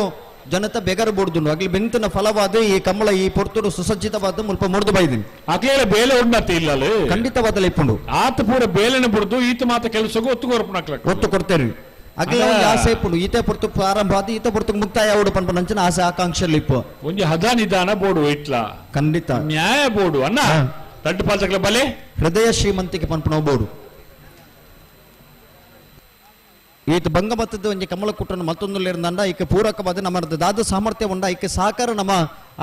ಜನತ ಬೆಗರು ಬೋಡ್ದುಂಡು ಅಗ್ಲಿ ಬೆಂತನ ಫಲವಾದ ಈ ಕಂಬಳ ಈ ಪೊರ್ತುಡು ಸುಸಜ್ಜಿತವಾದ ಮುಲ್ಪ ಮುರಿದು ಬೈದಿನಿ ಅಕ್ಲೇಲ ಬೇಲೆ ಉಂಡತ್ತೆ ಇಲ್ಲ ಖಂಡಿತವಾದಲ್ಲ ಇಪ್ಪುಂಡು ಆತ ಪೂರ ಬೇಲೆನ ಬುಡ್ದು ಈತ ಮಾತ ಕೆಲಸಕ್ಕೂ ಒತ್ತು ಕೊರ್ಪುನಕ್ಲ ಒತ್ತು ಕೊಡ್ತೇನೆ ಅಗ್ಲ ಒಂದು ಆಸೆ ಇಪ್ಪುಂಡು ಈತ ಪೊರ್ತು ಪ್ರಾರಂಭ ಆದ ಈತ ಪೊರ್ತು ಮುಕ್ತಾಯ ಆವಡು ಪನ್ಪನಂಚಿನ ಆಸೆ ಆಕಾಂಕ್ಷೆಯಲ್ಲಿ ಇಪ್ಪು ಒಂಜಿ ಹದ ನಿಧಾನ ಬೋಡು ಇಟ್ಲ ಖಂಡಿತ ನ್ಯಾಯ ಬೋಡು ಅಣ್ಣ ತಡ್ಡು ಪಾಚಕ್ಲ ಬಲೆ ಹೃದಯ ಶ್ರೀಮಂತಿಕೆ ಪನ್ಪುನ ಬೋಡು ಈತ ಭಂಗಮತ್ತದ ಒಂಜಿ ಕಮಲ ಕುಟ್ಟನ ಮತ್ತೊಂದು ಈಕೆ ಪೂರಕವಾದ ನಮ್ಮ ದಾದ ಸಾಮರ್ಥ್ಯ ಉಂಡ ಈಕೆ ಸಹಕಾರ ನಮ್ಮ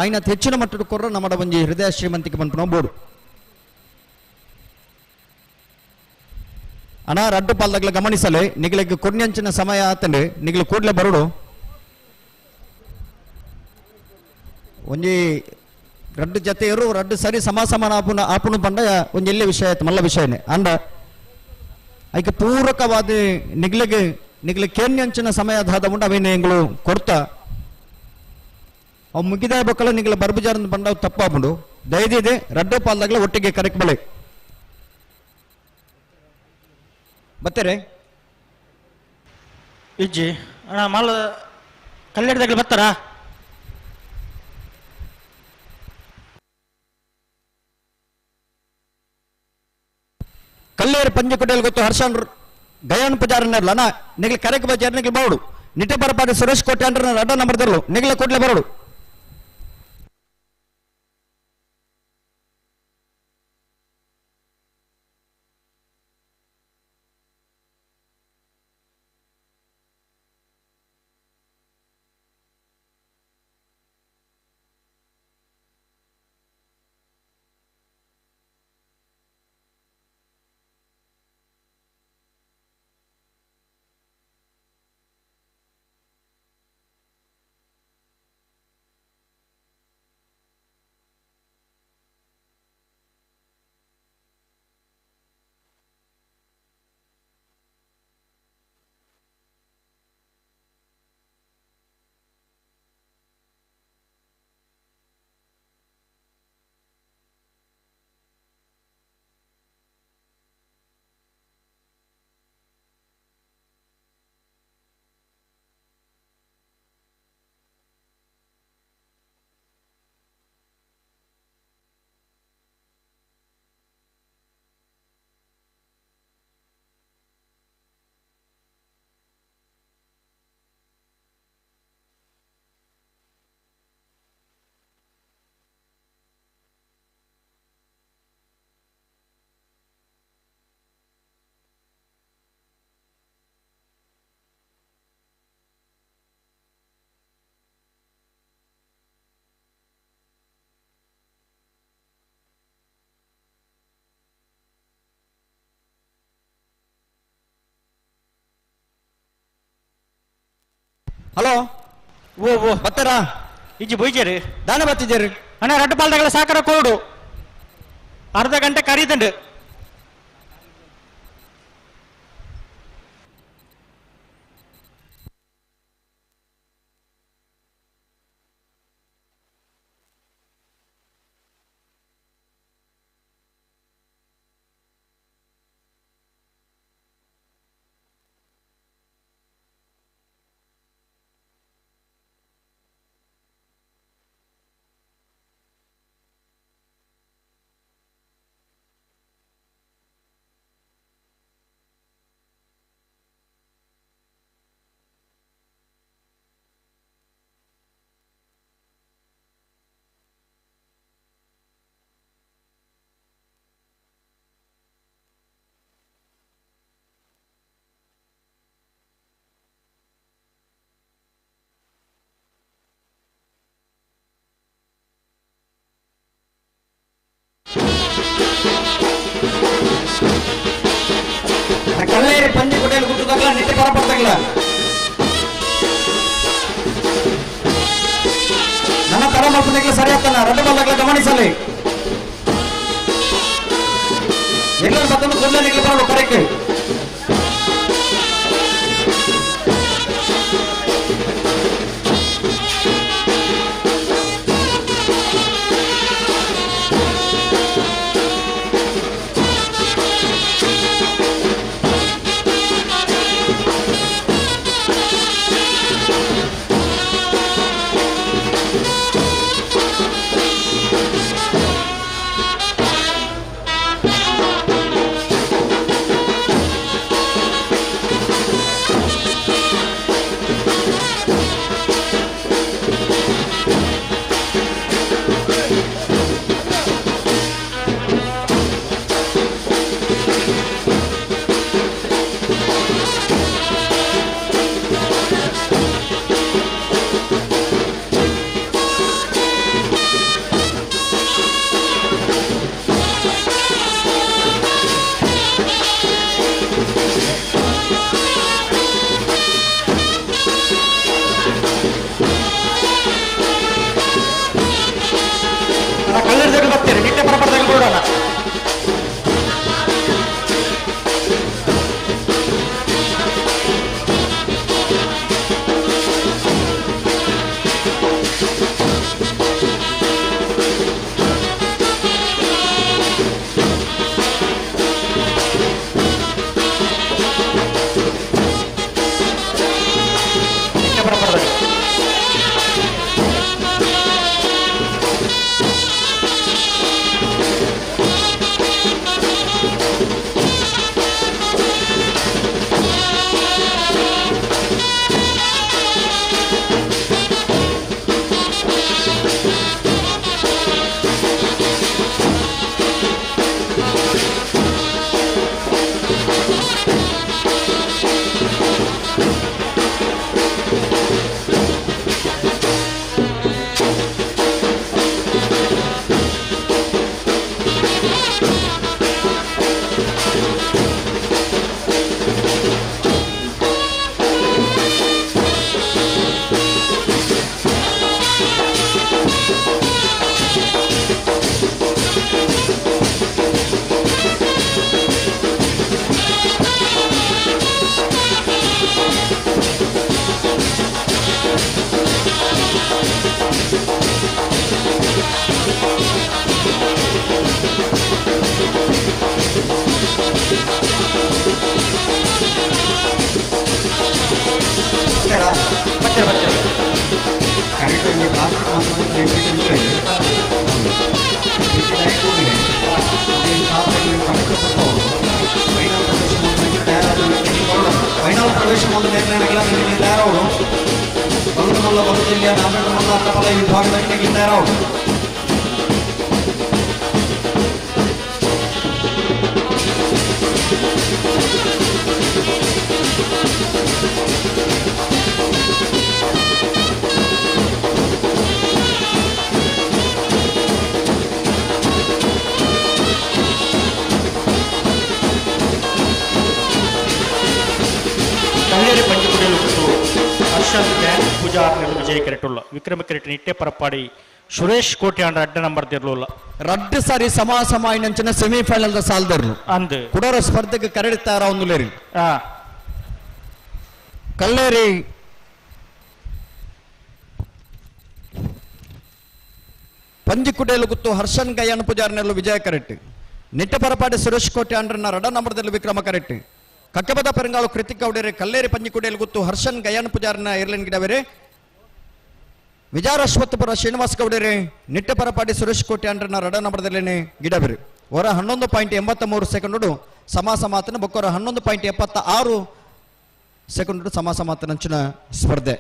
ಆಯ್ನ ಹೆಚ್ಚಿನ ಮಟ್ಟದ ಕೊರ್ರ ನಮ್ಮ ಒಂಜಿ ಹೃದಯ ಶ್ರೀಮಂತಿಕೆ ಪನ್ಪುನ ಬೋಡು ಅಣ್ಣ ರಡ್ಡು ಪಾಲ್ದಾಗ್ಲ ಗಮನಿಸಲೆ ನಿಗಲಿಗೆ ಕೊಡ್ನಂಚಿನ ಸಮಯ ಆತಂಡೆ ನಿಗಲು ಕೂಡ್ಲೆ ಬರೋಡು ಒಂಜಿ ರಡ್ಡು ಜತೆಯರು ರಡ್ಡು ಸರಿ ಸಮ ಸಮಾನ ಆಪುನ ಆಪುನ ಪಂಡ ಒಂಜಿ ಎಲ್ಲಿ ವಿಷಯ ಆಯ್ತು ಮಲ್ಲ ವಿಷಯನೇ ಅಂಡ ಐಕೆ ಪೂರಕವಾದ ನಿಗ್ಲಿಗೆ ನಿಗ್ಲಿ ಕೇನ್ಯಂಚಿನ ಸಮಯ ದಾದ ಉಂಡು ಅವೇನು ಎಂಗಳು ಕೊಡ್ತಾ ಅವು ಮುಗಿದ ಬಕ್ಕಲ ನಿಗ್ಲ ಬರ್ಬುಜಾರ ಬಂಡ ತಪ್ಪಾಪುಂಡು ದಯದಿದೆ ರಡ್ಡು ಪಾಲ್ದಾಗ್ಲ ಒಟ್ಟಿಗೆ ಕರೆಕ್ಟ್ ಬಳೆ. ಬತ್ತೇರೆ ಇಜ್ಜಿ ಅಣ್ಣ ಮಾಲ್ ಕಲ್ಯಾಣದಾಗಲಿ ಬರ್ತಾರಾ? ಕಲ್ಲೇರು ಪಂಜಿಕುಟೇಲ್ ಗೊತ್ತು ಹರ್ಷನ್ ಗಯಾನ್ ಪೂಜಾರನ್ನಲ್ಲ ನಾ ನಿಗಲ್ ಕರೆಕ್ ಬಜಾರ್ ನಿಗಲ್ ಬರೋಡು ನಿಟ್ಟೆ ಬರಪಾದ ಸುರೇಶ್ ಕೋಟೆ ಅಂದ್ರೆ ಅಡ್ಡ ನಂಬರ್ ತರಲು ನಿಗಲ ಕೂಡ್ಲೆ ಬರೋಡು. ಹಲೋ ಓ ಓ ಬತ್ತಾರಾ? ಇಜ್ಜಿ ಬೊಯ್ಜೇರಿ ದಾನ ಬತ್ತಿದ್ದೀರಿ ಅಣ್ಣ ರಡ್ಡು ಪಾಲ್ದಾಗಲ ಸಾಕರ ಕೋಡು ಅರ್ಧ ಗಂಟೆ ಕರೀತಂಡು. ಕಲ್ಲೇರಿ ಪಂಜಿ ಕುಟೇಲ್ ಗುಟ್ಟದಾಗಲ ನಿಟ್ಟೆ ಬರಪಡ್ತಾಗಲ ನನ್ನ ತರ ಮಲ್ಪನಾಗಲ ಸರಿ ಆಗ್ತಾನ ರಡ್ಡು ಬಂದಾಗಲ ಗಮನಿಸಲಿ ಎಲ್ಲರೂ ಮತ್ತೊಂದು ಕೂಡಲೇ ನಿಗಲಿ ಬರಲು ಕರೆಕ್ಟ್. Final ಪ್ರವೇಶ ತಯಾರವರು ಬಲುಮಲ್ಲ ಬಲು ಜಿಲ್ಲೆಯ ನಾಮಕಮಲ್ಲ ತಬಲ ವಿಭಾಗದಲ್ಲಿ ತಯಾರವರು. ಕಲ್ಲೇರಿ ಪಂಚಕುಡಿಯಲು ಮತ್ತು ಹರ್ಷನ್ ಗ್ಯಾಂಗ್ ಪೂಜಾ ವಿಜಯ ಕೆರೆಟುಲ್ಲ ವಿಕ್ರಮ ಕೆರೆಟ್ ನಿಟ್ಟೆ ಪರಪಾಡಿ ಸುರೇಶ್ ಕೋಟ್ಯಾಂಡ ಅಡ್ಡ ನಂಬರ್ ದಿರ್ಲುಲ್ಲ. ರಡ್ಡು ಸಾರಿ ಸಮ ಸಮ ಇನ್ನಂಚಿನ ಸೆಮಿಫೈನಲ್ the ಸಾಲ್ದರ್ಲು ಅಂದು ಕುಡೋರ ಸ್ಪರ್ಧೆಗೆ ಕರಡಿತಾರ ಒಂದು ಲೇರಿ ಕಲ್ಲೇರಿ ಪಂಜಿಕುಟೇಲು ಗುತ್ತು ಹರ್ಷನ್ ಗಯ್ಯನ್ ಪೂಜಾರ್ನೆಲ್ಲು ವಿಜಯ ಕರೆಕ್ಟ್ ನಿಟ್ಟೆ ಪರಪಾಡಿ ಸುರೇಶ್ ಕೋಟ್ಯಾಂಡ್ರನ್ನ ರಡ ನಂಬರ್ದಲ್ಲಿ ವಿಕ್ರಮ ಕರೆಕ್ಟ್ ಕಕ್ಕಬದ ಪೆರಂಗಾಳು ಕೃತಿಕ್ ಗೌಡರೆ ಕಲ್ಲೇರಿ ಪಂಜಿಕುಟೇಲು ಗುತ್ತು ಹರ್ಷನ್ ಗಯ್ಯನ್ ಪೂಜಾರ್ನ ಏರ್ಲೈನ್ ಗಿಡವೆರೆ ವಿಜಾರಶ್ವತ್ಪುರ ಶ್ರೀನಿವಾಸ ಗೌಡರೆ ನಿಟ್ಟೆ ಪರಪಾಡಿ ಸುರೇಶ್ ಕೋಟ್ಯಾಂಡ್ರನ್ನ ರಡ ನಂಬರ್ದಲ್ಲೇನೆ ಗಿಡವೆರೆ ಹೊರ 11.83 ಸೆಕೆಂಡು ಸಮ ಸಮಾತನ ಬೊಕ್ಕೊರ 11.76 ಸೆಕೆಂಡು ಸಮ ಸಮಾತನಂಚಿನ ಸ್ಪರ್ಧೆ.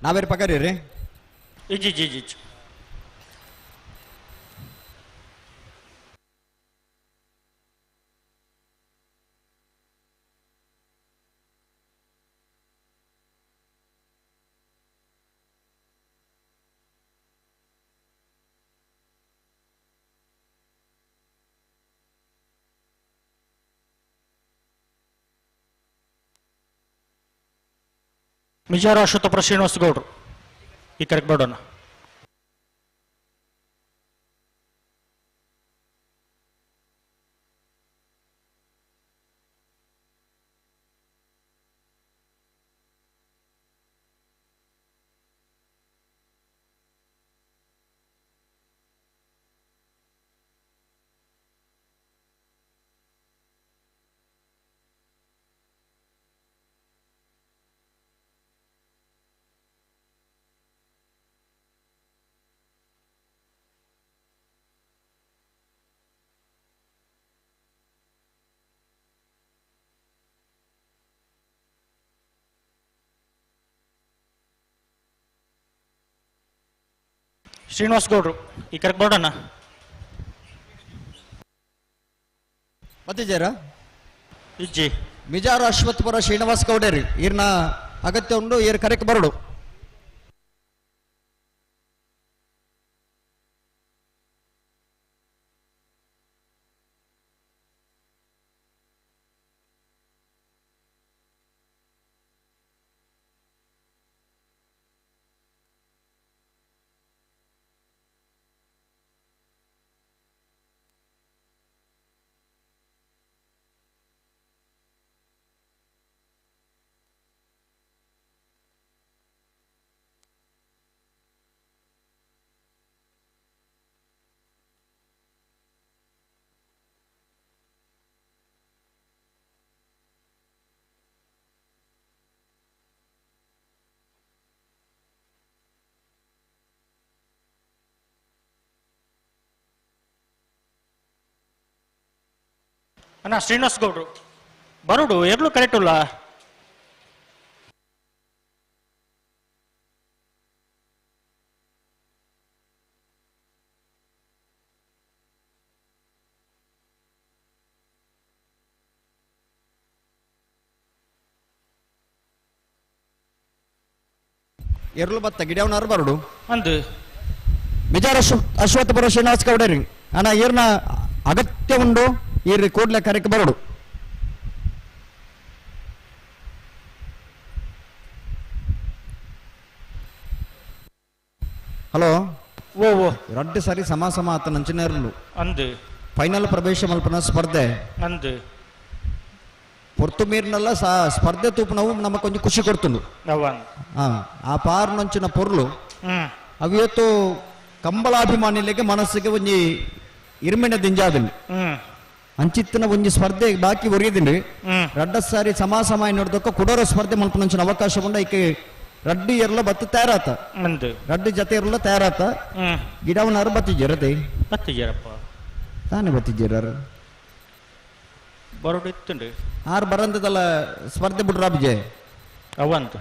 ನಾವೇರು ಪಗಾರಿ ರೀ G G G Mijar Ashwathapura Srinivasa ಗೌಡ್ರು ಈ ಕರೆಕ್ಟ್ ಬೇಡೋಣ. ಶ್ರೀನಿವಾಸ್ ಗೌಡ್ರು ಈ ಕರೆಕ್ಟ್ ಬೋರ್ಡಣ್ಣ. ಮತ್ತೆ ಜರ ಇಜ್ಜಿ ಮಿಜಾರ ಅಶ್ವತ್ಥಪುರ ಶ್ರೀನಿವಾಸ್ ಗೌಡರಿ ಈರ್ನ ಅಗತ್ಯ ಉಂಡು ಈರ್ ಕರೆಕ್ ಬರಡು. ಅಣ್ಣ ಶ್ರೀನಿವಾಸ್ ಗೌಡ್ರು ಬರೋಡು ಎರಡೂ ಕರೆಕ್ಟ್ ಉಲ್ಲ. ಎರಲು ಬತ್ತ ಗಿಡವನಾರು ಬರಡು ಅಂದು ಮಿಜಾರ ಅಶ್ವತ್ಥಪುರ ಶ್ರೀನಿವಾಸ್ ಗೌಡರಿ ಅಣ್ಣ ಈರ್ನ ಅಗತ್ಯ ಉಂಡು ಈರ್ ಕೂಡ್ಲೆ ಕರೆಕ್ ಬರಡು. ಹಲೋ ಓ ಓ ರಡ್ಡು ಸಾರಿ ಸಮ ಸಮ ಆತ ನಂಚಿನರ್ಲು ಅಂದು ಫೈನಲ್ ಪ್ರವೇಶ ಮಲ್ಪನ ಸ್ಪರ್ಧೆ ಅಂದು ಪೊರ್ತು ಮೀರ್ನಲ್ಲ ಸ್ಪರ್ಧೆ ತೂಪು ನಾವು ನಮಕ್ ಒಂಜಿ ಖುಷಿ ಕೊಡ್ತುಂಡು ಅವನ್ ಆ ಪಾರ್ನಂಚಿನ ಪೊರ್ಲು ಅವಿಯತ್ತು ಕಂಬಳಾಭಿಮಾನಿಲೆಗೆ ಮನಸ್ಸಿಗೆ ಒಂಜಿ ಇರ್ಮೆಣ ದಿಂಜಾದಿಲ್ಲ ಅಂಚಿತ್ತಿನ ಒಂಜಿ ಸ್ಪರ್ಧೆ ಬಾಕಿ ಒರಿಯದಿಂಡು ರಡ್ಡ ಸಾರಿ ಸಮ ಸಮ ನೋಡ್ದಕ್ಕ ಕುಡೋರ ಸ್ಪರ್ಧೆ ಮಲ್ಪನಂಚಿನ ಅವಕಾಶ ಉಂಡ ಐಕೆ ರಡ್ಡು ಎರ್ಲ ಬತ್ತು ತಯಾರಾತ ರಡ್ಡು ಜತೆ ಎರ್ಲ ತಯಾರಾತ ಗಿಡವನಾರು ಬತ್ತಿಜ್ಜರತೆ ಬತ್ತಿಜ್ಜರಪ್ಪ ತಾನೇ ಬತ್ತಿಜ್ಜರಾರು ಬರೋಡು ಇತ್ತುಂಡು ಆರು ಬರಂತದಲ್ಲ ಸ್ಪರ್ಧೆ ಬಿಡ್ರಾ ವಿಜಯ್ ಅವಂತು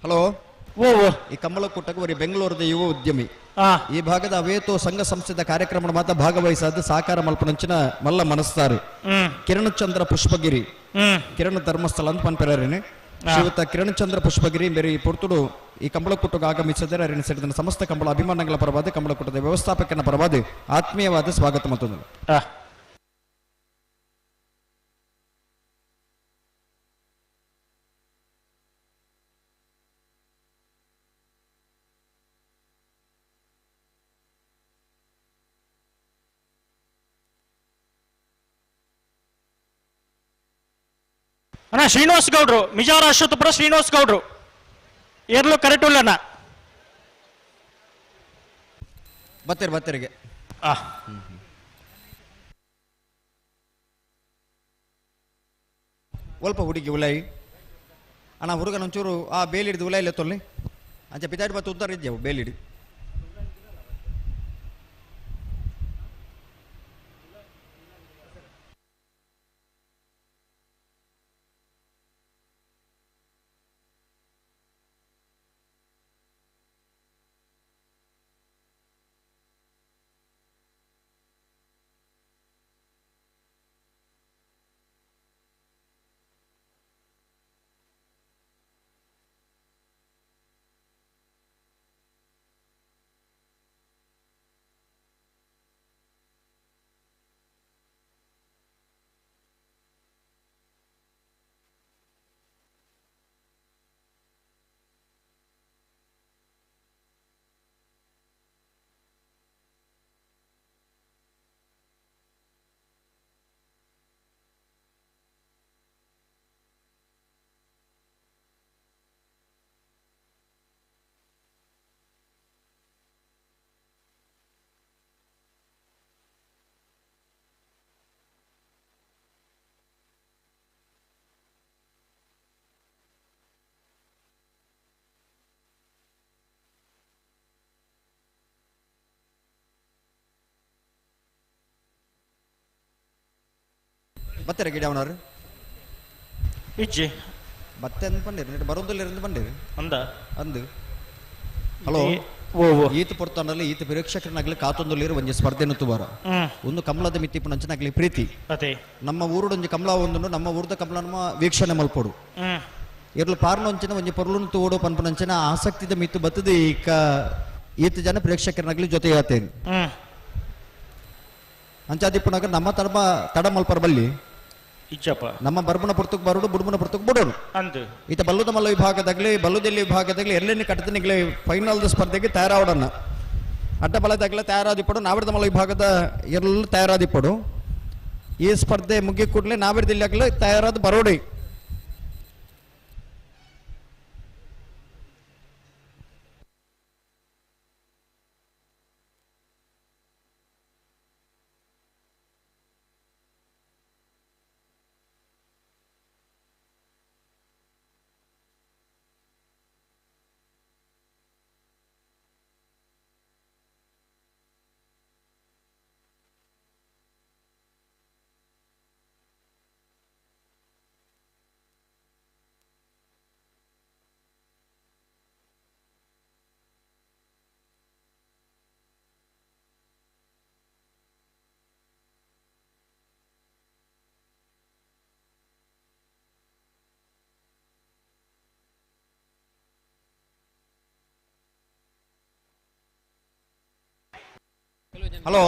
ಹಲೋ ಈ ಕಮಲಕೂಟಕ್ಕೆ ಬರೀ ಬೆಂಗಳೂರದ ಯುವ ಉದ್ಯಮಿ ಈ ಭಾಗದ ಅವೇತೋ ಸಂಘ ಸಂಸ್ಥೆದ ಕಾರ್ಯಕ್ರಮ ಮಾತ್ರ ಭಾಗವಹಿಸಾದ ಸಾಕಾರ ಮಲ್ಪನಂಚಿನ ಮಲ್ಲ ಮನಸ್ಸಾರು ಕಿರಣ್ ಚಂದ್ರ ಪುಷ್ಪಗಿರಿ ಕಿರಣ್ ಧರ್ಮಸ್ಥಳ ಅಂತ ಪನ್ಪೆರೇನೆ ಶ್ರೀಯುತ ಕಿರಣ್ ಚಂದ್ರ ಪುಷ್ಪಗಿರಿ ಮೇರಿ ಪೊರ್ತುಡು ಈ ಕಂಬಳಕೂಟಕ್ಕೆ ಆಗಮಿಸಿದರೆ ಅರಿನ ಸೇರಿದ ಸಮಸ್ತ ಕಂಬಳ ಅಭಿಮಾನಗಳ ಪರವಾದ ಕಂಬಳಕೂಟದ ವ್ಯವಸ್ಥಾಪಕನ ಪರವಾದ ಆತ್ಮೀಯವಾದ ಸ್ವಾಗತ ಮತ್ತು ಅಣ್ಣ ಶ್ರೀನಿವಾಸ್ ಗೌಡ್ರು ಮಿಜಾರ ಅಶ್ವತ್ಥಪುರ ಶ್ರೀನಿವಾಸ್ ಗೌಡ್ರು ಏರ್ಲು ಕರೆಕ್ಟ್ ಇಲ್ಲ ಬತ್ತೀರಿ ಬತ್ತೀರಿಗೆ ಒಲ್ಪ ಹುಡುಗಿ ಉಲಾಯಿ ಅಣ್ಣ ಹುಡುಗನ ಒಂಚೂರು ಆ ಬೇಲಿಡಿದು ಉಲಾಯಿಲ್ಲ ತೊಲ್ಲಿ ಅಂಚೆ ಪಿತಾಡಿ ಬತ್ತು ಉದ್ದಾರ ಇದ್ದೆವು ಬೇಲಿಡಿ ಬತ್ತಾರೆ ಗಿಡ ಅವನವರು ಇಜ್ಜಿ ಬತ್ತೆ ಅಂದ್ ಪಂಡಿರು ಬರೋದಿಲ್ಲ ಇರಂದು ಪಂಡಿರು ಅಂದ ಅಂದು ಹಲೋ ಈತ ಪೊರ್ತನಲ್ಲಿ ಈತ ಪ್ರೇಕ್ಷಕರನಾಗ್ಲಿ ಕಾತೊಂದುಲ್ಲಿರು ಒಂಜಿ ಸ್ಪರ್ಧೆನು ತುಬಾರ ಒಂದು ಕಮಲದ ಮಿತ್ತಿಪ್ಪು ನಂಚನಾಗ್ಲಿ ಪ್ರೀತಿ ನಮ್ಮ ಊರುಡೊಂಜಿ ಕಮಲ ಒಂದುಂಡು ನಮ್ಮ ಊರ್ದ ಕಮಲ ನಮ್ಮ ವೀಕ್ಷಣೆ ಮಲ್ಪೊಡು ಇರ್ಲು ಪಾರ್ನೊಂಚಿನ ಒಂಜಿ ಪೊರ್ಲುನು ತೂಡು ಪನ್ಪುನಂಚಿನ ಆಸಕ್ತಿದ ಮಿತ್ತು ಬತ್ತದ ಈಕ ಈತ ಜನ ಪ್ರೇಕ್ಷಕರನಾಗ್ಲಿ ಜೊತೆಯಾತೇನೆ ಅಂಚಾದಿಪ್ಪುನಾಗ ನಮ್ಮ ತಡಮ ತಡ ಮಲ್ಪರ ಬಲ್ಲಿ ಇಜ್ಜಪ್ಪ ನಮ್ಮ ಬರ್ಬುನ ಪುರ್ತಕ್ ಬರೋಡು ಬುಡ್ಬುನ ಪುರ್ತಕ್ ಬುಡೋಡು ಅಂದು ಈತ ಬಲ್ಲುದ ಮಲ್ಲ ವಿಭಾಗದಾಗಲಿ ಬಲ್ಲುದೆಲ್ಲಿ ವಿಭಾಗದಾಗಲಿ ಎಲ್ಲೆన్ని ಕಟ್ಟತನಿಗ್ಲಿ ಫೈನಲ್ ಸ್ಪರ್ಧೆಗೆ ತಯಾರಾವಡನ್ನ ಅಡ್ಡ ಬಲದಾಗಲೇ ತಯಾರಾದಿಪ್ಪಡು ನಾವಿರದ ಮಲ್ಲ ವಿಭಾಗದ ಎಲ್ಲ ತಯಾರಾದಿಪ್ಪಡು ಈ ಸ್ಪರ್ಧೆ ಮುಗಿ ಕೂಡಲೇ ನಾವಿರದಿಲ್ಲಾಗಲೇ ತಯಾರಾದ ಬರೋಡಿ. ಹಲೋ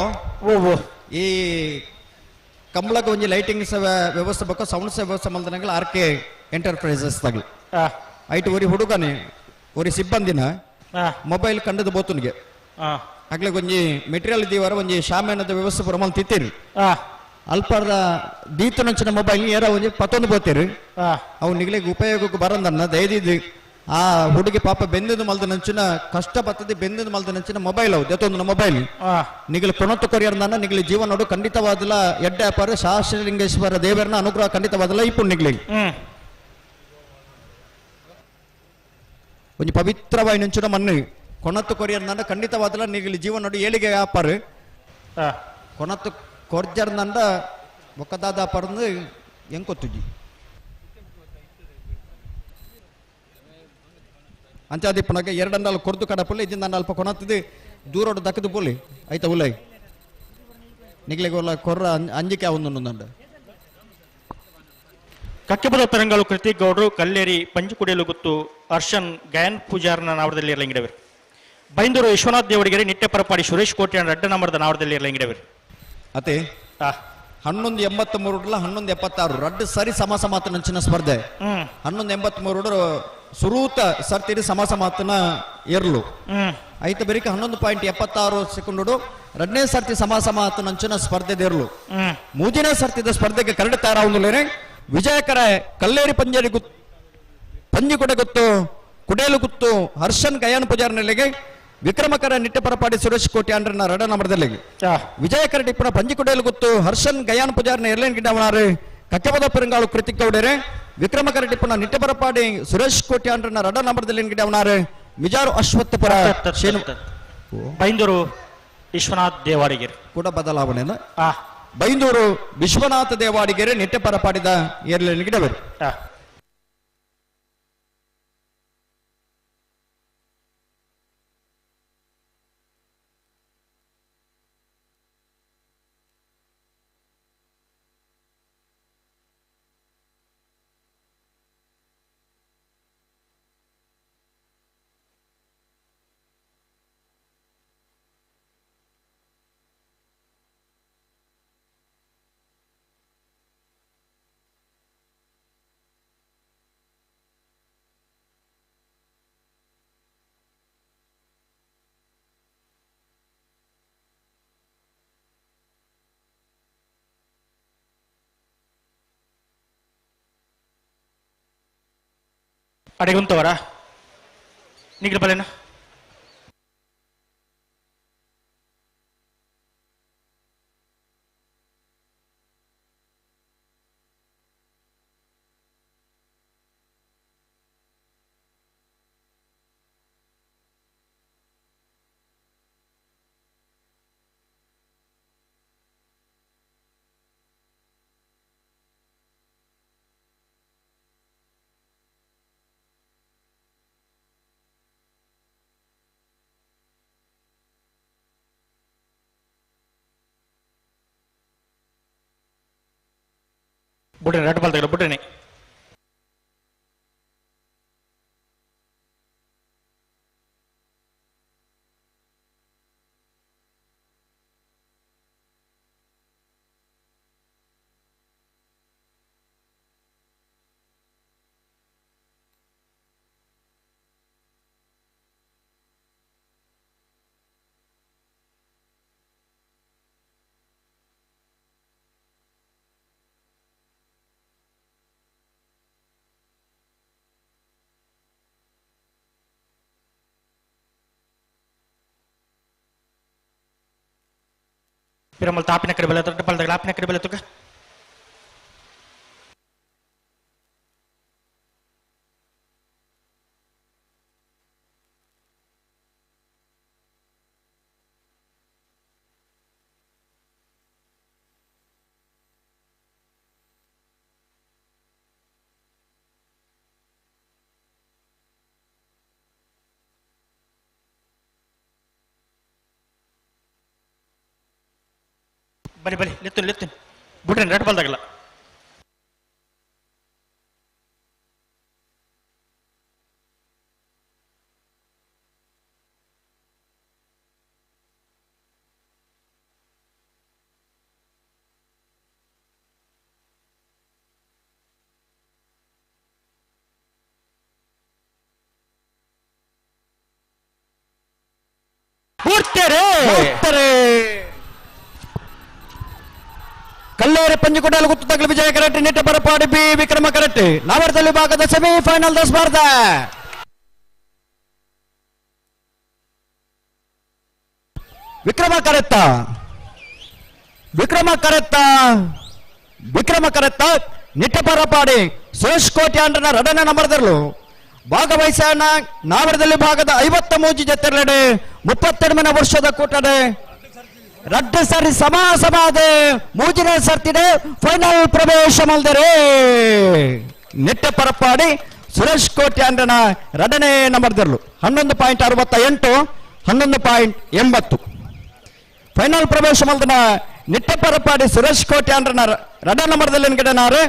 ಈ ಕಂಬಳಕ್ಕೆ ಒಂಜಿ ಲೈಟಿಂಗ್ ವ್ಯವಸ್ಥೆ ಬೊಕ್ಕ ಸೌಂಡ್ ವ್ಯವಸ್ಥೆ ಮಲ್ದನಗಲ ಆರ್ ಕೆ ಎಂಟರ್ಪ್ರೈಸಸ್ ತಗಲು ಐಟ್ ಒರಿ ಹುಡುಗನೆ ಒರಿ ಸಿಬ್ಬಂದಿನ ಮೊಬೈಲ್ ಕಂಡದ ಬೋತುನಿಗೆ ಅಗ್ಲೆ ಒಂಜಿ ಮೆಟೀರಿಯಲ್ ದೀವರ ಒಂಜಿ ಶಾಮಿಯಾನದ ವ್ಯವಸ್ಥೆ ಪೂರ ಮಲ್ತ್ ತಿತ್ತೀರಿ ಅಲ್ಪದ ದೀತನಂಚಿನ ಮೊಬೈಲ್ ಏರ ಒಂಜಿ ಪತ್ತೊಂದು ಬೋತೀರಿ ಅವು ನಿಗ್ಲಿಗೆ ಉಪಯೋಗಕ್ಕೆ ಬರಂದನ್ನ ದಯದಿದ್ದು ಆ ಹುಡುಗಿ ಪಾಪ ಬೆಂದದ ಮಲ್ದ ನಂಚಿನ ಕಷ್ಟ ಬರ್ತದೆ ಬೆಂದದ ಮಲ್ದ ನಂಚಿನ ಮೊಬೈಲ್ ಅವು ದೆತ್ತೊಂದು ಮೊಬೈಲ್ ನಿಗಲು ಕೊನತ್ತು ಕೊರಿಯರ್ನ ನಿಗಲಿ ಜೀವನೋಡು ಖಂಡಿತವಾದಲ ಎಡ್ಡೆ ಅಪಾರ ಶಾಸ್ತ್ರಲಿಂಗೇಶ್ವರ ದೇವರನ್ನ ಅನುಗ್ರಹ ಖಂಡಿತವಾದಲ ಇಪ್ಪು ನಿಗ್ಲಿ ಒಂಜಿ ಪವಿತ್ರವಾಯಿ ನಂಚಿನ ಮಣ್ಣು ಕೊನತ್ತು ಕೊರಿಯರ್ನ ಖಂಡಿತವಾದಲ ನಿಗಲಿ ಜೀವನೋಡು ಏಳಿಗೆ ಅಪಾರು ಕೊನತ್ತು ಕೊರ್ಜರ್ನಂಡ ಬೊಕ್ಕದಾದ ಪರ್ದು ಎಂಕೊತ್ತುಜಿ ಅಂಚಾದಿಪ್ಪನಾಗ ಎರಡಂಡಾಲ್ ಕೊರ್ದು ಕಡಪುಲ್ಲೆ ಇಜ್ಜಿಂದ ಅಲ್ಪ ಕೊನತ್ತದು ದೂರೋಡು ದಕ್ಕದು ಪೋಲಿ ಆಯ್ತಾ ಉಲೈ ನಿಗ್ಲಿಗೆ ಒಲ್ಲ ಕೊರ್ರ ಅಂಜಿಕೆ ಅವನು ಕಕ್ಕೆಬದ ತರಂಗಳು ಕೃತಿಕ್ ಗೌಡರು ಕಲ್ಲೇರಿ ಪಂಜುಕುಡಿಯಲು ಗುತ್ತು ಹರ್ಷನ್ ಗಯನ್ ಪೂಜಾರ್ನ ನಾವರದಲ್ಲಿ ಇರಲಿಂಗಿಡವರು. ಬೈಂದೂರು ವಿಶ್ವನಾಥ್ ದೇವಡಿಗೆರೆ ನಿಟ್ಟೆ ಪರಪಾಡಿ ಸುರೇಶ್ ಕೋಟ್ಯಾನ್ ರಡ್ಡ ನಂಬರ್ದ ನಾವರದಲ್ಲಿ ಇರಲಿಂಗಿಡವರು. ಅತೆ 1183 1176 ರಡ್ಡು ಸರಿ ಸಮ ಸಮಾತನಂಚಿನ ಸ್ಪರ್ಧೆ. 1183 ಸುರೂತ ಸರ್ತಿರಿ ಸಮ ಸಮಾತನ ಎರ್ಲು ಐತ ಬೆರಿಕೆ 11.76 ಸೆಕೆಂಡು ರಡ್ನೇ ಸರ್ತಿ ಸಮ ಸಮಾತನಂಚಿನ ಸ್ಪರ್ಧೆ ದೇರ್ಲು. ಮೂಜಿನ ಸರ್ತಿದ ಸ್ಪರ್ಧೆಗೆ ಕರಡು ತಯಾರಾವುಂದುಲೇನೆ ವಿಜಯಕರ ಕಲ್ಲೇರಿ ಪಂಜರಿ ಪಂಜಿಕೊಡೆ ಗೊತ್ತು ಕುಡೇಲು ಗುತ್ತು ಹರ್ಷನ್ ಗಯಾನ್ ಪೂಜಾರ್ನಲ್ಲಿಗೆ ವಿಕ್ರಮಕರ ನಿಟ್ಟೆ ಪರಪಾಡಿ ಸುರೇಶ್ ಕೋಟಿ ಅಂಡ್ರನ ರಡ ನಂಬರ್ದಲ್ಲಿ ವಿಜಯಕರ ಟಿಪ್ಪಣ ಪಂಜಿಕುಡೇಲು ಗುತ್ತು ಹರ್ಷನ್ ಗಯಾನ್ ಪೂಜಾರ್ನ ಎರ್ಲೇನ್ ಗಿಡ್ಡವನಾರು ಕಕ್ಕಬದ ಪೆರಂಗಾಳು ಕೃತಿಕ್ ಗೌಡರೆ ವಿಕ್ರಮಕರ ಟಿಪ್ಪಣ ನಿಟ್ಟೆ ಪರಪಾಡಿ ಸುರೇಶ್ ಕೋಟಿ ಅಂಡ್ರನ ರಡ ನಂಬರ್ದಲ್ಲಿ ಗಿಡ್ಡವನಾರು ಮಿಜಾರು ಅಶ್ವತ್ಥಪುರ ಬೈಂದೂರು ವಿಶ್ವನಾಥ್ ದೇವಾಡಿಗೆರೆ ಕೂಡ ಬದಲಾವಣೆ ಬೈಂದೂರು ವಿಶ್ವನಾಥ ದೇವಾಡಿಗೆರೆ ನಿಟ್ಟೆ ಪರಪಾಡಿದ ಏರ್ಲೇನ್ ಗಿಡವರು. ಅಡೆಗುಂತವರ ನಿಗ್ಲ ಬಲೇನ ಬುಡ್ರಿ ರೆಡ್ ಬಾಲ್ ತಗಲ ಬುಡ್ರಿನಿ. ಪಿರಮಲ್ ತಾಪಿನ ಕಡೆ ಬೆಲೆ ದೊಡ್ಡ ಬಲ್ದಾಗ ಆಪಿನ ಕಡೆ ಬೆಲೆ ತುಕ ಬಲಿ ಬಲಿ ಲೆತ್ತುನ್ ಲೆತ್ತುನ್ ಬುಡ್ರಿ ರೆಡ್ ಬಾಲ್ದಾಗಲ್ಲ. ಪೂರ್ತೆರೆ ಪೂರ್ತೆರೆ ಕಲ್ಲೇರಿ ಪಂಜಿಕೊಡಲು ಗುತ್ತು ತಗಲು ವಿಜಯ ಕರೆಕ್ಟ್ ನಿಟ್ಟ ಬರಪಾಡಿ ಬಿ ವಿಕ್ರಮ ಕರೆಕ್ಟ್ ನಾವರದಲ್ಲಿ ಭಾಗದ ಸೆಮಿಫೈನಲ್ the ಸ್ಪರ್ಧೆ. ವಿಕ್ರಮ ಕರೆತ್ತ ವಿಕ್ರಮ ಕರೆತ್ತ ವಿಕ್ರಮ ಕರೆತ್ತ ನಿಟ್ಟ ಪರಪಾಡಿ ಸುರೇಶ್ ಕೋಟಿ ಅಂಡ್ರನ ರಡನ ನಂಬರ್ದರ್ಲು ಭಾಗವಹಿಸೋಣ. ನಾವರದಲ್ಲಿ ಭಾಗದ 53 ಜೊತೆರಡೆ 32 ವರ್ಷದ ಕೂಟಡೆ ರಡ್ಡು ಸರಿ ಸಮ ಸಮಾದೆ ಮೂಜಿನ ಸರ್ತಿಡೆ ಫೈನಲ್ ಪ್ರವೇಶ ಮಲ್ದರೆ ನಿಟ್ಟ ಪರಪಾಡಿ ಸುರೇಶ್ ಕೋಟಿ ಅಂಡ್ರನ ರಡನೆ ನಂಬರ್ದರ್ಲು 11.68 11.80 ಫೈನಲ್ ಪ್ರವೇಶ ಮಲ್ದನ ನಿಟ್ಟ ಪರಪಾಡಿ ಸುರೇಶ್ ಕೋಟಿ ಅಂಡ್ರನ ರಡ ನಂಬರ್ದಲ್ಲಿ ಎನ್ಗಡೆನಾರು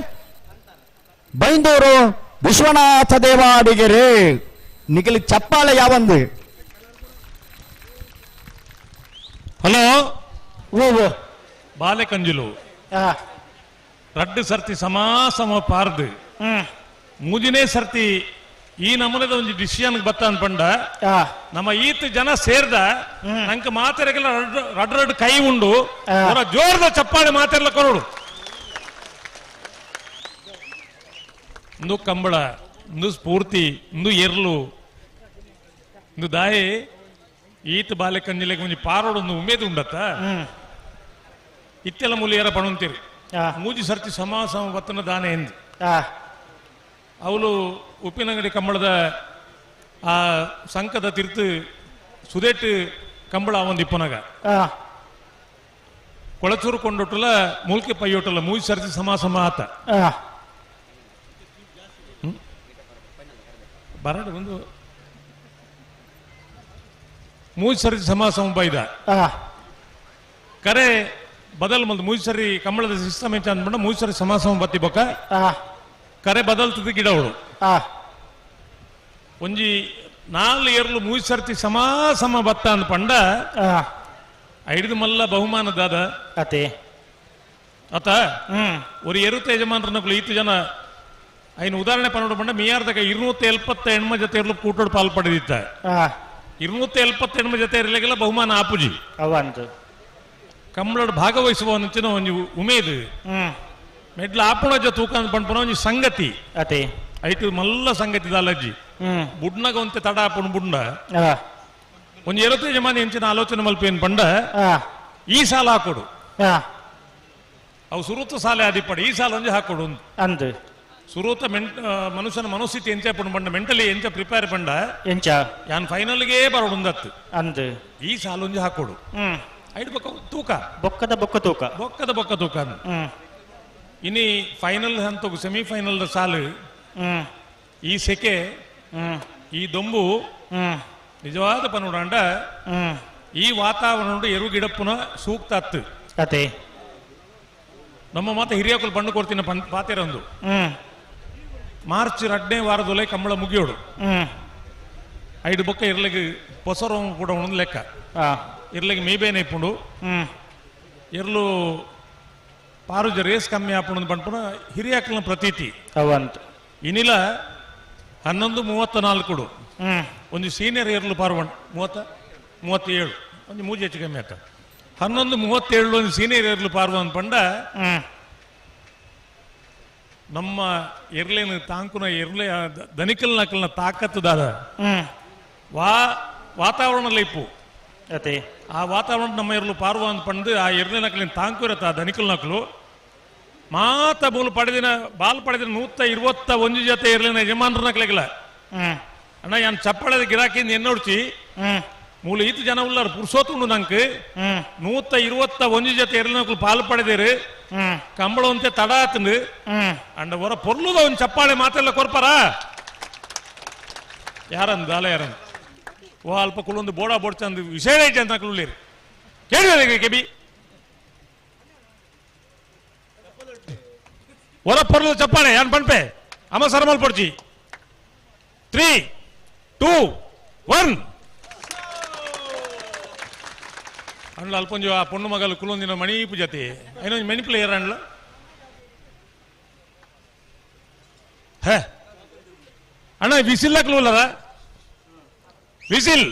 ಬೈಂದೂರು ವಿಶ್ವನಾಥ ದೇವಾಡಿಗೆರೆ ನಿಗಲಿ ಚಪ್ಪಾಳೆ ಯಾವಂದು. ಹಲೋ ಬಾಲೆ ಕಂಜುಲು ರಡ್ಡು ಸರ್ತಿ ಸಮಾ ಸಮ ಪಾರ್ದು ಮೂಜಿನೇ ಸರ್ತಿ ಈ ನಮೂನೆದ ಒಂಜಿ ಡಿಸಿಷನ್ ಬತ್ತ ಅನ್ಪಂಡ ನಮ್ಮ ಈತ ಜನ ಸೇರ್ದ ನಂಗೆ ಮಾತೆರೆಗೆಲ್ಲ ರಡ್ ರಡ್ ಕೈ ಉಂಡು ಜೋರದ ಚಪ್ಪಾಳೆ ಮಾತೆಲ್ಲ ಕೊರಡು. ಇಂದು ಕಂಬಳ ಇಂದು ಸ್ಫೂರ್ತಿ ಇಂದು ಎರ್ಲು ಇಂದು ದಾಯಿ ಈತ ಬಾಲೆ ಕಂಜಿಲೆಗೆ ಒಂಜಿ ಪಾರೋಡು ಒಂದು ಉಮೇದು ಉಂಡತ್ತ ಇತ್ತೆಲ್ಲ ಮೂಲಿಯರ ಪಣುಂತೀರಿ ಮೂಜಿ ಸರ್ತಿ ಸಮ ಸಮ ಬತ್ತನ ದಾನೆ ಎಂದು ಅವಳು ಉಪ್ಪಿನಂಗಡಿ ಕಂಬಳದ ಆ ಸಂಕದ ತಿರ್ತು ಸುದೇಟ್ ಕಂಬಳ ಒಂದು ಇಪ್ಪನಾಗ ಕೊಳಚೂರು ಕೊಂಡೊಟ್ಟಲ ಮೂಲ್ಕೆ ಪೈಯೊಟ್ಟಲ ಮೂಜಿ ಸರ್ತಿ ಸಮ ಸಮ ಆತ ಬರಡು ಒಂದು ಮೂಜಿ ಸರಿ ಸಮ ಸಮ ಬೈದ ಕರೆ ಬದಲ್ ಮಂದು ಮೂಜಿ ಸರಿ ಕಂಬಳದ ಸಿಸ್ಟಮ್ ಎಂಚ ಅಂದ್ಬಿಟ್ಟು ಮೂಜಿ ಸರಿ ಸಮ ಸಮ ಬತ್ತಿ ಬೊಕ್ಕ ಕರೆ ಬದಲ್ತದ ಗಿಡವಳು ಒಂಜಿ 4 ಏರ್ಲು ಮೂಜಿ ಸರ್ತಿ ಸಮ ಸಮ ಬತ್ತ ಅಂದ್ ಪಂಡ ಐದು ಮಲ್ಲ ಬಹುಮಾನ ದಾದ ಅತೆ ಅತ ஒரு ಎರುತ ಯಜಮಾನ್ರನಕುಲು ಈತ ಜನ ಐನು ಉದಾಹರಣೆ ಪನ್ನೋಡು ಪಂಡ ಮಿಯಾರ್ದಕ 278 ಜೊತೆ ಇರ್ಲು ಕೂಟೋಡು ಪಾಲ್ ಪಡೆದಿತ್ತ 278 ಜೊತೆ ಇರಲಿಕ್ಕೆಲ್ಲ ಬಹುಮಾನ ಆಪುಜಿ ಅವಂತು ಕಂಬಳೋಡು ಭಾಗವಹಿಸುವ ಅಂಚಿನ ಒಂಜಿ ಉಮೇದು ಮೆಡ್ಲ ಆಪುಣಜ ತೂಕ ಅಂತ ಪಂಡ್ಪುನ ಒಂಜಿ ಸಂಗತಿ ಅತೆ ಐಟು ಮಲ್ಲ ಸಂಗತಿ ದಾಲಜ್ಜಿ ಬುಡ್ನಗ ಒಂತೆ ತಡ ಆಪುಣ ಬುಡ್ನ ಒಂಜಿ ಎರುತ ಯಜಮಾನಿ ಎಂಚಿನ ಆಲೋಚನೆ ಮಲ್ಪೇನ್ ಪಂಡ ಈ ಸಾಲ ಹಾಕೊಡು ಅವು ಸುರುತ ಸಾಲೆ ಆದಿಪ್ಪಡು ಈ ಸಾಲ ಒಂಜಿ ಹಾಕೊಡು ಅಂದು ಸುರೂತ ಮನುಷ್ಯನ ಮನಸ್ಥಿತಿ ಎಂಚ ಪಂಡ ಮೆಂಟಲಿ ಎಂಚ ಪ್ರಿಪೇರ್ ಪಂಡ ಎಂಚ ಯಾನ್ ಫೈನಲ್ಗೆ ಬರೋಡುಂದತ್ತು ಅಂದು ಈ ಸಾಲೊಂಜಿ ಹಾಕೊಡು ಐದು ಬೊಕ್ಕ ತೂಕ ಬೊಕ್ಕದ ಬೊಕ್ಕ ತೂಕ ಬೊಕ್ಕದ ಬೊಕ್ಕ ತೂಕ ಇನಿ ಫೈನಲ್ ಹಂತ ಸೆಮಿಫೈನಲ್ the ಸಾಲು ಈ ಸೆಕೆ ಈ ದೊಂಬು ನಿಜವಾದ ಪನುಡಾಂಡ ಈ ವಾತಾವರಣ ಎರು ಗಿಡಪ್ಪುನ ಸೂಕ್ತ ಅತ್ತು ಅತೆ ನಮ್ಮ ಮಾತ ಹಿರಿಯಕುಲು ಬಣ್ಣು ಕೊಡ್ತೀನಿ ಪಾತೆರೊಂದು ಮಾರ್ಚ್ 2ನೇ ವಾರದೊಲೆ ಕಂಬಳ ಮುಗಿಯೋಡು ಐದು ಬೊಕ್ಕ ಇರ್ಲಿಗೆ ಪೊಸರು ಕೂಡ ಒಂದು ಲೆಕ್ಕ ಇರ್ಲಿಗೆ ಮೀಬೇನೆ ಇಪ್ಪುಂಡು ಇರ್ಲು ಪಾರುಜ ರೇಸ್ ಕಮ್ಮಿ ಆಪುಂಡು ಪನ್ಪುನ ಹಿರಿಯಾಕಲ್ನ ಪ್ರತೀತಿ ಅವಂತ ಇನಿಲ 11:34 ಒಂದು ಸೀನಿಯರ್ ಇರ್ಲು ಪಾರ್ವಣ್ 37 ಒಂದು ಮೂಜಿ ಹೆಚ್ಚು ಕಮ್ಮಿ ಆತ 11:37 ಒಂದು ಸೀನಿಯರ್ ಇರ್ಲು ಪಾರ್ವ ಪಂಡ ನಮ್ಮ ಎರ್ಲೇನು ತಾಂಕುನ ಎರ್ಲೆ ದನಿಕಲ್ ನಕಲ್ನ ತಾಕತ್ತು ದಾದ ವಾತಾವರಣ ಇಪ್ಪು ಅತೆ ಆ ವಾತಾವರಣ ನಮ್ಮ ಎರ್ಲು ಪಾರ್ವ ಅಂತ ಪಂಡು ಆ ಎರ್ಲೆ ನಕಲಿನ ತಾಂಕು ಇರತ್ತ ಆ ದನಿಕಲ್ ನಕಲು ಮಾತ ಮೂಲು ಪಡೆದಿನ ಬಾಲ್ ಪಡೆದಿನ 121 ಜೊತೆ ಎರ್ಲಿನ ಯಜಮಾನ್ರ ನಕಲಿಗಿಲ್ಲ ಅಣ್ಣ ಯಾನ್ ಚಪ್ಪಳದ ಗಿರಾಕಿಂದ ಎನ್ನೋಡ್ಚಿ ಮೂಲ ಈತ ಜನ ಉಳ್ಳಾರು ಪುರುಷೋತ್ತುಂಡು ನಂಗೆ 121 ಜೊತೆ ಎರ್ಲಿನಕಲು ಪಾಲು ಪಡೆದಿರು ಕಂಬಳ ಒಂತೆ ತಡ ಆತಂದು ಅಂಡ ಹೊರ ಪೊರ್ಲುದ ಒಂದು ಚಪ್ಪಾಳೆ ಮಾತೆಲ್ಲ ಕೊರ್ಪಾರ ಯಾರಂದು ಅಲ್ಲ ಯಾರಂದು ಓ ಅಲ್ಪ ಕುಲ್ಲೊಂದು ಬೋಡ ಬೋಡ್ಚಂದು ವಿಷಯ ಐತೆ ಅಂತ ಕುಳ್ಳಿರಿ ಕೇಳಿದ್ರೆ ಕೆಬಿ ಹೊರ ಪೊರ್ಲುದ ಚಪ್ಪಾಳೆ ಯಾನ್ ಪನ್ಪೆ ಅಮ್ಮ ಸರಮಲ್ ಪೊಡ್ಚಿ 3 2 1 ಅಂಡ್ಲ ಅಲ್ಪೊಂಜು ಆ ಪೊಣ್ಣು ಮಗಲು ಕುಲೊಂದಿನ ಮಣೀಪು ಜೊತೆ ಏನೊಂದು ಮೆಣಿ ಪ್ಲೇಯರ್ ಅಂಡ್ಲ ಹೇ ಅಣ್ಣ ವಿಸಿಲ್ ಹಾಕ್ಲೂಲ್ಲದ ವಿಸಿಲ್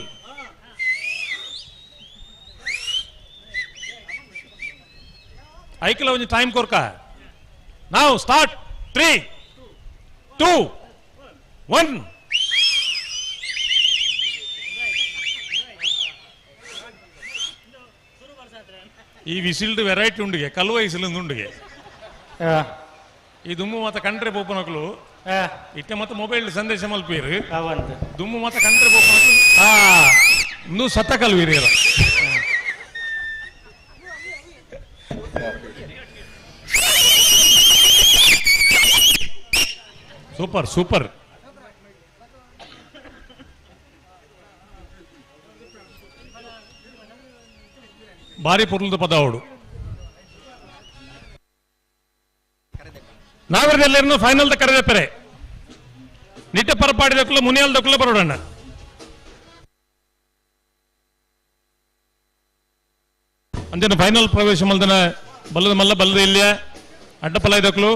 ಐಕಲ ಒಂಜಿ ಟೈಮ್ ಕೊರ್ಕ. ನಾವು ಸ್ಟಾರ್ಟ್ 3 2 1. ಈ ವಿಸಿಲ್ಡ್ ವೆರೈಟಿ ಉಂಡಿಗೆ ಕಲ್ವ ವಿಸಿಲ್ ಉಂಡಿಗೆ. ಈ ದುಮ್ಮು ಮಾತ ಕಂಡ್ರೆ ಪೋಪನಕ್ಲು ಇತ್ತೆ ಮತ್ತೆ ಮೊಬೈಲ್ ಸಂದೇಶ ಮಲ್ಪೀರು. ದುಮ್ಮು ಮಾತ ಕಂಡ್ರೆ ಪೋಪನಕ್ಲು ಇನ್ನೂ ಸತ್ತ ಕಲ್ವೀರಿ. Super super. ಭಾರಿ ಪೊರ್ಲದ ಪದ ಅವಡು. ನಾವರೆಲ್ಲೆರನ್ನು ಫೈನಲ್ the ಕರೆದಪ್ಪರೆ ನಿಟ್ಟ ಪರಪಾಡಿದಕ್ಕಲ್ಲ ಮುನಿಯಾಲ್ದಕ್ಕಲ್ಲ ಬರೋಡಣ್ಣ. ಅಂಚನ ಫೈನಲ್ ಪ್ರವೇಶ ಮಲ್ದನ ಬಲ್ಲದ ಮಲ್ಲ ಬಲ್ಲದ ಇಲ್ಲಿಯ ಅಡ್ಡಪಲಾಯ್ದಕ್ಲು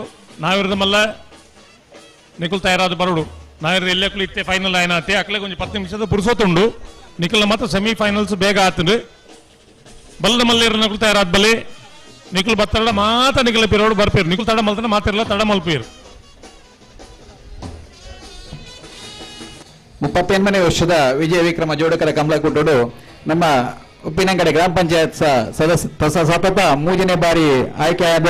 ನಾವಿರದ ಮಲ್ಲ ನಿಕುಲ್ ತಯಾರಾದ ಬರೋಡು. ನಾವಿರದ ಎಲ್ಲಕ್ಕೂ ಇತ್ತೆ ಫೈನಲ್ ಆಯ್ನ ಅತ್ತೆ ಅಕ್ಲೆ ಕೊಂಚ 10 ನಿಮಿಷದ ಪುರುಸೋತುಂಡು. ನಿಕುಲ್ ಮಾತ್ರ ಸೆಮಿ ಫೈನಲ್ಸ್ ಬೇಗ ಆತಂಡು. ಬಲ್ಲದ ಮಲ್ಲೇರ ನಕುಲ್ ತಯಾರಾದ ಬಲೆ ನಿಕುಲ್ ಬತ್ತರಡ ಮಾತ ನಿಕಲ ಪಿರೋಡು ಬರ್ಪೇರು. ನಿಕುಲ್ ತಡ ಮಲ್ತನ ಮಾತಿರಲ್ಲ ತಡ ಮಲ್ಪೇರು. 38ನೇ ವರ್ಷದ ವಿಜಯ ವಿಕ್ರಮ ಜೋಡಕರ ಕಮಲಕೂಟೋಡು ನಮ್ಮ ಉಪ್ಪಿನಂಗಡಿ ಗ್ರಾಮ ಪಂಚಾಯತ್ ಸದಸ್ಯ ಸತತ 3ನೇ ಬಾರಿ ಆಯ್ಕೆಯಾದ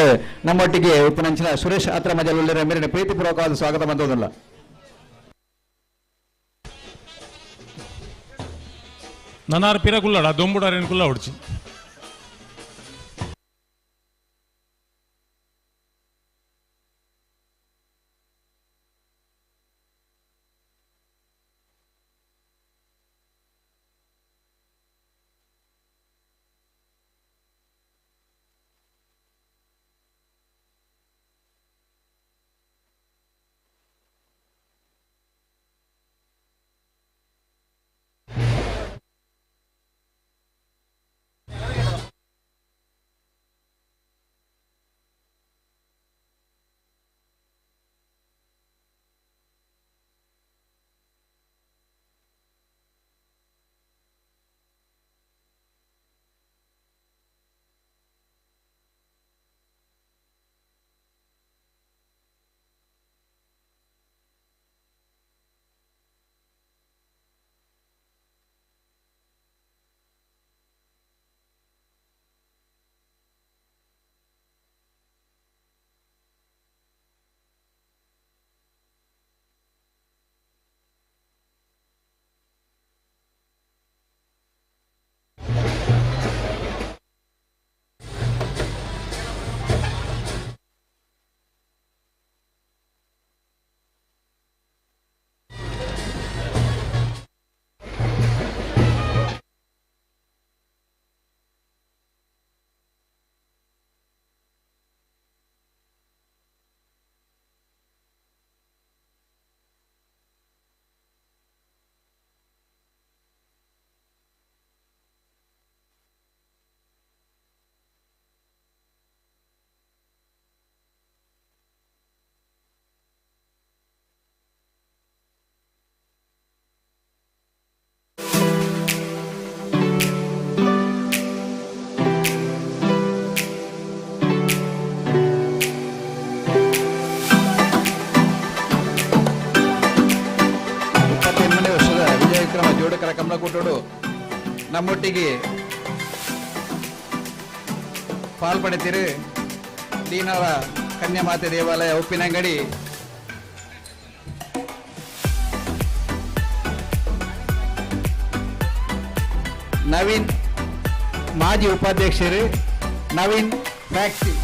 ನಮ್ಮೊಟ್ಟಿಗೆ ಉಪ್ಪಿನಂಚಿನ ಸುರೇಶ್ ಆತ್ರ ಮಜಲುಳ್ಳರ ಮೇಲಿನ ಪ್ರೀತಿಪೂರ್ವಕವಾದ ಸ್ವಾಗತ ಬಂದೋದಿಲ್ಲ. ನನ್ನಾರು ಪಿರ ಕುಲ್ಲಾಡ ದೊಂಬುಡಾರೇನು ಕುಲ್ಲ ಹೊಡ್ಚಿ. ಕಮಲಕೂಟೋಡು ನಮ್ಮೊಟ್ಟಿಗೆ ಪಾಲ್ಪಡೆತಿರು ದೀನರ ಕನ್ಯಾಮಾತೆ ದೇವಾಲಯ ಉಪ್ಪಿನಂಗಡಿ ನವೀನ್ ಮಾಜಿ ಉಪಾಧ್ಯಕ್ಷರು ನವೀನ್ ಫ್ಯಾಕ್ಸಿ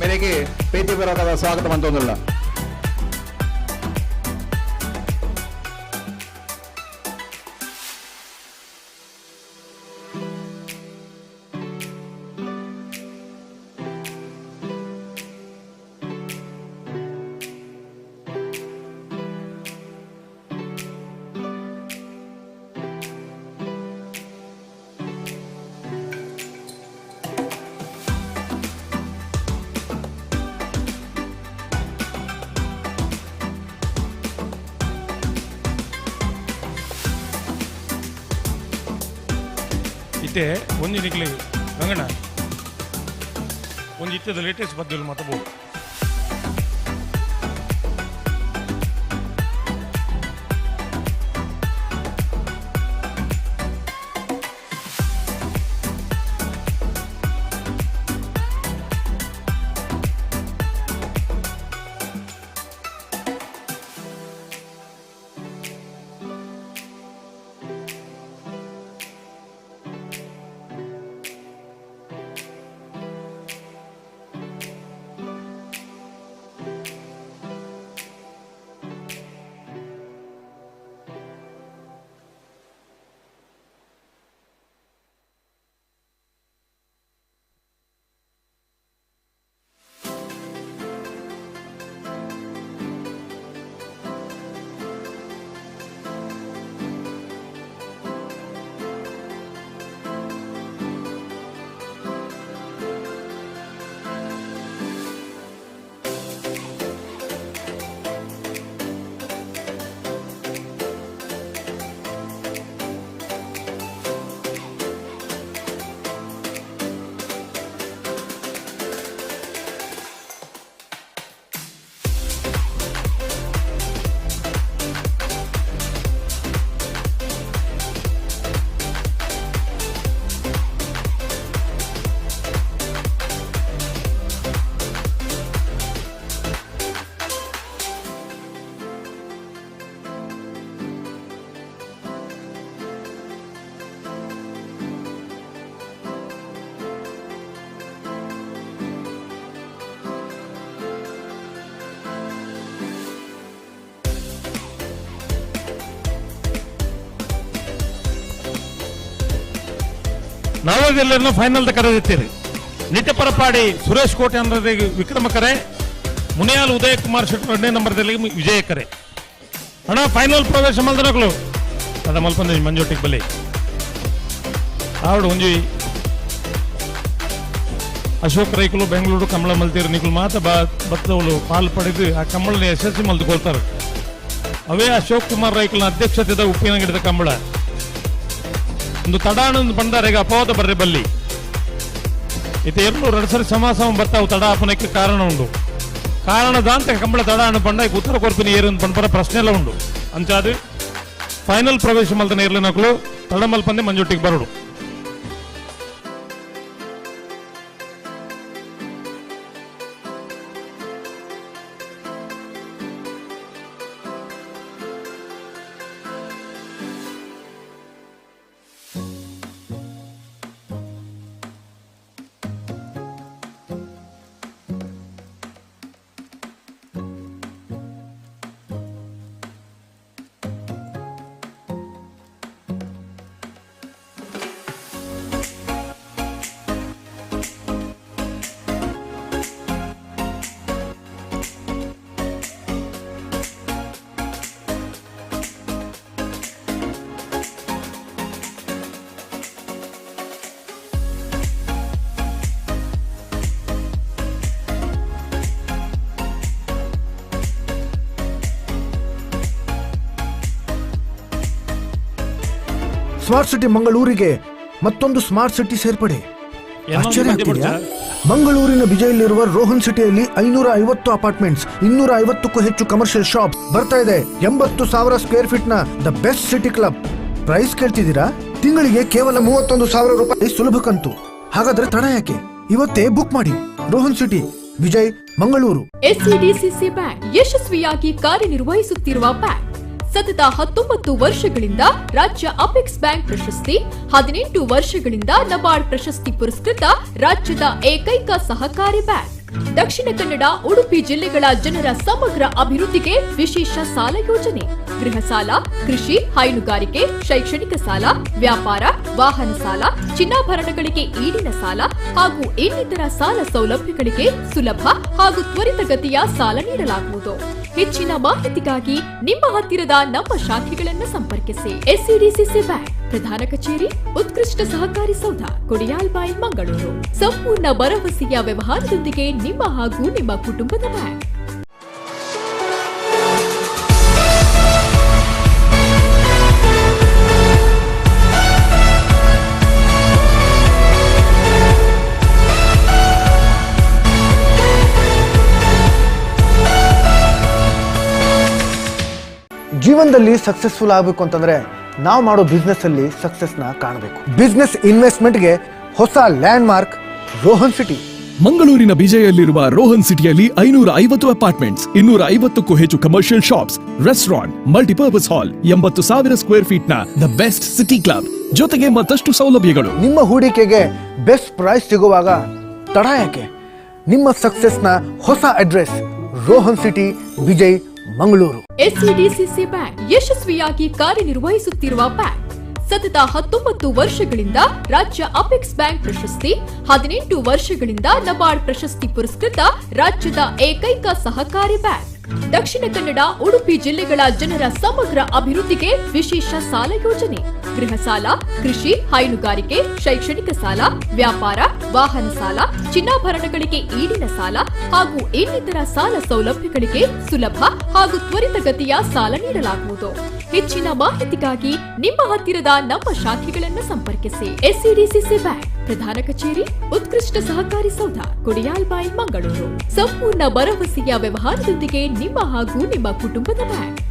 ಮೇರೆಗೆ ಪ್ರೀತಿಪೂರ್ವಕದ ಸ್ವಾಗತ ಮಂತೊಂದುಲ್ಲ. ಇತ್ತೆ ಒಂಜಿ ನಿಕ್ಲೆ ಗಂಗಣ್ಣ ಒಂದು ಇತ್ಯದ ಲೇಟೆಸ್ಟ್ ಪದ್ಯಗಳು ಮಾತಬಹುದು. ನಾವೆಲ್ಲರನ್ನು ಫೈನಲ್ ಕರೆದಿತ್ತೀರಿ. ನಿಟ್ಟಪರಪಾಡಿ ಸುರೇಶ್ ಕೋಟೆ ಅಂದ್ರೆ ವಿಕ್ರಮ ಕರೆ, ಮುನಿಯಾಲ್ ಉದಯ ಕುಮಾರ್ ಶೆಟ್ಟಿ ಎರಡನೇ ನಂಬರ್ದಲ್ಲಿ ವಿಜಯ ಕರೆ. ಅಣ್ಣ ಫೈನಲ್ ಪ್ರವೇಶ ಮಲ್ದನಗಳು ಅದ ಮಲ್ಪಂದ ಮಂಜೋಟಿಗೆ ಬಲಿ ಆವಡು ಒಂಜಿ ಅಶೋಕ್ ರೈಕುಲು ಬೆಂಗಳೂರು ಕಮಲ ಮಲ್ತೀರು ನಿಕುಲು ಮಾತ ಬತ್ತವಳು ಪಾಲ್ ಪಡೆದು ಆ ಕಮಲನ ಯಶಸ್ವಿ ಮಲ್ದುಕೊಳ್ತಾರೆ. ಅವೇ ಅಶೋಕ್ ಕುಮಾರ್ ರೈಕುಲನ ಅಧ್ಯಕ್ಷತೆದ ಉಪ್ಪಿನಂಗಡಿದ ಕಂಬಳ ಒಂದು ತಡಾಣೊಂದು ಬಂದಾರೆಗ ಅಪವಾದ ಬರ್ರೆ ಬಲ್ಲಿ ಇತ್ತೆ ಎರಡು ಎರಡು ಸರಿ ಸಮಾಸಮ ಬರ್ತಾವು ತಡ ಆಪನಕ್ಕೆ ಕಾರಣ ಉಂಡು. ಕಾರಣದಾಂತ ಕಂಬಳ ತಡಾಣು ಬಂಡ ಈಗ ಉತ್ತರ ಕೊರ್ಪಿನ ಏರು ಪನ್ಪರ ಪ್ರಶ್ನೆ ಎಲ್ಲ ಉಂಡು. ಅಂಚಾದು ಫೈನಲ್ ಪ್ರವೇಶ ಮಲ್ದನ ಏರ್ಲಿನಕುಲು ತಡ ಮಲ್ಪಂದೆ ಮಂಜೊಟ್ಟಿಗೆ ಬರಡು. ಸ್ಮಾರ್ಟ್ ಸಿಟಿ ಮಂಗಳೂರಿಗೆ ಮತ್ತೊಂದು ಸ್ಮಾರ್ಟ್ ಸಿಟಿ ಸೇರ್ಪಡೆ. ಆಶ್ಚರ್ಯ ಆಗ್ತಿದೆಯಾ? ಮಂಗಳೂರಿನ ಬಿಜೈಯಲ್ಲಿರುವ ರೋಹನ್ ಸಿಟಿಯಲ್ಲಿ 550 ಅಪಾರ್ಟ್ಮೆಂಟ್ಸ್, 250ಕ್ಕೂ ಹೆಚ್ಚು ಕಮರ್ಷಿಯಲ್ ಶಾಪ್ಸ್ ಬರ್ತಾ ಇದೆ. 80,000 ಸ್ಕ್ವೇರ್ ಫೀಟ್ ನ the best city club. Price ಕೇಳ್ತಿದ್ದೀರಾ? ತಿಂಗಳಿಗೆ ಕೇವಲ 31,000 ರೂಪಾಯಿ ಸುಲಭ ಕಂತು. ಹಾಗಾದ್ರೆ ತಡ ಯಾಕೆ? ಇವತ್ತೇ ಬುಕ್ ಮಾಡಿ. Rohan city, Vijay, Mangaluru. SCDCC bank ಯಶಸ್ವಿಯಾಗಿ ಕಾರ್ಯನಿರ್ವಹಿಸುತ್ತಿರುವ ಬ್ಯಾಂಕ್ ಸತತ 19 ವರ್ಷಗಳಿಂದ ರಾಜ್ಯ ಅಪೆಕ್ಸ್ ಬ್ಯಾಂಕ್ ಪ್ರಶಸ್ತಿ, 18 ವರ್ಷಗಳಿಂದ ನಬಾರ್ಡ್ ಪ್ರಶಸ್ತಿ ಪುರಸ್ಕೃತ ರಾಜ್ಯದ ಏಕೈಕ ಸಹಕಾರಿ ಬ್ಯಾಂಕ್. ದಕ್ಷಿಣ ಕನ್ನಡ, ಉಡುಪಿ ಜಿಲ್ಲೆಗಳ ಜನರ ಸಮಗ್ರ ಅಭಿವೃದ್ಧಿಗೆ ವಿಶೇಷ ಸಾಲ ಯೋಜನೆ, ಗೃಹ ಸಾಲ, ಕೃಷಿ, ಹೈನುಗಾರಿಕೆ, ಶೈಕ್ಷಣಿಕ ಸಾಲ, ವ್ಯಾಪಾರ, ವಾಹನ ಸಾಲ, ಚಿನ್ನಾಭರಣಗಳಿಗೆ ಈಡಿನ ಸಾಲ ಹಾಗೂ ಇನ್ನಿತರ ಸಾಲ ಸೌಲಭ್ಯಗಳಿಗೆ ಸುಲಭ ಹಾಗೂ ತ್ವರಿತಗತಿಯ ಸಾಲ ನೀಡಲಾಗುವುದು. ಹೆಚ್ಚಿನ ಮಾಹಿತಿಗಾಗಿ ನಿಮ್ಮ ಹತ್ತಿರದ ನಮ್ಮ ಶಾಖೆಗಳನ್ನು ಸಂಪರ್ಕಿಸಿ. ಎಸ್ಸಿಡಿಸಿಸಿ ಬ್ಯಾಂಕ್, ಪ್ರಧಾನ ಕಚೇರಿ, ಉತ್ಕೃಷ್ಟ ಸಹಕಾರಿ ಸೌಧ, ಕೊಡಿಯಾಲ್ಬೈಲ್, ಮಂಗಳೂರು. ಸಂಪೂರ್ಣ ಭರವಸೆಯ ವ್ಯವಹಾರದೊಂದಿಗೆ ನಿಮ್ಮ ಹಾಗೂ ನಿಮ್ಮ ಕುಟುಂಬದ ಬ್ಯಾಂಕ್. ಜೀವನದಲ್ಲಿ ಸಕ್ಸಸ್ಫುಲ್ ಆಗಬೇಕು ಅಂತಂದ್ರೆ ನಾವು ಮಾಡೋ ಬಿಸ್ನೆಸ್ ಅಲ್ಲಿ ಸಕ್ಸಸ್ನ ಕಾಣಬೇಕು. ಬಿಸ್ನೆಸ್ ಇನ್ವೆಸ್ಟ್ಮೆಂಟ್ಗೆ ಹೊಸ ಲ್ಯಾಂಡ್ ಮಾರ್ಕ್ ರೋಹನ್ ಸಿಟಿ. ಮಂಗಳೂರಿನ ಬಿಜೆಯಲ್ಲಿರುವ ರೋಹನ್ ಸಿಟಿಯಲ್ಲಿ 550 ಅಪಾರ್ಟ್ಮೆಂಟ್ಸ್, 250ಕ್ಕೂ ಹೆಚ್ಚು commercial shops, restaurant, multipurpose hall, 80,000 square feet ನ the best city club ಜೊತೆಗೆ ಮತ್ತಷ್ಟು ಸೌಲಭ್ಯಗಳು. ನಿಮ್ಮ ಹೂಡಿಕೆಗೆ ಬೆಸ್ಟ್ ಪ್ರೈಸ್ ಸಿಗುವಾಗ ತಡ ಯಾಕೆ? ನಿಮ್ಮ ಸಕ್ಸಸ್ನ ಹೊಸ address Rohan city, Bejai, Mangaluru. SCDCC bank ಯಶಸ್ವಿಯಾಗಿ ಕಾರ್ಯನಿರ್ವಹಿಸುತ್ತಿರುವ ಬ್ಯಾಂಕ್ ಸತತ 19 ವರ್ಷಗಳಿಂದ ರಾಜ್ಯ ಅಪೆಕ್ಸ್ ಬ್ಯಾಂಕ್ ಪ್ರಶಸ್ತಿ, 18 ವರ್ಷಗಳಿಂದ ನಬಾರ್ಡ್ ಪ್ರಶಸ್ತಿ ಪುರಸ್ಕೃತ ರಾಜ್ಯದ ಏಕೈಕ ಸಹಕಾರಿ ಬ್ಯಾಂಕ್. ದಕ್ಷಿಣ ಕನ್ನಡ, ಉಡುಪಿ ಜಿಲ್ಲೆಗಳ ಜನರ ಸಮಗ್ರ ಅಭಿವೃದ್ಧಿಗೆ ವಿಶೇಷ ಸಾಲ ಯೋಜನೆ, ಗೃಹ ಸಾಲ, ಕೃಷಿ, ಹೈನುಗಾರಿಕೆ, ಶೈಕ್ಷಣಿಕ ಸಾಲ, ವ್ಯಾಪಾರ, ವಾಹನ ಸಾಲ, ಚಿನ್ನಾಭರಣಗಳಿಗೆ ಈಡಿನ ಸಾಲ ಹಾಗೂ ಇನ್ನಿತರ ಸಾಲ ಸೌಲಭ್ಯಗಳಿಗೆ ಸುಲಭ ಹಾಗೂ ತ್ವರಿತಗತಿಯ ಸಾಲ ನೀಡಲಾಗುವುದು. ಹೆಚ್ಚಿನ ಮಾಹಿತಿಗಾಗಿ ನಿಮ್ಮ ಹತ್ತಿರದ ನಮ್ಮ ಶಾಖೆಗಳನ್ನು ಸಂಪರ್ಕಿಸಿ. ಎಸ್ಸಿಡಿಸಿಸಿ ಬ್ಯಾಂಕ್, ಪ್ರಧಾನ ಕಚೇರಿ, ಉತ್ಕೃಷ್ಟ ಸಹಕಾರಿ ಸೌಧ, ಕೊಡಿಯಾಲ್ಬಾಯಿ, ಮಂಗಳೂರು. ಸಂಪೂರ್ಣ ಭರವಸೆಯ ವ್ಯವಹಾರದೊಂದಿಗೆ ನಿಮ್ಮ ಹಾಗೂ ನಿಮ್ಮ ಕುಟುಂಬದ ಬ್ಯಾಂಕ್.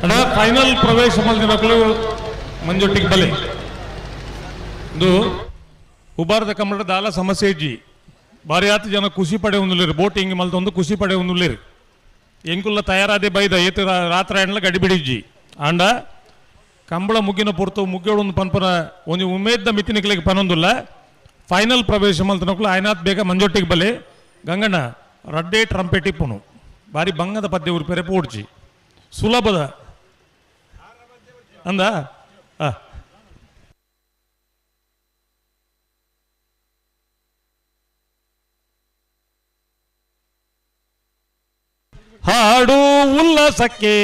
ಅಣ್ಣ ಫೈನಲ್ ಪ್ರವೇಶ ಮಲ್ದಿನಕ್ಲು ಮಂಜೊಟ್ಟಿಗೆ ಬಲೆ ಇದು ಉಬಾರದ ಕಮ್ಮಡ ದಾಲ ಸಮಸ್ಯೆ ಇಜ್ಜಿ ಬಾರಿ ಆತು ಜನ ಖುಷಿ ಪಡೆ ಒಂದುಲ್ಲೇರು ಬೋಟಿಂಗ್ ಮಲ್ತೊಂದು ಖುಷಿ ಪಡೆ ಒಂದುಲ್ಲೇರು ಎಂಕುಲ್ಲ ತಯಾರಾದೆ ಬೈದ ಏತು ರಾತ್ರಿ ಆಂಡ್ಲ ಗಡಿ ಬಿಡಿಜ್ಜಿ ಆಂಡ ಕಂಬಳ ಮುಗ್ಗಿನ ಪೊರ್ತು ಮುಗ್ಗೋಡು ಪನ್ಪನ ಒಂದು ಉಮೇದ್ದ ಮಿತಿನಿಕ್ಲಿಗೆ ಪನೊಂದುಲ್ಲ ಫೈನಲ್ ಪ್ರವೇಶ ಮಲ್ತನಕ್ಲು ಆಯ್ನಾತ್ ಬೇಗ ಮಂಜೊಟ್ಟಿಗೆ ಬಲೆ ಗಂಗಣ್ಣ ರಡ್ಡೇ ಟ್ರಂಪೆಟ್ ಇಪ್ಪುನು ಬಾರಿ ಬಂಗದ ಪದ್ಯ ಉರುಪೆರೆ ಪೋಡ್ಜಿ ಸುಲಭದ ಅಂದ ಹಾಡು ಉಲ್ಲಾಸಕ್ಕೆ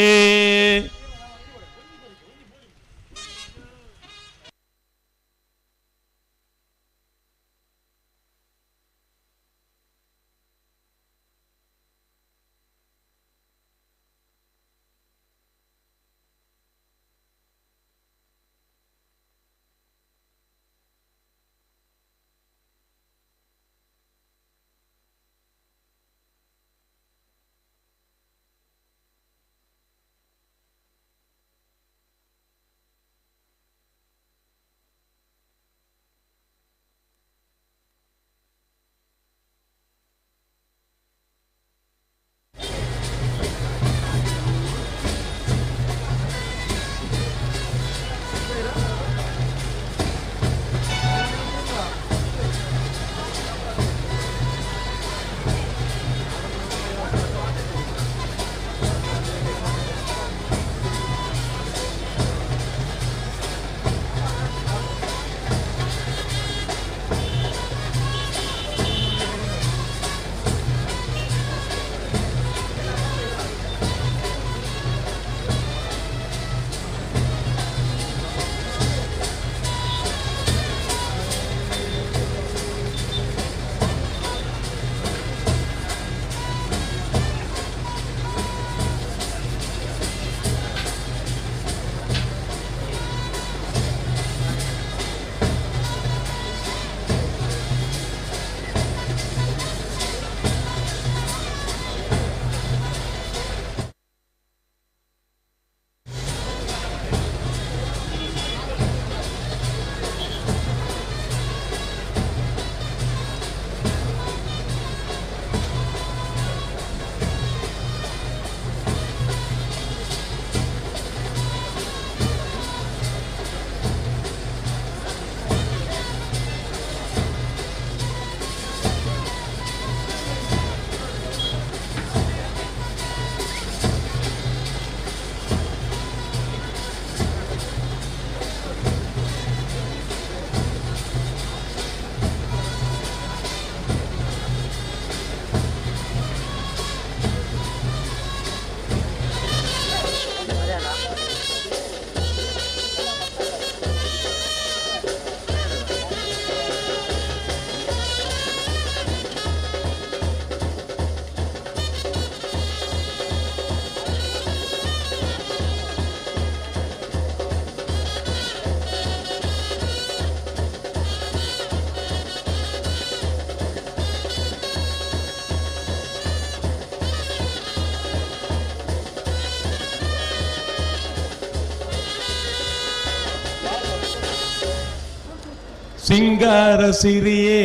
ಸಿಂಗಾರ ಸಿರಿಯೇ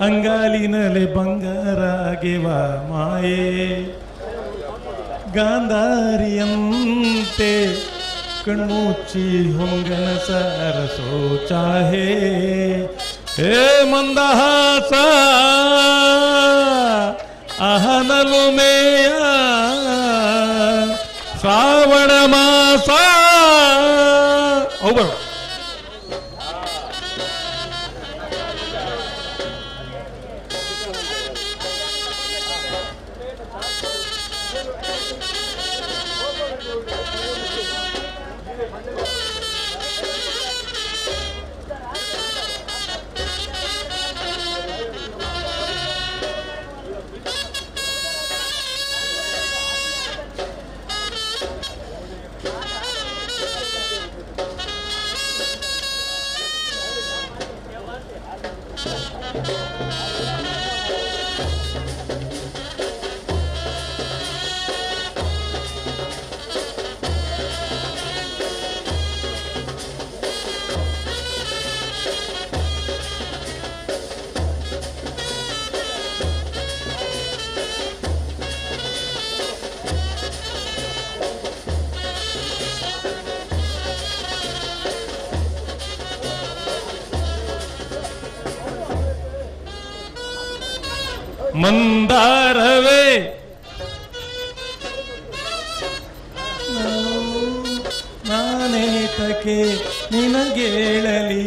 ಅಂಗಾಲಿನಲೆ ಬಂಗಾರಾಗೆವ ಮಾಯೇ ಗಾಂಧಾರಿಯಂತೆ ಕಣ್ಮುಚ್ಚಿ ಹೊಂಗನ ಸಾರಸೋ ಚಾಹೇ ಹೇ ಮಂದಹಾಸ ಅಹನಲು ಮೇಯ ಶ್ರಾವಣ ಮಾಸ ಅವು ಮಂದಾರವೇ ನಾನೇತಕ್ಕೆ ನಿನಗೇಳಲಿ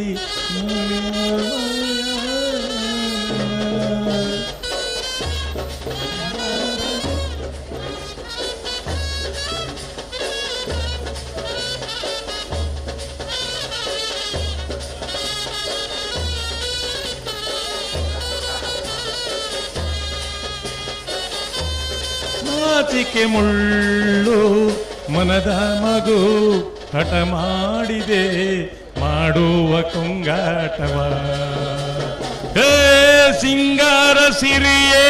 ನಾಚಿಕೆ ಮುಳ್ಳು ಮನದ ಮಗು ಹಠ ಮಾಡಿದೆ ಮಾಡುವ ಕೊಂಗಾಟವ ಹೇ ಸಿಂಗಾರ ಸಿರಿಯೇ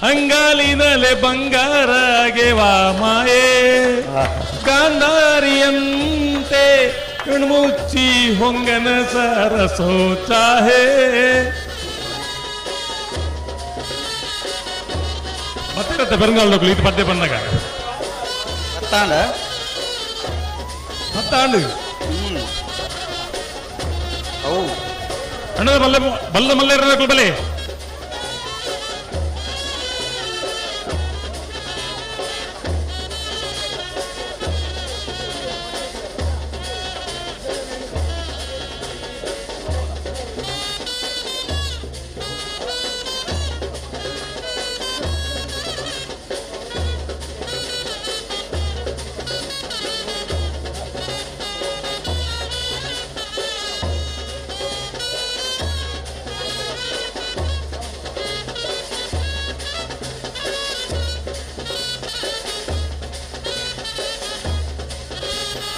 ಅಂಗಾಲಿನಲೆ ಬಂಗಾರಗೆವಾ ಮಾಯೇ ಗಾಂಧಾರಿಯಂತೆ ಕಣ್ಮುಚ್ಚಿ ಹೊಂಗನ ಸರಸೋ ಚಾಹೇ ಮತ್ತೆ ಬೆರಂಗಾಲದಕ್ಕೂ ಇದು ಪದ್ಯ ಬಂದಾಗ ಹತ್ತಾಂಡ ಹತ್ತಾಂಡು ಅವು ಅಣ್ಣದ ಬಲ್ಲೆ ಬಲ್ಲ ಮಲ್ಲೇರ ಬಲೆ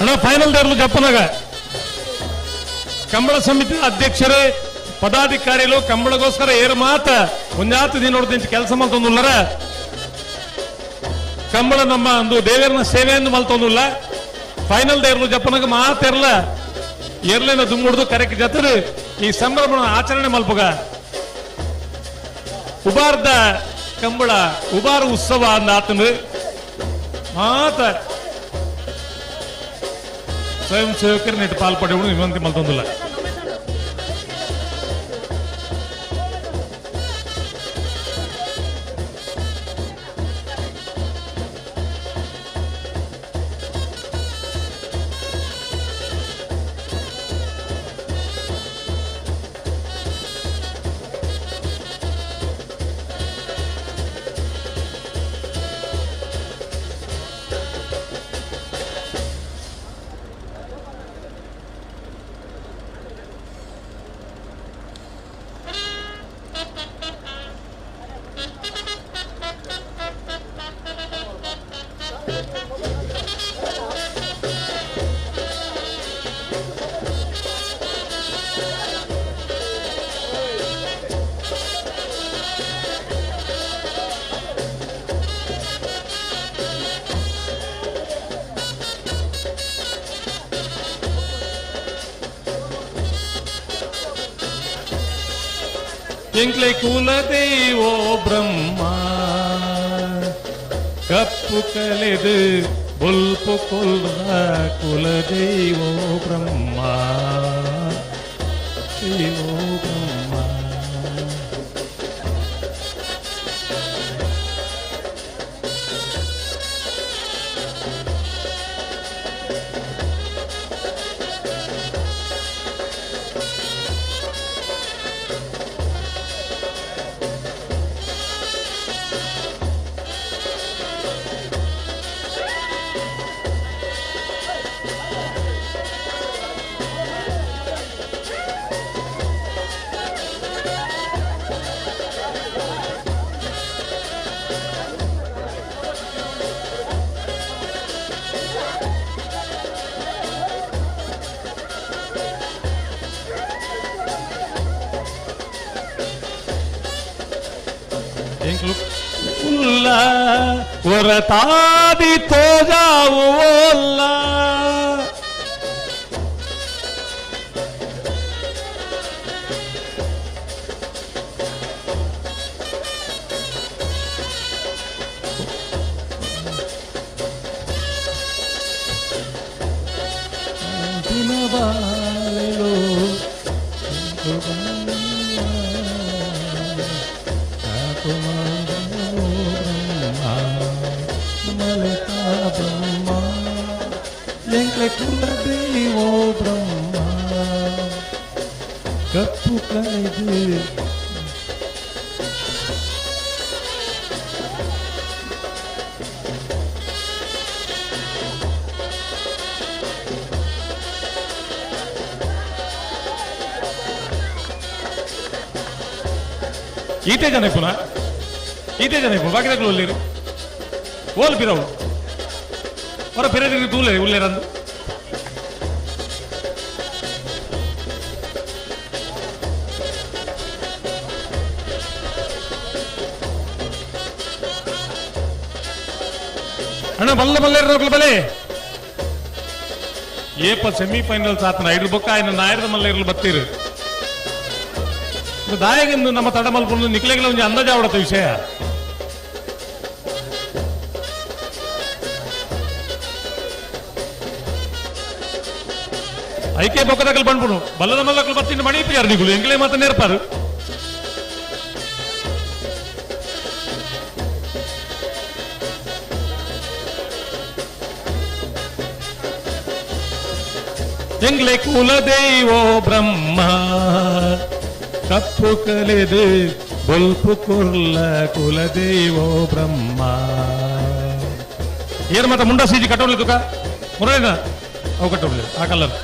ಅಣ್ಣ ಫೈನಲ್ ದೇರ್ಲು ಜಪ್ಪನಾಗ ಕಂಬಳ ಸಮಿತಿ ಅಧ್ಯಕ್ಷರೇ ಪದಾಧಿಕಾರಿಗಳು ಕಂಬಳಗೋಸ್ಕರ ಏರು ಮಾತ ಒಂದಾತ ದಿನ ನೋಡ್ತೀನಿ ಕೆಲಸ ಮಲ್ತೊಂದುಲ್ಲರ ಕಂಬಳ ನಮ್ಮ ಒಂದು ದೇವರನ ಸೇವೆಯನ್ನು ಮಲ್ತೊಂದುಲ್ಲ ಫೈನಲ್ ದೇರ್ಲು ಜಪ್ಪನಾಗ ಮಾತಿರಲ್ಲ ಏರ್ಲೇನ ದುಮ್ಮುಡ್ದು ಕರೆಕ್ ಜತರು ಈ ಸಂಭ್ರಮ ಆಚರಣೆ ಮಲ್ಪುಗ ಉಬಾರ್ದ ಕಂಬಳ ಉಬಾರ ಉತ್ಸವ ಅಂದ ಆತನು ಮಾತ ಸ್ವಯಂ ಸೇವಕರು ನೆಟ್ಟು ಪಾಲ್ಪಡೆಯುವುದು ವಿನಂತಿ ಮಲ್ತೊಂದಿಲ್ಲ. ಎಂಕ್ಲೆ ಕುಲದೇವೋ ಬ್ರಹ್ಮ ಕಪ್ಪು ಕಲೆದು ಬೊಲ್ಪು ಕೊಲ್ಲ ಕುಲದೇವೋ ಬ್ರಹ್ಮ ದೇವೋ ಬ್ರಹ್ಮ. ಹೊರತಾದಿ ತೋಜಾವುವಲ್ಲ ದಿನವಾಲೆಲೋ ಬ್ರಹ್ಮ ಎಂಕ್ಲೆ ಕುಲದೇವೋ ಬ್ರಹ್ಮ ಕಪ್ಪು ಕಳೆದು ಈತೆ ಜನ ಪುನಃ ಈತೆ ಜನ ಇಪ್ಪು ಬಾಕಿ ಒಲ್ಲಿರು ಓಲ್ ಬಿರವು ಹೊರ ಬೇರೆ ತೂಲೆ ಉಲ್ಲೇರಂದು ಅಣ್ಣ ಬಲ್ಲ ಮಲ್ಲೇರ ಬಲೆ ಏಪ ಸೆಮಿಫೈನಲ್ ಸಾತನ ಐದು ಬೊಕ್ಕ ఆయన ನಾಯರದ ಮಲ್ಲೇರ್ಲು ಬತ್ತೀರು ದಾಯಗಿಂದು ನಮ್ಮ ತಡ ಮಲ್ಪುಂಡು ನಿಕ್ಲೆಗಳ ಒಂಜಿ ಅಂದಾಜು ಆವಡತ್ತ ವಿಷಯ. ಐಕೆ ಬೊಕ್ಕದಕಲ್ ಬಂದ್ಬಿಡು ಬಲ್ಲದ ಮಲ್ಲಕಲ್ ಬರ್ತೀನಿ ಮಣಿ ಪಿಯಾರ್ ನಿಗುಲು ಎಂಗ್ಲೇ ಮಾತ ನೇರ್ಪಾರು. ಎಂಗ್ಲೆ ಕುಲದೇವೋ ಬ್ರಹ್ಮ ಕಪ್ಪು ಕಲೆದು ಬೊಲ್ಪು ಕುರ್ಲ ಕುಲದೇವೋ ಬ್ರಹ್ಮ. ಏನು ಮಾತ ಮುಂಡ ಸೀಜಿ ಕಟ್ಟೋಡ್ಲಿ ತುಕ ಮುರಳಿನ ಅವು ಕಟ್ಟೋಡ್ಲಿ ಆ ಕಲರ್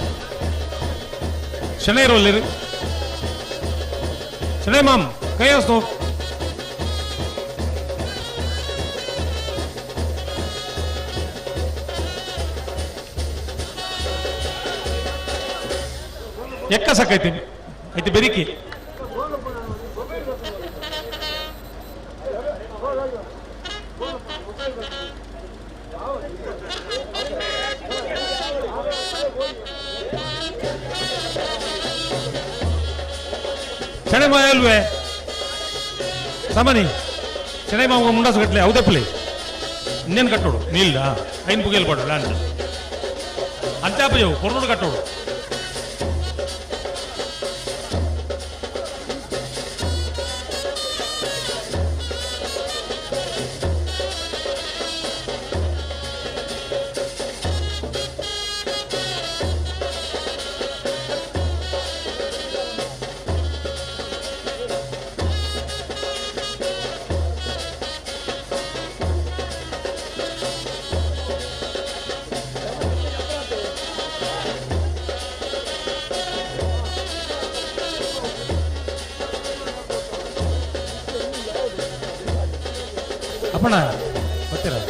ಶನೈ ರೋಲ್ಲಿರಿ ಶನೈ ಮಾಮ್ ಕೈ ಹಸ್ತು ಎಕ್ಕ ಸಾಕೈತಿ ಐತಿ ಬೆರಿಕಿ ಶಣೆ ಮಾಯಲ್ವೇ ಸಾಮಾನಿ ಶಣೆ ಮಾವ ಮುಂಡಾಸು ಕಟ್ಟಲೆ ಅವದಪ್ಪಲಿ ಇನ್ನೇನು ಕಟ್ಟೋಡು ನೀಲ್ದ ಐನ್ ಪುಗೇಲ್ ಪಡೋಡು ಲ್ಯಾಂಡ್ ಅಂಚಾಪಜವು ಕೊರಡು ಕಟ್ಟೋಡು. ಅಪ್ಪಣ ಬರ್ತೀರಾ?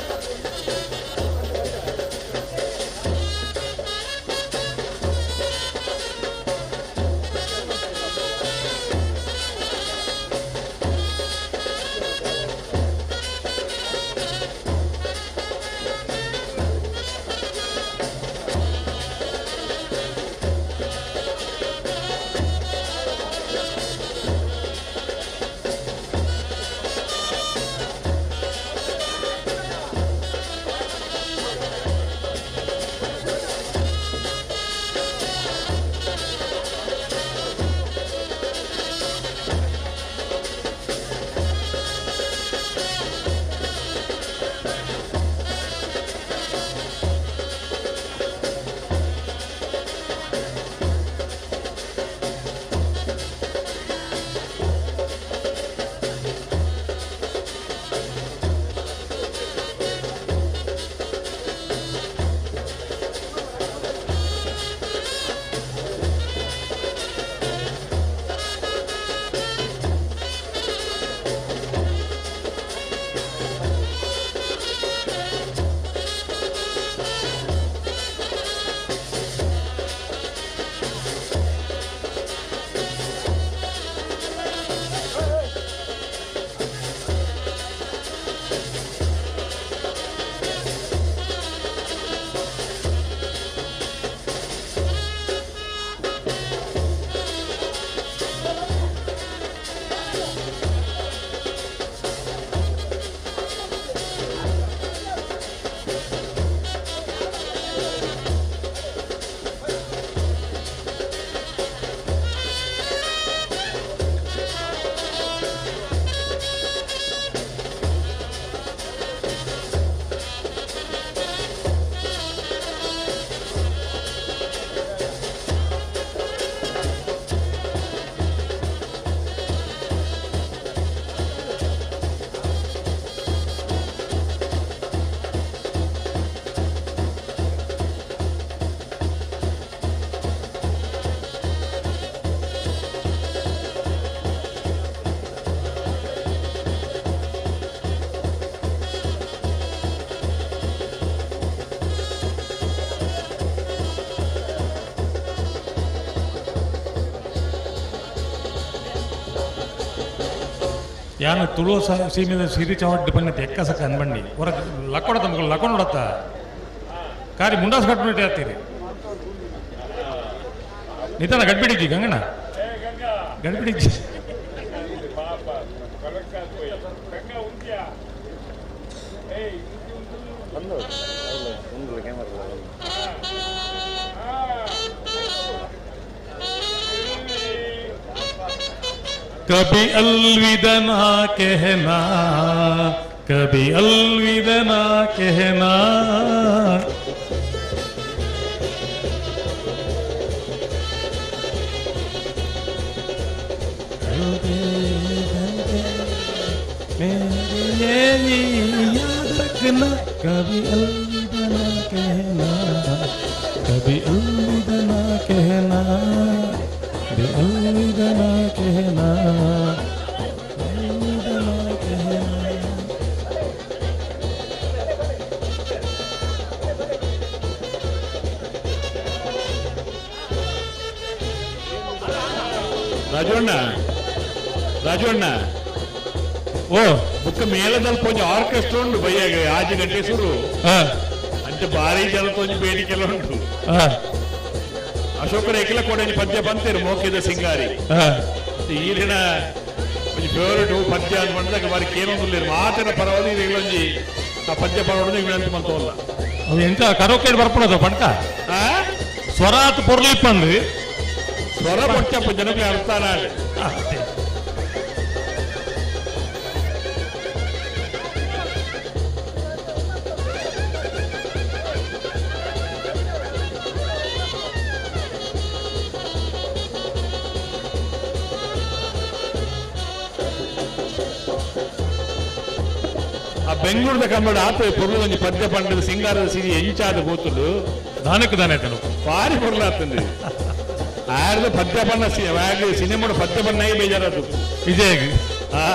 ಯಾನು ತುಳು ಸೀಮೆದ ಸಿರಿ ಚಾವಡ್ಡಿ ಪನ್ನ ಎಕ್ಕಸಕ ಅನ್ಬಂಡಿ ಹೊರ ಲಕ್ಕೊಡ ತಮ್ಮ ಲಕ್ಕೊಂಡತ್ತ ಕಾರಿ ಮುಂಡಾಸ್ ಕಟ್ಬಿಟ್ಟು ಆಗ್ತೀರಿ ನಿಧಾನ ಗಡ್ಬಿಡಿಜ್ಜಿ ಗಂಗಣ್ಣ ಗಡ್ಬಿಡಿಜ್ಜಿ कभी अलविदा ना कहना, कभी अलविदा ना कहना। मेरे ये याद रखना, कभी अलविदा ना कहना, कभी अलविदा ना कहना, कभी अलविदा ना कहना, अलविदा ना कहना। ರಾಜಣ್ಣ ರಾಜಣ್ಣ ಓ ಬುಕ್ಕ ಮೇಳದಲ್ಲಿ ಕೊಂಚ ಆರ್ಕೆಸ್ಟ್ರಾ ಉಂಟು ಬೈಯಾಗ 5 ಗಂಟೆ ಶುರು ಅಂಚೆ ಭಾರಿ ಜನ ಕೊಂಚ ಬೇಡಿಕೆಲ್ಲ ಉಂಟು. ಅಶೋಕರ ಏಕಲ ಕೊಡಂಜಿ ಪದ್ಯ ಬಂತೇರು ಮೋಕಿದ ಸಿಂಗಾರಿ ಈರಿನ ಒಂಜಿ ಫೇವರೇಟ್ ಪದ್ಯ ಅಂತ ಬಂದಾಗ ಬಾರಿ ಕೇನೊಂದು ಮಾತಿನ ಪರವಾಗಿ ಈರೆಗ್ಲೊಂಜಿ ಆ ಪದ್ಯ ಪರವಾಗಿ ವಿನಂತಿ ಮಂತವಲ್ಲ. ಅದು ಎಂತ ಕರೋಕೆ ಬರ್ಪಣದು ಪಂಟ ಸ್ವರಾತ್ ಪೊರ್ಲಿಪ್ಪಂದು ಸ್ವರ ಪೊಚ್ಚಪ್ಪ ಜನಕ್ಕೆ ಅರ್ಥಾನ. ಆ ಬೆಂಗಳೂರದ ಕನ್ನಡ ಆತ ಪೊರ್ಲು ಒಂಜಿ ಪದ್ಯ ಪಂಡದ ಸಿಂಗಾರದ ಸಿರಿ ಎಂಚಾದ ಗೋತುಂಡು ದಾನಕ್ಕೆ ದಾನ ಆಯ್ತು ಭಾರಿ ಪೊರ್ಲು ಆಗ್ತದೆ. ಆರ್ದು ಪದ್ಯ ಬಣ್ಣ ಸಿನಿಮಾ ಪದ್ಯ ಬಣ್ಣ ಬೇಜಾರದು ವಿಜಯ್. ಹಾ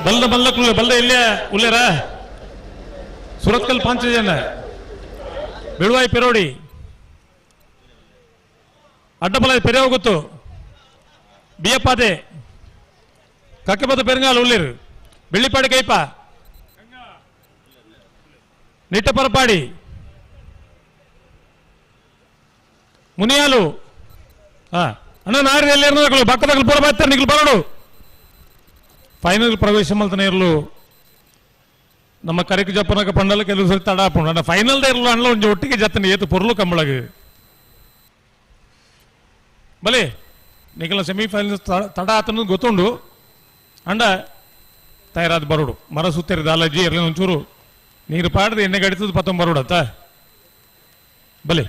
ಬಲ್ಲ ಬಲ್ಲ ಬಲ್ಲ ಇಲ್ಲೇ ಉಲ್ಲೇರ ಸುರತ್ಕಲ್ ಪಾಂಚಜನ ಬೆಳುವಾಯಿ ಪೆರೋಡಿ ಅಡ್ಡಬಲ ಪೆರೆ ಹೋಗುತ್ತು ಬಿಯಪ್ಪಾದೆ ಕಕ್ಕೆಪದ ಪೆರಂಗಾಲ ಉಳ್ಳೇರು ಬೆಳ್ಳಿಪಾಡಿ ಕೈಪ ನಿಟ್ಟಪರಪಾಡಿ ಮುನಿಯಾಲು. ಹಾ ಅಣ್ಣ ನಾರಿ ಎಲ್ಲಿ ಬಕ್ಕದಗಳು ಪೂರ ಬರ್ತಾರೆ ನಿಗ್ಲು ಬರೋಡು. ಫೈನಲ್ ಪ್ರವೇಶ ಮಲ್ತನೇ ಇರಲು ನಮ್ಮ ಕರಿಕು ಜಪ್ಪನಕ ಪಂಡಲ ಕೆಲವು ಸರಿ ತಡ ಹಾಪುಂಡು ಅಣ್ಣ ಫೈನಲ್ ಇರಲು ಅಣ್ಣ ಒಂಜಿ ಒಟ್ಟಿಗೆ ಜತ್ತನೆ ಏತು ಪೊರ್ಲು ಕಂಬಳಗ ಬಲೆ ನಿಖಲ ಸೆಮಿಫೈನಲ್ ತಡ ಆತನ ಗೊತ್ತುಂಡು ಅಂಡ ತಯಾರಾದ ಬರೋಡು ಮರ ಸುತ್ತೇರಿ ದಾಲಜ್ಜಿ ಇರಲಿ ಒಂಚೂರು ನೀರು ಪಾಡದೆ ಎಣ್ಣೆ ಗಡಿತದ ಪತ್ತೊಂಬರೋಡು ಅತ್ತ ಬಲೆ.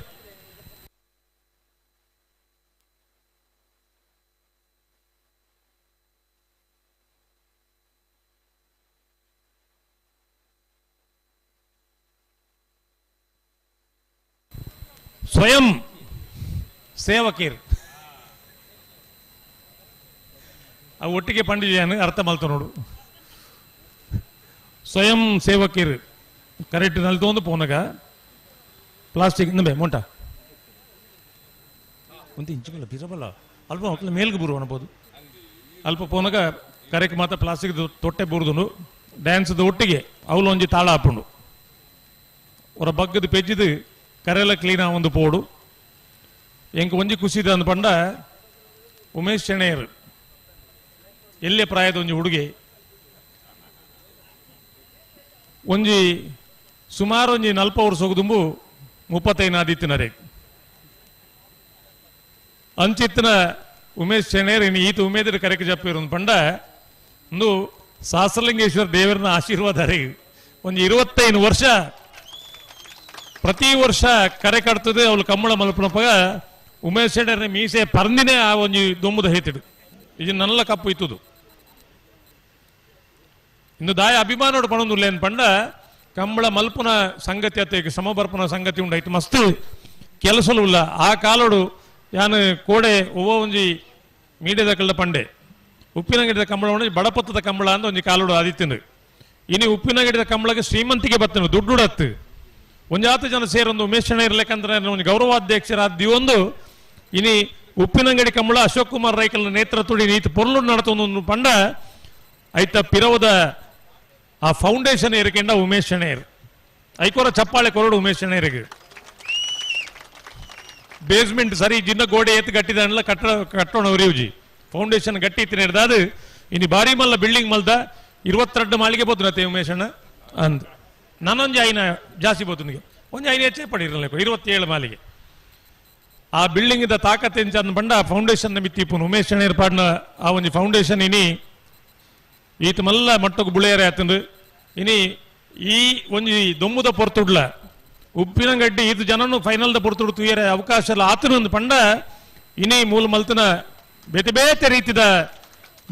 ಸ್ವಯಂ ಸೇವಕೀರ್ ಅವು ಒಟ್ಟಿಗೆ ಪಂಡಿಜಾನು ಅರ್ಥ ಮಲ್ತ ನೋಡು. ಸ್ವಯಂ ಸೇವಕೀರ್ ಕರೆಕ್ಟ್ ನಲ್ತೊಂದು ಪೋನಗ ಪ್ಲಾಸ್ಟಿಕ್ ನಂಬೆ ಮೊಂಟ ಒಂದು ಇಂಚುಗಲ್ಲ ಬಿರಬಲ್ಲ ಅಲ್ಪ ಮಕ್ಕಳು ಮೇಲ್ಗೆ ಬರು ಅನ್ಬೋದು ಅಲ್ಪ ಪೋನಗ ಕರೆಕ್ಟ್ ಮಾತ್ರ ಪ್ಲಾಸ್ಟಿಕ್ ತೊಟ್ಟೆ ಬುರ್ದುಂಡು ಡ್ಯಾನ್ಸ್ದ ಒಟ್ಟಿಗೆ ಅವಳು ಒಂಜಿ ತಾಳ ಹಾಪುಂಡು ಅವರ ಬಗ್ಗದ ಪೆಜ್ಜಿದು ಕರೆಲ್ಲ ಕ್ಲೀನ್ ಒಂದು ಪೋಡು. ಎಂಕ್ ಒಂಜಿ ಖುಷಿ ಅಂದ್ ಪಂಡ ಉಮೇಶ್ ಶೆಣೆಯರ್ ಎಲ್ಲೇ ಪ್ರಾಯದ ಒಂಜಿ ಹುಡುಗಿ ಒಂಜಿ ಸುಮಾರು ಒಂಜಿ 40 ವರ್ಷ ದುಂಬು 35 ಆದಿತ್ತಿನರೇ ಅಂಚಿತ್ತಿನ ಉಮೇಶ್ ಶೆಣೆಯರ್ ಇನ್ನು ಈತ ಉಮೇದಿರ ಕರೆಕ್ ಜಪ್ಪಿರು ಪಂಡ ಒಂದು ಸಹಸ್ರಲಿಂಗೇಶ್ವರ ದೇವರನ್ನ ಆಶೀರ್ವಾದ ರೇ ಒಂದು 25 ವರ್ಷ ಪ್ರತಿ ವರ್ಷ ಕರೆ ಕಟ್ತದೆ ಅವಳು ಕಂಬಳ ಮಲ್ಪನಪ್ಪ ಉಮೇಶ್ ಶೆಟ್ಟರ್ನ ಮೀಸೆ ಪರಂದಿನೇ ಆ ಒಂಜಿ ದೊಂಬುದ ಹೇತಿಡು ಇದು ನಲ್ಲ ಕಪ್ಪು ಇತ್ತದು. ಇನ್ನು ದಾಯ ಅಭಿಮಾನೋಡು ಪಣೊಂದುಲ್ಲೇನು ಪಂಡ ಕಂಬಳ ಮಲ್ಪುನ ಸಂಗತಿ ಅತ್ತ ಸಮಬರ್ಪನ ಸಂಗತಿ ಉಂಡಾಯ್ತು ಮಸ್ತ್ ಕೆಲಸಲು ಉಲ್ಲ. ಆ ಕಾಲೋಡು ಯಾನು ಕೋಡೆ ಒವ್ವ ಒಂಜಿ ಮೀಡಿಯದ ಕಳ್ಳ ಪಂಡೆ ಉಪ್ಪಿನಂಗಡಿದ ಕಂಬಳ ಉಂಡು ಬಡಪತ್ತದ ಕಂಬಳ ಅಂತ ಒಂಜಿ ಕಾಲೋಡು ಆದಿತ್ತಿಂದು. ಇನಿ ಉಪ್ಪಿನಂಗಡಿದ ಕಂಬಳಕ್ಕೆ ಶ್ರೀಮಂತಿಗೆ ಬತ್ತನು ದುಡ್ಡುಡತ್ತು ಒಂಜಾತು ಜನ ಸೇರೊಂದು ಉಮೇಶ್ ಶೆಣೈ ಇರ್ಲಿಕ್ಕಂದ್ರೆ ಒಂದು ಗೌರವಾಧ್ಯಕ್ಷರಾದ ಒಂದು ಇನಿ ಉಪ್ಪಿನಂಗಡಿ ಕಂಬಳ ಅಶೋಕ್ ಕುಮಾರ್ ರೈಕಲ್ನ ನೇತೃತ್ವಡಿ ನೀತಿ ಪೊರ್ಲು ನಡತೊಂದು ಪಂಡ ಐತ ಪಿರವದ ಆ ಫೌಂಡೇಶನ್ ಇರಕೆಂಡ ಉಮೇಶ್ ಶೆಣೈರ್ ಐಕೋರ ಚಪ್ಪಾಳೆ ಕೊರಡು ಉಮೇಶ್ ಶೆಣೈರಿಗೆ. ಬೇಸ್ಮೆಂಟ್ ಸರಿ ಜಿನ್ನ ಗೋಡೆ ಎತ್ತು ಗಟ್ಟಿದ ಕಟ್ಟಡ ಕಟ್ಟೋಣ ಉರಿಯುಜಿ ಫೌಂಡೇಶನ್ ಗಟ್ಟಿ ಇತ್ತು ಹಿಡ್ದಾದು ಇನ್ನು ಭಾರಿ ಮಲ್ಲ ಬಿಲ್ಡಿಂಗ್ ಮಲ್ದ 22 ಮಾಳಿಗೆ ಬೋతుನತೆ ಉಮೇಶ್ ಅಣ್ಣ ಅಂದ್ ನಾನೊಂದು ಐನ ಜಾಸ್ತಿ ಬೋತುನಿಗೆ ಒಂಜಿ ಐನ ಹೆಚ್ಚೇ ಪಡಿರಲ್ಲ 27 ಮಾಲಿಗೆ. ಆ ಬಿಲ್ಡಿಂಗ್ ಇದ್ದ ತಾಕತ್ ಎಂಚ ಬಂಡ ಫೌಂಡೇಶನ್ ಮಿತ್ತಿಪ್ಪುನು ಉಮೇಶ್ ಶೆಣೈರ್ ಪಾಡ್ನ ಆ ಒಂಜಿ ಫೌಂಡೇಶನ್ ಇನಿ ಈತ ಮಲ್ಲ ಮಟ್ಟಕ್ಕೆ ಬುಳೆಯರೆ ಆತಂದು ಇನಿ ಈ ಒಂಜಿ ದೊಮ್ಮುದ ಪೊರ್ತುಡ್ಲ ಉಪ್ಪಿನಗಡ್ಡಿ ಈತ ಜನನು ಫೈನಲ್ದ ಪೊರ್ತುಡು ತುಯರೆ ಅವಕಾಶ ಎಲ್ಲ ಆತನು ಒಂದು ಪಂಡ ಇನಿ ಮೂಲ ಮಲ್ತನ ಬೇತೆ ಬೇತೆ ರೀತಿದ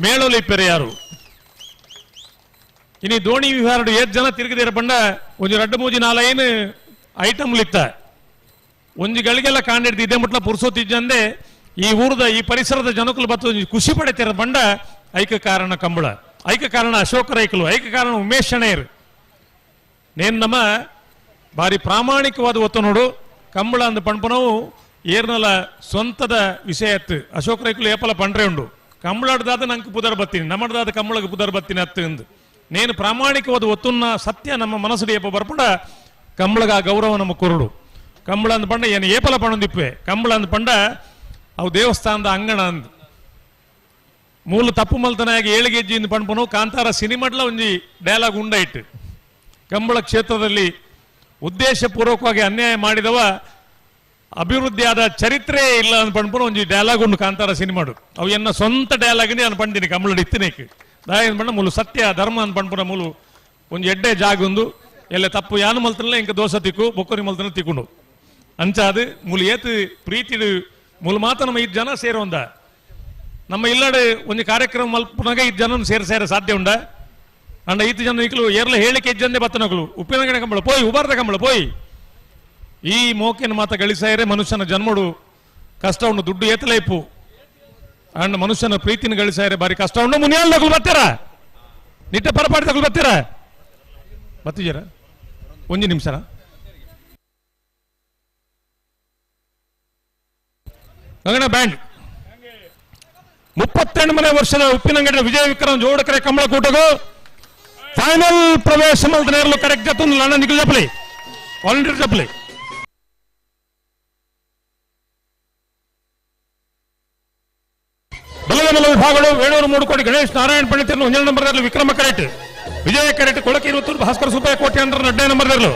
ಮೇಳೋಲಿ ಇಪ್ಪೆರೆ ಯಾರು. ಇನಿ ದೋಣಿ ವಿಹಾರಡು ಏತ್ ಜನ ತಿರುಗಿದಿರ ಪಂಡ ಒಂಜಿ ರಡ್ಡು ಮೂಜಿ ನಾಲೈನು ಐಟಮ್ಲಿತ್ತ ಒಂಜಿ ಗಳಿಗೆಲ್ಲ ಕಾಂಡಿಡ್ದು ಇದೇ ಮುಟ್ಲ ಪುರ್ಸೋತಿಜ್ಜಂದೆ ಈ ಊರದ ಈ ಪರಿಸರದ ಜನಕುಲು ಬತ್ತು ಖುಷಿ ಪಡೆತಿರ ಪಂಡ ಐಕ ಕಾರಣ ಕಂಬಳ, ಐಕ ಕಾರಣ ಅಶೋಕ ರೈಕಲು, ಐಕ ಕಾರಣ ಉಮೇಶ್ ಶೆಣೈರ್. ನೇನು ನಮ್ಮ ಭಾರಿ ಪ್ರಾಮಾಣಿಕವಾದ ಒತ್ತು ನೋಡು ಕಂಬಳ ಅಂದ ಪಣ್ಪನವು ಏರ್ನಲ ಸ್ವಂತದ ವಿಷಯ ಅತ್ತು. ಅಶೋಕ ರೈಕಲು ಏಪಲ ಪಂಡ್ರೆ ಉಂಡು ಕಂಬಳಾಡ್ದಾದ ನಂಗೆ ಪುದರ್ ಬತ್ತೀನಿ ನಮ್ಮಡ್ದಾದ ಕಂಬಳಗೆ ಪುದರ್ ಬತ್ತೀನಿ ಅತ್ತು ಎಂದು ನೇನು ಪ್ರಾಮಾಣಿಕವಾದ ಒತ್ತುನ್ನ ಸತ್ಯ ನಮ್ಮ ಮನಸ್ಸು ಏಪ ಬರ್ಪುಡ ಕಂಬಳಗ ಆ ಗೌರವ ನಮ್ಮ ಕೊರಡು. ಕಂಬಳ ಅಂದ ಪಂಡ ಏನು ಏಪಲ ಪಣೊಂದಿಪ್ಪೆ ಕಂಬಳ ಅಂದ ಪಂಡ ಅವು ದೇವಸ್ಥಾನದ ಅಂಗಣ ಅಂದ್ ಮೂಲ ತಪ್ಪು ಮಲ್ತನಾಗಿ ಏಳಿಗೆಜ್ಜಿ ಇಂದ ಪಣ್ಪನು ಕಾಂತಾರ ಸಿನಿಮಾಡ್ಲ ಒಂಜಿ ಡೈಲಾಗ್ ಉಂಡಾಯಿಟ್ಟು. ಕಂಬಳ ಕ್ಷೇತ್ರದಲ್ಲಿ ಉದ್ದೇಶಪೂರ್ವಕವಾಗಿ ಅನ್ಯಾಯ ಮಾಡಿದವ ಅಭಿವೃದ್ಧಿಯಾದ ಚರಿತ್ರೆ ಇಲ್ಲ ಅಂದ್ ಪಣ್ಪನು ಒಂಜಿ ಡೈಲಾಗ್ ಉಂಡು ಕಾಂತಾರ ಸಿನಿಮಾಡು. ಅವು ಎನ್ನ ಸ್ವಂತ ಡೈಲಾಗ್ ನಾನು ಪಂಡಿನಿ ಕಂಬಳ ಇತ್ತನೇಕ್ ದಾಯ ಪಂಡ ಮೂಲು ಸತ್ಯ ಧರ್ಮ ಅಂದ್ ಪಣ್ಪುನ ಮೂಲು ಒಂಜಿ ಎಡ್ಡೆ ಜಾಗ ಒಂದು ಎಲ್ಲ ತಪ್ಪು ಯಾನು ಮಲ್ತನಲ್ಲ ಇಂಕ ದೋಷ ತಿಕ್ಕು ಬೊಕ್ಕರಿ ಮಲ್ತನ ತಿಕ್ಕೊಂಡು ಅಂಚಾದು ಮೂಲು ಏತು ಪ್ರೀತಿಡು ಮೂಲು ಮಾತ ನಮ್ಮ ಐದು ಜನ ಸೇರೋಂದ ನಮ್ಮ ಇಲ್ಲಡೆ ಒಂದು ಕಾರ್ಯಕ್ರಮ ಮಲ್ಪನಾಗ ಐದು ಜನ ಸೇರ್ ಸೇರ ಸಾಧ್ಯ ಉಂಡ ಅಂಡ ಐದು ಜನ ಇಕ್ಲು ಏರ್ಲ ಹೇಳಿಕೆ ಇಜ್ಜಂದೆ ಬತ್ತನಗಳು ಉಪ್ಪಿನಗಡೆ ಕಂಬಳ ಪೋಯ್ ಉಬಾರ್ದ ಕಂಬಳ ಪೋಯ್ ಈ ಮೋಕಿನ ಮಾತ ಗಳಿಸಾಯರೆ ಮನುಷ್ಯನ ಜನ್ಮಡು ಕಷ್ಟ ಉಂಡು ದುಡ್ಡು ಏತಲೈಪು ಅಂಡ್ ಮನುಷ್ಯನ ಪ್ರೀತಿನ ಗಳಿಸಾಯರೆ ಬಾರಿ ಕಷ್ಟ ಉಂಡು. ಮುನಿಯಾಲ್ ತಗಲು ಬರ್ತೀರಾ ನಿಟ್ಟ ಪರಪಾಡಿ ತಗಲು ಬರ್ತೀರಾ ಬತ್ತಿಜರ ಒಂದು ನಿಮಿಷ ಗಂಗಣ ಬ್ಯಾಂಡ್ 38ನೇ ವರ್ಷದ ಉಪ್ಪಿನಂಗಡಿ ವಿಜಯ ವಿಕ್ರಮ್ ಜೋಡಕರೆ ಕಂಬಳಕೂಟಗೂ ಫೈನಲ್ ಪ್ರವೇಶ ಮಲ್ತನೇರ್ಲು ಕರೆಕ್ಟ್ ಜತ್ತೊಂದು ಲಂಡ ನಿಖಿಲ್ ಚಪ್ಪಲಿ ವಾಲಂಟಿಯರ್ ಚಪ್ಪಲಿ ಬಲದ ವಿಭಾಗಗಳು ವೇಣೂರು ಮೂಡುಕೋಡಿ ಗಣೇಶ್ ನಾರಾಯಣ ಪಂಡಿತರನ್ನು 1 ನಂಬರ್ದಲ್ಲಿ ವಿಕ್ರಮ ಕರೆಕ್ಟ್ ವಿಜಯ ಕರೆಕ್ಟ್ ಕೊಳಕೆ ಇರುತ್ತೂರು ಭಾಸ್ಕರ ಸುಬ್ಬಯ್ಯ ಕೋಟೆ ಅಂದ್ರೆ 2 ನಂಬರ್ದಲ್ಲಿ.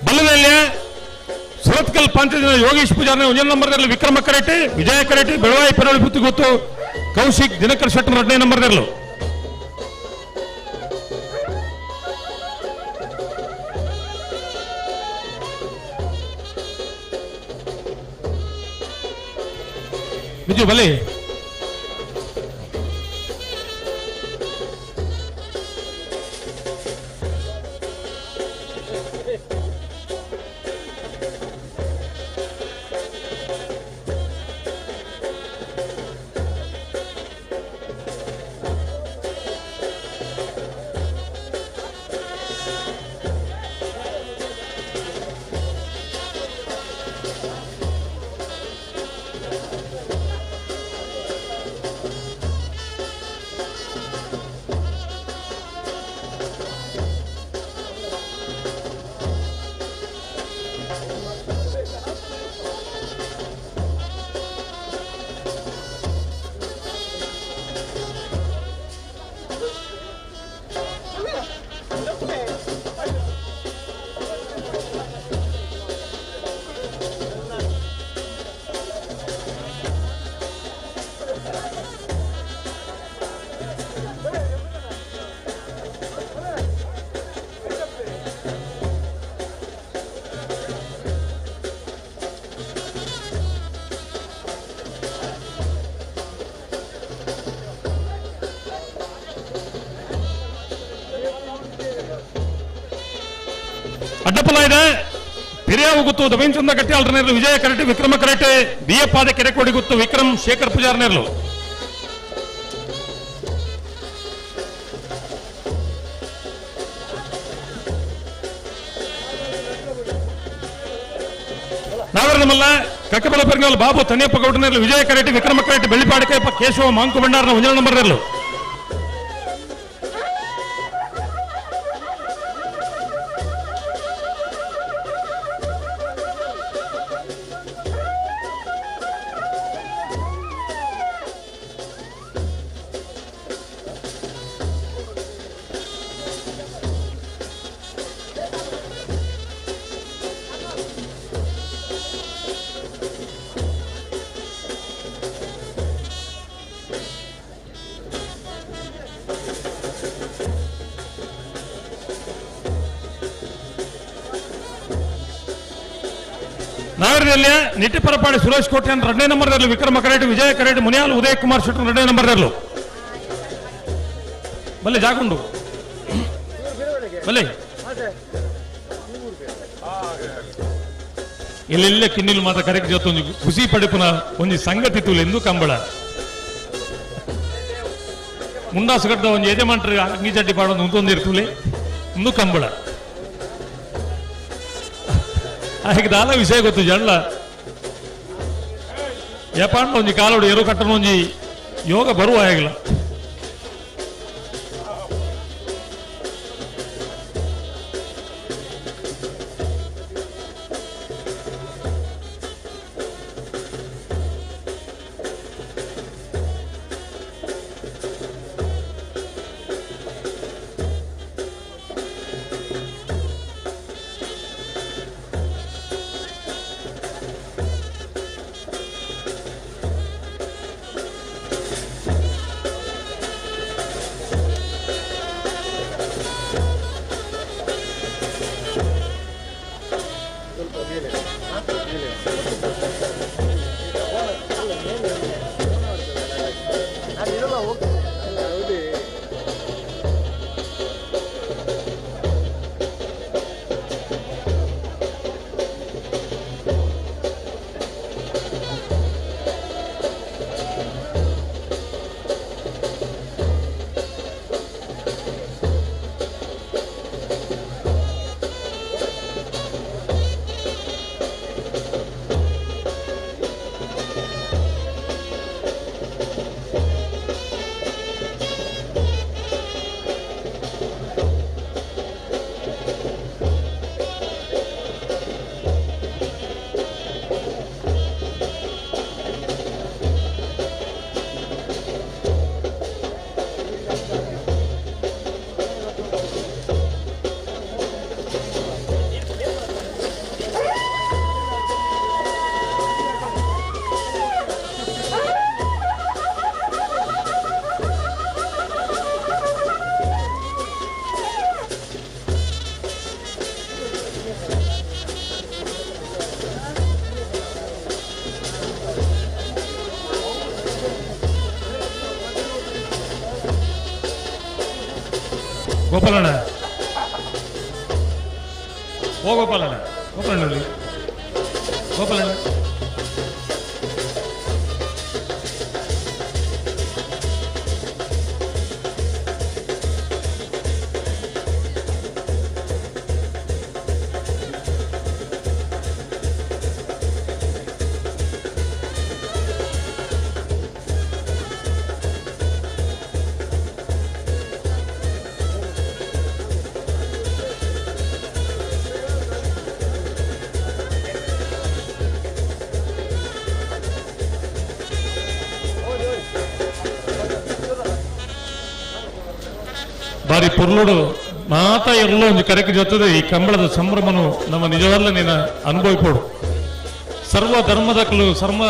ಬಲದಲ್ಲಿ ಸುರತ್ಕಲ್ ಪಂಚಜನ ಯೋಗೇಶ್ ಪೂಜಾರ್ನ 1 ನಂಬರ್ದಲ್ಲಿ ವಿಕ್ರಮ ಕರೆಕ್ಟ್ ವಿಜಯ ಕರೆಕ್ಟ್ ಬೆಳವಾಯಿ ಪೆರಳಿ ಬುತ್ತಿ ಗೊತ್ತು ಕೌಶಿಕ್ ದಿನಕರ್ ಶೆಟ್ಟರ್ 2 ನಂಬರ್ದಲ್ಲಿ. ವಿಜು ಬಲಿ ಅಡ್ಡಪಲ ಇದೆ ಪಿರಿಯಾವು ಗುತ್ತು ದಮೀನ್ ಗಟ್ಟಿ ಆಲ್ಟರ್ನೇರ್ಲು ವಿಜಯ ಕರೆಟೆ ವಿಕ್ರಮ ಕರೆಟೆ ಬಿಎಪ್ಪಾದ ಕೆರೆಕೋಡಿ ಗುತ್ತು ವಿಕ್ರಮ್ ಶೇಖರ್ ಪೂಜಾರ್ನೇರ್ಲು. ನಾಗರಮಲ್ಲ ಕಕ್ಕಬಲ ಪೆರ್ಗಲ್ ಬಾಬು ತನಿಯಪ್ಪ ಗೌಡನೇರ್ಲು ವಿಜಯ ಕರೆಟಿ ವಿಕ್ರಮ ಕರೆಟಿ ಬೆಳ್ಳಿಪಾಡಿಕೈಪ ಕೇಶವ ಮಾಂಕು ಭಂಡಾರನ ಒಂಜನ ನಂಬರ್ ನೇರ್ಲು. ನಾಗರದಲ್ಲಿ ನಿಟ್ಟಿಪರಪಾಡಿ ಸುರೇಶ್ ಕೋಟೆ ಎರಡನೇ ನಂಬರ್ದಲ್ಲಿ ವಿಕ್ರಮ ಕರೇಟ್ ವಿಜಯ ಕರೇಟ್ ಮುನಿಯಾಲ್ ಉದಯ್ ಕುಮಾರ್ ಶೆಟ್ಟರ್ ಎರಡನೇ ನಂಬರ್ದಲ್ಲೂ. ಬಲ್ಲೆ ಜಾಗುಂಡು ಬಲ್ಲೆ ಎಲ್ಲೆಲ್ಲ ಕಿನ್ನಿಲು ಮಾತ್ರ ಕರೆಕ್ಟ್ ಜೊತೆ ಒಂದು ಖುಷಿ ಪಡೆಪುನ ಒಂದು ಸಂಗತಿ ತುಲೆಂದು ಕಂಬಳ ಮುಂಡಾಸುಗಡ್ಡ ಒಂದು ಯಜಮಾನ್ರ ಅಂಗಿ ಚಡ್ಡಿ ಪಾಡೊಂದು ಉಂತೊಂದಿರ್ತುಲೆ ಒಂದು ಕಂಬಳ ಆಗ ದಾಲ ವಿಷಯ ಗೊತ್ತು ಜಂಡ್ಲ ಯಪಾಂಡ ಒಂಜಿ ಕಾಲೋಡು ಎರು ಕಟ್ಟನ ಒಂಜಿ ಯೋಗ ಬರುವ ಆಗಿಲ್ಲ. ಗೋಪಾಲಣ್ಣ, ಓ ಗೋಪಾಲಣ್ಣ, ಗೋಪಾಲಣ್ಣ ಅಲ್ಲಿ, ಗೋಪಾಲಣ್ಣ. ಬಾರಿ ಪೊರ್ಲುಡು ಮಾತಾ ಎಲ್ಲ ಒಂದು ಕರೆಕ್ ಜೊತೆದ ಈ ಕಂಬಳದ ಸಂಭ್ರಮನು ನಮ್ಮ ನಿಜವಲ್ಲ ನೀನ ಅನುಭವಿಪೋಡು. ಸರ್ವ ಧರ್ಮದಕಲು ಸರ್ವ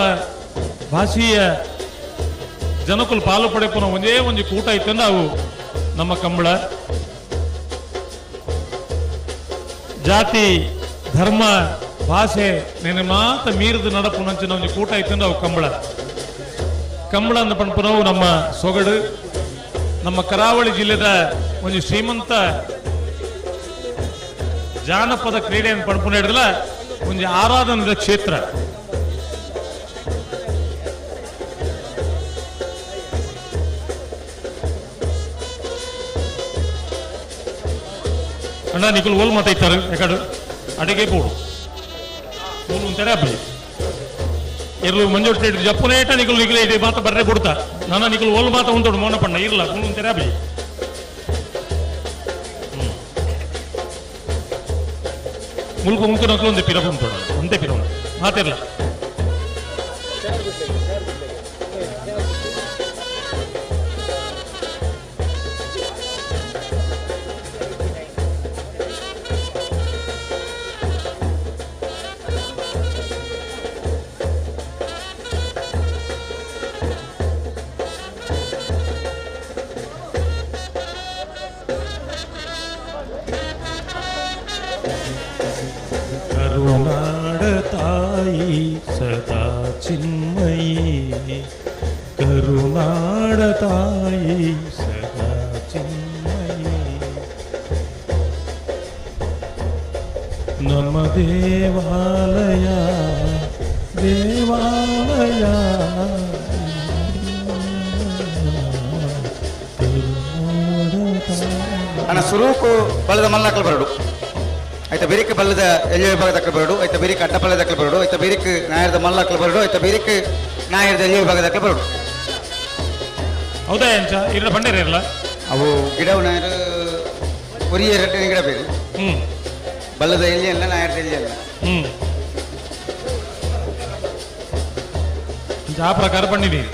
ಭಾಷೆಯ ಜನಕುಲು ಪಾಲು ಪಡೆಪುನ ಒಂದೇ ಒಂದು ಕೂಟ ಇತ್ತಂದ್ರೆ ಅವು ನಮ್ಮ ಕಂಬಳ. ಜಾತಿ ಧರ್ಮ ಭಾಷೆ ನೆನೆ ಮಾತ ಮೀರಿದ ನಡಪುನಂಚಿನ ಒಂದು ಕೂಟ ಇತ್ತಂದ್ರೆ ಅವು ಕಂಬಳ. ಕಂಬಳ ಅಂದ ಪಣಪುನವು ನಮ್ಮ ಸೊಗಡು. ನಮ್ಮ ಕರಾವಳಿ ಜಿಲ್ಲೆದ ಒಂದು ಶ್ರೀಮಂತ ಜಾನಪದ ಕ್ರೀಡೆಯನ್ನು ಪಡ್ಕೊಂಡು ಒಂಜಿ ಆರಾಧನದ ಕ್ಷೇತ್ರ. ಅಣ್ಣ ನಿಕುಲ್ ಓಲ್ ಮಾತಾಯ್ತಾರೆ ಯಾಕಡೆ ಅಡಿಗೆ ಬೋಡು ಮೂಲು ಅಂತಾರೆ ಅಬ್ಬಿ ಇರ್ಲು ಮಂಜೂರು ಸ್ಟೇಟ್ ಜಪ್ಪುನೇಟ ನಿಕುಲ್ ನಿಕುಲ್ ಇದೆ ಮಾತ ಬರ್ರೆ ಕೊಡ್ತಾ ನಾನು ನಿಕುಲ್ ಓಲ್ ಮಾತ ಉಂಟು ಮೋನ ಪಣ್ಣ ಇರ್ಲ ಮೂಲು ಅಂತಾರೆ ಅಬ್ಬಿ. ಮುಲ್ಕು ಮುಂಕು ನಕ್ಲು ಒಂದೇ ಪಿರ ಉಂಟು ಒಂದೇ ಪಿರ ಮಾತಿರ್ಲ. ಕರುನಾಡ ತಾಯಿ ಸದಾ ಚಿನ್ಮಯಿ, ಕರುನಾಡ ತಾಯಿ ಸದಾ ಚಿನ್ಮಯಿ, ನಮ್ಮ ದೇವಾಲಯ ದೇವಾಲಯ ಅಣ್ಣ ಸುರೂಕು ಬಲದ ಮಲ್ಲಕ್ಕಲು ಬರಡು ಆಯ್ತಾ, ಬೇರಿಕ್ ಬಲ್ಲದ ಎಲ್ಲಿ ವಿಭಾಗದ ಬರಡು ಆಯ್ತಾ, ಬೇರಿಕ್ ಅಡ್ಡಪಲ್ಲದ ಬರಡು ಆಯ್ತಾ, ಬೇರಿಕ್ ನಾಯರದ ಮಲ್ಲಕ್ಕಲು ಬರಡು ಆಯ್ತಾ, ಬೇರಿಕ್ ನಾಯರದ ಎಲ್ಲಿ ವಿಭಾಗದ ಬರಡು. ಹೌದಾ ಎಂಚ ಇರಲ ಬಂಡೇರ ಇರಲ್ಲ ಅವು ಗಿಡವು ನಾಯರು ಒರಿಯ ರಟ್ಟೆ ಗಿಡ ಬೇರೆ ಬಲ್ಲದ ಎಲ್ಲಿ ಅಲ್ಲ ನಾಯರದ ಎಲ್ಲಿ ಅಲ್ಲ. ಆ ಪ್ರಕಾರ ಬಂದಿದ್ದೀರಿ.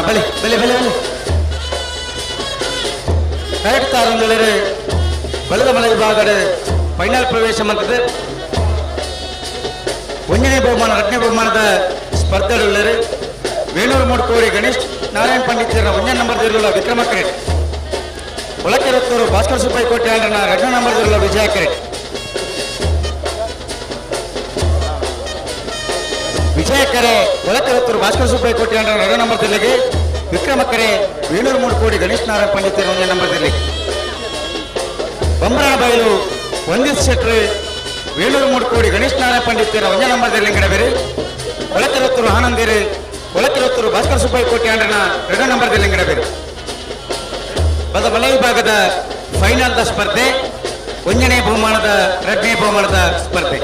ಬಲೆ ಬಲೆ ಬಲೆ ಬಲೆ ಕರೆಕ್ಟ್ ತಾರಂದರೆ ಬಲದ ಮಲೆ ವಿಭಾಗದ ಫೈನಲ್ ಪ್ರವೇಶ ಮಾಡ್ತದೆ. ಒಂದನೇ ಬಹುಮಾನ ಎರಡನೇ ಬಹುಮಾನದ ಸ್ಪರ್ಧೆಗಳುಳ್ಳರು ವೇಣೂರು ಮೂಡ್ಕೋಡಿ ಗಣೇಶ್ ನಾರಾಯಣ್ ಪಂಡಿತರ ಒಂದನೇ ನಂಬರ್ದಿರುವ ವಿಕ್ರಮ ಕ್ರೆಟ್, ಒಳಕೆರತ್ತೂರು ಭಾಸ್ಕರ್ ಸುಬ್ಬಯ್ಯ ಕೋಟೆ ಆಂಡ್ರನ ಎರಡನೇ ನಂಬರ್ದಿರುವ ವಿಜಯ ಕ್ರೆಟ್. ವಿಜಯಕರೆ ಒಳಕೆರತ್ತೂರು ಭಾಸ್ಕರ್ ಸುಬ್ಬಯ್ಯ ಕೋಟೆ ಆಂಡ್ರನ ಎರಡನೇ ನಂಬರ್ದಿಲ್ಲಿಗೆ, ವಿಕ್ರಮಕರೆ ವೇಣೂರು ಮೂಡ್ಕೋಡಿ ಗಣೇಶ್ ನಾರಾಯಣ್ ಪಂಡಿತರ ಒಂದನೇ ನಂಬರ್ದಿಲ್ಲಿಗೆ, ಬೊಮ್ಮರಬೈಲು ವಂದಿತ್ ಶೆಟ್ರು ವೇಣೂರು ಮೂಡ್ಕೋಡಿ ಗಣೇಶ್ ನಾರಾಯಣ ಪಂಡಿತರ ಒಂದನೇ ನಂಬರ್ದಲ್ಲಿ ಬೇರೆ, ಒಳಕೆರತ್ತೂರು ಆನಂದಿರು ಒಳಕೆರತ್ತೂರು ಭಾಸ್ಕರ್ ಸುಬ್ಬಯ್ಯ ಕೋಟೆ ಆಂಡ್ರನ ಎರಡನೇ ನಂಬರ್ದಲ್ಲಿ ಬೇರೆ. ಬದ ಬಲ ವಿಭಾಗದ ಫೈನಲ್ದ ಸ್ಪರ್ಧೆ ಒಂದನೇ ಬಹುಮಾನದ ಎರಡನೇ ಬಹುಮಾನದ ಸ್ಪರ್ಧೆ.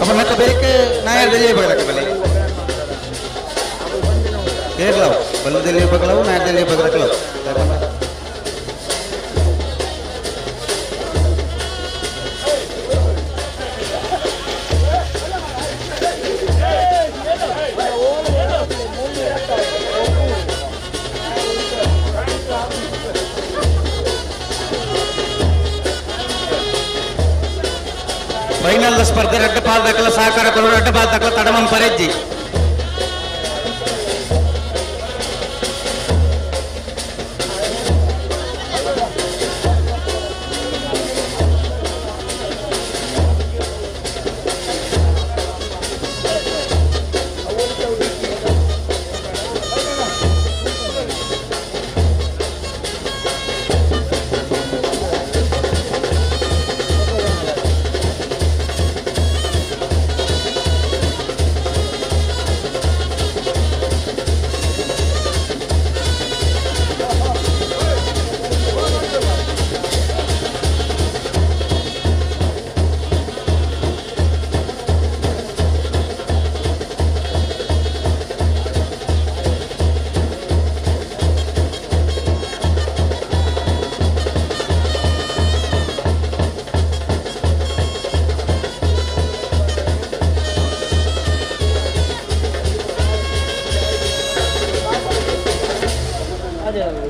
ಅಪ್ಪ ಮತ್ತೆ ಬೇರೆ ನಾಯರ್ದಲ್ಲಿ ಬಗಲಕ್ಕೆ ಬಲೆ ಕೇರಳವು ಬಲ್ಲದಲ್ಲಿ ಬಗಲವು ನಾಯರ್ದಲ್ಲಿ ಬಗಲಕ್ಕಲವು. Final ಸ್ಪರ್ಧೆ ರಡ್ಡ ಪಾಲ್ದಕಲ ಸಹಕಾರ ಕೊರು ರಡ್ಡ ಪಾಲ್ದಕಲ ತಡಮಂ ಪರೆಜ್ಜಿ.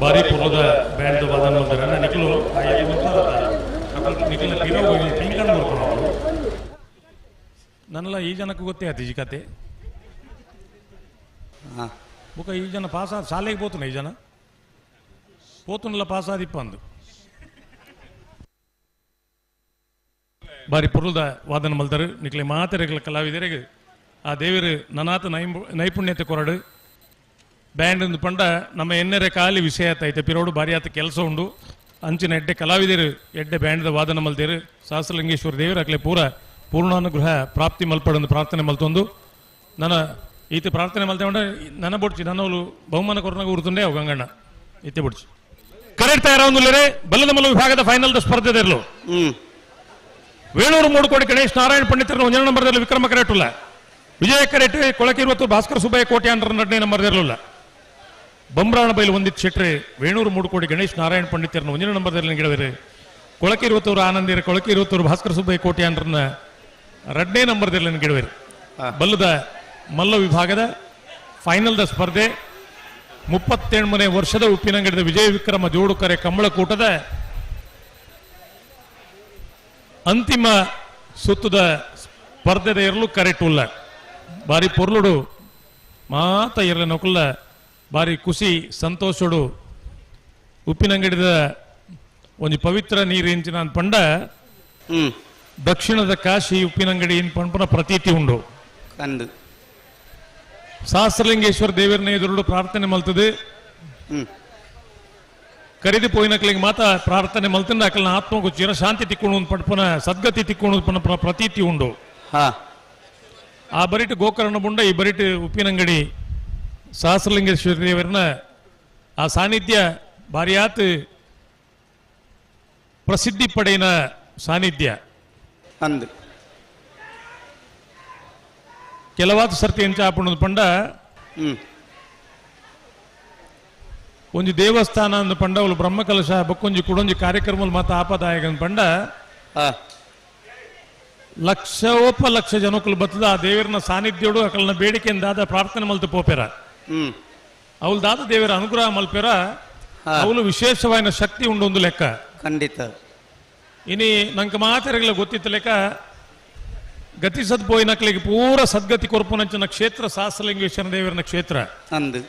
ಬಾರಿ ಪೂರ್ವದ ಬ್ಯಾಂಡ್ ವಾದನ ಮಂದಿರ ನಿಖಲು ನಿಖಲ ಪಿಂಕಣ್ ಬರ್ಕೊಂಡು ನನ್ನಲ್ಲ ಈ ಜನಕ್ಕೆ ಗೊತ್ತೇ ಆಯ್ತು ಈ ಕತೆ. ಬುಕ್ಕ ಈ ಜನ ಪಾಸ್ ಆದ ಶಾಲೆಗೆ ಪೋತನ ಈ ಜನ ಪೋತನಲ್ಲ ಪಾಸ್ ಆದಿಪ್ಪ ಅಂದು. ಬಾರಿ ಪೊರ್ಲದ ವಾದನ ಮಲ್ದರು ನಿಕ್ಲೆ ಮಾತೆರೆಗಳ ಕಲಾವಿದರಿಗೆ ಆ ದೇವರು ನನಾತ ನೈಪುಣ್ಯತೆ ಕೊರಡು. ಬ್ಯಾಂಡ್ ಒಂದು ಪಂಡ ನಮ್ಮ ಎನ್ನೆರೆ ಖಾಲಿ ವಿಷಯ ಆಯ್ತು ಪಿರೋಡು ಭಾರಿ ಆತ ಕೆಲಸ ಉಂಡು. ಅಂಚಿನ ಎಡ್ಡೆ ಕಲಾವಿದರು ಎಡ್ಡೆ ಬ್ಯಾಂಡ್ದ ವಾದನ ಮಲ್ತೇರು. ಸಹಸ್ರಲಿಂಗೇಶ್ವರ ದೇವರು ಅಕ್ಲೆ ಪೂರ ಪೂರ್ಣಾನುಗ್ರಹ ಪ್ರಾಪ್ತಿ ಮಲ್ಪಡೊಂದು ಪ್ರಾರ್ಥನೆ ಮಲ್ತೊಂದು. ನನ್ನ ಈತ ಪ್ರಾರ್ಥನೆ ಮಲ್ತೆ ಉಂಡ ನನ್ನ ಬೊಡ್ಚಿ ನನ್ನವಳು ಬಹುಮಾನ ಕೊರನಾಗ ಉರುತುಂಡೆ ಅವು ಗಂಗಣ್ಣ ಇತ್ತೆ ಬೊಡ್ಚಿ. ಕರೆಕ್ಟ್ ತಯಾರಾವೊಂದುಲ್ಲರೆ ಬಲ್ಲದ ಮಲ್ಲ ವಿಭಾಗದ ಫೈನಲ್ ಸ್ಪರ್ಧೆದಿರಲು ವೇಣೂರು ಮೂಡುಕೋಡಿ ಗಣೇಶ್ ನಾರಾಯಣ ಪಂಡಿತರನ್ನು ಒಂದನೇ ನಂಬರ್ದಲ್ಲಿ ವಿಕ್ರಮ ಕರೆಟುಲ್ಲ. ವಿಜಯ ಕರೆಟ್ ಕೊಳಕಿರುವತ್ತು ಭಾಸ್ಕರ ಸುಬ್ಬಯ್ಯ ಕೋಟೆ ಅಂದ್ರ ಎರಡನೇ ನಂಬರ್ದಿರಲಿಲ್ಲ. ಬೊಮ್ರಾಣ ಬೈಲು ಒಂದಿತ್ತು ಶೆಟ್ರೆ ವೇಣೂರು ಮೂಡುಕೋಡಿ ಗಣೇಶ್ ನಾರಾಯಣ ಪಂಡಿತರನ್ನು ಒಂದನೇ ನಂಬರ್ದಲ್ಲಿ ಗಿಡವಿರಿ. ಕೊಳಕಿರುವತ್ತೂರು ಆನಂದಿರ ಕೊಳಕಿರುವತ್ತೂರು ಭಾಸ್ಕರ ಸುಬ್ಬಯ್ಯ ಕೋಟೆ ಅಂದ್ರನ್ನ ಎರಡನೇ ನಂಬರ್ದಲ್ಲಿ ಗಿಡವಿರಿ. ಬಲ್ಲದ ಮಲ್ಲ ವಿಭಾಗದ ಫೈನಲ್ದ ಸ್ಪರ್ಧೆ 38ನೇ ವರ್ಷದ ಉಪ್ಪಿನಂಗಡಿದ ವಿಜಯ ವಿಕ್ರಮ ಜೋಡುಕರೆ ಕಂಬಳಕೂಟದ ಅಂತಿಮ ಸುತ್ತದ ಸ್ಪರ್ಧೆದ ಇರಲು ಕರೆಟುಲ್ಲ. ಬಾರಿ ಪೊರ್ಲುಡು ಮಾತ ಇರಲಿ ನೊಕುಲ್ಲ ಬಾರಿ ಖುಷಿ ಸಂತೋಷಡು ಉಪ್ಪಿನಂಗಡಿದ ಒಂದು ಪವಿತ್ರ ನೀರು ಇಂಚಿನ ಪಂಡ ದಕ್ಷಿಣದ ಕಾಶಿ ಉಪ್ಪಿನಂಗಡಿ ಪಂಪನ ಪ್ರತೀತಿ ಉಂಡು. ಕಂದು ಸಹಸ್ರಲಿಂಗೇಶ್ವರ ದೇವರನ್ನ ಎದುರುಡು ಪ್ರಾರ್ಥನೆ ಮಲ್ತದೆ. ಕರೆದು ಪೋಯಿನಕ್ಲಿಗೆ ಮಾತ ಪ್ರಾರ್ಥನೆ ಮಲ್ತಂದ ಅಕಲ್ನ ಆತ್ಮಗೂ ಚಿರಶಾಂತಿ ತಿಕ್ಕೊಂಡು ಒಂದು ಪಡ್ಪನ ಸದ್ಗತಿ ತಿಕ್ಕೊಂಡು ಪಣಪನ ಪ್ರತೀತಿ ಉಂಡು. ಆ ಬರಿಟು ಗೋಕರ್ಣ ಬುಂಡ ಈ ಬರಿಟು ಉಪ್ಪಿನಂಗಡಿ ಸಹಸ್ರಲಿಂಗೇಶ್ವರ ದೇವರನ್ನ ಆ ಸಾನ್ನಿಧ್ಯ ಭಾರಿಯಾತ್ ಪ್ರಸಿದ್ಧಿ ಪಡೆಯಿನ ಸಾನ್ನಿಧ್ಯ ಅಂದು. ಕೆಲವಾದ ಸರ್ತಿ ಎಂಚ ಆಪುಣದ ಪಂಡ ಒಂಜಿ ದೇವಸ್ಥಾನ ಅಂದ ಪಂಡ ಅವಳು ಬ್ರಹ್ಮಕಲಶ ಬಕ್ಕೊಂಜಿ ಕುಡೊಂಜಿ ಕಾರ್ಯಕ್ರಮ ಮಾತ ಆಪದಾಯಕ ಪಂಡ ಲಕ್ಷೋಪಲಕ್ಷ ಜನಕ್ಕಲು ಬತ್ತದ ಆ ದೇವರನ ಸಾನ್ನಿಧ್ಯೋಡು ಅಕಲ್ನ ಬೇಡಿಕೆಯಿಂದ ಪ್ರಾರ್ಥನೆ ಮಲ್ತು ಪೋಪೆರ. ಅವಳು ದಾದ ದೇವರ ಅನುಗ್ರಹ ಮಲ್ಪೆರ ಅವಳು ವಿಶೇಷವಾದ ಶಕ್ತಿ ಉಂಡು ಒಂದು ಲೆಕ್ಕ. ಖಂಡಿತ ಇನಿ ನಂಗೆ ಮಾತೆರಗಲ ಗೊತ್ತಿತ್ತು ಲೆಕ್ಕ ಗತಿ ಸದ್ಪೋಯಿನಕ್ಲಿಗೆ ಪೂರ ಸದ್ಗತಿ ಕೊರ್ಪುನಂಚಿನ ಕ್ಷೇತ್ರ ಸಹಸ್ರಲಿಂಗೇಶ್ವರ ದೇವರನ ಕ್ಷೇತ್ರ ಅಂದು.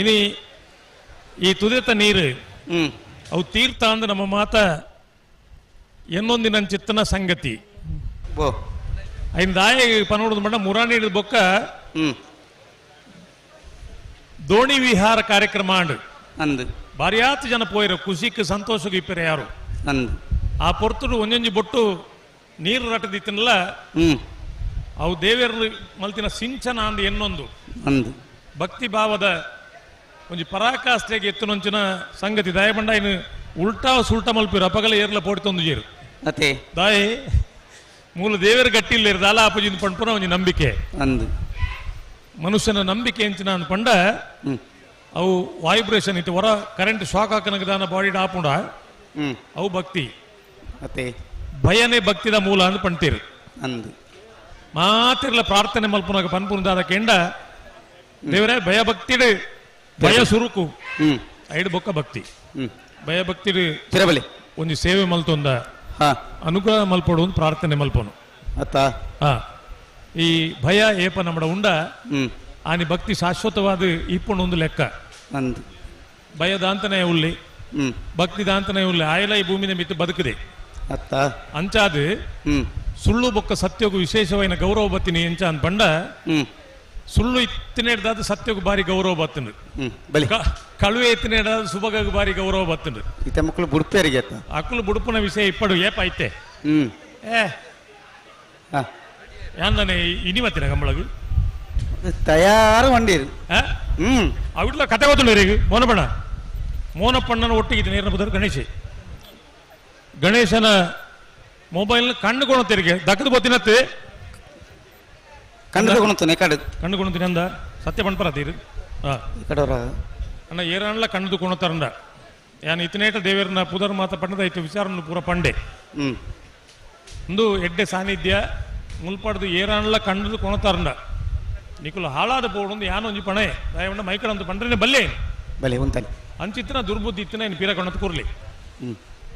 ಇನಿ ಈ ತುದಿತ ನೀರು ಅವು ತೀರ್ಥ ಅಂದ ನಮ್ಮ ಮಾತ ಎನ್ನೊಂದಿನಂಚಿತ್ತನ ಸಂಗತಿ. ಐನ್ ದಾಯ ಪನೋಡದ ಮಣ್ಣ ಮುರಾಣಿ ಬೊಕ್ಕ ದೋಣಿ ವಿಹಾರ ಕಾರ್ಯಕ್ರಮ ಅಂಡು ಅಂದು. ಭಾರಿಯಾತ್ ಜನ ಪೋಯಿರ ಖುಷಿಕ್ ಸಂತೋಷಕ್ಕೆ ಇಪ್ಪರೆ ಯಾರು ಅಂದು. ಆ ಪೊರ್ತುಡು ಒಂಜೊಂಜಿ ಬೊಟ್ಟು ನೀರು ರಟದಿತ್ತನಲ್ಲ ಅವು ದೇವೇರು ಮಲ್ತಿನ ಸಿಂಚನ ಅಂದ ಎನ್ನೊಂದು ಅಂದು ಭಕ್ತಿ ಭಾವದ ಒಂಜಿ ಪರಾಕಾಷ್ಠೆಗೆ ಎತ್ತುನೊಂಚಿನ ಸಂಗತಿ. ದಯಬಂಡ ಇನ್ನು ಉಲ್ಟಾ ಸುಲ್ಟಾ ಮಲ್ಪಿರು ಅಪಗಲ ಏರ್ಲ ಪೋಡಿತೊಂದು ಜೇರು ಅತೆ ದಾಯಿ ಮೂಲ ದೇವರ ಗಟ್ಟಿಲ್ಲ ದಾಲ ಅಪಜಿಂದ ಪಂಡ್ಪುನ ಒಂಜಿ ನಂಬಿಕೆ ಅಂದು. ಮನುಷ್ಯನ ನಂಬಿಕೆ ಎಂಚಿನ ಅಂದ್ ಪಂಡ ಅವು ವೈಬ್ರೇಷನ್ ಇತ್ತು ಹೊರ ಕರೆಂಟ್ ಶಾಕ್ ಹಾಕನಕ ದಾನ ಬಾಡಿ ಆಪುಂಡ ಅವು ಭಕ್ತಿ. ಅತೆ ಭಯನೇ ಭಕ್ತಿದ ಮೂಲ ಅಂದ್ ಪಂಡ್ತೀರು ಅಂದು. ಮಾತಿರ್ಲ ಪ್ರಾರ್ಥನೆ ಮಲ್ಪುನಾಗ ಪನ್ಪುನದಾದ ಕೆಂಡ ದೇವರೇ ಭಯ ಭಕ್ತಿಡು ಭಯ ಸುರುಕು ಐಡು ಬೊಕ್ಕ ಭಕ್ತಿ ಭಯ ಭಕ್ತಿಡು ತಿರಬಲಿ ಒಂಜಿ ಸೇವೆ ಮಲ್ತೊಂದ ಅನುಗ್ರಹ ಮಲ್ಪಡು ಒಂದು ಪ್ರಾರ್ಥನೆ ಮಲ್ಪನು. ಅತ್ತ ಈ ಭಯ ಏಪ ನಮ್ಮಡ ಉಂಡ ಆನಿ ಭಕ್ತಿ ಶಾಶ್ವತವಾದ ಇಪ್ಪುಂಡು ಲೆಕ್ಕ ಭಯದಾಂತನೇ ಉಳ್ಳಿ ಭಕ್ತಿದಾಂತನೇ ಉಳ್ಳಿ ಆಯಲ ಈ ಭೂಮಿನ ಮಿತ್ತು ಬದುಕದೆ ಅತ್ತ ಅಂಚಾದ ಸುಳ್ಳು ಬೊಕ್ಕ ಸತ್ಯಗೂ ವಿಶೇಷವಾದ ಗೌರವ ಬತ್ತಿನಿ ಎಂಚ ಅಂತ ಬಂಡ ಸುಳ್ಳು ಇತ್ತಿನೇಡ್ದಾದ ಸತ್ಯಗೂ ಬಾರಿ ಗೌರವ ಬತ್ತಂಡು ಕಳುವೆ ಇತ್ತಿನೇಡ್ದಾದ ಸುಬಗ ಬಾರಿ ಗೌರವ ಬತ್ತಂಡು ಇತ್ತ ಮಕ್ಕಳು ಬುಡುಪೇರಿಗೆ ಅಕ್ಕಲು ಬುಡುಪುನ ವಿಷಯ ಇಪ್ಪಡು ಏಪ ಐತೆ ಏ ಯಾಂದನೆ ಇನಿ ಮತ್ತಿನ ಕಂಬಳಗು ತಯಾರು ವಂಡೀರು ಅವಿಟ್ಲ ಕತೆ ಗೊತ್ತುಂಡು ಮೋನಪಣ್ಣ ಮೋನಪ್ಪಣ್ಣನ ಒಟ್ಟಿಗೆ ನೇರನ ಬುಧರು ಗಣೇಶ್ ಗಣೇಶನ ಮೊಬೈಲ್ ಕಣ್ಣು ಕೊಣತಿರಿಗೆ ದಕ್ಕದ ಬತ್ತಿನತ್ತೆ ಕಣ್ಣು ಕೊಣತಾನೆ ಕಡು ಕಣ್ಣು ಕೊಣತೀನಿ ಅಂದ ಸತ್ಯ ಪಣ್ಪರ ತೀರು ಅಣ್ಣ ಏರನ್ಲ ಕಣ್ಣು ಕೊಣತಾರಂದ ಯಾನ್ ಇತನೇಟ ದೇವರನ್ನ ಪುದರ್ ಮಾತ ಪಣ್ಣದ ಐತೆ ವಿಚಾರನ್ನು ಪೂರ ಪಂಡೆ ಒಂದು ಎಡ್ಡೆ ಸಾನ್ನಿಧ್ಯ ಮುಲ್ಪಾಡ್ದು ಏರಾನ್ಲ ಕಣ್ಣು ಕೊಣತಾರಂದ ನಿಕುಲು ಹಾಳಾದ ಪೋಡೊಂದು ಯಾನೊಂಜಿ ಪಣೆ ದಯವಂಡ ಮೈಕಳಂತ ಪಂಡ್ರೆ ಬಲ್ಲೆ ಬಲ್ಲೆ ಉಂತಾನೆ ಅಂಚಿತ್ತಿನ ದುರ್ಬುದ್ಧಿ ಇತ್ತಿನ ಇನ್ನು ಪೀರ ಕೊಣತ್ ಕೂರ್ಲಿ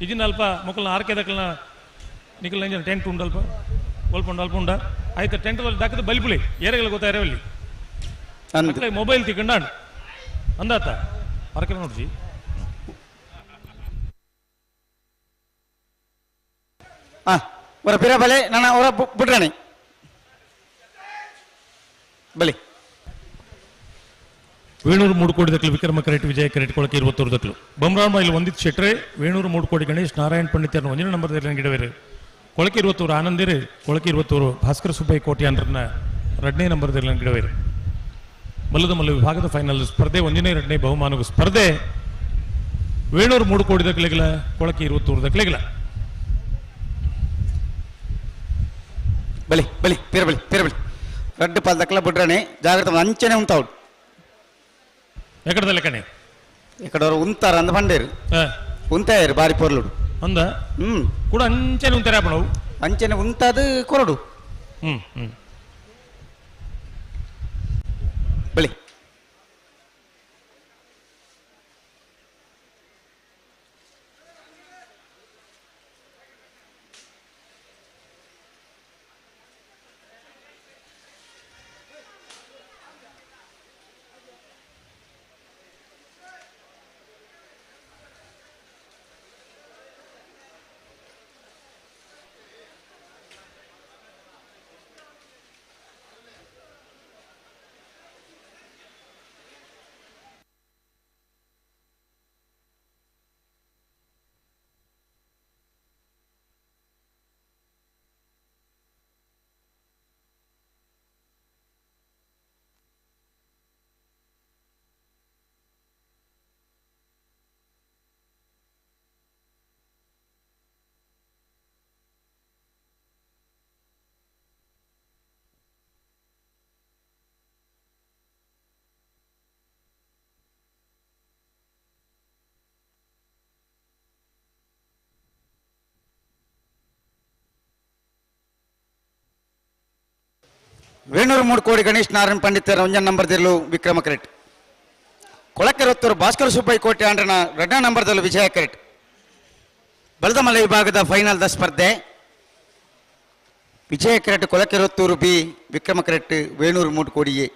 ಇಜಿನ ಅಲ್ಪ ಮೊಕ್ಕಲ್ನ ಆರ್ಕೆ ದಕ್ಕಲ್ನ ನಿಕಲ್ ನಂಜನ ಟೆಂಟ್ ಉಂಡಲ್ಪ ಒಲ್ಪ ಉಂಡು ಅಲ್ಪ ಉಂಡ ಆಯ್ತು ಟೆಂಟ್ ದಕ್ಕದ ಬಲಿಪುಲಿ ಏರೆಗಳ ಗೊತ್ತಾಯಿರವಲ್ಲಿ ಅಂದ್ರೆ ಮೊಬೈಲ್ ತಿಕ್ಕಂಡ ಅಂದಾತ ಆರ್ಕೆ ನೋಡ್ಸಿ ಅವರ ಪಿರ ಬಲೆ ನಾನು ಅವರ ಬಿಡ್ರಣೆ ಬಲಿ ವೇಣೂರು ಮೂಡುಕೋಡಿ ದಕ್ಕಲು ವಿಕ್ರಮ ಕರೆಟ್ ವಿಜಯ ಕರೆಟ್ ಕೊಳಕೆ ಇರುವತ್ತೂರು ದಕ್ಕಲು ಬೊಮ್ರಾಮ ಇಲ್ಲಿ ಒಂದಿತ್ತು ಶೆಟ್ರೆ ವೇಣೂರು ಮೂಡುಕೋಡಿ ಗಣೇಶ್ ನಾರಾಯಣ್ ಪಂಡಿತರನ್ನು ಒಂದಿನ ನಂಬರ್ ಗಿಡವೇರು ಕೊಳಕೆ ಇರುವತ್ತೂರು ಆನಂದಿರು ಕೊಳಕೆ ಇರುವತ್ತೂರು ಭಾಸ್ಕರ ಸುಬ್ಬಯ್ಯ ಕೋಟ್ಯಾನ್ರನ್ನ ಎರಡನೇ ನಂಬರ್ ಗಿಡವೇರು ಮಲ್ಲದ ಮಲ್ಲ ವಿಭಾಗದ ಫೈನಲ್ ಸ್ಪರ್ಧೆ ಒಂದನೇ ಎರಡನೇ ಬಹುಮಾನದ ಸ್ಪರ್ಧೆ ವೇಣೂರು ಮೂಡುಕೋಡಿ ದಕ್ಕಲಿಗಲ ಕೊಳಕೆ ಇರುವತ್ತೂರು ದಕ್ಕಲಿಗಲ ಬಲಿ ಬಲಿ ಪೀರ ಬಲಿ ಪೀರ ಬಲಿ ರಡ್ಡು ಪಾಲ್ ದಕ್ಕಲ ಬಿಡ್ರಣೆ ಜಾಗ್ರತೆ ಅಂಚನೆ ಉಂತಾವು ಎಕಡದ ಲೆಕ್ಕನೆ ಎಕಡವರು ಉಂತಾರ ಅಂದ ಬಂಡೇರು ಉಂತಾಯರು ಬಾರಿ ಪೊರ್ಲುಡು ಅಂದ ಕೂಡ ಅಂಚನೆ ಉಂತಾರೆ ಅಪ್ಪಣವು ಅಂಚನೆ ಉಂತಾದ ಕೊರಡು ಹ್ಮ್ ಹ್ಮ್ ಬಲಿ ವೇಣೂರು ಮೂಡ್ಕೋಡಿ ಗಣೇಶ್ ನಾರಾಯಣ ಪಂಡಿತರ ಒಂಜನ್ ನಂಬರ್ ದಿಲ್ಲು ವಿಕ್ರಮ ಕರೆಟ್ ಕೊಳಕೆರೊತ್ತೂರು ಭಾಸ್ಕರ ಸುಬ್ಬಯ್ಯ ಕೋಟೆ ಆಂಡ್ರನ ಎರಡನೇ ನಂಬರ್ದಲ್ಲೂ ವಿಜಯ ಕರೆಟ್ ಬಲದಮಲೆ ವಿಭಾಗದ ಫೈನಲ್ದ ಸ್ಪರ್ಧೆ ವಿಜಯ ಕರೆಟ್ Kolakerottur B Vikrama correct Venur Moodkodi A.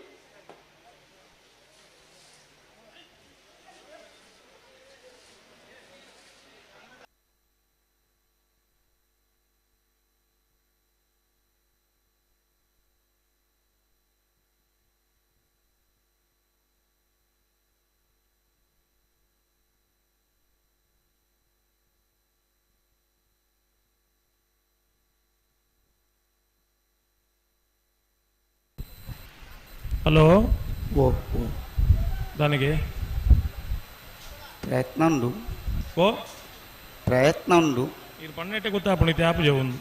Hello ಓ ಓ ದಾನಿಗೆ ಪ್ರಯತ್ನ ಉಂಡು ಓ ಪ್ರಯತ್ನ ಉಂಡು ಇದು ಪನ್ನೆಟ್ಟೆ ಗೊತ್ತಾಪುಣಿ ತ್ಯಾಪು ಜವೊಂದು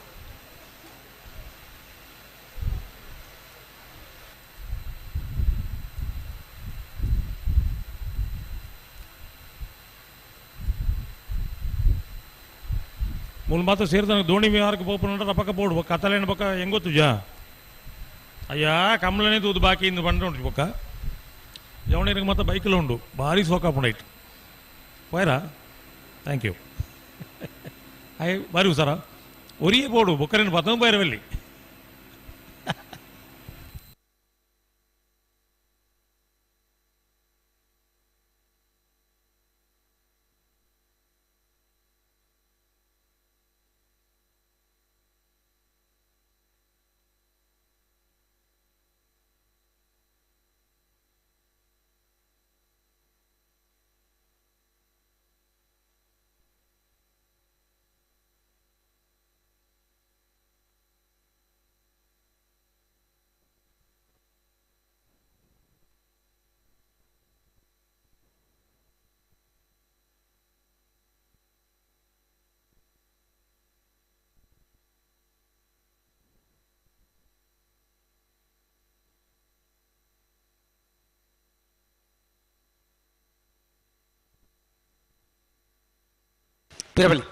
ಮೂಲ ಮಾತ್ರ ಸೇರಿದ ದೋಣಿ ವಿಹಾರಕ್ಕೆ ಪೋಪುನ ಪಕ್ಕ ಪೋಡು ಕತ್ತಲೇನ ಪಕ್ಕ ಹೆಂಗೊತ್ತು ಜಾ ಅಯ್ಯ ಕಮಲನೇ ತೂದು ಬಾಕಿ ಇಂದು ಬಂಡ ಉಂಟು ಪಕ್ಕ ಜವಣಿಯರಿಗೆ ಮತ್ತೆ ಬೈಕಲ್ಲ ಉಂಡು ಭಾರಿ ಸೋಕಾಪುಂಡೈಟ್ ಪೋಯರಾ thank you ಅಯ್ಯ ಬಾರಿ ಹುಷಾರ ಒರಿಯೇ ಪೋಡು ಬೊಕ್ಕರೇನು ಪತ್ತಂದು ಪೋಯರವಲ್ಲಿ. ಪಿರಬಲಿ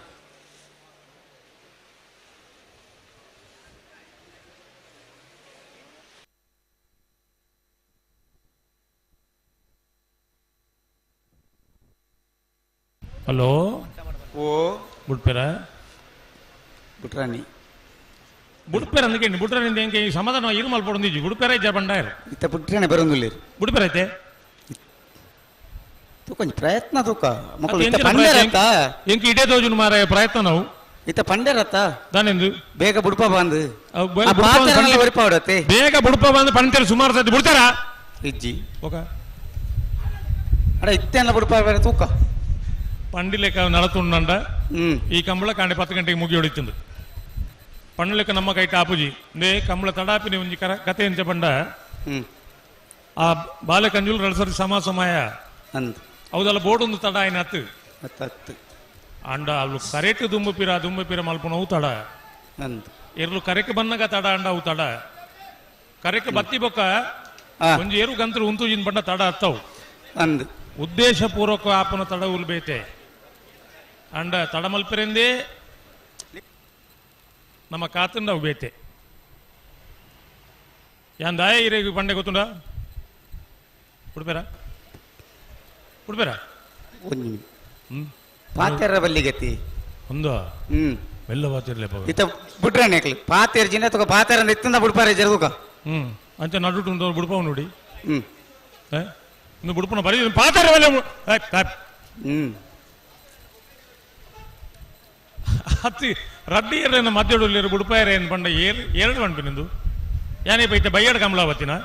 ಹಲೋ ಓ ಬುಡ್ಪೇರ ಬುಟ್ರಾಣಿ ಬುಡ್ಪೇರ ಅಂದಕ್ಕೆ ಬುಟ್ರಾಣಿ ಎಂಕೆ ಈ ಸಮಾಧಾನ ಇರು ಮಲ್ಪೊಡೊಂದಿಜ್ಜಿ ಬುಡ್ಪೇರ ಇಜ್ಜ ಬಂಡಾಯರ್ ಇತ್ತ ಬುಟ್ರಾಣಿ ಬರೋಂದುಲ್ಲೇರು ಬುಡ್ಪೇರ ಐತೆ ತೂಕೊಂಜಿ ಪ್ರಯತ್ನ ತೂಕ ಮಕ್ಕಳು ಇತ್ತ ಪಂಡೇರತ್ತ ಎಂಕೆ ಇಡೇ ತೋಜುನು ಮಾರಾಯ ಪ್ರಯತ್ನ ನಾವು ಇತ್ತ ಪಂಡೇರತ್ತ ದಾನೆಂದು ಬೇಗ ಬುಡ್ಪ ಬಂದು ಒರಿಪ ಹೊಡತ್ತೆ ಬೇಗ ಬುಡ್ಪ ಬಂದು ಪಂಡೇರು ಸುಮಾರು ಸತಿ ಬಿಡ್ತಾರಾ ಇಜ್ಜಿ ಓಕ ಅಡ ಇತ್ತೆಲ್ಲ ಬುಡ್ಪ ಬೇರೆ ತೂಕ ಪಂಡಿಲೆಕ್ಕ ನಡತುಂಡ ಈ ಕಂಬಳ ಕಾಂಡೆ 10 ಗಂಟೆಗೆ ಮುಗಿ ಹೊಡಿತಂದು ಪಣ್ಣಲೆಕ್ಕ ನಮ್ಮ ಕೈ ಟಾಪುಜಿ ನೇ ಕಂಬಳ ತಡಾಪಿನಿ ಒಂಜಿ ಕರ ಕತೆ ಎಂಚ ಪಂಡ ಆ ಬಾಲೆ ಕಂಜುಲ್ ರಡ್ ಸರಿ ಸಮ ಸಮಯ ಹೌದಲ್ಲ ಬೋರ್ಡ್ ಒಂದು ತಡ ಆಯ್ನ ಅತ್ತು ಅತ್ತು ಅಂಡ ಅಲ್ಲು ಕರೆಕ್ಟ್ ದುಂಬು ಪಿರ ದುಂಬು ಪಿರ ಮಲ್ಪುನವು ತಡ ಎರ್ಲು ಕರೆಕ್ ಬನ್ನಗ ತಡ ಅಂಡ ಅವು ತಡ ಕರೆಕ್ ಬತ್ತಿ ಬೊಕ್ಕ ಒಂಜಿ ಏರು ಗಂತರು ಉಂತುಜಿನ್ ಬಂಡ ತಡ ಅತ್ತವು ಅಂದು ಉದ್ದೇಶ ಪೂರ್ವಕ ಆಪನ ತಡ ಉಲ್ಬೇತೆ ಅಂಡ ತಡ ಮಲ್ಪೆರೆಂದೇ ನಮ್ಮ ಕಾತಂಡ ಅವು ಬೇತೆ ಯಾನ್ ದಾಯ ಇರೇಗು ಪಂಡೆ ಗೊತ್ತುಂಡ ಉಡ್ಬೇರ ಉಡ್ಬೇರ ಒಂಜಿ ಪಾತೆರ ಬಲ್ಲಿಗತಿ ಒಂದು ಮೆಲ್ಲ ಪಾತಿರ್ಲೆ ಇತ್ತ ಬುಡ್ರಾಣಿ ಅಕ್ಲಿ ಪಾತೆರ್ ಜಿನ ತಗ ಪಾತೆರ ಇತ್ತಂದ ಬುಡ್ಪಾರೆ ಜರುಗ ಅಂಚ ನಡುಟು ಉಂಟು ಬುಡ್ಪಾವ್ ನೋಡಿ ಇನ್ನು ಬುಡ್ಪನ ಬರೀ ಪಾತೆರ ಬಲ್ಲೆ ಅತ್ತಿ ರಡ್ಡಿ ಏರ್ನ ಮಧ್ಯಡುಲ್ಲೇರು ಬುಡ್ಪಾಯರ ಏನು ಪಂಡ ಏರ್ ಎರಡು ಪಂಪಿ ನಿಂದು ಯಾನೇ ಬೈತೆ ಬೈಯಡ್ ಕಮಲಾವತಿನ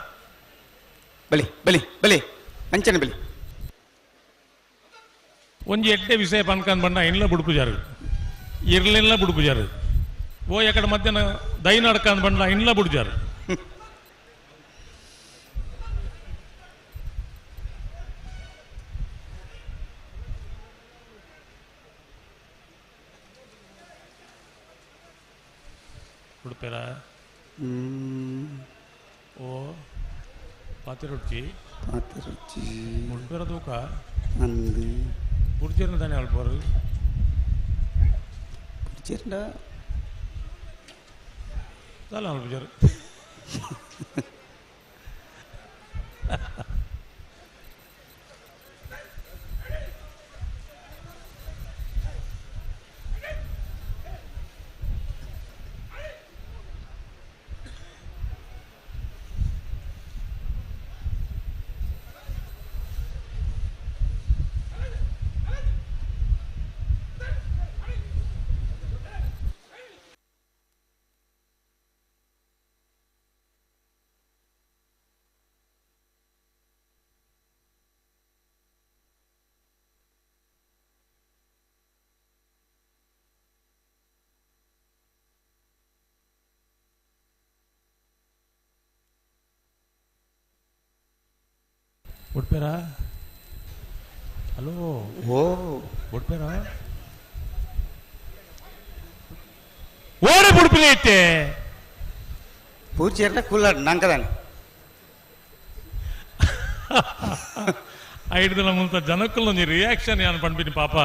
ಬಲಿ ಬಲಿ ಬಲಿ ಅಂಚನೆ ಬಲಿ ಒಂಜಿ ಎಡ್ಡೆ ವಿಷಯ ಪನ್ಕಂದ್ ಬಂಡ ಇನ್ಲ ಬುಡುಪುಜಾರು ಇರ್ಲಿಲ್ಲ ಬುಡುಪುಜಾರು ಓ ಎಕಡೆ ಮಧ್ಯಾಹ್ನ ದೈ ನಡ್ಕಂದ್ ಬಂಡ ಇನ್ಲ ಬುಡುಜಾರು ಉಡುಪೇರ ಓ ಪಾತಿರೊಟ್ಟಿ ಪಾತಿರೊಟ್ಟಿ ಉಡುಪೇರ ತೂಕ ಅಂದು ಪುಡ್ಚೇರಿನ ತಾನೇ ಅಲ್ಪರು ಪುಡ್ಚೇರಿನ ದಾಲ ಅಲ್ಪುಜಾರು ಉಡ್ಪೇರ ಹಲೋ ಓ ಉಡ್ಪೇರ ಓಡಿ ಬುಡ್ಪಿನ ಐತೆ ಪೂರ್ಚೇರ್ನ ಕೂಲಾಡ್ ನಂಕದಾನೆ ಐದು ಮುಂತ ಜನಕ್ಕಲ್ಲ ಒಂಜಿ ರಿಯಾಕ್ಷನ್ ಯಾನ್ ಪಂಪಿನಿ ಪಾಪ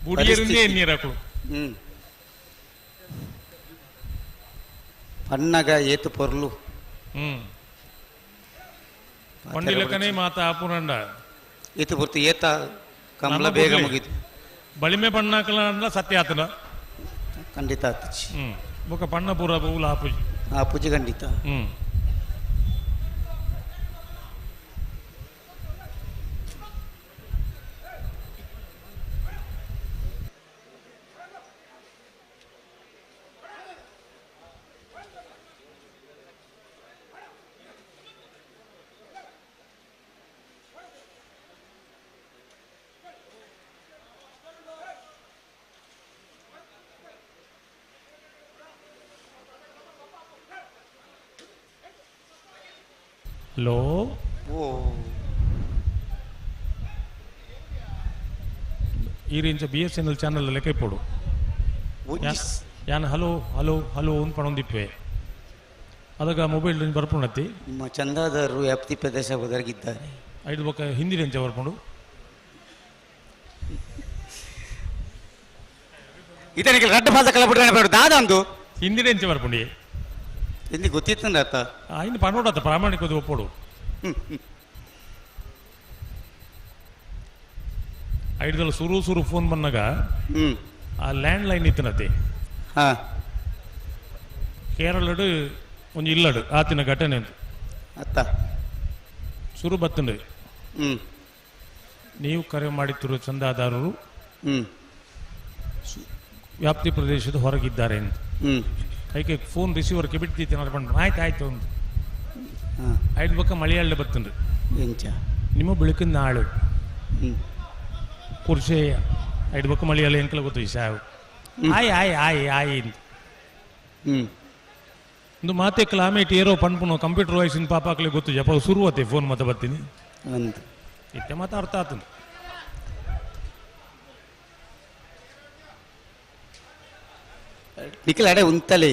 ಬುಡಿಯರಿಂದೇ ನೀರಾಕಳು ಪನ್ನಗ ಏತು ಪೊರ್ಲು ಪಂಡಿಲಕನೇ ಮಾತಾ ಆಪುನಂಡ ಏತು ಪೊರ್ತು ಏತ ಕಮಲ ಬೇಗ ಮುಗಿತು ಬಳಿಮೆ ಬಣ್ಣಾಕಲ ಸತ್ಯ ಆತನ ಖಂಡಿತ ಆತಚಿ ಬೊಕ ಬಣ್ಣ ಪೂರ ಬೌಲ ಆಪುಜಿ ಆಪುಜಿ ಖಂಡಿತ ಹಲೋ ಓ ಈ range B S N L channel ಲೆಕ್ಕ ಇಪ್ಪೋಡು ಯಾನ್ ಹಲೋ ಹಲೋ ಹಲೋ ಅಂತ ಪಣೊಂದಿಪ್ಪೆ ಅದಗ ಮೊಬೈಲ್ ರೇಂಜ್ ಬರ್ಪುಣತಿ ನಿಮ್ಮ ಚಂದಾದಾರರು ವ್ಯಾಪ್ತಿ ಪ್ರದೇಶ ಒದಗಿದ್ದಾರೆ ಐದು ಬೊಕ್ಕ ಹಿಂದಿ ರೇಂಜ ಬರ್ಪುಂಡು ಇದನಿಗೆ ರಡ್ಡ ಭಾಷೆ ಕಲಬಿಟ್ರೆ ಬೇಡ ದಾದಂದು ಹಿಂದಿನ ಎಂಚ ಬರ್ಪುಂಡಿ ಹಿಂದಿ ಗೊತ್ತಿತ್ತಂದ ಅತ್ತ ಇನ್ನು ಪನ್ನೋಡತ್ತ ಪ್ರಾಮಾಣಿಕ ಒಪ್ಪೋಡು ಐದಲ್ಲ ಸುರು ಸುರು ಫೋನ್ ಬಂದಾಗ ಆ ಲ್ಯಾಂಡ್ ಲೈನ್ ಇತ್ತನತೆ ಕೇರಳಡು ಒಂಜಿ ಇಲ್ಲಡು ಆತಿನ ಘಟನೆ ಅಂತ ಅತ್ತ ಸುರು ಬತ್ತಂಡು ನೀವು ಕರೆ ಮಾಡಿತ್ತಿರುವ ಚಂದಾದಾರರು ವ್ಯಾಪ್ತಿ ಪ್ರದೇಶದ ಹೊರಗಿದ್ದಾರೆ ಅಂತ ಅದಕ್ಕೆ ಫೋನ್ ರಿಸೀವರ್ ಬಿಡ್ತಿತ್ತು ನಡ್ಕೊಂಡು ಆಯ್ತು ಆಯ್ತು ಅಂತ ಐದು ಬಕ್ಕ ಮಳೆಯಾಳ ಬತ್ತಂಡು ನಿಮ್ಮ ಬೆಳಕಿನ ನಾಳು ಕುರ್ಸೆ ಐದು ಬಕ್ಕ ಮಳೆಯಾಳ ಎಂಕಲ ಗೊತ್ತು ಈ ಸಾವು ಆಯ್ ಆಯ್ ಆಯ್ ಆಯ್ ಅಂತ ಒಂದು ಮಾತೆ ಕ್ಲಾಮೇಟ್ ಏರೋ ಪನ್ಪುನು ಕಂಪ್ಯೂಟರ್ ವಾಯ್ಸಿನ ಪಾಪಾಕ್ಲೆ ಗೊತ್ತು ಜಪ ಶುರುವತ್ತೆ ಫೋನ್ ಮತ್ತೆ ಬರ್ತೀನಿ ಅಂತ ಇತ್ತೆ ಮಾತು ಅರ್ಥ ಆತಂದು ನಿಖಿಲ್ ಅಡೆ ಉಂತಲೇ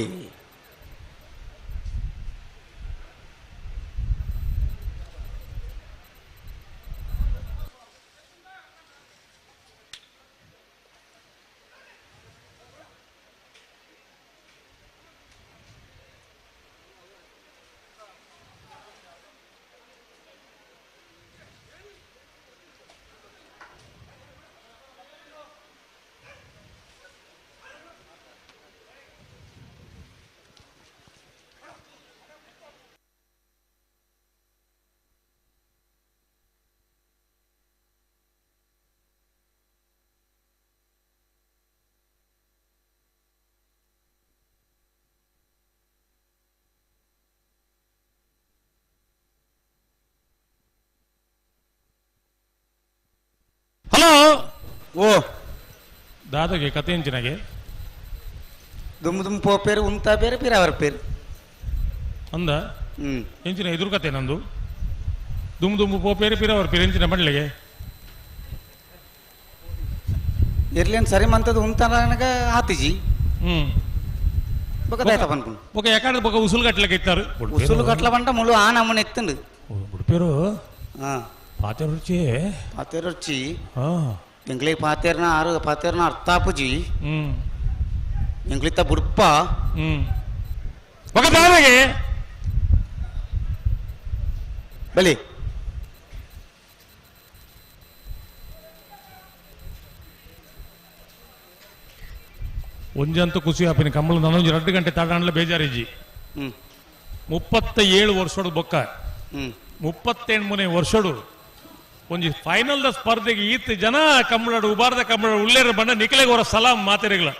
ಹಲೋ ಓ ದಾದಾಗೆ ಕತೆ ಎಂಚಿನಾಗೆ ದುಮ್ ದುಮ್ ಪೋ ಪೇರು ಉಂತ ಪೇರು ಪಿರಾವರ್ ಪೇರು ಅಂದ ಎಂಚಿನ ಎದುರು ಕತೆ ನಂದು ದುಮ್ ದುಮ್ ಪೋ ಪೇರು ಪಿರಾವರ್ ಪೇರು ಎಂಚಿನ ಬಂಡ್ಲೆಗೆ ಇರ್ಲೇನು ಸರಿ ಮಂತದ್ದು ಉಂತ ಆತಿಜಿ ಬೊಕ ದಾಯ್ತ ಪನ್ಪುಂಡು ಬೊಕ ಯಾಕಂದ್ರೆ ಬೊಕ ಉಸುಲು ಕಟ್ಲಕ್ಕೆ ಇತ್ತಾರೆ ಉಸುಲು ಕಟ್ಲ ಬಂಟ ಮುಳು ಆ ನಮ್ಮನೆ ಎತ್ತುಂಡು ಉಡುಪಿಯರು ಪಾತೆ ರುಚಿ ಪಾತೆ ರುಚಿ ಎಂಗ್ಲಿಗೆ ಪಾತೇರ್ನ ಆರು ಪಾತೇರ್ನ ಅರ್ಥ ಆಪುಜಿ ಎಂಗ್ಲಿತ್ತ ಬುಡ್ಪ ಬೊಕ ದಾದಾಗೆ ಬಲಿ ಒಂಜಂತ ಖುಷಿ ಆಪಿನ ಕಂಬಳ ನಾನೊಂದು 2 ಗಂಟೆ ತಾಡಾಣಲ ಬೇಜಾರಿಜ್ಜಿ 37 ವರ್ಷಡು ಬೊಕ್ಕ 38 ವರ್ಷಡು ಒಂಜಿ ಫೈನಲ್ the ಸ್ಪರ್ಧೆಗೆ ಈತ ಜನ ಕಂಬಳಡು ಉಬಾರದ ಕಂಬಳ ಉಳ್ಳೇರ ಬಣ್ಣ ನಿಖಲೆಗೆ ಅವರ ಸಲಾಂ ಮಾತೆರೆಗಳ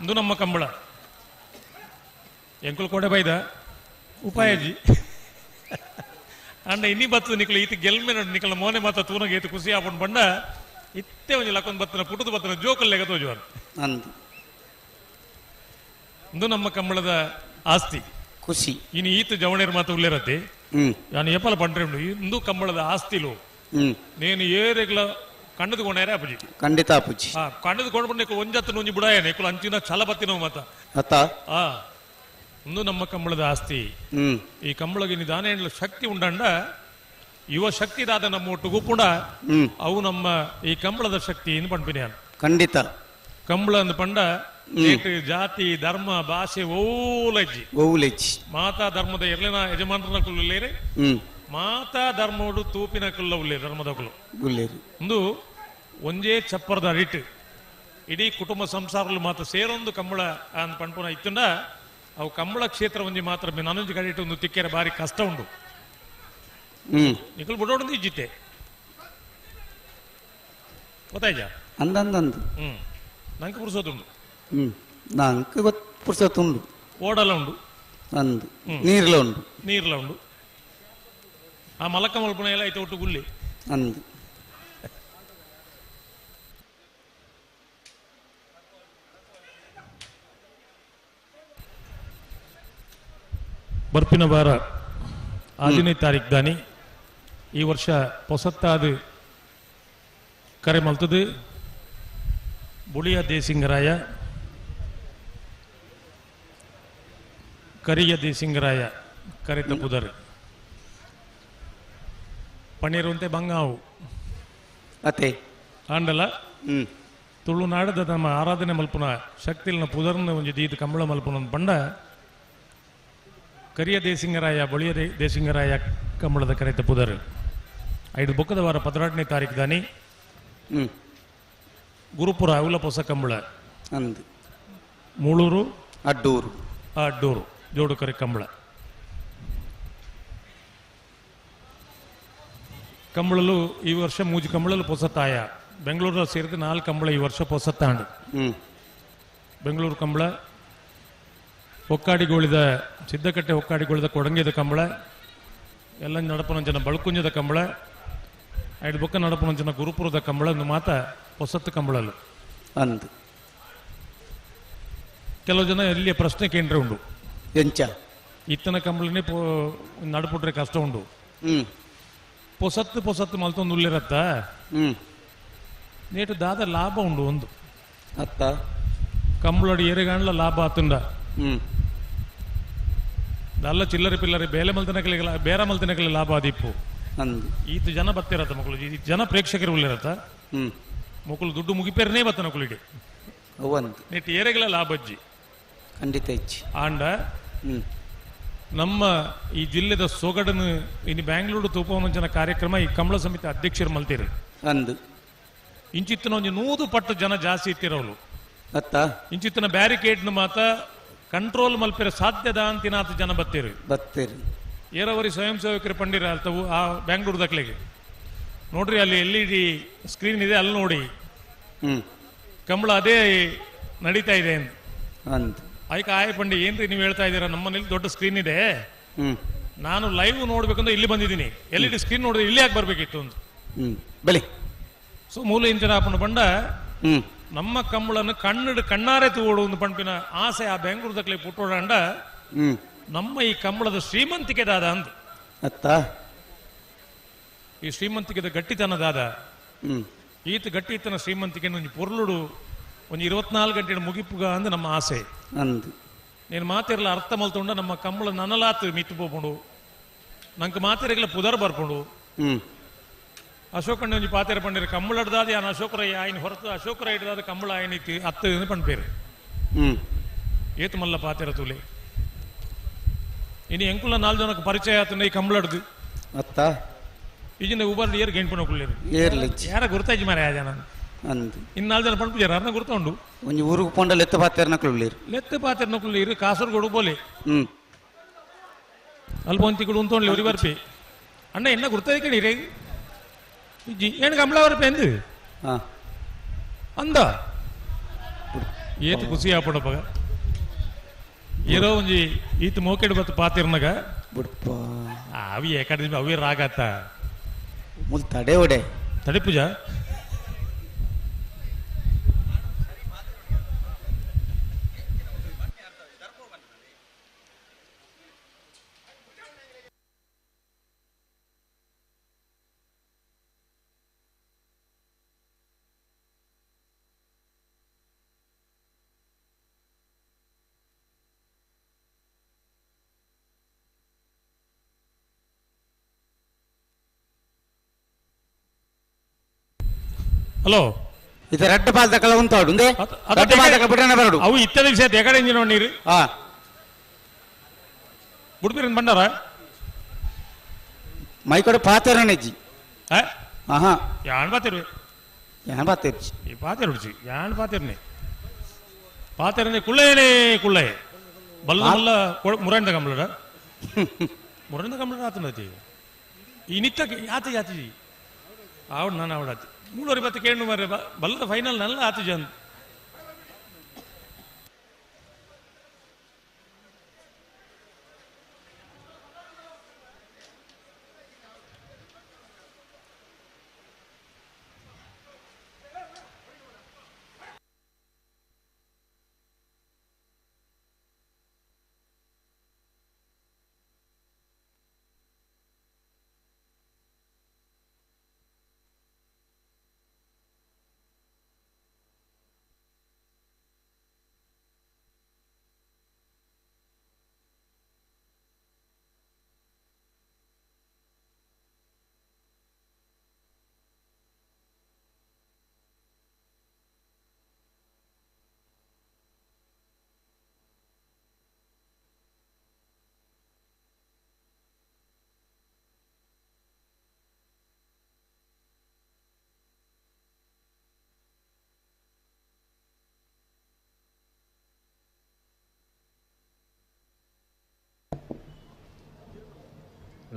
ಇಂದು ನಮ್ಮ ಕಂಬಳ ಎಂಕುಲು ಕೊಡೆ ಬೈದ ಉಪಾಯಜಿ ಅಂಡ ಇನ್ನಿ ಬತ್ತು ನಿಖಲ ಈತ ಗೆಲ್ಮೆ ನೋಡು ನಿಖಲ ಮೋನೆ ಮಾತ ತೂನಗೆ ಈತ ಖುಷಿ ಆಪುಂಡು ಬಣ್ಣ ಇತ್ತೆ ಒಂಜಿ ಲಕ್ಕೊಂದು ಬತ್ತನ ಪುಟ್ಟದ ಬತ್ತನ ಜೋಕಲ್ಲೆಗ ತೋಜುವರು ಇಂದು ನಮ್ಮ ಕಂಬಳದ ಆಸ್ತಿ ಖುಷಿ ಇನ್ನು ಈತ ಜವಣೇರ್ ಮಾತು ಉಳ್ಳೇರತ್ತೆ ನಾನು ಏಪಲ ಪಂಡ್ರೆ ಇಂದು ಕಂಬಳದ ಆಸ್ತಿಲು ನೇನು ಏರೆಗ್ಲ ಕಂಡದು ಕೊಂಡೇರೆ ಅಪ್ಪುಜಿ ಖಂಡಿತ ಅಪ್ಪುಜಿ ಕಂಡದು ಕೊಂಡು ಬಂದು ಒಂಜತ್ತು ಒಂಜಿ ಬುಡಾಯನೆ ಕುಲ ಅಂಚಿನ ಛಲ ಬತ್ತಿನವು ಮಾತ ಇಂದು ನಮ್ಮ ಕಂಬಳದ ಆಸ್ತಿ ಈ ಕಂಬಳಗೆ ನಿಧಾನ ಶಕ್ತಿ ಉಂಡಂಡ ಯುವ ಶಕ್ತಿ ದಾದ ನಮ್ಮ ಒಟ್ಟಿಗೂ ಕೂಡ ಅವು ನಮ್ಮ ಈ ಕಂಬಳದ ಶಕ್ತಿ ಎಂದು ಪಂಪಿನ ಖಂಡಿತ ಕಂಬಳ ಅಂದ್ ಪಂಡ ಜಾತಿ ಧರ್ಮ ಭಾಷೆ ಓಲಜ್ಜಿ ಓಲಜ್ಜಿ ಮಾತಾ ಧರ್ಮದ ಎರ್ಲಿನ ಯಜಮಾನರನ ಕುಲ್ಲೇರೆ ಮಾತಾ ಧರ್ಮೋಡು ತೂಪಿನ ಕುಲ್ಲ ಉಲ್ಲೇರು ಧರ್ಮದ ಕುಲ್ಲು ಒಂದು ಒಂಜೇ ಚಪ್ಪರದ ಅಡಿಟ್ ಇಡೀ ಕುಟುಂಬ ಸಂಸಾರಲು ಮಾತ ಸೇರೊಂದು ಕಂಬಳ ಅಂದ್ ಪಂಪುನ ಇತ್ತುಂಡ ಅವು ಕಂಬಳ ಕ್ಷೇತ್ರ ಒಂಜಿ ಮಾತ್ರ ನಾನೊಂಜಿ ಕಡಿಟ್ಟು ಒಂದು ತಿಕ್ಕೆರೆ ಬಾರಿ ಕಷ್ಟ ಉಂಡು ನಿಖಲ್ ಬುಡೋಡು ಇಜ್ಜಿತ್ತೆ ಗೊತ್ತಾಯ್ತಾ ಅಂದಂದಂದು ನಂಗೆ ಪುರ್ಸೋತುಂಡು ನಂಗೆ ಗೊತ್ತು ಪುರ್ಸೋತುಂಡು ಓಡಲ ಉಂಡು ಅಂದು ನೀರ್ಲ ಉಂಡು ನೀರ್ಲ ಉಂಡು ಆ ಮಲಕ ಮಲ್ಪುನ ಎಲ್ಲ ಐತೆ ಒಟ್ಟು ಗುಲ್ಲಿ ಅಂದು ಬರ್ಪಿನ ವಾರ 15 ತಾರೀಕು ದಾನಿ ಈ ವರ್ಷ ಪೊಸತ್ತಾದ ಕರೆ ಮಲ್ತದು ಬುಳಿಯ ದೇಸಿಂಗರಾಯ ಕರಿಯ ದೇಸಿಂಗರಾಯ ಕರೆ ತಪ್ಪುದರು ಪನ್ನೀರುಂತೆ ಬಂಗಾವು ಅತ್ತೆ ಆಂಡಲ ತುಳುನಾಡದ ನಮ್ಮ ಆರಾಧನೆ ಮಲ್ಪುನ ಶಕ್ತಿಲ್ನ ಪುದರ್ನ ಒಂಜಿ ದೀದ್ ಕಂಬಳ ಮಲ್ಪುನ ಪಂಡ ಕರಿಯ ದೇಸಿಂಗರಾಯ ಬಳಿಯ ದೇಸಿಂಗರಾಯ ಕಂಬಳದ ಕರೆತ ಪುದರ್. ಐದು ಬೊಕ್ಕದ ವಾರ 16ನೇ ತಾರೀಕು ದಾನಿ ಗುರುಪುರ ಅವಲ ಪೊಸ ಕಂಬಳ ಅಂದು ಮೂಳೂರು ಅಡ್ಡೂರು ಅಡ್ಡೂರು ಜೋಡುಕರೆ ಕಂಬಳ. ಕಂಬಳಲು ಈ ವರ್ಷ ಮೂಜಿ ಕಂಬಳಲು ಪೊಸತಾಯ. ಬೆಂಗಳೂರು ಸೇರಿದ 4 ಕಂಬಳ ಈ ವರ್ಷ ಪೊಸತ್ತಾಂಡು. ಬೆಂಗಳೂರು ಕಂಬಳ, ಹೊಕ್ಕಾಡಿಗೋಳಿದ ಸಿದ್ದಕಟ್ಟೆ ಹೊಕ್ಕಾಡಿಗೋಳಿದ ಕೊಡಂಗಿದ ಕಂಬಳ, ಎಲ್ಲ ನಡಪನಂಚನ ಬಳ್ಕುಂಜದ ಕಂಬಳ, ಐದು ಬೊಕ್ಕ ನಡಪನಂಚನ ಗುರುಪುರದ ಕಂಬಳ ಒಂದು ಮಾತ ಹೊಸತ್ತು ಕಂಬಳಲು ಅಂದು. ಕೆಲವು ಜನ ಎಲ್ಲಿಯ ಪ್ರಶ್ನೆ ಕೇಂದ್ರ ಉಂಡು ಎಂಚ ಇತ್ತನ ಕಂಬಳನೇ ನಡಪುಟ್ರೆ ಕಷ್ಟ ಉಂಡು. ಪೊಸತ್ತು ಪೊಸತ್ತು ಮಲ್ತೊಂದು ಉಳ್ಳಿರತ್ತ ನೇಟು ದಾದ ಲಾಭ ಉಂಡು ಒಂದು ಅತ್ತ ಕಂಬಳಡಿ ಏರೆಗಾಂಡ್ಲ ಲಾಭ ಆತುಂಡ. ಅಲ್ಲ ಚಿಲ್ಲರೆ ಪಿಲ್ಲರೆ ಬೇಲೆ ಮಲ್ತನಕಲಿಗೆ ಬೇರೆ ಮಲ್ತನಕಲಿ ಲಾಭ ಆದಿಪ್ಪು. ಈತ ಜನ ಬತ್ತಿರತ್ತ ಮಕ್ಕಳು, ಈ ಜನ ಪ್ರೇಕ್ಷಕರು ಉಳ್ಳಿರತ್ತ ಮಕ್ಕಳು ದುಡ್ಡು ಮುಗಿಪೇರನೇ ಬತ್ತನ ಕುಲಿಗೆ ನೆಟ್ ಏರೆಗಳ ಲಾಭಜ್ಜಿ ಖಂಡಿತ ಹೆಚ್ಚು. ಆಂಡ ನಮ್ಮ ಈ ಜಿಲ್ಲೆದ ಸೊಗಡನು ಇನ್ನು ಬ್ಯಾಂಗ್ಳೂರು ತೂಪವನಂಚನ ಕಾರ್ಯಕ್ರಮ ಈ ಕಂಬಳ ಸಮಿತಿ ಅಧ್ಯಕ್ಷರು ಮಲ್ತೀರಿ ಅಂದು. ಇಂಚಿತ್ತಿನ ಒಂದು 100 ಪಟ್ಟು ಜನ ಜಾಸ್ತಿ ಇತ್ತಿರೋಳು ಅತ್ತ. ಇಂಚಿತ್ತಿನ ಬ್ಯಾರಿಕೇಡ್ನ ಮಾತ ಕಂಟ್ರೋಲ್ ಮಲ್ಪಿರ ಸಾಧ್ಯದ ಅಂತಿನಾತ ಜನ ಬತ್ತೀರಿ ಬತ್ತೀರಿ. ಏರವರಿ ಸ್ವಯಂ ಸೇವಕರು ಪಂಡಿರ ಅಲ್ತವು ಆ ಬ್ಯಾಂಗ್ಳೂರು ದಕ್ಲೆಗೆ ನೋಡ್ರಿ, ಅಲ್ಲಿ ಎಲ್ ಇ ಡಿ ಸ್ಕ್ರೀನ್ ಇದೆ ಅಲ್ಲಿ ನೋಡಿ ಕಂಬಳ ಅದೇ ನಡೀತಾ ಇದೆ ಅಂತ. ಆಯ್ಕೆ ಆಯ್ ಪಂಡಿ ಏನ್ರಿ ನೀವು ಹೇಳ್ತಾ ಇದ್ದೀರಾ, ನಮ್ಮನೇಲಿ ದೊಡ್ಡ ಸ್ಕ್ರೀನ್ ಇದೆ, ನಾನು ಲೈವ್ ನೋಡ್ಬೇಕಂದ್ರೆ ಇಲ್ಲಿ ಬಂದಿದ್ದೀನಿ, ಎಲ್ ಇ ಡಿ ಸ್ಕ್ರೀನ್ ನೋಡಿದ್ರೆ ಇಲ್ಲಿ ಯಾಕೆ ಬರ್ಬೇಕಿತ್ತು ಅಂತ. ಬಲಿ ಸೊ ಮೂಲ ಇಂಚನ ಹಾಕೊಂಡು ಬಂಡ ನಮ್ಮ ಕಂಬಳನ್ನು ಕಣ್ಣು ಕಣ್ಣಾರೆ ತೂಡು ಒಂದು ಪಂಪಿನ ಆಸೆ ಆ ಬೆಂಗಳೂರು ದಕ್ಲೆ ಪುಟ್ಟೋಡಂಡ ನಮ್ಮ ಈ ಕಂಬಳದ ಶ್ರೀಮಂತಿಕೆ ದಾದ ಅಂದು. ಅತ್ತ ಈ ಶ್ರೀಮಂತಿಕೆದ ಗಟ್ಟಿತನ ದಾದ. ಈತ ಗಟ್ಟಿತನ ಶ್ರೀಮಂತಿಕೆ ಒಂಜಿ ಪೊರ್ಲುಡು ಒಂಜಿ 24 ಗಂಟೆ ಮುಗಿಪುಗ ಅಂದ್ ನಮ್ಮ ಆಸೆ ಅಂದು. ನೀನು ಮಾತಿರಲ್ಲ ಅರ್ಥ ಮಲ್ತೊಂಡ ನಮ್ಮ ಕಂಬಳ ನನಲಾತ್ ಮಿತ್ತು ಪೋಪುಂಡು, ನಂಗೆ ಮಾತಿರಗಲ ಪುದರ್ ಬರ್ಪುಂಡು. ಅಶೋಕಣ್ಣ ಒಂಜಿ ಪಾತೆರ ಪಂಡಿರು ಕಂಬಳಡ್ದಾದ ಯಾನ್ ಅಶೋಕರಯ್ಯ ಆಯ್ನ ಹೊರತು ಅಶೋಕರಯ್ಯದಾದ ಕಂಬಳ ಆಯ್ನಿತ್ತು ಅತ್ತ ಪಂಡ್ಪೇರು. ಏತು ಮಲ್ಲ ಪಾತೆರ ತೂಲೆ ಇನಿ ಎಂಕುಲ 4 ಜನಕ್ಕೆ ಪರಿಚಯ ಆತನ ಈ ಕಂಬಳಡ್ದು ಅತ್ತ. ಈಜಿನ ಉಬರ್ ಏರ್ ಗೆಂಪುನ ಕುಳ್ಳೇರು ಯಾರ ಗುರ್ತಾಜಿ ಮಾರೆ ಆ ಜನ ಅಂದು. ಇನ್ನು 4 ಜನ ಪಂಪುಜಾರ ಅರ್ನ ಗುರ್ತ ಉಂಡು. ಒಂಜಿ ಊರಿಗೆ ಪೋಂಡ ಲೆತ್ತು ಪಾತೆರ್ನ ಕುಳ್ಳೇರು ಲೆತ್ತು ಪಾತೆರ್ನ ಕುಳ್ಳೇರು ಕಾಸರಗೋಡು ಬೋಲೆ ಅಲ್ಪ ಒಂತಿಗಳು ಉಂತೊಂಡ್ಲಿ ಉರಿ ಬರ್ಪಿ ಅಣ್ಣ ಎನ್ನ ಗುರ್ತಾಯಿ ಕಣಿ ರೇ ಏನು ಕಂಬಳ ಬರ್ಪಿ ಅಂದು ಅಂದ ಏತು ಖುಷಿ ಆಪಡಪ್ಪ. ಏರೋ ಒಂಜಿ ಈತ ಮೋಕೆಡ್ ಬತ್ತು ಪಾತಿರ್ನಗ ಬುಡ್ಪ ಅವಿ ಏಕಡೆ ಅವಿ ರಾಗತ್ತ ಮುಲ್ ತಡೆ ಒಡೆ ತಡೆ ಪೂಜಾ. ಹಲೋ ಇದು ರಡ್ಡ ಪಾಲ್ದಕಲ ಉಂತಾಡು ರಡ್ಡ ಪಾಲ್ದಕಲ ಬಿಡಣ ಬರಡು ಅವು ಇತ್ತದ ವಿಷಯ ಎಕಡೆ ಇಂಜಿನ ನೀರು ಬುಡ್ಬಿರಿನ ಬಂಡಾರ ಮೈಕೊಡೆ ಪಾತೆರನೆಜ್ಜಿ ಆಹಾ ಯಾನ್ ಪಾತೆರು ಯಾನ್ ಪಾತೆರು ಈ ಪಾತೆರು ಹುಡ್ಚಿ ಯಾನ್ ಪಾತೆರ್ನೆ ಪಾತೆರನೆ ಕುಳ್ಳೇನೆ ಕುಳ್ಳೇ ಬಲ್ಲ ಬಲ್ಲ ಮುರಂಡ ಕಂಬಳಡ ಮುರಂಡ ಕಂಬಳಡ ಆತನತಿ ಈ ನಿತ್ತ ಯಾತಿ ಯಾತಿ ಆವಡ್ ನಾನು ಆವಡಾತಿ ಮೂಳೋರಿ ಬತ್ತ ಕೇಳು ಮಾರ್ರೆ ಬಲ್ಲದ ಫೈನಲ್ ನಲ್ಲ ಆತು ಜನ್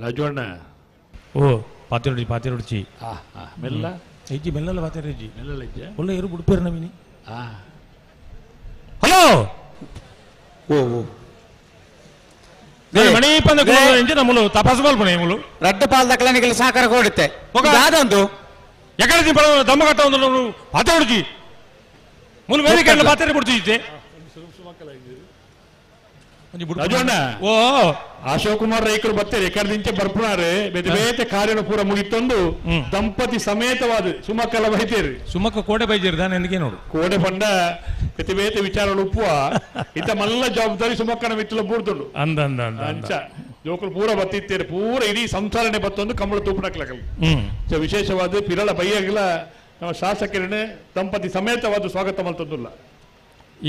ರಾಜು ಅಣ್ಣ. ಓ ಪಾತಿರುಡ್ಚಿ ಪಾತಿರುಡ್ಚಿ. ಮೆಲ್ಲ ಇಜ್ಜಿ ಮೆಲ್ಲಲ್ಲ ಪಾತಿರುಜ್ಜಿ. ಮೆಲ್ಲಲ್ಲ ಇಜ್ಜ ಒಳ್ಳೆ ಇರು ಬುಡ್ಪೇರು ನವೀನಿ. ಹಲೋ ಓ ಓ ಮಣಿ ನಮ್ಮಲು ತಪಾಸು ಮಲ್ಪಣೆ ಮುಲು ರಡ್ಡು ಪಾಲ್ದಕ್ಕಲ ನಿಗಲು ಸಾಕಾರ ಕೊಡುತ್ತೆ ಯಾವ್ದೊಂದು ಎಕಡೆ ದಮ್ಮಗಟ್ಟ ಒಂದು ಪಾತೆ ಹುಡುಜಿ ಮುಲು ವೇದಿಕೆ ಪಾತ್ರೆ ಬಿಡ್ತಿದ್ದೆ. ರಾಜಣ್ಣ. ಓ ಅಶೋಕ್ ಕುಮಾರ್ ರೈಕರು ಬತ್ತೇರಿ ಎಕಡೆ ಬರ್ಪುಣಾರೆ ಬೇತೆ ಬೇತೆ ಕಾರ್ಯನ ಪೂರ ಮುಗಿತೊಂದು ದಂಪತಿ ಸಮೇತವಾದ ಸುಮಕ್ಕಲ ಬೈತೇರಿ. ಸುಮಕ್ಕ ಕೋಡೆ ಬೈಜೇರಿ ದಾನೆ ಎಂದಿಗೆ ನೋಡು ಕೋಡೆ ಪಂಡ ಬೇತೆ ಬೇತೆ ವಿಚಾರ ಉಪ್ಪುವ ಇತ್ತ ಮಲ್ಲ ಜವಾಬ್ದಾರಿ ಸುಮಕ್ಕನ ಮಿತ್ತಲ ಬೂರ್ದುಂಡು ಅಂದ ಅಂದ ಅಂದ ಅಂಚ ಜೋಕುಲು ಪೂರ ಬತ್ತಿತ್ತೇರಿ ಪೂರ ಇಡೀ ಸಂಸಾರನೆ ಬತ್ತೊಂದು ಕಂಬಳ ತೂಪುಣಕ್ಲಕಲ್. ಸೊ ವಿಶೇಷವಾದ ಪಿರಳ ಬೈಯಗಲ ನಮ್ಮ ಶಾಸಕರನ್ನೇ ದಂಪತಿ ಸಮೇತವಾದ ಸ್ವಾಗತ ಮಲ್ತೊಂದುಲ್ಲ.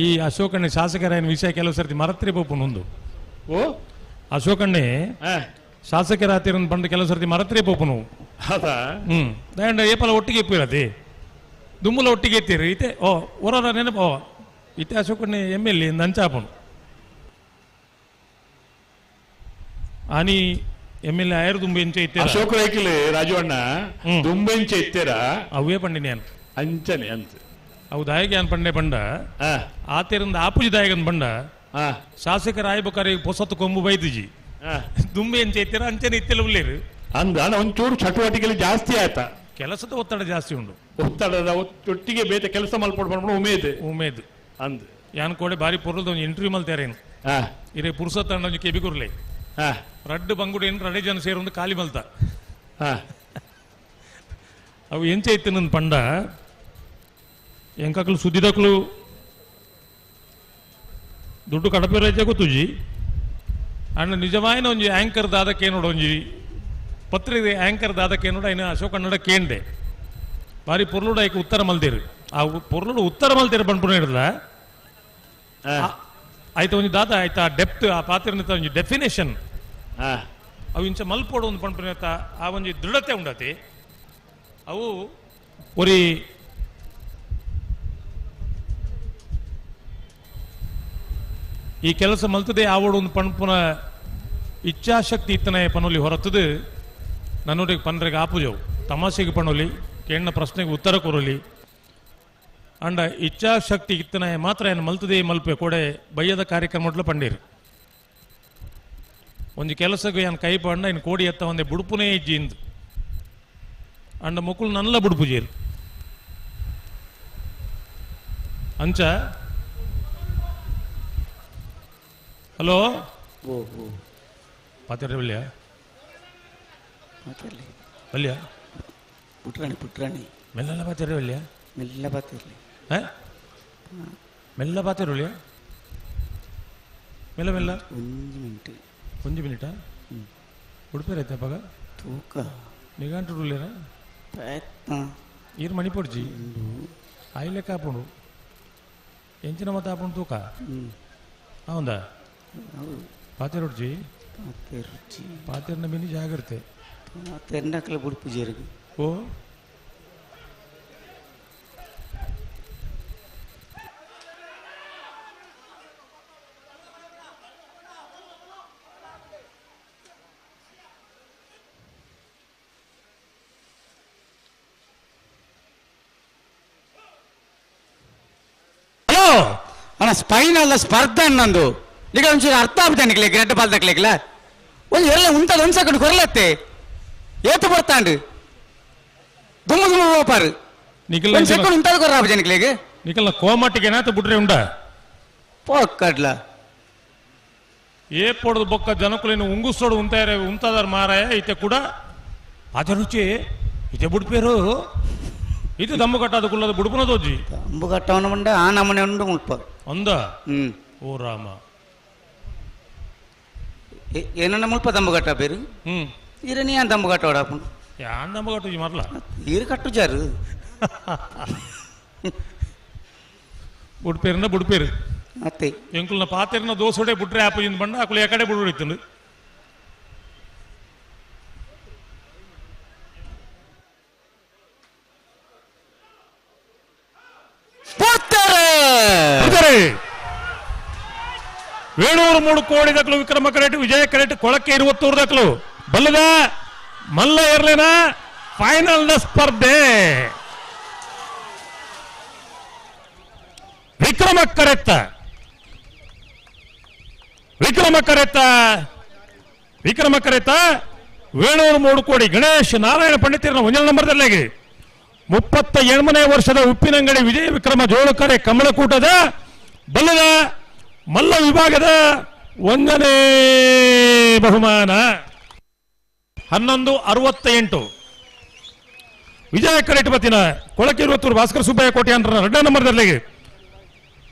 ಈ ಅಶೋಕಣ್ಣೆ ಶಾಸಕರಾಯನ ವಿಷಯ ಕೆಲವು ಸರ್ತಿ ಮರತ್ರಿ ಪೋಪುನು. ಓ ಅಶೋಕಣ್ಣೆ ಶಾಸಕರಾತಿರ ಬಂದು ಕೆಲವು ಸರ್ತಿ ಮರತ್ರಿ ಪೋಪುನು. ದಯಂಡ ಏಪಲ ಒಟ್ಟಿಗೆ ಇಪ್ಪಿರತಿ ದುಮ್ಮುಲ ಒಟ್ಟಿಗೆ ಎತ್ತೀರಿ ಇತ್ತೆ ಓ ಹೊರ ನೆನಪು ಓ ಇತ್ತೆ ಅಶೋಕಣ್ಣೆ ಎಮ್ ಎಲ್ ಎ ನಂಚಾಪುನು ಆನಿ ಎಮ್ ಎಲ್ ಎ ಆಯರ್ ದುಂಬು ಎಂಚೆ ಇತ್ತೆ ಅಶೋಕ ರೈಕಲಿ ರಾಜು ಅಣ್ಣ ದುಂಬೆಂಚೆ ಇತ್ತೀರ ಅವೇ ಪಂಡಿ ನಾನು ಅಂಚನೆ ಅಂಚೆ ಅವು ದಾಯಗೆ ಅನ್ ಪಂಡೆ ಪಂಡ ಆತಿರಿಂದ ಆಪುಜಿ ದಾಯಗನ್ ಬಂಡ ಶಾಸಕರ ಆಯ್ಬೇಕಾರೆ ಪೊಸತ್ತು ಕೊಂಬು ಬೈದುಜಿ ದುಂಬೆ ಎಂಚೆ ಇತ್ತೀರ ಅಂಚನೆ ಇತ್ತೆಲ್ಲ ಉಳ್ಳೇರು ಅಂದ ಒಂಚೂರು ಚಟುವಟಿಕೆಯಲ್ಲಿ ಜಾಸ್ತಿ ಆಯ್ತಾ ಕೆಲಸದ ಒತ್ತಡ ಜಾಸ್ತಿ ಉಂಟು ಒತ್ತಡದ ಒಟ್ಟಿಗೆ ಬೇತೆ ಕೆಲಸ ಮಲ್ಪಡ್ ಉಮೇದ್ ಉಮೇದ್ ಅಂದ್ ಯಾನ್ ಕೋಡೆ ಬಾರಿ ಪೊರ್ಲದ ಒಂಜಿ ಇಂಟರ್ವ್ಯೂ ಮಲ್ತೇರೇನು ಇರೇ ಪುರುಸತ್ತ ಅಂಡ ಒಂಜಿ ಕೆಬಿ ಕುರ್ಲೆ ರಡ್ಡು ಬಂಗುಡು ಏನು ರಡೆ ಜನ ಸೇರೊಂದು ಖಾಲಿ ಮಲ್ತ ಅವು ಎಂಚೆ ಇತ್ತು ನನ್ನ ಪಂಡ ಎಂಕಕ್ಲು ಸುದ್ದಿದಕ್ಲು ದುಡ್ಡು ಕಡಪೆ ರೈತೆ ಗೊತ್ತುಜಿ ಅಣ್ಣ ನಿಜವಾಯಿನ ಒಂಜಿ ಆ್ಯಂಕರ್ ದಾದಕ್ಕೆ ನೋಡು ಒಂಜಿ ಪತ್ರಿಕೆ ಆ್ಯಂಕರ್ ದಾದಕ್ಕೆ ನೋಡು ಐನ ಅಶೋಕ್ ಕನ್ನಡ ಕೇಂಡೆ ಬಾರಿ ಪೊರ್ಲುಡು ಐಕ್ ಉತ್ತರ ಮಲ್ದಿರು ಆ ಪೊರ್ಲುಡು ಉತ್ತರ ಮಲ್ದಿರು ಪನ್ಪುನ ಹಿಡ್ದ ಆಯ್ತು ಒಂಜಿ ದಾದ ಆಯ್ತಾ ಡೆಪ್ತ್ ಆ ಪಾತ್ರನ ಒಂಜಿ ಡೆಫಿನೇಷನ್ ಅವು ಇಂಚ ಮಲ್ಪೋಡು ಒಂದು ಪನ್ಪುನ ಆ ಒಂಜಿ ದೃಢತೆ ಉಂಡತಿ ಅವು ಒರಿ ಈ ಕೆಲಸ ಮಲ್ತದೆ ಆವಡು ಒಂದು ಪನ್ಪುನ ಇಚ್ಛಾಶಕ್ತಿ ಇತ್ತನೇ ಪನೊಲಿ ಹೊರತದು ನನ್ನೊಟ್ಟಿಗೆ ಪನ್ರೆಗೆ ಆಪುಜವು ತಮಾಷೆಗೆ ಪಣೊಲಿ ಕೇಳಿನ ಪ್ರಶ್ನೆಗೆ ಉತ್ತರ ಕೊರಲಿ ಅಂಡ ಇಚ್ಛಾಶಕ್ತಿ ಇತ್ತನೇ ಮಾತ್ರ ಏನು ಮಲ್ತದೆ ಮಲ್ಪೆ ಕೊಡೆ ಬಯ್ಯದ ಕಾರ್ಯಕ್ರಮ ಪಂಡೀರು ಒಂಜಿ ಕೆಲಸಕ್ಕೆ ಏನು ಕೈ ಪಂಡ ಇನ್ನು ಕೋಡಿ ಎತ್ತ ಒಂದೇ ಬುಡುಪುನೇ ಇಜ್ಜಿ ಇಂದು ಅಂಡ ಮೊಕ್ಕಳು ನಲ್ಲ ಬುಡುಪು ಜೇರು ಅಂಚ ಹಲೋ ಓ ಓ ಪಾತ್ರೆ ಬಲ್ಯ ಮಾತಾಡಲಿ ಬಲ್ಯ ಪುಟ್ರಾಣಿ ಪುಟ್ರಾಣಿ ಮೆಲ್ಲಲ್ಲ ಪಾತ್ರೆ ಬಲ್ಯ ಮೆಲ್ಲ ಪಾತಿರ್ಲಿ ಮೆಲ್ಲ ಪಾತಿರುಳ್ಯ ಮೆಲ್ಲ ಮೆಲ್ಲ ಒಂದು ಮಿನಿಟ್ ಒಂಜಿ ಮಿನಿಟಾ ಉಡುಪೇರ್ ಐತೆ ಅಪ್ಪಗ ತೂಕ ನಿಘಂಟು ಉಳ್ಳೇರ ಪ್ರಯತ್ನ ಈರ್ ಮಣಿಪೊಡ್ಜಿ ಆಯ್ಲೆ ಕಾಪುಂಡು ಎಂಚಿನ ಮತ್ತ ಆಪುಂಡು ತೂಕ ಹೌದಾ ಪಾತೆರುಡ್ಜಿ ಪಾತೆರುಡ್ಜಿ ಪಾತೆರ್ನ ಮಿನಿ ಜಾಗ್ರತೆ ಪಾತೆರ್ನಕಲ ಬುಡುಪು ಜೇರಿಗೆ ಓ ಹಲೋ ಅಣ್ಣ ಸ್ಪೈನಲ್ಲ ಸ್ಪರ್ಧೆ ಅನ್ನೊಂದು ಈಗ ಒಂಚೂರು ಅರ್ಥ ಆಗ್ಬಿಟ್ಟೆ ನಿಕ್ಲೆ ರೆಡ್ ಬಾಲ್ ತಕ್ಲಿಕ್ಲ ಒಂದು ಎಲ್ಲ ಉಂಟದ ಒಂದು ಸೆಕೆಂಡ್ ಕೊರ್ಲತ್ತೆ ಏತು ಬರ್ತಾಂಡು ದುಮ್ಮು ದುಮ್ಮು ಹೋಪಾರು ನಿಖಿಲ್ ಒಂದು ಸೆಕೆಂಡ್ ಉಂಟದ ಕೊರ್ರ ನಿಕ್ಲೆಗೆ ನಿಖಲ್ನ ಕೋಮಟ್ಟಿಗೆ ಏನಾತ ಬಿಟ್ರೆ ಉಂಡ ಪೋಕಡ್ಲ ಏ ಪೊಡದು ಬೊಕ್ಕ ಜನಕುಲೇನು ಉಂಗುಸೋಡು ಉಂತಾರೆ ಉಂತಾದಾರ ಮಾರಾಯ ಇತ್ತೆ ಕೂಡ ಅದ ರುಚಿ ಇತ್ತೆ ಬುಡ್ಪೇರು ಇದು ದಮ್ಮು ಕಟ್ಟಾದ ಕುಲ್ಲದ ಬುಡುಪುನ ತೋಜಿ ದಮ್ಮು ಕಟ್ಟವನ ಮುಂಡ ಆ ನಮನೆ ಉಂಡು ಮುಲ್ಪ ಅಂದ ಹ್ಮ್ ಓ ರಾಮ ಏನನ್ನ ಮುಲ್ಪ ದಮ್ಮು ಕಟ್ಟ ಬೇರು ಹ್ಮ್ ಇರ ನೀ ದಮ್ಮು ಕಟ್ಟೋಡಪ್ಪ ಯಾನ್ ದಮ್ಮು ಕಟ್ಟು ಮರ್ಲ ಈರು ಕಟ್ಟು ಜಾರು ಬುಡ್ಪೇರಿಂದ ಬುಡ್ಪೇರು ಅತ್ತೆ ಎಂಕುಲ್ನ ಪಾತೆರ್ನ ದೋಸೊಡೆ ಬುಟ್ರೆ ಆಪುಜಿಂದ ಬಂಡ ಅಕುಲು ಎಕಡೆ ಬುಡುಡಿತ್ತಂದು ವೇಣೂರು 3 ಕೋಡಿ ದಕ್ಕಲು ವಿಕ್ರಮ ಕರೆಟ್ ವಿಜಯ ಕರೆಟ್ ಕೊಳಕ್ಕೆ 23 ದಕ್ಕಲು ಬಲ್ಲದ ಮಲ್ಲ ಎರ್ಲೇನ ಫೈನಲ್ ನ ಸ್ಪರ್ಧೆ. ವಿಕ್ರಮ ಕರೆತ್ತ ವಿಕ್ರಮ ಕರೆತ್ತ ವಿಕ್ರಮ ಕರೆತ್ತ ವೇಣೂರು 3 ಕೋಡಿ ಗಣೇಶ್ ನಾರಾಯಣ ಪಂಡಿತರನ್ನ ಒಂದನೇ ನಂಬರ್ದಲ್ಲಿ 38ನೇ ವರ್ಷದ ಉಪ್ಪಿನಂಗಡಿ ವಿಜಯ ವಿಕ್ರಮ ಜೋಳುಕರೆ ಕಮಲಕೂಟದ ಬಲ್ಲದ ಮಲ್ಲ ವಿಭಾಗದ 1ನೇ ಬಹುಮಾನ 11:68. ವಿಜಯ ಕರೆಟ್ ಬತ್ತಿನ ಕೊಳಕಿರುವತ್ತೂರು ಭಾಸ್ಕರ ಸುಬ್ಬಯ್ಯ ಕೋಟೆ ಅಂತ 2ನೇ ನಂಬರ್ದಲ್ಲಿ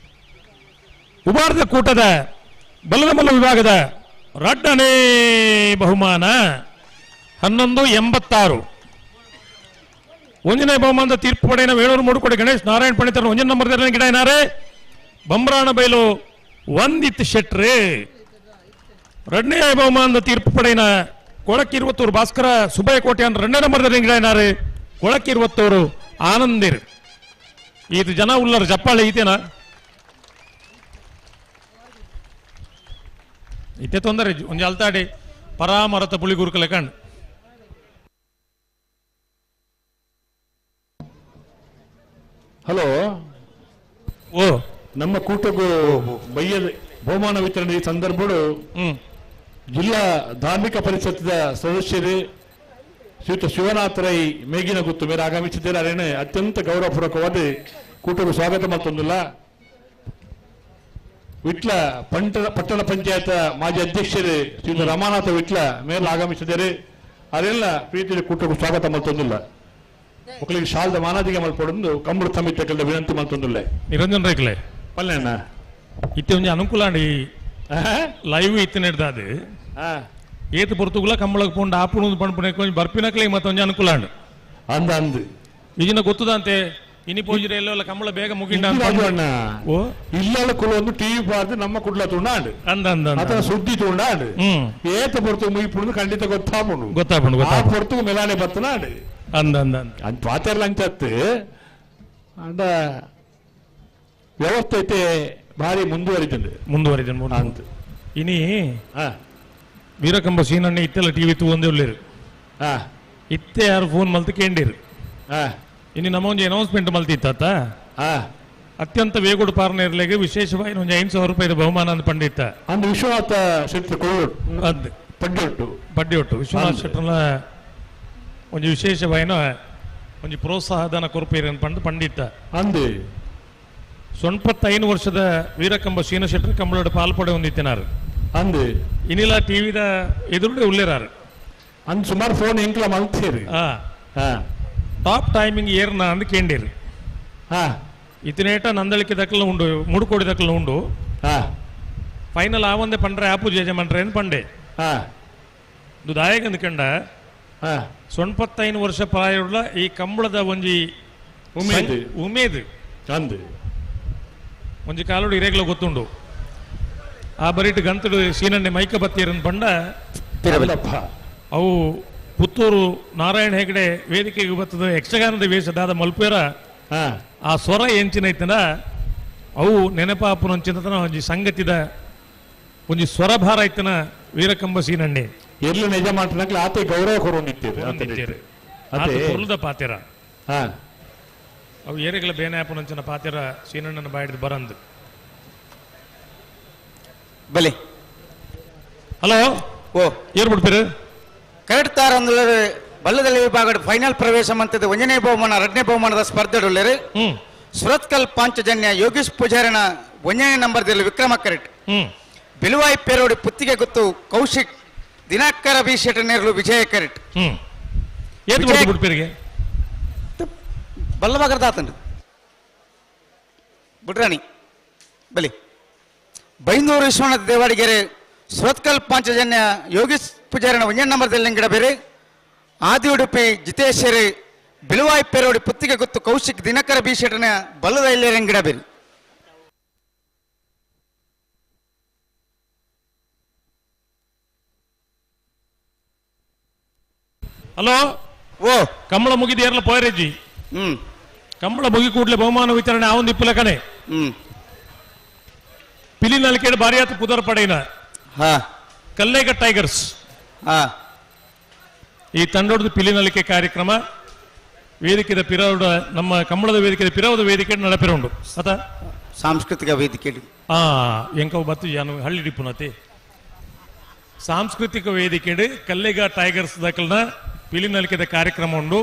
ಉಬಾರದ ಕೂಟದ ಬಲ್ಲದ ಮಲ್ಲ ವಿಭಾಗದ 2ನೇ ಬಹುಮಾನ 11:86. 1ನೇ ಬಹುಮಾನದ ತೀರ್ಪು ಪಡೆಯನ ವೇಣೂರು 3 ಕೋಟಿ ಗಣೇಶ್ ನಾರಾಯಣ ಪಂಡಿತರ 1ನೇ ನಂಬರ್ದಲ್ಲಿ ಗಿಡ ಏನಾರೆ ಬಂಬ್ರಾಣ ಬೈಲು ವಂದಿತ್ ಶೆಟ್ರೆ. 2ನೇ ಬಹುಮಾನದ ತೀರ್ಪು ಪಡೆಯನ ಕೊಳಕಿರುವತ್ತೂರು ಭಾಸ್ಕರ ಸುಬ್ಬಯ್ಯ ಕೋಟೆ ಅಂತ 2ನೇ ನಂಬರ್ದಲ್ಲಿ ಗಿಡ ಏನಾರೆ ಕೊಳಕಿರುವತ್ತೂರು ಆನಂದಿರ್. ಈತ ಜನ ಉಲ್ಲರ್ ಜಪ್ಪಾಳೆ ಈತೇನ ಇತ್ತೆ ತೊಂದರೆ ಒಂಜಿ ಅಲ್ತಾಡಿ ಪರಾಮರತ ಪುಳಿ ಗುರುಕಲೆ ಕಣ್. ಹಲೋ, ಓ ನಮ್ಮ ಕೂಟಕ್ಕೂ ಬಯ್ಯದ ಬಹುಮಾನ ವಿತರಣೆ ಈ ಸಂದರ್ಭಡು ಜಿಲ್ಲಾ ಧಾರ್ಮಿಕ ಪರಿಷತ್ತಿನ ಸದಸ್ಯರೇ ಶ್ರೀಯುತ ಶಿವನಾಥ ರೈ ಮೇಗಿನ ಗುತ್ತು ಮೇರೆ ಆಗಮಿಸಿದ್ದಾರೆ. ಅತ್ಯಂತ ಗೌರವಪೂರ್ವಕವಾದ ಕೂಟಕ್ಕೂ ಸ್ವಾಗತ ಮತ್ತೊಂದಿಲ್ಲ. ವಿಟ್ಲ ಪಟ್ಟಣ ಪಂಚಾಯತ್ ಮಾಜಿ ಅಧ್ಯಕ್ಷರೇ ಶ್ರೀಯುತ ರಮಾನಾಥ ವಿಟ್ಲ ಮೇಲೆ ಆಗಮಿಸಿದ್ದಾರೆ. ಅದೆಲ್ಲ ಪ್ರೀತಿಯ ಕೂಟಕ್ಕೂ ಸ್ವಾಗತ ಮತ್ತೊಂದಿಲ್ಲ. ಮಕ್ಕಳಿಗೆ ಶಾಲದ ಮಾನಾದಿಗೆ ಮಲ್ಪಡೊಂದು ಕಂಬಳ ಸಮಿತಿ ವಿನಂತಿ ಮಲ್ತೊಂದಿಲ್ಲ. ನಿರಂಜನ್ ರೈಕ್ಲೆ ಪಲ್ಲೆಣ್ಣ ಇತ್ತೆ ಒಂಜಿ ಅನುಕೂಲ ಲೈವ್ ಇತ್ತೆ ನಡೆದಾದು ಏತು ಪೊರ್ತುಗುಲ ಕಂಬಳಕ್ಕೆ ಪೋಂಡು ಆಪುಣು ಪಣಪುಣೆ ಕೊಂಚ ಬರ್ಪಿನಕ್ಲೆ ಮತ್ತೊಂಜಿ ಅನುಕೂಲ ಅಂದ ಅಂದು ಈಗಿನ ಗೊತ್ತದಂತೆ ಇನಿ ಪೋಜಿರೆ ಎಲ್ಲ ಕಂಬಳ ಬೇಗ ಮುಗಿಂಡ ಓ ಇಲ್ಲಲ್ಲ ಕುಲ ಒಂದು ಟಿವಿ ಬಾರ್ದು ನಮ್ಮ ಕುಡ್ಲ ತುಂಡಾಂಡು ಅಂದ ಅಂದ ಅಥವಾ ಸುದ್ದಿ ತುಂಡಾಂಡು ಏತ ಪೊರ್ತು ಮುಗಿಪುಣು ಖಂಡಿತ ಗೊತ್ತಾಪುಣು ಗೊತ್ತಾಪುಣು ಆ ಪೊರ್ತು ಮೆಲಾನೆ ಬತ್ತನಾಡು ಅಂದ ಅಂದ ಅಂದ ಪಾತೆರ್ಲ ಅಂಚತ್ತು ಅಂಡ ವ್ಯವಸ್ಥೆ ಐತೆ ಭಾರಿ ಮುಂದುವರಿತಂಡು ಮುಂದುವರಿತಂಡು ಅಂತ. ಇನಿ ವೀರಕಂಬ ಸೀನಣ್ಣ ಇತ್ತೆಲ್ಲ ಟಿವಿ ತೂವಂದೇ ಉಳ್ಳೇರು ಇತ್ತೆ ಯಾರು ಫೋನ್ ಮಲ್ತು ಕೇಂಡಿರು. ಇನ್ನು ನಮ್ಮ ಒಂದು ಅನೌನ್ಸ್ಮೆಂಟ್ ಮಲ್ತಿತ್ತ ಅತ್ಯಂತ ವೇಗುಡು ಪಾರ್ನೇರ್ಲೆಗೆ ವಿಶೇಷವಾಗಿ ಒಂದು 5,000 ರೂಪಾಯಿ ಬಹುಮಾನ ಅಂತ ಪಂಡಿತ್ತ ಅಂದು ವಿಶ್ವನಾಥ ಶೆಟ್ಟಿ ಅಂದ್ ಪಡ್ಡೊಟ್ಟು ಪಡ್ಡೊಟ್ಟು ವಿಶ್ವನಾಥ ಶೆಟ್ಟರ್ನ ಒಂದು ವಿಶೇಷವಾಯಿನ ಒಂದು ಪ್ರೋತ್ಸಾಹಧನ ಕೊರಪೇರಿ ಅಂತ ಪಂಡು ಪಂಡಿತ್ತ ಅಂದು 85 ವರ್ಷದ ವೀರಕಂಬ ಸೀನ ಶೆಟ್ಟರ್ ಕಂಬಳೋட ಪಾಲ್ಪಡೆ ಹೊಂದಿತ್ತಿನಾರು ಅಂದು ಇನ್ನಿಲ್ಲ ಟಿವಿದ ಎದುರುಡೆ ಉಳ್ಳೇರಾರು ಅಂದ್ ಸುಮಾರು ಫೋನ್ ಎಂಕ್ಲ ಮಲ್ತೇರಿ ಟಾಪ್ ಟೈಮಿಂಗ್ ಏರ್ನ ಅಂದ್ ಕೇಂಡಿರಿ. ಇತನೇಟ ನಂದಳಿಕೆ ದಕ್ಕಲ ಉಂಡು ಮುಡುಕೋಡಿ ದಕ್ಕಲ ಉಂಡು ಫೈನಲ್ ಆವಂದೆ ಪಂಡ್ರೆ ಆಪು ಜೇಜ ಮಂಡ್ರೆ ಅಂತ ಪಂಡೆ ದಾಯಕಂದ್ ಕಂಡ 85 ವರ್ಷ ಪ್ರಾಯುಳ್ಳ ಈ ಕಂಬಳದ ಒಂಜಿ ಉಮೇದು ಉಮೇದು ಅಂದು ಒಂಜಿ ಕಾಲೋಡು ಇರೇಗ್ಲ ಗೊತ್ತುಂಡು ಆ ಬರೀಟ್ ಗಂತಡು ಸೀನಣ್ಣೆ ಮೈಕ ಬತ್ತೀರನ್ ಪಂಡ ಅವು ಪುತ್ತೂರು ನಾರಾಯಣ ಹೆಗಡೆ ವೇದಿಕೆಗೆ ಬರ್ತದ ಯಕ್ಷಗಾನದ ವೇಷದಾದ ಮಲ್ಪೇರ ಆ ಸ್ವರ ಎಂಚಿನೈತನ ಅವು ನೆನಪಾಪುನಂಚಿನ ಒಂಜಿ ಸಂಗತಿದ ಒಂಜಿ ಸ್ವರಭಾರ ಐತನ ವೀರಕಂಬ ಸೀನಣ್ಣೆ ಎಲ್ಲಿ ನಿಜ ಮಾಡ್ತಾನೆ ಆತ ಗೌರವ ಕೊರು ನಿಂತಿರು ಕೊರ್ಲದ ಪಾತಿರ ಅವು ಏರೆಗಳ ಬೇನಾಪುನಂಚಿನ ಪಾತಿರ ಸೀನಣ್ಣನ ಬಾಯಿಡ್ದು ಬರಂದು. ಬಲೆ ಹಲೋ, ಓ ಏರ್ ಬಿಡ್ತೀರಿ ಕರೆಕ್ಟ್ ತಾರ ಅಂದ್ರೆ ಬಲ್ಲದಲ್ಲಿ ವಿಭಾಗ ಫೈನಲ್ ಪ್ರವೇಶ ಮಂತದ 1ನೇ ಬಹುಮಾನ 2ನೇ ಬಹುಮಾನದ ಸ್ಪರ್ಧೆಡುಳ್ಳರು ಸುರತ್ಕಲ್ ಪಾಂಚಜನ್ಯ ಯೋಗೇಶ್ ಪೂಜಾರಿನ 1ನೇ ನಂಬರ್ದಲ್ಲಿ ವಿಕ್ರಮ ಕರೆಕ್ಟ್ ಬಿಲುವಾಯಿ ಪೇರೋಡಿ ಪುತ್ತಿಗೆ ಗುತ್ತು ಕೌಶಿಕ್ ದಿನಾಕರ ಬಿ ಶೆಟ್ಟನೇರ್ಲು ವಿಜಯ ಕರೆಕ್ಟ್ ಬಲ್ಲವಾಗರ್ದಾತಂಡು ಬುಡ್ರಾಣಿ ಬಲಿ ಬೈಂದೂರು ವಿಶ್ವನಾಥ ದೇವಾಡಿಗೆರೆ ಸುರತ್ಕಲ್ ಪಾಂಚಜನ್ಯ ಯೋಗೇಶ್ ಪೂಜಾರಿನ 1ನೇ ನಂಬರ್ದಲ್ಲಿ ಗಿಡ ಬೇರೆ ಆದಿ ಉಡುಪಿ ಜಿತೇಶ್ವರಿ ಬಿಳುವಾಯಿ ಪೇರೋಡಿ ಪುತ್ತಿಗೆ ಗುತ್ತು ಕೌಶಿಕ್ ದಿನಕರ ಬಿ ಶೆಟ್ಟನ ಬಲ್ಲದ ಗಿಡ ಬೇರೆ. ಹಲೋ, ಓ ಕಂಬಳ ಮುಗಿದ ಪೋಯರೆಜ್ಜಿ ಕಂಬಳ ಮುಗಿ ಕೂಡಲೇ ಬಹುಮಾನ ವಿತರಣೆ ಆ ಒಂದು ಇಪ್ಪಲಕನೆ. ಪಿಲಿನಲಿಕೆಡ್ ಬಾರಿಯಾತ್ ಪುದರ್ ಪಡೆಯಿನ ಕಲ್ಲೇಗ ಟೈಗರ್ಸ್ ಈ ತಂಡೋಡ್ದು ಪಿಲಿನಲಿಕೆ ಕಾರ್ಯಕ್ರಮ ವೇದಿಕೆದ ಪಿರವಡ ನಮ್ಮ ಕಂಬಳದ ವೇದಿಕೆ ಪಿರವದ ವೇದಿಕೆ ನಡಪಿರುಂಡು ಅತ ಸಾಂಸ್ಕೃತಿಕ ವೇದಿಕೆ ಎಂಕವು ಬತ್ತು ಯಾನು ಹಳ್ಳಿ ಡಿಪ್ಪುನತಿ ಸಾಂಸ್ಕೃತಿಕ ವೇದಿಕೆ ಕಲ್ಲೇಗ ಟೈಗರ್ಸ್ ದಕಲ್ನ ಪಿಲಿನಲಿಕೆದ ಕಾರ್ಯಕ್ರಮ ಉಂಡು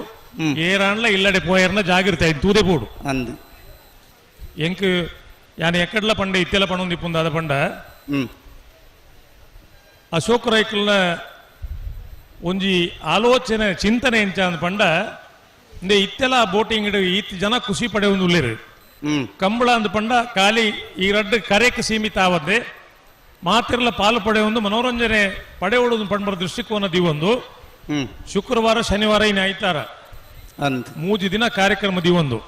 ಏರಾನ್ಲ ಇಲ್ಲಡೆ ಪೋಯರ್ನ ಜಾಗೃತಿ ಆಯ್ತು ತೂದೆ ಬೋಡು ಅಂದು ಎಂಕ್ ಯಾನು ಎಕ್ಕಡ್ಲ ಪಂಡ ಇತ್ತೆಲ ಪಣೊಂದು ಇಪ್ಪುಂದು ಅದ ಪಂಡ ಅಶೋಕ್ ರೈಕಲ್ನ ಒಂಜಿ ಆಲೋಚನೆ ಚಿಂತನೆ ಎಂಚ ಅಂದ್ ಪಂಡ ಇಂದೆ ಇತ್ತೆಲ ಬೋಟಿಂಗ್ ಈತ್ ಜನ ಖುಷಿ ಪಡೆಯೊಂದು ಉಲ್ಲೇರು ಕಂಬಳ ಅಂದ್ ಪಂಡ ಖಾಲಿ ಈ ರಡ್ಡು ಕರೆಕ್ ಸೀಮಿತ ಆವದ್ದೆ ಮಾತಿರ್ಲ ಪಾಲು ಪಡೆಯೊಂದು ಮನೋರಂಜನೆ ಪಡೆಯೋಡು ಪಂಡ್ಬರ ದೃಷ್ಟಿಕೋನ ದಿವೊಂದು ಶುಕ್ರವಾರ ಶನಿವಾರ ಇನ್ನು ಐತಾರ ಮೂಜಿ ದಿನ ಕಾರ್ಯಕ್ರಮ ದಿವೊಂದು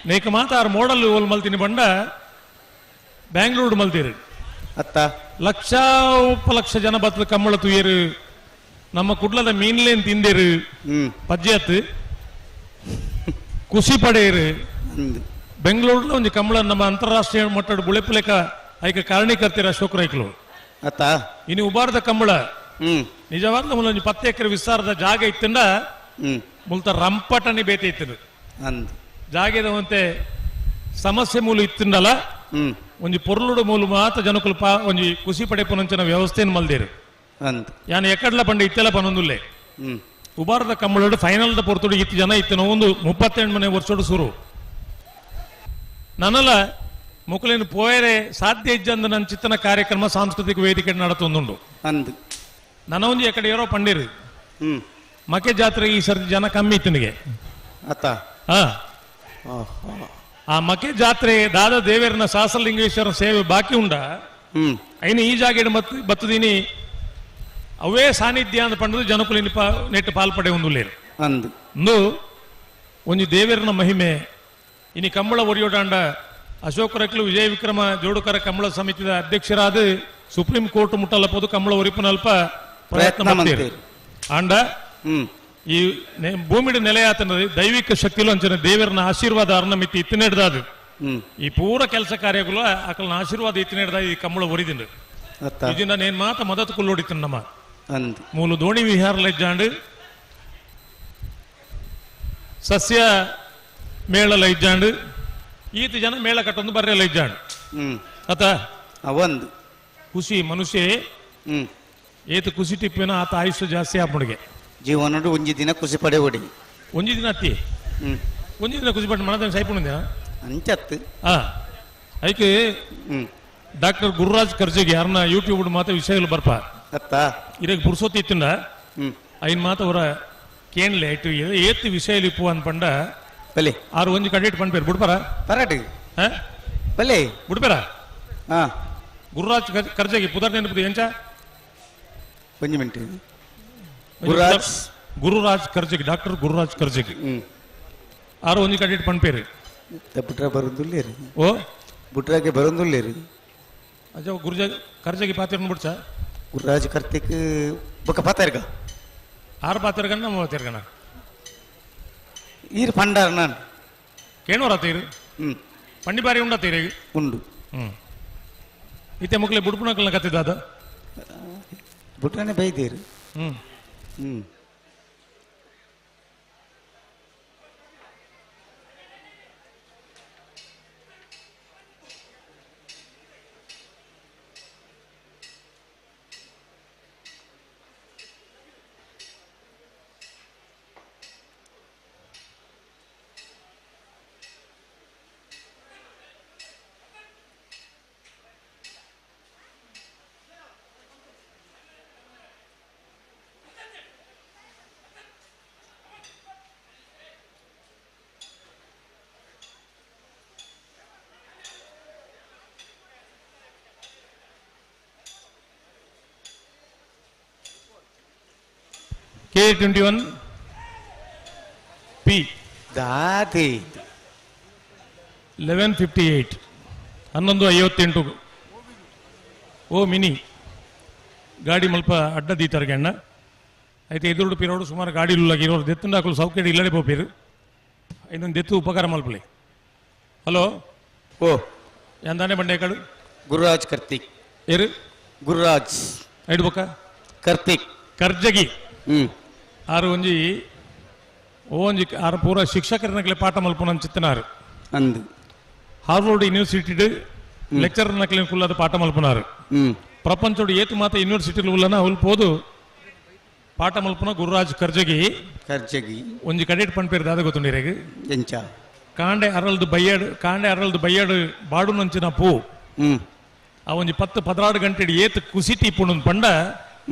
ನೇಕ ಮಾತ ಆರು ಮೋಡಲ್ ಓಲ್ ಮಲ್ತೀನಿ ಬಂಡ ಬ್ಯಾಂಗ್ಳೂರು ಮಲ್ತೀರಿ ಅತ್ತ ಲಕ್ಷ ಉಪಲಕ್ಷ ಜನ ಬತ್ತದ ಕಂಬಳ ತುಯರು ನಮ್ಮ ಕುಡ್ಲದ ಮೀನ್ಲೇನ್ ತಿಂದೇರು ಪಜ್ಜೆತ್ ಖುಷಿ ಪಡೆಯರು ಬೆಂಗಳೂರಲ್ಲಿ ಒಂದು ಕಂಬಳ ನಮ್ಮ ಅಂತಾರಾಷ್ಟ್ರೀಯ ಮಟ್ಟದ ಬುಳೆಪುಲೆಕ ಐಕ ಕಾರಣೀಕರ್ತೀರ ಅಶೋಕ್ ರೈಕ್ಲು ಅತ್ತ ಇನ್ನು ಉಬಾರದ ಕಂಬಳ ನಿಜವಾದ ಒಂಜಿ 10 ಎಕರೆ ವಿಸ್ತಾರದ ಜಾಗ ಇತ್ತಂಡ ಮುಲ್ತ ರಂಪಟನಿ ಬೇತೆ ಇತ್ತು ಜಾಗೆದಂತೆ ಸಮಸ್ಯೆ ಮೂಲ ಇತ್ತಂಡಲ್ಲ ಒಂಜಿ ಪೊರ್ಲುಡು ಮೂಲ ಮಾತ ಜನಕುಲು ಪಾ ಒಂಜಿ ಖುಷಿ ಪಡೆಪುನಂಚಿನ ವ್ಯವಸ್ಥೆಯನ್ನು ಮಲ್ದೇರು ಯಾನು ಎಕ್ಕಡ್ಲ ಪಂಡ ಇತ್ತೆಲ್ಲ ಪನೊಂದುಲ್ಲೆ ಉಬಾರದ ಕಂಬಳಡು ಫೈನಲ್ the ಪೊರ್ತುಡು ಇತ್ತು ಜನ ಇತ್ತು ಒಂದು 38 ಮನೆ ವರ್ಷೋಡು ಸುರು ನನ್ನಲ್ಲ ಮುಕುಲೇನು ಪೋಯರೆ ಸಾಧ್ಯ ಇಜ್ಜಂದು ನನ್ನ ಚಿತ್ತನ ಕಾರ್ಯಕ್ರಮ ಸಾಂಸ್ಕೃತಿಕ ವೇದಿಕೆ ನಡತೊಂದುಂಡು ಅಂದು ನನ್ನ ಒಂಜಿ ಎಕಡೆ ಏರೋ ಪಂಡಿರು ಮಕೆ ಜಾತ್ರೆ ಈ ಸರ್ತಿ ಜನ ಕಮ್ಮಿ ಇತ್ತನಿಗೆ ಅತ್ತ ಆ ಮಕೆ ಜಾತ್ರೆ ದಾದ ದೇವೇರನ ಸಹಸ್ರಲಿಂಗೇಶ್ವರ ಸೇವೆ ಬಾಕಿ ಉಂಡ ಐನ ಈ ಜಾಗ ಬತ್ತದೀನಿ ಅವೇ ಸಾನ್ನಿಧ್ಯ ಅಂತ ಪಂಡದು ಜನಕುಲಿನ ನೆಟ್ಟು ಪಾಲ್ಪಡೆ ಒಂದು ಅಂದು ಒಂಜಿ ದೇವೇರನ ಮಹಿಮೆ ಇನಿ ಕಂಬಳ ಒರಿಯೋಡಾಂಡ ಅಶೋಕ್ ರಕ್ಲು ವಿಜಯ ವಿಕ್ರಮ ಜೋಡುಕರ ಕಂಬಳ ಸಮಿತಿಯ ಅಧ್ಯಕ್ಷರಾದ ಸುಪ್ರೀಂ ಕೋರ್ಟ್ ಮುಟ್ಟಲ್ಲಪೋದು ಕಂಬಳ ಒರಿಪುನಲ್ಪ ಪ್ರಯತ್ನ ಮಾಡ್ತೀರಿ ಆಂಡ ಈ ಭೂಮಿಡ ನೆಲೆಯಾತನ ದೈವಿಕ ಶಕ್ತಿಲು ಅಂಚನೆ ದೇವರನ ಆಶೀರ್ವಾದ ಅರ್ಣ ಮಿತಿ ಇತ್ತಿನೆಡ್ದಾದು ಈ ಪೂರ ಕೆಲಸ ಕಾರ್ಯಗಳು ಆಕಲ್ನ ಆಶೀರ್ವಾದ ಇತ್ತಿನೆಡ್ದ ಈ ಕಂಬಳ ಒರಿದಿಂಡು ಇದನ್ನ ನೇನ್ ಮಾತ ಮದತ್ ಕುಲ್ಲೋಡಿತ್ತು ನಮ್ಮ ಮೂಲು ದೋಣಿ ವಿಹಾರ ಲಜ್ಜಾಂಡು ಸಸ್ಯ ಮೇಳ ಲೈಜಾಂಡು ಈತ ಜನ ಮೇಳ ಕಟ್ಟೊಂದು ಬರ್ರೆ ಲೈಜಾಂಡು ಅತ ಒಂದು ಖುಷಿ ಮನುಷ್ಯ ಏತ ಖುಷಿ ಟಿಪ್ಪಿನ ಆತ ಆಯುಷ್ಯ ಜಾಸ್ತಿ ಆಪುಣಿಗೆ ಜೀವನಡು ಒಂಜಿ ದಿನ ಖುಷಿ ಪಡೆ ಓಡಿ ಒಂಜಿ ದಿನ ಅತ್ತಿ ಒಂಜಿ ದಿನ ಖುಷಿ ಪಟ್ಟು ಮನದ ಸೈಪುಣಿನ ಅಂಚತ್ತು ಐಕೆ ಡಾಕ್ಟರ್ ಗುರುರಾಜ್ ಕರ್ಜಿಗೆ ಯಾರನ್ನ ಯೂಟ್ಯೂಬ್ ಮಾತ ವಿಷಯಗಳು ಬರ್ಪ ಅತ್ತ ಇರಗೆ ಪುರ್ಸೋತಿ ಇತ್ತಿಂದ ಐನ್ ಮಾತ ಅವರ ಕೇನ್ಲೆ ಇಟ್ಟು ಏತ್ ವಿಷಯ ಇಪ್ಪು ಅನ್ಪಂಡ ಬಲೆ ಆರು ಒಂಜಿ ಕಂಡಿಟ್ ಪಂಡ್ಪೇರು ಬಿಡ್ಪಾರ ಪರಾಟಿ ಬಲೆ ಬಿಡ್ಪೇರ ಗುರುರಾಜ್ ಕರ್ಜಗಿ ಪುದರ್ ನೆನಪು ಎಂಚ ಒಂಜಿ ಮಿನಿಟ್ ಗುರುರಾಜ್ ಕರ್ಜಗಿ ಡಾಕ್ಟರ್ ಗುರುರಾಜ್ ಕರ್ಜಗಿ ಆರು ಒಂಜಿ ಕಂಡಿಟ್ ಪಂಡ್ಪೇರು ಬುಟ್ರ ಬರೋದುಲ್ಲೇರಿ ಓ ಬುಟ್ರಾಗೆ ಬರೋದುಲ್ಲೇರಿ ಅಜ್ಜ ಗುರುಜ ಕರ್ಜಗಿ ಪಾತಿರ್ನ ಬಿಡ್ಚ ಗುರುರಾಜ್ ಕಾರ್ತಿಕ್ ಬೊಕ್ಕ ಪಾತಾರ್ಗ ಆರು ಪಾತಿರ್ಗನ ನಮ್ಮ ಪಾತಿರ್ಗನ ಈರ್ ಪಂಡಾರ ನಾನು ಕೇಣೋರ ತೀರು ಪಂಡಿ ಬಾರಿ ಉಂಡ ತೀರಿ ಉಂಡು ಇತ್ತೆ ಮುಕ್ಲೆ ಬುಡ್ಪುಣಕಲ್ನ ಕತ್ತಿದ್ದಾದ ಬುಟ್ರನೆ ಬೈದೀರು K21 P ದಾದಿ 11:58 11:58 ಓ ಮಿನಿ ಗಾಡಿ ಮಲ್ಪ ಅಡ್ಡ ದೀತಾರ ಗಣ್ಣ అయితే ಎದುರುಡು ಪಿರೋಡು ಸುಮಾರು ಗಾಡಿ ಇರೋರು ದೆತ್ತುಂಡ ಅಕಲು ಸೌಕರ್ಯ ಇಲ್ಲಡೆ ಪೋಪೇರು ಇನ್ನೊಂದು ದೆತ್ತು ಉಪಕಾರ ಮಲ್ಪಲೆ. ಹಲೋ ಓ ಎಂದಾನೆ ಬಂಡೇಕಾಡು ಗುರುರಾಜ್ ಕಾರ್ತಿಕ್. ಏರು? ಗುರುರಾಜ್. ಐಡ್ಬೊಕ್ಕ? ಕಾರ್ತಿಕ್. ಕರ್ಜಗಿ. ಆರು ಒಂಜಿ ಒಂಜಿ ಆರು ಪೂರ ಶಿಕ್ಷಕರನಕ್ಲೆ ಪಾಠ ಮಲ್ಪುನ ಚಿತ್ತನಾರು. ಅಂದು ಹಾರ್ವರ್ಡ್ ಯೂನಿವರ್ಸಿಟಿ ಲೆಕ್ಚರ್ ನಕ್ಲೆ ಕುಲ್ಲದ ಪಾಠ ಮಲ್ಪುನಾರು. ಪ್ರಪಂಚೋಡು ಏತು ಮಾತ ಯೂನಿವರ್ಸಿಟಿ ಉಲ್ಲನ ಅವ್ಲು ಪೋದು ಪಾಠ ಮಲ್ಪುನ ಗುರುರಾಜ್ ಕರ್ಜಗಿ. ಕರ್ಜಗಿ ಒಂಜಿ ಕಡೆಟ್ ಪನ್ಪೇರು ದಾದ ಗೊತ್ತುಂಡಿರೇಗ್ ಎಂಚ ಕಾಂಡೆ ಅರಲ್ದು ಬಯ್ಯಾಡು, ಕಾಂಡೆ ಅರಲ್ದು ಬಯ್ಯಾಡು ಬಾಡು ನಂಚಿನ ಪೂ ಆ ಒಂಜಿ 10 16 ಗಂಟೆ ಏತು ಕುಸಿಟಿ ಪುಣನ್ ಪಂಡ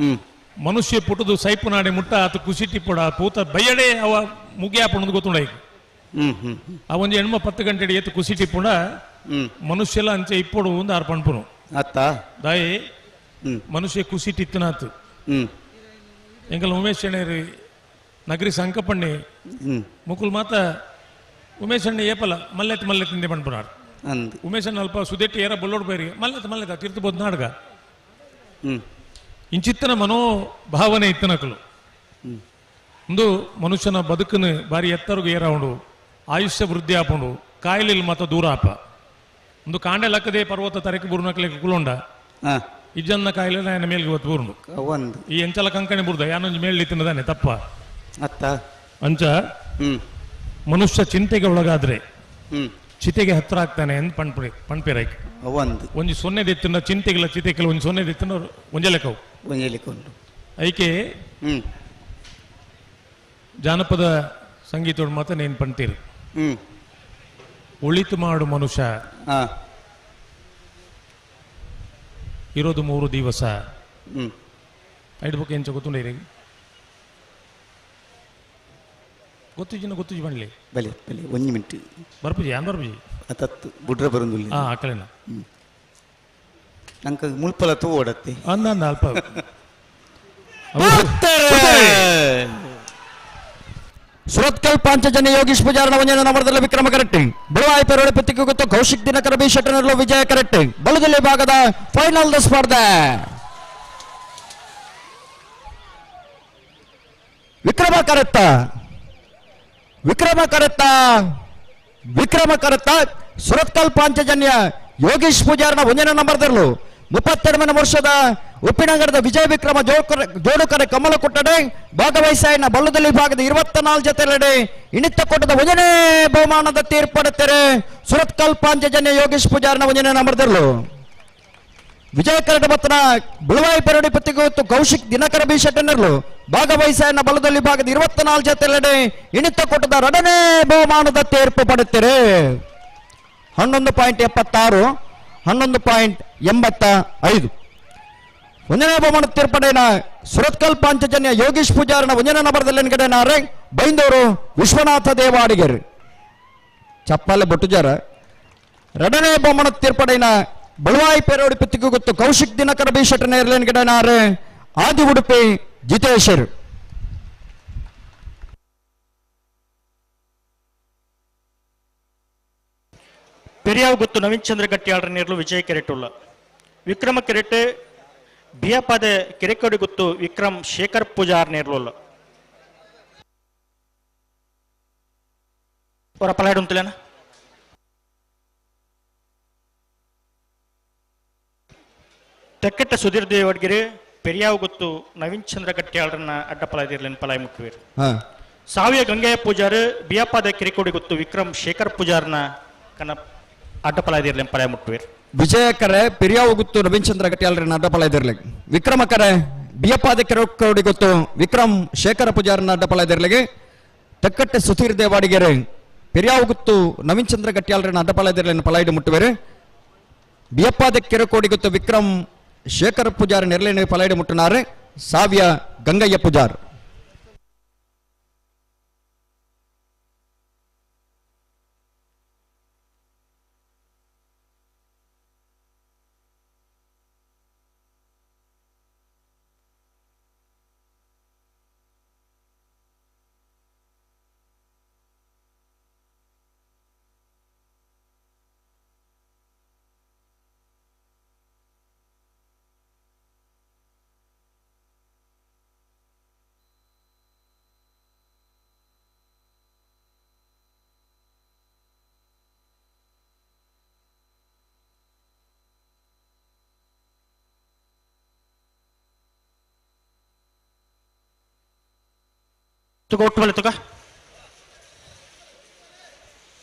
ಮನುಷ್ಯ ಪುಟ್ಟದು ಸೈಪು ನಾಡೆ ಮುಟ್ಟ ಆತ ಕುಸಿಟಿ ಪುಡ ಪೂತ ಬಯ್ಯಡೆ ಅವ ಮುಗಿಯ ಪುಣದು ಗೊತ್ತುಂಡ. ಆ ಒಂಜಿ ಎಣ್ಮ 10 ಗಂಟೆ ಏತು ಕುಸಿಟಿ ಪುಣ ಮನುಷ್ಯಲ ಅಂಚೆ ಇಪ್ಪೊಡು ಒಂದು ಆರು ಪಣ್ಪುನು ಅತ್ತ ದಾಯಿ ಮನುಷ್ಯ ಕುಸಿಟಿ ಇತ್ತನಾತು. ಎಂಕಲ್ ಉಮೇಶ್ ಅಣ್ಣೇರು ನಗರಿ ಸಂಕಪಣ್ಣಿ ಮುಕುಲ್ ಮಾತ ಉಮೇಶ್ ಅಣ್ಣ ಏಪಲ ಮಲ್ಲೆತ್ ಮಲ್ಲೆತ್ ತಿಂದೆ ಪಣ್ಪುನಾರು. ಉಮೇಶ್ ಅಣ್ಣ ಅಲ್ಪ ಸುದೆಟ್ಟಿ ಏರ ಬೊಲ್ಲೋಡ್ ಬೈರಿ ಮಲ್ಲೆತ್ ಮಲ್ಲೆತ ತೀರ್ಥ ನಾಡ್ಗ ಇಂಚಿತ್ತನ ಮನೋಭಾವನೆ ಇತ್ತನಕಲು. ಒಂದು ಮನುಷ್ಯನ ಬದುಕನ್ನು ಬಾರಿ ಎತ್ತರಗು ಏರಾವುಂಡು, ಆಯುಷ್ಯ ವೃದ್ಧಿ ಆಪುಂಡು, ಕಾಯಿಲೆ ಮಾತ ದೂರ ಆಪ. ಒಂದು ಕಾಂಡೆ ಲಕ್ಕದೆ ಪರ್ವತ ತರಕ್ಕೆ ಬುರುನಕ್ಲೆ ಕುಲೊಂಡ ಇಜ್ಜನ್ನ ಕಾಯಿಲೆ ఆయన ಮೇಲ್ಗೆ ಒತ್ತು ಬುರುಂಡು. ಈ ಎಂಚಲ ಕಂಕಣಿ ಬುರ್ದ ಯಾನೊಂಜಿ ಮೇಲ್ ತಿನ್ನದಾನೆ ತಪ್ಪ ಅತ್ತ. ಅಂಚ ಮನುಷ್ಯ ಚಿಂತೆಗೆ ಒಳಗಾದ್ರೆ ಚಿತೆಗೆ ಹತ್ರ ಆಗ್ತಾನೆ ಅಂತ ಪಣ್ಪಿ ಪಣ್ಪಿರೈಕ್. ಒಂಜಿ ಸೊನ್ನೆ ದೆತ್ತಿನ ಚಿಂತೆಗಿಲ್ಲ ಚಿತೆಗಿಲ್ಲ ಒಂಜಿ ಸೊನ್ನೆ ದೆತ್ತಿನ ಒಂಜೆ ಲೆಕ್ಕವು ಒಂಜೆ ಲೆಕ್ಕ ಉಂಟು. ಐಕೆ ಜಾನಪದ ಸಂಗೀತೋಡು ಮಾತ್ರ ನೇನು ಪಣ್ತೀರಿ. ಒಳಿತು ಮಾಡು ಮನುಷ್ಯ ಇರೋದು 3 ದಿವಸ. ಐಡ್ಬೊಕ್ಕ ಎಂಚ ಗೊತ್ತುಂಡ ಗೊತ್ತಿಜಿನ ಗೊತ್ತಿಜಿ ಬಣ್ಲಿ ಬಲೆ ಬಲೆ ಒಂಜಿ ಮಿನಿಟ್ ಬರ್ಪುಜಿ ಯಾನ್ ಬರ್ಪುಜಿ ಅತತ್ತು ಬುಡ್ರ ಬರುಂದುಲ್ಲ. ಹಾ ಅಕಲೇನ ನಂಕ ಮುಲ್ಪಲ ತೂ ಓಡತ್ತೆ ಅಂದ ಅಂದ ಅಲ್ಪ ಸುರತ್ಕಲ್ ಪಾಂಚಜನ್ಯ ಯೋಗೀಶ್ ಪೂಜಾರನ ವಂಜನ ನಮರದಲ್ಲಿ ವಿಕ್ರಮ ಕರೆಕ್ಟ್. ಬುಡವಾಯಿ ಪೆರೋಡೆ ಪತ್ತಿಗೆ ಗೊತ್ತು ಕೌಶಿಕ್ ದಿನಕರ ಬಿ ಶೆಟ್ಟನಲ್ಲೂ ವಿಜಯ ಕರೆಕ್ಟ್. ಬಲದಲ್ಲಿ ಭಾಗದ ಫೈನಲ್ the ಸ್ಪರ್ಧೆ ವಿಕ್ರಮ ಕರೆತ್ತ ವಿಕ್ರಮ ಕರೆತ್ತ ವಿಕ್ರಮ ಕರೆತ್ತ ಸುರತ್ಕಲ್ ಪಾಂಚಜನ್ಯ ಯೋಗೀಶ್ ಪೂಜಾರನ ಒಂದನೇ ನಂಬರ್ದಲ್ಲೂ 32ನೇ ವರ್ಷದ ಉಪ್ಪಿನಂಗಡದ ವಿಜಯ ವಿಕ್ರಮ ಜೋಡುಕರೆ ಕಮಲ ಕೊಟ್ಟಡೆ ಭಾಗವಹಿಸಾಯಿನ ಬಲ್ಲದಲ್ಲಿ ಭಾಗದ 24 ಜೊತೆಲೆಡೆ ಇಣಿತ ಕೊಟ್ಟದ ಒಂದನೇ ಬಹುಮಾನದ ತೀರ್ಪಡುತ್ತಾರೆ ಸುರತ್ಕಲ್ ಪಾಂಚಜನ್ಯ ಯೋಗೀಶ್ ಪೂಜಾರನ ಒಂದನೇ ನಂಬರ್ದಲ್ಲೂ. ವಿಜಯ ಕರಡ ಬತ್ತನ ಬಿಳುವಾಯಿ ಪೆರಡಿ ಪತ್ತಿಗೆ ಕೌಶಿಕ್ ದಿನಕರ ಬಿ ಶೆಟ್ಟನರ್ಲು ಭಾಗವಹಿಸಾಯನ ಬಲದಲ್ಲಿ ಭಾಗದ 24 ಜೊತೆಲೆಡೆ ಇಣಿತ ಕೊಟ್ಟದ ಎರಡನೇ ಬಹುಮಾನದ ತೀರ್ಪು ಪಡುತ್ತಾರೆ. 11.76 11.85 ಒಂದನೇ ಬಹುಮಾನ ತೀರ್ಪಡೇನ ಸುರತ್ಕಲ್ ಪಾಂಚಜನ್ಯ ಯೋಗೀಶ್ ಪೂಜಾರನ ಒಂದನೇ ನಂಬರ್ದಲ್ಲಿ ಎನ್ಗಡೆನಾರೆ ಬೈಂದೂರು ವಿಶ್ವನಾಥ ದೇವಾಡಿಗರು ಚಪ್ಪಾಲೆ ಬೊಟ್ಟುಜಾರ. ಎರಡನೇ ಬಹುಮಾನ ತೀರ್ಪಡೇನ ಬಳುವಾಯಿ ಪೇರೋಡಿ ಪತ್ತಿಗೆ ಗೊತ್ತು ಕೌಶಿಕ್ ದಿನಕರ ಬಿ ಶೆಟ್ಟನೇರ್ಲೇನ್ಗಡೆನಾರೆ ಆದಿ ಉಡುಪಿ ಜಿತೇಶರು. ಪೆರಿಯಾವ್ ಗೊತ್ತು ನವೀನ್ ಚಂದ್ರ ಗಟ್ಟಿಯಾಳ್ರ ನೇರ್ಲು ವಿಜಯ ಕೆರೆಟುಲ್ಲ. ವಿಕ್ರಮ ಕೆರೆಟೆ ಬಿಯಪಾದೆ ಕೆರೆಕೋಡಿ ಗೊತ್ತು ವಿಕ್ರಮ್ ಶೇಖರ್ ಪೂಜಾರ್ ನೇರ್ಲುಲ್ಲ. ಅವರ ಪಲಾಡುಂತಲೇನ ತೆಕ್ಕೆಟ್ಟ ಸುಧೀರ್ ದೇವಡ್ಗಿರಿ ಪೆರಿಯಾವ್ ಗೊತ್ತು ನವೀನ್ ಚಂದ್ರ ಗಟ್ಟಿಯಾಳ್ರನ್ನ ಅಡ್ಡ ಪಲಾದಿರ್ಲೇನು ಪಲಾಯ್ ಮುಟ್ಟುವೀರು. ಸಾವಿಯ ಗಂಗೆಯ ಪೂಜಾರ್ ಬಿಯಪಾದ ಕೆರೆಕೋಡಿ ಗೊತ್ತು ವಿಕ್ರಮ್ ಶೇಖರ್ ಪೂಜಾರ್ನ ಕನ್ನ ಅಡ್ಡಪಲಾದಿರ್ಲಿ ಪಲಾಯ ಮುಟ್ಟುವೀರು. ವಿಜಯ ಕರೆ ಪೆರಿಯಾವು ಗೊತ್ತು ನವೀನ್ ಚಂದ್ರ ಗಟ್ಟಿಯಾಳ್ರನ್ನ ಅಡ್ಡಪಲಾದಿರ್ಲಿ. ವಿಕ್ರಮ ಕರೆ ಬಿಯಪಾದ ಕೆರೆಕೋಡಿ ಗೊತ್ತು ವಿಕ್ರಮ್ ಶೇಖರ ಪೂಜಾರನ್ನ ಅಡ್ಡಪಲಾದಿರ್ಲಿಗೆ. ತೆಕ್ಕಟ್ಟೆ ಸುಧೀರ್ ದೇವಾಡಿಗೆರೆ ಪೆರಿಯಾವು ಗೊತ್ತು ನವೀನ್ ಚಂದ್ರ ಗಟ್ಟಿಯಾಳ್ರನ್ನ ಅಡ್ಡಪಲಾದಿರ್ಲಿ ಪಲಾಯ್ಡು ಮುಟ್ಟುವೇರು. ಬಿಯಪ್ಪಾದ ಕೆರೆಕೋಡಿ ಗೊತ್ತು ವಿಕ್ರಮ್ ಶೇಖರ ಪೂಜಾರ್ ನೆರಳಿನ ಪಲಾಯ್ಡು ಮುಟ್ಟುನಾರೆ ಸಾವ್ಯ ಗಂಗಯ್ಯ ಪೂಜಾರ್. ತುಗ ಒಟ್ಟು ಬಲೆ ತುಗ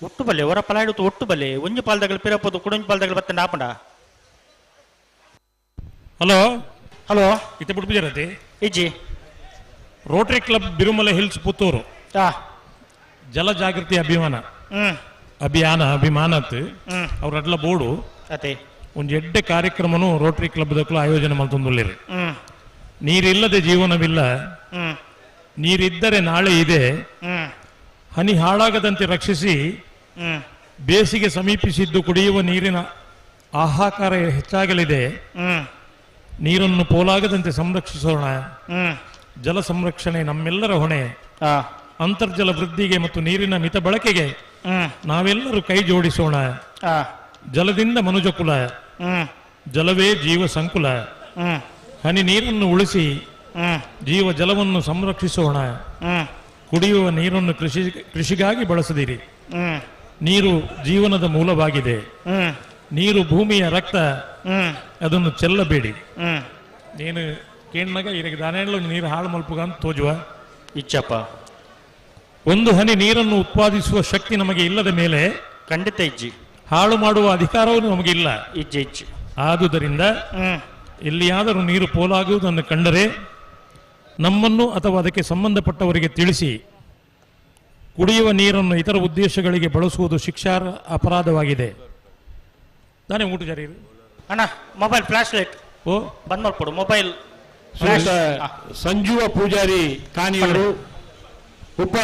ಒಟ್ಟು ಬಲ್ಲೆ ಹೊರ ಪಲಾಯ್ಡು ಒಟ್ಟು ಬಲ್ಲೆ ಒಂಜಿ ಪಾಲ್ದಗಲು ಪಿರಪೋದು ಕುಡೊಂಜಿ ಪಾಲ್ದಗಲು ಬತ್ತ ನಾಪಂಡ. ಹಲೋ ಹಲೋ ಇತ್ತೆ ಬುಡ್ಪುಜರತಿ ಇಜ್ಜಿ Rotary Club Birumale Hills Puttur ಜಲ ಜಾಗೃತಿ ಅಭಿಮಾನ ಅಭಿಯಾನ ಅಭಿಮಾನತ್ ಅವ್ರ ಅಡ್ಲ ಬೋರ್ಡು ಅತೆ ಒಂಜಿ ಎಡ್ಡೆ ಕಾರ್ಯಕ್ರಮನು ರೋಟರಿ ಕ್ಲಬ್ ದಕ್ಕಲು ಆಯೋಜನೆ ಮಲ್ತೊಂದುಲ್ಲೆರ್. ನೀರಿಲ್ಲದೆ ಜೀವನವಿಲ್ಲ, ನೀರಿದ್ದರೆ ನಾಳೆ ಇದೆ, ಹನಿ ಹಾಳಾಗದಂತೆ ರಕ್ಷಿಸಿ, ಬೇಸಿಗೆ ಸಮೀಪಿಸಿದ್ದು ಕುಡಿಯುವ ನೀರಿನ ಹಾಹಾಕಾರ ಹೆಚ್ಚಾಗಲಿದೆ, ನೀರನ್ನು ಪೋಲಾಗದಂತೆ ಸಂರಕ್ಷಿಸೋಣ, ಜಲ ಸಂರಕ್ಷಣೆ ನಮ್ಮೆಲ್ಲರ ಹೊಣೆ, ಅಂತರ್ಜಲ ವೃದ್ಧಿಗೆ ಮತ್ತು ನೀರಿನ ಮಿತ ಬಳಕೆಗೆ ನಾವೆಲ್ಲರೂ ಕೈ ಜೋಡಿಸೋಣ, ಜಲದಿಂದ ಮನುಜಕುಲ, ಜಲವೇ ಜೀವ ಸಂಕುಲ, ಹನಿ ನೀರನ್ನು ಉಳಿಸಿ ಜೀವ ಜಲವನ್ನು ಸಂರಕ್ಷಿಸೋಣ, ಕುಡಿಯುವ ನೀರನ್ನು ಕೃಷಿಗಾಗಿ ಬಳಸದಿರಿ, ನೀರು ಜೀವನದ ಮೂಲವಾಗಿದೆ, ನೀರು ಭೂಮಿಯ ರಕ್ತ, ಅದನ್ನು ಚೆಲ್ಲಬೇಡಿ. ನೀನು ಕೇಣ್ಣಾಗ ಈಗ ದಾನೇಳು ನೀರು ಹಾಳು ಮಲ್ಪುಗ ಅಂತ ತೋಜುವ ಇಚ್ಚಪ್ಪ. ಒಂದು ಹನಿ ನೀರನ್ನು ಉತ್ಪಾದಿಸುವ ಶಕ್ತಿ ನಮಗೆ ಇಲ್ಲದ ಮೇಲೆ ಖಂಡಿತ ಇಜ್ಜಿ, ಹಾಳು ಮಾಡುವ ಅಧಿಕಾರವೂ ನಮಗಿಲ್ಲ ಇಜ್ಜಿ ಇಜ್ಜಿ. ಆದುದರಿಂದ ಎಲ್ಲಿಯಾದರೂ ನೀರು ಪೋಲಾಗುವುದನ್ನು ಕಂಡರೆ ನಮ್ಮನ್ನು ಅಥವಾ ಅದಕ್ಕೆ ಸಂಬಂಧಪಟ್ಟವರಿಗೆ ತಿಳಿಸಿ. ಕುಡಿಯುವ ನೀರನ್ನು ಇತರ ಉದ್ದೇಶಗಳಿಗೆ ಬಳಸುವುದು ಶಿಕ್ಷಾರ್ಹ ಅಪರಾಧವಾಗಿದೆ. ತಾನೇ ಊಟ ಜಾರಿ ಅಣ್ಣ mobile flash light ಓ ಬಂದ್ ಮಾಡ್ಕೊಡು ಮೊಬೈಲ್. ಸಂಜೀವ ಪೂಜಾರಿ ಕಾನಿಯವರು ಉಪ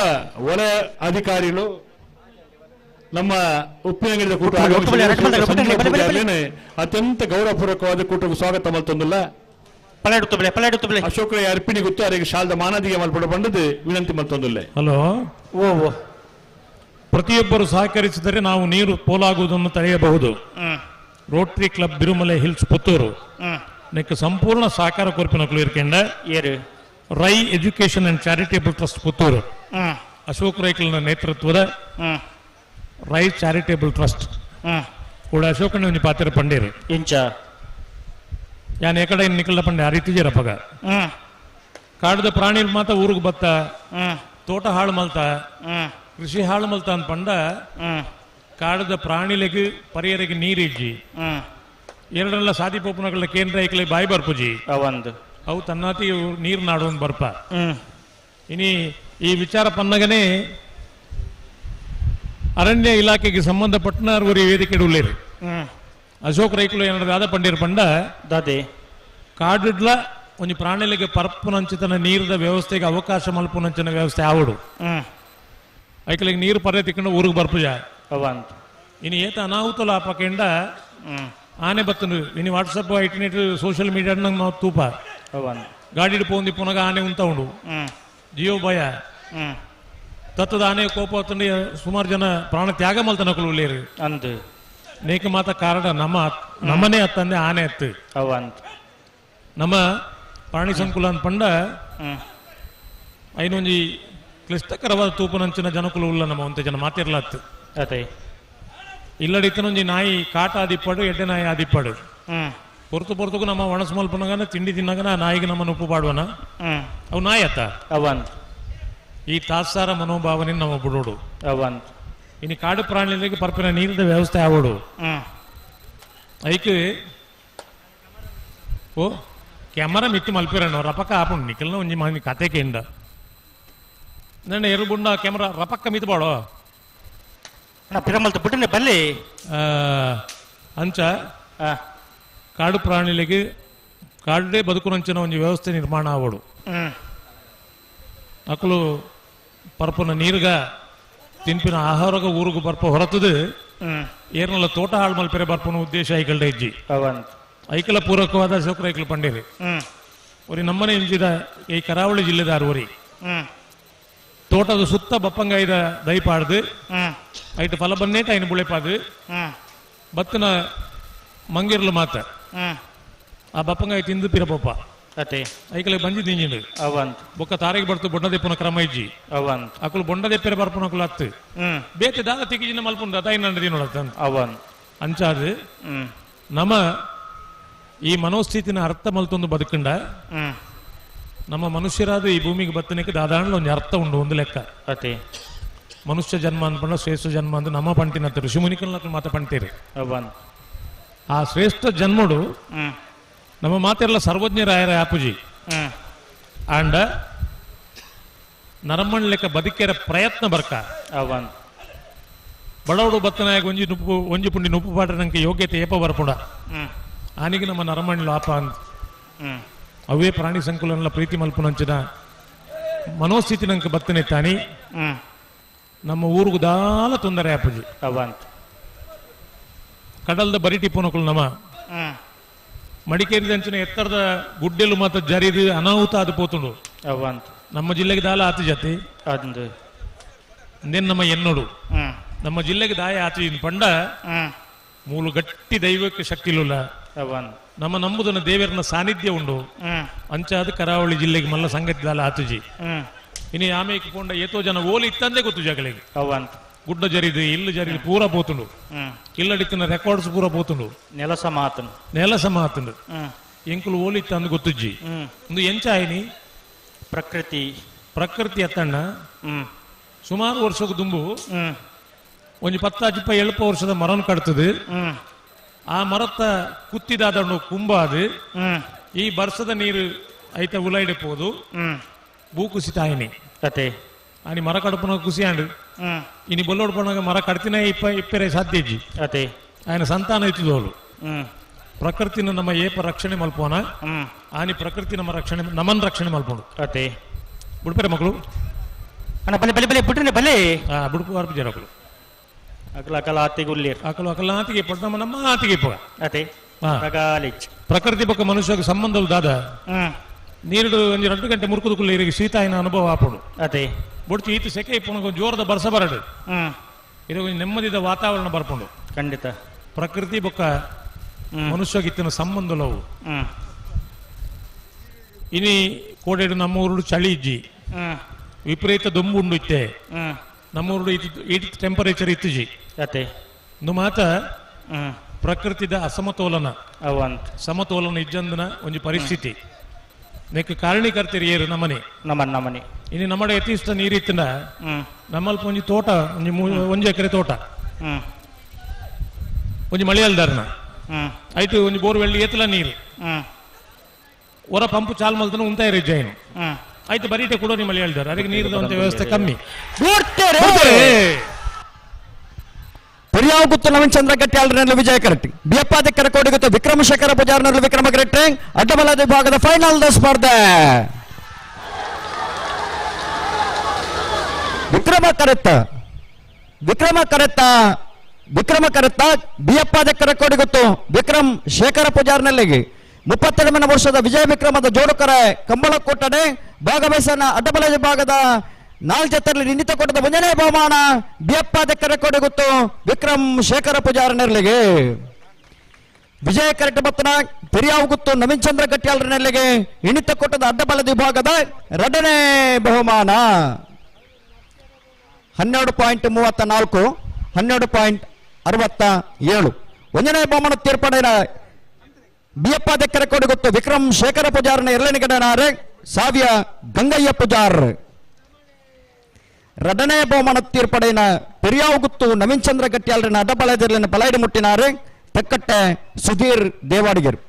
ವಲಯ ಅಧಿಕಾರಿಗಳು ನಮ್ಮ ಉಪ್ಪಿನಂಗಡಿದ ಕೂಟ ಅತ್ಯಂತ ಗೌರವಪೂರ್ವಕವಾದ ಕೂಟಕ್ಕೆ ಸ್ವಾಗತ ಮಲ್ತೊಂದಿಲ್ಲ. ಅಶೋಕ ಅರ್ಪಿಣಿ ಗೊತ್ತು ಅವರಿಗೆ ಶಾಲದ ಮಾನದಿಗೆ ಮಲ್ಪಡ ಬಂದದ್ದು ವಿನಂತಿ ಮಲ್ತೊಂದಿಲ್ಲ. ಹಲೋ ಓ ಪ್ರತಿಯೊಬ್ಬರು ಸಹಕರಿಸಿದರೆ ನಾವು ನೀರು ಪೋಲಾಗುವುದನ್ನು ತಡೆಯಬಹುದು. Rotary Club Birumale Hills Puttur ನೆಕ್ ಸಂಪೂರ್ಣ ಸಹಕಾರ ಕೊರ್ಪಿನ ಇರ್ಕೆಂಡ Rai Education and Charitable Trust Puttur Ashok ರೈಕಲ್ನ ನೇತೃತ್ವದ ರೈ ಚಾರಿಟೇಬಲ್ ಟ್ರಸ್ಟ್ ಕೂಡ ಅಶೋಕಣ್ಣ ಒಂಜಿ ಪಾತ್ರ ಪಂಡೇರು ಇಂಚ ಯಾನ್ ಏಕಡೆ ನಿಕಲ್ದ ಪಂಡೆ ಆ ರೀತಿ ಜರಪಗ ಕಾಡದ ಪ್ರಾಣಿ ಮಾತ ಊರಿಗೆ ಬತ್ತ ತೋಟ ಹಾಳು ಮಲ್ತ ಕೃಷಿ ಹಾಳು ಮಲ್ತ ಅಂತ ಪಂಡ ಕಾಡದ ಪ್ರಾಣಿಲೆಗೆ ಪರಿಯರಿಗೆ ನೀರಿಜ್ಜಿ ಎರಡನೆಲ್ಲ ಸಾದಿ ಪೋಪನಗಳ ಕೇಂದ್ರ ಐಕಲೆ ಬಾಯಿ ಬರ್ಪುಜಿ ಒಂದು ಅವು ತನ್ನಾತಿ ನೀರು ನಾಡು ಒಂದು ಬರ್ಪ. ಇನಿ ಈ ವಿಚಾರ ಪನ್ನಗನೇ ಅರಣ್ಯ ಇಲಾಖೆಗೆ ಸಂಬಂಧಪಟ್ಟನವರು ಈ ವೇದಿಕೆ ಉಳ್ಳೇರು ಅಶೋಕ್ ರೈಕುಲು ಏನಾದ್ರು ದಾದ ಪಂಡೀರ್ ಪಂಡ ದಾದೆ ಕಾಡಿಡ್ಲ ಒಂಜಿ ಪ್ರಾಣಿಲೆಗೆ ಪರಪ್ಪುನಂಚಿತನ ನೀರದ ವ್ಯವಸ್ಥೆಗೆ ಅವಕಾಶ ಮಲ್ಪುನಂಚಿನ ವ್ಯವಸ್ಥೆ ಆವಡು ಐಕಲಿಗೆ ನೀರು ಪರ್ರೆ ತಿಕ್ಕೊಂಡು ಊರಿಗೆ ಬರ್ಪುಜ ಇನ್ನು ಏತ ಅನಾಹುತಲ ಆಪಕೆಂಡ ಆನೆ ಬತ್ತನು ಇನ್ನು ವಾಟ್ಸಪ್ ಐಟಿನೆಟ್ ಸೋಷಿಯಲ್ ಮೀಡಿಯಾ ನಂಗೆ ತೂಪ ಗಾಡಿ ಪೋಂದಿ ಪುನಗ ಆನೆ ಉಂತ ಉಂಡು ಜಿಯೋ ಭಯ ತತ್ತದ ಆನೆ ಕೋಪ ತಂಡಿ ಸುಮಾರು ಜನ ಪ್ರಾಣ ತ್ಯಾಗ ಮಲ್ತನಕಲು ಉಳ್ಳೇರು ಅಂದು ನೇಕ ಮಾತ ಕಾರಣ ನಮ್ಮ ನಮ್ಮನೆ ಅತ್ತಂದೆ ಆನೆ ಅತ್ತು ನಮ್ಮ ಪ್ರಾಣಿ ಸಂಕುಲ ಅಂತ ಪಂಡ ಐನೊಂಜಿ ಕ್ಲಿಷ್ಟಕರವಾದ ತೂಪನಂಚಿನ ಜನಕುಲ ಉಲ್ಲ ನಮ್ಮ ಒಂತೆ ಜನ ಮಾತಿರ್ಲತ್ತು ಅದೇ ಇಲ್ಲಡಿತನೊಂಜಿ ನಾಯಿ ಕಾಟ ಆದಿಪ್ಪಾಡು ಎಡ್ಡೆ ನಾಯಿ ಆದಿಪ್ಪಾಡು ಪೊರ್ತು ಪೊರ್ತುಕು ನಮ್ಮ ಒಣಸು ಮಲ್ಪನಗನ ತಿಂಡಿ ತಿನ್ನಗನ ಆ ನಾಯಿಗೆ ನಮ್ಮನ್ನು ಉಪ್ಪು ಪಾಡುವನ ಅವು ನಾಯಿ ಅತ್ತ ಅವಂತ ಈ ತಾತ್ಸಾರ ಮನೋಭಾವನೆ ನಮ್ಮ ಬಿಡೋಡು ಅವಂತ ಇನ್ನು ಕಾಡು ಪ್ರಾಣಿಗಳಿಗೆ ಪರ್ಪಿನ ನೀರಿನ ವ್ಯವಸ್ಥೆ ಆವೋಡು ಐಕ್ ಓ ಕ್ಯಾಮರಾ ಮಿತ್ತು ಮಲ್ಪಿರಣ್ಣ ರಪಕ್ಕ ಆಪುಂಡು ನಿಖಲ್ನ ಒಂಜಿ ಮಾನಿ ಕತೆ ಕೇಂಡ ನನ್ನ ಎರುಬುಂಡ ಕ್ಯಾಮರಾ ರಪಕ್ಕ ಮಿತ್ತು ಬಾಡೋ ಪಿರಮಲ್ತ ಬಿಟ್ಟನೆ ಬಲ್ಲಿ ಅಂಚ ಕಾಡು ಪ್ರಾಣಿಗಳಿಗೆ ಕಾಡೇ ಬದುಕುನಂಚಿನ ಒಂದು ವ್ಯವಸ್ಥೆ ನಿರ್ಮಾಣ ಆವಡು ಅಕಲು ಪರ್ಪನ ನೀರ್ಗ ತಿನ್ಪಿನ ಆಹಾರಗ ಊರುಗು ಬರ್ಪ ಹೊರತದು ಏರ್ನಲ್ಲ ತೋಟ ಹಾಳು ಮಲ್ಪೆರೆ ಬರ್ಪನ ಉದ್ದೇಶ ಐಕಲ್ಡ ಇಜ್ಜಿ ಐಕಲ ಪೂರಕವಾದ ಅಶೋಕ ಐಕಲ್ ಪಂಡೇರಿ ಒರಿ ನಮ್ಮನೆ ಇಂಚಿದ ಈ ಕರಾವಳಿ ಜಿಲ್ಲೆದಾರು ಒರಿ ತೋಟದ ಸುತ್ತ ಬಪ್ಪಂಗಾಯ್ದ ದೈಪಾಡ್ದು ಐಟ್ ಫಲ ಬನ್ನೇಟ ಐನು ಬುಳೆಪಾದು ಬತ್ತನ ಮಂಗಿರ್ಲು ಮಾತ ಆ ಬಪ್ಪಂಗಾಯಿ ತಿಂದು ಪಿರಪಪ್ಪ ಐಕಲೆ ಬಂಜಿ ತಿಂಜಿಂಡು ಬೊಕ್ಕ ತಾರಿಗೆ ಬರ್ತು ಬೊಂಡದೆಪ್ಪನ ಕ್ರಮ ಇಜ್ಜಿ ಅಕುಲು ಬೊಂಡದೆಪ್ಪೆರೆ ಬರ್ಪುನ ಅಕುಲು ಅತ್ತು ಬೇತೆ ದಾದ ತಿಕ್ಕಿಜಿನ ಮಲ್ಪುಂಡು ಅದಾಯಿ ನಂಡ ದಿನೊಳತ್ತ ಅಂಚಾದು ನಮ್ಮ ಈ ಮನೋಸ್ಥಿತಿನ ಅರ್ಥ ಮಲ್ತೊಂದು ಬದುಕಂಡ ನಮ್ಮ ಮನುಷ್ಯರಾದ ಈ ಭೂಮಿಗೆ ಬತ್ತನಕ್ಕೆ ದಾದಾಣಲ ಒಂದು ಅರ್ಥ ಉಂಡು ಒಂದು ಲೆಕ್ಕ. ಅತೆ ಮನುಷ್ಯ ಜನ್ಮ ಅನ್ಪಂಡ ಶ್ರೇಷ್ಠ ಜನ್ಮ ಅಂತ ನಮ್ಮ ಪಂಟಿನ ಋಷಿಮುನಿಕಲ್ನ ಮಾತ ಪಂಟೇರಿ. ಆ ಶ್ರೇಷ್ಠ ಜನ್ಮಡು ನಮ್ಮ ಮಾತೆಲ್ಲ ಸರ್ವಜ್ಞರಾಯರ ಆಪುಜಿ ಆಂಡ ನರಮಣ್ ಲೆಕ್ಕ ಬದುಕೆರ ಪ್ರಯತ್ನ ಬರ್ಕ. ಬಡವಡು ಬತ್ತನಾಯಕ ಒಂಜಿ ನುಪ್ಪು ಒಂಜಿ ಪುಂಡಿ ನುಪ್ಪು ಪಾಟ ನಂಗೆ ಯೋಗ್ಯತೆ ಏಪ ಬರ್ಪುಡ ಆನಿಗೆ ನಮ್ಮ ನರಮಣ್ಲು ಆಪ ಅಂತ ಅವೇ ಪ್ರಾಣಿ ಸಂಕುಲನ ಪ್ರೀತಿ ಮಲ್ಪುನಂಚಿನ ಮನೋಸ್ಥಿತಿ ನಂಗೆ ಬತ್ತನೆ ತಾನಿ ನಮ್ಮ ಊರುಗು ದಾಲ ತೊಂದರೆ ಆಪುಜಿ. ಕಡಲ್ದ ಬರಿಟಿ ಪುನಕುಲು ನಮ್ಮ ಮಡಿಕೇರಿದಂಚಿನ ಎತ್ತರದ ಗುಡ್ಡೆಲು ಮಾತ್ರ ಜರಿದು ಅನಾಹುತ ಅದು ಪೋತುಂಡು. ನಮ್ಮ ಜಿಲ್ಲೆಗೆ ದಾಲ ಆತು ಜಾತಿ ನಮ್ಮ ಎನ್ನೋಡು ನಮ್ಮ ಜಿಲ್ಲೆಗೆ ದಾಯ ಆತು ಪಂಡ ಮೂಲು ಗಟ್ಟಿ ದೈವಕ್ಕೆ ಶಕ್ತಿ ಇಲ್ಲ. ನಮ್ಮ ನಂಬುದನ್ನ ದೇವರನ ಸಾನ್ನಿಧ್ಯ ಉಂಡು ಅಂಚಾದ ಕರಾವಳಿ ಜಿಲ್ಲೆಗೆ ಮಲ್ಲ ಸಂಗತಿ ದಾಲ ಆತುಜಿ. ಇನ್ನು ಆಮೇಲೆ ಕೊಂಡ ಏತೋ ಜನ ಓಲಿ ಇತ್ತಂದೇ ಗೊತ್ತು ಜಗಳಿಗೆ ಗುಡ್ಡ ಜರಿದು ಇಲ್ಲು ಜರಿದು ಪೂರ ಪೋತುಂಡು ಇಲ್ಲಡಿತ್ತಿನ ರೆಕಾರ್ಡ್ಸ್ ಪೂರ ಪೋತುಂಡು ನೆಲ ಸಮಾತನು ನೆಲ ಸಮಾತುಂಡು ಎಂಕುಲು ಓಲಿ ಇತ್ತಂದು ಗೊತ್ತುಜ್ಜಿ. ಒಂದು ಎಂಚಾಯಿನಿ ಪ್ರಕೃತಿ ಪ್ರಕೃತಿ ಅತ್ತಣ್ಣ ಸುಮಾರು ವರ್ಷಕ್ಕೆ ದುಂಬು ಒಂಜಿ ಪತ್ತಾಜಿಪ್ಪ ಎಳುಪ ವರ್ಷದ ಮರನ ಕಡ್ತದೆ. ಆ ಮರತ್ತ ಕುತ್ತಿದಾದಣ್ಣು ಕುಂಬ ಅದು ಈ ಬರ್ಸದ ನೀರು ಐತ ಉಲೈಡೆ ಪೋದು ಭೂ ಕುಸಿತ ಆಯ್ನಿ. ಆನಿ ಮರ ಕಡಪನ ಕುಸಿ ಆಂಡು ಇನಿ ಬೊಲ್ಲೋಡ್ ಪೋನಾಗ ಮರ ಕಡ್ತಿನ ಇಪ್ಪ ಇಪ್ಪರೆ ಸಾಧ್ಯ ಇಜ್ಜಿ. ఆయన ಸಂತಾನ ಇತ್ತದೋಳು. ಪ್ರಕೃತಿನ ನಮ್ಮ ಏಪ ರಕ್ಷಣೆ ಮಲ್ಪೋನ ಆನಿ ಪ್ರಕೃತಿ ನಮ್ಮ ರಕ್ಷಣೆ ನಮ್ಮನ್ ರಕ್ಷಣೆ ಮಲ್ಪೋಡು. ಬುಡ್ಪೇರೆ ಮಕ್ಕಳು ಅಣ್ಣ ಬಲೆ ಬಲೆ ಬಲೆ ಬಿಟ್ರೆ ಬಲೆ ಬುಡ್ಪು ಅರ್ಪು ಜನಕ್ಕಳು ಅಕಲ ಅಕಲ ಆತಿಗೆ ಉಳ್ಳೀರ್ ಅಕಲ ಅಕಲ ಆತಿಗೆ ಪೊಟ್ಟು ನಮ್ಮ ನಮ್ಮ ಆತಿಗೆ ಪೋಗ ಅತೆ ಪ್ರಕೃತಿ ಪಕ್ಕ ಮನುಷ್ಯಗೆ ಸಂಬಂಧವು ದಾದ ನೀರು ಒಂಜಿ 2 ಗಂಟೆ ಮುರುಕುದುಕುಲ್ಲ ಇರಿಗೆ ಶೀತಾಯಿನ ಅನುಭವ ಆಪುಡು. ಅತೆ ಬೊಡ್ಚು ಈತ ಸೆಕೆ ಇಪ್ಪುನಗ ಜೋರದ ಬರ್ಸ ಬರಡು ಇದು ಒಂಜಿ ನೆಮ್ಮದಿದ ವಾತಾವರಣ ಬರ್ಪುಂಡು. ಖಂಡಿತ ಪ್ರಕೃತಿ ಬೊಕ್ಕ ಮನುಷ್ಯಗಿತ್ತಿನ ಸಂಬಂಧಲವು. ಇನಿ ಕೋಡೆಡು ನಮ್ಮ ಊರು ಚಳಿ ಇಜ್ಜಿ ವಿಪರೀತ ದೊಂಬು ಉಂಡು ಇತ್ತೆ ನಮ್ಮೂರು ಇಟ್ಟು ಟೆಂಪರೇಚರ್ ಇತ್ತುಜಿ. ಒಂದು ಮಾತ ಪ್ರಕೃತಿದ ಅಸಮತೋಲನ ಸಮತೋಲನ ಇಜ್ಜಂದನ ಒಂಜಿ ಪರಿಸ್ಥಿತಿ ನೆಕ್ ಕಾರಣೀಕರ್ತರಿ ಏರು ನಮ್ಮನೆ ನಮ್ಮನೆ ನಮ್ಮನೆ ಇನ್ನು ನಮ್ಮಡೆ ಯಥೇಷ್ಟ ನೀರಿತ್ತಿನ ನಮ್ಮಲ್ಪ ಒಂಜಿ ತೋಟ ಒಂಜಿ 1 ಎಕರೆ ತೋಟ ಒಂಜಿ ಮಳೆಯಲ್ದಾರನ ಆಯ್ತು ಒಂಜಿ ಬೋರ್ವೆಲ್ ಏತಲ ನೀರು ಹೊರ ಪಂಪ್ ಚಾಲ್ ಮಲ್ತನ ಉಂತಾಯಿರಿ ಜೈನು ಆಯ್ತು ಬರೀಟೆ ಕೂಡ ನಿಮ್ಮ ಹೇಳ್ತಾರೆ ಅದಕ್ಕೆ ನೀರಿನ ಒಂದು ವ್ಯವಸ್ಥೆ ಕಮ್ಮಿ. ಪರ್ಯಾವ ಗುತ್ತು ನವೀನ್ ಚಂದ್ರ ಗಟ್ಟಿಯಾಳರಲ್ಲಿ ವಿಜಯ ಕರೆಕ್ಟ್ ಬಿಯಪ್ಪಾದಿಕ್ಕರ ಕೋಡಿ ಗೊತ್ತು ವಿಕ್ರಮಶೇಖರ ಪೂಜಾರನಲ್ಲಿ ವಿಕ್ರಮ ಕರೆಕ್ಟ್ ಅಡ್ಡಬಲದ ವಿಭಾಗದ ಫೈನಲ್ ಸ್ಪರ್ಧೆ ವಿಕ್ರಮ ಕರೆತ್ತ ವಿಕ್ರಮ ಕರೆತ್ತ ವಿಕ್ರಮ ಕರೆತ್ತ ಬಿಯಪ್ಪಾದಿಕ್ಕರ ಕೋಡಿ ಗೊತ್ತು ವಿಕ್ರಮ್ ಶೇಖರ ಪೂಜಾರನಲ್ಲಿಗೆ 32ನೇ ವರ್ಷದ ವಿಜಯ ವಿಕ್ರಮದ ಜೋಡುಕರೆ ಕಂಬಳ ಕೊಟ್ಟಡೆ ಭಾಗವಹಿಸನ ಅಡ್ಡಬಲ ವಿಭಾಗದ 4 ಜೊತೆಯಲ್ಲಿ ನಿಂದಿತ ಕೊಟ್ಟದ 1ನೇ ಬಹುಮಾನ ಬಿಯಪ್ಪ ದಕ್ಕರ ಕೊಡಗುತ್ತು ವಿಕ್ರಮ್ ಶೇಖರ ಪೂಜಾರನೆರ್ಲಿಗೆ. ವಿಜಯ ಕರೆಕ್ಟ್ ಬತ್ತನ ಪೆರಿಯಾವುಗುತ್ತು ನವೀನ್ ಚಂದ್ರ ಗಟ್ಟಿಯಾಳರನೆಲ್ಲಿಗೆ ಇಣಿತ ಕೊಟ್ಟದ ಅಡ್ಡಬಲದ ವಿಭಾಗದ 2ನೇ ಬಹುಮಾನ 12.34 12.67 1ನೇ ಬಹುಮಾನ ತೀರ್ಪಡೆಯ ಬಿಯಪ್ಪ ದಕ್ಕರ ಕೊಡಗುತ್ತು ವಿಕ್ರಮ್ ಶೇಖರ ಪೂಜಾರನ ಎರಡನೇ ಗಡನಾರೆ ಸಾವಿಯ ಗಂಗಯ್ಯ ಪೂಜಾರ್. 2ನೇ ಬಹುಮಾನ ತೀರ್ಪಡೆಯ ಪೆರಿಯಾವುಗುತ್ತು ನವೀನ್ ಚಂದ್ರ ಗಟ್ಟಿಯಾಳರನ್ನ ಅಡ್ಡಬಲದಲ್ಲಿ ಬಲೈಡಿ ಮುಟ್ಟಿನಾರೆ ತೆಕ್ಕಟ್ಟೆ ಸುಧೀರ್ ದೇವಾಡಿಗರು.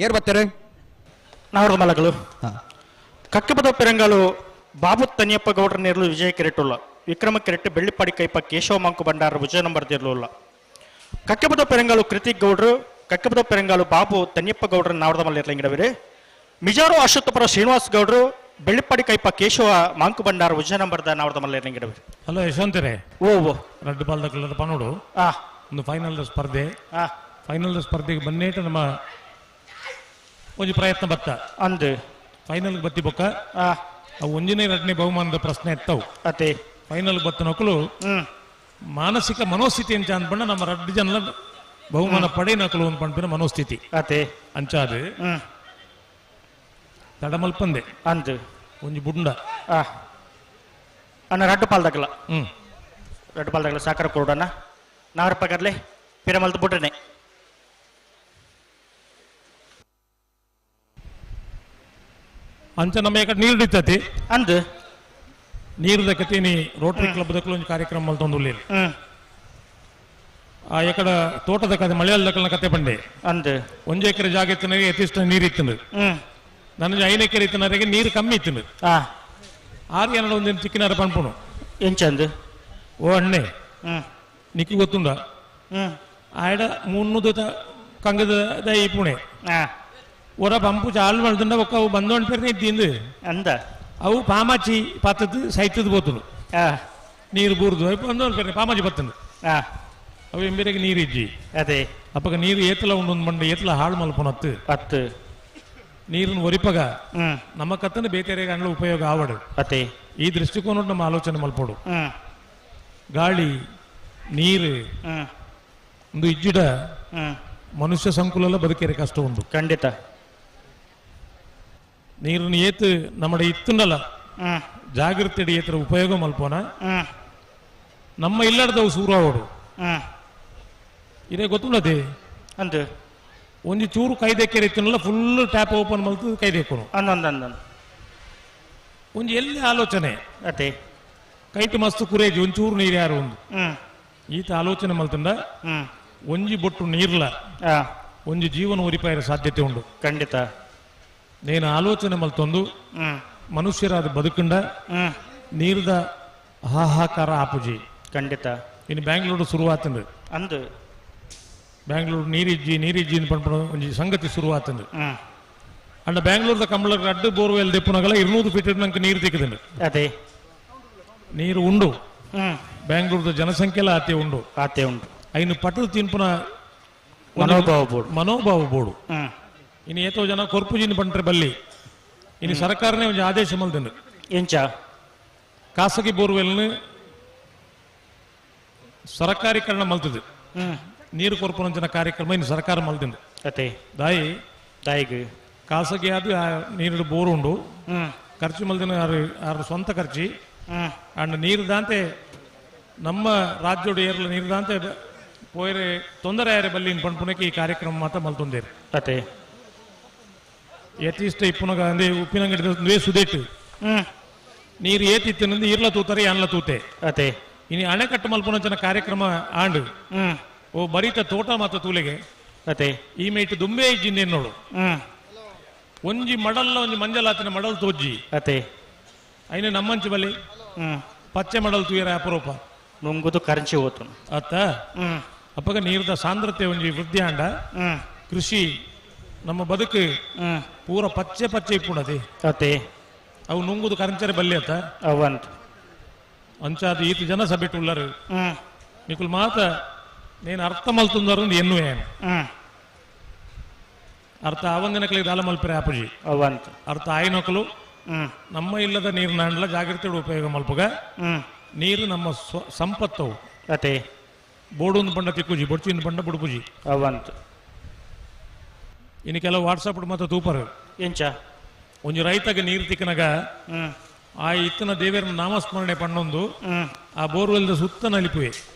ಏರ್ ಬರ್ತಾರೆ ನಾವರದ ಮಲಗಳು ಕಕ್ಕಪದ ಪೆರಂಗಾಲು ಬಾಬು ತನಿಯಪ್ಪ ಗೌಡ್ರ ನೇರಲು ವಿಜಯ ಕೆರೆಟುಲ್ಲ ವಿಕ್ರಮ ಕೆರೆಟ್ಟು ಬೆಳ್ಳಿಪಾಡಿ ಕೈಪ ಕೇಶವ ಮಂಕು ಭಂಡಾರ ವಿಜಯ ನಂಬರ್ ದೇರ್ಲುಲ್ಲ ಕಕ್ಕಪದ ಪೆರಂಗಾಲು ಕೃತಿಕ್ ಗೌಡ್ರು ಕಕ್ಕಪದ ಪೆರಂಗಾಲು ಬಾಬು ತನಿಯಪ್ಪ ಗೌಡ್ರ ನಾವರದ ಮಲ್ಲಿರ್ಲಿಂಗಿಡವಿರಿ ಮಿಜಾರು ಅಶ್ವತ್ಥಪುರ ಶ್ರೀನಿವಾಸ್ ಗೌಡ್ರು ಬೆಳ್ಳಿಪಾಡಿ ಕೈಪ ಕೇಶವ ಮಾಂಕು ಭಂಡಾರ ವಿಜಯ ನಂಬರ್ದ ನಾವರದ ಮಲ್ಲಿರ್ಲಿಂಗಿಡವಿರಿ. ಹಲೋ ಯಶವಂತರೇ ಓ ಓ ರಡ್ಡು ಬಾಲ್ದ ಕಲ್ಲದ ಪನೋಡು ಒಂದು ಫೈನಲ್ ಸ್ಪರ್ಧೆ ಫೈನಲ್ ಸ್ಪರ್ಧೆಗೆ ಬನ್ನೇಟ ನಮ್ಮ ಒಂಜಿ ಪ್ರಯತ್ನ ಬತ್ತ ಅಂದು ಫೈನಲ್ ಬತ್ತಿ ಬೊಕ್ಕ ಅವು ಒಂಜಿನೇ ಎರಡನೇ ಬಹುಮಾನದ ಪ್ರಶ್ನೆ ಎತ್ತವು ಅತೆ ಫೈನಲ್ ಬತ್ತ ನಕಲು ಮಾನಸಿಕ ಮನೋಸ್ಥಿತಿ ಅಂಚ ಅಂದ್ಬಣ್ಣ ನಮ್ಮ ರಡ್ಡು ಜನ ಬಹುಮಾನ ಪಡೆ ನಕಲು ಒಂದು ಪಂಪಿನ ಮನೋಸ್ಥಿತಿ ಅತೆ ಅಂಚಾದು ತಡಮಲ್ಪಂದೆ ಅಂದು ಒಂಜಿ ಬುಂಡ ಅಣ್ಣ ರಡ್ಡು ಪಾಲ್ದಾಗಲ ರಡ್ಡು ಪಾಲ್ದಾಗಲ ಸಾಕರ ಕೊಡೋಣ ನಾರಪ್ಪ ಕರ್ಲೆ ಪಿರಮಲ್ತು ಬುಡ್ರನೆ. ಅಂಚ ನಮ್ಮ ಏಕ ನೀರು ಇತ್ತತಿ ಅಂದ್ ನೀರು ದಕ್ಕತೀನಿ ರೋಟರಿ ಕ್ಲಬ್ ದಕ್ಕಲು ಒಂಜಿ ಕಾರ್ಯಕ್ರಮ ಮಲ್ತೊಂದು ಉಳ್ಳೇರು ಆ ಎಕಡ ತೋಟದ ಕತೆ ಮಳೆಯಾಲ ದಕ್ಕಲ್ನ ಕತೆ ಪಂಡೆ ಅಂದ್ ಒಂಜಿ ಎಕರೆ ಜಾಗ ಇತ್ತಿನಗೆ ಯಥೇಷ್ಟ ನೀರು ಇತ್ತು ನನ್ನ 5 ಎಕರೆ ಇತ್ತಿನವರೆಗೆ ನೀರು ಕಮ್ಮಿ ಇತ್ತು ಆರು ಏನಡ ಒಂದಿನ ಚಿಕ್ಕಿನಾರ ಪನ್ಪುನು ಎಂಚಂದು ಓ ಅಣ್ಣೆ ನಿಕ್ಕಿ ಗೊತ್ತುಂಡ ಆಯಡ 300 ಕಂಗದ ದೈ ಪುಣೆ ಒರ ಪಂಪು ಚಾಲು ಮಲ್ತುಂಡ ಒಕ್ಕ ಅವು ಬಂದೋಂಡ್ ಪೇರ್ನೆ ಇದ್ದಿಂದು ಅಂದ ಅವು ಪಾಮಾಚಿ ಪತ್ತದ್ದು ಸೈತದ ಬೋತುನು ನೀರು ಬೂರ್ದು ಬಂದೋಂಡ್ ಪೇರ್ನೆ ಪಾಮಾಚಿ ಪತ್ತಂದು ಅವು ಎಂಬೇರೆಗೆ ನೀರು ಇಜ್ಜಿ ಅದೇ ಅಪ್ಪಗ ನೀರು ಏತಲ ಉಂಡು ಬಂಡ ಏತಲ ಹಾಳು ಮಲ್ಪುನತ್ತು ಪತ್ತು ನೀರನ್ನು ಒರಿಪಗ ನಮ್ಮ ಕತ್ತನ ಬೇತೆರೆಗೆ ಅಂಡ್ಲ ಉಪಯೋಗ ಆವಡು ಅದೇ ಈ ದೃಷ್ಟಿಕೋನ ನಮ್ಮ ಆಲೋಚನೆ ಮಲ್ಪೋಡು ಗಾಳಿ ನೀರು ಒಂದು ಇಜ್ಜಿಡ ಮನುಷ್ಯ ಸಂಕುಲ ಬದುಕೇರೆ ಕಷ್ಟ ಉಂಟು ಖಂಡಿತ ನೀರನ್ನು ಏತು ನಮ್ಮಡೆ ಇತ್ತುಂಡಲ್ಲ ಜಾಗೃತಿ ಏತರ ಉಪಯೋಗ ಮಲ್ಪೋನ ನಮ್ಮ ಇಲ್ಲಡ್ದವು ಸೂರಾವಡು ಇದೇ ಗೊತ್ತುಂಡದೆ ಅಂದು ಒಂಜಿ ಚೂರು ಕೈ ದೆಕ್ಕೆರೆ ಇತ್ತುನಲ್ಲ ಫುಲ್ ಟ್ಯಾಪ್ ಓಪನ್ ಮಲ್ತು ಕೈ ದೆಕ್ಕುನು ಅಂದ ಒಂಜಿ ಎಲ್ಲಿ ಆಲೋಚನೆ ಅದೇ ಕೈಟ್ ಮಸ್ತ್ ಕುರೇಜಿ ಒಂಚೂರು ನೀರು ಯಾರು ಒಂದು ಈತ ಆಲೋಚನೆ ಮಲ್ತಂಡ ಒಂಜಿ ಬೊಟ್ಟು ನೀರ್ಲ ಒಂಜಿ ಜೀವನ ಒರಿಪಾಯರ ಸಾಧ್ಯತೆ ಉಂಡು ಖಂಡಿತ ನೇನು ಆಲೋಚನೆ ಮಲ್ತೊಂದು ಮನುಷ್ಯರಾದ ಬದುಕಂಡ ನೀರ್ದ ಹಾಹಾಕಾರ ಆಪುಜಿ ಖಂಡಿತ ಇನ್ನು ಬ್ಯಾಂಗ್ಳೂರು ಶುರುವಾತಂದು ಅಂದು ಬ್ಯಾಂಗ್ಳೂರು ನೀರಿಜ್ಜಿ ನೀರಿಜ್ಜಿ ಪಂಪಣ ಒಂಜಿ ಸಂಗತಿ ಶುರುವಾತಂದು ಅಂಡ ಬ್ಯಾಂಗ್ಳೂರ್ದ ಕಂಬಳ ಅಡ್ಡು ಬೋರ್ವೆಲ್ ದೆಪ್ಪುನಗಲ 200 ಫೀಟ್ ನಂಗೆ ನೀರು ತಿಕ್ಕದಂಡು ಅದೇ ನೀರು ಉಂಡು ಬ್ಯಾಂಗ್ಳೂರ್ದ ಜನಸಂಖ್ಯೆಲ್ಲ ಆತೆ ಉಂಡು ಆತೆ ಉಂಟು ಐನು ಪಟು ತಿನ್ಪುನ ಮನೋಭಾವ ಬೋಡು ಮನೋಭಾವ ಬೋಡು ಇನ್ನು ಏತೋ ಜನ ಕೊರ್ಪುಜಿನ ಪಂಟ್ರೆ ಬಲ್ಲಿ ಇನ್ನು ಸರ್ಕಾರನೇ ಒಂದು ಆದೇಶ ಮಲ್ದಂಡು ಎಂಚ ಖಾಸಗಿ ಬೋರ್ವೆಲ್ನ ಸರ್ಕಾರೀಕರಣ ಮಲ್ತದೆ ನೀರು ಕೊರ್ಪುನಂಚಿನ ಕಾರ್ಯಕ್ರಮ ಇನ್ನು ಸರ್ಕಾರ ಮಲ್ತಂದು ಅದೇ ದಾಯಿ ದಾಯಿಗೆ ಖಾಸಗಿ ಅದು ನೀರು ಬೋರ್ ಉಂಡು ಖರ್ಚು ಮಲ್ದಿನ ಆರು ಸ್ವಂತ ಖರ್ಚಿ ಅಂಡ್ ನೀರು ದಾಂತೆ ನಮ್ಮ ರಾಜ್ಯೋಡು ಏರ್ಲ ನೀರು ದಾಂತೆ ಪೋಯರೆ ತೊಂದರೆ ಯಾರೆ ಬಲ್ಲಿ ಪಣಪುನಕ್ಕೆ ಈ ಕಾರ್ಯಕ್ರಮ ಮಾತ್ರ ಮಲ್ತೊಂದೇರು ಅದೇ ಯಥೇಷ್ಟ ಇಪ್ಪುನಗ ಅಂದೆ ಉಪ್ಪಿನಂಗಡಿ ಸುದೇಟು ನೀರು ಏತಿತ್ತಿನಂದು ಈರ್ಲ ತೂತಾರೆ ಯಾನ್ಲ ತೂತೆ ಅದೇ ಇನ್ನು ಅಣೆಕಟ್ಟು ಮಲ್ಪುನಂಚಿನ ಕಾರ್ಯಕ್ರಮ ಆಂಡು ಓ ಬರೀತ ತೋಟ ಮಾತ ತೂಲೆಗೆ ಅದೇ ಈ ಮೇಟ್ ದುಂಬೆ ಇಜ್ಜಿಂದೇನು ನೋಡು ಒಂಜಿ ಮಡಲ್ಲ ಒಂಜಿ ಮಂಜಲಾತಿನ ಮಡಲ್ ತೋಜ್ಜಿ ಅದೇ ಐನೆ ನಮ್ಮಂಚಿ ಬಲಿ ಪಚ್ಚೆ ಮಡಲ್ ತೂಯರ ಅಪರೂಪ ನುಂಗುದು ಕರಂಚಿ ಹೋತು ಅತ್ತ ಅಪ್ಪಗ ನೀರ್ದ ಸಾಂದ್ರತೆ ಒಂಜಿ ವೃದ್ಧಿ ಆಂಡ ಕೃಷಿ ನಮ್ಮ ಬದುಕು ಪೂರ ಪಚ್ಚೆ ಪಚ್ಚೆ ಇಪ್ಪುಣದೆ ಅದೇ ಅವು ನುಂಗುದು ಕರಂಚರೆ ಬಲ್ಲಿ ಅತ್ತ ಅವಂತ ಅಂಚಾದ ಈತ ಜನ ಸಭೆಟ್ ಉಳ್ಳರು ನಿಕುಲ್ ಮಾತ నేను ಅರ್ಥ ಮಲ್ತುಂದರು ಎನ್ನುವೆ ಅರ್ಥ ಆವಂದಿನಕಲಿಗೆ ದಾಲ ಮಲ್ಪರೆ ಆಪುಜಿ ಅವಂತ ಅರ್ಥ ಆಯ್ನೊಕಲು ನಮ್ಮ ಇಲ್ಲದ ನೀರಿನ ಜಾಗೃತಿ ಉಪಯೋಗ ಮಲ್ಪುಗ ನೀರು ನಮ್ಮ ಸಂಪತ್ತವು ಅದೇ ಬೋಡೊಂದು ಬಂಡ ತಿಕ್ಕುಜಿ ಬೊಡ್ಚಿಂದು ಬಂಡ ಬುಡುಪುಜಿ ಅವಂತ ಇನ್ನು ಕೆಲವು ವಾಟ್ಸಪ್ ಮತ್ತೆ ತೂಪರು ಎಂಚ ಒಂಜಿ ರೈತಗೆ ನೀರು ತಿಕ್ಕನಾಗ ಆ ಇತ್ತನ ದೇವರ ನಾಮಸ್ಮರಣೆ ಪಣ್ಣೊಂದು ಆ ಬೋರ್ವೆಲ್ದ ಸುತ್ತ ನಲಿಪುವೆ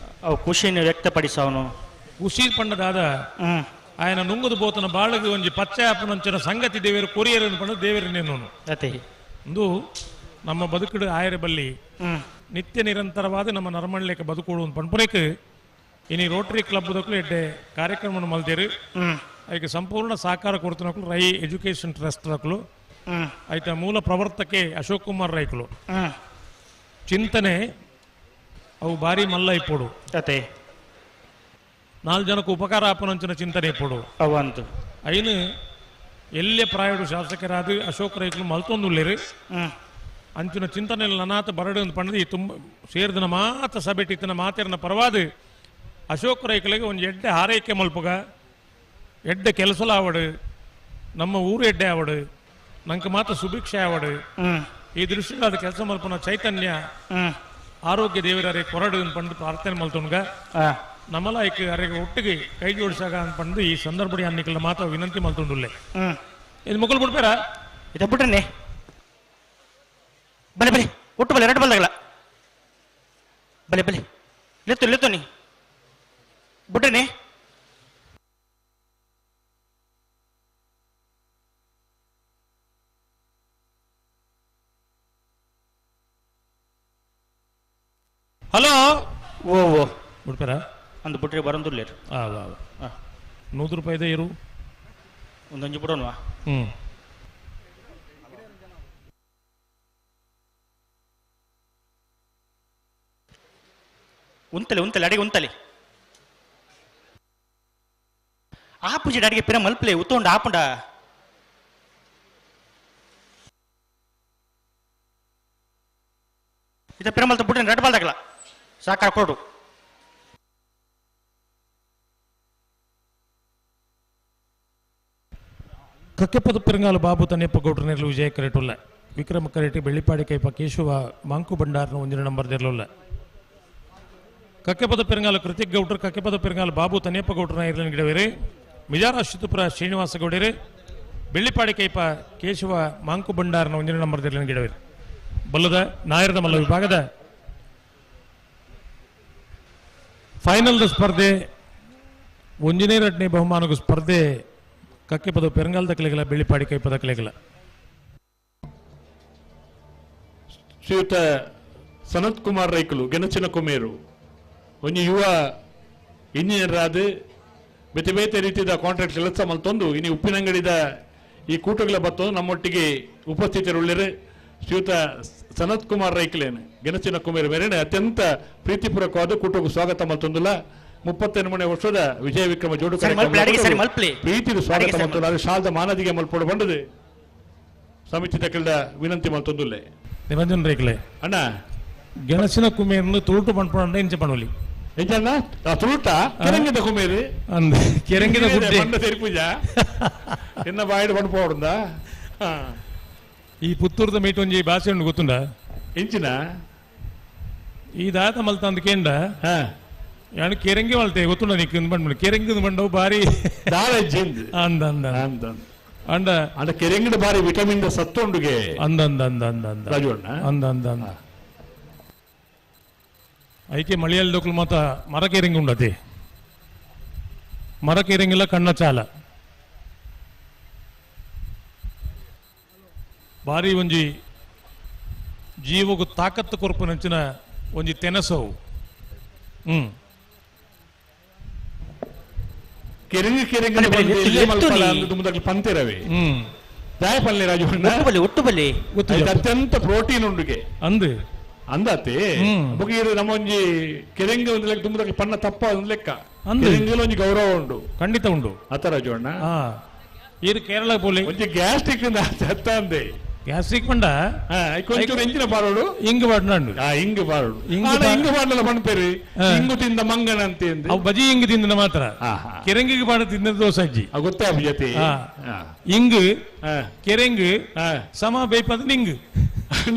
ಅವು ಖುಷಿಯನ್ನು ವ್ಯಕ್ತಪಡಿಸವನು ಖುಷಿ ಪಣ್ಣದಾದ ఆయన ನುಂಗುದು ಬೋತನ ಬಾಳಗೆ ಒಂಜಿ ಪಚ್ಚೆ ಅಪ್ಪನಂಚಿನ ಸಂಗತಿ ದೇವರು ಕೊರಿಯರ್ ಪಂಡ ದೇವರನ್ನೇನು ಅದೇ ಒಂದು ನಮ್ಮ ಬದುಕುಡು ಆಯರೆ ಬಲ್ಲಿ ನಿತ್ಯ ನಿರಂತರವಾದ ನಮ್ಮ ನರಮಣ್ಲೇಕ ಬದುಕುಡು ಪಣ್ಪುನೇಕ್ ಇನಿ ರೋಟರಿ ಕ್ಲಬ್ ದಕ್ಕಲು ಎಡ್ಡೆ ಕಾರ್ಯಕ್ರಮ ಮಲ್ತೇರು ಅದಕ್ಕೆ ಸಂಪೂರ್ಣ ಸಹಕಾರ ಕೊಡ್ತನಕ್ಲು ರೈ ಎಜುಕೇಶನ್ ಟ್ರಸ್ಟ್ ದಕ್ಕಲು ಆಯ್ತಾ ಮೂಲ ಪ್ರವರ್ತಕೆ ಅಶೋಕ್ ಕುಮಾರ್ ರೈಕುಲು ಚಿಂತನೆ ಅವು ಭಾರಿ ಮಲ್ಲ ಇಪ್ಪೋಡು ಅದೇ ನಾಲ್ಕು ಜನಕ್ಕೆ ಉಪಕಾರ ಆಪನಂಚಿನ ಚಿಂತನೆ ಇಪ್ಪೋಡು ಅವಂತು ಐನು ಎಲ್ಲೇ ಪ್ರಾಯಡು ಶಾಸಕರಾದ ಅಶೋಕ್ ರೈಕುಲು ಮಲ್ತೊಂದುಲ್ಲೇರು ಅಂಚಿನ ಚಿಂತನೆ ನನಾತ ಬರಡು ಅಂತ ಪಂಡದು ಈ ತುಂಬ ಸೇರಿದನ ಮಾತ ಸಭೆಟಿತ್ತಿನ ಮಾತಿರನ ಪರವಾದ ಅಶೋಕ್ ರೈಕುಲಿಗೆ ಒಂದು ಎಡ್ಡೆ ಹಾರೈಕೆ ಮಲ್ಪುಗ ಎಡ್ಡೆ ಕೆಲಸಲ ಆವಡು ನಮ್ಮ ಊರು ಎಡ್ಡೆ ಆವಡು ನಂಗೆ ಮಾತ್ರ ಸುಭಿಕ್ಷೆ ಆವಡು ಈ ದೃಷ್ಟಿಯಲ್ಲಿ ಅದು ಕೆಲಸ ಮಲ್ಪನ ಚೈತನ್ಯ ಆರೋಗ್ಯ ದೇವರೇ ಕೊರಡು ಅಂತ ಪಂಡು ಪ್ರಾರ್ಥನೆ ಮಲ್ತೊನ್ಗ ನಮ್ಮಲ ಐಕ್ ಅರೆಗೆ ಒಟ್ಟಿಗೆ ಕೈ ಜೋಡಿಸಾಗ ಅಂತ ಪಂಡು ಈ ಸಂದರ್ಭ ಅನ್ನಿಕಲ್ಲ ಮಾತ್ರ ವಿನಂತಿ ಮಲ್ತೊಂಡುಲ್ಲೆ ಇದು ಮುಗುಲ್ ಬಿಡ್ಬೇರ ಇದು ಬಿಟ್ರನೆ ಬಲೆ ಬಲೆ ಒಟ್ಟು ಬಲೆ ಎರಡು ಬಲ್ದಾಗಲ ಬಲೆ ಬಲೆ ಲೆತ್ತು ಲೆತ್ತು ನೀ ಬಿಟ್ರನೆ. ಹಲೋ ಓ ಓ ಬಿಡ್ಪಾರ ಅಂದು ಬಿಟ್ರೆ ಬರಂದುಲ್ಲೇರು. ಆ 100 ರೂಪಾಯಿದ ಇರು. ಒಂದೊಂಜಿ ಬಿಡೋಣವಾ? ಹ್ಞೂ. ಉಂತಲೆ ಉಂತಲೆ ಅಡಿಗೆ ಉಂತಲೆ ಆ ಪೂಜೆ ಅಡಿಗೆ ಪಿರ ಮಲ್ಪಲೆ ಉತ್ತೊಂಡ ಆಪುಂಡ ಇದ ಪಿರ ಮಲ್ತ ಬುಡ್ಡೆ ರೆಡ್ ಬಾಲ್ದಾಗಲ ಸಾಕಾರ ಕೊಡು. ಕಕ್ಕೆಪದ ಪೆರಂಗಾಲ ಬಾಬು ತನ್ನೆಪ್ಪ ಗೌಡ್ರ ನೆರಳು ವಿಜಯ ಕರೆಟುಲ್ಲ ವಿಕ್ರಮ ಕರೆಟಿ ಬೆಳ್ಳಿಪಾಡಿ ಕೈಪ ಕೇಶವ ಮಾಂಕು ಭಂಡಾರನ ಒಂದಿನ ನಂಬರ್ ದೆರ್ಲುಲ್ಲ. ಕಕ್ಕೆಪದ ಪೆರಂಗಾಲ ಕೃತಿಕ್ ಗೌಡ್ರು ಕಕ್ಕೆಪದ ಪೆರಂಗಾಲ ಬಾಬು ತನ್ನೆಪ್ಪ ಗೌಡ್ರನ ಇರ್ಲನ್ ಗಿಡವೇರಿ ಮಿಜಾರ ಅಶ್ವತಪುರ ಶ್ರೀನಿವಾಸ ಗೌಡೇರಿ ಬೆಳ್ಳಿಪಾಡಿ ಕೈಪ ಕೇಶವ ಮಾಂಕು ಭಂಡಾರನ ಒಂದಿನ ನಂಬರ್ ದೆರ್ಲನ್ ಗಿಡವೇರಿ. ಬಲ್ಲದ ನಾಯರದ ಮಲ್ಲ ವಿಭಾಗದ ಫೈನಲ್ದ ಸ್ಪರ್ಧೆ ಒಂದನೇ ಎರಡನೇ ಬಹುಮಾನದ ಸ್ಪರ್ಧೆ ಕಕ್ಕೆಪದ ಪೆರಂಗಾಲದ ಕಲೆಗಳ ಬೆಳ್ಳಿಪಾಡಿ ಕೈಪದ ಕಲೆಗಳ. ಶ್ರೀಯುತ ಸನತ್ ಕುಮಾರ್ ರೈಕುಲು ಗೆಣಸಿನ ಕುಮೇರು ಒಂಜಿ ಯುವ ಇಂಜಿನಿಯರ್ ಆದ ಬೇತೆ ಬೇತೆ ರೀತಿಯ ಕಾಂಟ್ರಾಕ್ಟ್ ಕೆಲಸ ಮಲ್ತೊಂದು ಇನಿ ಉಪ್ಪಿನಂಗಡಿದ ಈ ಕೂಟಗಳ ಬತ್ತೊಂದು ನಮ್ಮೊಟ್ಟಿಗೆ ಉಪಸ್ಥಿತರುಳ್ಳರು ಶ್ರೀಯುತ ಸನತ್ ಕುಮಾರ್ ರೈಕುಲೇನು ಗೆಣಸಿನ ಕುಮೇರು ಮೇರೆನೆ ಅತ್ಯಂತ ಪ್ರೀತಿಪೂರ್ವಕವಾದ ಕೂಟಕ್ಕೂ ಸ್ವಾಗತ ಮಲ್ತೊಂದುಲ್ಲ. 38 ವರ್ಷದ ವಿಜಯ ವಿಕ್ರಮ ಜೋಡು ಪ್ರೀತಿ ಸ್ವಾಗತ ಮತ್ತು ಅದು ಶಾಲದ ಮಾನದಿಗೆ ಮಲ್ಪೋಡು ಬಂದದೆ ಸಮಿತಿ ತಕ್ಕಲ್ದ ವಿನಂತಿ ಮಲ್ತೊಂದುಲ್ಲೆ. ನಿರಂಜನ್ ರೈಕಲೆ ಅಣ್ಣ ಗೆಣಸಿನ ಕುಮೇರನ್ನು ತುಳುಟು ಪಣ್ಪುಂಡ ಇಂಚ ಪಣೋಲಿ ಎಂಚಣ್ಣ ತುಳುಟ ಕೆರಂಗಿದ ಕುಮೇರು ಅಂದ ಕೆರಂಗಿದ ಗುಡ್ಡೆ ಬಂಡ ತೆರಿಪೂಜಾ ಎನ್ನ ಬಾಯಿಡು ಪಣ್ಪೋಡುಂದ. ಈ ಪುತ್ತೂರ್ದ ಮೀಟ್ ಒಂಜಿ ಭಾಷೆ ಉಂಡು ಗೊತ್ತುಂಡ ಎಂಚಿನ ಈ ದಾತ ಮಲ್ತಂದ ಕೇಂಡ ಯಾನು ಕೆರಂಗಿ ಮಲ್ತೆ ಗೊತ್ತುಂಡ ನಿಕ್ ಬಂಡ ಕೆರಂಗಿದ ಬಂಡವು ಬಾರಿ ಅಂದ ಅಂದ ಅಂದ ಅಂಡ ಅಂಡ ಕೆರಂಗಿದ ಬಾರಿ ವಿಟಮಿನ್ ಸತ್ತುಂಡುಗೆ ಅಂದ ಅಂದ ಅಂದ ಅಂದ ಅಂದ ರಾಜಣ್ಣ ಅಂದ ಅಂದ ಅಂದ ಐಕೆ ಮಳಿಯಲ್ಲಿ ದೊಕ್ಲು ಮಾತ ಮರ ಕೆರಂಗಿ ಉಂಡತಿ ಮರ ಕೆರಂಗಿಲ್ಲ ಕಣ್ಣ ಚಾಲ ಬಾರಿ ಒಂಜಿ ಜೀವಗು ತಾಕತ್ತು ಕೊರ್ಪುನಂಚಿನ ಒಂಜಿ ತೆನಸವು. ಹ್ಮ್ ಕೆರಂಗಿ ಕೆರಂಗಿ ಪಂತಿರವೆ ದಾಯಪಲ್ಲೆ ರಾಜು ಒಟ್ಟು ಬಲ್ಲಿ ಅತ್ಯಂತ ಪ್ರೋಟೀನ್ ಉಂಡುಗೆ ಅಂದು ಅಂದಾತೆ ಬೊಕ್ಕ ನಮ್ಮ ಒಂಜಿ ಕೆರಂಗಿ ಒಂದು ಲೆಕ್ಕ ತುಂಬುದಕ್ಕೆ ಪಣ್ಣ ತಪ್ಪ ಒಂದು ಲೆಕ್ಕ ಕೆರಂಗಿಲ ಒಂಜಿ ಗೌರವ ಉಂಡು ಖಂಡಿತ ಉಂಡು ಅತ ರಾಜು ಅಣ್ಣ. ಇದು ಕೇರಳ ಪೋಲಿ ಒಂಜಿ ಗ್ಯಾಸ್ಟ್ರಿಕ್ ಅತ್ತ ಅಂದೆ ಗ್ಯಾಸ್ಟ್ರಿಕ್ ಪಂಡ ಕೊಂಚೂರು ಎಂಚಿನ ಪಾರೋಡು ಇಂಗು ಪಾಡ್ನಾಂಡು ಇಂಗು ಪಾರೋಡು ಇಂಗು ಪಾಡಲ್ಲ ಪಣ್ಪೇರಿ ಇಂಗು ತಿಂದ ಮಂಗನ ಅಂತ ಅವು ಬಜಿ ಇಂಗು ತಿಂದ ಮಾತ್ರ ಕೆರಂಗಿಗೆ ಪಾಡ ತಿಂದ ದೋಸೆ ಅಜ್ಜಿ ಗೊತ್ತೇ ಜೊತೆ ಇಂಗು ಕೆರೆಂಗು ಸಮ ಬೇಪದ ನಿಂಗು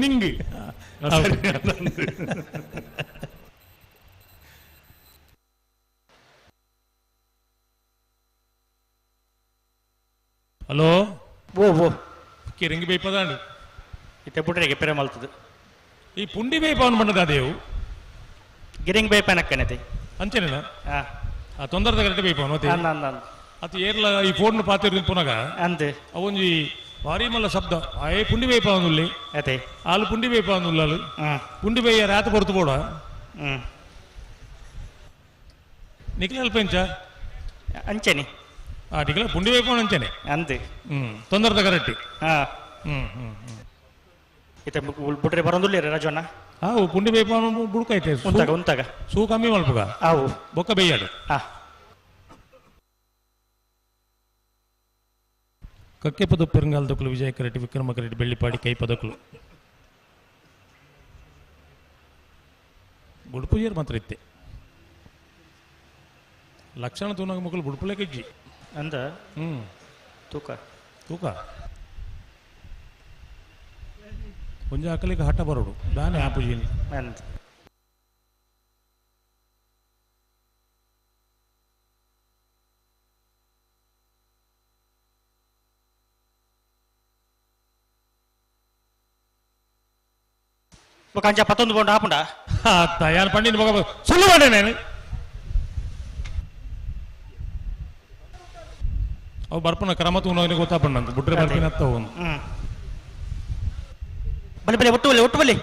ನಿಂಗು ಹಲೋ ಓ ಓ ಕೆರಂಗಿ ಬೇಪದಾಂಡು ಇತ್ತೆ ಬುಡ್ರೆಗೆ ಪೆರೆ ಮಲ್ತದು ಈ ಪುಂಡಿ ಬೇಪವನ್ ಬಣ್ಣದ ಅದೇವು ಗಿರಿಂಗ್ ಬೇಪನಕ್ಕನತೆ ಅಂಚೆನೇನ ಆ ತೊಂದರೆದ ಕರೆಕ್ಟ್ ಬೇಪವನ್ ಮತ್ತೆ ಅಂದ ಅಂದ ಅತಿ ಏರ್ಲ ಈ ಫೋನ್ ಪಾತಿರ್ ಪುನಗ ಅಂದ್ ಅವೊಂಜಿ ಭಾರಿ ಮಲ್ಲ ಶಬ್ದ ಆಯೇ ಪುಂಡಿ ಬೇಪವನುಲ್ಲಿ ಅದೇ ಆಲು ಪುಂಡಿ ಬೇಪವನುಲ್ಲಾಲು ಪುಂಡಿ ಬೇಯ ರಾತ ಹೊರತು ಬೋಡ ನಿಖಿಲ ಅಲ್ಪ ಎಂಚ ಅಂಚೆನೆ ಆ ನಿಖಿಲ ಪುಂಡಿ ಬೇಪವನ್ ಅಂಚೆನೆ ಅಂದ್ ತೊಂದರೆದ ಕರೆಕ್ಟ್ ಹ್ಮ್ ಹ್ಮ್ ಇತ್ತೆ ಬುಡ್ರೆ ಬರೋದಿಲ್ಲ ರಾಜಣ್ಣ. ಹಾವು ಪುಂಡಿ ಬೇಪವನು ಬುಡ್ಕೈತೆ ಉಂತಾಗ ಉಂತಾಗ ಸೂ ಕಮ್ಮಿ ಮಲ್ಪುಗ ಆವು ಬೊಕ್ಕ ಬೇಯಾಡು. ಕಕ್ಕೆಪದ ಪೆರಂಗಾಲದಕ್ಕಲು ವಿಜಯ ಕರೆಟಿ ವಿಕ್ರಮ ಕರೆಟಿ ಬೆಳ್ಳಿಪಾಡಿ ಕೈಪದಕ್ಕಲು ಬುಡ್ಪುಜೇರ್ ಮಾತ್ರ ಇತ್ತೆ ಲಕ್ಷಣ ತೂನಾಗ ಮಕ್ಕಳು ಬುಡ್ಪುಲೆ ಕಜ್ಜಿ ಅಂದ ಹ್ಮ್ ತೂಕ ತೂಕ ಒಂಜಿ ಆಕಲಿಗೆ ಹಠ ಬರೋಡು ದಾನೆ ಆಪುಜಿನಿ ಅಂದ ಬೊಕ ಅಂಚ ಪತ್ತೊಂದು ಬೋಂಡ ಆಪುಂಡ ತಯಾರು ಪಂಡಿನ ಬೊಕ ಸುಳ್ಳು ಮಾಡೆ ನಾನು ಅವು ಬರ್ಪನ ಕ್ರಮ ತೂನವನಿಗೆ ಗೊತ್ತಾಪಣ್ಣ ಬುಡ್ರೆ ಬರ್ಪಿನ ಅವನು ಬಲೆ ಬಲೆ ಒಟ್ಟು ಬಲೆ ಒಟ್ಟು ಬಲೆ.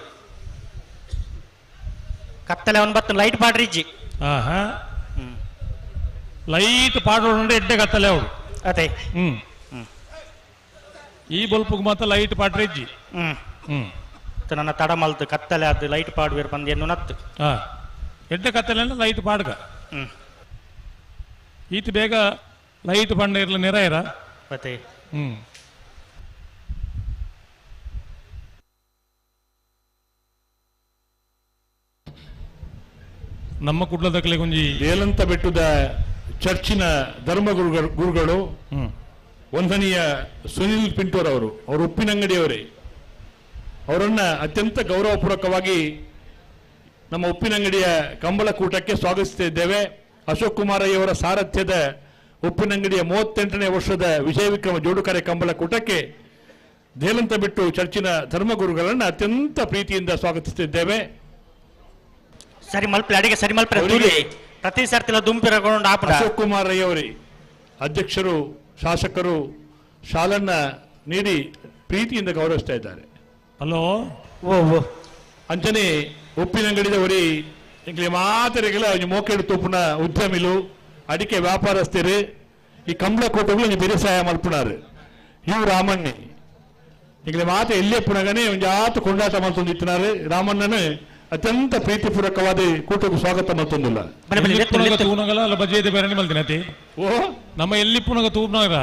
ಕತ್ತಲೆ ಅವನ್ ಬತ್ತ ಲೈಟ್ ಪಾಡ್ರಿಜ್ಜಿ. ಆಹಾ ಲೈಟ್ ಪಾಡೋಣ ಎಡ್ಡೆ ಕತ್ತಲೆ ಅವಳು. ಅದೇ ಹ್ಮ್ ಈ ಬಲ್ಪುಗ್ ಮಾತ್ರ ಲೈಟ್ ಪಾಡ್ರಿಜ್ಜಿ. ಹ್ಮ್ ಹ್ಮ್ ನನ್ನ ತಡ ಮಲ್ತು ಕತ್ತಲೆ ಅದು ಲೈಟ್ ಪಾಡುವೇರು ಬಂದು ಎನ್ನು ನತ್ತು. ಎಡ್ಡೆ ಕತ್ತಲೆ ಲೈಟ್ ಪಾಡ್ಗ. ಹ್ಮ್ ಈತ ಬೇಗ ಲೈಟ್ ಪಂಡ ಇರ್ಲ ನೆರ ಇರ. ಅದೇ ಹ್ಮ್ ನಮ್ಮ ಕುಡ್ಲದಕ್ಲೆ ಗುಂಜಿ ದೇಲಂತ ಬೆಟ್ಟದ ಚರ್ಚಿನ ಧರ್ಮ ಗುರುಗಳು ವಂದನೀಯ ಸುನಿಲ್ ಪಿಂಟೋರ್ ಅವರು, ಅವರು ಉಪ್ಪಿನಂಗಡಿಯವರೇ. ಅವರನ್ನ ಅತ್ಯಂತ ಗೌರವಪೂರ್ವಕವಾಗಿ ನಮ್ಮ ಉಪ್ಪಿನಂಗಡಿಯ ಕಂಬಳಕೂಟಕ್ಕೆ ಸ್ವಾಗತಿಸುತ್ತಿದ್ದೇವೆ. ಅಶೋಕ್ ಕುಮಾರ್ ಅಯ್ಯವರ ಸಾರಥ್ಯದ ಉಪ್ಪಿನಂಗಡಿಯ 38ನೇ ವರ್ಷದ ವಿಜಯ ವಿಕ್ರಮ ಜೋಡುಕರೆ ಕಂಬಳಕೂಟಕ್ಕೆ ದೇಲಂತ ಬಿಟ್ಟು ಚರ್ಚಿನ ಧರ್ಮಗುರುಗಳನ್ನು ಅತ್ಯಂತ ಪ್ರೀತಿಯಿಂದ ಸ್ವಾಗತಿಸುತ್ತಿದ್ದೇವೆ. ಸರಿ ಮಲ್ಪಲೆ ಅಡಿಗೆ ಸರಿ ಮಲ್ಪಲೆ ಪ್ರತಿ ಸರ್ತಿಲ ದುಂಪಿರಗೊಂಡು ಅಶೋಕ್ ಕುಮಾರ್ ರೈಯವರೇ ಅಧ್ಯಕ್ಷರು ಶಾಸಕರು ಶಾಲನ್ನ ನೀಡಿ ಪ್ರೀತಿಯಿಂದ ಗೌರವಿಸ್ತಾ ಇದ್ದಾರೆ. ಹಲೋ ಓ ಓ ಅಂಚನೆ ಉಪ್ಪಿನಂಗಡಿದವರಿ ಇಂಕ್ಲೆ ಮಾತರಿಗಳ ಮೋಕೆಡು ತೂಪುನ ಉದ್ಯಮಿಲು ಅಡಿಕೆ ವ್ಯಾಪಾರಸ್ಥರು ಈ ಕಂಬಳ ಕೋಟಗಳು ಒಂಜಿ ಬೇರೆ ಸಹಾಯ ಮಲ್ಪುನಾರು. ಇವು ರಾಮಣ್ಣೆ ಇಂಕ್ಲೆ ಮಾತೆ ಎಲ್ಲೇ ಪುನಗನೆ ಒಂಜಿ ಆತು ಕೊಂಡಾಟ ಮಲ್ತೊಂದಿತ್ತಿನಾರು. ರಾಮಣ್ಣನ ಅತ್ಯಂತ ಪ್ರೀತಿಪೂರ್ವಕವಾದ ಕೂಟಕ್ಕೂ ಸ್ವಾಗತ ಮಲ್ತೊಂದಿಲ್ಲ. ಬಜೇದ ಬೇರೆ ಮಲ್ದಿನತಿ ಓ ನಮ್ಮ ಎಲ್ಲಿ ಪುನಗ ತೂಪ್ನಾಗ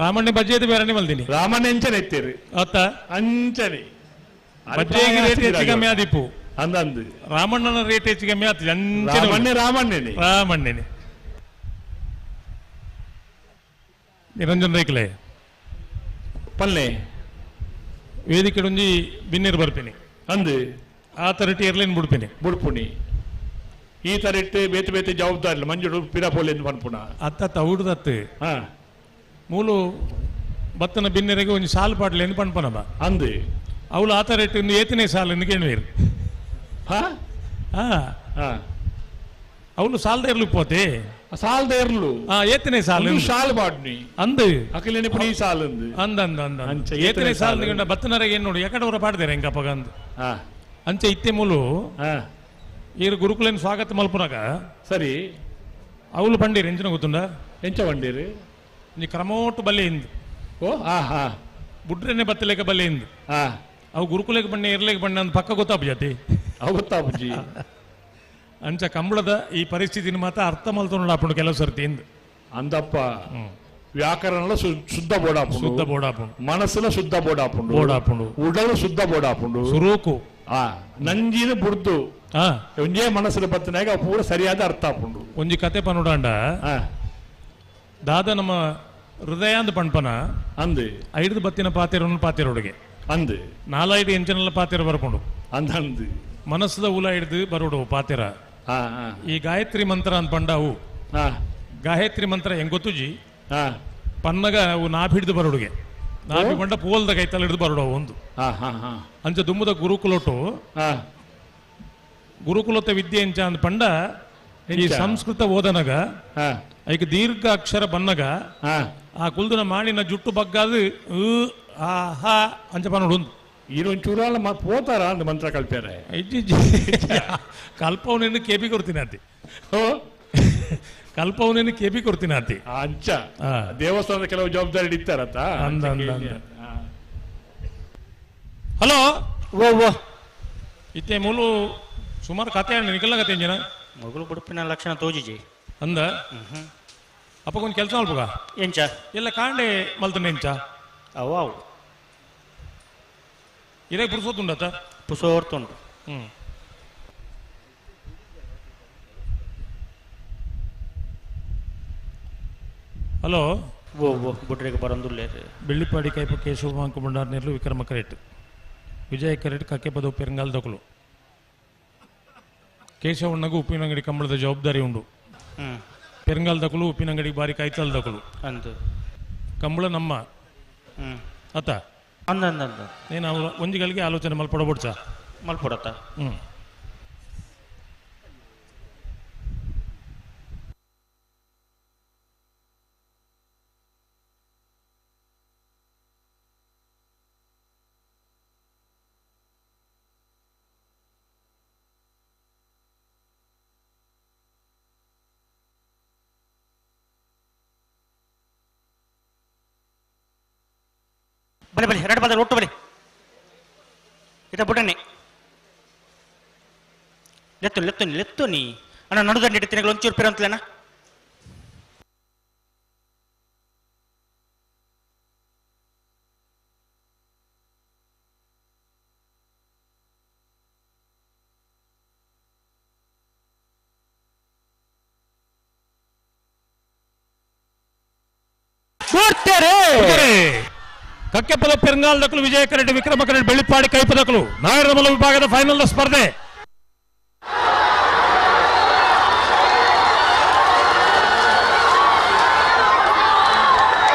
ರಾಮಣ್ಣೆ ಬಜೇದ ಬೇರೆ ಮಲ್ದಿನಿ. ರಾಮಣ್ಣೆ ಅಂಚನೆ ಎತ್ತೀರಿ ಅತ್ತ ಅಂಚನೆ ಬಜ್ಜೆಗೆ ರೇಟ್ ಹೆಚ್ಚು ಕಮ್ಮಿ ಆದಿಪ್ಪು ಅಂದಂದು ರಾಮಣ್ಣನ ರೇಟ್ ಹೆಚ್ಚು ಕಮ್ಮಿ ಆತು. ರಾಮಣ್ಣೆ ರಾಮಣ್ಣನೆ ರಾಮಣ್ಣನೆ ನಿರಂಜನ್ ರೈಕ್ಲೆ ಪಲ್ಲೆ ವೇದಿಕೆ ಒಂಜಿ ಬಿನ್ನೇರು ಬರ್ತೀನಿ ಅಂದು ಆ ತರಟಿ ಏರ್ಲೈನ್ ಬಿಡ್ತೀನಿ ಬುಡ್ಪುಣಿ ಈ ತರಟ್ಟು ಬೇತೆ ಬೇತೆ ಜವಾಬ್ದಾರಿ ಮಂಜುಡು ಪಿರಾಪೋಲಿ ಎಂದು ಪನ್ಪುಣ ಅತ್ತ ಹುಡುದತ್ತು ಮೂಲು ಬತ್ತನ ಬಿನ್ನೆರೆಗೆ ಒಂಜಿ ಸಾಲು ಪಾಡ್ಲೇನು ಪನ್ಪನಬ ಅಂದು ಅವಳು ಆ ತರಟ್ಟು ಇನ್ನು ಏತನೇ ಸಾಲು ಎಂದು ಕೇಳುವೇರು. ಹಾ ಹಾ ಅವಳು ಸಾಲದ ಇರ್ಲು ಪೋತೆ ಸಾಲದ ಇರ್ಲು ಏತನೇ ಸಾಲು ಸಾಲು ಪಾಡ್ನಿ ಅಂದು ಅಖಿಲೇನೆ ಪುಡಿ ಸಾಲು ಅಂದು ಅಂದ ಅಂದ ಅಂದ ಏತನೇ ಸಾಲು ಗಂಡ ಬತ್ತನರೆಗೆ ಏನು ನೋಡಿ ಯಾಕಡೆ ಅವರ ಪಾಡ್ದೇರೆ ಹೆಂಗಪ್ಪಗ ಅಂದು ಅಂಚೆ ಇತ್ತೆ ಮೂಲು ಈರು ಗುರುಕುಲೇನು ಸ್ವಾಗತ ಮಲ್ಪುನಾಗ ಸರಿ ಅವಳು ಬಂಡೀರಿ ಎಂಚಿನ ಗೊತ್ತುಂಡ ಎಂಚ ಬಂಡೀರಿ ನೀ ಕ್ರಮೋಟು ಬಲ್ಲೆ ಇಂದು ಓ ಆ ಹಾ ಬುಡ್ರೆನೆ ಬತ್ತಲೇಕ ಬಲ್ಲೆ ಇಂದು ಅವು ಗುರುಕುಲೇಕ ಬಣ್ಣ ಇರ್ಲೇಕ ಬಣ್ಣ ಅಂತ ಪಕ್ಕ ಗೊತ್ತಾಪು ಅವು ಗೊತ್ತಾಪುಜಿ. ಅಂಚ ಕಂಬಳದ ಈ ಪರಿಸ್ಥಿತಿನ ಮಾತ್ರ ಅರ್ಥ ಮಲ್ತೊಂಡು ಅಪ್ಪುಂಡು ಕೆಲವು ಸರ್ತಿ ಇಂದು ಅಂದಪ್ಪ ವ್ಯಾಕರಣ ಶುದ್ಧ ಬೋಡಾಪುಂಡು ಶುದ್ಧ ಬೋಡಾಪುಂಡು ಮನಸ್ಸುಲ ಶುದ್ಧ ಬೋಡಾಪುಂಡು ಬೋಡಾಪುಂಡು ಉಡಲು ಶುದ್ಧ ಬೋಡಾಪುಂಡು ಸುರೂಕು ನಂಜಿನ ಬುಡ್ದು ಒಂಜೇ ಮನಸ್ಸುಲ ಬತ್ತನಾಗ ಪೂರ ಸರಿಯಾದ ಅರ್ಥ ಆಪುಂಡು. ಒಂಜಿ ಕತೆ ಪನುಡಾಂಡ ದಾದ ನಮ್ಮ ಹೃದಯಾಂದ ಪಣ್ಪನ ಅಂದು ಐದು ಬತ್ತಿನ ಪಾತಿರನ್ನು ಪಾತಿರೋಡುಗೆ ಅಂದು ನಾಲೈದು ಎಂಚನೆಲ್ಲ ಪಾತಿರ ಬರ್ಕೊಂಡು ಅಂದ ಅಂದು ಮನಸ್ಸದ ಉಲ ಹಿಡಿದು ಬರೋಡು ಪಾತಿರ. ಈ ಗಾಯತ್ರಿ ಮಂತ್ರ ಅಂತ ಪಂಡ ಅವು ಗಾಯತ್ರಿ ಮಂತ್ರ ಹೆಂಗ್ ಗೊತ್ತುಜಿ ಪನ್ನಗ ಅವು ನಾಭಿ ಹಿಡಿದು ಬರೋಡುಗೆ ನಾಭಿ ಪಂಡ ಪೋಲ್ದ ಕೈತಲ್ಲಿ ಹಿಡಿದು ಬರೋಡು ಒಂದು ಅಂಚ ದುಮ್ಮದ ಗುರುಕುಲೊಟ್ಟು ಗುರುಕುಲತ ವಿದ್ಯೆ ಎಂಚ ಅಂದ ಪಂಡ ಈ ಸಂಸ್ಕೃತ ಓದನಗ ಐಕ ದೀರ್ಘ ಅಕ್ಷರ ಬನ್ನಗ ಆ ಕುಲ್ದನ ಮಾಡಿನ ಜುಟ್ಟು ಬಗ್ಗಾದು ಆ ಹಾ ಅಂಚ ಪನ್ನೋಡು ಒಂದು ಈರೊಂಚೂರಾಲ ಪೋತಾರ ಅಂದ್ ಮಂತ್ರ ಕಲ್ಪ್ಯಾರೆ ಕಲ್ಪವನೇನು ಕೆಬಿ ಕೊಡ್ತೀನಿ ಅತಿ ಕಲ್ಪವನೇನು ಕೆಬಿ ಕೊಡ್ತೀನಿ ಅತಿ ಅಂಚ ದೇವಸ್ಥಾನದ ಕೆಲವು ಜವಾಬ್ದಾರಿ ಇಡ್ತಾರತ್ತ. ಹಲೋ ಓ ಓ ಇತ್ತೆ ಮೂಲು ಸುಮಾರು ಕತೆ ನಿಕಲ್ಲ ಕತೆ ಜನ ಮಗಳು ಬುಡುಪಿನ ಲಕ್ಷಣ ತೋಜಿಜಿ ಅಂದ ಅಪ್ಪ ಕೊಂಚ ಕೆಲಸ ಮಲ್ಪುಗ ಎಂಚ ಎಲ್ಲ ಕಾಂಡೆ ಮಲ್ತನೆ ಎಂಚ ಅವು ಅವು ಇರೇ ಪುರ್ಸೋತುಂಡತ್ತ ಪುಸೋರ್ತುಂಡು. ಹ್ಮ್ ಹಲೋ ಓ ಓ ಬುಡ್ರಿಗೆ ಬರಂದುಲ್ಲೇರು. ಬೆಳ್ಳಿಪಾಡಿ ಕೈಪ ಕೇಶವ ಮಾಂಕು ಬಂಡಾರ್ ನೆರ್ಲು ವಿಕ್ರಮ ಕರೆಟ್ ವಿಜಯ ಕರೆಟ್ ಕಕ್ಕೆಪದ ಪೆರಂಗಾಲ್ ದೊಕಲು ಕೇಶವಣ್ಣಗೂ ಉಪ್ಪಿನಂಗಡಿ ಕಂಬಳದ ಜವಾಬ್ದಾರಿ ಉಂಡು. ಪೆರಂಗಾಲ್ ದಕಲು ಉಪ್ಪಿನಂಗಡಿ ಬಾರಿ ಕೈತಲ್ ದಕಲು ಅಂದು ಕಂಬಳ ನಮ್ಮ ಅತ್ತ ಅಂದ ಅಂದ ಅಂದ ನೀನು ಅವ್ರ ಒಂಜಿಗಳಿಗೆ ಆಲೋಚನೆ ಮಲ್ಪಡಬೋಡ್ಸ ಮಲ್ಪಡತ್ತ. ಹ್ಮ್ ಬಲೆ ಬಲೆ ಎರಡು ಬಲ ಒಟ್ಟು ಬಲೆ ಇತ ಬುಡನೆ ಲೆತ್ತು ಲೆತ್ತು ಲೆತ್ತು ನೀ ಅಣ್ಣ ನಡುದಂಡಿ ಇಡ್ತೀನಿ ಒಂಚೂರು ಪಿರ ಅಂತಲೇನ ಕಕ್ಕೆಪದ ಪೆರಂಗಾಲ್ ದಕ್ಕಲು ವಿಜಯ ಕರೆಡ್ಡಿ ವಿಕ್ರಮ ಕರೆಡ್ಡಿ ಬೆಳ್ಳಿಪಾಡಿ ಕೈಪದಕಲು ನಾಯರಮಲ ವಿಭಾಗದ ಫೈನಲ್ ಸ್ಪರ್ಧೆ.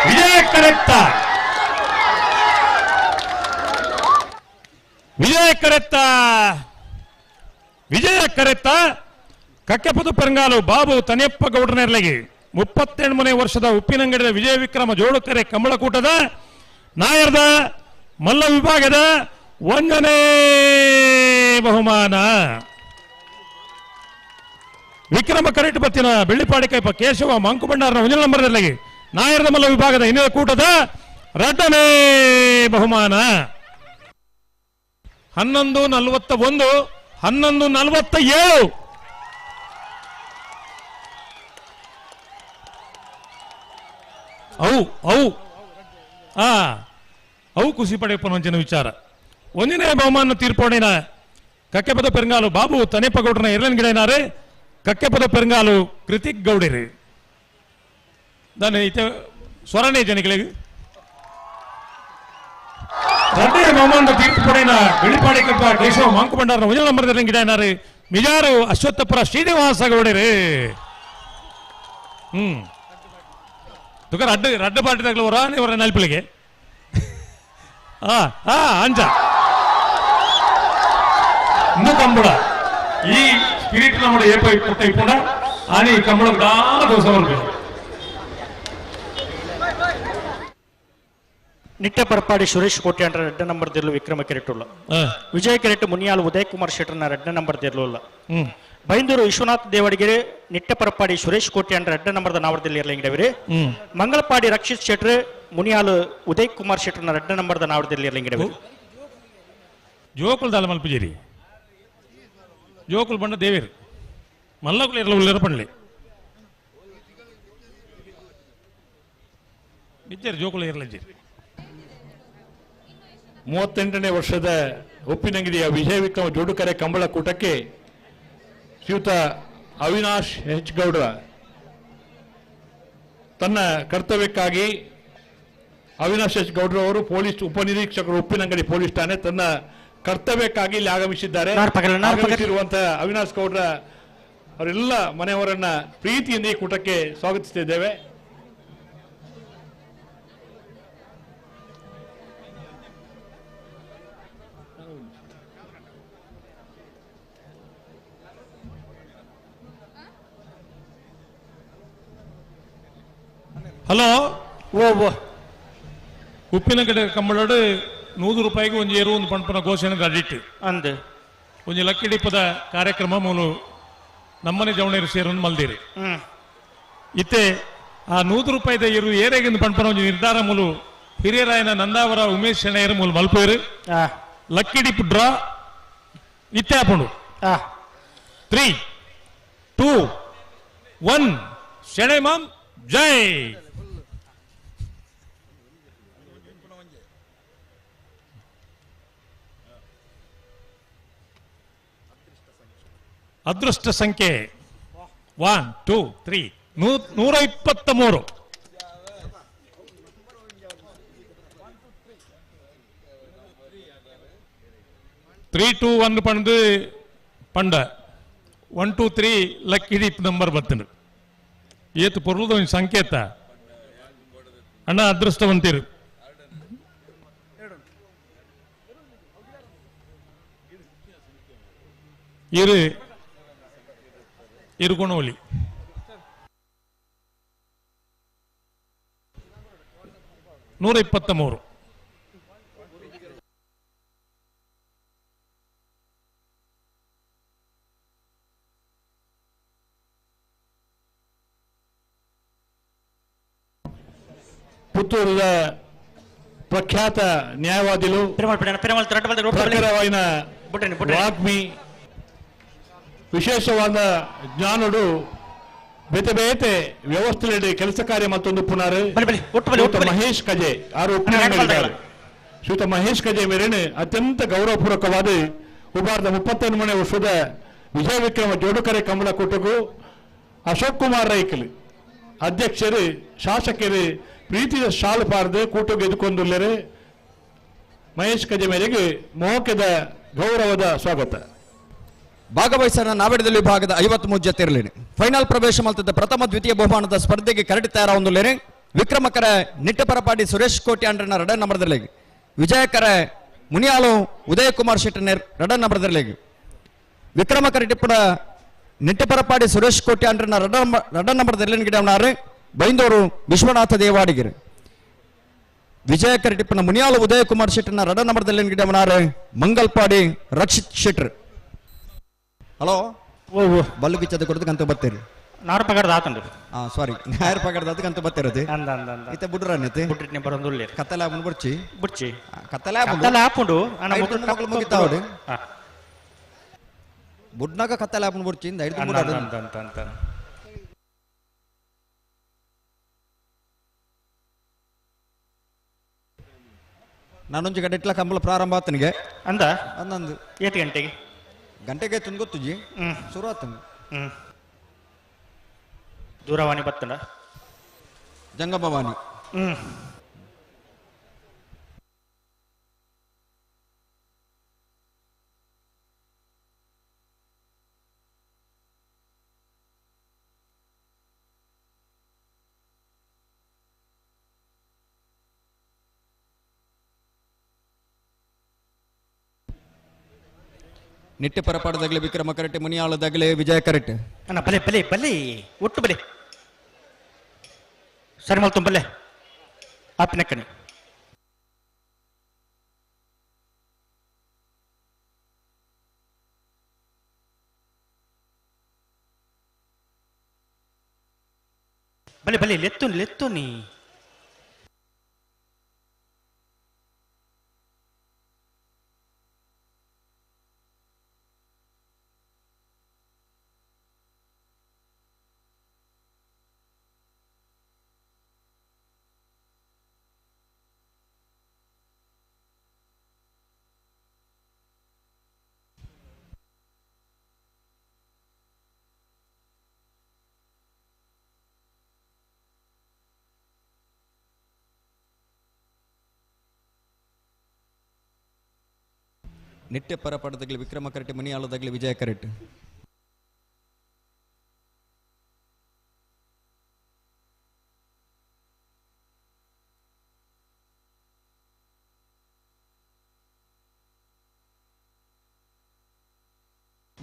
ವಿಜಯ ಕರೆತ್ತ ವಿಜಯ ಕರೆತ್ತ ವಿಜಯ ಕರೆತ್ತ ಕಕ್ಕೆಪದ ಪೆರಂಗಾಲು ಬಾಬು ತನಿಯಪ್ಪ ಗೌಡನೆರ್ಲಗಿ 38ನೇ ವರ್ಷದ ಉಪ್ಪಿನಂಗಡಿಯ ವಿಜಯ ವಿಕ್ರಮ ಜೋಡುಕರೆ ಕಂಬಳಕೂಟದ ನಾಯರದ ಮಲ್ಲ ವಿಭಾಗದ 1ನೇ ಬಹುಮಾನ. ವಿಕ್ರಮ ಕರೆಟ್ ಬತ್ತಿನ ಬೆಳ್ಳಿಪಾಡಿ ಕೈಪ ಕೇಶವ ಮಂಕುಬಂಡಾರನ 1 ನಂಬರ್ದಲ್ಲಿ ನಾಯರದ ಮಲ್ಲ ವಿಭಾಗದ ಹಿನ್ನೆಲೆ ಕೂಟದ 2ನೇ ಬಹುಮಾನ. 11:41 11:47. ಅವು ಅವು ಆ ಅವು ಖುಷಿ ಪಡೆಯಪ್ಪನ ವಿಚಾರ. 1ನೇ ಬಹುಮಾನ ತೀರ್ಪೋಣಿನ ಕಕ್ಕೆಪದ ಪೆರಂಗಾಲು ಬಾಬು ತನೇಪ ಗೌಡ್ರನ ಎರಡನೇ ಗಿಡನಾರೆ ಕಕ್ಕೆಪದ ಪೆರಂಗಾಲು ಕೃತಿಕ್ ಗೌಡಿರಿ ದಾನೆ ಇತ ಸ್ವರಣೆ ಜನಿಗಳಿಗೆ 2ನೇ ಬಹುಮಾನದ ತೀರ್ಪುಪಡೆಯ ಬೆಳ್ಳಿಪಾಡಿ ಕಪ್ಪ ಕೇಶವ ಮಾಂಕುಬಂಡಾರನ 1 ನಂಬರ್ ಗಿಡನಾರೆ ಮಿಜಾರು ಅಶ್ವತ್ಥಪುರ ಶ್ರೀನಿವಾಸ ಗೌಡಿರಿ. ತುಕ ರಡ್ಡು ರಡ್ಡು ಪಾಟಿದಾಗಲೂ ಹೊರ ಇವರ ನಲ್ಪಿಳಿಗೆ ಆ ಆ ಅಂಜ ಇಂದು ಕಂಬಳ ಈ ಸ್ಪಿರಿಟ್ ನಮ್ಮ ಏಪ ಪುಟ್ಟ ಇಪ್ಪುಂಡ ಆನಿ ಕಂಬಳ ದಾನ ದೋಸ ಬರ್ಬೇಕು. ನಿಟ್ಟೆ ಪರಪಾಡಿ ಸುರೇಶ್ ಕೋಟೆ ಅಂಡ್ರ 2 ನಂಬರ್ ದಿರ್ಲು ವಿಕ್ರಮ ಕೆರೆಟುಲ್ಲ. ವಿಜಯ ಕೆರೆಟ್ ಮುನಿಯಾಲ್ ಉದಯ್ ಕುಮಾರ್ ಶೆಟ್ಟರ್ನ 2 ನಂಬರ್ ದಿರ್ಲುಲ್ಲ. ಬೈಂದೂರು ವಿಶ್ವನಾಥ್ ದೇವಡಿಗೆರೆ ನಿಟ್ಟೆ ಪರಪಾಡಿ ಸುರೇಶ್ ಕೋಟೆ ಅಂಡ್ರ 2 ನಂಬರ್ದ ನಾವರದಲ್ಲಿ ಇರ್ಲಿಂಗಡವಿರಿ. ಮಂಗಳಪಾಡಿ ರಕ್ಷಿತ್ ಶೆಟ್ರ್ ಮುನಿಯಾಲ್ ಉದಯ್ ಕುಮಾರ್ ಶೆಟ್ಟರ್ನ 2 ನಂಬರ್ದ ನಾವರದಲ್ಲಿ ಇರ್ಲಿಂಗಡವಿರಿ. ಜೋಕುಲ್ ದಾಲ ಮಲ್ಪುಜೇರಿ ಜೋಕುಲ್ ಬಂಡ ದೇವೇರು ಮಲ್ಲಕುಲು ಇರ್ಲ ಉಳ್ಳೆರ ಪಂಡ್ಲಿ ಬಿಜ್ಜೇರಿ ಜೋಕುಲು ಇರ್ಲಜ್ಜೇರಿ. 38ನೇ ವರ್ಷದ ಉಪ್ಪಿನಂಗಡಿಯ ವಿಜಯ ವಿಕ್ರಮ ಜೋಡುಕರೆ ಕಂಬಳ ಕೂಟಕ್ಕೆ ಶ್ರೀಯುತ ಅವಿನಾಶ್ ಹೆಚ್ ಗೌಡ್ರ ತನ್ನ ಕರ್ತವ್ಯಕ್ಕಾಗಿ ಅವಿನಾಶ್ ಎಚ್ ಗೌಡ್ರವರು ಪೊಲೀಸ್ ಉಪನಿರೀಕ್ಷಕರು ಉಪ್ಪಿನಂಗಡಿ ಪೊಲೀಸ್ ಠಾಣೆ ತನ್ನ ಕರ್ತವ್ಯಕ್ಕಾಗಿ ಇಲ್ಲಿ ಆಗಮಿಸಿದ್ದಾರೆ. ಆಗಮಿಸಿರುವಂತಹ ಅವಿನಾಶ್ ಗೌಡ್ರ ಅವರೆಲ್ಲ ಮನೆಯವರನ್ನ ಪ್ರೀತಿಯಿಂದ ಈ ಕೂಟಕ್ಕೆ ಸ್ವಾಗತಿಸುತ್ತಿದ್ದೇವೆ. ಹಲೋ ಓ ಓ ಉಪ್ಪಿನಂಗಡಿ ಕಂಬಳೋಡು 100 ರೂಪಾಯಿಗೆ ಒಂದು ಏರು ಒಂದು ಪಣಪನ ಘೋಷಣೆ ಅಡಿಟ್ಟು ಅಂದು ಒಂದು ಲಕ್ಕಿಡಿಪದ ಕಾರ್ಯಕ್ರಮ ಮೂಲು ನಮ್ಮನೆ ಜವಣೇರು ಸೇರೊಂದು ಮಲ್ದಿರಿ. ಇತ್ತೆ ಆ 100 ರೂಪಾಯಿದ ಏರು ಏರೆಗಿಂದು ಪಣಪನ ಒಂದು ನಿರ್ಧಾರ ಮೂಲು ಹಿರಿಯರಾಯನ ನಂದಾವರ ಉಮೇಶ್ ಶೆಣೆಯರು ಮೂಲು ಮಲ್ಪೇರು ಲಕ್ಕಿಡಿಪ್ ಡ್ರಾ ಇತ್ತೆ ಹಾಪುಂಡು 3 2 1 ಶೆಣೆ ಮಾಮ್ ಜೈ. ಅದೃಷ್ಟ ಸಂಖ್ಯೆ 1 2 3 123. 3 2 1 ಪಂಡು ಪಂಡ 1 2 3 ಲಕ್ಕಿ ಡಿಪ್ ನಂಬರ್ ಬರ್ತದೆ. ಏತು ಪೊರ್ಲದ ಒಂದು ಸಂಕೇತ ಅಣ್ಣ ಅದೃಷ್ಟವಂತೀರು. ಇರು ಇರುಕೊಣೋಲಿ 123. ಪುತ್ತೂರಿನ ಪ್ರಖ್ಯಾತ ನ್ಯಾಯವಾದಿಲು ಪ್ರಖರವಾಯಿನ ವಾಗ್ಮಿ ವಿಶೇಷವಾದ ಜ್ಞಾನುಡು ಬೇತೆ ಬೇತೆ ವ್ಯವಸ್ಥೆಯಲ್ಲಿ ಕೆಲಸ ಕಾರ್ಯ ಮತ್ತೊಂದು ಪುನರ್ ಮಹೇಶ್ ಕಜೆ ಆರು ಉಪನ್ಯಾಸ ಶ್ರೀಯುತ ಮಹೇಶ್ ಕಜೆ ಮೇರೇನೆ ಅತ್ಯಂತ ಗೌರವಪೂರ್ವಕವಾದ ಉಬಾರದ 33ನೇ ವರ್ಷದ ವಿಜಯ ವಿಕ್ರಮ ಜೋಡುಕರೆ ಕಮಲ ಕೂಟಗೂ ಅಶೋಕ್ ಕುಮಾರ್ ರೈಕಲ್ ಅಧ್ಯಕ್ಷರು ಶಾಸಕರು ಪ್ರೀತಿಯ ಶಾಲು ಪಾರದೆ ಕೂಟಕ್ಕೆ ಎದುಕೊಂದುಲ್ಲರೆ ಮಹೇಶ್ ಕಜೆ ಮೇರೆಗೆ ಮೋಕದ ಗೌರವದ ಸ್ವಾಗತ. ಭಾಗವಹಿಸನ ನಾವೆಡದಲ್ಲಿ ವಿಭಾಗದ 53 ಜೊತೆಯಿರಲಿ ಫೈನಲ್ ಪ್ರವೇಶ ಮಲ್ತದ ಪ್ರಥಮ ದ್ವಿತೀಯ ಬಹುಮಾನದ ಸ್ಪರ್ಧೆಗೆ ಕರಡಿ ತಯಾರಾವೊಂದುಲ್ಲೇನೆ ವಿಕ್ರಮಕರ ನಿಟ್ಟಪರಪಾಡಿ ಸುರೇಶ್ ಕೋಟಿ ಅಂಡ್ರನ ರಡ ನಂಬರ್ದಲ್ಲಿ ವಿಜಯಕರ ಮುನಿಯಾಲು ಉದಯಕುಮಾರ್ ಶೆಟ್ಟರ್ ರಡ ನಂಬರ್ದಲ್ಲಿ ವಿಕ್ರಮಕರ ಟಿಪ್ಪಣ ನಿಟ್ಟಪರಪಾಡಿ ಸುರೇಶ್ ಕೋಟಿ ಅಂಡ್ರನ ರಡ ನಂಬರ್ದಲ್ಲಿ ಗಿಡವನಾರು ಬೈಂದೂರು ವಿಶ್ವನಾಥ ದೇವಾಡಿಗರು ವಿಜಯಕರ ಟಿಪ್ಪಣ ಮುನಿಯಾಲು ಉದಯಕುಮಾರ್ ಶೆಟ್ಟರ್ನ ರಡ ನಂಬರ್ದಲ್ಲಿ ಗಿಡವನಾರು ಮಂಗಲ್ಪಾಡಿ ರಕ್ಷಿತ್ ಶೆಟ್ಟರ್. ಹಲೋ ಬಲ್ಲು ಗಿಚ್ಚದ ಕೊಡೋದಕ್ಕೆ ಅಂತ ಬರ್ತೀರಿ ನಾರು ಪಗಾರದ ಆತಂಡು ಸಾರಿ ನಾರು ಪಗಾರದ ಅದಕ್ಕೆ ಅಂತ ಬರ್ತಿರೋದು ಇತ್ತ ಬುಡ್ರನ್ನತೆ ಬುಡ್ರಿಟ್ನೆ ಬರೋದುಲ್ಲೆ ಕತ್ತಲ ಆಪುಂಡು ಬುಡ್ಚಿ ಬುಡ್ಚಿ ಕತ್ತಲ ಕತ್ತಲ ಆಪುಂಡು ಅಣ್ಣ ಮಕ್ಕಳು ಮುಗಿತಾವಡು ಬುಡ್ನಾಗ ಕತ್ತಲ ಆಪುಂಡು ಬುಡ್ಚಿ ಇಂದ ಐದು ಅಂತ ಅಂತ ಅಂತ ನಾನೊಂದು ಗಂಟೆ ಇಟ್ಲ ಕಂಬಳ ಪ್ರಾರಂಭ ಆತನಿಗೆ ಅಂದ ಅಂದಂದು ಏಟ್ ಗಂಟೆಗೆ ಗಂಟೆಗೆ ಆಯ್ತು ಗೊತ್ತು ಜಿ ಶುರು ಆತನು ದೂರವಾಣಿ ಬತ್ತಂಡ ಜಂಗಮವಾಣಿ. ನಿಟ್ಟೆ ಪರಪಾಡದಾಗಲೇ ವಿಕ್ರಮ ಕರೆಕ್ಟ್ ಮುನಿಯಾಳದಾಗಲೇ ವಿಜಯ ಕರೆಕ್ಟ್. ಅಣ್ಣ ಬಲೆ ಬಲೆ ಬಲೆ ಒಟ್ಟು ಬಲೆ ಸರಿ ಮಲ್ತು ಬಲೆ ಆಪಿನಕ್ಕನೆ ಬಲೆ ಬಲೆ ಲೆತ್ತುನಿ ಲೆತ್ತುನಿ ನಿಟ್ಟೆ ಪರಪಾಡದಾಗಲಿ ವಿಕ್ರಮ ಕರೆಕ್ಟ್ ಮುನಿಯಾಳದಾಗಲಿ ವಿಜಯ ಕರೆಕ್ಟ್.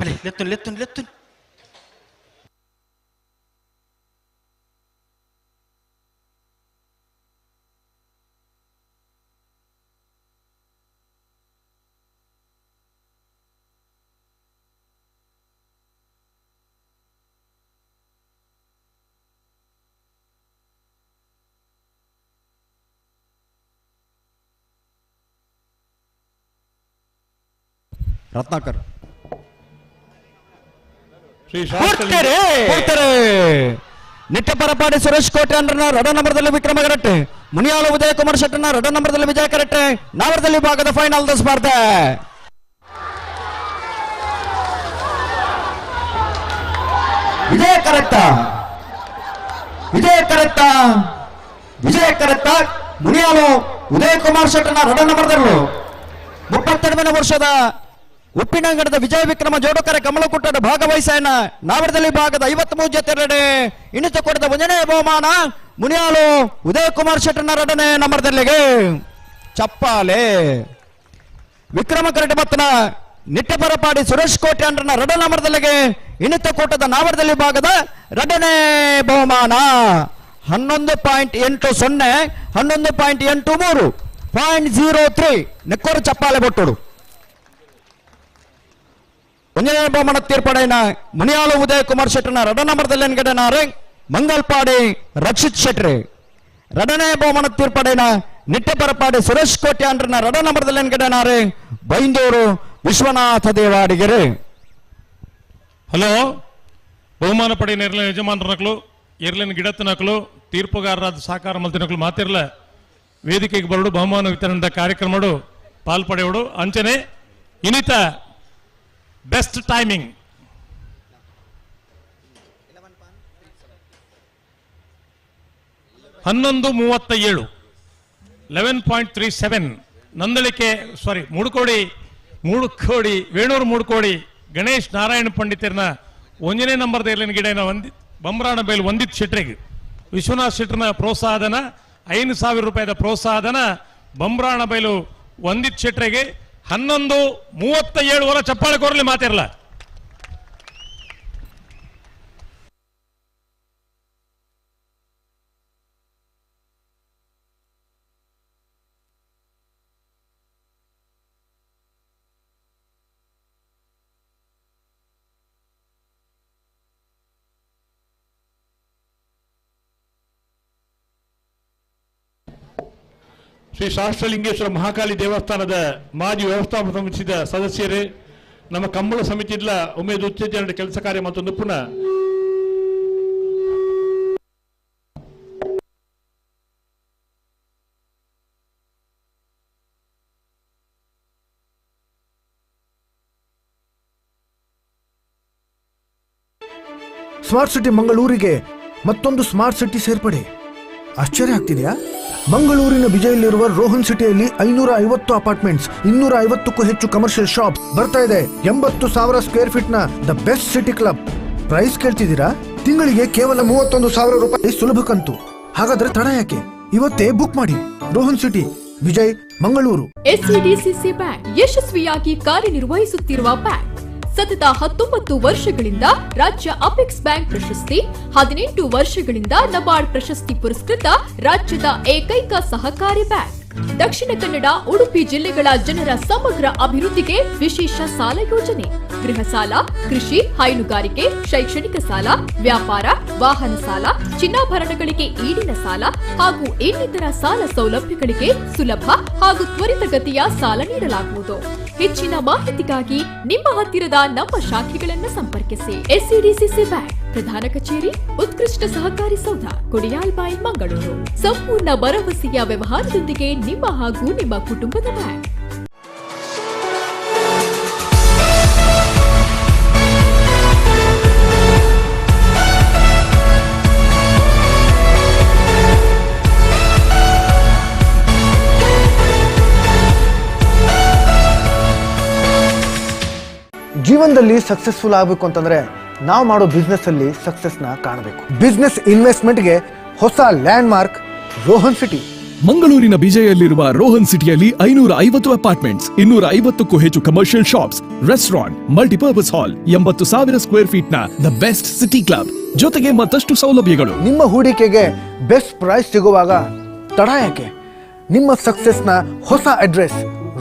ಬಲೆ ಲೆತ್ತುನಿ ಲೆತ್ತುನಿ ಲೆತ್ತುನಿ ರತ್ನಾಕರ್ ನಿಟ್ಟೆ ಪರಪಾಡಿ ಸುರೇಶ್ ಕೋಟೆ ಅಂಡ್ರನ ರಡ ನಂಬರ್ದಲ್ಲಿ ವಿಕ್ರಮ ಕರೆಕ್ಟ್ ಮುನಿಯಾಳು ಉದಯಕುಮಾರ್ ಶೆಟ್ಟರ್ನ ರಡ ನಂಬರ್ದಲ್ಲಿ ವಿಜಯ ಕರೆಕ್ಟ್ ನಾವರದಲ್ಲಿ ಭಾಗದ ಫೈನಲ್ ಸ್ಪರ್ಧೆ. ವಿಜಯ ಕರೆಕ್ಟ ವಿಜಯ ಕರೆಕ್ಟ ವಿಜಯ ಕರೆಕ್ಟ ಮುನಿಯಾಳು ಉದಯಕುಮಾರ್ ಶೆಟ್ಟರ್ನ ರಡ ನಂಬರ್ದಲ್ಲಿ 32ನೇ ವರ್ಷದ ಉಪ್ಪಿನಂಗಡದ ವಿಜಯ ವಿಕ್ರಮ ಜೋಡುಕರೆ ಕಮಲಕುಟ್ಟದ ಭಾಗವಹಿಸನ ನಾವರದಲ್ಲಿ ಭಾಗದ 53 ಜೊತೆ ಇಣಿತ ಕೊಡದ ಒಂದನೇ ಬಹುಮಾನ ಮುನಿಯಾಳು ಉದಯಕುಮಾರ್ ಶೆಟ್ಟರ್ನ ಎರಡನೇ ನಂಬರ್ದಲ್ಲಿಗೆ ಚಪ್ಪಾಲೆ. ವಿಕ್ರಮ ಕರಟೆ ಬತ್ತನ ನಿಟ್ಟೆಪರಪಾಡಿ ಸುರೇಶ್ ಕೋಟೆ ಅಂಡ್ರನ ಎರಡನೇ ನಂಬರ್ದಲ್ಲಿಗೆ ಇಣಿತ ಕೂಟದ ನಾವರದಲ್ಲಿ ಭಾಗದ ಎರಡನೇ ಬಹುಮಾನ 11.80 11.83 0.03 ನೆಕ್ಕೋರು ಚಪ್ಪಾಲೆ ಬೊಟ್ಟೋಡು. ಒಂದನೇ ಬಹುಮಾನ ತೀರ್ಪಡೆಯ ಮುನಿಯಾಳು ಉದಯ ಕುಮಾರ್ ಶೆಟ್ಟರ್ನ ಎರಡನೇ ನಂಬರ್ದಲ್ಲಿ ಎನ್ಗಡನಾರೆ ಮಂಗಲ್ಪಾಡಿ ರಕ್ಷಿತ್ ಶೆಟ್ರಿ. ಎರಡನೇ ಬಹುಮಾನ ತೀರ್ಪಡೆಯ ನಿಟ್ಟೆಪರಪಾಡಿ ಸುರೇಶ್ ಕೋಟ್ಯಾಂಡ್ರನ ರಡ ನಂಬರ್ದಲ್ಲಿ ಗಿಡನಾರೆ ಬೈಂದೂರು ವಿಶ್ವನಾಥ ದೇವಾಡಿಗೆರೆ. ಹಲೋ, ಬಹುಮಾನ ಪಡೆಯ ಎರ್ಲಿನ ಯಜಮಾನರನಕ್ಲು, ಎರ್ಲಿನ ಗಿಡತ್ತನಕ್ಲು, ತೀರ್ಪುಗಾರರಾದ ಸಾಕಾರ ಮಲ್ತಿನಕ್ಲು ಮಾತಿರ್ಲ ವೇದಿಕೆಗೆ ಬರಡು ಬಹುಮಾನ ವಿತರಣದ ಕಾರ್ಯಕ್ರಮಡು ಪಾಲ್ಪಡೆಯೋಡು. ಅಂಚನೆ ಇನಿತ best timing 11:37, 11.37. Nandalike sorry Mudukodi Mudukodi Venur Mudukodi Ganesh Narayana ಪಂಡಿತರನ 1ನೇ ನಂಬರ್ ಎರ್ಲಿನ ಗಿಡನ ಒಂದಿ ಬೊಮ್ರಾಣ ಬೈಲ್ ವಂದಿತ್ ಶೆಟ್ರಿಗೆ ವಿಶ್ವನಾಥ್ ಶೆಟ್ಟರ್ನ ಪ್ರೋತ್ಸಾಹಧನ 5,000 ರೂಪಾಯಿದ ಪ್ರೋತ್ಸಾಹಧನ ಬೊಮ್ರಾಣ ಬೈಲು ವಂದಿತ್ ಶೆಟ್ರಿಗೆ 11:37 ವರ ಚಪ್ಪಾಳೆ ಕೋರಲಿ ಮಾತಿರಲ್ಲ. ಶ್ರೀ ಶಾಸ್ತ್ರಲಿಂಗೇಶ್ವರ ಮಹಾಕಾಳಿ ದೇವಸ್ಥಾನದ ಮಾಜಿ ವ್ಯವಸ್ಥಾಪಕ ಸಮಿತಿಯ ಸದಸ್ಯರೇ, ನಮ್ಮ ಕಂಬಳ ಸಮಿತಿಯ ಉಮೇದ್ ಉತ್ತೇಜನ ಕೆಲಸ ಕಾರ್ಯ ಮತ್ತು ನಿಪುಣ ಸ್ಮಾರ್ಟ್ ಸಿಟಿ ಮಂಗಳೂರಿಗೆ ಮತ್ತೊಂದು ಸ್ಮಾರ್ಟ್ ಸಿಟಿ ಸೇರ್ಪಡೆ. ಆಶ್ಚರ್ಯ ಆಗ್ತಿದೆಯಾ? ಮಂಗಳೂರಿನ ಬಿಜೈಯಲ್ಲಿರುವ ರೋಹನ್ ಸಿಟಿಯಲ್ಲಿ 550 ಅಪಾರ್ಟ್ಮೆಂಟ್ಸ್, 250ಕ್ಕೂ ಹೆಚ್ಚು ಕಮರ್ಷಿಯಲ್ ಶಾಪ್ಸ್ ಬರ್ತಾ ಇದೆ. 80,000 ಸ್ಕ್ವೇರ್ ಫೀಟ್ ನ the best city club. Price ಕೇಳ್ತಿದ್ದೀರಾ? ತಿಂಗಳಿಗೆ ಕೇವಲ 31,000 ರೂಪಾಯಿ ಸುಲಭ ಕಂತು. ಹಾಗಾದ್ರೆ ತಡ ಯಾಕೆ? ಇವತ್ತೇ ಬುಕ್ ಮಾಡಿ. Rohan city, Vijay, Mangaluru. SCDCC bank ಯಶಸ್ವಿಯಾಗಿ ಕಾರ್ಯನಿರ್ವಹಿಸುತ್ತಿರುವ ಬ್ಯಾಂಕ್ ಸತತ 19 ವರ್ಷಗಳಿಂದ ರಾಜ್ಯ ಅಪೆಕ್ಸ್ ಬ್ಯಾಂಕ್ ಪ್ರಶಸ್ತಿ, 18 ವರ್ಷಗಳಿಂದ ನಬಾರ್ಡ್ ಪ್ರಶಸ್ತಿ ಪುರಸ್ಕೃತ ರಾಜ್ಯದ ಏಕೈಕ ಸಹಕಾರಿ ಬ್ಯಾಂಕ್. ದಕ್ಷಿಣ ಕನ್ನಡ, ಉಡುಪಿ ಜಿಲ್ಲೆಗಳ ಜನರ ಸಮಗ್ರ ಅಭಿವೃದ್ಧಿಗೆ ವಿಶೇಷ ಸಾಲ ಯೋಜನೆ, ಗೃಹ ಸಾಲ, ಕೃಷಿ, ಹೈನುಗಾರಿಕೆ, ಶೈಕ್ಷಣಿಕ ಸಾಲ, ವ್ಯಾಪಾರ, ವಾಹನ ಸಾಲ, ಚಿನ್ನಾಭರಣಗಳಿಗೆ ಈಡಿನ ಸಾಲ ಹಾಗೂ ಇನ್ನಿತರ ಸಾಲ ಸೌಲಭ್ಯಗಳಿಗೆ ಸುಲಭ ಹಾಗೂ ತ್ವರಿತಗತಿಯ ಸಾಲ ನೀಡಲಾಗುವುದು. ಹೆಚ್ಚಿನ ಮಾಹಿತಿಗಾಗಿ ನಿಮ್ಮ ಹತ್ತಿರದ ನಮ್ಮ ಶಾಖೆಗಳನ್ನು ಸಂಪರ್ಕಿಸಿ. ಎಸ್ಸಿಡಿಸಿಸಿ ಬ್ಯಾಂಕ್, ಪ್ರಧಾನ ಕಚೇರಿ, ಉತ್ಕೃಷ್ಟ ಸಹಕಾರಿ ಸೌಧ, ಕೊಡಿಯಾಲ್ಬೈಲ್, ಮಂಗಳೂರು. ಸಂಪೂರ್ಣ ಭರವಸೆಯ ವ್ಯವಹಾರದೊಂದಿಗೆ ನಿಮ್ಮ ಹಾಗೂ ನಿಮ್ಮ ಕುಟುಂಬದ ಬ್ಯಾಂಕ್. ಜೀವನದಲ್ಲಿ ಸಕ್ಸಸ್ಫುಲ್ ಆಗಬೇಕು ಅಂತಂದ್ರೆ ನಾವು ಮಾಡೋ ಬಿಸ್ನೆಸ್ ಅಲ್ಲಿ ಸಕ್ಸಸ್ನ ಕಾಣಬೇಕು. ಬಿಸ್ನೆಸ್ ಇನ್ವೆಸ್ಟ್ಮೆಂಟ್ಗೆ ಹೊಸ ಲ್ಯಾಂಡ್ ಮಾರ್ಕ್ ರೋಹನ್ ಸಿಟಿ. ಮಂಗಳೂರಿನ ಬಿಜೈಯಲ್ಲಿರುವ ರೋಹನ್ ಸಿಟಿಯಲ್ಲಿ 550 ಅಪಾರ್ಟ್ಮೆಂಟ್ಸ್, 250ಕ್ಕೂ ಹೆಚ್ಚು commercial shops, restaurant, multipurpose hall, 80,000 square feet ನ the best city club ಜೊತೆಗೆ ಮತ್ತಷ್ಟು ಸೌಲಭ್ಯಗಳು. ನಿಮ್ಮ ಹೂಡಿಕೆಗೆ ಬೆಸ್ಟ್ ಪ್ರೈಸ್ ಸಿಗುವಾಗ ತಡ ಯಾಕೆ? ನಿಮ್ಮ ಸಕ್ಸಸ್ನ ಹೊಸ address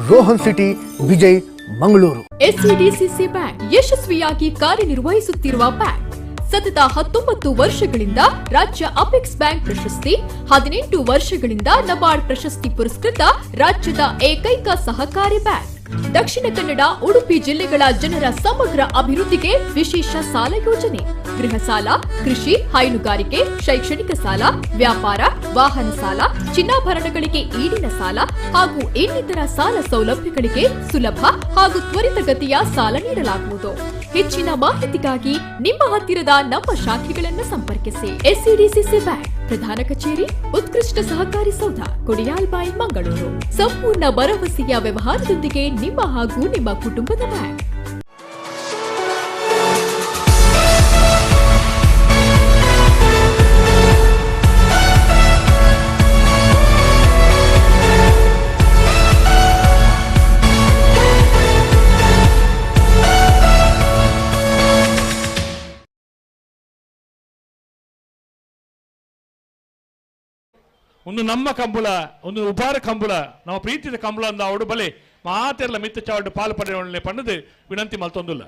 Rohan city, Vijay, Mangaluru. SCDCC bank ಯಶಸ್ವಿಯಾಗಿ ಕಾರ್ಯನಿರ್ವಹಿಸುತ್ತಿರುವ ಬ್ಯಾಂಕ್ ಸತತ 19 ವರ್ಷಗಳಿಂದ ರಾಜ್ಯ ಅಪೆಕ್ಸ್ ಬ್ಯಾಂಕ್ ಪ್ರಶಸ್ತಿ, 18 ವರ್ಷಗಳಿಂದ ನಬಾರ್ಡ್ ಪ್ರಶಸ್ತಿ ಪುರಸ್ಕೃತ ರಾಜ್ಯದ ಏಕೈಕ ಸಹಕಾರಿ ಬ್ಯಾಂಕ್. ದಕ್ಷಿಣ ಕನ್ನಡ, ಉಡುಪಿ ಜಿಲ್ಲೆಗಳ ಜನರ ಸಮಗ್ರ ಅಭಿವೃದ್ಧಿಗೆ ವಿಶೇಷ ಸಾಲ ಯೋಜನೆ, ಗೃಹ ಸಾಲ, ಕೃಷಿ, ಹೈನುಗಾರಿಕೆ, ಶೈಕ್ಷಣಿಕ ಸಾಲ, ವ್ಯಾಪಾರ, ವಾಹನ ಸಾಲ, ಚಿನ್ನಾಭರಣಗಳಿಗೆ ಈಡಿನ ಸಾಲ ಹಾಗೂ ಇನ್ನಿತರ ಸಾಲ ಸೌಲಭ್ಯಗಳಿಗೆ ಸುಲಭ ಹಾಗೂ ತ್ವರಿತಗತಿಯ ಸಾಲ ನೀಡಲಾಗುವುದು. ಹೆಚ್ಚಿನ ಮಾಹಿತಿಗಾಗಿ ನಿಮ್ಮ ಹತ್ತಿರದ ನಮ್ಮ ಶಾಖೆಗಳನ್ನು ಸಂಪರ್ಕಿಸಿ. ಎಸ್ಸಿಡಿಸಿಸಿ ಬ್ಯಾಂಕ್, ಪ್ರಧಾನ ಕಚೇರಿ, ಉತ್ಕೃಷ್ಟ ಸಹಕಾರಿ ಸೌಧ, ಕೊಡಿಯಾಲ್ಬೈಲ್, ಮಂಗಳೂರು. ಸಂಪೂರ್ಣ ಭರವಸೆಯ ವ್ಯವಹಾರದೊಂದಿಗೆ ನಿಮ್ಮ ಹಾಗೂ ನಿಮ್ಮ ಕುಟುಂಬದ ಬ್ಯಾಂಕ್. ಒಂದು ನಮ್ಮ ಕಂಬುಳ, ಒಂದು ಉಪಾರ ಕಂಬುಳ, ನಮ್ಮ ಪ್ರೀತಿದ ಕಂಬುಳ ಅಂದ ಅವಡು ಬಲೆ ಮಾತೆಲ್ಲ ಮಿತ್ತ ಚಾವಡು ಪಾಲು ಪಡೆಯೋಣ ಪಣ್ಣದು ವಿನಂತಿ ಮಲ್ತೊಂದುಲ್ಲ.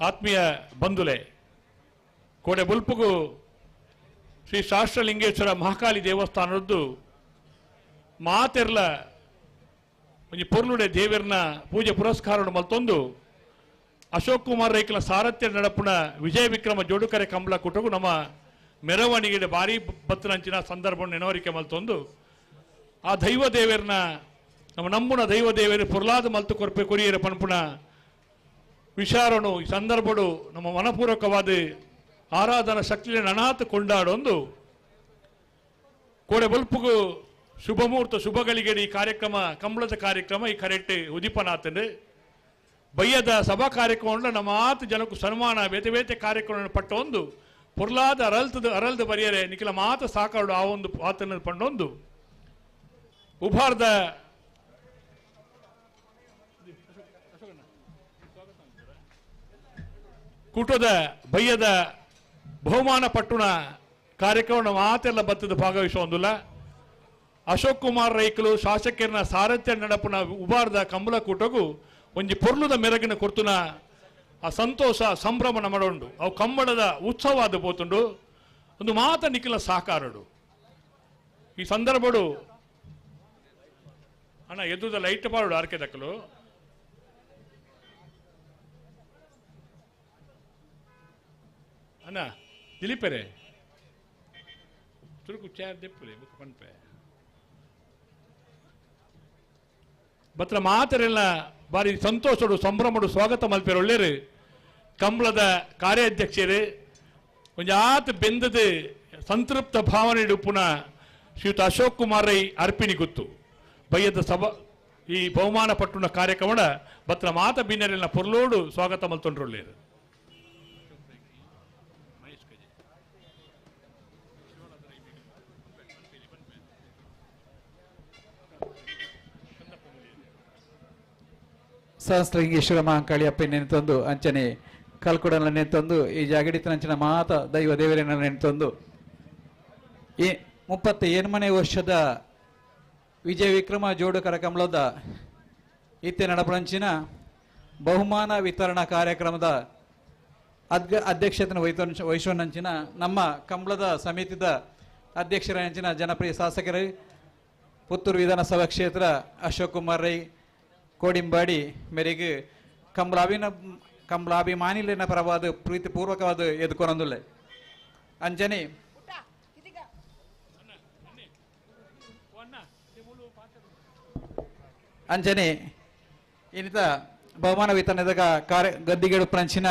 ಆತ್ಮೀಯ ಬಂಧುಲೆ ಕೋಡೆ ಬುಲ್ಪುಗು ಶ್ರೀ ಶಾಸ್ತ್ರಲಿಂಗೇಶ್ವರ ಮಹಾಕಾಳಿ ದೇವಸ್ಥಾನದ್ದು ಮಾತೆರ್ಲ ಒಂಜಿ ಪೊರ್ಲುಡೆ ದೇವರ್ನ ಪೂಜೆ ಪುರಸ್ಕಾರ ಮಲ್ತೊಂದು ಅಶೋಕ್ ಕುಮಾರ್ ರೈಕಲ ಸಾರಥ್ಯ ನಡಪುನ ವಿಜಯ ವಿಕ್ರಮ ಜೋಡುಕರೆ ಕಂಬಳ ಕೂಟಗೂ ನಮ್ಮ ಮೆರವಣಿಗೆ ಭಾರಿ ಬತ್ತನಂಚಿನ ಸಂದರ್ಭ ನೆನವರಿಕೆ ಮಲ್ತೊಂದು ಆ ದೈವ ದೇವರ್ನ ನಮ್ಮ ನಂಬುನ ದೈವ ದೇವರು ಪೊರ್ಲಾದ ಮಲ್ತು ಕೊರ್ಪೆ ಕೊರಿಯರ ಪನ್ಪುನ ವಿಚಾರನು ಈ ಸಂದರ್ಭಡು ನಮ್ಮ ಮನಪೂರ್ವಕವಾದ ಆರಾಧನಾ ಶಕ್ತಿಯ ನನಾತ್ ಕೊಂಡಾಡೊಂದು ಕೋಡೆ ಬಲ್ಪುಗು ಶುಭ ಮುಹೂರ್ತ ಶುಭಗಳಿಗೆ ಈ ಕಾರ್ಯಕ್ರಮ ಕಂಬಳದ ಕಾರ್ಯಕ್ರಮ ಈ ಕರೆಕ್ಟ್ ಉದೀಪನಾಥನ್ ಬಯ್ಯದ ಸಭಾ ಕಾರ್ಯಕ್ರಮ ನಮ್ಮ ಆತ ಜನಕ್ಕೂ ಸನ್ಮಾನ ಬೇತೆ ಬೇತೆ ಕಾರ್ಯಕ್ರಮ ಪಟ್ಟೊಂದು ಪೊರ್ಲಾದ ಅರಲ್ತದ ಅರಲ್ದ ಬರಿಯರೆ ನಿಖಿಲ ಮಾತ ಸಾಕಾಡು ಆ ಒಂದು ಆತನ ಪಂಡೊಂದು ಉಭಾರದ ಕೂಟದ ಬಯ್ಯದ ಬಹುಮಾನ ಪಟ್ಟುನ ಕಾರ್ಯಕ್ರಮ ಮಾತೆಲ್ಲ ಬತ್ತದ ಭಾಗವಹಿಸುವಂದಿಲ್ಲ. ಅಶೋಕ್ ಕುಮಾರ್ ರೈಕಲು ಶಾಸಕರನ್ನ ಸಾರಥ್ಯ ನಡಪುನ ಉಬಾರದ ಕಂಬಳ ಕೂಟಗೂ ಒಂಜಿ ಪೊರ್ಲುದ ಮೆರಗಿನ ಕೊರ್ತುನ ಆ ಸಂತೋಷ ಸಂಭ್ರಮ ನಮಡುಂಡು ಅವು ಕಂಬಳದ ಉತ್ಸವ ಅದು ಪೋತುಂಡು ಒಂದು ಮಾತ ನಿಖಿಲ ಸಹಕಾರಡು. ಈ ಸಂದರ್ಭಡು ಅಣ್ಣ ಎದ್ದುದ ಲೈಟ್ ಪಾಡು ಆರ್ಕೆ ದಕ್ಕಲು ಅಣ್ಣ ದಿಲೀಪರೇ ತುರುಕು ಚಾರ್ ದೆಪ್ಪುಲೆ ಬುಕ್ ಪನ್ಪೆ ಬತ್ರ ಮಾತರೆಲ್ಲ ಬಾರಿ ಸಂತೋಷಡು ಸಂಭ್ರಮಡು ಸ್ವಾಗತ ಮಲ್ಪೆರ್ ಒಳ್ಳೇರು ಕಂಬಳದ ಕಾರ್ಯಾಧ್ಯಕ್ಷರು ಒಂಜಾತ್ ಬೆಂದದ ಸಂತೃಪ್ತ ಭಾವನೆ ಉಪ್ಪುನ ಶ್ರೀಯುತ ಅಶೋಕ್ ಕುಮಾರ್ ರೈ ಅರ್ಪಿಣಿ ಗುತ್ತು ಬಯ್ಯದ ಸಭಾ ಈ ಬಹುಮಾನ ಪಟ್ಟುನ ಕಾರ್ಯಕ್ರಮದ ಬತ್ರ ಮಾತ ಬಿನ್ನರೆಲ್ಲ ಪೊರ್ಲೋಡು ಸ್ವಾಗತ ಮಲ್ತೊಂಡ್ರೊಳ್ಳೇರು. ಸಹಸ್ರಲಿಂಗೇಶ್ವರ ಮಹಾಂಕಾಳಿ ಅಪ್ಪೆ ನೆನೆತೊಂದು ಅಂಚನೆ ಕಲ್ಕೊಡಲ ನೆನೆತೊಂದು ಈ ಜಾಗಡಿತನಂಚಿನ ಮಾತ ದೈವ ದೇವರನ್ನ ನೆನೆತೊಂದು ಈ 37ನೇ ವರ್ಷದ ವಿಜಯ ವಿಕ್ರಮ ಜೋಡುಕರ ಕಂಬಳದ ಇತ್ತೆ ನಡಪಂಚಿನ ಬಹುಮಾನ ವಿತರಣಾ ಕಾರ್ಯಕ್ರಮದ ಅಧ್ಯಕ್ಷತೆಯನ್ನು ವಹಿಸುವನಂಚಿನ ನಮ್ಮ ಕಂಬಳದ ಸಮಿತಿದ ಅಧ್ಯಕ್ಷರಂಚಿನ ಜನಪ್ರಿಯ ಶಾಸಕರು ಪುತ್ತೂರು ವಿಧಾನಸಭಾ ಕ್ಷೇತ್ರ ಅಶೋಕ್ ಕುಮಾರ್ ರೈ ಕೋಡಿಂಬಾಡಿ ಮೇರೆಗೆ ಕಂಬಳಾಭಿಮಾನಿಲಿನ ಪರವಾದ ಪ್ರೀತಿಪೂರ್ವಕವಾದ ಎದುಕೊನೊಂದುಲ್ಲೆ. ಅಂಜನಿ ಅಂಜನಿ ಇನ್ನಿತ ಬಹುಮಾನ ವಿತರಣೆದ ಕಾರ್ಯ ಗದ್ದಿಗೇಡು ಪ್ರಂಚಿನ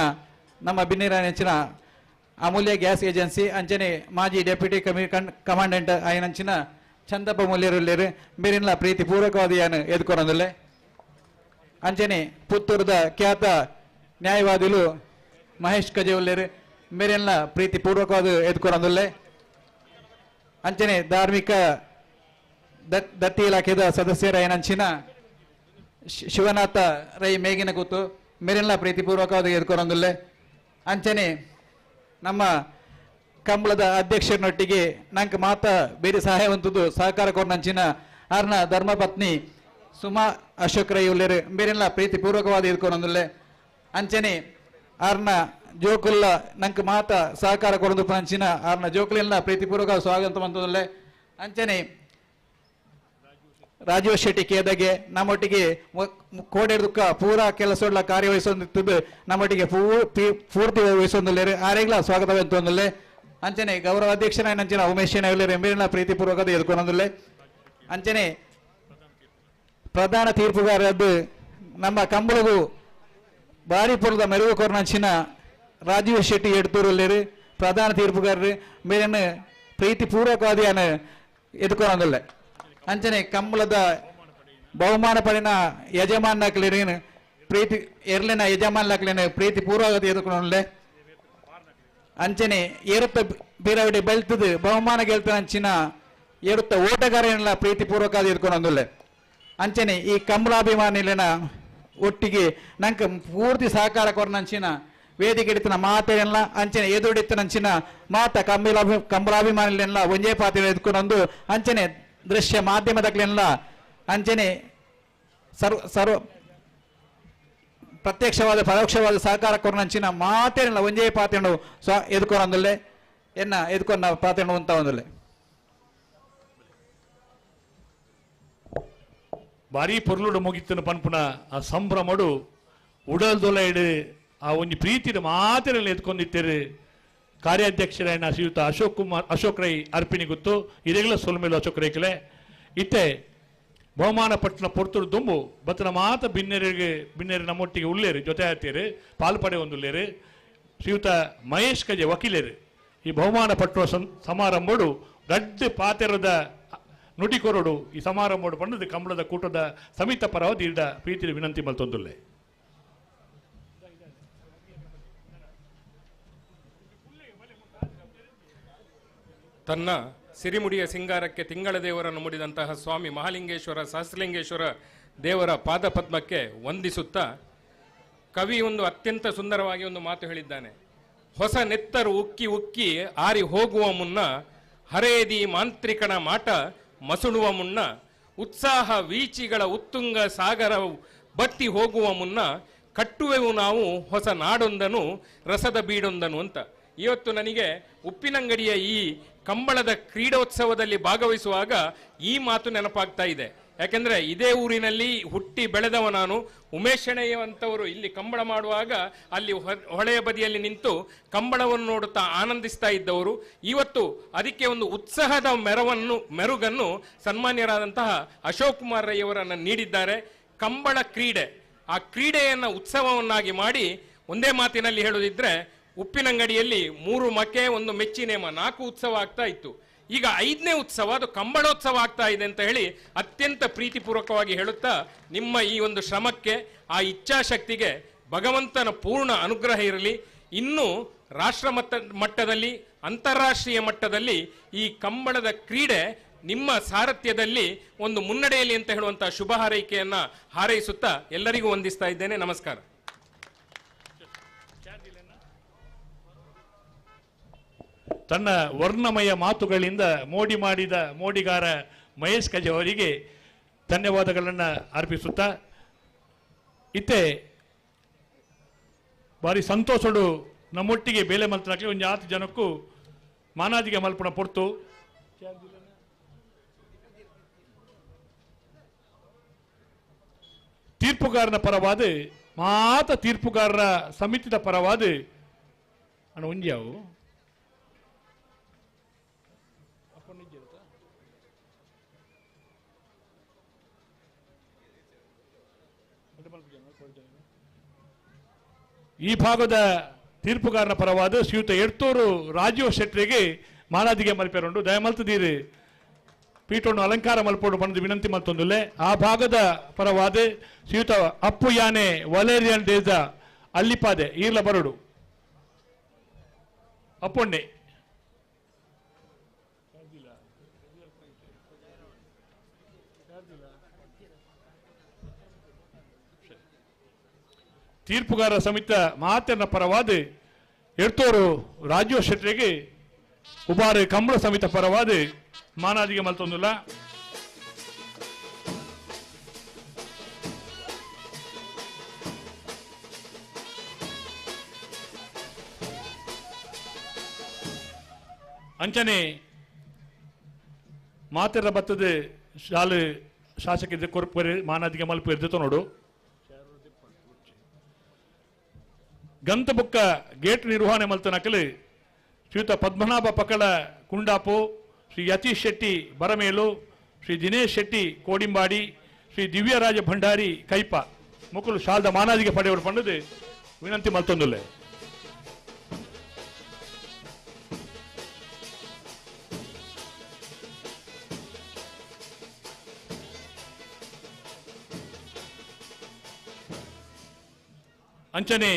ನಮ್ಮ ಬಿನ್ನಿರ ನೆಂಚಿನ ಅಮೂಲ್ಯ ಗ್ಯಾಸ್ ಏಜೆನ್ಸಿ ಅಂಜನಿ ಮಾಜಿ ಡೆಪ್ಯೂಟಿ ಕಮಾಂಡೆಂಟ್ ಆಯನಂಚಿನ ಚಂದಪ್ಪ ಮೂಲ್ಯರುಲ್ಲೇರು ಮೇರಿನ ಪ್ರೀತಿಪೂರ್ವಕವಾದ ಏನು ಎದುಕೊನೊಂದುಲ್ಲೆ. ಅಂಚನೆ ಪುತ್ತೂರದ ಖ್ಯಾತ ನ್ಯಾಯವಾದಿಲು ಮಹೇಶ್ ಕಜೆವುಲ್ಲೇರು ಮೇರೆಲ್ಲ ಪ್ರೀತಿಪೂರ್ವಕವಾದ ಎದುಕೊನೊಂದುಲ್ಲೆ. ಅಂಚನೆ ಧಾರ್ಮಿಕ ದತ್ತಿ ಇಲಾಖೆದ ಸದಸ್ಯರ ಏನಂಚಿನ ಶಿವನಾಥ ರೈ ಮೇಗಿನ ಕೂತು ಮೇರೆಲ್ಲ ಪ್ರೀತಿಪೂರ್ವಕವಾದ ಎದುಕೊನೊಂದುಲ್ಲೆ. ಅಂಚನೆ ನಮ್ಮ ಕಂಬಳದ ಅಧ್ಯಕ್ಷರನ್ನೊಟ್ಟಿಗೆ ನಂಗೆ ಮಾತ ಬೇರೆ ಸಹಾಯವಂತದ್ದು ಸಹಕಾರ ಕೊರನಂಚಿನ ಅರ್ನ ಧರ್ಮಪತ್ನಿ ಸುಮಾ ಅಶೋಕ್ ರೈ ಉಲ್ಲೇರು ಬೇರೆಲ್ಲ ಪ್ರೀತಿಪೂರ್ವಕವಾದ ಎದುಕೊನೊಂದುಲ್ಲೆ. ಅಂಚನೆ ಆರ್ನ ಜೋಕುಲ್ಲ ನಂಗೆ ಮಾತ ಸಹಕಾರ ಕೊರೊಂದು ಪಂಚಿನ ಆರ್ನ ಜೋಕುಲೆಲ್ಲ ಪ್ರೀತಿಪೂರ್ವಕ ಸ್ವಾಗತ ಮಂತದಲ್ಲೇ. ಅಂಚನೆ ರಾಜೀವ್ ಶೆಟ್ಟಿ ಕೇದಗೆ ನಮ್ಮೊಟ್ಟಿಗೆ ಕೋಡೆ ದುಃಖ ಪೂರಾ ಕೆಲಸೊಡ್ಲ ಕಾರ್ಯವಹಿಸೊಂದಿತ್ತು ನಮ್ಮೊಟ್ಟಿಗೆ ಪೂರ್ತಿ ವಹಿಸೊಂದುಲ್ಲೇರು ಆರೇಗ್ಲ ಸ್ವಾಗತವಂತೊಂದುಲ್ಲೆ. ಅಂಚನೆ ಗೌರವ ಅಧ್ಯಕ್ಷನ ಅಂಚಿನ ಉಮೇಶ್ ಉಲ್ಲೇರು ಮೇರೆಲ್ಲ ಪ್ರೀತಿಪೂರ್ವಕದ ಎದುಕೊನೊಂದುಲ್ಲೆ. ಅಂಚನೆ ಪ್ರಧಾನ ತೀರ್ಪುಗಾರದ್ದು ನಮ್ಮ ಕಂಬಳಗು ಭಾರಿ ಪುರದ ಮೆರುಗು ಕೊರನಂಚಿನ ರಾಜೀವ್ ಶೆಟ್ಟಿ ಎಡ್ತೂರಲ್ಲಿರು ಪ್ರಧಾನ ತೀರ್ಪುಗಾರರು ಮೇರನ್ನು ಪ್ರೀತಿಪೂರ್ವಕವಾದ ಎದುಕೊನೊಂದುಲ್ಲೆ. ಅಂಚನೆ ಕಂಬಳದ ಬಹುಮಾನ ಪಡಿನ ಯಜಮಾನಕ್ಲೇನು ಪ್ರೀತಿ ಎರ್ಲಿನ ಯಜಮಾನಕ್ಲೇನು ಪ್ರೀತಿಪೂರ್ವಕವಾದ ಎದುಕೊನೊಂದುಲ್ಲೆ. ಅಂಚನೆ ಏರುತ್ತ ಬೀರವಿಡೆ ಬೆಳ್ತದು ಬಹುಮಾನ ಗೆಲ್ತ ಅಂಚಿನ ಏರುತ್ತ ಓಟಗಾರನೆಲ್ಲ ಪ್ರೀತಿಪೂರ್ವಕವಾದ ಎದುಕೊನೊಂದುಲ್ಲೆ. ಅಂಚನೆ ಈ ಕಂಬಳಾಭಿಮಾನಿಲಿನ ಒಟ್ಟಿಗೆ ನಂಗೆ ಪೂರ್ತಿ ಸಹಕಾರ ಕೊರನಂಚಿನ ವೇದಿಕೆ ಹಿಡಿತನ ಮಾತೆಲ್ಲ ಅಂಚನೆ ಎದುಡಿತನಂಚಿನ ಮಾತ ಕಂಬಳಾಭಿಮಾನಿಲೆಲ್ಲ ಒಂಜೇ ಪಾತ್ರ ಎದ್ಕೊಂಡೊಂದು ಅಂಚನೆ ದೃಶ್ಯ ಮಾಧ್ಯಮದಕ್ಲೆಲ್ಲ ಅಂಚನೆ ಸರ್ವ ಸರ್ವ ಪ್ರತ್ಯಕ್ಷವಾದ ಪರೋಕ್ಷವಾದ ಸಹಕಾರ ಕೊರನಂಚಿನ ಮಾತೇನಿಲ್ಲ ಒಂಜೇ ಪಾತೆಂಡು ಸ್ವ ಎದುಕೊರಂದುಲ್ಲೆ ಎನ್ನ ಎದುಕೊನ್ನ ಪಾತೆಂಡು ಅಂತ ಒಂದುಲ್ಲೆ. ಭಾರಿ ಪೊರ್ಲುಡು ಮುಗಿತನ ಪನ್ಪುನ ಆ ಸಂಭ್ರಮಡು ಉಡಲ್ದೊಲ ಇಡು ಆ ಒಂಜಿ ಪ್ರೀತಿದ ಮಾತಿನಲ್ಲಿ ಎತ್ಕೊಂಡಿತ್ತೇರು ಕಾರ್ಯಾಧ್ಯಕ್ಷರಾಯನ ಶ್ರೀಯುತ ಅಶೋಕ್ ಕುಮಾರ್ ಅಶೋಕ್ ರೈ ಅರ್ಪಿಣಿ ಗೊತ್ತು ಇರೆಗ್ಲ ಸೊಲ್ಮೇಲು ಅಶೋಕ್ ರೈಕಲೆ ಇತ್ತೆ ಬಹುಮಾನ ಪಟ್ಟಣ ಪೊರ್ತುಡು ದುಂಬು ಬತ್ತನ ಮಾತ ಬಿನ್ನೆರಿಗೆ ಬಿನ್ನೆರು ನಮ್ಮೊಟ್ಟಿಗೆ ಉಳ್ಳೇರು ಜೊತೆ ಆತೀರು ಪಾಲ್ಪಡೆ ಒಂದುಲ್ಲೇರು ಶ್ರೀಯುತ ಮಹೇಶ್ ಕಜೆ ವಕೀಲರು ಈ ಬಹುಮಾನ ಪಟ್ಟುವ ಸಮಾರಂಭಡು ದಡ್ಡ ಪಾತೆರದ ನುಡಿಕೊರಡು ಈ ಸಮಾರಂಭಡು ಬಂದದ್ದು ಕಂಬಳದ ಕೂಟದ ಸಮಿತ ಪರವಾದ ಈಡ ಪ್ರೀತಿ ವಿನಂತಿ ಮಲ್ತೊಂದುಲ್ಲೆ. ತನ್ನ ಸಿರಿಮುಡಿಯ ಸಿಂಗಾರಕ್ಕೆ ತಿಂಗಳ ದೇವರನ್ನು ಮುಡಿದಂತಹ ಸ್ವಾಮಿ ಮಹಾಲಿಂಗೇಶ್ವರ ಸಹಸ್ರಲಿಂಗೇಶ್ವರ ದೇವರ ಪಾದಪದ್ಮಕ್ಕೆ ವಂದಿಸುತ್ತಾ ಕವಿ ಒಂದು ಅತ್ಯಂತ ಸುಂದರವಾಗಿ ಒಂದು ಮಾತು ಹೇಳಿದ್ದಾನೆ. ಹೊಸ ನೆತ್ತರು ಉಕ್ಕಿ ಉಕ್ಕಿ ಆರಿ ಹೋಗುವ ಮುನ್ನ, ಹರೇದಿ ಮಾಂತ್ರಿಕನ ಮಾಟ ಮಸುಳುವ ಮುನ್ನ, ಉತ್ಸಾಹ ವೀಚಿಗಳ ಉತ್ತುಂಗ ಸಾಗರ ಬತ್ತಿ ಹೋಗುವ ಮುನ್ನ, ಕಟ್ಟುವೆವು ನಾವು ಹೊಸ ನಾಡೊಂದನು ರಸದ ಬೀಡೊಂದನು ಅಂತ. ಇವತ್ತು ನನಗೆ ಉಪ್ಪಿನಂಗಡಿಯ ಈ ಕಂಬಳದ ಕ್ರೀಡೋತ್ಸವದಲ್ಲಿ ಭಾಗವಹಿಸುವಾಗ ಈ ಮಾತು ನೆನಪಾಗ್ತಾ ಇದೆ. ಯಾಕೆಂದರೆ ಇದೇ ಊರಿನಲ್ಲಿ ಹುಟ್ಟಿ ಬೆಳೆದವ ನಾನು. ಉಮೇಶ್ ಶೆಣೆಯಂಥವರು ಇಲ್ಲಿ ಕಂಬಳ ಮಾಡುವಾಗ ಅಲ್ಲಿ ಹೊಳೆಯ ಬದಿಯಲ್ಲಿ ನಿಂತು ಕಂಬಳವನ್ನು ನೋಡುತ್ತಾ ಆನಂದಿಸ್ತಾ ಇದ್ದವರು. ಇವತ್ತು ಅದಕ್ಕೆ ಒಂದು ಉತ್ಸಾಹದ ಮೆರುಗನ್ನು ಸನ್ಮಾನ್ಯರಾದಂತಹ ಅಶೋಕ್ ಕುಮಾರ್ ರೈಯವರನ್ನು ನೀಡಿದ್ದಾರೆ. ಕಂಬಳ ಕ್ರೀಡೆ, ಆ ಕ್ರೀಡೆಯನ್ನು ಉತ್ಸವವನ್ನಾಗಿ ಮಾಡಿ ಒಂದೇ ಮಾತಿನಲ್ಲಿ ಹೇಳುವುದಿದ್ರೆ ಉಪ್ಪಿನಂಗಡಿಯಲ್ಲಿ 3 ಮಕೆ 1 ಮೆಚ್ಚಿನೇಮ 4 ಉತ್ಸವ ಆಗ್ತಾ ಇತ್ತು. ಈಗ 5ನೇ ಉತ್ಸವ ಅದು ಕಂಬಳೋತ್ಸವ ಆಗ್ತಾ ಇದೆ ಅಂತ ಹೇಳಿ ಅತ್ಯಂತ ಪ್ರೀತಿಪೂರ್ವಕವಾಗಿ ಹೇಳುತ್ತಾ ನಿಮ್ಮ ಈ ಒಂದು ಶ್ರಮಕ್ಕೆ, ಆ ಇಚ್ಛಾಶಕ್ತಿಗೆ ಭಗವಂತನ ಪೂರ್ಣ ಅನುಗ್ರಹ ಇರಲಿ. ಇನ್ನೂ ರಾಷ್ಟ್ರ ಮಟ್ಟದಲ್ಲಿ, ಅಂತಾರಾಷ್ಟ್ರೀಯ ಮಟ್ಟದಲ್ಲಿ ಈ ಕಂಬಳದ ಕ್ರೀಡೆ ನಿಮ್ಮ ಸಾರಥ್ಯದಲ್ಲಿ ಒಂದು ಮುನ್ನಡೆಯಲ್ಲಿ ಅಂತ ಹೇಳುವಂತಹ ಶುಭ ಹಾರೈಕೆಯನ್ನು ಹಾರೈಸುತ್ತಾ ಎಲ್ಲರಿಗೂ ವಂದಿಸ್ತಾ ಇದ್ದೇನೆ. ನಮಸ್ಕಾರ. ತನ್ನ ವರ್ಣಮಯ ಮಾತುಗಳಿಂದ ಮೋಡಿ ಮಾಡಿದ ಮೋಡಿಗಾರ ಮಹೇಶ್ ಕಜೆ ಅವರಿಗೆ ಧನ್ಯವಾದಗಳನ್ನು ಅರ್ಪಿಸುತ್ತಾ ಇತ್ತೆ ಭಾರಿ ಸಂತೋಷಡು ನಮ್ಮೊಟ್ಟಿಗೆ ಬೇಲೆ ಮಲ್ತನಾಕಿ ಒಂದು ಆತು ಜನಕ್ಕೂ ಮಾನಾದಿಗೆ ಮಲ್ಪಣ ಪೊರ್ತು ತೀರ್ಪುಗಾರನ ಪರವಾದ ಮಾತ ತೀರ್ಪುಗಾರರ ಸಮಿತಿದ ಪರವಾದ ಅಣ್ಣ ಒಂದ್ಯಾವು ಈ ಭಾಗದ ತೀರ್ಪುಗಾರನ ಪರವಾದ ಶ್ರೀಯುತ ಎಡ್ತೂರು ರಾಜೀವ್ ಶೆಟ್ಟರಿಗೆ ಮಾನಾದಿಗೆ ಮಲ್ಪೆರುಂಡು. ದಯಮಲ್ತದೀರಿ ಪೀಠವನ್ನು ಅಲಂಕಾರ ಮಲ್ಪೋಡು ಬಂದು ವಿನಂತಿ ಮಲ್ತೊಂದುಲ್ಲೆ. ಆ ಭಾಗದ ಪರವಾದ ಶ್ರೀಯುತ ಅಪ್ಪು ಯಾನೆ ವಲೇರಿಯನ್ ಡೇಜ ಅಲ್ಲಿಪಾದೆ ಈರ್ಲ ಬರಡು ಅಪ್ಪೊಣ್ಣೆ ತೀರ್ಪುಗಾರರ ಸಮಿತ ಮಾತನ್ನ ಪರವಾದ ಎಡ್ತೋರು ರಾಜೀವ್ ಶೆಟ್ಟರಿಗೆ ಉಬಾರು ಕಂಬಳ ಸಮಿತ ಪರವಾದ ಮಾನಾದಿಗೆ ಮಲ್ತೊಂದುಲ್ಲ. ಅಂಚನೆ ಮಾತೆರ ಬತ್ತದ ಶಾಲೆ ಶಾಸಕ ಕೊರ್ಪುರೆ ಮಾನಾದಿಗೆ ಮಲ್ಪ ಎದ್ದು ನೋಡು. ಗಂತಬುಕ್ಕ ಗೇಟ್ ನಿರ್ವಹಣೆ ಮಲ್ತನಕಲು ಶ್ರೀಯುತ ಪದ್ಮನಾಭ ಪಕಳ ಕುಂಡಾಪು, ಶ್ರೀ ಯತೀಶ್ ಶೆಟ್ಟಿ ಬರಮೇಲು, ಶ್ರೀ ದಿನೇಶ್ ಶೆಟ್ಟಿ ಕೋಡಿಂಬಾಡಿ, ಶ್ರೀ ದಿವ್ಯರಾಜ ಭಂಡಾರಿ ಕೈಪ ಮುಕುಲು ಶಾಲ್ದ ಮಾನಾದಿಗೆ ಪಡೆಯವರು ಪಂಡದು ವಿನಂತಿ ಮಲ್ತೊಂದುಲ್ಲೆ. ಅಂಚನೆ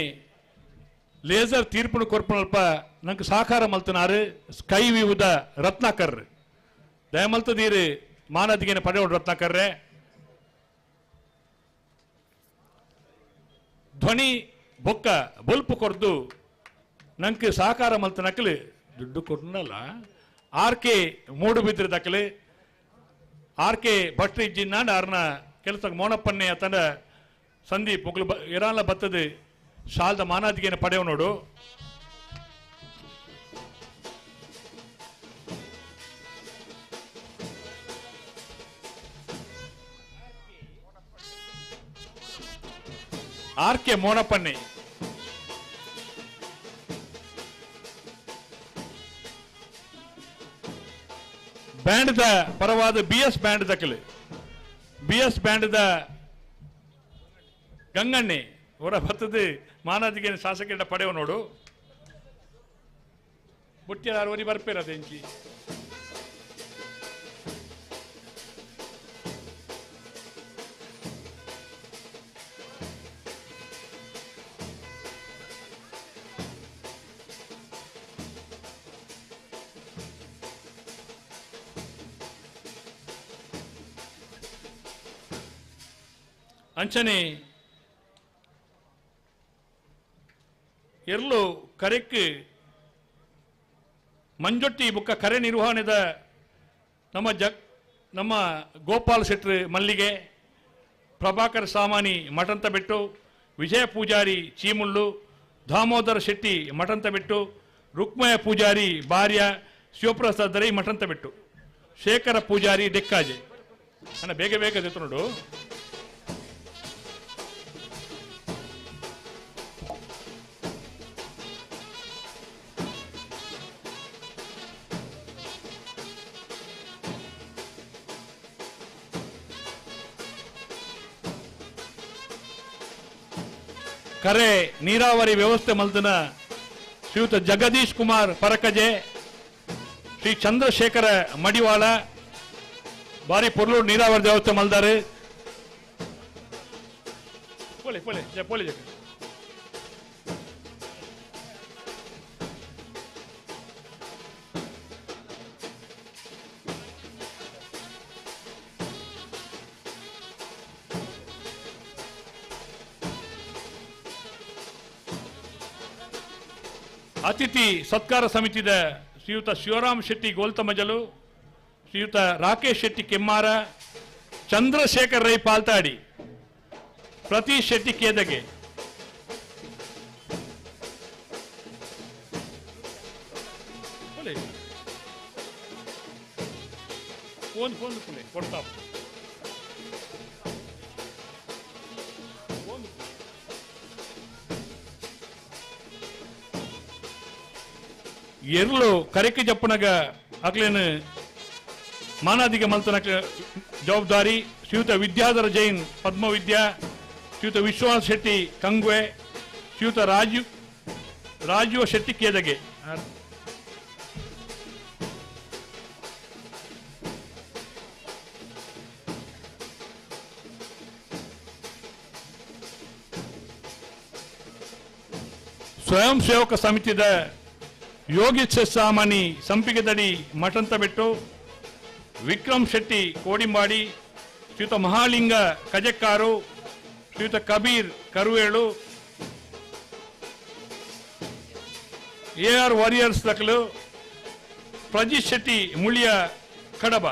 ಲೇಸರ್ ತೀರ್ಪುನು ಕೊರ್ಪುನಲ್ಪ ನಂಗೆ ಸಹಕಾರ ಮಲ್ತನಾರು ಸ್ಕೈ ವಿವುದ ರತ್ನಾಕರ್ ದಯಮಲ್ತದೀರು ಮಾನದಿಗೆನ ಪಡೆಯೋಡು ರತ್ನಾಕರ್ರೆ. ಧ್ವನಿ ಬೊಕ್ಕ ಬೊಲ್ಪು ಕೊರ್ದು ನಂಗೆ ಸಹಕಾರ ಮಲ್ತನಕಲು ದುಡ್ಡು ಕೊಡ್ನಲ್ಲ ಆರ್ ಕೆ ಮೂಡುಬಿದ್ರೆ ದಕಲು ಆರ್ ಕೆ ಭಟ್ರು ಇಜ್ಜಿನ್ನಾಂಡ್ ಆರ್ನ ಕೆಲಸ ಮೋನಪ್ಪನ್ನೇ ಅತನ ಸಂದೀಪ್ ಮೊಕಲು ಇರಾನ್ಲ ಬತ್ತದು ಶಾಲ್ದ ಮಾನಾದಿಗೆನ ಪಡೆವು ನೋಡು. ಆರ್ ಕೆ ಮೋನಪ್ಪನ್ನೇ ಬ್ಯಾಂಡ್ the ಪರವಾದ ಬಿ ಎಸ್ ಬ್ಯಾಂಡ್ ದಕಲು ಬಿ ಎಸ್ ಬ್ಯಾಂಡ್ the ಗಂಗಣ್ಣೆ ಹೊರ ಬತ್ತದು ಮಾನಾದಿಗೆ ಶಾಸಕರ ಪಡೆವು ನೋಡು. ಬುಟ್ಟಿಯ ಅರವರಿ ಬರ್ಪೇರ ಅದೆಂಚಿ ಅಂಚನೆ ಎರ್ಲು ಕರೆಕ್ ಮಂಜೊಟ್ಟಿ ಬುಕ್ಕ ಕರೆ ನಿರ್ವಹಣೆದ ನಮ್ಮ ಗೋಪಾಲ್ ಶೆಟ್ರು ಮಲ್ಲಿಗೆ, ಪ್ರಭಾಕರ್ ಸಾಮಾನಿ ಮಠಂತ ಬೆಟ್ಟು, ವಿಜಯ ಪೂಜಾರಿ ಚೀಮುಳ್ಳು, ದಾಮೋದರ ಶೆಟ್ಟಿ ಮಠಂತ ಬೆಟ್ಟು, ರುಕ್ಮಯ ಪೂಜಾರಿ ಬಾರ್ಯ, ಶಿವಪ್ರಸಾದ್ ರೈ ಮಠಂತ ಬೆಟ್ಟು, ಶೇಖರ ಪೂಜಾರಿ ಡೆಕ್ಕಾಜೆ. ಅಣ್ಣ ಬೇಗ ಬೇಗ ಜೊತೆ ನೋಡು. ಕರೆ ನೀರಾವರಿ ವ್ಯವಸ್ಥೆ ಮಲ್ದನ ಶ್ರೀಯುತ ಜಗದೀಶ್ ಕುಮಾರ್ ಪರಕಜೆ, ಶ್ರೀ ಚಂದ್ರಶೇಖರ ಮಡಿವಾಳ ಬಾರಿ ಪೊರ್ಲು ನೀರಾವರಿ ವ್ಯವಸ್ಥೆ ಮಲ್ದಾರೆ. ಪೋಲೆ ಪೋಲೆ ಪೋಲೆ ಜಗ ಅತಿಥಿ ಸತ್ಕಾರ ಸಮಿತಿದ ಶ್ರೀಯುತ ಶಿವರಾಮ್ ಶೆಟ್ಟಿ ಗೋಲ್ತಮಜಲು, ಶ್ರೀಯುತ ರಾಕೇಶ್ ಶೆಟ್ಟಿ ಕೆಮ್ಮಾರ, ಚಂದ್ರಶೇಖರ್ ರೈ ಪಾಲ್ತಾಡಿ, ಪ್ರತೀಶ್ ಶೆಟ್ಟಿ ಕೇದಗೆ. ಫೋನ್ ಫೋನ್ ಕೊಡ್ತಾ ಎರ್ಲು ಕರೆಕ್ ಜಪ್ಪುನಗ ಅಕ್ಲೇನು ಮಾನಾದಿಗೆ ಮಲ್ತನ ಜವಾಬ್ದಾರಿ ಶ್ರೀಯುತ ವಿದ್ಯಾಧರ ಜೈನ್ ಪದ್ಮವಿದ್ಯಾ, ಶ್ರೀಯುತ ವಿಶ್ವನಾಥ್ ಶೆಟ್ಟಿ ಕಂಗ್ವೆ, ಶ್ರೀಯುತ ರಾಜೀವ ಶೆಟ್ಟಿ ಕೇದಗೆ. ಸ್ವಯಂ ಸೇವಕ ಸಮಿತಿದ ಯೋಗೀಶ್ ಸಾಮಾನಿ ಸಂಪಿಗೆದಡಿ ಮಠಂತಬೆಟ್ಟು, ವಿಕ್ರಮ್ ಶೆಟ್ಟಿ ಕೋಡಿಂಬಾಡಿ, ಶ್ರೀಯುತ ಮಹಾಲಿಂಗ ಕಜಕ್ಕಾರು, ಶ್ರೀಯುತ ಕಬೀರ್ ಕರುವೇಳು, ಎ ಆರ್ ವಾರಿಯರ್ಸ್ ದಕಲು, ಪ್ರಜಿತ್ ಶೆಟ್ಟಿ ಮುಳಿಯ ಕಡಬ.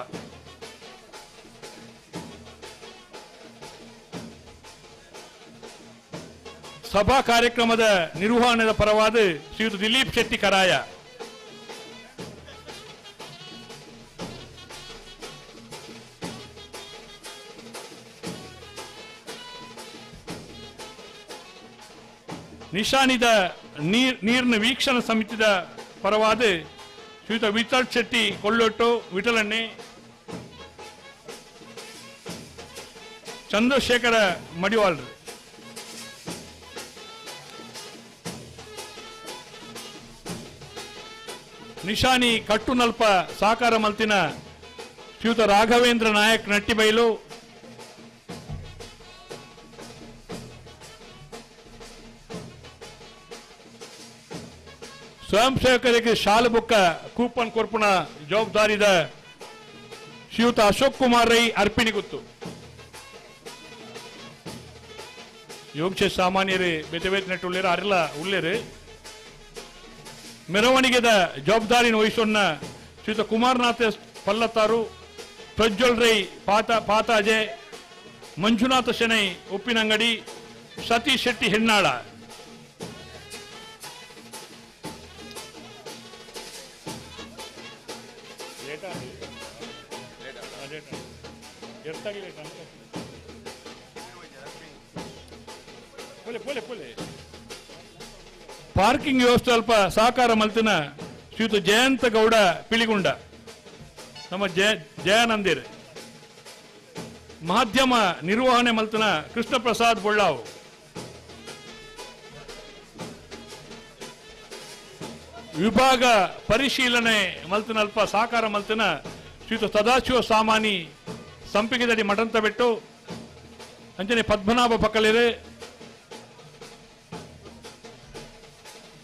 ಸಭಾ ಕಾರ್ಯಕ್ರಮದ ನಿರ್ವಹಣೆಯ ಪರವಾದ ಶ್ರೀಯುತ ದಿಲೀಪ್ ಶೆಟ್ಟಿ ಕರಾಯ. ನಿಶಾನಿದ ನೀರಿನ ವೀಕ್ಷಣ ಸಮಿತಿದ ಪರವಾದ ಶ್ರೀಯುತ ವಿಠಲ್ ಶೆಟ್ಟಿ ಕೊಳ್ಳೊಟ್ಟು ವಿಠಲಣ್ಣೆ, ಚಂದ್ರಶೇಖರ ಮಡಿವಾಳ್ರು. ನಿಶಾನಿ ಕಟ್ಟುನಲ್ಪ ಸಾಕಾರ ಮಲ್ತಿನ ಶ್ರೀಯುತ ರಾಘವೇಂದ್ರ ನಾಯಕ್ ನಟ್ಟಿಬೈಲು, ಸ್ವಯಂ ಸೇವಕರಿಗೆ ಶಾಲು ಬುಕ್ಕ ಕೂಪನ್ ಕೊರ್ಪುನ ಜವಾಬ್ದಾರಿದ ಶ್ರೀಯುತ ಅಶೋಕ್ ಕುಮಾರ್ ರೈ ಅರ್ಪಿಣಿಗುತ್ತು. ಯೋಗಶೇ ಸಾಮಾನ್ಯರು ಬೇತೆ ಬೇತೆ ನೆಟ್ಟು ಉಳ್ಳೇರು ಅರೆಲ್ಲ ಉಳ್ಳೇರು. ಮೆರವಣಿಗೆದ ಜವಾಬ್ದಾರಿನ ವಹಿಸೋಣ ಶ್ರೀಯುತ ಕುಮಾರನಾಥ ಪಲ್ಲತ್ತಾರು, Prajwal Rai ಪಾತಾಜೆ, Manjunatha Shenoy Uppinangady, Satish Shetty Hennala. Parking ವ್ಯವಸ್ಥೆ ಅಲ್ಪ ಸಹಕಾರ ಮಲ್ತಿನ ಶ್ರೀಯುತ ಜಯಂತ ಗೌಡ ಪಿಲಿಗುಂಡ, ನಮ್ಮ ಜಯಾನಂದಿರ್. ಮಾಧ್ಯಮ ನಿರ್ವಹಣೆ ಮಲ್ತಿನ ಕೃಷ್ಣ ಪ್ರಸಾದ್ ಬೊಳ್ಳಾವು. ವಿಭಾಗ ಪರಿಶೀಲನೆ ಮಲ್ತಿನ ಅಲ್ಪ ಸಹಕಾರ ಮಲ್ತಿನ ಶ್ರೀಯುತ ಸದಾಶಿವ ಸಾಮಾನಿ ಸಂಪಿಗೆದಡಿ ಮಠಂತ ಬಿಟ್ಟು, ಅಂಜನೆ ಪದ್ಮನಾಭ ಪಕ್ಕಲಿರೆ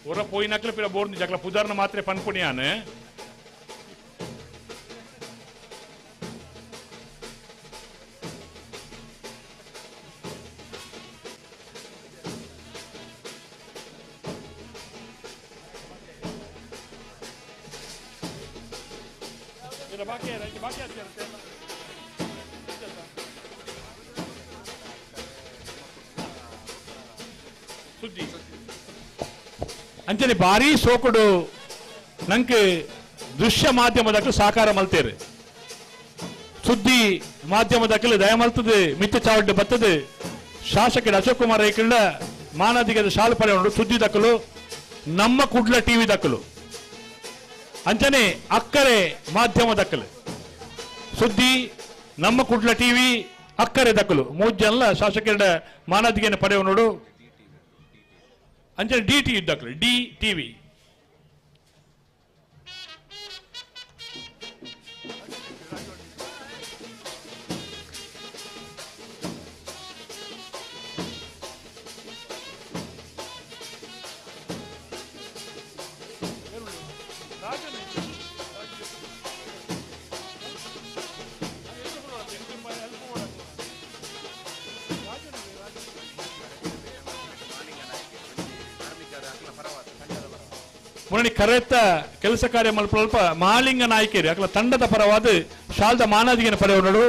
ಹೊರ ಪೋಯಿನಕ್ಲೆ ಪಿರ ಬೋರ್ನಿ ಜಕ್ಲ ಪುದಾರ್ನ ಮಾತ್ರೆ ಪನ್ಪುಣಿಯಾನೆ. ಸುದ್ದಿ ಅಂಚನೆ ಭಾರಿ ಸೋಕುಡು ನಂಗೆ ದೃಶ್ಯ ಮಾಧ್ಯಮದಕ್ಕೆ ಸಹಕಾರ ಮಲ್ತೇರು. ಸುದ್ದಿ ಮಾಧ್ಯಮದಕ್ಕೆ ದಯ ಮಲ್ತದೆ, ಮಿತ್ತ ಚಾವಡ್ಡೆ ಬರ್ತದೆ. ಶಾಸಕ ಅಶೋಕ್ ಕುಮಾರ್ ಐಕಳ್ಳ ಮಾನದಿಗದ ಶಾಲು ಪಡೆಯೋಡು ಸುದ್ದಿ ದಕ್ಕಲು, ನಮ್ಮ ಕುಡ್ಲ ಟಿವಿ ದಕ್ಕಲು, ಅಂಚನೆ ಅಕ್ಕರೆ ಮಾಧ್ಯಮ ದಕ್ಕಲು, ಸುದ್ದಿ ನಮ್ಮ ಕುಡ್ಲ ಟಿವಿ ಅಕ್ಕರೆ ದಕ್ಕಲು ಮೂರು ಜನ ಶಾಸಕರ ಮಾನದಿಗೆಯನ್ನು ಪಡೆಯುವ ನೋಡು. ಅಂಚನೆ ಡಿ ಟಿ ಇದ್ದಕ್ಕಲು ಡಿ ಟಿವಿ. ಮುರಣಿ ಕರೆತ್ತ ಕೆಲಸ ಕಾರ್ಯ ಮಲ್ಪ ಮಹಾಲಿಂಗ ನಾಯಕರು ಅಕಲ ತಂಡದ ಪರವಾದ ಶಾಲ್ದ ಮಾನಾದಿಗೆನ ಪಡೆಯುವ.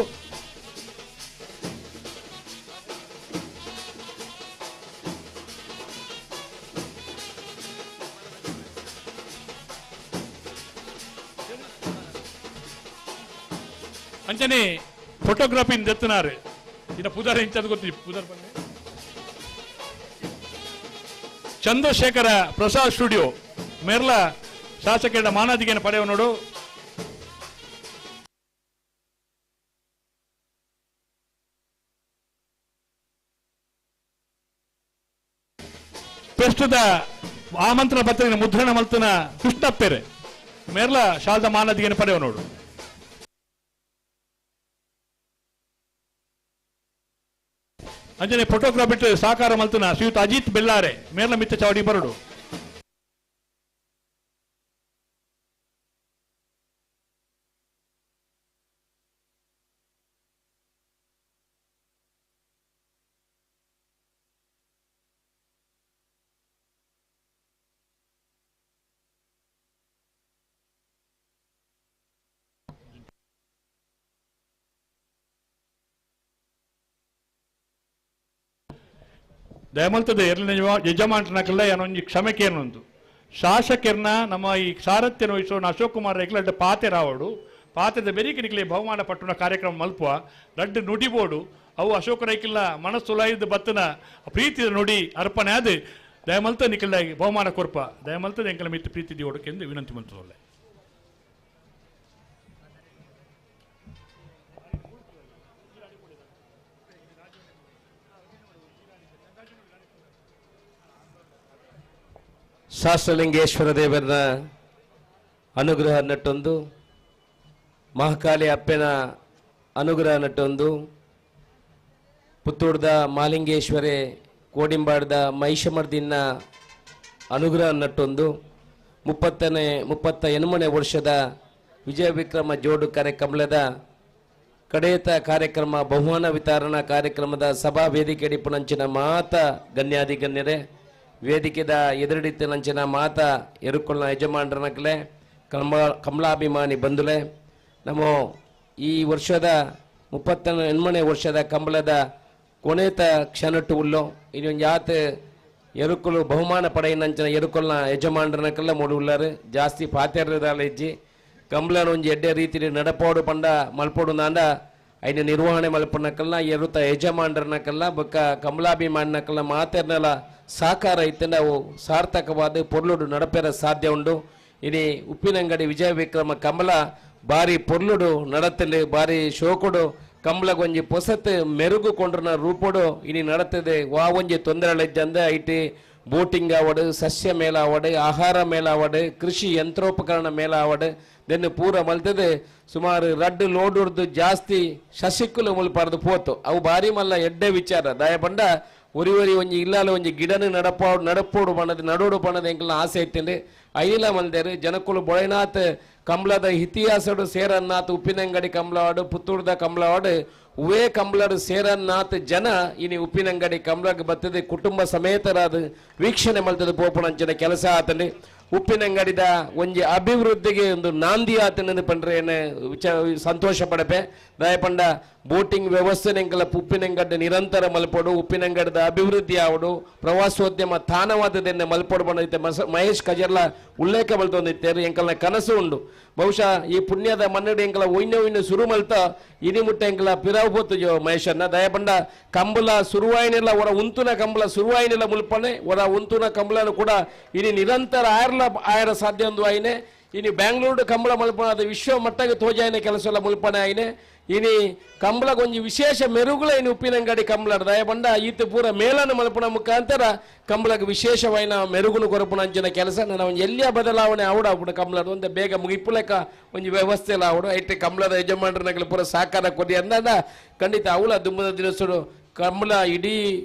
ಅಂಚನೆ ಫೋಟೋಗ್ರಫಿ ದೆತ್ತನಾರು ಇನ್ನ ಪುದಾರ್ ಇಂಚದ ಗೊತ್ತಿ ಪುದಾರ್ ಬನ್ನಿ. ಚಂದ್ರಶೇಖರ ಪ್ರಸಾದ್ ಸ್ಟುಡಿಯೋ ಮೇರ್ಲ ಶಾಸಕರ ಮಾನಾದಿಗೆಯನ್ನು ಪಡೆಯುವ ನೋಡು. ಪ್ರಸ್ತುತ ಆಮಂತ್ರಣ ಪತ್ರಿಕೆ ಮುದ್ರಣ ಮಲ್ತನ ಕೃಷ್ಣಪ್ಪೆರೆ ಮೇರ್ಲ ಶಾಲದ ಮಾನಾದಿಗೆಯನ್ನು ಪಡೆಯುವ ನೋಡು. ಅಂಜನೆ ಫೋಟೋಗ್ರಾಫಿ ಸಹಕಾರ ಮಲ್ತನ ಶ್ರೀಯುತ ಅಜಿತ್ ಬೆಲ್ಲಾರೆ ಮೇರ್ಲ ಮಿತ್ತ ಚಾವಡಿ ಬರಡು. ದಯಮಲ್ತದೆ ಎರಡನೇ ಯಜಮಾನಕಲ್ಲ ಏನೊಂದು ಕ್ಷಮೆಕೇನೊಂದು ಶಾಸಕರನ್ನ ನಮ್ಮ ಈ ಸಾರಥ್ಯ ವಹಿಸೋಣ ಅಶೋಕ್ ಕುಮಾರ್ ರೆಗ್ಲಡ್ಡ ಪಾತೆ ರಾವಡು ಪಾತೆದ ಬೆರಿಕಿನಿಕ್ಲೆ ಬಹುಮಾನ ಪಟ್ಟಣ ಕಾರ್ಯಕ್ರಮ ಮಲ್ಪುವ ರಡ್ಡು ನುಡಿಬೋಡು ಅವು ಅಶೋಕ ರೈಕಿಲ್ಲ ಮನಸ್ಸುಲಾಯ್ದ ಬತ್ತನ ಪ್ರೀತಿದ ನುಡಿ ಅರ್ಪಣೆ ಅದು ದಯಮಲ್ತ ನಿಖಿಲ ಬಹುಮಾನ ಕೊರ್ಪ ದಯಮಲ್ತದ ಎಂಕಲ ಮಿತ್ತು ಪ್ರೀತಿ ದಿವಡಕ್ಕೆಂದು ವಿನಂತಿ ಮಂತ್ರಲ್ಲ. ಶಾಸ್ತ್ರಲಿಂಗೇಶ್ವರ ದೇವರ ಅನುಗ್ರಹ ನಟ್ಟೊಂದು, ಮಹಾಕಾಳಿ ಅಪ್ಪನ ಅನುಗ್ರಹ ನಟ್ಟೊಂದು, ಪುತ್ತೂರ್ದ ಮಾಲಿಂಗೇಶ್ವರೇ ಕೋಡಿಂಬಾಡ್ದ ಮಹಿಷಮರ್ದಿನ ಅನುಗ್ರಹ ನಟ್ಟೊಂದು 38 ವರ್ಷದ ವಿಜಯ ವಿಕ್ರಮ ಜೋಡು ಕಾರ್ಯಕ್ರಮದ ಕಡೆಯತ ಕಾರ್ಯಕ್ರಮ ಬಹುಮಾನ ವಿತರಣಾ ಕಾರ್ಯಕ್ರಮದ ಸಭಾ ವೇದಿಕೆ ಡಿಪುನಂಚಿನ ಮಾತ ಗಣ್ಯಾದಿ ಗಣ್ಯರೇ, ವೇದಿಕೆದ ಎದುರಿಡಿತ್ತ ನಂಚಿನ ಮಾತ ಎರುಕೊಳ್ನ ಯಜಮಾನರನಕ್ಲೆ, ಕಮಲಾಭಿಮಾನಿ ಬಂಧುಲೆ, ನಮ್ಮ ಈ ವರ್ಷದ 38 ವರ್ಷದ ಕಂಬಳದ ಕೊನೆತ ಕ್ಷಣಟ್ಟು ಉಳ್ಳೋ ಇನ್ನೊಂದು ಯಾತ ಎರುಕುಲು ಬಹುಮಾನ ಪಡೆಯಿನಂಚಿನ ಎರುಕುಲ್ನ ಯಜಮಾನರನಕಲ್ಲ ಮೂಡು ಉಳ್ಳಾರು ಜಾಸ್ತಿ ಪಾತೆರ್ದಾಲ ಇಜ್ಜಿ ಕಂಬ್ಲನ ಒಂಜಿ ಎಡ್ಡೆ ರೀತಿಲಿ ನಡಪೋಡು ಪಂಡ ಮಲ್ಪೋಡು ನಾಂಡ ಐನ ನಿರ್ವಹಣೆ ಮಲ್ಪನಕಲ್ಲ ಎರುತ ಯಜಮಾನರನಕಲ್ಲ ಬೊಕ್ಕ ಕಮಲಾಭಿಮಾನಕಲ್ಲ ಮಾತೆರ್ನಲ ಸಾಕಾರ ಇತ್ತು ನಾವು ಸಾರ್ಥಕವಾದ ಪೊರ್ಲುಡು ನಡಪೆರ ಸಾಧ್ಯ ಉಂಡು. ಇನಿ ಉಪ್ಪಿನಂಗಡಿ ವಿಜಯ ವಿಕ್ರಮ ಕಮಲ ಬಾರಿ ಪೊರ್ಲುಡು ನಡತಲಿ ಬಾರಿ ಶೋಕುಡು ಕಂಬಳಗೊಂಜಿ ಪೊಸತ್ ಮೆರುಗು ಕೊಂಡ್ರನ ರೂಪುಡು ಇನಿ ನಡತದೆ. ವಾ ಒಂಜಿ ತೊಂದರೆ IT boating ಆವಡು, ಸಸ್ಯ ಮೇಳ ಆವಡು, ಆಹಾರ ಮೇಳ ಆವಡು, ಕೃಷಿ ಯಂತ್ರೋಪಕರಣ ಮೇಳ ಆವಡು ದೆನ್ನು ಪೂರ ಮಲ್ತದೆ. ಸುಮಾರು ರಡ್ಡು ಲೋಡುರ್ದು ಜಾಸ್ತಿ ಶಶಿಕುಲು ಮುಲ್ಪಾರ್ದು ಪೋತು. ಅವು ಬಾರಿ ಮಲ್ಲ ಎಡ್ಡೆ ವಿಚಾರ. ದಯಪಂಡ ಒರಿ ಒರಿ ಒಂಜಿ ಇಲ್ಲಾಲ ಒಂಜಿ ಗಿಡನು ನಡಪೋಡು ಬಣ್ಣದ ನಡೋಡು ಬಣ್ಣದ ಎಂಕಲ್ನ ಆಸೆ ಇತ್ತಿಂಡು ಐಲ ಮಲ್ದೇರು ಜನಕುಲು ಬೊಳೆನಾಥ್ ಕಂಬ್ಳದ ಇತಿಹಾಸಡು ಸೇರನ್ನಾಥ್ ಉಪ್ಪಿನಂಗಡಿ ಕಂಬ್ಳವಾಡು ಪುತ್ತೂರ್ದ ಕಂಬ್ಳವಾಡು ಉವೇ ಕಂಬ್ಳಡು ಸೇರನ್ನಾಥ್ ಜನ ಇನಿ ಉಪ್ಪಿನಂಗಡಿ ಕಂಬ್ಳಗ್ ಬರ್ತದೆ ಕುಟುಂಬ ಸಮೇತರಾದ ವೀಕ್ಷಣೆ ಮಲ್ತದ ಪೋಪುಣಂಚಿನ ಕೆಲಸ ಆತಂಡು. ಉಪ್ಪಿನಂಗಡಿದ ಒಂಜಿ ಅಭಿವೃದ್ಧಿಗೆ ಒಂದು ನಾಂದಿ ಆತನದು ಪಂಡ್ರೆ ಏನು ವಿಚಾರ ಸಂತೋಷ ಪಡಪೆ. ದಯಪಂಡ ಬೋಟಿಂಗ್ ವ್ಯವಸ್ಥೆ ಎಂಕಲ ಉಪ್ಪಿನಂಗಡ್ಡೆ ನಿರಂತರ ಮಲ್ಪೋಡು, ಉಪ್ಪಿನಂಗಡದ ಅಭಿವೃದ್ಧಿ ಆವಡು, ಪ್ರವಾಸೋದ್ಯಮ ತಾಣವಾದದೆನ್ನೆ ಮಲ್ಪೋಡು ಬಂದೈತೆ. ಮಹೇಶ್ ಕಜರ್ಲ ಉಲ್ಲೇಖ ಮಲ್ತೊಂದಿತ್ತೇರು ಎಂಕಲ್ನ ಕನಸು ಉಂಡು. ಬಹುಶಃ ಈ ಪುಣ್ಯದ ಮನ್ನಡಿ ಎಂಕಲ ಒಯ್ನೆ ಒಯ್ನೆ ಸುರು ಮಲ್ತ ಇನಿ ಮುಟ್ಟ ಎಂಕಲ ಪಿರಾವು ಪೋತು ಜೋ ಮಹೇಶನ್ನ. ದಯಪಂಡ ಕಂಬಲ ಸುರುವಾಯಿನೆಲ್ಲ ಒರ ಉಂತುನ ಕಂಬಲ ಸುರುವಾಯಿನೆಲ್ಲ ಮುಲ್ಪನೆ ಒರ ಉಂತುನ ಕಂಬಲನು ಕೂಡ ಇನಿ ನಿರಂತರ ಆಯರ್ಲ ಆಯರ ಸಾಧ್ಯ ಒಂದು ಆಯ್ನೆ. ಇನಿ ಬ್ಯಾಂಗ್ಳೂರು ಕಂಬಳ ಮಲ್ಪನ ಅದು ವಿಶ್ವ ಮಟ್ಟಕ್ಕೆ ತೋಜಾಯಿನ ಕೆಲಸ ಎಲ್ಲ ಮುಲ್ಪನೆ ಆಯ್ನೆ. ಇನಿ ಕಂಬಳಗೊಂಜಿ ವಿಶೇಷ ಮೆರುಗುಲ ಇನಿ ಉಪ್ಪಿನಂಗಡಿ ಕಂಬಳ ದಯಪಂಡ ಈತ ಪೂರ ಮೇಲನ್ನು ಮಲ್ಪನ ಮುಖಾಂತರ ಕಂಬಳಕ್ಕೆ ವಿಶೇಷವಾಯಿನ ಮೆರುಗುನು ಕೊರಪುನ ಅಂಚಿನ ಕೆಲಸ ನಾನು ಒಂಜಿ ಎಲ್ಲಿಯ ಬದಲಾವಣೆ ಆವಡ ಆಪುಂಡು ಕಂಬಳದ ಒಂದು ಬೇಗ ಮುಗಿಪುಲೆಕ ಒಂಜಿ ವ್ಯವಸ್ಥೆ ಎಲ್ಲ ಆವಡು. ಐಟ್ ಕಂಬಳದ ಯಜಮಾನರನಗಲು ಪೂರ ಸಹಕಾರ ಕೊಡಿ ಅಂದ ಖಂಡಿತ ಅವಳ ದುಂಬದ ದಿನಸುಡು ಕಂಬಳ ಇಡೀ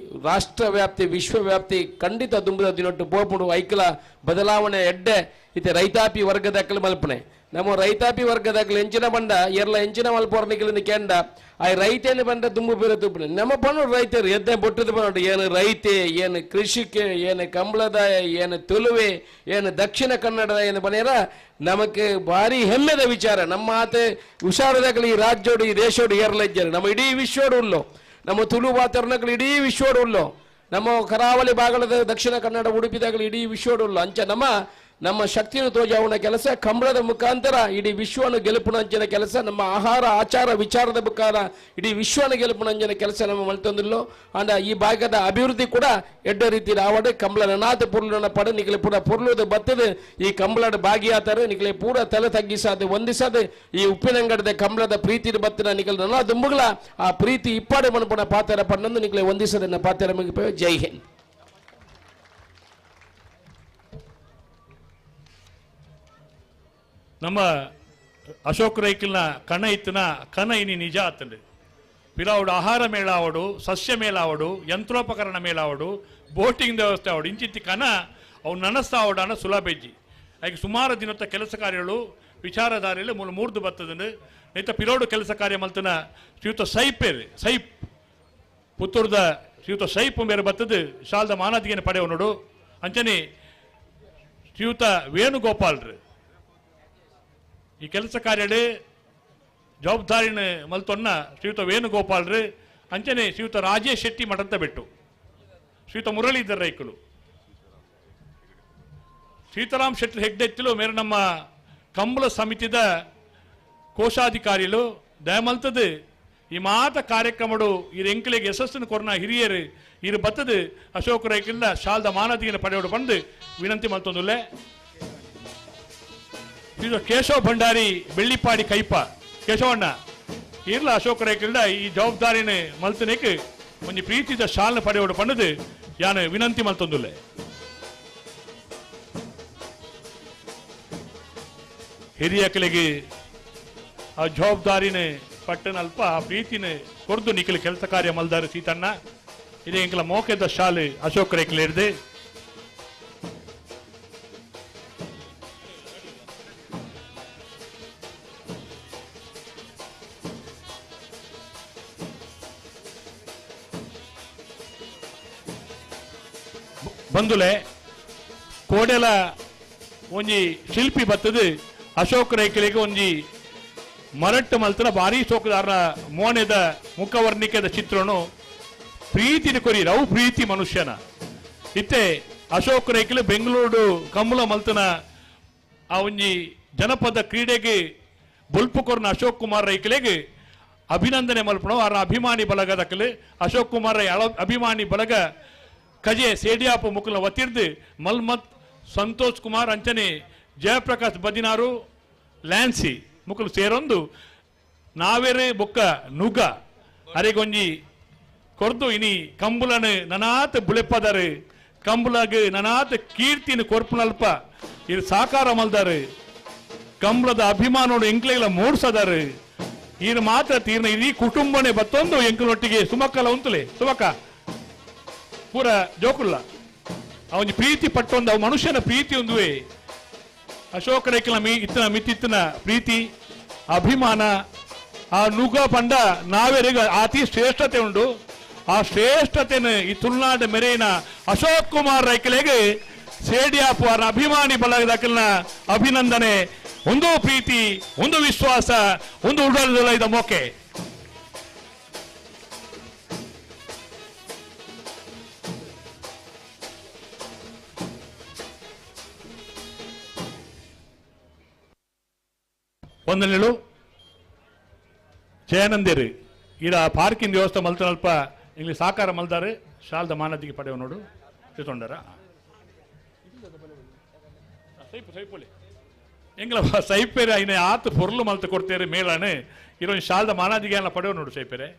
ರಾಷ್ಟ್ರ ವ್ಯಾಪ್ತಿ ವಿಶ್ವವ್ಯಾಪ್ತಿ ಖಂಡಿತ ದುಂಬದ ದಿನೊಟ್ಟು ಪೋಪುಡು. ಐಕಲ ಬದಲಾವಣೆ ಎಡ್ಡೆ ಇತ್ತೆ ರೈತಾಪಿ ವರ್ಗದಕ್ಕಲು ಮಲ್ಪನೆ. ನಮ್ಮ ರೈತಾಪಿ ವರ್ಗದಾಗಲಿ ಎಂಚಿನ ಬಂಡ ಎರ್ಲ ಎಂಚಿನ ಮಲ್ಪೋರ್ನಿಕಲಿಂದ ಕೇಂಡ ಆ ರೈತೇನು ಬಂಡ ದುಂಬು ಬೇರೆ ತುಪ್ಪನೆ ನಮ್ಮ ಪಣ್ಣು ರೈತರು ಎದ್ದೆ ಬೊಟ್ಟದ ಪಣ್ಣು ಏನು ರೈತೆ ಏನು ಕೃಷಿಕೆ ಏನು ಕಂಬಳದ ಏನು ತುಳುವೆ ಏನು ದಕ್ಷಿಣ ಕನ್ನಡದ ಏನು ಬನ್ನಿರ ನಮಕ್ ಭಾರಿ ಹೆಮ್ಮೆದ ವಿಚಾರ. ನಮ್ಮ ಆತ ಹುಷಾರದಾಗಲಿ ಈ ರಾಜ್ಯೋಡು ಈ ದೇಶೋಡು ಏರ್ಲ ಇದ್ದಾರೆ ನಮ್ಮ ಇಡೀ ವಿಶ್ವೋಡು ಉಳ್ಳೋ ನಮ್ಮ ತುಳು ವಾತಾವರಣಗಳು ಇಡೀ ವಿಶ್ವೋಡು ಉಳ್ಳೋ ನಮ್ಮ ಕರಾವಳಿ ಭಾಗದ ದಕ್ಷಿಣ ಕನ್ನಡ ಉಡುಪಿದಾಗಲಿ ಇಡೀ ವಿಶ್ವೋಡು ಉಳ್ಳೋ ಅಂಚ ನಮ್ಮ ನಮ್ಮ ಶಕ್ತಿಯನ್ನು ತೋಜಾವಣ ಕೆಲಸ ಕಂಬಳದ ಮುಖಾಂತರ ಇಡೀ ವಿಶ್ವವನ್ನು ಗೆಲುಪುಣಂಚಿನ ಕೆಲಸ ನಮ್ಮ ಆಹಾರ ಆಚಾರ ವಿಚಾರದ ಮುಖಾಂತರ ಇಡೀ ವಿಶ್ವನ ಗೆಲುಪುಣಂಚಿನ ಕೆಲಸ ನಮ್ಮ ಮಲ್ತೊಂದಿಲ್ಲೋ. ಅಂಡ ಈ ಭಾಗದ ಅಭಿವೃದ್ಧಿ ಕೂಡ ಎಡ್ಡ ರೀತಿ ಆವಡೆ ಕಂಬಳ ನನಾದ ಪೊರ್ಲುನ ಪಡ ನಿಕಲೆ ಪೂರ ಪೊರ್ಲುದ ಬತ್ತದ ಈ ಕಂಬಳದ ಭಾಗಿಯಾತಾರೆ ನಿಕಲೆ ಪೂರ ತಲೆ ತಗ್ಗಿಸಾದ ಒಂದಿಸಾದ ಈ ಉಪ್ಪಿನಂಗಡದ ಕಂಬಳದ ಪ್ರೀತಿ ಬತ್ತಿನ ನಿಕಲೆ ನನಾದ ದುಂಬುಗಳ ಆ ಪ್ರೀತಿ ಇಪ್ಪಾಡೆ ಮನಪುಣ ಪಾತ್ರ ಪಣ್ಣಂದು ನಿಕಲೆ ಒಂದಿಸದನ್ನ ಪಾತ್ರ ಮುಗಿಪೆ. ಜೈ ಹಿಂದ್. ನಮ್ಮ ಅಶೋಕ್ ರೈಕಲ್ನ ಕಣ ಇತ್ತಿನ ಕಣ ಇನಿ ನಿಜ ಆತಂಡು. ಪಿರಾವುಡು ಆಹಾರ ಮೇಳ ಆವಡು, ಸಸ್ಯ ಮೇಳ ಆವಡು, ಯಂತ್ರೋಪಕರಣ ಮೇಳ ಆವಡು, ಬೋಟಿಂಗ್ ವ್ಯವಸ್ಥೆ ಆವಡು, ಇಂಚಿತ್ತಿ ಕಣ ಅವು ನನಸ್ತಾವಡು ಅನ್ನೋ ಸುಲಭೆಜ್ಜಿ. ಅದಕ್ಕೆ ಸುಮಾರು ದಿನತ್ತ ಕೆಲಸ ಕಾರ್ಯಗಳು ವಿಚಾರಧಾರೆಯಲ್ಲಿ ಮೂಲ ಮೂರ್ದು ಬರ್ತದಂಡು. ನೈತ ಪಿರೋಡು ಕೆಲಸ ಕಾರ್ಯ ಮಲ್ತನ ಶ್ರೀಯುತ ಸೈಪೇರ್ ಸೈಪ್ ಪುತ್ತೂರ್ದ ಶ್ರೀಯುತ ಸೈಪ್ ಮೇರೆ ಬರ್ತದೆ ಶಾಲ್ದ ಮಾನಾದಿಗೆನ ಪಡೆಯವನೋಡು. ಅಂಚನೆ ಶ್ರೀಯುತ ವೇಣುಗೋಪಾಲ್ರು ಈ ಕೆಲಸ ಕಾರ್ಯಡೆ ಜವಾಬ್ದಾರಿನ ಮಲ್ತೊನ್ನ ಶ್ರೀಯುತ ವೇಣುಗೋಪಾಲ್ರು, ಅಂಚನೆ ಶ್ರೀಯುತ ರಾಜೇಶ್ ಶೆಟ್ಟಿ ಮಠಂತ ಬಿಟ್ಟು ಶ್ರೀಯುತ ಮುರಳೀಧರ್ ರೈಕುಲು ಸೀತಾರಾಮ್ ಶೆಟ್ಟಿ ಹೆಗ್ಡೆತ್ತಿಲು ಮೇರೆ ನಮ್ಮ ಕಂಬಳ ಸಮಿತಿದ ಕೋಶಾಧಿಕಾರಿಲು ದಯಮಲ್ತದು ಈ ಮಾತ ಕಾರ್ಯಕ್ರಮಡು ಈ ಎಂಕಲಿಗೆ ಯಶಸ್ಸನ್ನು ಕೊರ್ನ ಹಿರಿಯರು ಇರು ಬತ್ತದು ಅಶೋಕ್ ರೈಕಿಲ್ಲ ಶಾಲ್ದ ಮಾನದಿಗೆ ಪಡೆಯೋಡು ಬಂದು ವಿನಂತಿ ಮಲ್ತೊಂದುಲ್ಲೆ. ಇದು ಕೇಶವ ಭಂಡಾರಿ ಬೆಳ್ಳಿಪಾಡಿ ಕೈಪ ಕೇಶವಣ್ಣ ಇರ್ಲ ಅಶೋಕ್ ರೈಕಿಲ್ದ ಈ ಜವಾಬ್ದಾರಿನ ಮಲ್ತನೇಕ್ ಒಂಜಿ ಪ್ರೀತಿದ ಶಾಲ್ನ ಪಡೆಯೋಡು ಪಂಡದು ಯಾನು ವಿನಂತಿ ಮಲ್ತೊಂದುಲ್ಲೆ. ಹಿರಿಯಕಲಿಗೆ ಆ ಜವಾಬ್ದಾರಿನ ಪಟ್ಟಣ ಅಲ್ಪ ಆ ಪ್ರೀತಿನ ಕೊರ್ದು ನಿಖಿಲ ಕೆಲಸ ಕಾರ್ಯ ಮಲ್ದಾರು ಸೀತಣ್ಣ ಇದೇ ಎಂಕಲ ಮೋಕೆದ ಶಾಲೆ ಅಶೋಕ್ ರೈಕಲ್ ಇರ್ದೆ. ಬಂದುಲೆ ಕೋಡೆಲ ಒಂಜಿ ಶಿಲ್ಪಿ ಬತ್ತದು ಅಶೋಕ್ ರೈಕಲಿಗೆ ಒಂಜಿ ಮರಟ್ಟು ಮಲ್ತನ ಭಾರೀ ಸೋಕುದಾರನ ಮೋನೆದ ಮುಖವರ್ಣಿಕೆದ ಚಿತ್ರನು ಪ್ರೀತಿನ ಕೊರಿ ಅವು ಪ್ರೀತಿ ಮನುಷ್ಯನ ಇತ್ತೆ ಅಶೋಕ್ ರೈಕ್ಲು ಬೆಂಗಳೂರು ಕಮ್ಮಲ ಮಲ್ತನ ಆ ಒಂಜಿ ಜನಪದ ಕ್ರೀಡೆಗೆ ಬೊಲ್ಪು ಕೊರ್ನ ಅಶೋಕ್ ಕುಮಾರ್ ರೈಕ್ಲೆಗ್ ಅಭಿನಂದನೆ ಮಲ್ಪಣ ಆರ ಅಭಿಮಾನಿ ಬಲಗದಕಲು ಅಶೋಕ್ ಕುಮಾರ್ ರೈ ಅಭಿಮಾನಿ ಬಲಗ ಕಜೆ ಸೇಡಿಯಾಪ ಮುಕುಲ ವತಿರ್ದು ಮಲ್ಮತ್ ಸಂತೋಷ್ ಕುಮಾರ್ ಅಂಚನೆ ಜಯಪ್ರಕಾಶ್ ಬದಿನಾರು ಲ್ಯಾನ್ಸಿ ಮುಕುಲು ಸೇರೊಂದು ನಾವೇರೆ ಬೊಕ್ಕ ನುಗ ಅರೆಗೊಂಜಿ ಕೊರ್ದು ಇನಿ ಕಂಬುಲನು ನನಾತ್ ಬುಳೆಪ್ಪದಾರು ಕಂಬುಲಗ್ ನನಾತ್ ಕೀರ್ತಿನ ಕೊರ್ಪುನಲ್ಪ ಇದು ಸಾಕಾರ ಮಲ್ದಾರು ಕಂಬಳದ ಅಭಿಮಾನೋಡು ಎಂಕ್ಲೆಗಳ ಮೂಡ್ಸದಾರು ಈರು ಮಾತ್ರ ತೀರ್ನ ಇಡೀ ಕುಟುಂಬನೇ ಬತ್ತೊಂದು ಎಂಕಲೊಟ್ಟಿಗೆ ಸುಮಕ್ಕಲ ಉಂತುಲೆ ಸುಮಕ್ಕ ಪೂರ ಜೋಕುಲ್ಲ ಅವನ ಪ್ರೀತಿ ಪಟ್ಟೊಂದು ಅವ ಮನುಷ್ಯನ ಪ್ರೀತಿ ಒಂದುವೆ ಅಶೋಕ ರೇಖಲ ಮೀ ಇತ್ತನ ಮಿತ್ತಿತ್ತನ ಪ್ರೀತಿ ಅಭಿಮಾನ ಆ ನುಗ ಪಂಡ ನಾವೇರಿಗ ಅತಿ ಶ್ರೇಷ್ಠತೆ ಉಂಡು ಆ ಶ್ರೇಷ್ಠತೆನ ಈ ತುಳುನಾಡ ಮೆರೆಯಿನ ಅಶೋಕ್ ಕುಮಾರ್ ರೈಕಲೆಗೆ ಸೇಡಿಯಾಪು ಅವರ ಅಭಿಮಾನಿ ಬಲಗದಕಲ್ನ ಅಭಿನಂದನೆ. ಒಂದು ಪ್ರೀತಿ, ಒಂದು ವಿಶ್ವಾಸ, ಒಂದು ಉಡಲ್ ಮೊಕೆ. ಒಂದನೇಳು ಜಯಾನಂದೇರು ಈಡ ಪಾರ್ಕಿಂಗ್ ವ್ಯವಸ್ಥೆ ಮಲ್ತನಲ್ಪ ಇಲ್ಲಿ ಸಾಕಾರ ಮಲ್ದಾರೆ ಶಾಲ್ದ ಮಾನದಿಗೆ ಪಡೆಯುವ ನೋಡು ತಿಳ್ಕೊಂಡಾರ ಸೈಪು ಸೈಪುಲಿ ಎಂಗ್ಲ ಸೈಪೇರೆ ಐನ ಆತು ಪೊರ್ಲು ಮಲ್ತು ಕೊಡ್ತೇರೆ ಮೇಳನೆ ಇರೋ ಶಾಲ್ದ ಮಾನಾದಿಗೆ ಅಲ್ಲ ಪಡೆಯುವ ನೋಡು ಸೈಪೇರೆ.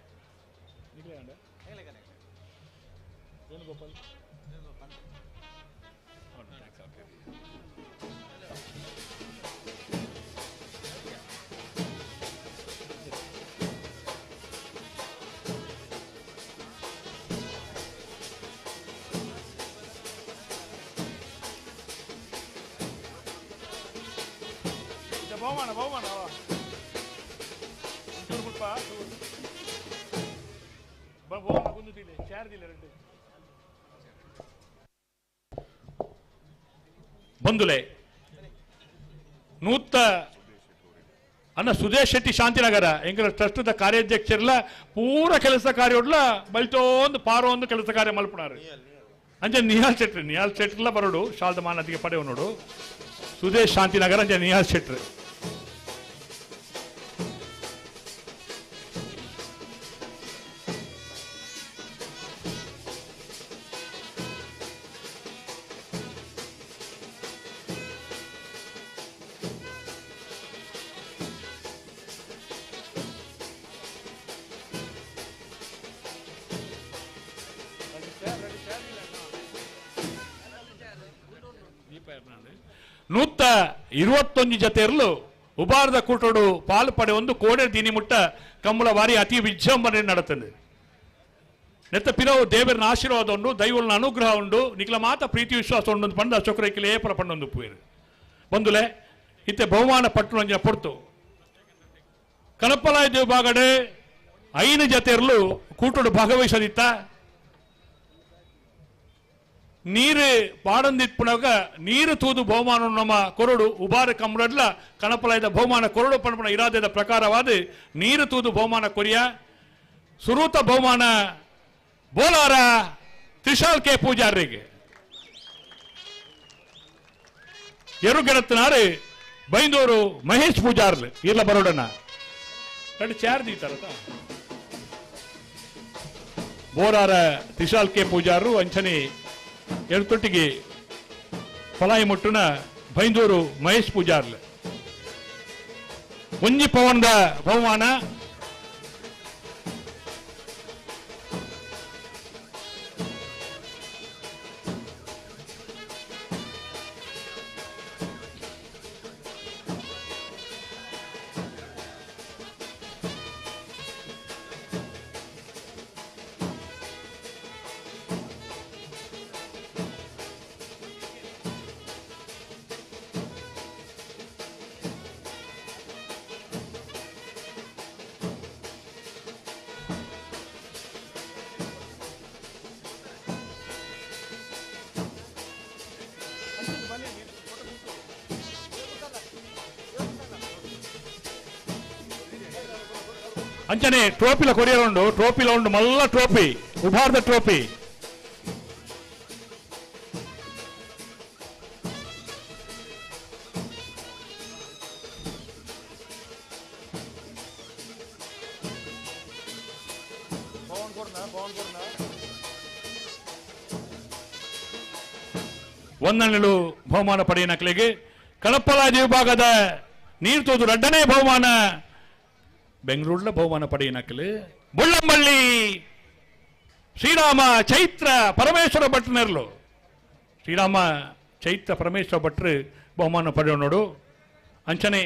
ಬಹುಮಾನ ಬಹುಮಾನ ಬಂದುಲೆ ನೂತ ಅನ್ನ ಸುದೇಶ್ ಶೆಟ್ಟಿ ಶಾಂತಿನಗರ ಎಂಕಲ ಟ್ರಸ್ಟ್ದ ಕಾರ್ಯಾಧ್ಯಕ್ಷರ್ಲ ಪೂರ ಕೆಲಸ ಕಾರ್ಯೊಡ್ಲ ಬಲ್ತೋಂದು ಪಾರೋ ಒಂದು ಕೆಲಸ ಕಾರ್ಯ ಮಲ್ಪುಣಾರು ಅಂಚೆ ನಿಹಾಲ್ ಶೆಟ್ಟಿ ನಿಹಾಲ್ ಶೆಟ್ಟಿಲ ಬರೋಡು ಶಾಲ್ದ ಮಾನದಿಗೆ ಪಡೆಯುವ ನೋಡು ಸುದೇಶ್ ಶಾಂತಿನಗರ ಅಂಚೆ ನಿಹಾಲ್ ಶೆಟ್ರು. ನೂತ 21 ಜತೆಯರ್ಲು ಉಬಾರದ ಕೂಟೋಡು ಪಾಲು ಪಡೆ ಒಂದು ಕೋಡೆ ದಿನಿ ಮುಟ್ಟ ಕಂಬಳ ವಾರಿ ಅತಿ ವಿಜೃಂಭಣೆ ನಡತದೆ. ನೆತ್ತ ಪಿರವು ದೇವರನ ಆಶೀರ್ವಾದ ಉಂಡು, ದೈವನ ಅನುಗ್ರಹ ಉಂಡು, ನಿಖಲ ಮಾತ ಪ್ರೀತಿ ವಿಶ್ವಾಸ ಉಂಡು ಪಂಡ ಅಶೋಕರೈಕಿಲೆ ಏಪರ ಪಂಡೊಂದು ಪುಯರು ಬಂದುಲೆ ಇತ್ತೆ ಬಹುಮಾನ ಪಟ್ಟು ಪೊರ್ತು ಕನಪಲಾಯ ದೇವಭಾಗಡೆ 5 ಜತೆಯರ್ಲು ಕೂಟೋಡು ಭಾಗವಹಿಸದಿತ್ತ ನೀರು ಪಾಡಂದಿಪ್ಪುನಾಗ ನೀರು ತೂದು ಬಹುಮಾನ ನಮ್ಮ ಕೊರಡು ಉಬಾರ ಕಮ್ರಡ್ಲ ಕಣಪಲಾಯದ ಬಹುಮಾನ ಕೊರಡು ಪಣಪಣ ಇರಾದೆದ ಪ್ರಕಾರವಾದ ನೀರು ತೂದು ಬಹುಮಾನ ಕೊರಿಯ ಸುರೂತ ಬಹುಮಾನ ಬೋಲಾರ ತ್ರಿಶಾಲ್ ಕೆ ಪೂಜಾರಿಗೆ ಎರುಗೆಡತ್ನಾರು ಬೈಂದೂರು ಮಹೇಶ್ ಪೂಜಾರ್ಲು ಇಲ್ಲ ಬರೋಡನ ಎರಡು ಚಾರ್ ದೀತಾರತ ಬೋಲಾರ ತ್ರಿಶಾಲ್ ಕೆ ಪೂಜಾರು ಅಂಚನೆ ಎಳ್ತೊಟ್ಟಿಗೆ ಫಲಾಯಿ ಮುಟ್ಟುನ ಬೈಂದೂರು ಮಹೇಶ್ ಪೂಜಾರ್ಲು ಒಂಜಿ ಪವನ್ದ ಬಹುಮಾನ ಅಂಚನೆ ಟ್ರೋಫಿಲ ಕೊರಿಯರ್ ಉಂಡು, ಟ್ರೋಫಿಲ ಉಂಡು ಮಲ್ಲ ಟ್ರೋಫಿ. ಉಬಾರ್ದ ಟ್ರೋಫಿ. ಒಂದನೆಲು ಬಹುಮಾನ ಪಡೆಯನಕ್ಲೆಗೆ ಕಳಪ್ಪಲಾಜಿ ವಿಭಾಗದ ನೀರು ತೋದು ರಡ್ಡನೇ ಬಹುಮಾನ ಬೆಂಗಳೂರಿನ ಬಹುಮಾನ ಪಡೆಯನಕ್ಲೆ ಬುಳ್ಳಂಬಳ್ಳಿ ಶ್ರೀರಾಮ ಚೈತ್ರ ಪರಮೇಶ್ವರ ಭಟ್ರನೆರ್ಲು ಶ್ರೀರಾಮ ಚೈತ್ರ ಪರಮೇಶ್ವರ ಭಟ್ರು ಬಹುಮಾನ ಪಡೆಯೋಣೋಡು. ಅಂಚನೆ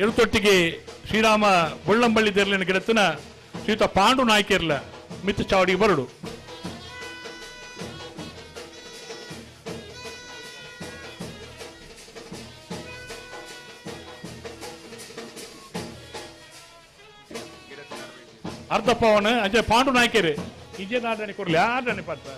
ಎರುತೊಟ್ಟಿಗೆ ಶ್ರೀರಾಮ ಬುಳ್ಳಂಬಳ್ಳಿ ದೇರ್ಲಿನ ಗಿಡತ್ತಿನ ಶ್ರೀಯುತ ಪಾಂಡು ನಾಯ್ಕಿರ್ಲ ಮಿತ್ತು ಚಾವಡಿಗೆ ಬರಡು. ಅರ್ಧ ಪವನ್ ಅಂಚೆ ಪಾಂಡು ನಾಯ್ಕರು ಇಜೆ ನಾಡಣಿ ಕೊರ್ಲಿ ಆಡಣಿ ಪಾತ್ರ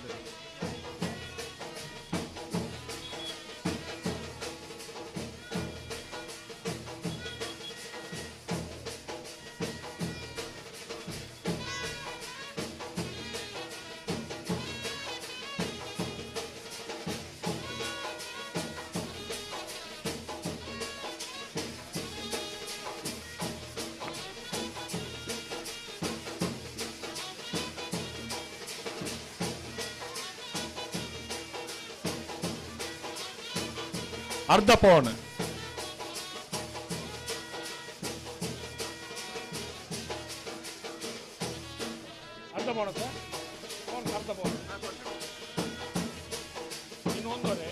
ಅರ್ಧ ಪವನ್. ಅರ್ಧ ಪವನ ಸರ್, ಅರ್ಧ ಪವನ್ ಇನ್ನು ಒಂದುವರೆ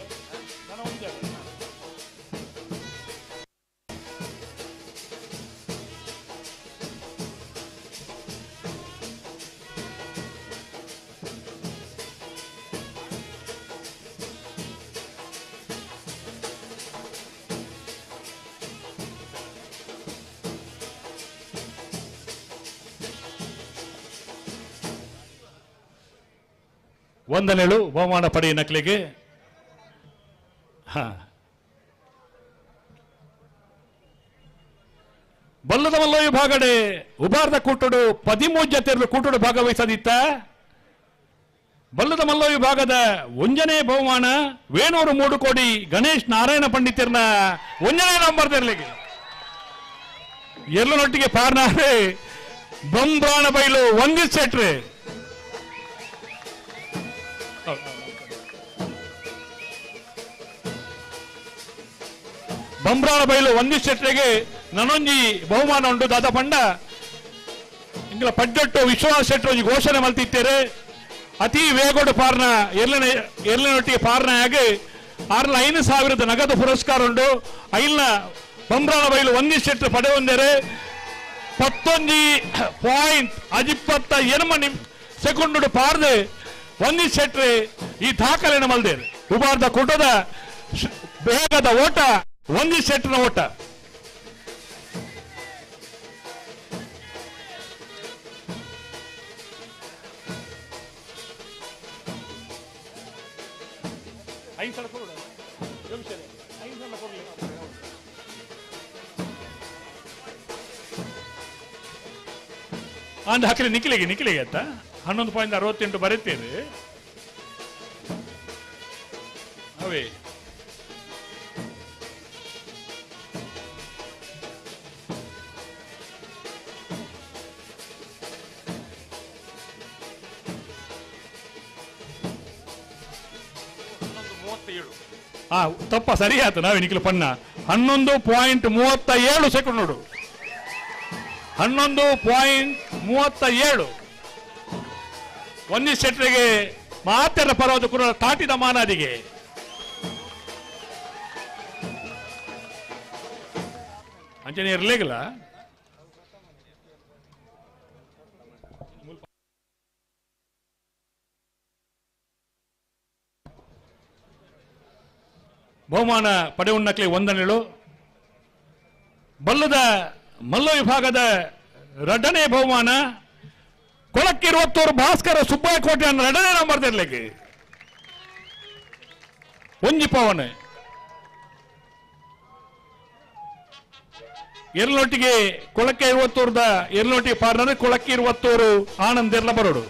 ನಾನು ಒಂದೇ. ವಂದನೆಗಳು ಬಹುಮಾನ ಪಡೆಯ ನಕಲಿಗೆ. ಬಲ್ಲದ ಮಲ್ಲ ವಿಭಾಗಡೆ ಉಬಾರ್ದ ಕೂಟಡು 13 ಜತೆಯರು ಕೂಟಡು ಭಾಗವಹಿಸದಿತ್ತ. ಬಲ್ಲದ ಮಲ್ಲ ವಿಭಾಗದ ಒಂಜನೇ ಬಹುಮಾನ ವೇಣೂರು 3 ಕೋಡಿ ಗಣೇಶ್ ನಾರಾಯಣ ಪಂಡಿತರ್ನ ಒಂಜನೇ ನಂಬರ್ ತೆರಲಿಗೆ ಎಲ್ಲನೊಟ್ಟಿಗೆ ಪಾರ್ನಾರೆ ಬಂಬ್ರಾಣ ಬೈಲು ಒಂದೇ ಸೆಟ್ರೆ. ಬಂಬ್ರಾಣ ಬೈಲು ಒಂದೇ ಸೆಟ್ರೆಗೆ ನನೊಂಜಿ ಬಹುಮಾನ ಉಂಟು. ದಾದ ಪಂಡ ಇಂಗ್ಲ ಪಡ್ಡೊಟ್ಟು ವಿಶ್ವನಾಥ್ ಶೆಟ್ಟರು ಒಂಜಿ ಘೋಷಣೆ ಮಲ್ತಿತ್ತೇರೆ. ಅತಿ ವೇಗೋಡು ಪಾರ್ನ ಎರಡನೊಟ್ಟಿಗೆ ಪಾರ್ನ ಆಗಿ 6,000 ನಗದು ಪುರಸ್ಕಾರ ಉಂಟು. ಐಲ್ನ ಬಂಬ್ರಾಣ ಬೈಲು ಒಂದೇ ಶೆಟ್ರು ಪಡೆಯೊಂದರೆ 19.28 ಸೆಕೆಂಡ್ ಪಾರ್ದೆ ಒಂದೇ ಶೆಟ್ರೆ ಈ ದಾಖಲೆಯನ್ನು ಮಲ್ದೇರೆ. ಉಬಾರ್ದ ಕೂಟದ ಬೇಗದ ಓಟ ಒಂದೇ ಶೆಟ್ರನ ಓಟ. ಅಂದ ಹಾಕಲಿ ನಿಖಿಲಿಗೆ ನಿಖಿಲಿಗೆ ಅಂತ 11.68 ಬರೀತೇನೆ. ಅವೇ ತಪ್ಪ ಸರಿ ಆಯ್ತು. ನಾವೇ ನಿಖಿಲ ಪಣ್ಣ 11.37 ಸೆಕೆಂಡ್ ನೋಡು. 11.37 ಒಂದೇ ಸೆಟ್ರಿಗೆ ಮಾತೆರ ಪರವಾದ ಕೂಡ ತಾಟಿದ ಮಾನಾದಿಗೆ. ಅಂಜನೆ ಇರ್ಲಿಲ್ಲ. ಬಹುಮಾನ ಪಡೆಯುಣ್ಣಕ್ಲೆ ವಂದನೆಗಳು. ಬಲ್ಲದ ಮಲ್ಲ ವಿಭಾಗದ ಎರಡನೇ ಬಹುಮಾನ ಕೊಳಕ್ಕಿರುವತ್ತೂರು ಭಾಸ್ಕರ ಸುಬ್ಬಯ್ಯ ಕೋಟೆ ಅನ್ನ ಎರಡನೇ ನಂಬರ್ ತೆರಲಿಕ್ಕೆ ಒಂಜಿ ಪವನ. ಎರಲೊಟ್ಟಿಗೆ ಕೊಳಕ್ಕೆ ಇರುವತ್ತೂರ್ದ ಎರಲೊಟ್ಟಿಗೆ ಪಾರ್ನರ್ ಕೊಳಕ್ಕೆ ಇರುವತ್ತೂರು ಆನಂದ್ ಎರ್ಲ ಬರೋಡು.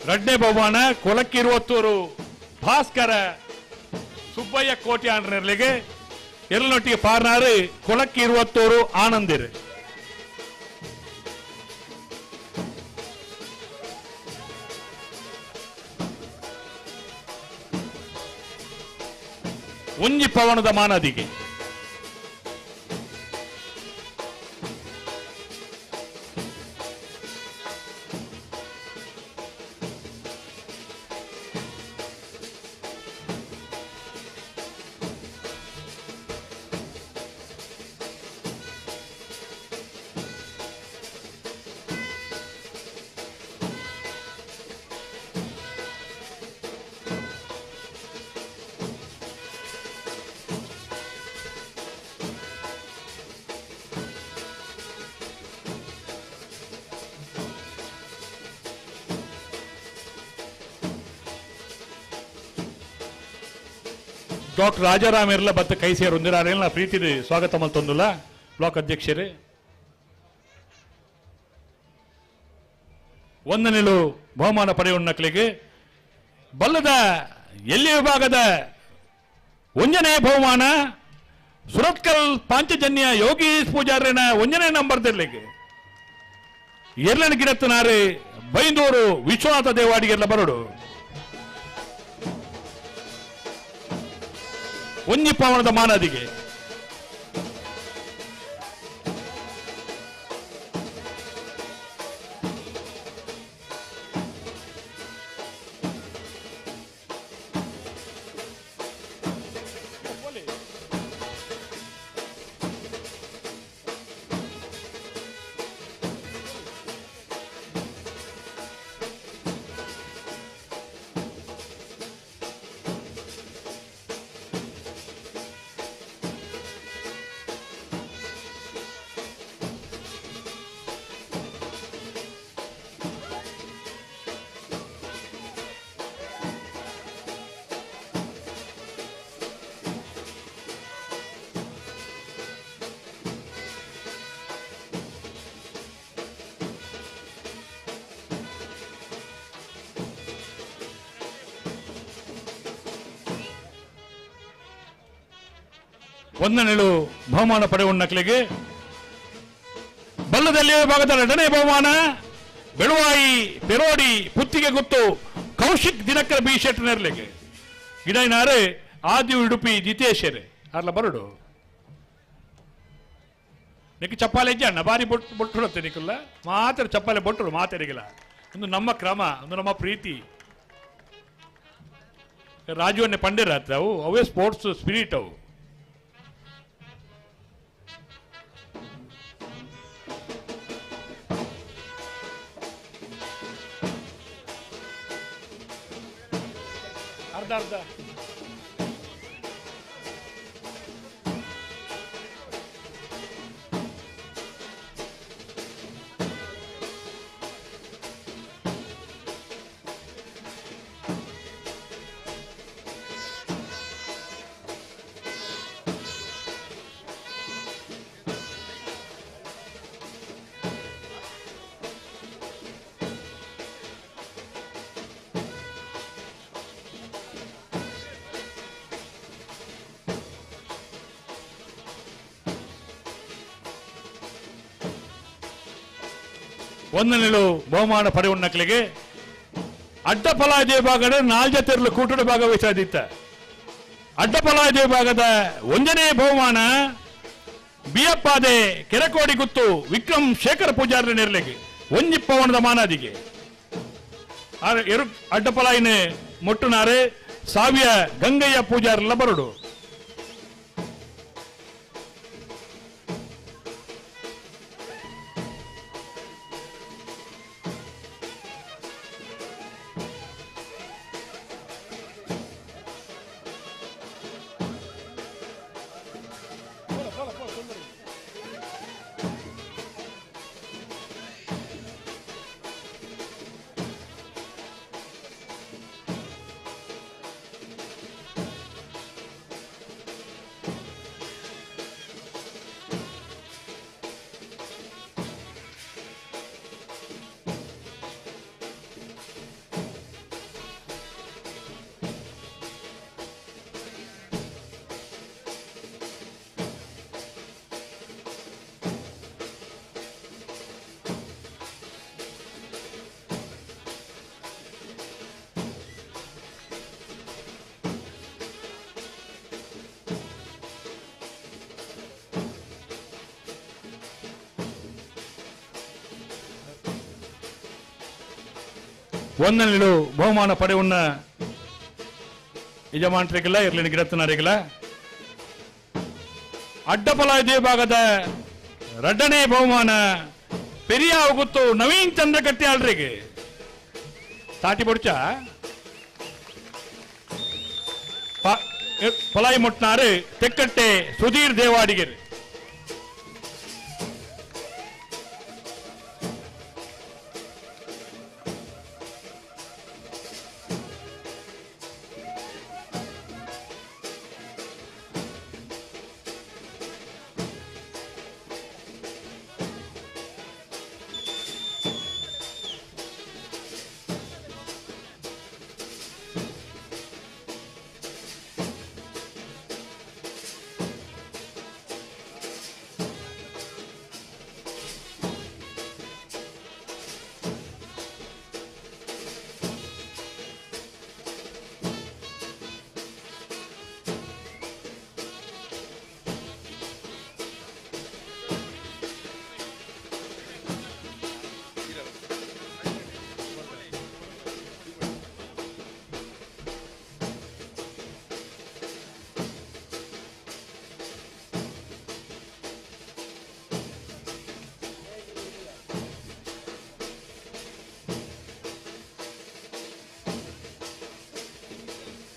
ರಡ್ನೆ ಬಹುಮಾನ ಕೊಲಕ್ಕಿರುವತ್ತೂರು ಭಾಸ್ಕರ ಸುಬ್ಬಯ್ಯ ಕೋಟಿ ಆಂಡ್ರನಿಗೆ ಎರಲೊಟ್ಟಿಗೆ ಪಾರ್ನಾರು ಕೊಲಕ್ಕಿರುವತ್ತೂರು ಆನಂದಿರು. ಒಂಜಿ ಪವನದ ಮಾನದಿಗೆ ಡಾಕ್ಟರ್ ರಾಜಾರಾಮ್ ಇರ್ಲ ಬತ್ತ ಕೈ ಸೇರೊಂದಿರ ಪ್ರೀತಿ ಸ್ವಾಗತ ಮಲ್ತೊಂದುಲ್ಲ ಬ್ಲಾಕ್ ಅಧ್ಯಕ್ಷರೇ. ಒಂದನೆಲು ಬಹುಮಾನ ಪಡೆಯುವ ಬಲ್ಲದ ಎಲ್ಲಿ ವಿಭಾಗದ ಒಂಜನೇ ಬಹುಮಾನ ಸುರತ್ಕಲ್ ಪಾಂಚಜನ್ಯ ಯೋಗೀಶ್ ಪೂಜಾರಿನ ಒಂಜನೇ ನಂಬರ್ ದಿರ್ಲಿಕ್ಕೆ ಎರಡನೇ ಗಿಡತ್ತನಾರೆ ಬೈಂದೂರು ವಿಶ್ವನಾಥ ದೇವಾಡಿಗೆಲ್ಲ ಬರೋಡು. ಒಂಜಿ ಪವನದ ಮಾನದಿಗೆ ಒಂದನೆಳು ಬಹುಮಾನ ಪಡೆಯುವ ಬಲ್ಲದಲ್ಲಿ ವಿಭಾಗದ ಎರಡನೇ ಬಹುಮಾನ ಬೆಳುವಾಯಿ ಪೆರೋಡಿ ಪುತ್ತಿಗೆ ಗುತ್ತು ಕೌಶಿಕ್ ದಿನಕರ ಬಿ ಶೆಟ್ಟರ್ನೆರ್ಲಿಗೆ ಗಿಡೈನಾರೆ ಆದಿ ಉಡುಪಿ ಜಿತೇಶರೇ ಅರ್ಲ ಬರಡು. ನಿಕ್ ಚಪ್ಪಾಲೆ ಅಣ್ಣ ಬಾರಿ ಬೊಟ್ಟು ಬೊಟ್ಟುಡುತ್ತೆ ನಿಕ್ಕಲ್ಲ ಮಾತ್ರ ಚಪ್ಪಾಲೆ ಬೊಟ್ಟರು ಮಾತೆರಿಗಿಲ್ಲ. ಒಂದು ನಮ್ಮ ಕ್ರಮ, ಒಂದು ನಮ್ಮ ಪ್ರೀತಿ. ರಾಜುವನ್ನೇ ಪಂಡಿರ ಅವು ಅವೇ ಸ್ಪೋರ್ಟ್ಸ್ ಸ್ಪಿರಿಟ್ ಅವು. ಅರ್ಧ ಅರ್ಧ ಒಂದನೆಲು ಬಹುಮಾನ ಪಡೆಯುವ ಅಡ್ಡಫಲಾಜೆ ಭಾಗದ ನಾಲ್ಜತೆರ್ಲು ಕೂಟದ ಭಾಗವಹಿಸಾದಿತ್ತ. ಅಡ್ಡಫಲಾಜೆ ಭಾಗದ ಒಂದನೇ ಬಹುಮಾನ ಬಿಯಪ್ಪಾದೆ ಕೆರಕೋಡಿ ಗುತ್ತು ವಿಕ್ರಮ್ ಶೇಖರ್ ಪೂಜಾರಿ ನೆರಳಿಗೆ ಒಂಜಿ ಪವನದ ಮಾನಾದಿಗೆ ಅಡ್ಡಫಲಾಯಿನೆ ಮೊಟ್ಟುನಾರೆ ಸಾವಿಯ ಗಂಗಯ್ಯ ಪೂಜಾರಲ್ಲ ಬರಡು. ಒಂದನೆಲು ಬಹುಮಾನ ಪಡೆಯುವ ಯಜಮಾನ್ರಿಗಿಲ್ಲ ಇರ್ಲಿನ ಗಿಡತ್ತನರಿಗಿಲ್ಲ. ಅಡ್ಡಪಲಾಯ ವಿಭಾಗದ ರಡ್ಡನೇ ಬಹುಮಾನ ಪೆರಿಯ ಗೊತ್ತು ನವೀನ್ ಚಂದ್ರ ಕಟ್ಟಿಯಾಳ್ರಿಗೆ ತಾಟಿ ಬೊಡ್ಚ ಪಲಾಯಿ ಮುಟ್ನಾರು ತೆಕ್ಕಟ್ಟೆ ಸುಧೀರ್ ದೇವಾಡಿಗರು.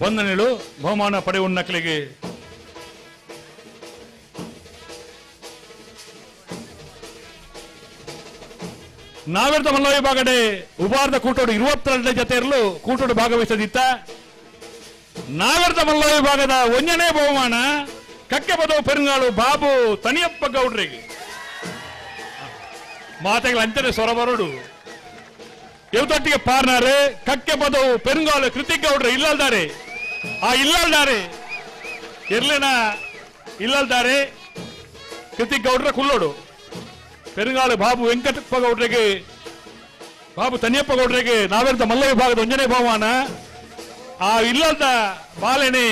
ವಂದನೆಗಳು ಬಹುಮಾನ ಪಡೆಯುವ ನಕಲಿಗೆ. ನಾವೆರ್ದ ಮಲ್ಲ ವಿಭಾಗಡೆ ಉಬಾರ್ದ ಕೂಟೋಡು 22 ಜೊತೆ ಇರಲು ಕೂಟೋಡು ಭಾಗವಹಿಸದಿತ್ತ. ನಾವೆರ್ದ ಮಲ್ಲ ವಿಭಾಗದ ಒಂದನೇ ಬಹುಮಾನ ಕಕ್ಕೆ ಬದವು ಪೆರುಂಗಾಳು ಬಾಬು ತನಿಯಪ್ಪ ಗೌಡ್ರಿಗೆ. ಮಾತೆಗಳ ಅಂಚನೆ ಸ್ವರ ಬರೋಡು ಇವತ್ತೊಟ್ಟಿಗೆ ಪಾರ್ನಾರೆ ಕಕ್ಕೆ ಬದವು ಪೆರುಂಗಾಳು ಕೃತಿಕ್ ಗೌಡ್ರು ಇಲ್ಲಲ್ದಾರೆ. ಆ ಇಲ್ಲಲ್ದಾರೆ ಇರ್ಲಿನ ಇಲ್ಲಲ್ದಾರೆ ಕೃತಿಕ್ ಗೌಡ್ರ ಕುಲ್ಲೋಡು ಪೆರುಂಗಾಳು ಬಾಬು ವೆಂಕಟಪ್ಪ ಗೌಡ್ರಿಗೆ ಬಾಬು ತನಿಯಪ್ಪ ಗೌಡ್ರಿಗೆ ನಾವೆರ್ದ ಮಲ್ಲ ವಿಭಾಗದ ಒಂಜನೇ ಬಹುಮಾನ. ಆ ಇಲ್ಲಲ್ದ ಬಾಲೆನೆ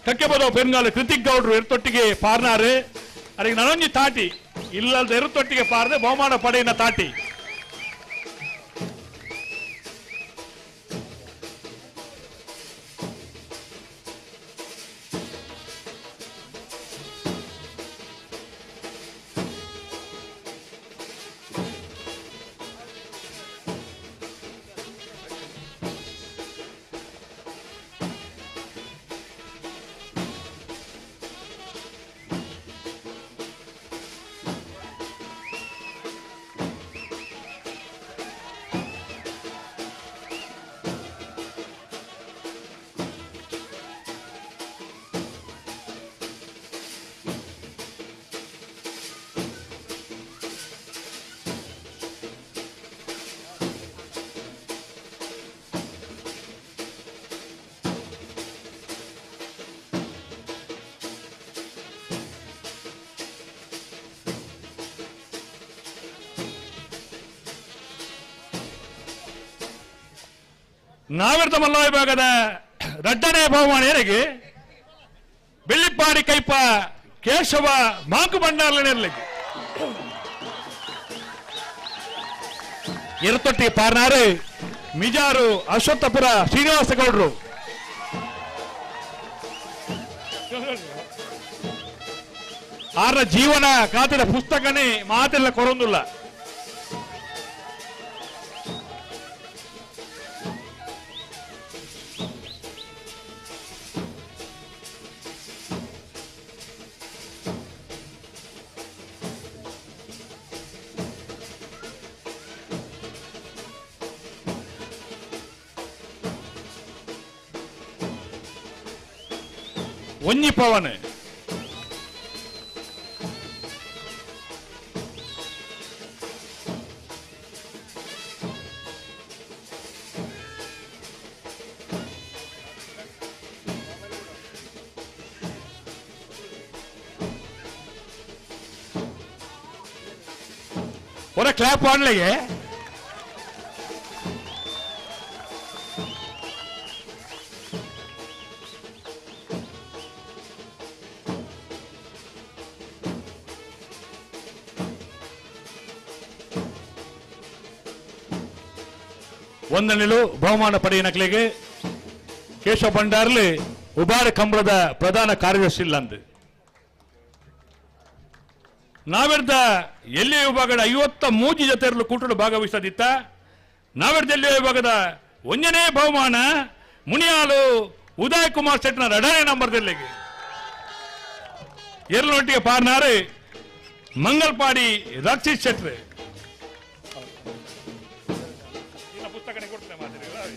ಕಕ್ಕೆ ಬದವು ಪೆರುಂಗಾಳು ಕೃತಿಕ್ ಗೌಡ್ರು ಎರ್ತೊಟ್ಟಿಗೆ ಪಾರ್ನಾರೆ. ಅದಕ್ಕೆ ನನೊಂಜಿ ತಾಟಿ ಇಲ್ಲಲ್ದ ಎರುತ್ತೊಟ್ಟಿಗೆ ಪಾರದೆ ಬಹುಮಾನ ಪಡೆಯಿನ ತಾಟಿ. ನಾವೆರ್ದ ಮಲ್ಲ ವಿಭಾಗದ ರಡ್ಡನೇ ಬಹುಮಾನ ಏರಿಗೆ ಬೆಳ್ಳಿಪ್ಪಾಡಿ ಕೈಪ ಕೇಶವ ಮಾಂಕು ಭಂಡಾರ್ಲನೇರ್ಲಿಗೆ. ಎರತೊಟ್ಟಿ ಪಾರ್ನಾರು ಮಿಜಾರು ಅಶ್ವತ್ಥಪುರ ಶ್ರೀನಿವಾಸ ಗೌಡ್ರು. ಆರ್ನ ಜೀವನ ಖಾತೆದ ಪುಸ್ತಕನೇ ಮಾತೆಲ್ಲ ಕೊರೊಂದುಲ್ಲ. ಒಂಜಿ ಪವನ್ ಹೊರ ಕ್ಲಾಪ್ ಮಾಡ್ಲಿಗೆ. ವಂದನೆಲು ಬಹುಮಾನ ಪಡೆಯಿನಕ್ಲೆಗೆ ಕೇಶವ ಭಂಡಾರ್ಲಿ ಉಬಾರ ಕಂಬಳದ ಪ್ರಧಾನ ಕಾರ್ಯದರ್ಶಿ ಇಲ್ಲಂದು. ನಾವೆರ್ದ ಎಲ್ಲಿ ವಿಭಾಗದ 53 ಜೊತೆಯಲ್ಲೂ ಕೂಟಲು ಭಾಗವಹಿಸದಿತ್ತ. ನಾವೆರ್ದ ಎಲ್ಲಿ ವಿಭಾಗದ ಒಂದನೇ ಬಹುಮಾನ ಮುನಿಯಾಲು ಉದಯ್ ಕುಮಾರ್ ಶೆಟ್ನ 2ನೇ ನಂಬರ್ದಲ್ಲಿಗೆ. ಎರಡೊಟ್ಟಿಗೆ ಪಾರ್ನಾರು ಮಂಗಲ್ಪಾಡಿ ರಕ್ಷಿತ್ ಶೆಟ್ರು. ಪುಸ್ತಕ ಕೊಡ್ತೇನೆ ಮಾತಾಡಿ.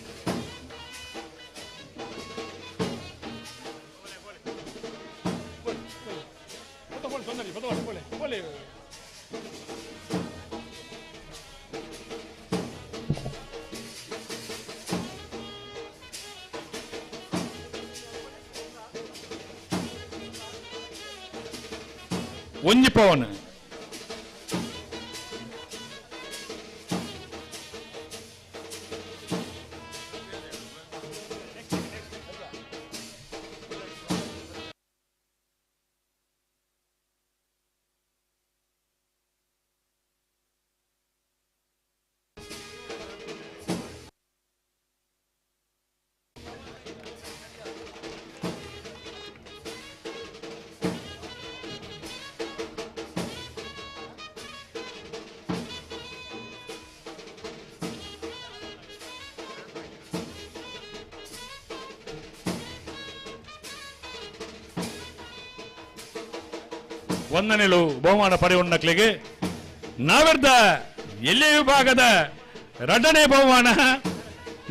ಒಂಜಿ ಪವನ್ ವಂದನೆಲು ಬಹುಮಾನ ಪಡೆಯುವ ನಾವೆರ್ದ ಎಲ್ಲಿ ವಿಭಾಗದ 2ನೇ ಬಹುಮಾನ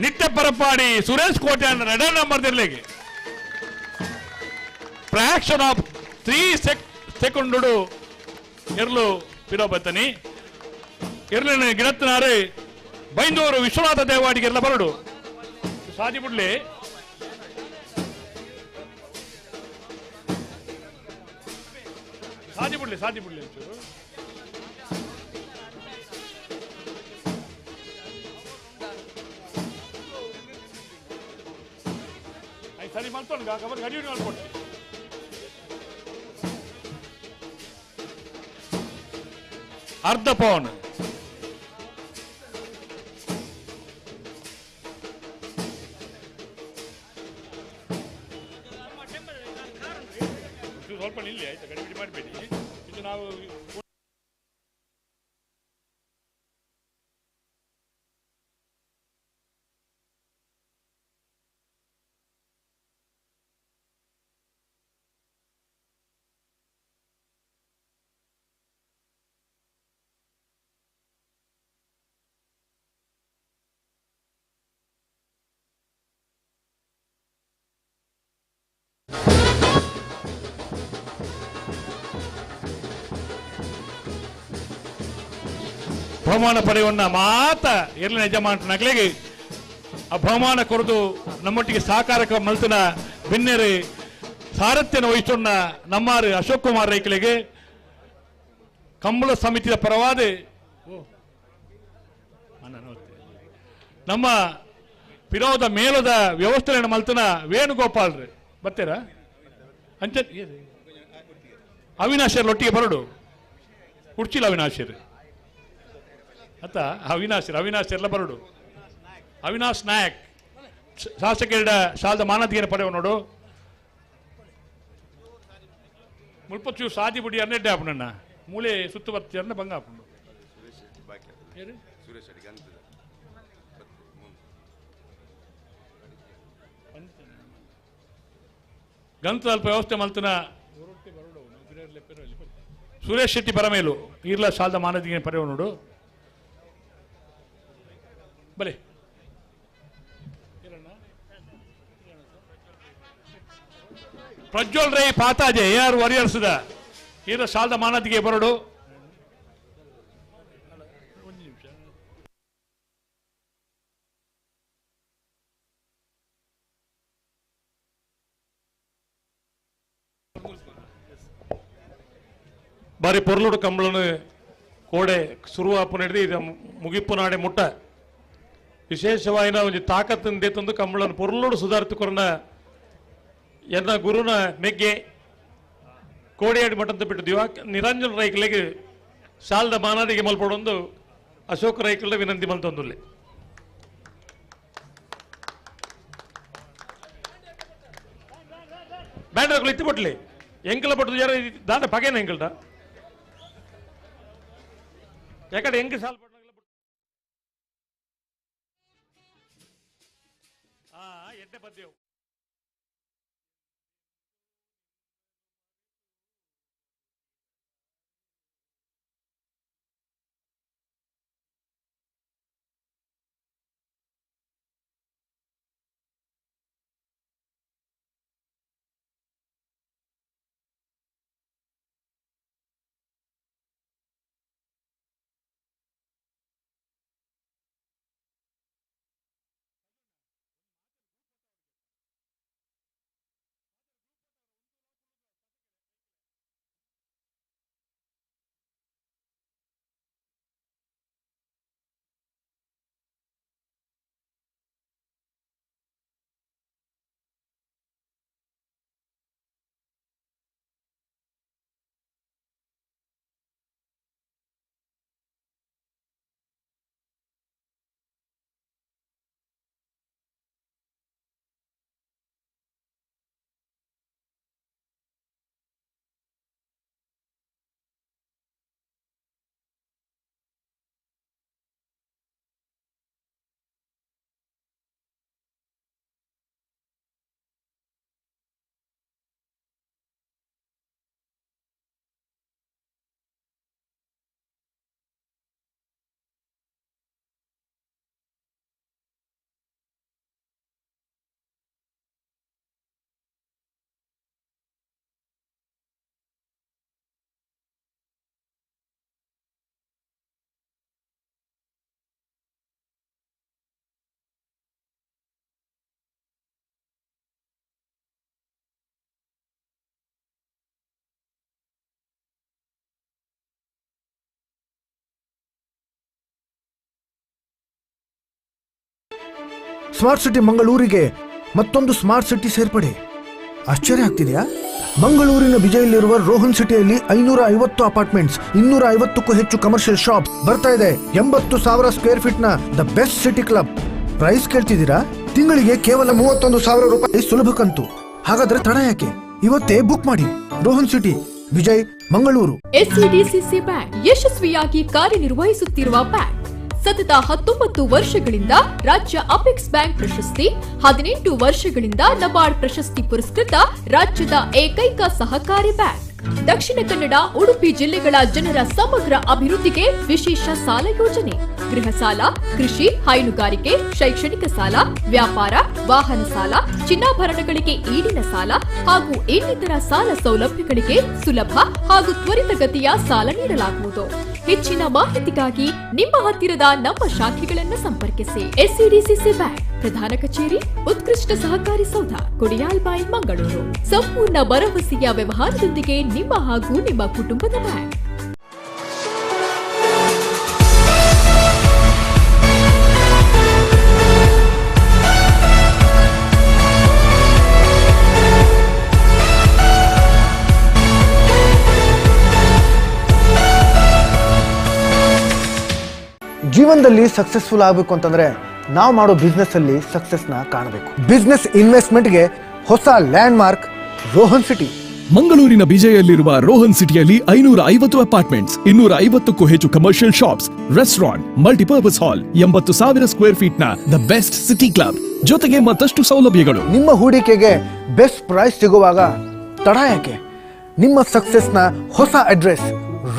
ನಿತ್ಯ ಪರಪಾಡಿ ಸುರೇಶ್ ಕೋಟೆ 2ನೇ ನಂಬರ್ದಿರ್ಲಿಗೆ. ಫ್ರಾಕ್ಷನ್ ಆಫ್ 3 ಸೆಕೆಂಡ್ ಎರ್ಲು ಪಿರೋಬತ್ತನಿ ಎರ್ಲಿನ ಗಿಡತ್ನಾರು ಬೈಂದೂರು ವಿಶ್ವನಾಥ ದೇವಾಡಿಗೆಲ್ಲ ಬರಡು ಸಾದಿ ಬಿಡ್ಲಿ. ಸಾದಿ ಬಿಡ್ಲಿ, ಸಾದಿ ಬಿಡ್ಲಿ ಒಂಚೂರು. ಸರಿ ಮಾಡ್ಕೊಂಡು ಕಬರ್ ಗಡಿ ಮಾಡ್ಕೊಡ್ತೀನಿ. ಅರ್ಧ ಪೌನ್ ಸ್ವಲ್ಪ ನಿಲ್ಲಿ ಆಯ್ತಾ, ಗಡಿಬಿಡಿ ಮಾಡಬೇಡಿ. ಇದು ನಾವು ಬಹುಮಾನ ಪಡೆಯುವನ್ನ ಮಾತ ಎರ್ಲಿನ ಯಜಮಾನಗಳಿಗೆ ಆ ಬಹುಮಾನ ಕೊರದು ನಮ್ಮೊಟ್ಟಿಗೆ ಸಹಕಾರಕ್ಕೆ ಮಲ್ತಿನ ಬಿನ್ನೆರೆ ಸಾರಥ್ಯನ ವಹಿಸೋಣ ನಮ್ಮಾರು ಅಶೋಕ್ ಕುಮಾರ್ ರೈಕಲಿಗೆ ಕಂಬಳ ಸಮಿತಿಯ ಪರವಾದ ನಮ್ಮ ಪಿರೋದ ಮೇಲದ ವ್ಯವಸ್ಥೆಯನ್ನು ಮಲ್ತಿನ ವೇಣುಗೋಪಾಲ್ರಿ ಬರ್ತೀರಾ ಅಂಚ ಅವಿನಾಶರ್ ಒಟ್ಟಿಗೆ ಬರಡು ಕುಡ್ಚಿಲ್ಲ ಅವಿನಾಶರ್ ಅತ್ತ ಅವಿನಾಶ್ ಅವಿನಾಶ್ ಎಲ್ಲ ಬರಡು ಅವಿನಾಶ್ ನಾಯಕ್ ಶಾಸಕರ ಶಾಲದ ಮಾನದಿಯನ್ನು ಪಡೆಯುವ ನೋಡು ಮುಲ್ಪಚ್ಚು ಸಾದಿ ಬುಡಿ ಅನ್ನೆಡ್ಡೆ ಆಪುಣ್ಣ ಮೂಲೆ ಸುತ್ತು ಬತ್ತಿ ಬಂಗ ಆಪುಂಡು ಗಂತ ಅಲ್ಪ ವ್ಯವಸ್ಥೆ ಮಲ್ತನ ಸುರೇಶ್ ಶೆಟ್ಟಿ ಪರಮೇಲು ಇರ್ಲ ಶಾಲದ ಮಾನದಿಗೆ ಪಡೆಯುವ ನೋಡು ಬಲೆ ಪ್ರಜ್ವಲ್ ರೈ ಪಾತಾಜೆ ಎ ಆರ್ ವಾರಿಯರ್ಸ್ದ ಈರ ಶಾಲದ ಮಾನದಿಗೆ ಬರಡು ಬಾರಿ ಪೊರ್ಲುಡು ಕಂಬಳನು ಕೋಡೆ ಸುರುವಾಪು ನಡೆದು ಇದು ಮುಗಿಪ್ಪು ನಾಡೆ ಮುಟ್ಟ ವಿಶೇಷವಾಯಿನ ಒಂಜಿ ತಾಕತ್ತಿನ ದೇತಂದು ಕಂಬಳನ್ನು ಪೊರ್ಲುಡು ಸುಧಾರಿತುಕೊರ್ನ ಎನ್ನ ಗುರುನ ಮೆಗ್ಗೆ ಕೋಡಿಯಾಡಿ ಮಠಂತ ಬಿಟ್ಟು ದಿವಾ ನಿರಂಜನ್ ರೈಕಲಿಗೆ ಶಾಲದ ಮಾನಾದಿಗೆ ಮಲ್ಪಡೊಂದು ಅಶೋಕ್ ರೈಕಲ್ನ ವಿನಂತಿ ಮಲ್ತೊಂದುಲ್ಲೆ. ಬ್ಯಾಂಡ್ರಗಳು ಇತ್ತು ಬಟ್ಲಿ ಎಂಕಲ ಪಟ್ಟು ಜರ ದಾದ ಪಗೇನ ಎಂಕಲ್ಟ ಯಾಕಡೆ ಎಂಕ ಸಾಲ್ ಎಡ್ಡೆ ಪದ್ಯವು. ಸ್ಮಾರ್ಟ್ ಸಿಟಿ ಮಂಗಳೂರಿಗೆ ಮತ್ತೊಂದು ಸ್ಮಾರ್ಟ್ ಸಿಟಿ ಸೇರ್ಪಡೆ. ಆಶ್ಚರ್ಯ ಆಗ್ತಿದೆಯಾ? ಮಂಗಳೂರಿನ ಬಿಜೈಯಲ್ಲಿರುವ ರೋಹನ್ ಸಿಟಿಯಲ್ಲಿ 550 ಅಪಾರ್ಟ್ಮೆಂಟ್ಸ್, 250ಕ್ಕೂ ಹೆಚ್ಚು ಕಮರ್ಷಿಯಲ್ ಶಾಪ್ಸ್ ಬರ್ತಾ ಇದೆ. 80,000 ಸ್ಕ್ವೇರ್ ಫೀಟ್ ನ the best city club. Price ಕೇಳ್ತಿದ್ದೀರಾ? ತಿಂಗಳಿಗೆ ಕೇವಲ 31,000 ರೂಪಾಯಿ ಸುಲಭ ಕಂತು. ಹಾಗಾದ್ರೆ ತಡ ಯಾಕೆ? ಇವತ್ತೇ ಬುಕ್ ಮಾಡಿ. Rohan city, Bejai, Mangaluru. SCDCC bank ಯಶಸ್ವಿಯಾಗಿ ಕಾರ್ಯನಿರ್ವಹಿಸುತ್ತಿರುವ ಬ್ಯಾಂಕ್ ಸತತ 19 ವರ್ಷಗಳಿಂದ ರಾಜ್ಯ ಅಪೆಕ್ಸ್ ಬ್ಯಾಂಕ್ ಪ್ರಶಸ್ತಿ, 18 ವರ್ಷಗಳಿಂದ ನಬಾರ್ಡ್ ಪ್ರಶಸ್ತಿ ಪುರಸ್ಕೃತ ರಾಜ್ಯದ ಏಕೈಕ ಸಹಕಾರಿ ಬ್ಯಾಂಕ್. ದಕ್ಷಿಣ ಕನ್ನಡ, ಉಡುಪಿ ಜಿಲ್ಲೆಗಳ ಜನರ ಸಮಗ್ರ ಅಭಿವೃದ್ಧಿಗೆ ವಿಶೇಷ ಸಾಲ ಯೋಜನೆ, ಗೃಹ ಸಾಲ, ಕೃಷಿ, ಹೈನುಗಾರಿಕೆ, ಶೈಕ್ಷಣಿಕ ಸಾಲ, ವ್ಯಾಪಾರ, ವಾಹನ ಸಾಲ, ಚಿನ್ನಾಭರಣಗಳಿಗೆ ಈಡಿನ ಸಾಲ ಹಾಗೂ ಇನ್ನಿತರ ಸಾಲ ಸೌಲಭ್ಯಗಳಿಗೆ ಸುಲಭ ಹಾಗೂ ತ್ವರಿತಗತಿಯ ಸಾಲ ನೀಡಲಾಗುವುದು. ಹೆಚ್ಚಿನ ಮಾಹಿತಿಗಾಗಿ ನಿಮ್ಮ ಹತ್ತಿರದ ನಮ್ಮ ಶಾಖೆಗಳನ್ನು ಸಂಪರ್ಕಿಸಿ. ಎಸ್ಸಿಡಿಸಿಸಿ ಬ್ಯಾಂಕ್, ಪ್ರಧಾನ ಕಚೇರಿ, ಉತ್ಕೃಷ್ಟ ಸಹಕಾರಿ ಸೌಧ, ಕೊಡಿಯಾಲ್ಬೈಲ್, ಮಂಗಳೂರು. ಸಂಪೂರ್ಣ ಭರವಸೆಯ ವ್ಯವಹಾರದೊಂದಿಗೆ ನಿಮ್ಮ ಹಾಗೂ ನಿಮ್ಮ ಕುಟುಂಬದ ಬ್ಯಾಂಕ್. ಜೀವನದಲ್ಲಿ ಸಕ್ಸಸ್ಫುಲ್ ಆಗಬೇಕು ಅಂತಂದ್ರೆ ನಾವು ಮಾಡೋ ಬಿಸ್ನೆಸ್ ಅಲ್ಲಿ ಸಕ್ಸಸ್ನ ಕಾಣಬೇಕು. ಬಿಸ್ನೆಸ್ ಇನ್ವೆಸ್ಟ್ಮೆಂಟ್ಗೆ ಹೊಸ ಲ್ಯಾಂಡ್ ಮಾರ್ಕ್ ರೋಹನ್ ಸಿಟಿ. ಮಂಗಳೂರಿನ ಬಿಜೈಯಲ್ಲಿರುವ ರೋಹನ್ ಸಿಟಿಯಲ್ಲಿ 550 ಅಪಾರ್ಟ್ಮೆಂಟ್ಸ್, 250ಕ್ಕೂ ಹೆಚ್ಚು commercial shops, restaurant, multipurpose hall, 80,000 square feet ನ the best city club ಜೊತೆಗೆ ಮತ್ತಷ್ಟು ಸೌಲಭ್ಯಗಳು. ನಿಮ್ಮ ಹೂಡಿಕೆಗೆ ಬೆಸ್ಟ್ ಪ್ರೈಸ್ ಸಿಗುವಾಗ ತಡ ಯಾಕೆ? ನಿಮ್ಮ ಸಕ್ಸಸ್ನ ಹೊಸ address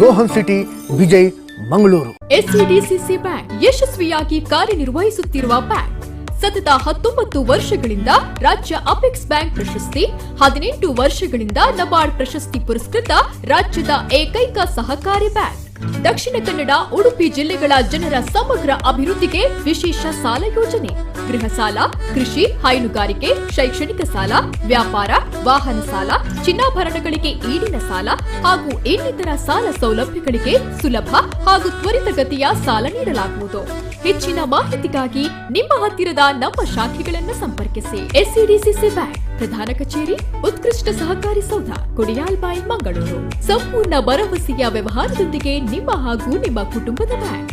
Rohan city, Bejai, Mangaluru. SCDCC bank ಯಶಸ್ವಿಯಾಗಿ ಕಾರ್ಯನಿರ್ವಹಿಸುತ್ತಿರುವ ಬ್ಯಾಂಕ್ ಸತತ 19 ವರ್ಷಗಳಿಂದ ರಾಜ್ಯ ಅಪೆಕ್ಸ್ ಬ್ಯಾಂಕ್ ಪ್ರಶಸ್ತಿ, 18 ವರ್ಷಗಳಿಂದ ನಬಾರ್ಡ್ ಪ್ರಶಸ್ತಿ ಪುರಸ್ಕೃತ ರಾಜ್ಯದ ಏಕೈಕ ಸಹಕಾರಿ ಬ್ಯಾಂಕ್. ದಕ್ಷಿಣ ಕನ್ನಡ, ಉಡುಪಿ ಜಿಲ್ಲೆಗಳ ಜನರ ಸಮಗ್ರ ಅಭಿವೃದ್ಧಿಗೆ ವಿಶೇಷ ಸಾಲ ಯೋಜನೆ, ಗೃಹ ಸಾಲ, ಕೃಷಿ, ಹೈನುಗಾರಿಕೆ, ಶೈಕ್ಷಣಿಕ ಸಾಲ, ವ್ಯಾಪಾರ, ವಾಹನ ಸಾಲ, ಚಿನ್ನಾಭರಣಗಳಿಗೆ ಈಡಿನ ಸಾಲ ಹಾಗೂ ಇನ್ನಿತರ ಸಾಲ ಸೌಲಭ್ಯಗಳಿಗೆ ಸುಲಭ ಹಾಗೂ ತ್ವರಿತಗತಿಯ ಸಾಲ ನೀಡಲಾಗುವುದು. ಹೆಚ್ಚಿನ ಮಾಹಿತಿಗಾಗಿ ನಿಮ್ಮ ಹತ್ತಿರದ ನಮ್ಮ ಶಾಖೆಗಳನ್ನು ಸಂಪರ್ಕಿಸಿ. ಎಸ್ಸಿಡಿಸಿಸಿ ಬ್ಯಾಂಕ್, ಪ್ರಧಾನ ಕಚೇರಿ, ಉತ್ಕೃಷ್ಟ ಸಹಕಾರಿ ಸೌಧ, ಕೊಡಿಯಾಲ್ಬೈಲ್, ಮಂಗಳೂರು. ಸಂಪೂರ್ಣ ಭರವಸೆಯ ವ್ಯವಹಾರದೊಂದಿಗೆ ನಿಮ್ಮ ಹಾಗೂ ನಿಮ್ಮ ಕುಟುಂಬದ ಬ್ಯಾಂಕ್.